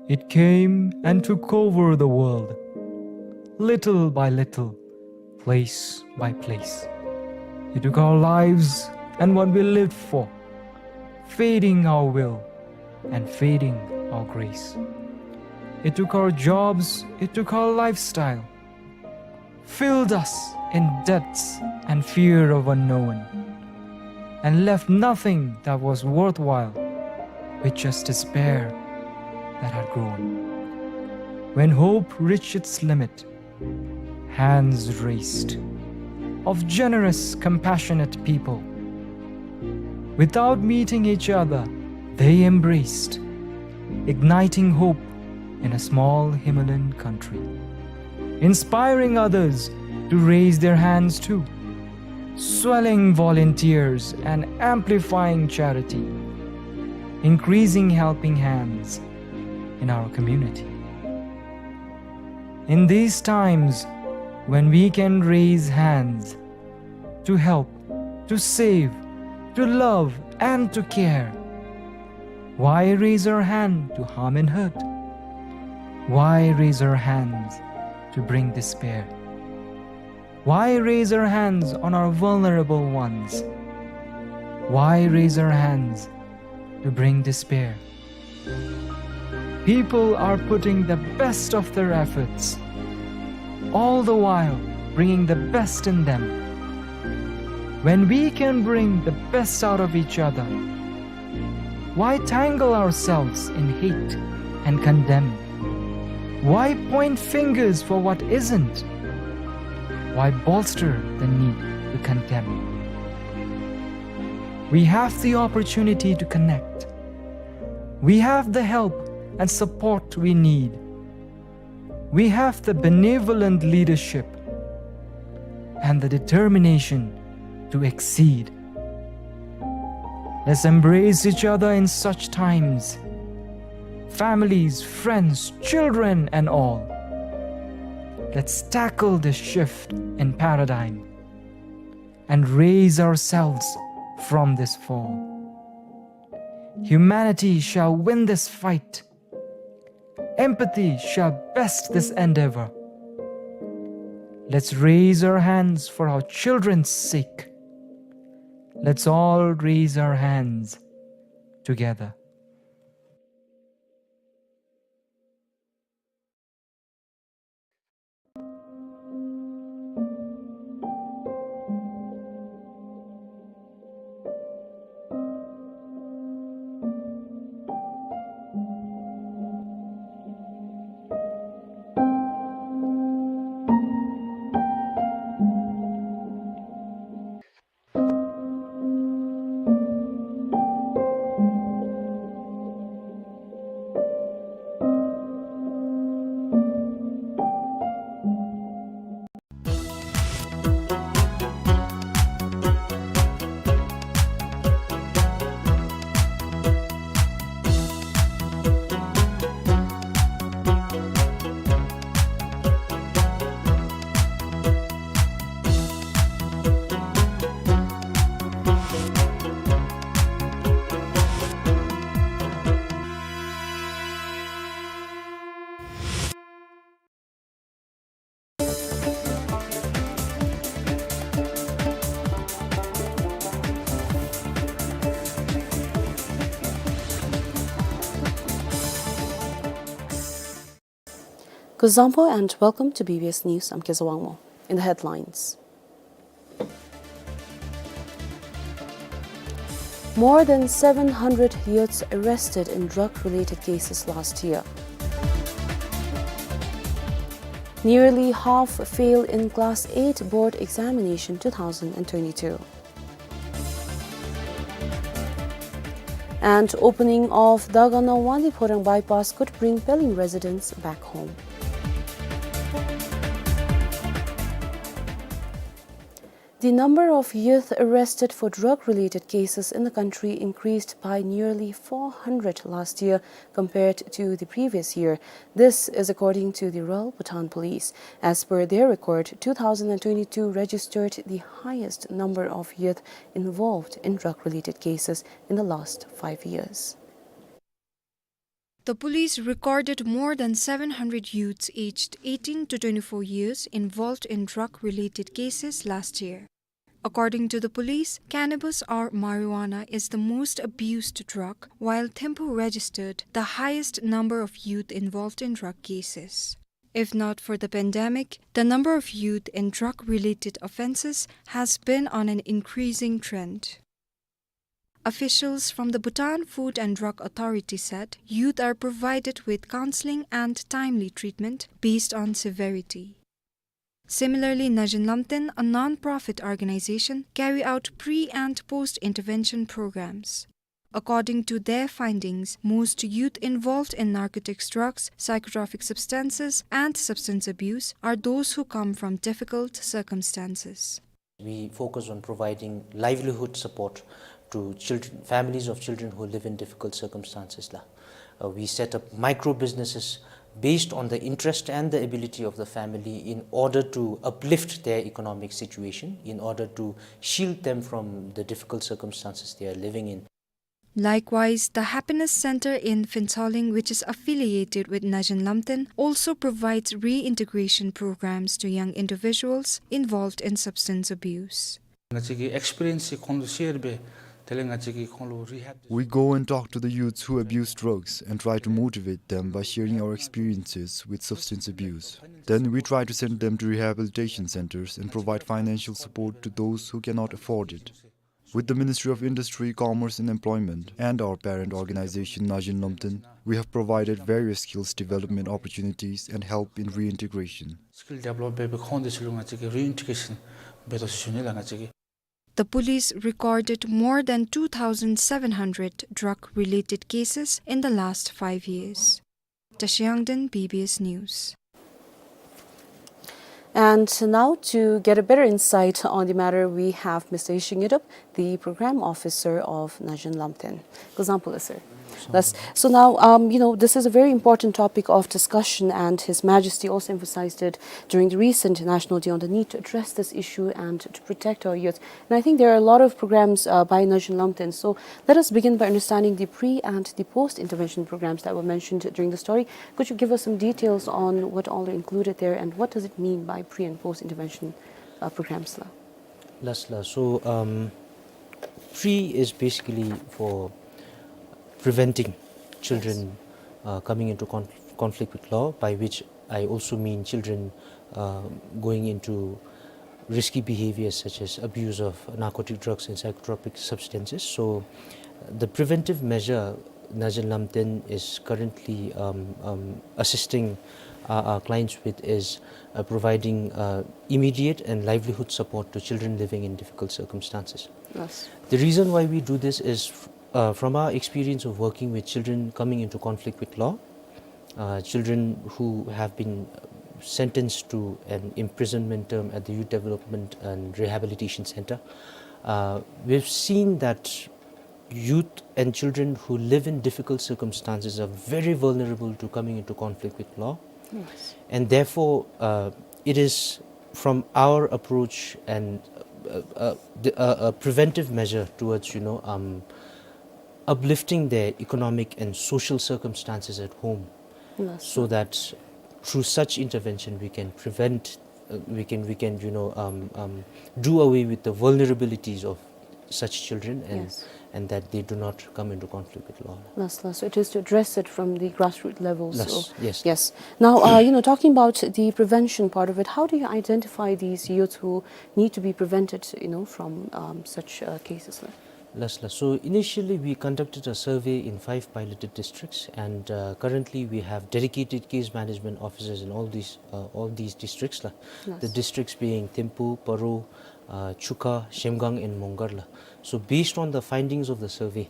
It came and took over the world, little by little, place by place. It took our lives and what we lived for, fading our will and fading our grace. It took our jobs, it took our lifestyle, filled us in debts and fear of unknown, and left nothing that was worthwhile, with just despair that had grown. When hope reached its limit, hands raised of generous, compassionate people. Without meeting each other, they embraced, igniting hope in a small Himalayan country, inspiring others to raise their hands too, swelling volunteers and amplifying charity, increasing helping hands in our community. In these times when we can raise hands to help, to save, to love, and to care, why raise our hand to harm and hurt? Why raise our hands to bring despair? Why raise our hands on our vulnerable ones? Why raise our hands to bring despair? People are putting the best of their efforts, all the while bringing the best in them. When we can bring the best out of each other, why tangle ourselves in hate and condemn? Why point fingers for what isn't? Why bolster the need to condemn? We have the opportunity to connect. We have the help and support we need. We have the benevolent leadership and the determination to exceed. Let's embrace each other in such times. Families, friends, children, and all. Let's tackle this shift in paradigm and raise ourselves from this fall. Humanity shall win this fight. Empathy shall best this endeavor. Let's raise our hands for our children's sake. Let's all raise our hands together. Zampo and welcome to B B S News. I'm Keza Wangmo. In the headlines, more than seven hundred youths arrested in drug-related cases last year. Nearly half fail in Class eight board examination two thousand and twenty-two. And opening of Dagana Wangdue Phodrang bypass could bring Peleng residents back home. The number of youth arrested for drug-related cases in the country increased by nearly four hundred last year compared to the previous year. This is according to the Royal Bhutan Police. As per their record, two thousand and twenty-two registered the highest number of youth involved in drug-related cases in the last five years. The police recorded more than seven hundred youths aged eighteen to twenty-four years involved in drug-related cases last year. According to the police, cannabis or marijuana is the most abused drug, while Thimphu registered the highest number of youth involved in drug cases. If not for the pandemic, the number of youth in drug-related offenses has been on an increasing trend. Officials from the Bhutan Food and Drug Authority said youth are provided with counseling and timely treatment based on severity. Similarly, Nazhin Lamten, a non-profit organization, carry out pre- and post-intervention programs. According to their findings, most youth involved in narcotics, drugs, psychotropic substances, and substance abuse are those who come from difficult circumstances. We focus on providing livelihood support to children, families of children who live in difficult circumstances la. Uh, we set up micro businesses based on the interest and the ability of the family in order to uplift their economic situation, in order to shield them from the difficult circumstances they are living in. Likewise, the Happiness Center in Phuentsholing, which is affiliated with Nazhin Lamten, also provides reintegration programs to young individuals involved in substance abuse. ང་བཅས་ཀྱི་ཨེགསི་པི་རི་ཡེནསི་ཁོང་ལུ་ཤེར་འབད་དེ་ལས་ང་བཅས་ཀྱིས་ཁོང་ལུ་རི་ཧེབ། We go and talk to the youths who abuse drugs and try to motivate them by sharing our experiences with substance abuse. Then we try to send them to rehabilitation centers and provide financial support to those who cannot afford it. With the Ministry of Industry, Commerce and Employment and our parent organization, Nazhin Lamten, we have provided various skills development opportunities and help in reintegration. སི་ཀིལ་ཌི་བེ་ལོབ་འབད་འབད་ཁོང་དེ་ཚུ་ལུ་ང་བཅས་ཀྱིས་རི་ཨིན་ཊི་གེ་རེ་ཤཱན་འབད་དོ་ཟེར་ཞུ་ནི་ལགས། ང་བཅས་ཀྱིས། The police recorded more than two thousand seven hundred drug-related cases in the last five years. Tashiyangden, B B S News. And now, to get a better insight on the matter, we have Mister Ishing Yedop, the program officer of Nazhin Lamten. Kuzuzangpo, sir. Yes. So now, um, you know, this is a very important topic of discussion, and His Majesty also emphasized it during the recent National Day on the need to address this issue and to protect our youth. And I think there are a lot of programs, uh, by Nazhin Lamten. So let us begin by understanding the pre and the post intervention programs that were mentioned during the story. Could you give us some details on what all are included there, and what does it mean by pre and post intervention, uh, programs la? Last la. So, um, pre is basically for preventing children, yes, uh, coming into con- conflict with law, by which I also mean children, uh, going into risky behaviors such as abuse of narcotic drugs and psychotropic substances. So, the preventive measure Nazhin Lamten is currently, um, um, assisting our, our clients with is, uh, providing, uh, immediate and livelihood support to children living in difficult circumstances. Yes. The reason why we do this is, uh, from our experience of working with children coming into conflict with law, uh, children who have been sentenced to an imprisonment term at the Youth Development and Rehabilitation Center, uh, we've seen that youth and children who live in difficult circumstances are very vulnerable to coming into conflict with law. Yes. And therefore, uh, it is from our approach and, uh, uh, the, uh, a preventive measure towards, you know, um, uplifting their economic and social circumstances at home, yes, so that through such intervention we can prevent, uh, we can, we can, you know, um, um, do away with the vulnerabilities of such children and, yes, and that they do not come into conflict with law. Yes, yes. So it is to address it from the grassroots level. Yes, so, yes, yes. Now, uh, you know, talking about the prevention part of it, how do you identify these youth who need to be prevented, you know, from, um, such, uh, cases? Yes, yes. So initially we conducted a survey in five piloted districts, and, uh, currently we have dedicated case management officers in all these, uh, all these districts, la. Yes. The districts being Thimphu, Paro, uh, Chukha, Zhemgang, and Mongar, la. So based on the findings of the survey,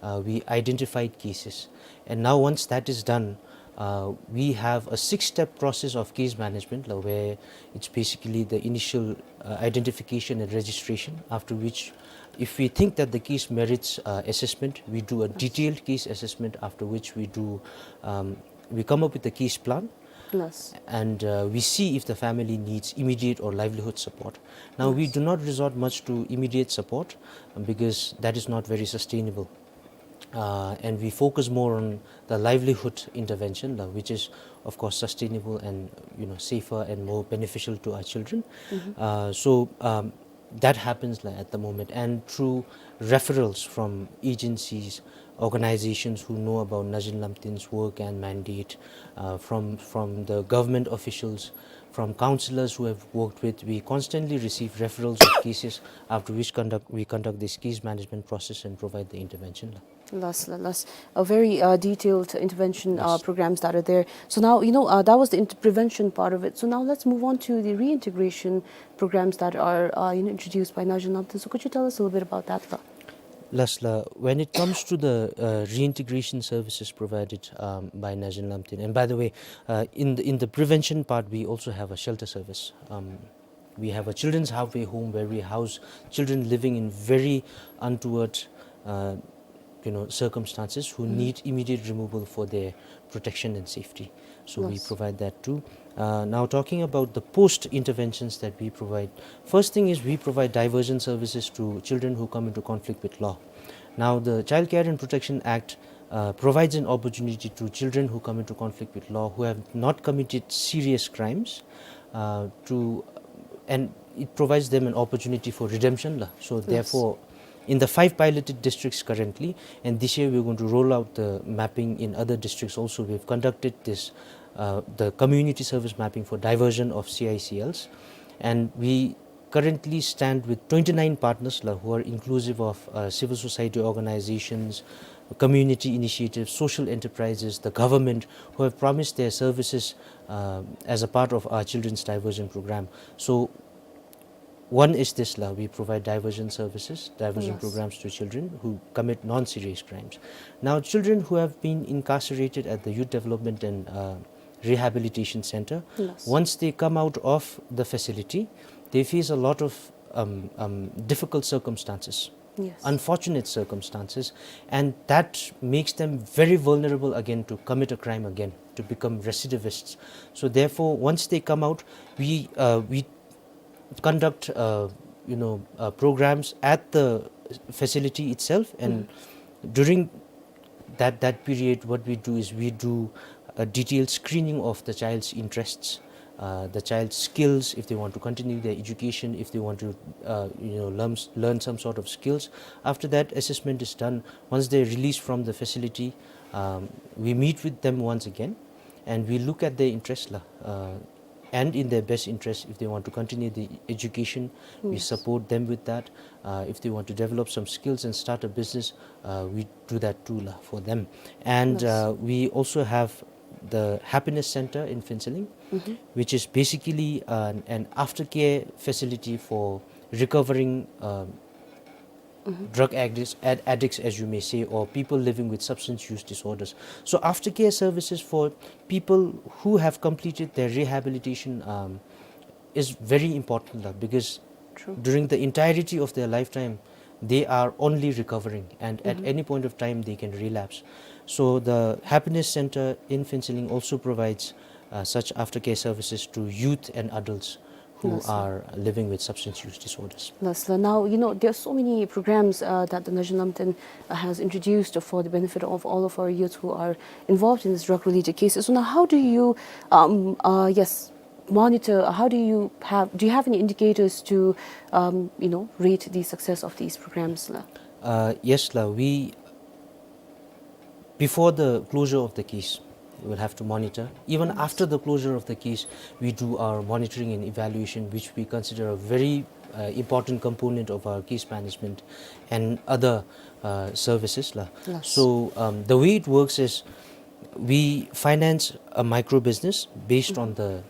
uh, we identified cases. And now once that is done, uh, we have a six-step process of case management, la, where it's basically the initial, uh, identification and registration, after which, if we think that the case merits, uh, assessment, we do a detailed case assessment, after which we do, um, we come up with a case plan. Yes. And, uh, we see if the family needs immediate or livelihood support. Now, we, yes, do not resort much to immediate support, um, because that is not very sustainable. Uh, and we focus more on the livelihood intervention, uh, which is, of course, sustainable and, you know, safer and more beneficial to our children. Mm-hmm. Uh, so, um, that happens, like, at the moment, and through referrals from agencies, organizations who know about Najen Lamtin's work and mandate, uh, from, from the government officials, from counselors who have worked with, we constantly receive referrals of cases, after which conduct, we conduct this case management process and provide the intervention. Yes, yes. A very, uh, detailed intervention, uh, programs that are there. So now, you know, uh, that was the inter-, prevention part of it. So now let's move on to the reintegration programs that are, uh, you know, introduced by Najen Lamtin. So could you tell us a little bit about that, la? Yes, la. When it comes to the, uh, reintegration services provided, um, by Najen Lamtin, and by the way, uh, in the, in the prevention part, we also have a shelter service. Um, we have a children's halfway home where we house children living in very untoward, uh, you know, circumstances who, mm, need immediate removal for their protection and safety. So we, yes, provide that too. Uh, now talking about the post interventions that we provide, first thing is we provide diversion services to children who come into conflict with law. Now the Child Care and Protection Act, uh, provides an opportunity to children who come into conflict with law who have not committed serious crimes, uh, to, and it provides them an opportunity for redemption, la. So, yes, therefore, in the five piloted districts currently, and this year we're going to roll out the mapping in other districts also. We've conducted this, uh, the community service mapping for diversion of C I C Ls, and we currently stand with twenty-nine partners, la, who are inclusive of, uh, civil society organizations, community initiatives, social enterprises, the government, who have promised their services, uh, as a part of our children's diversion program. So, one is this, la, we provide diversion services, diversion, yes, programs to children who commit non-serious crimes. Now, children who have been incarcerated at the Youth Development and, uh, Rehabilitation Center, yes, once they come out of the facility, they face a lot of, um, um, difficult circumstances, yes, unfortunate circumstances, and that makes them very vulnerable again to commit a crime again, to become recidivists. So therefore, once they come out, we, uh, we conduct, uh, you know, uh, programs at the facility itself, and, mm, during that, that period, what we do is we do a detailed screening of the child's interests, uh, the child's skills, if they want to continue their education, if they want to, uh, you know, learn, learn some sort of skills. After that assessment is done, once they're released from the facility, um, we meet with them once again, and we look at their interest, la, uh, and in their best interest, if they want to continue the education, we, yes, support them with that. Uh, if they want to develop some skills and start a business, uh, we do that too, la, for them. And, yes, uh, we also have the Happiness Center in Phuentsholing, mm-hmm, which is basically an, an aftercare facility for recovering, um, mm-hmm, drug addicts, ad-, addicts, as you may say, or people living with substance use disorders. So aftercare services for people who have completed their rehabilitation, um, is very important, la, because, true, during the entirety of their lifetime, they are only recovering, and at, mm-hmm, any point of time, they can relapse. So the Happiness Center in Phuentsholing also provides, uh, such aftercare services to youth and adults who, yes, are living with substance use disorders. Yes, la. Now, you know, there are so many programs, uh, that the Najen Lamtin, uh, has introduced for the benefit of all of our youth who are involved in these drug-related cases. So now, how do you, um, uh, yes, monitor, how do you have, do you have any indicators to, um, you know, rate the success of these programs, la? Uh, yes, la. We, before the closure of the case, we will have to monitor. Even after the closure of the case, we do our monitoring and evaluation, which we consider a very, uh, important component of our case management and other, uh, services, la. Yes. So, um, the way it works is we finance a micro business based on the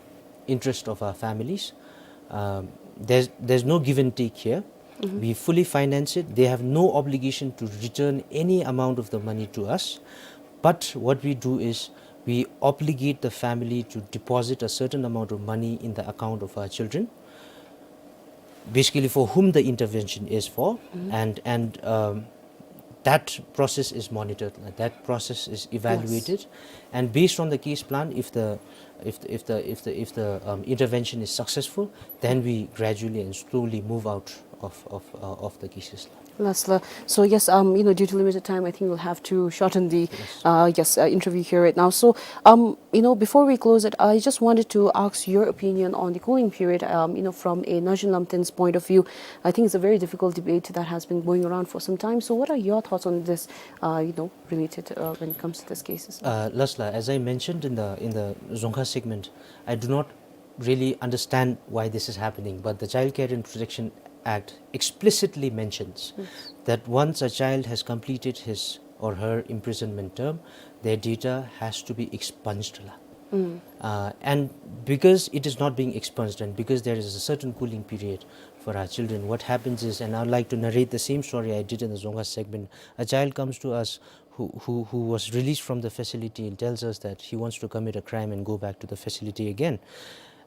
interest of our families. Um, there's, there's no give and take here. We fully finance it. They have no obligation to return any amount of the money to us. But what we do is we obligate the family to deposit a certain amount of money in the account of our children, basically for whom the intervention is for, and, and, um, that process is monitored, uh, that process is evaluated, and based on the case plan, if the, if the, if the, if the, if the, um, intervention is successful, then we gradually and slowly move out of, of, uh, of the cases. Last, la. So yes, um, you know, due to limited time, I think we'll have to shorten the, uh, yes, uh, interview here right now. So, um, you know, before we close it, I just wanted to ask your opinion on the cooling period, um, you know, from a Naxon Lamten's point of view. I think it's a very difficult debate that has been going around for some time. So what are your thoughts on this, uh, you know, related, uh, when it comes to these cases? Uh, last, la, as I mentioned in the, in the Dzongkha segment, I do not really understand why this is happening, but the Child Care and Protection Act explicitly mentions that once a child has completed his or her imprisonment term, their data has to be expunged, la. Uh, and because it is not being expunged and because there is a certain cooling period for our children, what happens is, and I'd like to narrate the same story I did in the Dzongkha segment, a child comes to us who, who, who was released from the facility and tells us that he wants to commit a crime and go back to the facility again.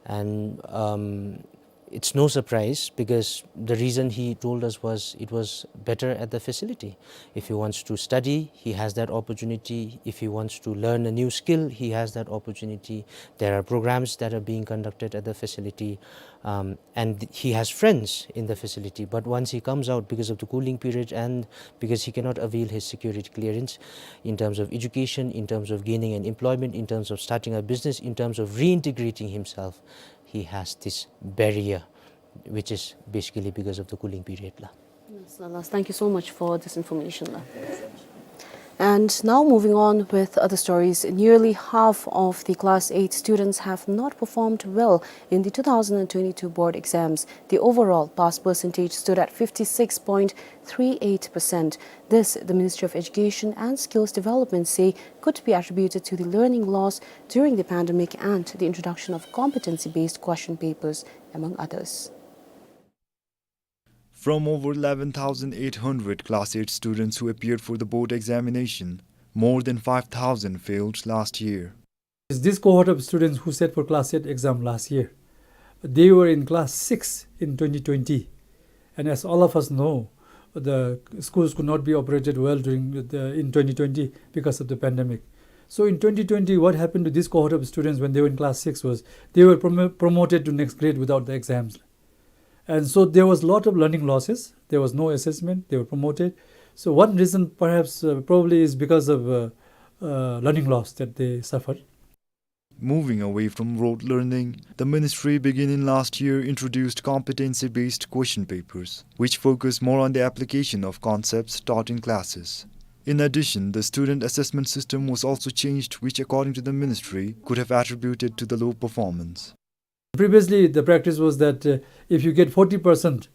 And, um, it's no surprise because the reason he told us was it was better at the facility. If he wants to study, he has that opportunity. If he wants to learn a new skill, he has that opportunity. There are programs that are being conducted at the facility. Um, and he has friends in the facility. But once he comes out, because of the cooling period and because he cannot avail his security clearance, in terms of education, in terms of gaining an employment, in terms of starting a business, in terms of reintegrating himself, he has this barrier, which is basically because of the cooling period, la. Yes, la, la. Thank you so much for this information, la. And now moving on with other stories. Nearly half of the class eight students have not performed well in the two thousand and twenty-two board exams. The overall pass percentage stood at fifty-six point three eight percent. This, the Ministry of Education and Skills Development say, could be attributed to the learning loss during the pandemic and the introduction of competency-based question papers, among others. From over eleven thousand eight hundred class eight students who appeared for the board examination, more than five thousand failed last year. This cohort of students who sat for class eight exam last year, they were in class six in twenty twenty. And as all of us know, the schools could not be operated well during the, in twenty twenty because of the pandemic. So in twenty twenty, what happened to this cohort of students when they were in class six was they were promo-, promoted to next grade without the exams. And so there was lot of learning losses. There was no assessment. They were promoted. So one reason perhaps, uh, probably is because of, uh, uh, learning loss that they suffered. Moving away from rote learning, the ministry beginning last year introduced competency-based question papers, which focus more on the application of concepts taught in classes. In addition, the student assessment system was also changed, which, according to the ministry, could have attributed to the low performance. Previously, the practice was that, uh, if you get forty percent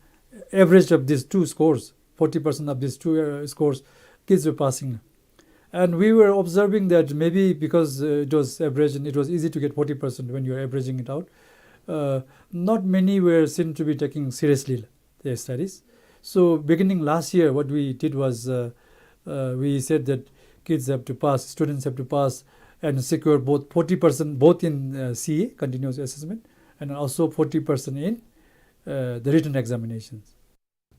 average of these two scores, forty percent of these two, uh, scores, kids were passing. And we were observing that maybe because, uh, it was average and it was easy to get forty percent when you are averaging it out, uh, not many were seen to be taking seriously their studies. So beginning last year, what we did was, uh, uh, we said that kids have to pass, students have to pass and secure both forty percent, both in, uh, C A, continuous assessment, and also forty percent in, uh, the written examinations.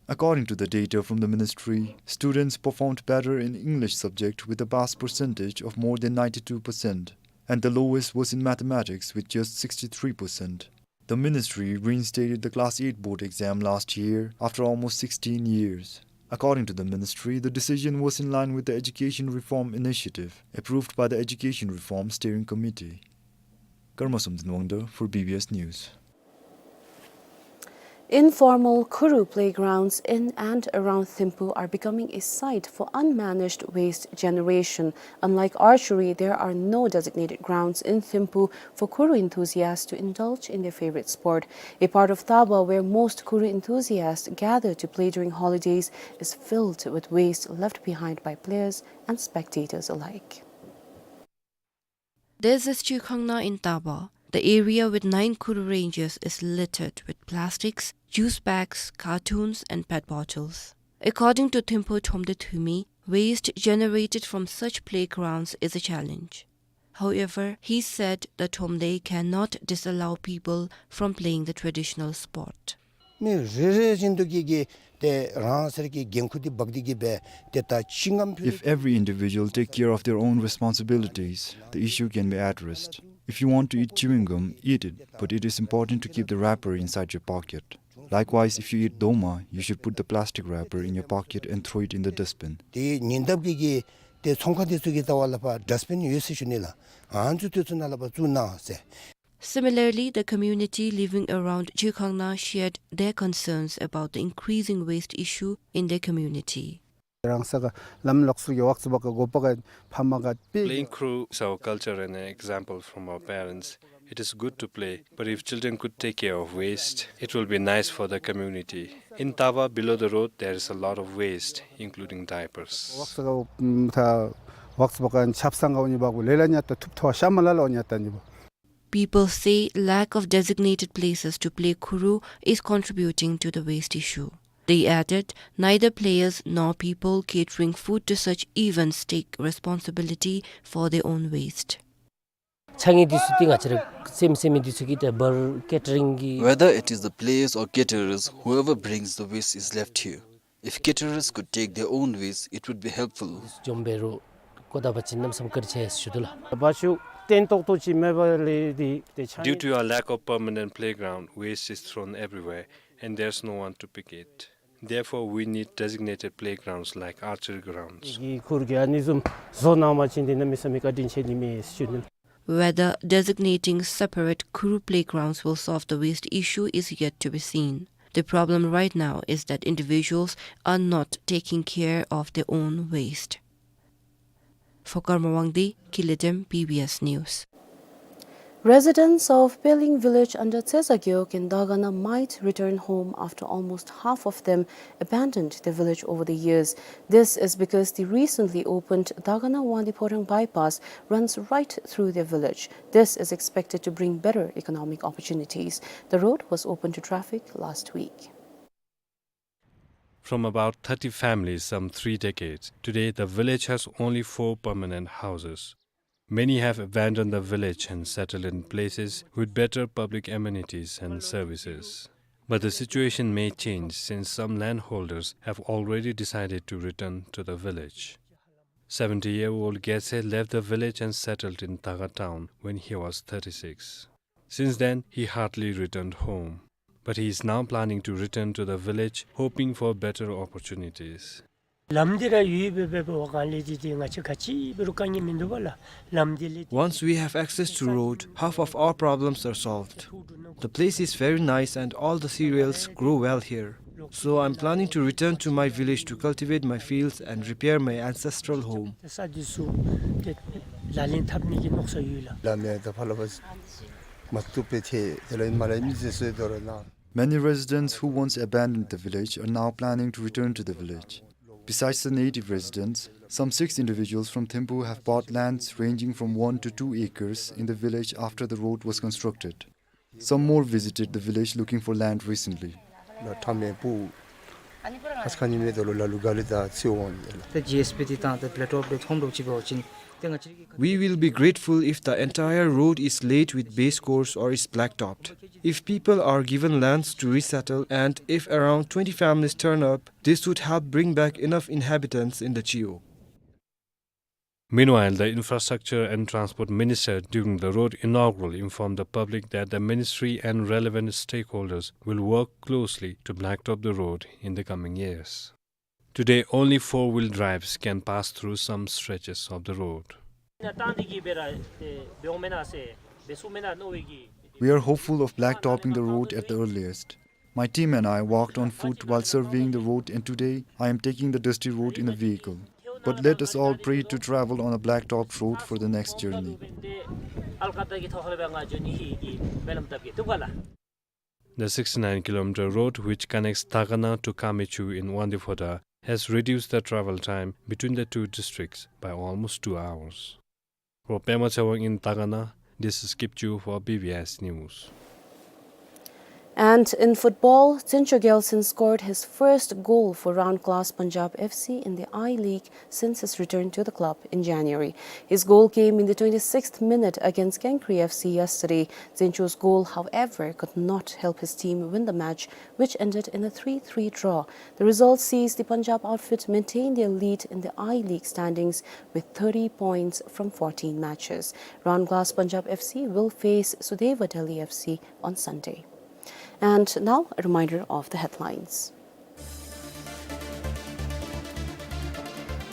According to the data from the ministry, students performed better in English subject with a pass percentage of more than ninety-two percent, and the lowest was in mathematics with just sixty-three percent. The ministry reinstated the class eight board exam last year after almost sixteen years. According to the ministry, the decision was in line with the Education Reform Initiative approved by the Education Reform Steering Committee. Karma Somden Wangdo for B B S News. Informal Khuru playgrounds in and around Thimphu are becoming a site for unmanaged waste generation. Unlike archery, there are no designated grounds in Thimphu for Khuru enthusiasts to indulge in their favorite sport. A part of Taba where most Khuru enthusiasts gather to play during holidays is filled with waste left behind by players and spectators alike. This is Chukhangna in Taba. The area with nine Khuru ranges is littered with plastics, juice bags, cartons, and pet bottles. According to Thimphu Thromde Thumi, waste generated from such playgrounds is a challenge. However, he said the Thromde cannot disallow people from playing the traditional sport. མི་རེ་རེ་བཞིན་དུ་གིས་གིས་ཏེ་རང་སོའི་གི་འགན་ཁུར་འདི་འབག་སྟེ་གིས་སྦེ་ཏེ་ད་ཅིག་ངམ་ཕུལ། If every individual take care of their own responsibilities, the issue can be addressed. If you want to eat chewing gum, eat it, but it is important to keep the wrapper inside your pocket. Likewise, if you eat doma, you should put the plastic wrapper in your pocket and throw it in the dustbin. ཏེ་ཉེ་འདབས་ཀྱི་གི་ཏེ་ཚོང་ཁང་འདི་ཚུ་གི་ལྟ་བ་ལས་ཕར་ཌསཊ་བིན་ཡོད་ཟེར་ཞུ་ནི་ལགས། ཨ་ནི་ཚུ་དེ་ཚུ་ནང་ལས་ཕར་བཙུགས་གནང་ཟེར། Similarly, the community living around Chukhangna shared their concerns about the increasing waste issue in their community. རང་ས་ག་ལམ་ལོགས་སུ་གི་ཝག་ཙ་བ་ག་གོ་པ་ག་ཕ་མ་ག་པི། Playing Khuru is our culture and an example from our parents. It is good to play, but if children could take care of waste, it will be nice for the community. In Taba, below the road, there is a lot of waste, including diapers. ཝག་ཙ་ག་ཨུམ་ད་ཝག་ཙ་བ་ག་ཆབ་གསང་ག་འོང་ནི་འབག་གོ་ལེ་ལ་ཉ་ཏ་ཐུབ་ཐོ་ཤ་མ་ལ་ལ་འོང་ཉ་ཏ་ནི་འབག། People say lack of designated places to play Khuru is contributing to the waste issue. They added, neither players nor people catering food to such events take responsibility for their own waste. ཆ་ངེས་འདི་ཚུ་ཏེ་ང་བཅས་ར་སེམས་སེམས་འདི་ཚུ་གིས་ཏེ་འབག་ཀེ་ཊ་རིང་གི། Whether it is the players or caterers, whoever brings the waste is left here. If caterers could take their own waste, it would be helpful. འཇོམས་འབད་རུང་གོ་ད་པ་ཅིན་གནམ་མེད་ས་མེད་གལ་ཆེ་ཟེར་ཞུ་དོ་ལགས། བ་ཤུ་ཏན་ཏོག་ཏོ་ཅིག་མེད་པ་ལས་འདི་ཏེ་ཆ་ངེས། Due to our lack of permanent playground, waste is thrown everywhere, and there's no one to pick it. Therefore, we need designated playgrounds like archery grounds. གི་ཁུར་གི་ཨ་ནི་བཟུམ་བཟོ་གནང་བ་ཅིན་ཏེ་གནམ་མེད་ས་མེད་བཀའ་དྲིན་ཆེ་ནི་མས་ཞུ་ནི། Whether designating separate Khuru playgrounds will solve the waste issue is yet to be seen. The problem right now is that individuals are not taking care of their own waste. For Karma Wangdi, Kiledem, B B S News. Residents of Peling village under Tseza Gewog in Dagana might return home after almost half of them abandoned their village over the years. This is because the recently opened Dagana Wangdi Phorang bypass runs right through their village. This is expected to bring better economic opportunities. The road was open to traffic last week. From about thirty families some three decades, today the village has only four permanent houses. Many have abandoned the village and settled in places with better public amenities and services. But the situation may change since some landholders have already decided to return to the village. Seventy-year-old Getse left the village and settled in Daga town when he was thirty-six. Since then, he hardly returned home. But he is now planning to return to the village, hoping for better opportunities. ལམ་འདི་ར་ཡོད་པའི་འབད་བ་གང་ལས་འདི་འདི་ང་བཅས་ག་ཅི་འབད་རུང་དཀའ་ངལ་མིན་འདུག་པ་ལགས། ལམ་འདི་ལས། Once we have access to road, half of our problems are solved. The place is very nice and all the cereals grow well here. So I'm planning to return to my village to cultivate my fields and repair my ancestral home. ས་འདི་ཚུ་ཏེ་ལག་ལེན་འཐབ་ནི་གི་མནོ་བསམ་ཡོད་ལགས། ལམ་ཡང་ད་ཕར་ལུ་མ་བཏུབ་པའི་ཐད་དེ་ལས་མ་ལས་མི་ཚེ་སྲོལ་དོ་ར་ན། Many residents who once abandoned the village are now planning to return to the village. Besides the native residents, some six individuals from Thimphu have bought lands ranging from one to two acres in the village after the road was constructed. Some more visited the village looking for land recently. ལོ་ཐ་མའི་བུ་ཨ་ཁ་ཉི་མའི་དོ་ལོ་ལ་ལུ་ག་ལུ་ད་ཚེ་འོང་ཡོད་ལགས། ད་ཇི་ཨེསི་པི་འདི་དང་ད་བླ་ཊོབ་འདི་ཐོང་འདྲོག་ཅིག་འབད་བ་ཅིན་ཏེ་ང་བཅས་ཀྱི། We will be grateful if the entire road is laid with base course or is blacktopped. If people are given lands to resettle and if around twenty families turn up, this would help bring back enough inhabitants in the Chiyo. Meanwhile, the Infrastructure and Transport Minister during the road inaugural informed the public that the ministry and relevant stakeholders will work closely to blacktop the road in the coming years. Today, only four-wheel drives can pass through some stretches of the road. ན་ཏང་འདི་གི་སྦེ་ར་ཏེ་འབད་འོང་མེན་ན་ཟེར། We are hopeful of blacktopping the road at the earliest. My team and I walked on foot while surveying the road, and today I am taking the dusty road in a vehicle. But let us all pray to travel on a blacktopped road for the next journey. The sixty-nine kilometer road, which connects Dagana to Kamechu in Wangdue Phodrang, has reduced the travel time between the two districts by almost two hours. From Pema Tshewang in Dagana, this is Kipchu for B B S News. And in football, Zhencho Gyaltsen scored his first goal for Round Glass Punjab F C in the I-League since his return to the club in January. His goal came in the twenty-sixth minute against Kengri F C yesterday. Zhencho's goal, however, could not help his team win the match, which ended in a three three draw. The result sees the Punjab outfit maintain their lead in the I-League standings with thirty points from fourteen matches. Round Glass Punjab F C will face Sudeva Delhi F C on Sunday. And now, a reminder of the headlines.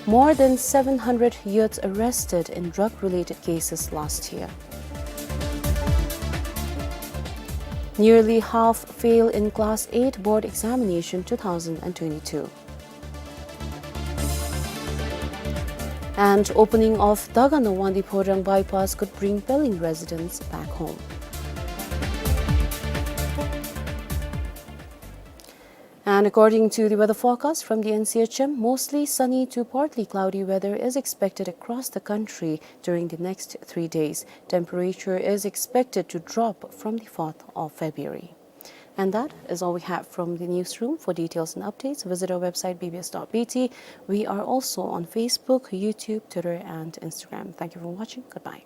More than seven hundred youths arrested in drug-related cases last year. Nearly half fail in Class eight board examination two thousand and twenty-two. And opening of Dagana-Wangdue Phodrang bypass could bring Pelling residents back home. And according to the weather forecast from the N C H M, mostly sunny to partly cloudy weather is expected across the country during the next three days. Temperature is expected to drop from the fourth of February. And that is all we have from the newsroom. For details and updates, visit our website B B S dot B T. We are also on Facebook, YouTube, Twitter, and Instagram. Thank you for watching. Goodbye.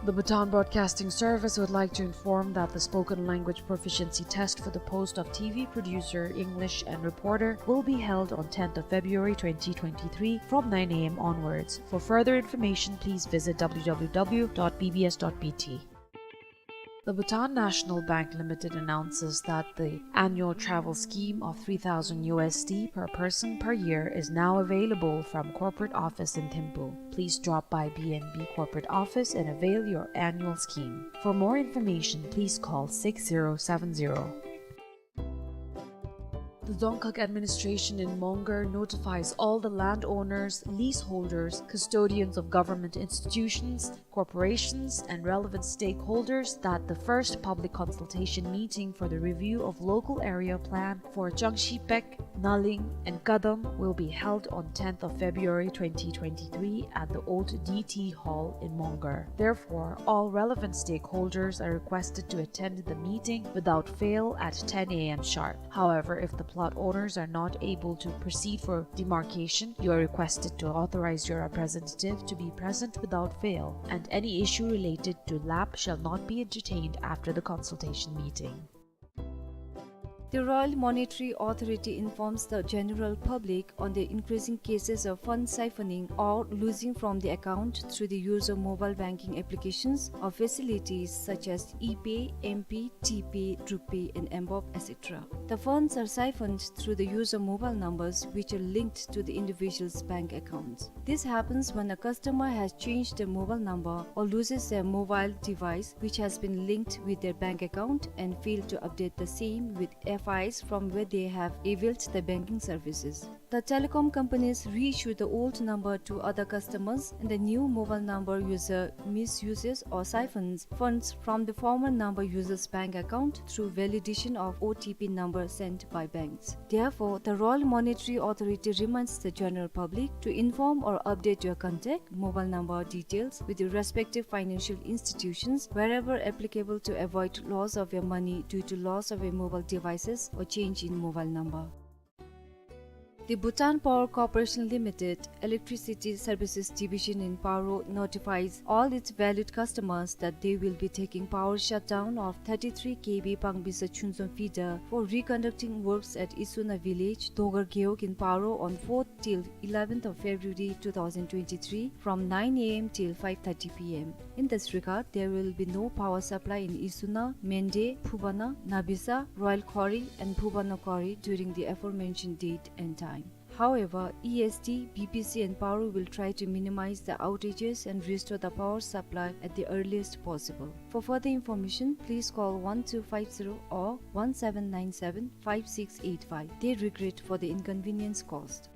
The Bhutan Broadcasting Service would like to inform that the spoken language proficiency test for the post of T V producer, English, and reporter will be held on tenth of February twenty twenty-three from nine A M onwards. For further information, please visit W W W dot B B S dot B T. The Bhutan National Bank Limited announces that the annual travel scheme of three thousand U S D per person per year is now available from corporate office in Thimphu. Please drop by B N B corporate office and avail your annual scheme. For more information, please call six zero seven zero. The Dzongkhag administration in Mongar notifies all the landowners, leaseholders, custodians of government institutions, corporations, and relevant stakeholders that the first public consultation meeting for the review of local area plan for Changshipek, Naling, and Kadam will be held on tenth of February twenty twenty-three at the old D T Hall in Mongar. Therefore, all relevant stakeholders are requested to attend the meeting without fail at ten A M sharp. However, if the plot owners are not able to proceed for demarcation, you are requested to authorize your representative to be present without fail, and any issue related to lap shall not be entertained after the consultation meeting. The Royal Monetary Authority informs the general public on the increasing cases of fund siphoning or losing from the account through the use of mobile banking applications or facilities such as ePay, mPay, TPay, RuPay, and mBoB, et cetera. The funds are siphoned through the use of mobile numbers which are linked to the individual's bank accounts. This happens when a customer has changed their mobile number or loses their mobile device which has been linked with their bank account and fail to update the same with F Is from where they have availed the banking services. The telecom companies reissue the old number to other customers, and the new mobile number user misuses or siphons funds from the former number user's bank account through validation of O T P number sent by banks. Therefore, the Royal Monetary Authority reminds the general public to inform or update your contact mobile number details with your respective financial institutions wherever applicable to avoid loss of your money due to loss of your mobile devices or change in mobile number. The Bhutan Power Corporation Limited Electricity Services Division in Paro notifies all its valued customers that they will be taking power shutdown of thirty-three K V Pangbisa Chunzom feeder for reconducting works at Isuna village, Dogar Gewog in Paro on fourth till eleventh of February two thousand twenty-three from nine A M till five thirty P M. In this regard, there will be no power supply in Isuna, Mende, Phubana, Nabisa, Royal Khori and Phubana Khori during the aforementioned date and time. However, E S D, B P C and Paro will try to minimize the outages and restore the power supply at the earliest possible. For further information, please call one two five zero or one seven nine seven five six eight five. They regret for the inconvenience caused.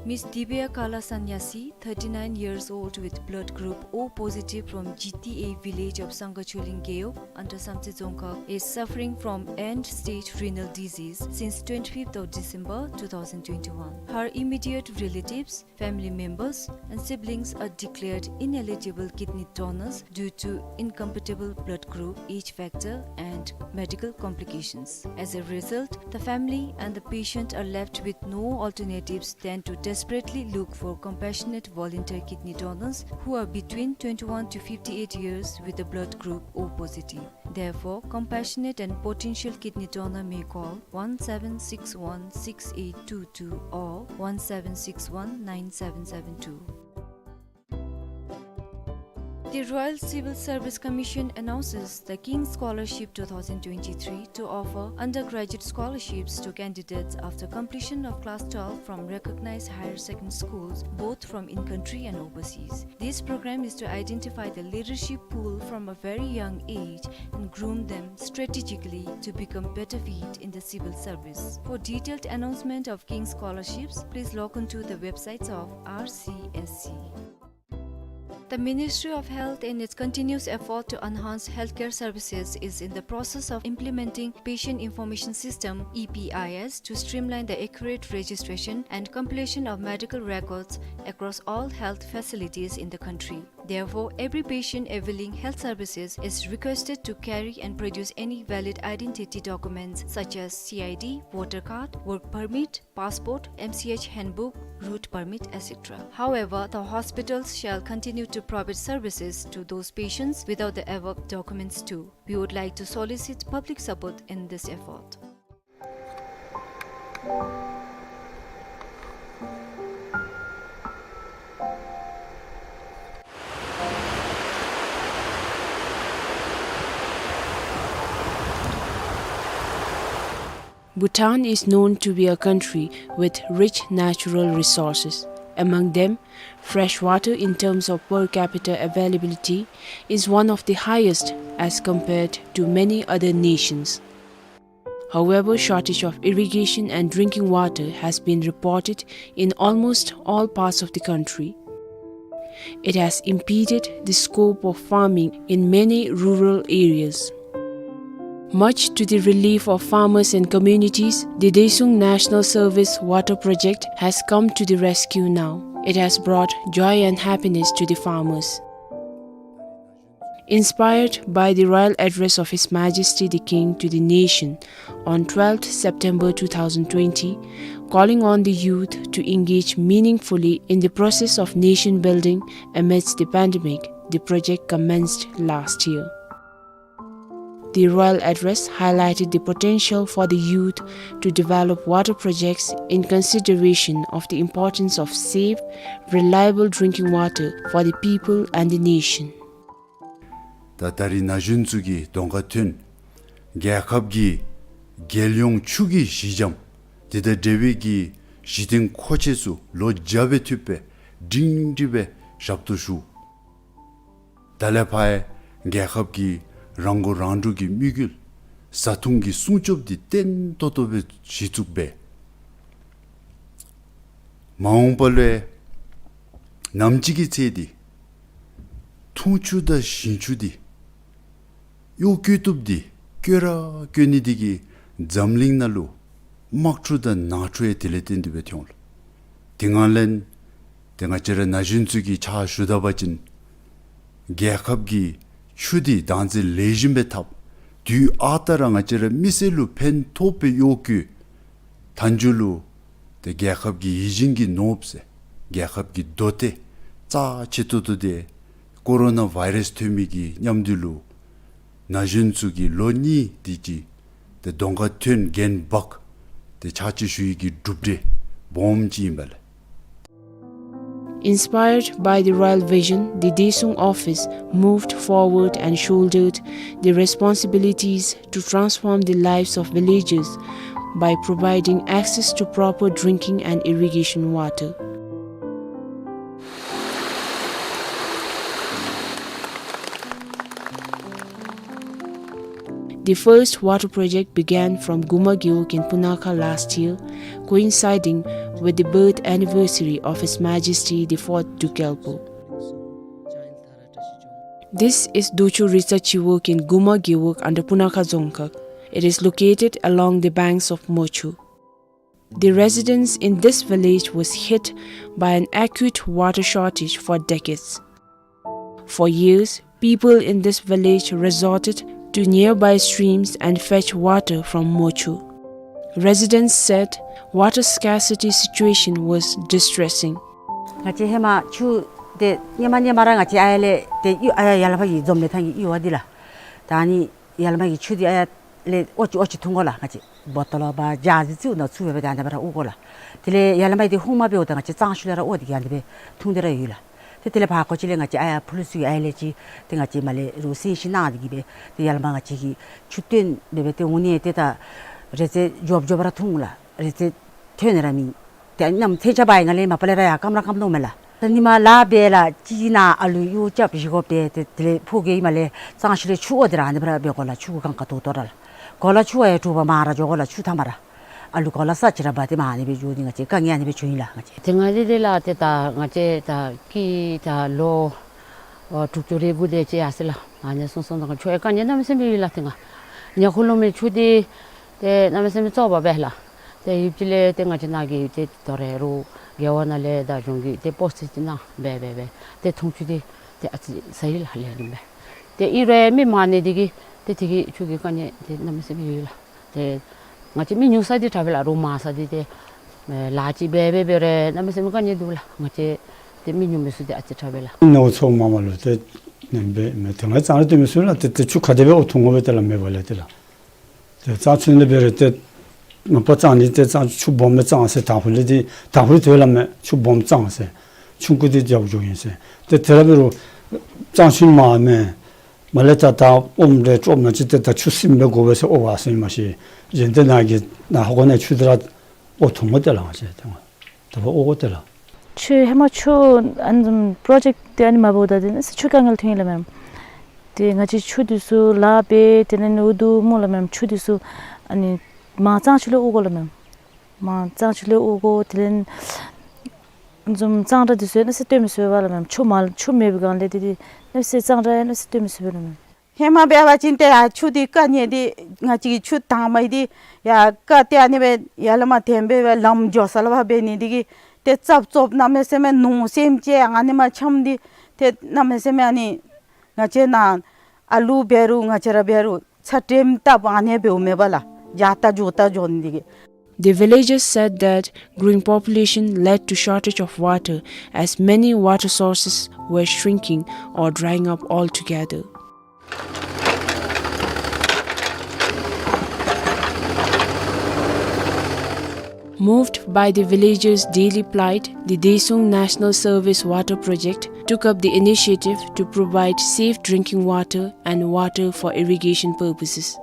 Miss Divya Kala Sanyasi, thirty-nine years old, with blood group O positive from G T A village of Sangha Choling Gewog under Samtse Dzongkhag, is suffering from end-stage renal disease since twenty-fifth of December two thousand twenty-one. Her immediate relatives, family members and siblings are declared ineligible kidney donors due to incompatible blood group, age factor, and medical complications. As a result, the family and the patient are left with no alternatives than to desperately look for compassionate volunteer kidney donors who are between twenty-one to fifty-eight years with a blood group O positive. Therefore, compassionate and potential kidney donor may call one seven six one six eight two two or one seven six one nine seven seven two. The Royal Civil Service Commission announces the King's Scholarship two thousand twenty-three to offer undergraduate scholarships to candidates after completion of class twelve from recognized higher secondary schools, both from in-country and overseas. This program is to identify the leadership pool from a very young age and groom them strategically to become better fit in the civil service. For detailed announcement of King's scholarships, please log on to the websites of R C S C. The Ministry of Health, in its continuous effort to enhance healthcare services, is in the process of implementing Patient Information System, E P I S, to streamline the accurate registration and compilation of medical records across all health facilities in the country. Therefore, every patient availing health services is requested to carry and produce any valid identity documents such as C I D, voter card, work permit, passport, M C H handbook, route permit, et cetera. However, the hospitals shall continue to provide services to those patients without the above documents too. We would like to solicit public support in this effort. Bhutan is known to be a country with rich natural resources. Among them, fresh water in terms of per capita availability is one of the highest as compared to many other nations. However, shortage of irrigation and drinking water has been reported in almost all parts of the country. It has impeded the scope of farming in many rural areas. Much to the relief of farmers and communities, the Desuung National Service Water Project has come to the rescue now. It has brought joy and happiness to the farmers. Inspired by the royal address of His Majesty the King to the nation on twelfth September two thousand twenty, calling on the youth to engage meaningfully in the process of nation building amidst the pandemic, the project commenced last year. The royal address highlighted the potential for the youth to develop water projects in consideration of the importance of safe, reliable drinking water for the people and the nation. ད་ད་རིས་ན་གཞོན་ཚུ་གིས་གདོང་ཁར་ཐོན། རྒྱལ་ཁབ་ཀྱི་རྒྱལ་ཡོངས་ཆུ་གི་གཞི་འགྱམ་དེ་དང་འབྲེལ་བའི་གི་གཞི་རྟེན་མཁོ་ཆས་ཚུ་ལོ་བརྒྱ་སྦེ་མཐུད་སྦེ་སྒྲིང་སྒྲི་སྦེ་ཞབས་ཏོག་ཞུ། ད་ལས་ཕར་ཡང་རྒྱལ་ཁབ་ཀྱི་རང་མགོ་རང་འདྲོངས་ཀྱི་དམིགས་ཡུལ་བཟའ་འཐུང་གི་སྲུང་སྐྱོབ་འདི་བརྟན་ཏོག་ཏོ་སྦེ་གཞི་བཙུགས་འབད། མ་འོངས་པ་ལུ་ནམ་ཅིག་གི་ཚེ་འདི་འཐུང་ཆུ་དང་ཞིང་ཆུ་འདི་གཡོག་བཀོལ་བཏུབ་འདི་བཀོལ་ར་བཀོལ་ནི་འདི་གིས་འཛམ་གླིང་ནང་ལུ་དམག་འཁྲུག་དང་ནང་འཁྲུག་ཡང་དེ་ལས་བརྟེན་ཏེ་སྦེ་འཐོན་འོང་ལགས། དེ་ང་ལས་ཏེ་ང་བཅས་ར་ན་གཞོན་ཚུ་གིས་ཕྱག་ཞུ་ད་པ་ཅིན་རྒྱལ་ཁབ་ཀྱི་ཆུ་འདི་བདག་འཛིན་ལེགས་ཤོམ་སྦེ་འཐབ། དུས་ཨ་རྟག་ར་ང་བཅས་ར་མི་སེར་ལུ་ཕན་ཐོགས་པའི་གཡོག་བཀོལ། མཐའ་མཇུག་ལུ་ཏེ་རྒྱལ་ཁབ་ཀྱི་ཡིད་བཞིན་གྱི་ནོར་བུ་ཟེར་རྒྱལ་ཁབ་ཀྱི་མདོ་སྡེ་རྩ་ཆེ་ཏོག་ཏོ་འདི་ཀོ་རོ་ན་བཱའི་རཱསི་ཐོན་མི་གི་མཉམ་དུ་ལུ་ན་གཞོན་ཚུ་གིས་ལོ་གཉིས་དེ་ཅིག་ཏེ་གདོང་ཁར་ཐོན་འགན་འབག་སྟེ་ཕྱག་ཕྱིད་ཞུ་ཡི་གི་གྲུབ་འབྲས་སྦོམ་ཅིག་ཨིན་པས་ལགས། Inspired by the royal vision, the Daesung office moved forward and shouldered the responsibilities to transform the lives of villagers by providing access to proper drinking and irrigation water. The first water project began from Guma Gewog in Punakha last year, coinciding with the birth anniversary of His Majesty the fourth Druk Gyalpo. This is Dochu Ritsa Chiwog in Guma Gewog under Punakha Dzongkhag. It is located along the banks of Mochu. The residents in this village was hit by an acute water shortage for decades. For years, people in this village resorted to nearby streams and fetch water from Mochu. Residents said water scarcity situation was distressing. ང་བཅས་ཧེ་མ་ཆུ་འདི་ཧེ་མ་ཧེ་མ་ར་ང་བཅས་ཨ་ཡར་ལས་ཏེ་གཡུར་ཨ་ཡར་ཡར་ལས་ཕར་གྱི་འཛོམས་ལས་ཐང་གི་གཡུར་བ་འདི་ལགས། ད་ཨ་ནི་ཡར་ལས་མར་གྱི་ཆུ་འདི་ཨ་ཡར་ལས་ཨོ་ཅི་ཨོ་ཅི་འཐུང་དགོ་ལགས། ང་བཅས་བོ་ཊོལ་ལོ་བ་ཇཱར་ཇི་ཚུ་ནང་བཙུགས་སྦེ་ད་ཨ་ནི་སྦེ་ར་དབོར་དགོ་ལགས། དེ་ལས་ཡར་ལས་མར་འདི་ཧཱུྃ་མ་འབདཝ་ད་ང་བཅས་གཙང་ཆུ་ལས་ར་དབོར་ཏེ་གི་ཨ་ནི་སྦེ་འཐུང་སྟེ་ར་ཡོད་ལགས། ཏེ་དེ་ལས་ཕར་ཁ་ཅིག་ལས་ང་བཅས་ཨ་ཡར་ཕུ་ལུ་སི་གི་ཨ་ཡར་ལས་ཅིག་ཏེ་ང་བཅས་མར་ལས་རུང་སེང་ཤིང་གནང་སྟེ་གི་སྦེ་ཏེ་ཡར་ལས་མར་ང་བཅས་ཀྱིས་ཆུ་བཏོན་སྦེ་སྦེ་ཏེ་འོང་ནི་ཏེ་ད་རེ་ཙེ་འཇོབ་འཇོབ་ར་འཐུང་ལགས། རེ་ཙེ་ཐོན་ནི་ར་མེད། ཏེ་གནམ་ཐེངས་ཆ་བ་ཡི་ང་ལས་མ་པ་ལས་ར་ཡར་སྐམ་ར་སྐམ་དོ་མས་ལགས། ད་ཉིན་མ་ལཱ་འབད་ལགས་ཅིག་ནཱ་ཨ་ལུ་གཡོག་རྐྱབ་བཞེས་དགོ་པས། ཏེ་དེ་ལས་ཕོ་རྒྱས་མར་ལས་གཙང་ཆུ་ལས་ཆུ་དབོར་ཏེ་ར་ཨ་ནི་སྦེ་ར་འབད་དགོ་ལགས། ཆུ་གུ་གང་ག་དོ་དོ་ར་ལགས། གོ་ལ་ཆུ་བ་ཡང་དྲོ་པ་མར་ར་འགྱོ་དགོ་ལགས། ཆུ་མཐའ་མར་ར་ཨ་ལུ་གོ་ལ་ས་ཅིག་ར་འབག་སྟེ་མར་ཨ་ནི་སྦེ་འགྱོ་ནི་ང་བཅས་དཀའ་ངལ་ཨ་ནི་སྦེ་བྱུང་ཡི་ལགས། ང་བཅས་དེ་སྔ་དེ་དེ་ལགས་ཏེ་ད་ང་བཅས་ད་ཀི་ད་ལོ་ཨོ་དྲུག་ཅུ་རེ་དགུ་དེ་ཅིག་ཡར་སོང་ཡི་ལགས། ཨ་ནི་སོང་སོང་ད་ཆུ་ཡང་དཀའ་ངལ་གནམ་མེད་ས་མེད་ཡོད་ལགས། ཏེ་ང་ཉ་ཁུ་ལུ་མི་ཆུ་འདི་ཏེ་གནམ་མེད་ས་མེད་བཙོག་པ་སྦེ་ལགས། ཏེ་ཡུདཔ་ཅིག་ལས་ཏེ་ང་བཅས་ནཱ་གི་ཏེ་དོ་རུང་རྒེད་འོག་ནང་ལས་དང་གཞུང་གི་ཏེ་པོ་སི་ཅིག་གནང་སྦེ་སྦེ་སྦེ་ཏེ་འཐུང་ཆུ་འདི་ཏེ་ཨ་ཙི་ཟ་ཡི་ལགས། ལེགས་ཤོམ་སྦེ་ཏེ་ཨིན་རུང་མི་མང་ནི་འདི་གིས་ཏེ་དེ་གི་ཆུ་གི་དཀའ་ངལ་འདི་གནམ་མེད་ས་མེད་ཡོད་ལགས། ཏེ་ང་བཅས་མི་ཉུང་ས་འདི་དྲག་པས་ལགས། རོགས་མང་ས་འདི་ཏེ་ལཱ་ཅིག་འབད་འབད་འབད་རུང་གནམ་མེད་ས་མེད་དཀའ་ངལ་འདུག་ལགས། ང་བཅས་ཏེ་མི་ཉུང་མི་ཚུ་འདི་ཨ་ཙི་དྲག་པས་ལགས། ནོར་འཚོ་མ་མ་ལུ་ཏེ་ནེམ་སྦེ་མེད། ཏེ་ང་གཙང་ར་སྟོན་མི་ཚུ་ལགས་ཏེ་ཏེ་ཆུ་ག་དེ་སྦེ་དབོར་འཐུང་དགོ་པས་ཏེ་ལགས། མེད་པ་ལས་ཏེ་ལགས། ཏེ་གཙང་ཆུ་ལས་འབད་རུང་ཏེ་མ་པ་གཙང་ནི་ཏེ་གཙང་ཆུ་སྦོམ་སྦེ་གཙང་ཟེར། དང་ཕུ་ལས་འདི་དང་ཕུ་ལས་ཏེ་ལགས་མེན། ཆུ་སྦོམ་གཙང་ཟེར། ཆུང་ཀུ་འདི་རྒྱབ་འགྱོ་ཨིན་ཟེར། ཏེ་དེ་ར་འབད་རུང་གཙང་ཆུ་མ་མེན། མར་ལས་ད་ད་ཨོམ་རེ་ཅོག་ནང་ཅིག་ཏེ་ད་ཆུ་སིམ་སྦེ་དགོ་པས་ཟེར་དབོར་བ་ཟེར་མ་ཤེས། གཞན་ཏེ་ནཱ་གི་ནཱ་ཧོ་གོ་ནི་ཆུ་འདི་ར་དབོར་འཐུང་དགོ་ཏེ་ལགས། ང་བཅས་ཏེ་ང་ད་ཕར་དབོར་དགོ་ཏེ་ལགས། ཆུ་ཧེ་མ་ཆུ་ཨ་ནི་བཟུམ་པོ་རོ་ཇེཀཊ་འདི་ཨ་ནི་མ་འབདཝ་ད་འདི་ནི་ཆུ་དཀའ་ངལ་ཐོན་ཡི་ལགས་མེན། ཏེ་ང་བཅས་ཆུ་འདི་ཚུ་ལཱ་འབད་དེ་ལས་ནི་འུ་སྡུག་སྨོ་ལགས་མེན། ཆུ་འདི་ཚུ་ཨ་ནི་མར་གཙང་ཆུ་ལས་དབོར་དགོ་ལགས་མེན། མར་གཙང་ཆུ་ལས་དབོར་དགོ། དེ་ལས་ཨ་ནི་བཟུམ་གཙང་སྦྲ་འདི་ཚུ་ཡང་གནམ་མེད་ས་མེད་སྟོན་མི་ཚུགས་པས་ལགས་མེན། ཆུ་མ་ཆུ་མེད་པའི་སྒང་ལས་འདི་འདི་གནམ་མེད་ས་མེད་གཙང་སྦྲ་ཡང་གནམ་མེད་ས་མེད་སྟོན་མི་ཚུགས་པས་ལགས་མེན། ཧེ་མ་འབད་བ་ཅིན་ཏེ་ཡར་ཆུ་འདི་དཀའ་ངལ་འདི་ང་བཅས་ཀྱི་ཆུ་དྭངས་མ་འདི་ཡར་ཀ་ཏེ་ཨ་ནི་སྦེ་ཡར་ལས་མར་འཐེན་སྦེ་སྦེ་ལམ་འགྱོ་ས་ལུ་ཕར་འབད་ནི་འདི་གིས་ཏེ་ཙབ་ཙོབ་གནམ་མེད་ས་མེད་ནོར་སེམས་ཅན་ཨ་ནི་མར་འཁྱམས་འདི་ཏེ་གནམ་མེད་ས་མེད་ཨ་ནི་ང་བཅས་ནཱ་ཨ་ལུ་འབད་རུང་ང་བཅས་ར་འབད་རུང་ཚ་དྲོད་ལྟ་བུ་ཨ་ནི་འབདཝ་མས་པ་ལགས། འགྱོ་ད་འགྱོ་ད་འགྱོ་ནི་འདི་གིས། The villagers said that growing population led to shortage of water, as many water sources were shrinking or drying up altogether. Moved by the villagers' daily plight, the Desung National Service Water Project took up the initiative to provide safe drinking water and water for irrigation purposes.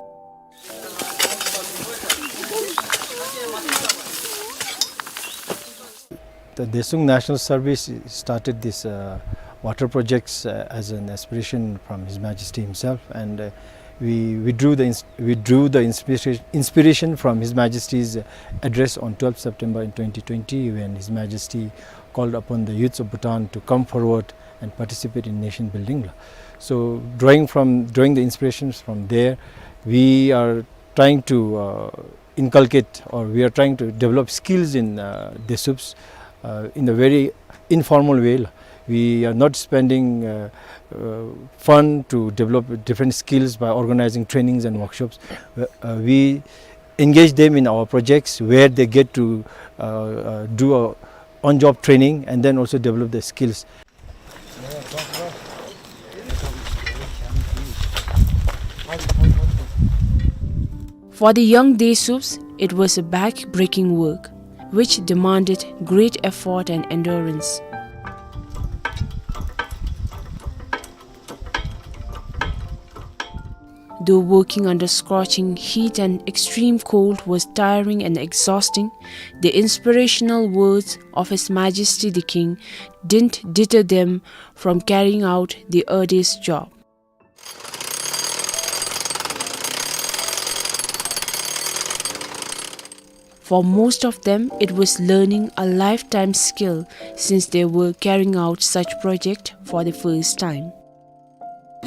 The Desung National Service started this, uh, water projects, uh, as an aspiration from His Majesty himself, and, uh, we, we drew the ins-, we drew the inspira-, inspiration from His Majesty's address on twelfth September in twenty twenty, when His Majesty called upon the youths of Bhutan to come forward and participate in nation building. So drawing from, drawing the inspirations from there, we are trying to, uh, inculcate, or we are trying to develop skills in, uh, Desuups, uh, in a very informal way. We are not spending, uh, uh, fund to develop different skills by organizing trainings and workshops. Uh, uh, we engage them in our projects where they get to, uh, uh, do a on-job training and then also develop their skills. For the young Desuups, it was a back-breaking work, which demanded great effort and endurance. Though working under scorching heat and extreme cold was tiring and exhausting, the inspirational words of His Majesty the King didn't deter them from carrying out the arduous job. For most of them, it was learning a lifetime skill since they were carrying out such project for the first time.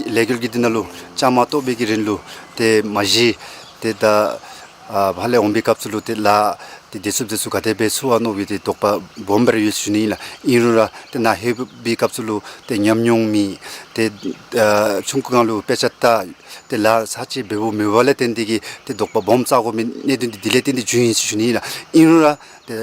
ལས་འགུལ་གྱི་འདི་ནང་ལུ་བཅའ་མར་གཏོགས་པའི་གི་རིང་ལུ་ཏེ་མ་གཞི་ཏེ་ད་ཨ་ཕར་ལས་འོང་པའི་སྐབས་སུ་ལུ་ཏེ་ལཱ་ཏེ་དེ་ཚུ་དེ་ཚུ་ག་དེ་སྦེ་ཚུ་བ་མནོ་བའི་ཏེ་དོགས་པ་སྦོམ་སྦེ་ར་ཡོད་ཟེར་ཞུ་ནི་ཨིན་ལགས། ཨིན་རུང་ར་ཏེ་ནཱ་ལྷོད་པའི་སྐབས་སུ་ལུ་ཏེ་ཉམས་མྱོང་མེད། ཏེ་ཨ་ཆུང་ཀུ་སྒང་ལུ་དཔེ་ཆ་ལྟ། ཏེ་ལཱ་ཚར་གཅིག་འབདཝ་མེད་པ་ལས་བརྟེན་ཏེ་གིས་ཏེ་དོགས་པ་སྦོམ་བཙག་དགོ་མི་གནད་དོན་འདི་དེ་ལས་བརྟེན་ཏེ་བྱུང་ཡི་ཟེར་ཞུ་ནི་ཨིན་ལགས། ཨིན་རུང་ར་ཏེ་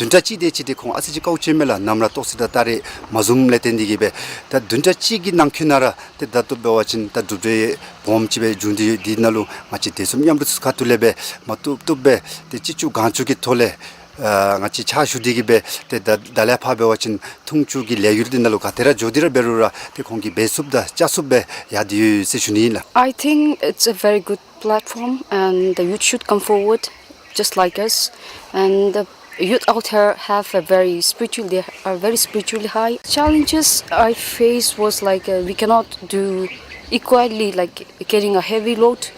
བདུན་ཕྲག་གཅིག་དེ་ཅིག་ཏེ་ཁོང་ཨ་ཙི་ཅིག་དཀའཝ་སྤྱད་མས་ལགས། ནམ་ར་ལྟོགས་སི་དང་སྟ་རེ་མ་བཟུངམ་ལས་བརྟེན་ཏེ་གིས་སྦེ་ད་བདུན་ཕྲག་གཅིག་གི་ནང་འཁོད་ནང་ར་ཏེ་ད་ལྟོ་འབད་བ་ཅིན་ད་གྲུབ་འབྲས་སྦོམ་ཅིག་སྦེ་བྱུང་སྟེ་ཡོད། འདི་ནང་ལུ་ང་བཅས་དེ་ཚུ་མཉམ་རུབ་ཚུ་ཁ་ཐུག་ལས་སྦེ་མ་བཏུབ་བཏུབ་སྦེ་ཏེ་ཅི་ལྕོགས་གང་ལྕོགས་ཀྱི་ཐོག་ལས་ཨ་ང་བཅས་ཕྱག་ཞུ་སྟེ་གིས་སྦེ་ཏེ་ད་ད་ལས་ཕར་འབད་བ་ཅིན་འཐུང་ཆུ་གི་ལས་འགུལ་འདི་ནང་ལུ་ག་དེ་ར་འགྱོ་སྟེ་ར་འབད་རུང་ར་ཏེ་ཁོང་གིས་འབད་ཚུགསཔ་དང་བཅའ་ཚུགསཔ་སྦེ་ཡར་ཏེ་ཡོད་ཟེར་ཞུ་ནི་ཨིན་ལགས། I think it's a very good platform, and the youth should come forward just like us. And the youth out here have a very spiritual, they are very spiritually high. Challenges I faced was like, uh, we cannot do equally, like carrying a heavy load,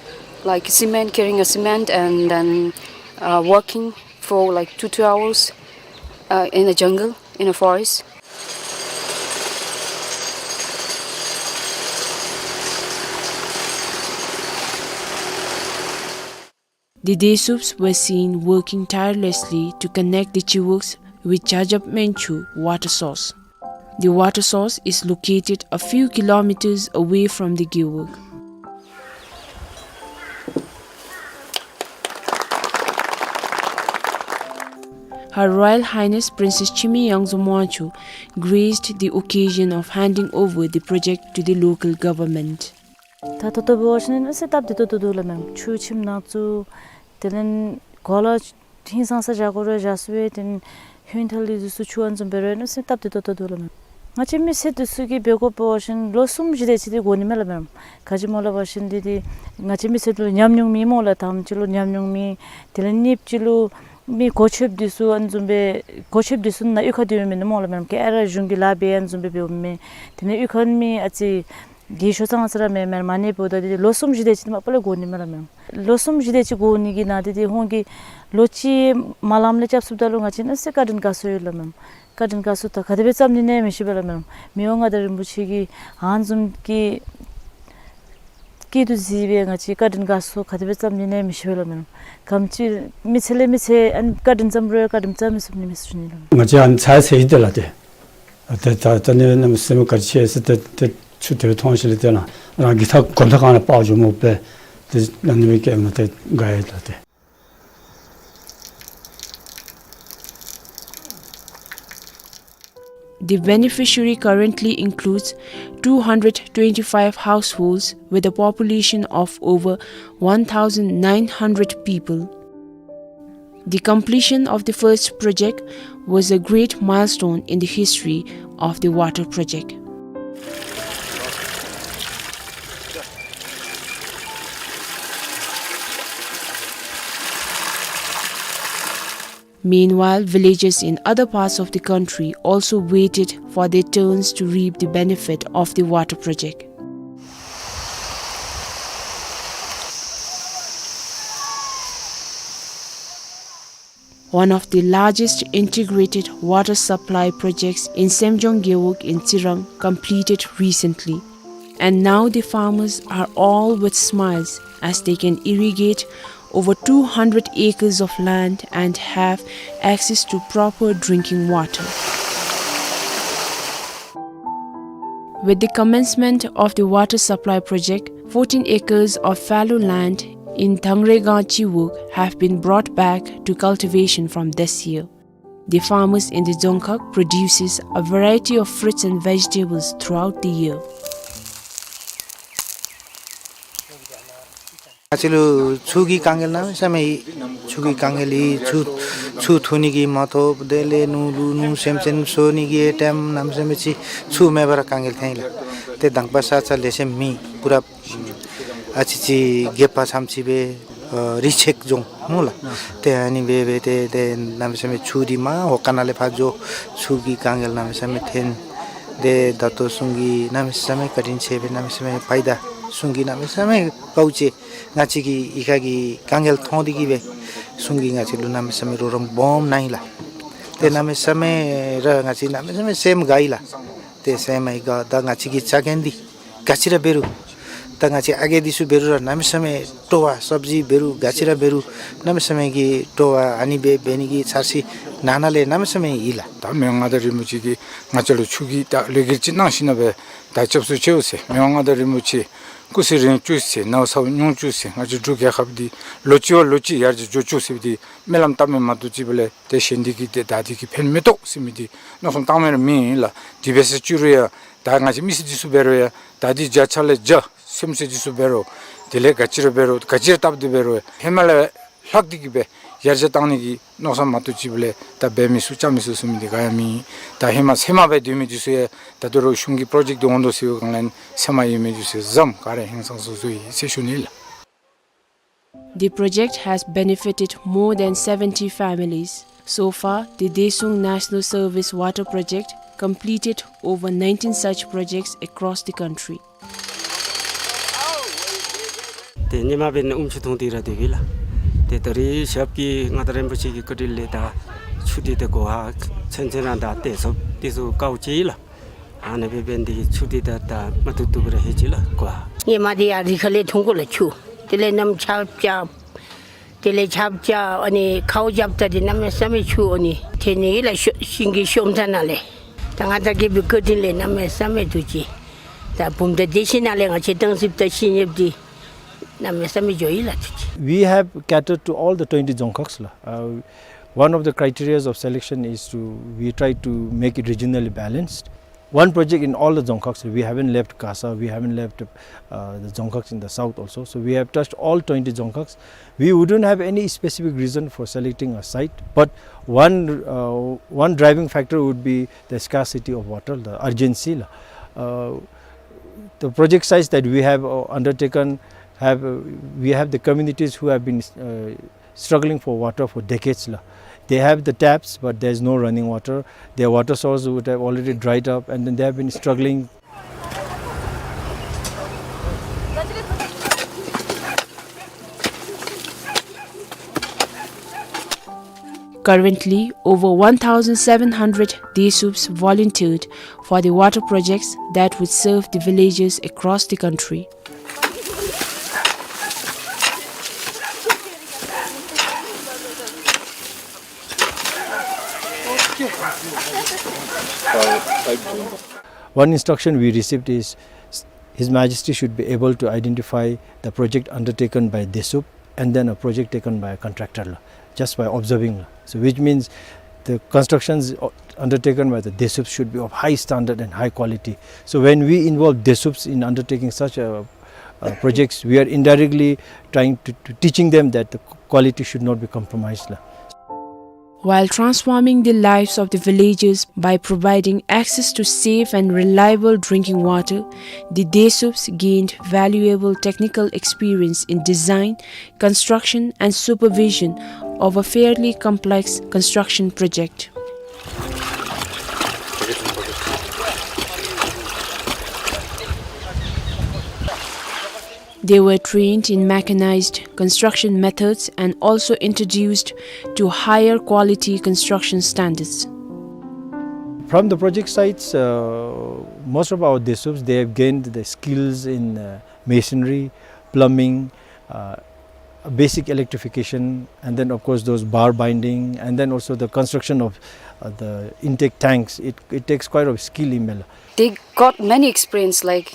like cement, carrying a cement, and then, uh, working for like two, two hours, uh, in a jungle, in a forest. The Desuups were seen working tirelessly to connect the Chiwuks with Jajab Menchu water source. The water source is located a few kilometers away from the Gewog. Her Royal Highness Princess Chimi Yangzom Wangchuck graced the occasion of handing over the project to the local government. ད་ད་ལྟོ་འབད་བ་ཅིན་ཨ་ཙི་སྟབས་བདེ་ཏོག་ཏོ་འདུག་ལགས་མེན། ཆུ་ཁྱིམ་ནང་བཙུགས། དེ་ལས་གོ་ལ་ཧིང་སངས་ས་བཞག་དགོ་རུང་བཞག་ཚུགས་པས། དེ་ལས་ཧོན་ཐལ་ལི་འདི་ཚུ་ཆུ་ཨ་ནི་བཟུམ་འབད་རུང་ཨ་ཙི་སྟབས་བདེ་ཏོག་ཏོ་འདུག་ལགས་མེན། ང་བཅས་མི་སེར་འདི་ཚུ་གིས་འབད་དགོཔ་འབད་བ་ཅིན་ལོ་གསུམ་བཞི་དེ་ཅིག་འདི་འགོར་ནི་མས་ལགས་མེན། ག་ཅི་སྨོ་ལབ་པ་ཅིན་འདི་འདི་ང་བཅས་མི་སེར་ལུ་ཉམས་མྱོང་མེད་སྨོ་ལགས། དང་པ་ཅིག་ལུ་ཉམས་མྱོང་མེད། དེ་ལས་གཉིས་པ་ཅིག་ལུ་མི་གོ་ཆོདཔ་འདི་ཚུ་ཨ་ནི་བཟུམ་སྦེ་གོ་ཆོདཔ་འདི་ཚུ་ནཱ་གཡུས་ཁར་སྡོད་མི་མེན་སྨོ་ལགས་མེན། ག་ར་གཞུང་གི་ལཱ་འབད་ཨ་ནི་བཟུམ་སྦེ་འབདཝ་མས། དེ་ལས་གཡུས་ཁར་མི་ཨ་ཙི་གི་ཤོ་ཚང་ཨ་ཙི་ར་མེན་མེན། མ་ཎི་འབདཝ་ད་འདི་ལོ་གསུམ་བཞི་དེ་ཅིག་མ་པ་ལས་འགོར་ནི་མས་ལགས་མེན། ལོ་གསུམ་བཞི་དེ་ཅིག་འགོར་ནི་གི་ནང་འདི་འདི་ཁོང་གིས་ལོ་གཅིག་མ་ལངམ་ལས་རྐྱབ་ཚུགསཔ་ད་ལུ་ང་བཅས་ཨ་ཙི་བཀའ་དྲིན་དགའ་ཚོར་ཡོད་ལགས་མེན། བཀའ་དྲིན་དགའ་ཚོར་ད་ག་དེ་སྦེ་བརྩམ་ནི་ཨིན་ན་མི་ཤེས་པས་ལགས་མེན། མི་དབང་མངའ་བདག་རིན་པོ་ཆེ་གིས་ཨ་ནི་བཟུམ་གྱི་སྐྱིད་སྡུག་གཟིགས་སྦེ་ང་བཅས་བཀའ་དྲིན་དགའ་ཚོར་ག་དེ་སྦེ་བརྩམ་ནི་ཨིན་ན་མི་ཤེས་པས་ལགས་མེན། ག་དེམ་ཅིག་མི་ཚེ་ལས་མི་ཚེ་ཨ་ནི་བཀའ་དྲིན་བརྩམ་རུང་བཀའ་དྲིན་བརྩམ་མི་ཚུགས་ནི་མས་ཟེར་ཞུ་ནི་ལགས་མེན། ང་བཅས་ཨ་ནི་ཚ་ཚ་ཡི་དེ་ལགས་ཏེ། ཏེ་ད་ད་ནི་གནམ་མེད་ས་མེད་ག་ཅི་ཟེར་ཏེ་ཏེ་ཆུ་དེ་སྦེ་མཐོང་ཞིནམ་ལས་ཏེ་ནཱ་རང་གི་ཐག་གོམ་ཐག་སྒང་ལས་སྤར་འགྱོཝ་སྨོ་པས། ཏེ་ཨ་ནི་སྦེ་བཀལཝ་ད་ཏེ་དགའ་ཡི་ལགས་ཏེ། The beneficiary currently includes two hundred twenty-five households with a population of over one thousand nine hundred people. The completion of the first project was a great milestone in the history of the water project. Meanwhile, villages in other parts of the country also waited for their turns to reap the benefit of the water project. One of the largest integrated water supply projects in Semjong Gewog in Tsirang completed recently. And now the farmers are all with smiles as they can irrigate over two hundred acres of land and have access to proper drinking water. With the commencement of the water supply project, fourteen acres of fallow land in Thangregang Chiwog have been brought back to cultivation from this year. The farmers in the Dzongkhag produces a variety of fruits and vegetables throughout the year. ང་བཅས་ལུ་ཆུ་གི་དཀའ་ངལ་གནམ་མེད་ས་མེད་ཡོད། ཆུ་གི་དཀའ་ངལ་ཡོད། ཆུ་ཆུ་འཐུང་ནི་གི་མ་ཐོབ། དེ་ལས་ནོར་ལུ་ནོར་སེམས་ཅན་གསོ་ནི་གི་ཊའིམ་གནམ་མེད་ས་མེད་ཅིག་ཆུ་མེད་པར་དཀའ་ངལ་ཐོན་ཡི་ལགས། ཏེ་དང་པ་ས་ཆ་ལེ་ཤ་མེད། པུ་ར་ཨ་ཙི་ཅིག་རྒེད་འོག་ཙམ་ཅིག་སྦེ་ཨ་རི་ཆེག་ལྗོངས་སྨོ་ལགས། ཏེ་ཨ་ནི་སྦེ་སྦེ་ཏེ་ཏེ་གནམ་མེད་ས་མེད་ཆུ་འདི་མར་འོག་ཁང་ནང་ལས་ཕར་འགྱོ། ཆུ་གི་དཀའ་ངལ་གནམ་མེད་ས་མེད་ཐོན། ཏེ་ད་ལྟོ་གསུང་གི་གནམ་མེད་ས་མེད་བཀའ་དྲིན་ཆེ་སྦེ་གནམ་མེད་ས་མེད་ཕྱི་ད་གསུང་གི་གནམ་མེད་ས་མེད་དཀའཝ་སྤྱད། ང་བཅས་ཀྱི་གཡུས་ཁ་གི་དཀའ་ངལ་མཐོང་སྟེ་གིས་སྦེ་གསུང་གི་ང་བཅས་ལུ་གནམ་མེད་ས་མེད་རོགས་རམ་སྦོམ་གནང་ཡི་ལགས། ཏེ་གནམ་མེད་ས་མེད་ར་ང་བཅས་གནམ་མེད་ས་མེད་སེམས་དགའ་ཡི་ལགས། ཏེ་སེམས་ཡང་དགའ། ད་ང་བཅས་ཀྱི་ཆ་རྐྱེན་འདི་ག་ཅི་ར་འབད་རུང་ད་ང་བཅས་ཨ་རྒས་འདི་ཚུ་འབད་རུང་ར་གནམ་མེད་ས་མེད་སྤྲོ་བ། སབ་ཇི་འབད་རུང་ག་ཅི་ར་འབད་རུང་གནམ་མེད་ས་མེད་ཀྱི་སྤྲོ་བ། ཨ་ནི་སྦེ་འབད་ནི་གི་འཆར་གཞི་ནང་ན་ལས་གནམ་མེད་ས་མེད་ཡོད་ལགས། ད་མི་དབང་མངའ་བདག་རིན་པོ་ཆེ་གིས་ང་བཅས་ལུ་ཆུ་གི་ད་ལས་འགུལ་ཅིག་གནང་ཞིནམ་ལས་ད་སྐྱབས་སུ་མཆིའོ་ཟེར། མི་དབང་མངའ་བདག་རིན་པོ་ཆེ་སྐུ་ཚེ་རིང་བཅུག་ཟེར། ནོར་ས་ཉུང་བཅུག་ཟེར། ང་བཅས་འབྲུག་རྒྱལ་ཁབ་འདི་ལོ་གཅིག་བ་ལོ་གཅིག་ཡར་རྒྱས་འགྱོ་བཅུག་ཟེར་འདི་སྨོན་ལམ་བཏབ་མི་མ་གཏོགས་ཅིག་སྦེ་ལས་ཏེ་གཞན་འདི་གིས་ཏེ་ད་འདི་གིས་ཕན་མི་ཐོགས་ཟེར་མི་འདི་མནོ་བསམ་བཏང་མི་ར་མེད་ཡི་ལགས། དེ་སྦེ་ཟེར་བཅུག་རུང་ཡང་ད་ང་བཅས་མི་སེར་འདི་ཚུ་འབད་རུང་ཡང་ད་འདི་བརྒྱ་ཆ་ལས་བརྒྱ་སེམས་ཅན་འདི་ཚུ་འབད་རུང་དེ་ལས་ག་ཅི་ར་འབད་རུང་ག་ཅི་ར་བཏབ་སྟེ་འབད་རུང་ཧེ་མ་ལས་ལྷག་སྟེ་གིས་སྦེ་ཡར་རྒྱས་བཏང་ནི་གི་མནོ་བསམ་མ་གཏོགས་ཅིག་སྦེ་ལས་ད་འབད་མི་ཚུགས་རྐྱབ་མི་ཚུགས་ཟེར་མི་འདི་ག་ཡང་མེད། ད་ཧེ་མ་ཚེར་མ་སྦེ་སྡོད་མི་འདི་ཚུ་ཡང་ད་ལྟོ་ར་གཞུང་གི་པྲོ་ཇེཀཊ་འདི་འོང་དོ་ཟེར་བའི་སྒང་ལས་ཚེར་མ་ཡོད་མི་འདི་ཚུ་ཡང་བཟུམ་ག་ར་ཧིང་སངས་ས་སོ་ཡི་ཟེར་ཞུ་ནི་ལགས། The project has benefited more than seventy families. So far, the Desung National Service Water Project completed over nineteen such projects across the country. ཏེ་ཉིནམ་འབད་ནི་ཨུམ་ཆུ་འཐུང་སྟེ་ར་སྡོདཔ་ཨིན་ལགས། ཏེ་ད་རིས་ཞབས་ཀྱིས་མངའ་བདག་རིན་པོ་ཆེ་གི་བཀའ་དྲིན་ལས་ད་ཆུ་འདི་ད་གོ་ཧ་ཚུན་ཚོད་ར་ད་ཏེ་ཚུ་ཏེ་ཚུ་དཀའཝ་སྤྱད་ཡི་ལགས། ཨ་ནི་སྦེ་འབད་ནི་འདི་གིས་ཆུ་འདི་ད་ད་མ་ཐུབ་ཐུབ་ར་ལྷོད་ཅི་ལགས་གོ་ཧ། ཧེ་མ་འདི་ཡར་རི་ཁ་ལས་འཐུང་དགོ་ལགས་ཆུ། དེ་ལས་གནམ་ཆརཔ་རྐྱབ། དེ་ལས་ཆརཔ་རྐྱབ་ཨ་ནི་ཁཝ་རྐྱབ་ད་འདི་གནམ་མེད་ས་མེད་ཆུ་ཨ་ནི་ཐོན་ནི་ཨིན་ལགས། ཤོ་ཤིང་གི་ཤོམ་ཐ་ནང་ལས། ད་མངའ་བདག་རྒྱལ་པོའི་བཀའ་དྲིན་ལས་གནམ་མེད་ས་མེད་ཐུགས་རྗེ། ད་བུམ་ཐང་སྡེ་བཞི་ནང་ལས་ང་བཅས་སྟང་སི་བཏབ་ཤིང་ཉེབ་འདི་གནམ་མེད་ས་མེད་འགྱོ་ཡི་ལགས་ཐུགས་རྗེ། We have catered to all the twenty Dzongkhags la. Uh, one of the criterias of selection is to, we try to make it regionally balanced. One project in all the Dzongkhags. We haven't left Kasa, we haven't left, uh, the Dzongkhags in the south also. So we have touched all twenty Dzongkhags. We wouldn't have any specific reason for selecting a site, but one, uh, one driving factor would be the scarcity of water, the urgency la. Uh, the project sites that we have, uh, undertaken have, uh, we have the communities who have been, uh, struggling for water for decades la. They have the taps, but there is no running water. Their water source would have already dried up, and then they have been struggling. Currently, over one thousand seven hundred Desuups volunteered for the water projects that would serve the villages across the country. One instruction we received is, His Majesty should be able to identify the project undertaken by Desuup and then a project taken by a contractor la, just by observing la. So which means the constructions, uh, undertaken by the Desuup should be of high standard and high quality. So when we involve Desuups in undertaking such, uh, uh, projects, we are indirectly trying to, to teaching them that the quality should not be compromised la. While transforming the lives of the villagers by providing access to safe and reliable drinking water, the Desups gained valuable technical experience in design, construction, and supervision of a fairly complex construction project. They were trained in mechanized construction methods and also introduced to higher quality construction standards. From the project sites, uh, most of our Desups, they have gained the skills in, uh, masonry, plumbing, uh, basic electrification, and then, of course, those bar binding, and then also the construction of, uh, the intake tanks. It, it takes quite a skill in Mela. They got many experience, like,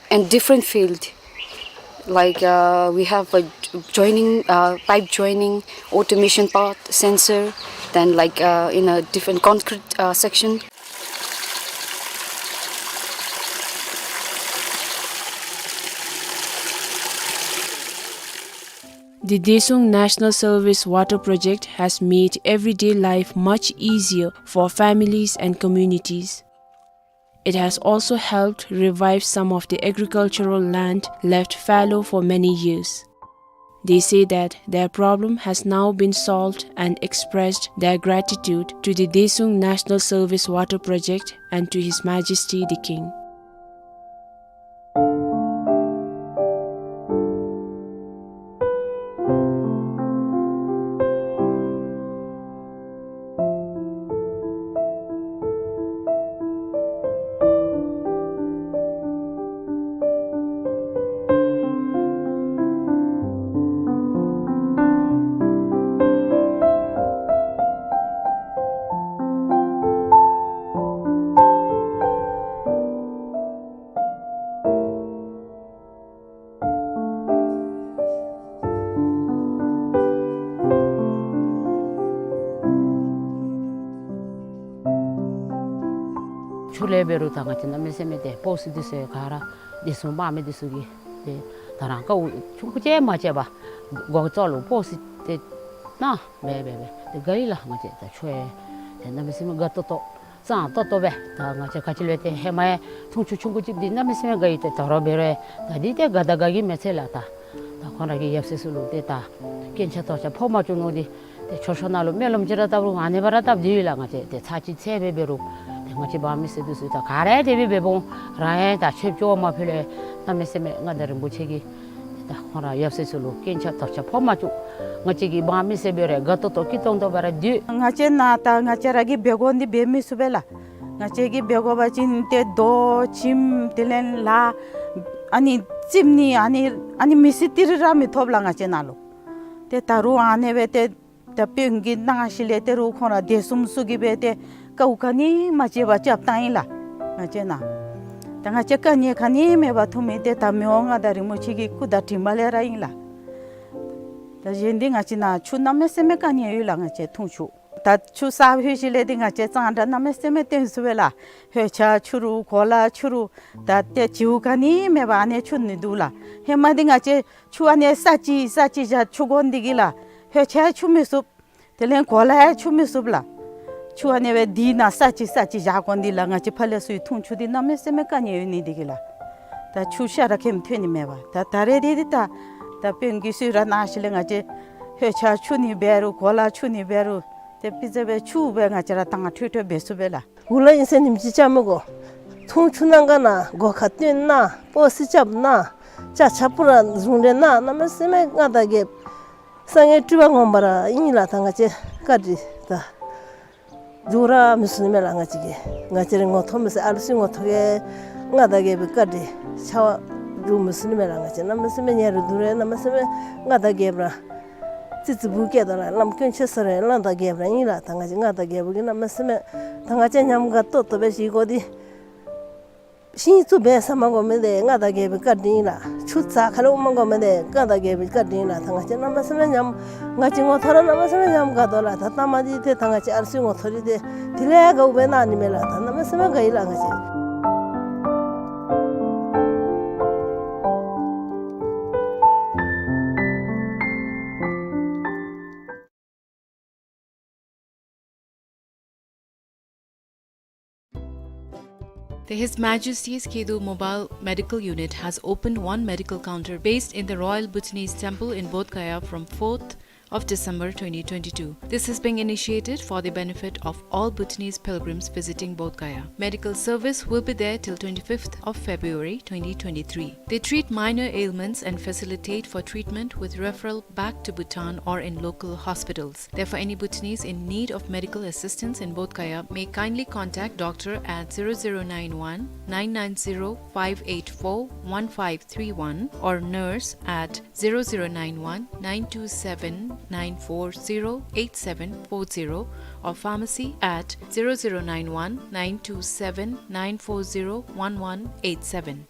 in different field. Like, uh, we have a joining, uh, pipe joining, automation part, sensor, then, like, uh, in a different concrete, uh, section. The Desung National Service Water Project has made everyday life much easier for families and communities. It has also helped revive some of the agricultural land left fallow for many years. They say that their problem has now been solved and expressed their gratitude to the Desung National Service Water Project and to His Majesty the King. ཆུ་ལས་འབད་རུང་ད་ང་བཅས་གནམ་མེད་ས་མེད་ཏེ་སྤོག་སི་འདི་ཚུ་ག་ར་འདི་ཚུ་འབག་མི་འདི་ཚུ་གིས་ཏེ་ད་རང་ཀཝ་ཆུང་ཀུ་ཅིག་མ་བཅད་པར་སྒོ་ཙོག་ལུ་སྤོག་སི་ཏེ་ནང་འབད་འབད་འབད་ཏེ་དགའ་ཡི་ལགས། ང་བཅས་ད་ཆུ་ཡང་ཏེ་གནམ་མེད་ས་མེད་དགའ་ཏོག་ཏོ་གཙང་ཏོག་ཏོ་སྦེ་ད་ང་བཅས་ག་ཅི་ལས་ཏེ་ཧེ་མ་ཡང་འཐུང་ཆུ་ཆུང་ཀུ་ཅིག་འདི་གནམ་མེད་ས་མེད་དགའ་ཡི། ཏེ་ད་རུང་འབད་རུང་ད་འདི་ཏེ་དགའ་ད་དགའ་གི་མས་ཟེར་ལགས། ད་ད་ཁོང་ར་གི་ཡབ་སྲས་ཚུ་ལུ་ཏེ་ད་རྐྱེན་ཆག་ཐོགས་ཆགས་ཕོག་མ་བཅུག་མནོ་སྟེ་ཏེ་མཆོད་བཤམ་ནང་ལུ་སྨོན་ལམ་ཅིག་ར་བཏབ་རུང་ཨ་ནེ་སྦེ་ར་བཏབ་སྡོད་ཡི་ལགས། ང་བཅས་ཏེ་ཚར་གཅིག་ཚར་སྦེ་འབད་རུང་ཏེ་ང་བཅས་འབག་མི་སེར་འདི་ཚུ་ད་ག་ར་དེ་སྦེ་འབད་འོང་། རང་ཡང་ད་ཆོས་སྐྱོར་མ་ཕུལ་ལས་གནམ་མེད་ས་མེད་མངའ་བདག་རིན་པོ་ཆེ་གིས་ད་ཁོང་ར་ཡབ་སྲས་ཚུ་ལུ་རྐྱེན་ཆག་ཐོགས་ཆགས་ཕོག་མ་བཅུག། ང་བཅས་ཀྱི་འབག་མི་སེར་འབད་རུང་དགའ་ཏོག་ཏོ་སྐྱིད་ཏོང་ཏོ་སྦེ་ར་སྡོད། ང་བཅས་ནཱ་ད་ང་བཅས་ར་གིས་འབད་དགོ་འདི་འབད་མི་ཚུགས་པས་ལགས། ང་བཅས་ཀྱིས་འབད་དགོ་པ་ཅིན་ཏེ་རྡོ་ཁྱིམ་དེ་ལས་ལ་ཨ་ནི་རྩིགཔ་ནི་ཨ་ནི་ཨ་ནི་མི་སེར་ཏི་རི་ར་མི་ཐོབ་ལགས་ང་བཅས་ནཱ་ལུ། ཏེ་ད་རུང་ཨ་ནེ་སྦེ་ཏེ་ད་དཔོན་གྱིས་གནང་ཞིནམ་ལས་ཏེ་རུང་ཁོང་ར་སྡེ་གསུམ་ཚུ་གིས་སྦེ་ཏེ་ཀཝ་ག་ནི་མ་བཅད་པར་རྐྱབ་བཏང་ཡི་ལགས་ང་བཅས་ནཱ། ད་ང་བཅས་དཀའ་ངལ་ག་ནི་མེད་པར་འཐུང་མི་འདི་ད་མི་དབང་མངའ་བདག་རིན་པོ་ཆེ་གི་སྐུ་དྲིན་མ་ལས་ར་ཨིན་ལགས། ད་གཞན་འདི་ང་བཅས་ནཱ་ཆུ་གནམ་མེད་ས་མེད་དཀའ་ངལ་ཡོད་ལགས། ང་བཅས་འཐུང་ཆུ་ད་ཆུ་ཟ་ཕུལ་ཞིནམ་ལས་འདི་ང་བཅས་གཙང་སྦྲ་གནམ་མེད་ས་མེད་སྟོན་ཚུགས་པས་ལགས། ལྷོད་ཆས་འཁྱུ་རུང་གོ་ལ་འཁྱུ་རུང་ད་ཏེ་བྱིའུ་ག་ནི་མེད་པར་ཨ་ནི་འཁྱུ་ནི་འདུག་ལགས། ཧེ་མ་འདི་ང་བཅས་ཆུ་ཨ་ནི་ས་ཅིག་ས་ཅིག་བཞག་འཁྱུ་དགོ་ནི་འདི་གིས་ལགས། ལྷོད་ཆས་འཁྱུ་མི་ཚུགས། དེ་ལས་གོ་ལ་ཡང་འཁྱུ་མི་ཚུགས་ལགས། ཆུ་ཨ་ནི་སྦེ་འདི་ནང་ས་ཅིག་ས་ཅིག་བཞག་དགོ་ནི་འདི་ལགས། ང་བཅས་ཕར་ལས་ཚུར་འཐུང་ཆུ་འདི་གནམ་མེད་ས་མེད་དཀའ་ངལ་ཡོད་ནི་འདི་གིས་ལགས། ད་ཆུ་ཤ་ར་ཁེམ་ཐོན་ནི་མེད་པར་ད་ད་རེས་འདི་འདི་ད་ད་དཔོན་གྱིས་གསོལ་རས་གནང་ཞིནམ་ལས་ང་བཅས་ལྷོད་ཆས་འཁྱུ་ནི་འབད་རུང་གོ་ལ་འཁྱུ་ནི་འབད་རུང་ཏེ་ཕྱི་ཟེར་སྦེ་ཆུ་སྦེ་ང་བཅས་ར་དྭངས་འཕྲོས་འཕྲོས་འབད་ཚུགས་པས་ལགས། གུ་ལུ་ཨིན་ཟེར་ཉིནམ་གཅིག་བཅའ་མི་དགོ། འཐུང་ཆུ་གནང་ག་གནང་། སྒོ་ཁར་བཏོན་གནང་། སྤོག་སི་རྐྱབ་གནང་། ཅ་ཆས་པུ་ར་བཟུང་སྟེ་གནང་། གནམ་མེད་ས་མེད་མངའ་བདག་རྒྱལཔོ་གསང་སྔགས་སྤྲུལ་པ་ངོ་མ་ར་ཨིན་ལགས། ད་ང་བཅས་བཀའ་དྲིན་ད་འཇུག་ར་མི་ཚུགས་ནི་མས་ལགས། ང་བཅས་ཀྱི་ང་བཅས་རའི་ངོ་ཐོག་མི་ཚེ་ཨ་ལུ་ཚུ་ངོ་ཐོག་གི་མངའ་བདག་རྒྱལ་པོའི་བཀའ་དྲིན་ཆ་བ་འཇུག་མི་ཚུགས་ནི་མས་ལགས། ང་བཅས་གནམ་མེད་ས་མེད་ཉེ་རུ་དུ་རེ་གནམ་མེད་ས་མེད་མངའ་བདག་རྒྱལ་པོ་ར་ཙི་ཙི་བུ་སྐྱེས་དོ་ལགས། བླམ་དཀོན་མཆོག་ཟེར་རུང་མངའ་བདག་རྒྱལ་པོ་ར་ཨིན་ལགས། ད་ང་བཅས་མངའ་བདག་རྒྱལ་པོ་གིས་གནམ་མེད་ས་མེད་ད་ང་བཅས་ཉམས་དགའ་ཏོག་ཏོ་སྦེ་བཞེས་དགོ་འདི། ཤིང་བཙུགས་འབད་ཟ་མ་དགོ་མི་འདི་མངའ་བདག་རྒྱལ་པོའི་བཀའ་དྲིན་ལགས། ཆུ་རྩ་ཁ་ལས་འོང་མ་དགོ་མི་འདི་མངའ་བདག་རྒྱལ་པོའི་བཀའ་དྲིན་ལགས། ད་ང་བཅས་གནམ་མེད་ས་མེད་ཉམས་ང་བཅས་ངོ་ཐོག་ར་གནམ་མེད་ས་མེད་ཉམས་དགའ་དོ་ལགས། ད་ལྟ་མ་འདི་ཏེ་ད་ང་བཅས་ཨ་ལུ་ཚུ་ངོ་ཐོག་འདི་ཏེ་དེ་ལས་དགའཝ་སྦེ་གནང་ནི་མས་ལགས། ད་གནམ་མེད་ས་མེད་དགའ་ཡི་ལགས། ང་བཅས། The His Majesty's Kedu Mobile Medical Unit has opened one medical counter based in the Royal Bhutanese Temple in Bodh Gaya from fourth of December twenty twenty-two. This is being initiated for the benefit of all Bhutanese pilgrims visiting Bodh Gaya. Medical service will be there till twenty-fifth of February twenty twenty-three. They treat minor ailments and facilitate for treatment with referral back to Bhutan or in local hospitals. Therefore, any Bhutanese in need of medical assistance in Bodh Gaya may kindly contact doctor at zero zero nine one nine nine zero five eight four one five three one or nurse at zero zero nine one nine two seven nine four zero eight seven four zero or pharmacy at zero zero nine one nine two seven nine four zero one one eight seven.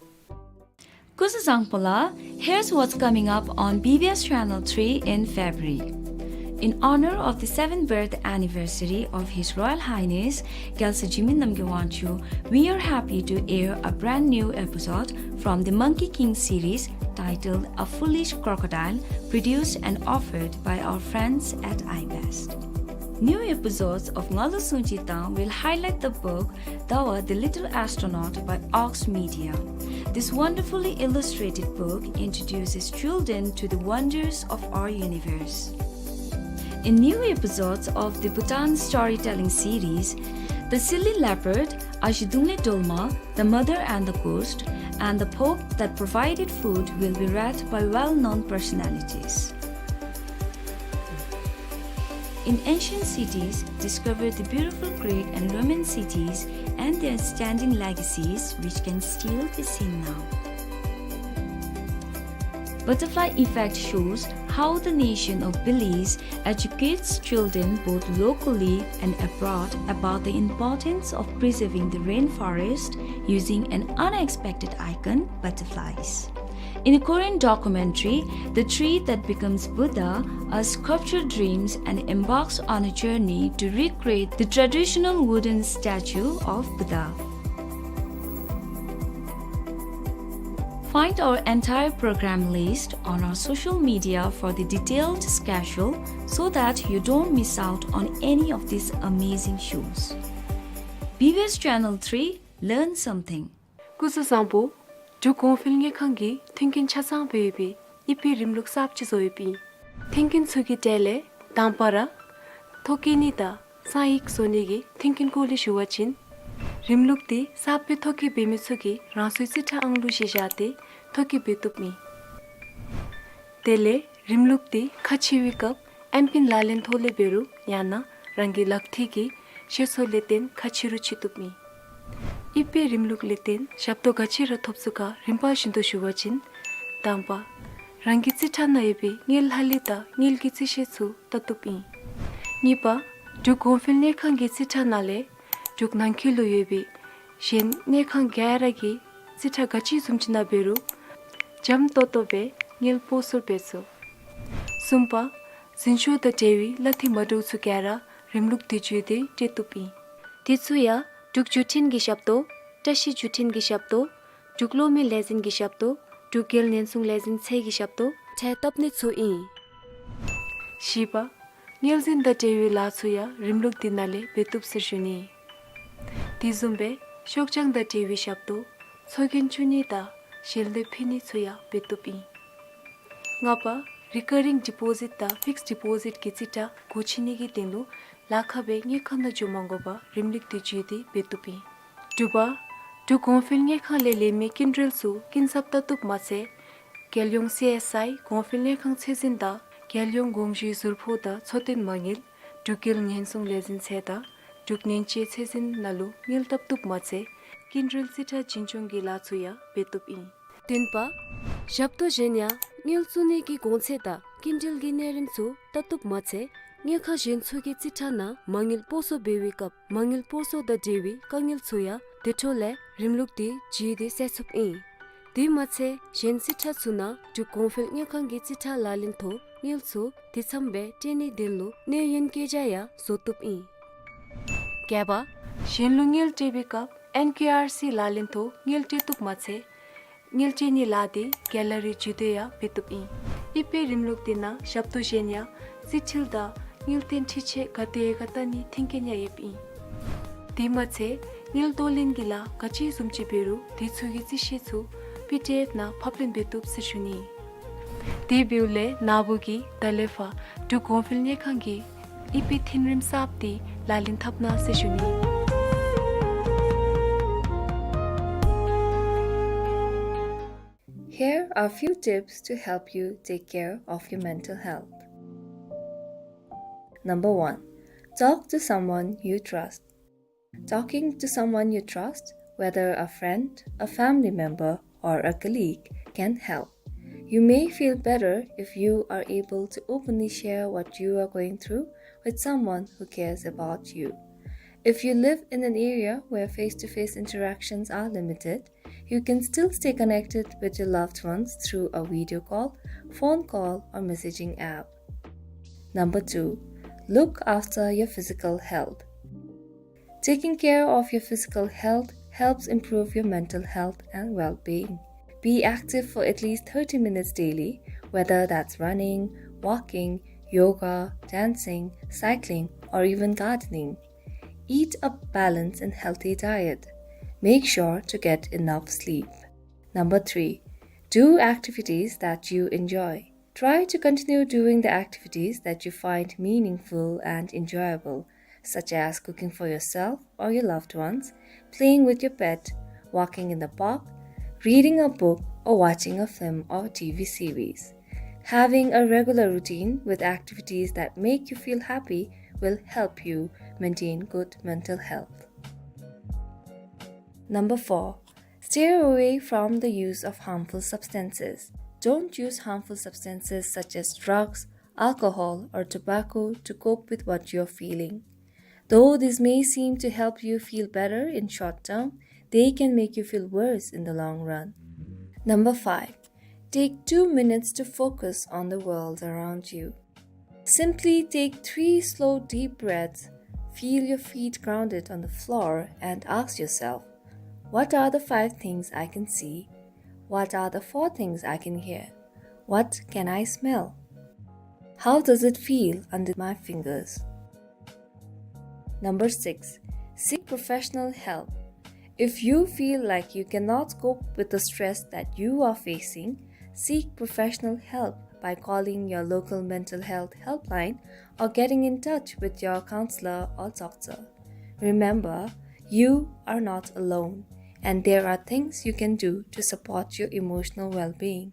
Kusa Zangpo la, here's what's coming up on B B S Channel three in February. In honor of the seventh birth anniversary of His Royal Highness Gyalsa Jigme Namgyal Wangchuck, we are happy to air a brand new episode from the Monkey King series titled A Foolish Crocodile, produced and offered by our friends at iBest. New episodes of Ngalu Sungji Tang will highlight the book Dawa the Little Astronaut by Ox Media. This wonderfully illustrated book introduces children to the wonders of our universe. In new episodes of the Bhutan storytelling series, The Silly Leopard, Ashi Dungle Dolma, The Mother and the Ghost, and The Pope That Provided Food will be read by well-known personalities. In ancient cities, discover the beautiful Greek and Roman cities and their standing legacies, which can still be seen now. Butterfly Effect shows how the nation of Belize educates children both locally and abroad about the importance of preserving the rainforest using an unexpected icon, butterflies. In a Korean documentary, The Tree That Becomes Buddha, a sculptor dreams and embarks on a journey to recreate the traditional wooden statue of Buddha. Find our entire program list on our social media for the detailed schedule so that you don't miss out on any of these amazing shows. B B S Channel three, learn something. སྐུ་གཟུགས་བཟང་པོ། འབྲུག་གོང་འཕེལ་དངུལ་ཁང་གིས་མཐུན་རྐྱེན་ཆ་ཚང་སྦེ་ཡོད་པའི་དབྱིབས་པའི་རིམ་ལུགས་གསརཔ་ཅིག་བཟོ་ཡོདཔ་ཨིན། མཐུན་རྐྱེན་ཚུ་གི་གྲས་ལས་དང་པ་ར་ཐོ་བཀོད་ནི་དང་གསང་ཡིག་བཟོ་ནི་གི་མཐུན་རྐྱེན་སྐོར་ལས་ཞུ་བ་ཅིན། རིམ་ལུགས་འདི་གསརཔ་སྦེ་ཐོ་བཀོད་འབད་མི་ཚུ་གིས་རང་སོའི་རྩིས་ཁྲ་ཨང་གླུ་གཞི་བཞག་སྟེ་ཐོ་བཀོད་འབད་བཏུབ་ཨིན། དེ་ལས་རིམ་ལུགས་འདི་ཁ་ཕྱེ་བའི་སྐབས་ཨེམ་པིན་ལག་ལེན་ཐོག་ལས་འབད་རུང་ཡང་ན་རང་གི་ལག་མཐིལ་གྱི་ཤེད་སོར་ལས་བརྟེན་ཁ་ཕྱེ་རུང་ཕྱེ་བཏུབ་ཨིན། དབྱིབས་པའི་རིམ་ལུགས་ལས་བརྟེན་ཞབས་ཏོག་ག་ཅི་ར་ཐོབ་ཚུགས་ག་རིམ་པ་བཞིན་དུ་ཞུ་བ་ཅིན། དང་པ། རང་གི་རྩིས་ཁྲ་ནང་ཡོད་པའི་དངུལ་ལྷ་ལི་དང་དངུལ་གྱི་རྩིས་ཤེལ་ཚུ་བལྟ་བཏུབ་ཨིན། གཉིས་པ། འབྲུག་གོང་འཕེལ་དངུལ་ཁང་གི་རྩིས་ཁྲ་ནང་ལས་འབྲུག་ནང་འཁོད་ལུ་ཡོད་པའི་གཞན་དངུལ་ཁང་ག་ར་གི་རྩིས་ཁྲ་ག་ཅི་བཟུམ་ཅིག་ནང་འབད་རུང་འཇམ་ཏོག་ཏོ་སྦེ་དངུལ་སྤོ་སོར་འབད་ཚུགས། གསུམ་པ། འཛིན་སྐྱོང་དང་འབྲེལ་བའི་གླ་འཐུས་མ་འདྲཝ་ཚུ་ག་ར་རིམ་ལུགས་འདི་བརྒྱུད་དེ་སྤྲོད་བཏུབ་ཨིན། དེ་ཚུ་ཡང་འབྲུག་བརྒྱུད་འཕྲིན་གྱི་ཞབས་ཏོག་བཀྲ་ཤིས་བརྒྱུད་འཕྲིན་གྱི་ཞབས་ཏོག་འབྲུག་གློག་མེ་ལས་འཛིན་གྱི་ཞབས་ཏོག་འབྲུག་རྒྱལ་ཉེན་སྲུང་ལས་འཛིན་ཚད་ཀྱི་ཞབས་ཏོག་འཕྲལ་བཏབ་ནི་ཚུ་ཨིན། བཞི་པ། དངུལ་འཛིན་དང་འབྲེལ་བའི་ལཱ་ཚུ་ཡང་རིམ་ལུགས་འདི་ནང་ལས་འབད་བཏུབ་ཟེར་ཞུ་ནི། དེ་བཟུམ་སྦེ་ཤོག་བྱང་དང་འབྲེལ་བའི་ཞབས་ཏོག་ཚོགས་རྒྱན་བཙུགས་ནི་དང་ཞལ་འདེབས་ཕུལ་ནི་ཚུ་ཡང་འབད་བཏུབ་ཨིན། ལྔ་པ། རི་ཀ་རིང་ཌི་པོ་ཟིཊ་དང་ཕིགསཌ་ཌི་པོ་ཟིཊ་གི་རྩིས་ཁྲ་སྒོ་ཕྱེ་ནི་གི་དོན་ལུ་ལཱ་ཁག་སྦེ་དངུལ་ཁང་ནང་འགྱོ་མ་དགོ་པར་རིམ་ལུགས་འདི་བརྒྱུད་དེ་འབད་བཏུབ་ཨིན། དྲུག་པ། འབྲུག་གོང་འཕེལ་དངུལ་ཁང་ལས་ལེན་མི་སྐྱིན་འགྲུལ་ཚུ་སྐྱིན་ཚབ་བལྟ་བཏུབ་མ་ཚད། རྒྱལ་ཡོངས་སི་ཨེསི་ཨའི་གོང་འཕེལ་དངུལ་ཁང་ཚད་འཛིན་དང་རྒྱལ་ཡོངས་དགོངས་ཞུའི་ཟུར་ཕོགས་དང་འཚོ་རྟེན་མ་དངུལ་འབྲུག་རྒྱལ་ཉེན་སྲུང་ལས་འཛིན་ཚད་དང་འབྲུག་ཉེན་བཅོལ་ཚད་འཛིན་ནང་ལུ་དངུལ་བལྟ་བཏུབ་མ་ཚད་སྐྱིན་འགྲུལ་རྩིས་ཁྲ་འཛིན་སྐྱོང་གི་ལཱ་ཚུ་ཡང་འབད་བཏུབ་ཨིན། བདུན་པ། ཞབས་ཏོག་གཞན་ཡང་དངུལ་བཙུགས་ནི་གི་གོང་ཚད་དང་སྐྱིན་འགྲུལ་གྱི་གནས་རིམ་ཚུ་བལྟ་བཏུབ་མ་ཚད་དངུལ་ཁང་གཞན་ཚུ་གི་རྩིས་ཁྲ་ནང་མ་དངུལ་སྤོ་སོར་འབད་བའི་སྐབས་མ་དངུལ་སྤོ་སོར་དང་འབྲེལ་བའི་དཀའ་ངལ་ཚུ་ཡང་དེ་འཕྲོ་ལས་རིམ་ལུགས་འདི་བརྒྱུད་དེ་སེལ་ཚུགསཔ་ཨིན། དེ་མ་ཚད་གཞན་རྩིས་ཁྲ་ཚུ་ནང་འབྲུག་གོང་འཕེལ་དངུལ་ཁང་གི་རྩིས་ཁྲ་ལག་ལེན་ཐོག་དངུལ་ཚུ་དེ་ཙམ་སྦེ་སྤྲོད་ནིའི་དོན་ལུ་གནས་ཡུན་བཀོད་རྒྱ་ཡང་བཟོ་བཏུབ་ཨིན། བརྒྱད་པ། གཞན་ལུ་དངུལ་སྤྲོད་པའི་སྐབས་ཨེན་ཀེ་ཨར་སི་ལག་ལེན་ཐོག་དངུལ་སྤྲོད་བཏུབ་མ་ཚད་དངུལ་སྤྲོད་ནིའི་ལཱ་འདི་ག་ལ་རི་བརྒྱུད་དེ་ཡང་འབད་བཏུབ་ཨིན། དབྱིབས་པའི་རིམ་ལུགས་འདི་ནང་ཞབས་ཏོག་གཞན་ཡང་རྩིས་འཕྲུལ་དང་དངུལ་རྟེན་འཕྲུལ་ཆས་ག་དེ་ཡོད་ག་བལྟ་ནིའི་མཐུན་རྐྱེན་ཡང་ཡོདཔ་ཨིན། དེ་མ་ཚད་ དངུལ་བསྡུ་ལེན་གྱི་ལཱ་ག་ཅི་བཟུམ་ཅིག་འབད་རུང་དེ་ཚུ་གི་རྩིས་བཤེར་ཚུ་པི་ཌི་ཨེཕ་ནང་ཕབ་ལེན་འབད་བཏུབ་ཟེར་ཞུ་ནི། དེ་འབདཝ་ལས་ན་བུ་གིས་ད་ལས་ཕར་འབྲུག་གོང་འཕེལ་དངུལ་ཁང་གི་ཨི་པི་མཐུན་རིམ་གསརཔ་འདི་ལག་ལེན་འཐབ་གནང་ཟེར་ཞུ་ནི། Here are few tips to help you take care of your mental health. Number one, talk to someone you trust. Talking to someone you trust, whether a friend, a family member, or a colleague, can help. You may feel better if you are able to openly share what you are going through with someone who cares about you. If you live in an area where face-to-face interactions are limited, you can still stay connected with your loved ones through a video call, phone call, or messaging app. Number two, look after your physical health. Taking care of your physical health helps improve your mental health and well-being. Be active for at least thirty minutes daily, whether that's running, walking, yoga, dancing, cycling, or even gardening. Eat a balanced and healthy diet. Make sure to get enough sleep. Number three, do activities that you enjoy. Try to continue doing the activities that you find meaningful and enjoyable, such as cooking for yourself or your loved ones, playing with your pet, walking in the park, reading a book, or watching a film or T V series. Having a regular routine with activities that make you feel happy will help you maintain good mental health. Number four, steer away from the use of harmful substances. Don't use harmful substances such as drugs, alcohol, or tobacco to cope with what you're feeling. Though this may seem to help you feel better in short term, they can make you feel worse in the long run. Number five, take two minutes to focus on the world around you. Simply take three slow, deep breaths, feel your feet grounded on the floor, and ask yourself, "What are the five things I can see? What are the four things I can hear? What can I smell? How does it feel under my fingers?" Number six, seek professional help. If you feel like you cannot cope with the stress that you are facing, seek professional help by calling your local mental health helpline or getting in touch with your counselor or doctor. Remember, you are not alone, and there are things you can do to support your emotional well-being.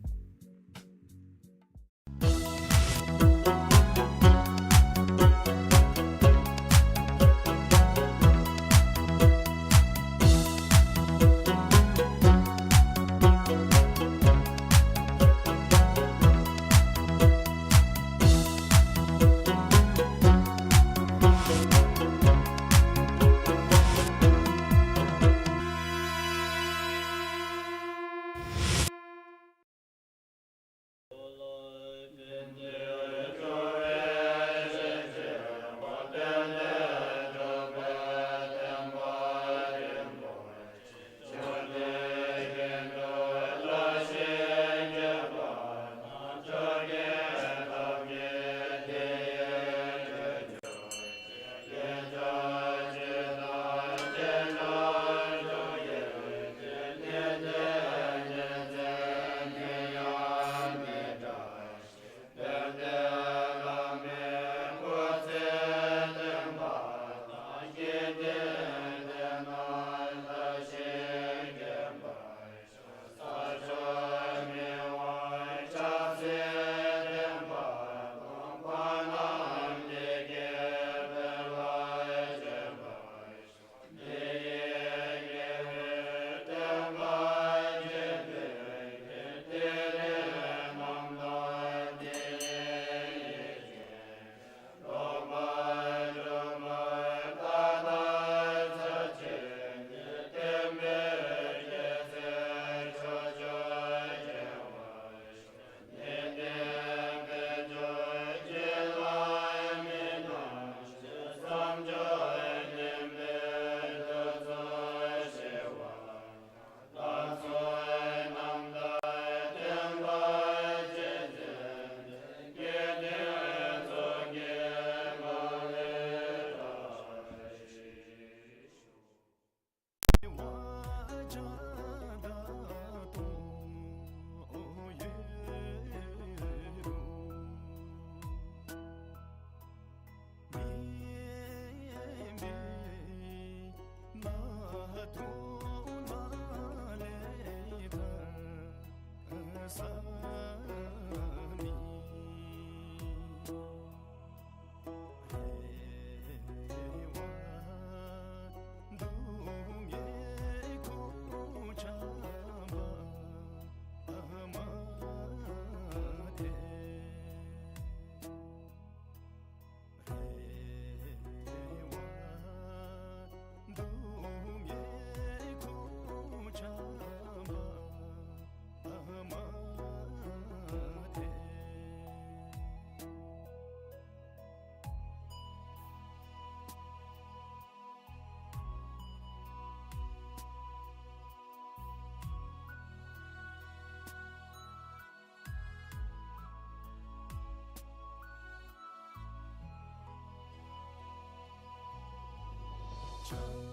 དཀའ་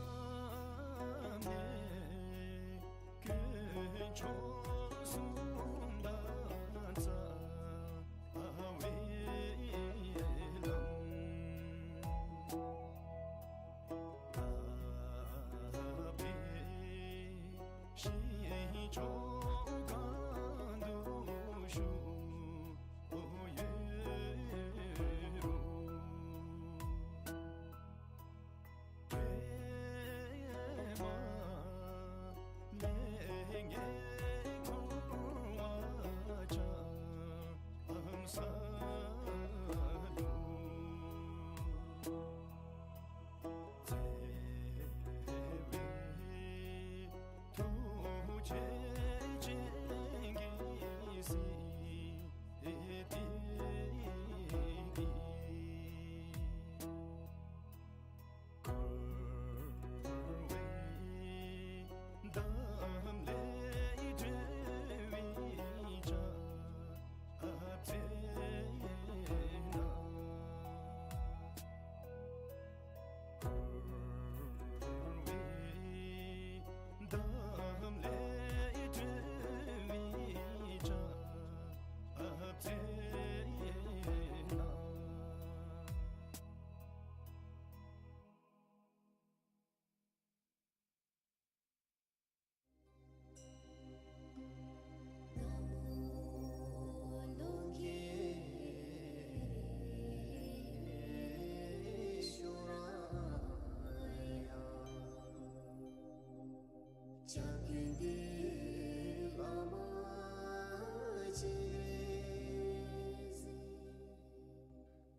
གནད་དཀོན་མཆོག་གསུམ་དང་རྩ་བའི་ལམ། དག་པའི་ཞིང་མཆོག་གང་དུ་བཞུགས་ཡོད་རུང་། ཀྱེ་མ་ལས་ངན་འཁོར་བ་ཆ་ལམ་ས་ལུ། བརྩེ་བའི་ཐུགས་རྗེ་ཅན་གྱིས་གཟིགས་ཏེ། འཁོར་བའི་འདམ་ལས་སྒྲོལ་བའི་ཕྱག་འཚལ་ན། འཁོར་བའི་འདམ་ལས་སྒྲོལ་བའི་ཕྱག་འཚལ་ན།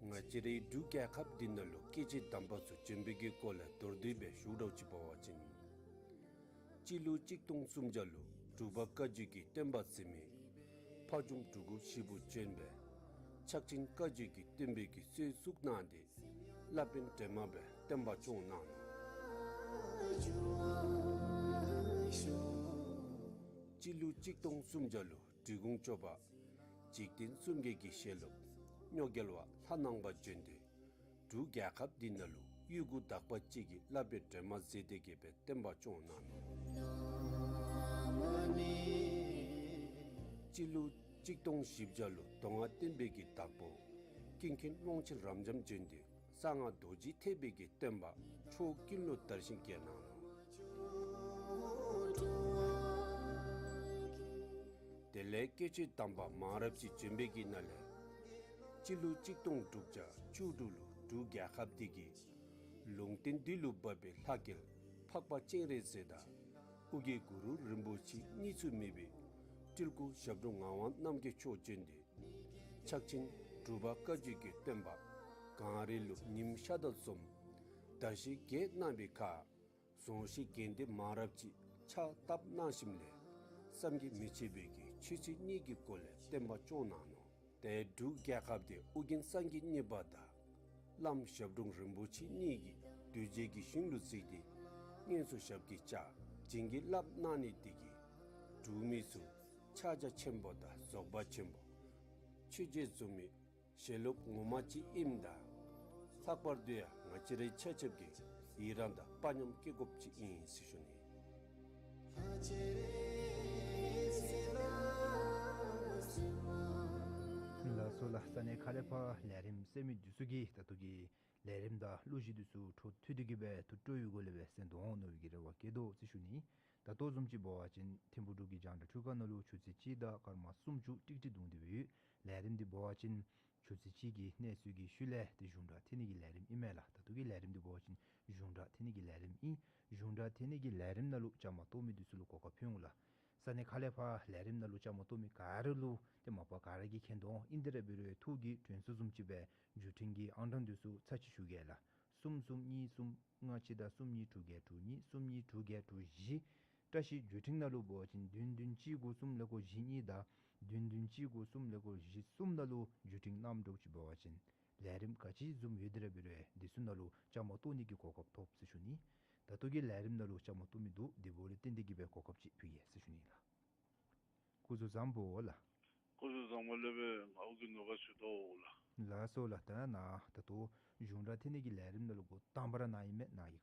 ང་བཅས་རའི་འབྲུག་རྒྱལ་ཁབ་འདི་ནང་ལུ་སྐྱེས་ཆེན་དམ་པ་ཚུ་བྱོན་པའི་གི་སྐོར་ལས་མདོར་བསྡུས་སྦེ་ཞུ་དགོཔ་ཅིག་འབད་བ་ཅིན། སྤྱི་ལོ་གཅིག་སྟོང་སུམ་བརྒྱ་ལུ་འབྲུག་པ་བཀའ་བརྒྱུད་ཀྱི་བསྟན་པ་འཛིན་མི་ཕ་ཇོ་འབྲུག་སྒོམ་ཞིག་པོ་བྱོན་སྦེ་ཕྱག་ཆེན་བཀའ་བརྒྱུད་ཀྱི་བསྟན་པའི་གི་སྲོལ་བཙུགས་གནང་སྟེ་བླ་དཔོན་སྒྲོལ་མ་སྦེ་བསྟན་པ་སྐྱོང་གནང་ནུག། སྤྱི་ལོ་གཅིག་སྟོང་སུམ་བརྒྱ་ལུ་འབྲི་གུང་སྐྱོབ་པ་འཇིག་རྟེན་གསུམ་མགོན་གྱི་ཞལ་སློབ་རྙོག་རྒྱལ་བ་ལྷ་ནང་པ་བྱོན་ཏེ་འབྲུག་རྒྱལ་ཁབ་འདི་ནང་ལུ་གཡུས་སྒོ་དག་པ་ཅིག་གི་བླ་དཔོན་སྒྲོལ་མ་མཛད་དེ་གི་སྦེ་བསྟན་པ་སྐྱོང་གནང་ནུག། སྤྱི་ལོ་གཅིག་སྟོང་བཞི་བརྒྱ་ལུ་མདོ་སྔགས་བསྟན་པའི་གི་བདག་པོ་ཀུན་མཁྱེན་ཀློང་ཆེན་རབ་འབྱམས་བྱོན་ཏེ་གསང་སྔགས་རྡོ་རྗེ་ཐེག་པའི་གི་བསྟན་པ་ཕྱོགས་ཀུན་ལུ་དར་ཞིང་རྒྱས་གནང་ནུག། དེ་ལས་སྐྱེས་ཆེན་དམ་པ་མང་རབས་ཅིག་བྱོན་པའི་གི་ནང་ལས་སྤྱི་ལོ་གཅིག་སྟོང་དྲུག་བརྒྱ་བཅུ་དྲུག་ལུ་འབྲུག་རྒྱལ་ཁབ་འདི་གི་ལུང་བསྟན་འདི་ལུ་བབས་པའི་ལྷ་སྐལ་འཕགས་པ་སྤྱན་རས་གཟིགས་དང་ཨོ་རྒྱན་གུ་རུ་རིན་པོ་ཆེ་གཉིས་སུ་མེད་པའི་སྤྲུལ་སྐུ་ཞབས་དྲུང་ངག་དབང་རྣམ་རྒྱལ་མཆོག་བྱོན་ཏེ་ཕྱག་ཆེན་འབྲུག་པ་བཀའ་བརྒྱུད་ཀྱི་བསྟན་པ་གངས་རི་ལུ་ཉིམ་ཤར་དང་འཛོམས་དར་ཞིང་རྒྱས་གནང་བའི་ཁར་རྫོང་གཞིས་དགོན་སྡེ་མང་རབས་ཅིག་ཕྱག་བཏབ་གནང་ཞིནམ་ལས་བསམ་གྱིས་མི་ཁྱབ་པའི་གི་ཆོས་ཚུལ་གཉིས་ཀྱི་སྒོ་ལས་བསྟན་པ་སྐྱོང་གནང་ནུག། ཏེ་འབྲུག་རྒྱལ་ཁབ་འདི་ཨོ་རྒྱན་སངས་རྒྱས་གཉིས་པ་དང་བླམ་ཞབས་དྲུང་རིན་པོ་ཆེ་གཉིས་ཀྱིས་གདུལ་བྱའི་གི་ཞིང་ལུ་གཟིགས་ཏེ་སྔོན་སུ་ཞབས་ཀྱིས་བཅགས་བྱིན་གྱིས་བརླབས་གནང་ནི་དེ་གིས་འབྲུག་མི་ཚུ་ཕྱག་རྒྱ་ཆེན་པོ་དང་རྫོགས་པ་ཆེན་པོ་ཆོས་རྗེ་བཙུན་མའི་ཞལ་སློབ་ངོ་མ་ཅིག་ཨིནམ་ད་ལྷག་པར་དུ་ཡང་ང་བཅས་རའི་ཆ་ཁྱབ་ཀྱིས་ཡི་རང་དང་དཔའ་ཉམས་བསྐྱེད་དགོཔ་ཅིག་ཨིན་ཟེར་ཞུ་ནི། ལགས་སོ་ལགས། ས་གནས་ཁག་ལས་ཕར་ལས་རིམ་གསན་མི་འདི་ཚུ་གིས་ད་ལྟོ་གི་ལས་རིམ་དང་གླུ་གཞས་འདི་ཚུ་འཕྲོ་མཐུད་དེ་གི་སྦེ་ཐུགས་སྤྲོ་བའི་སྒོ་ལས་སྦེ་གསན་དོ་འོང་མནོ་བའི་གི་རེ་བ་བསྐྱེད་དོ་ཟེར་ཞུ་ནི། ད་ལྟོ་བཟུམ་ཅིག་འབད་བ་ཅིན་ཐིམ་ཕུག་འབྲུག་གི་རྒྱང་བསྒྲགས་འཕྲུལ་ཁང་ནང་ལུ་ཆུ་ཚོད་གཅིག་དང་སྐར་མ་སུམ་ཅུ་ཀྲིག་ཀྲི་རྡུང་སྟེ་སྦེ་ཡོད། ལས་རིམ་འདི་འབད་བ་ཅིན་ཆུ་ཚོད་གཅིག་གི་གནས་ཚུལ་གྱི་ཤུལ་ལས་ཏེ་གཞུང་གྲྭ་འཐེན་ནི་གི་ལས་རིམ་ཨིན་མས་ལགས། ད་ལྟོ་གི་ལས་རིམ་འདི་འབད་བ་ཅིན་གཞུང་གྲྭ་འཐེན་ནི་གི་ལས་རིམ་ཨིན། གཞུང་གྲྭ་འཐེན་ནི་གི་ལས་རིམ་ནང་ལུ་བཅའ་མར་གཏོགས་མི་འདི་ཚུ་ལུ་གོ་སྐབས་ཕུལ་འོང་ལགས། ས་གནས་ཁག་ལས་ཕར་ལས་རིམ་ནང་ལུ་བཅའ་མར་གཏོགས་མི་ག་ར་ལུ་ཏེ་མ་པ་ག་ར་གིས་མཁྱེན་དོ་འོང་། ཨིན་དེ་ར་འབད་རུང་ཐུགས་ཀྱི་དྲན་གསོ་བཟུམ་ཅིག་སྦེ་བརྒྱུད་འཕྲིན་གྱི་ཨང་གྲངས་འདི་ཚུ་ཚར་གཅིག་ཞུ་གེ་ལགས། གསུམ་གསུམ་གཉིས་གསུམ་ལྔ་གཅིག་དང་གསུམ་གཉིས་དྲུག་བརྒྱད་དྲུག་གཉིས་གསུམ་གཉིས་དྲུག་བརྒྱད་དྲུག་བཞི། བཀྲ་ཤིས་བརྒྱུད་འཕྲིན་ནང་ལུ་འབད་བ་ཅིན་བདུན་བདུན་གཅིག་དགུ་གསུམ་ཀླད་ཀོར་བཞི་གཉིས་དང་བདུན་བདུན་གཅིག་དགུ་གསུམ་ཀླད་ཀོར་བཞི་གསུམ་ནང་ལུ་བརྒྱུད་འཕྲིན་གནངམ་འདྲཝ་ཅིག་འབད་བ་ཅིན་ལས་རིམ་ག་ཅི་བཟུམ་ཡོད་དེ་ར་འབད་རུང་འདི་ཚུ་ནང་ལུ་བཅའ་མར་གཏོགས་ནི་གི་གོ་སྐབས་ཐོབ་ཟེར་ཞུ་ནི། ད་ལྟོ་གི་ལས་རིམ་ནང་ལུ་བཅའ་མར་གཏོགས་མི་འདི་འདི་འབདཝ་ལས་བརྟེན་ཏེ་གི་སྦེ་གོ་སྐབས་ཅིག་ཕུལ་གེ་ཟེར་ཞུ་ནི་ལགས། སྐུ་གཟུགས་བཟང་པོ་ལགས། སྐུ་གཟུགས་བཟང་པོ་ལགས། ང་ཨོ་རྒྱན་ནོར་བུ་ཟེར་དོ་ལགས། ལགས་སོ་ལགས། ད་ནཱ་ད་ལྟོ་གཞུང་གྲྭ་འཐེན་ནི་གི་ལས་རིམ་ནང་ལུ་འགོ་དང་པ་ར་ནཱ་ཨིན་མས། ནཱ་གི་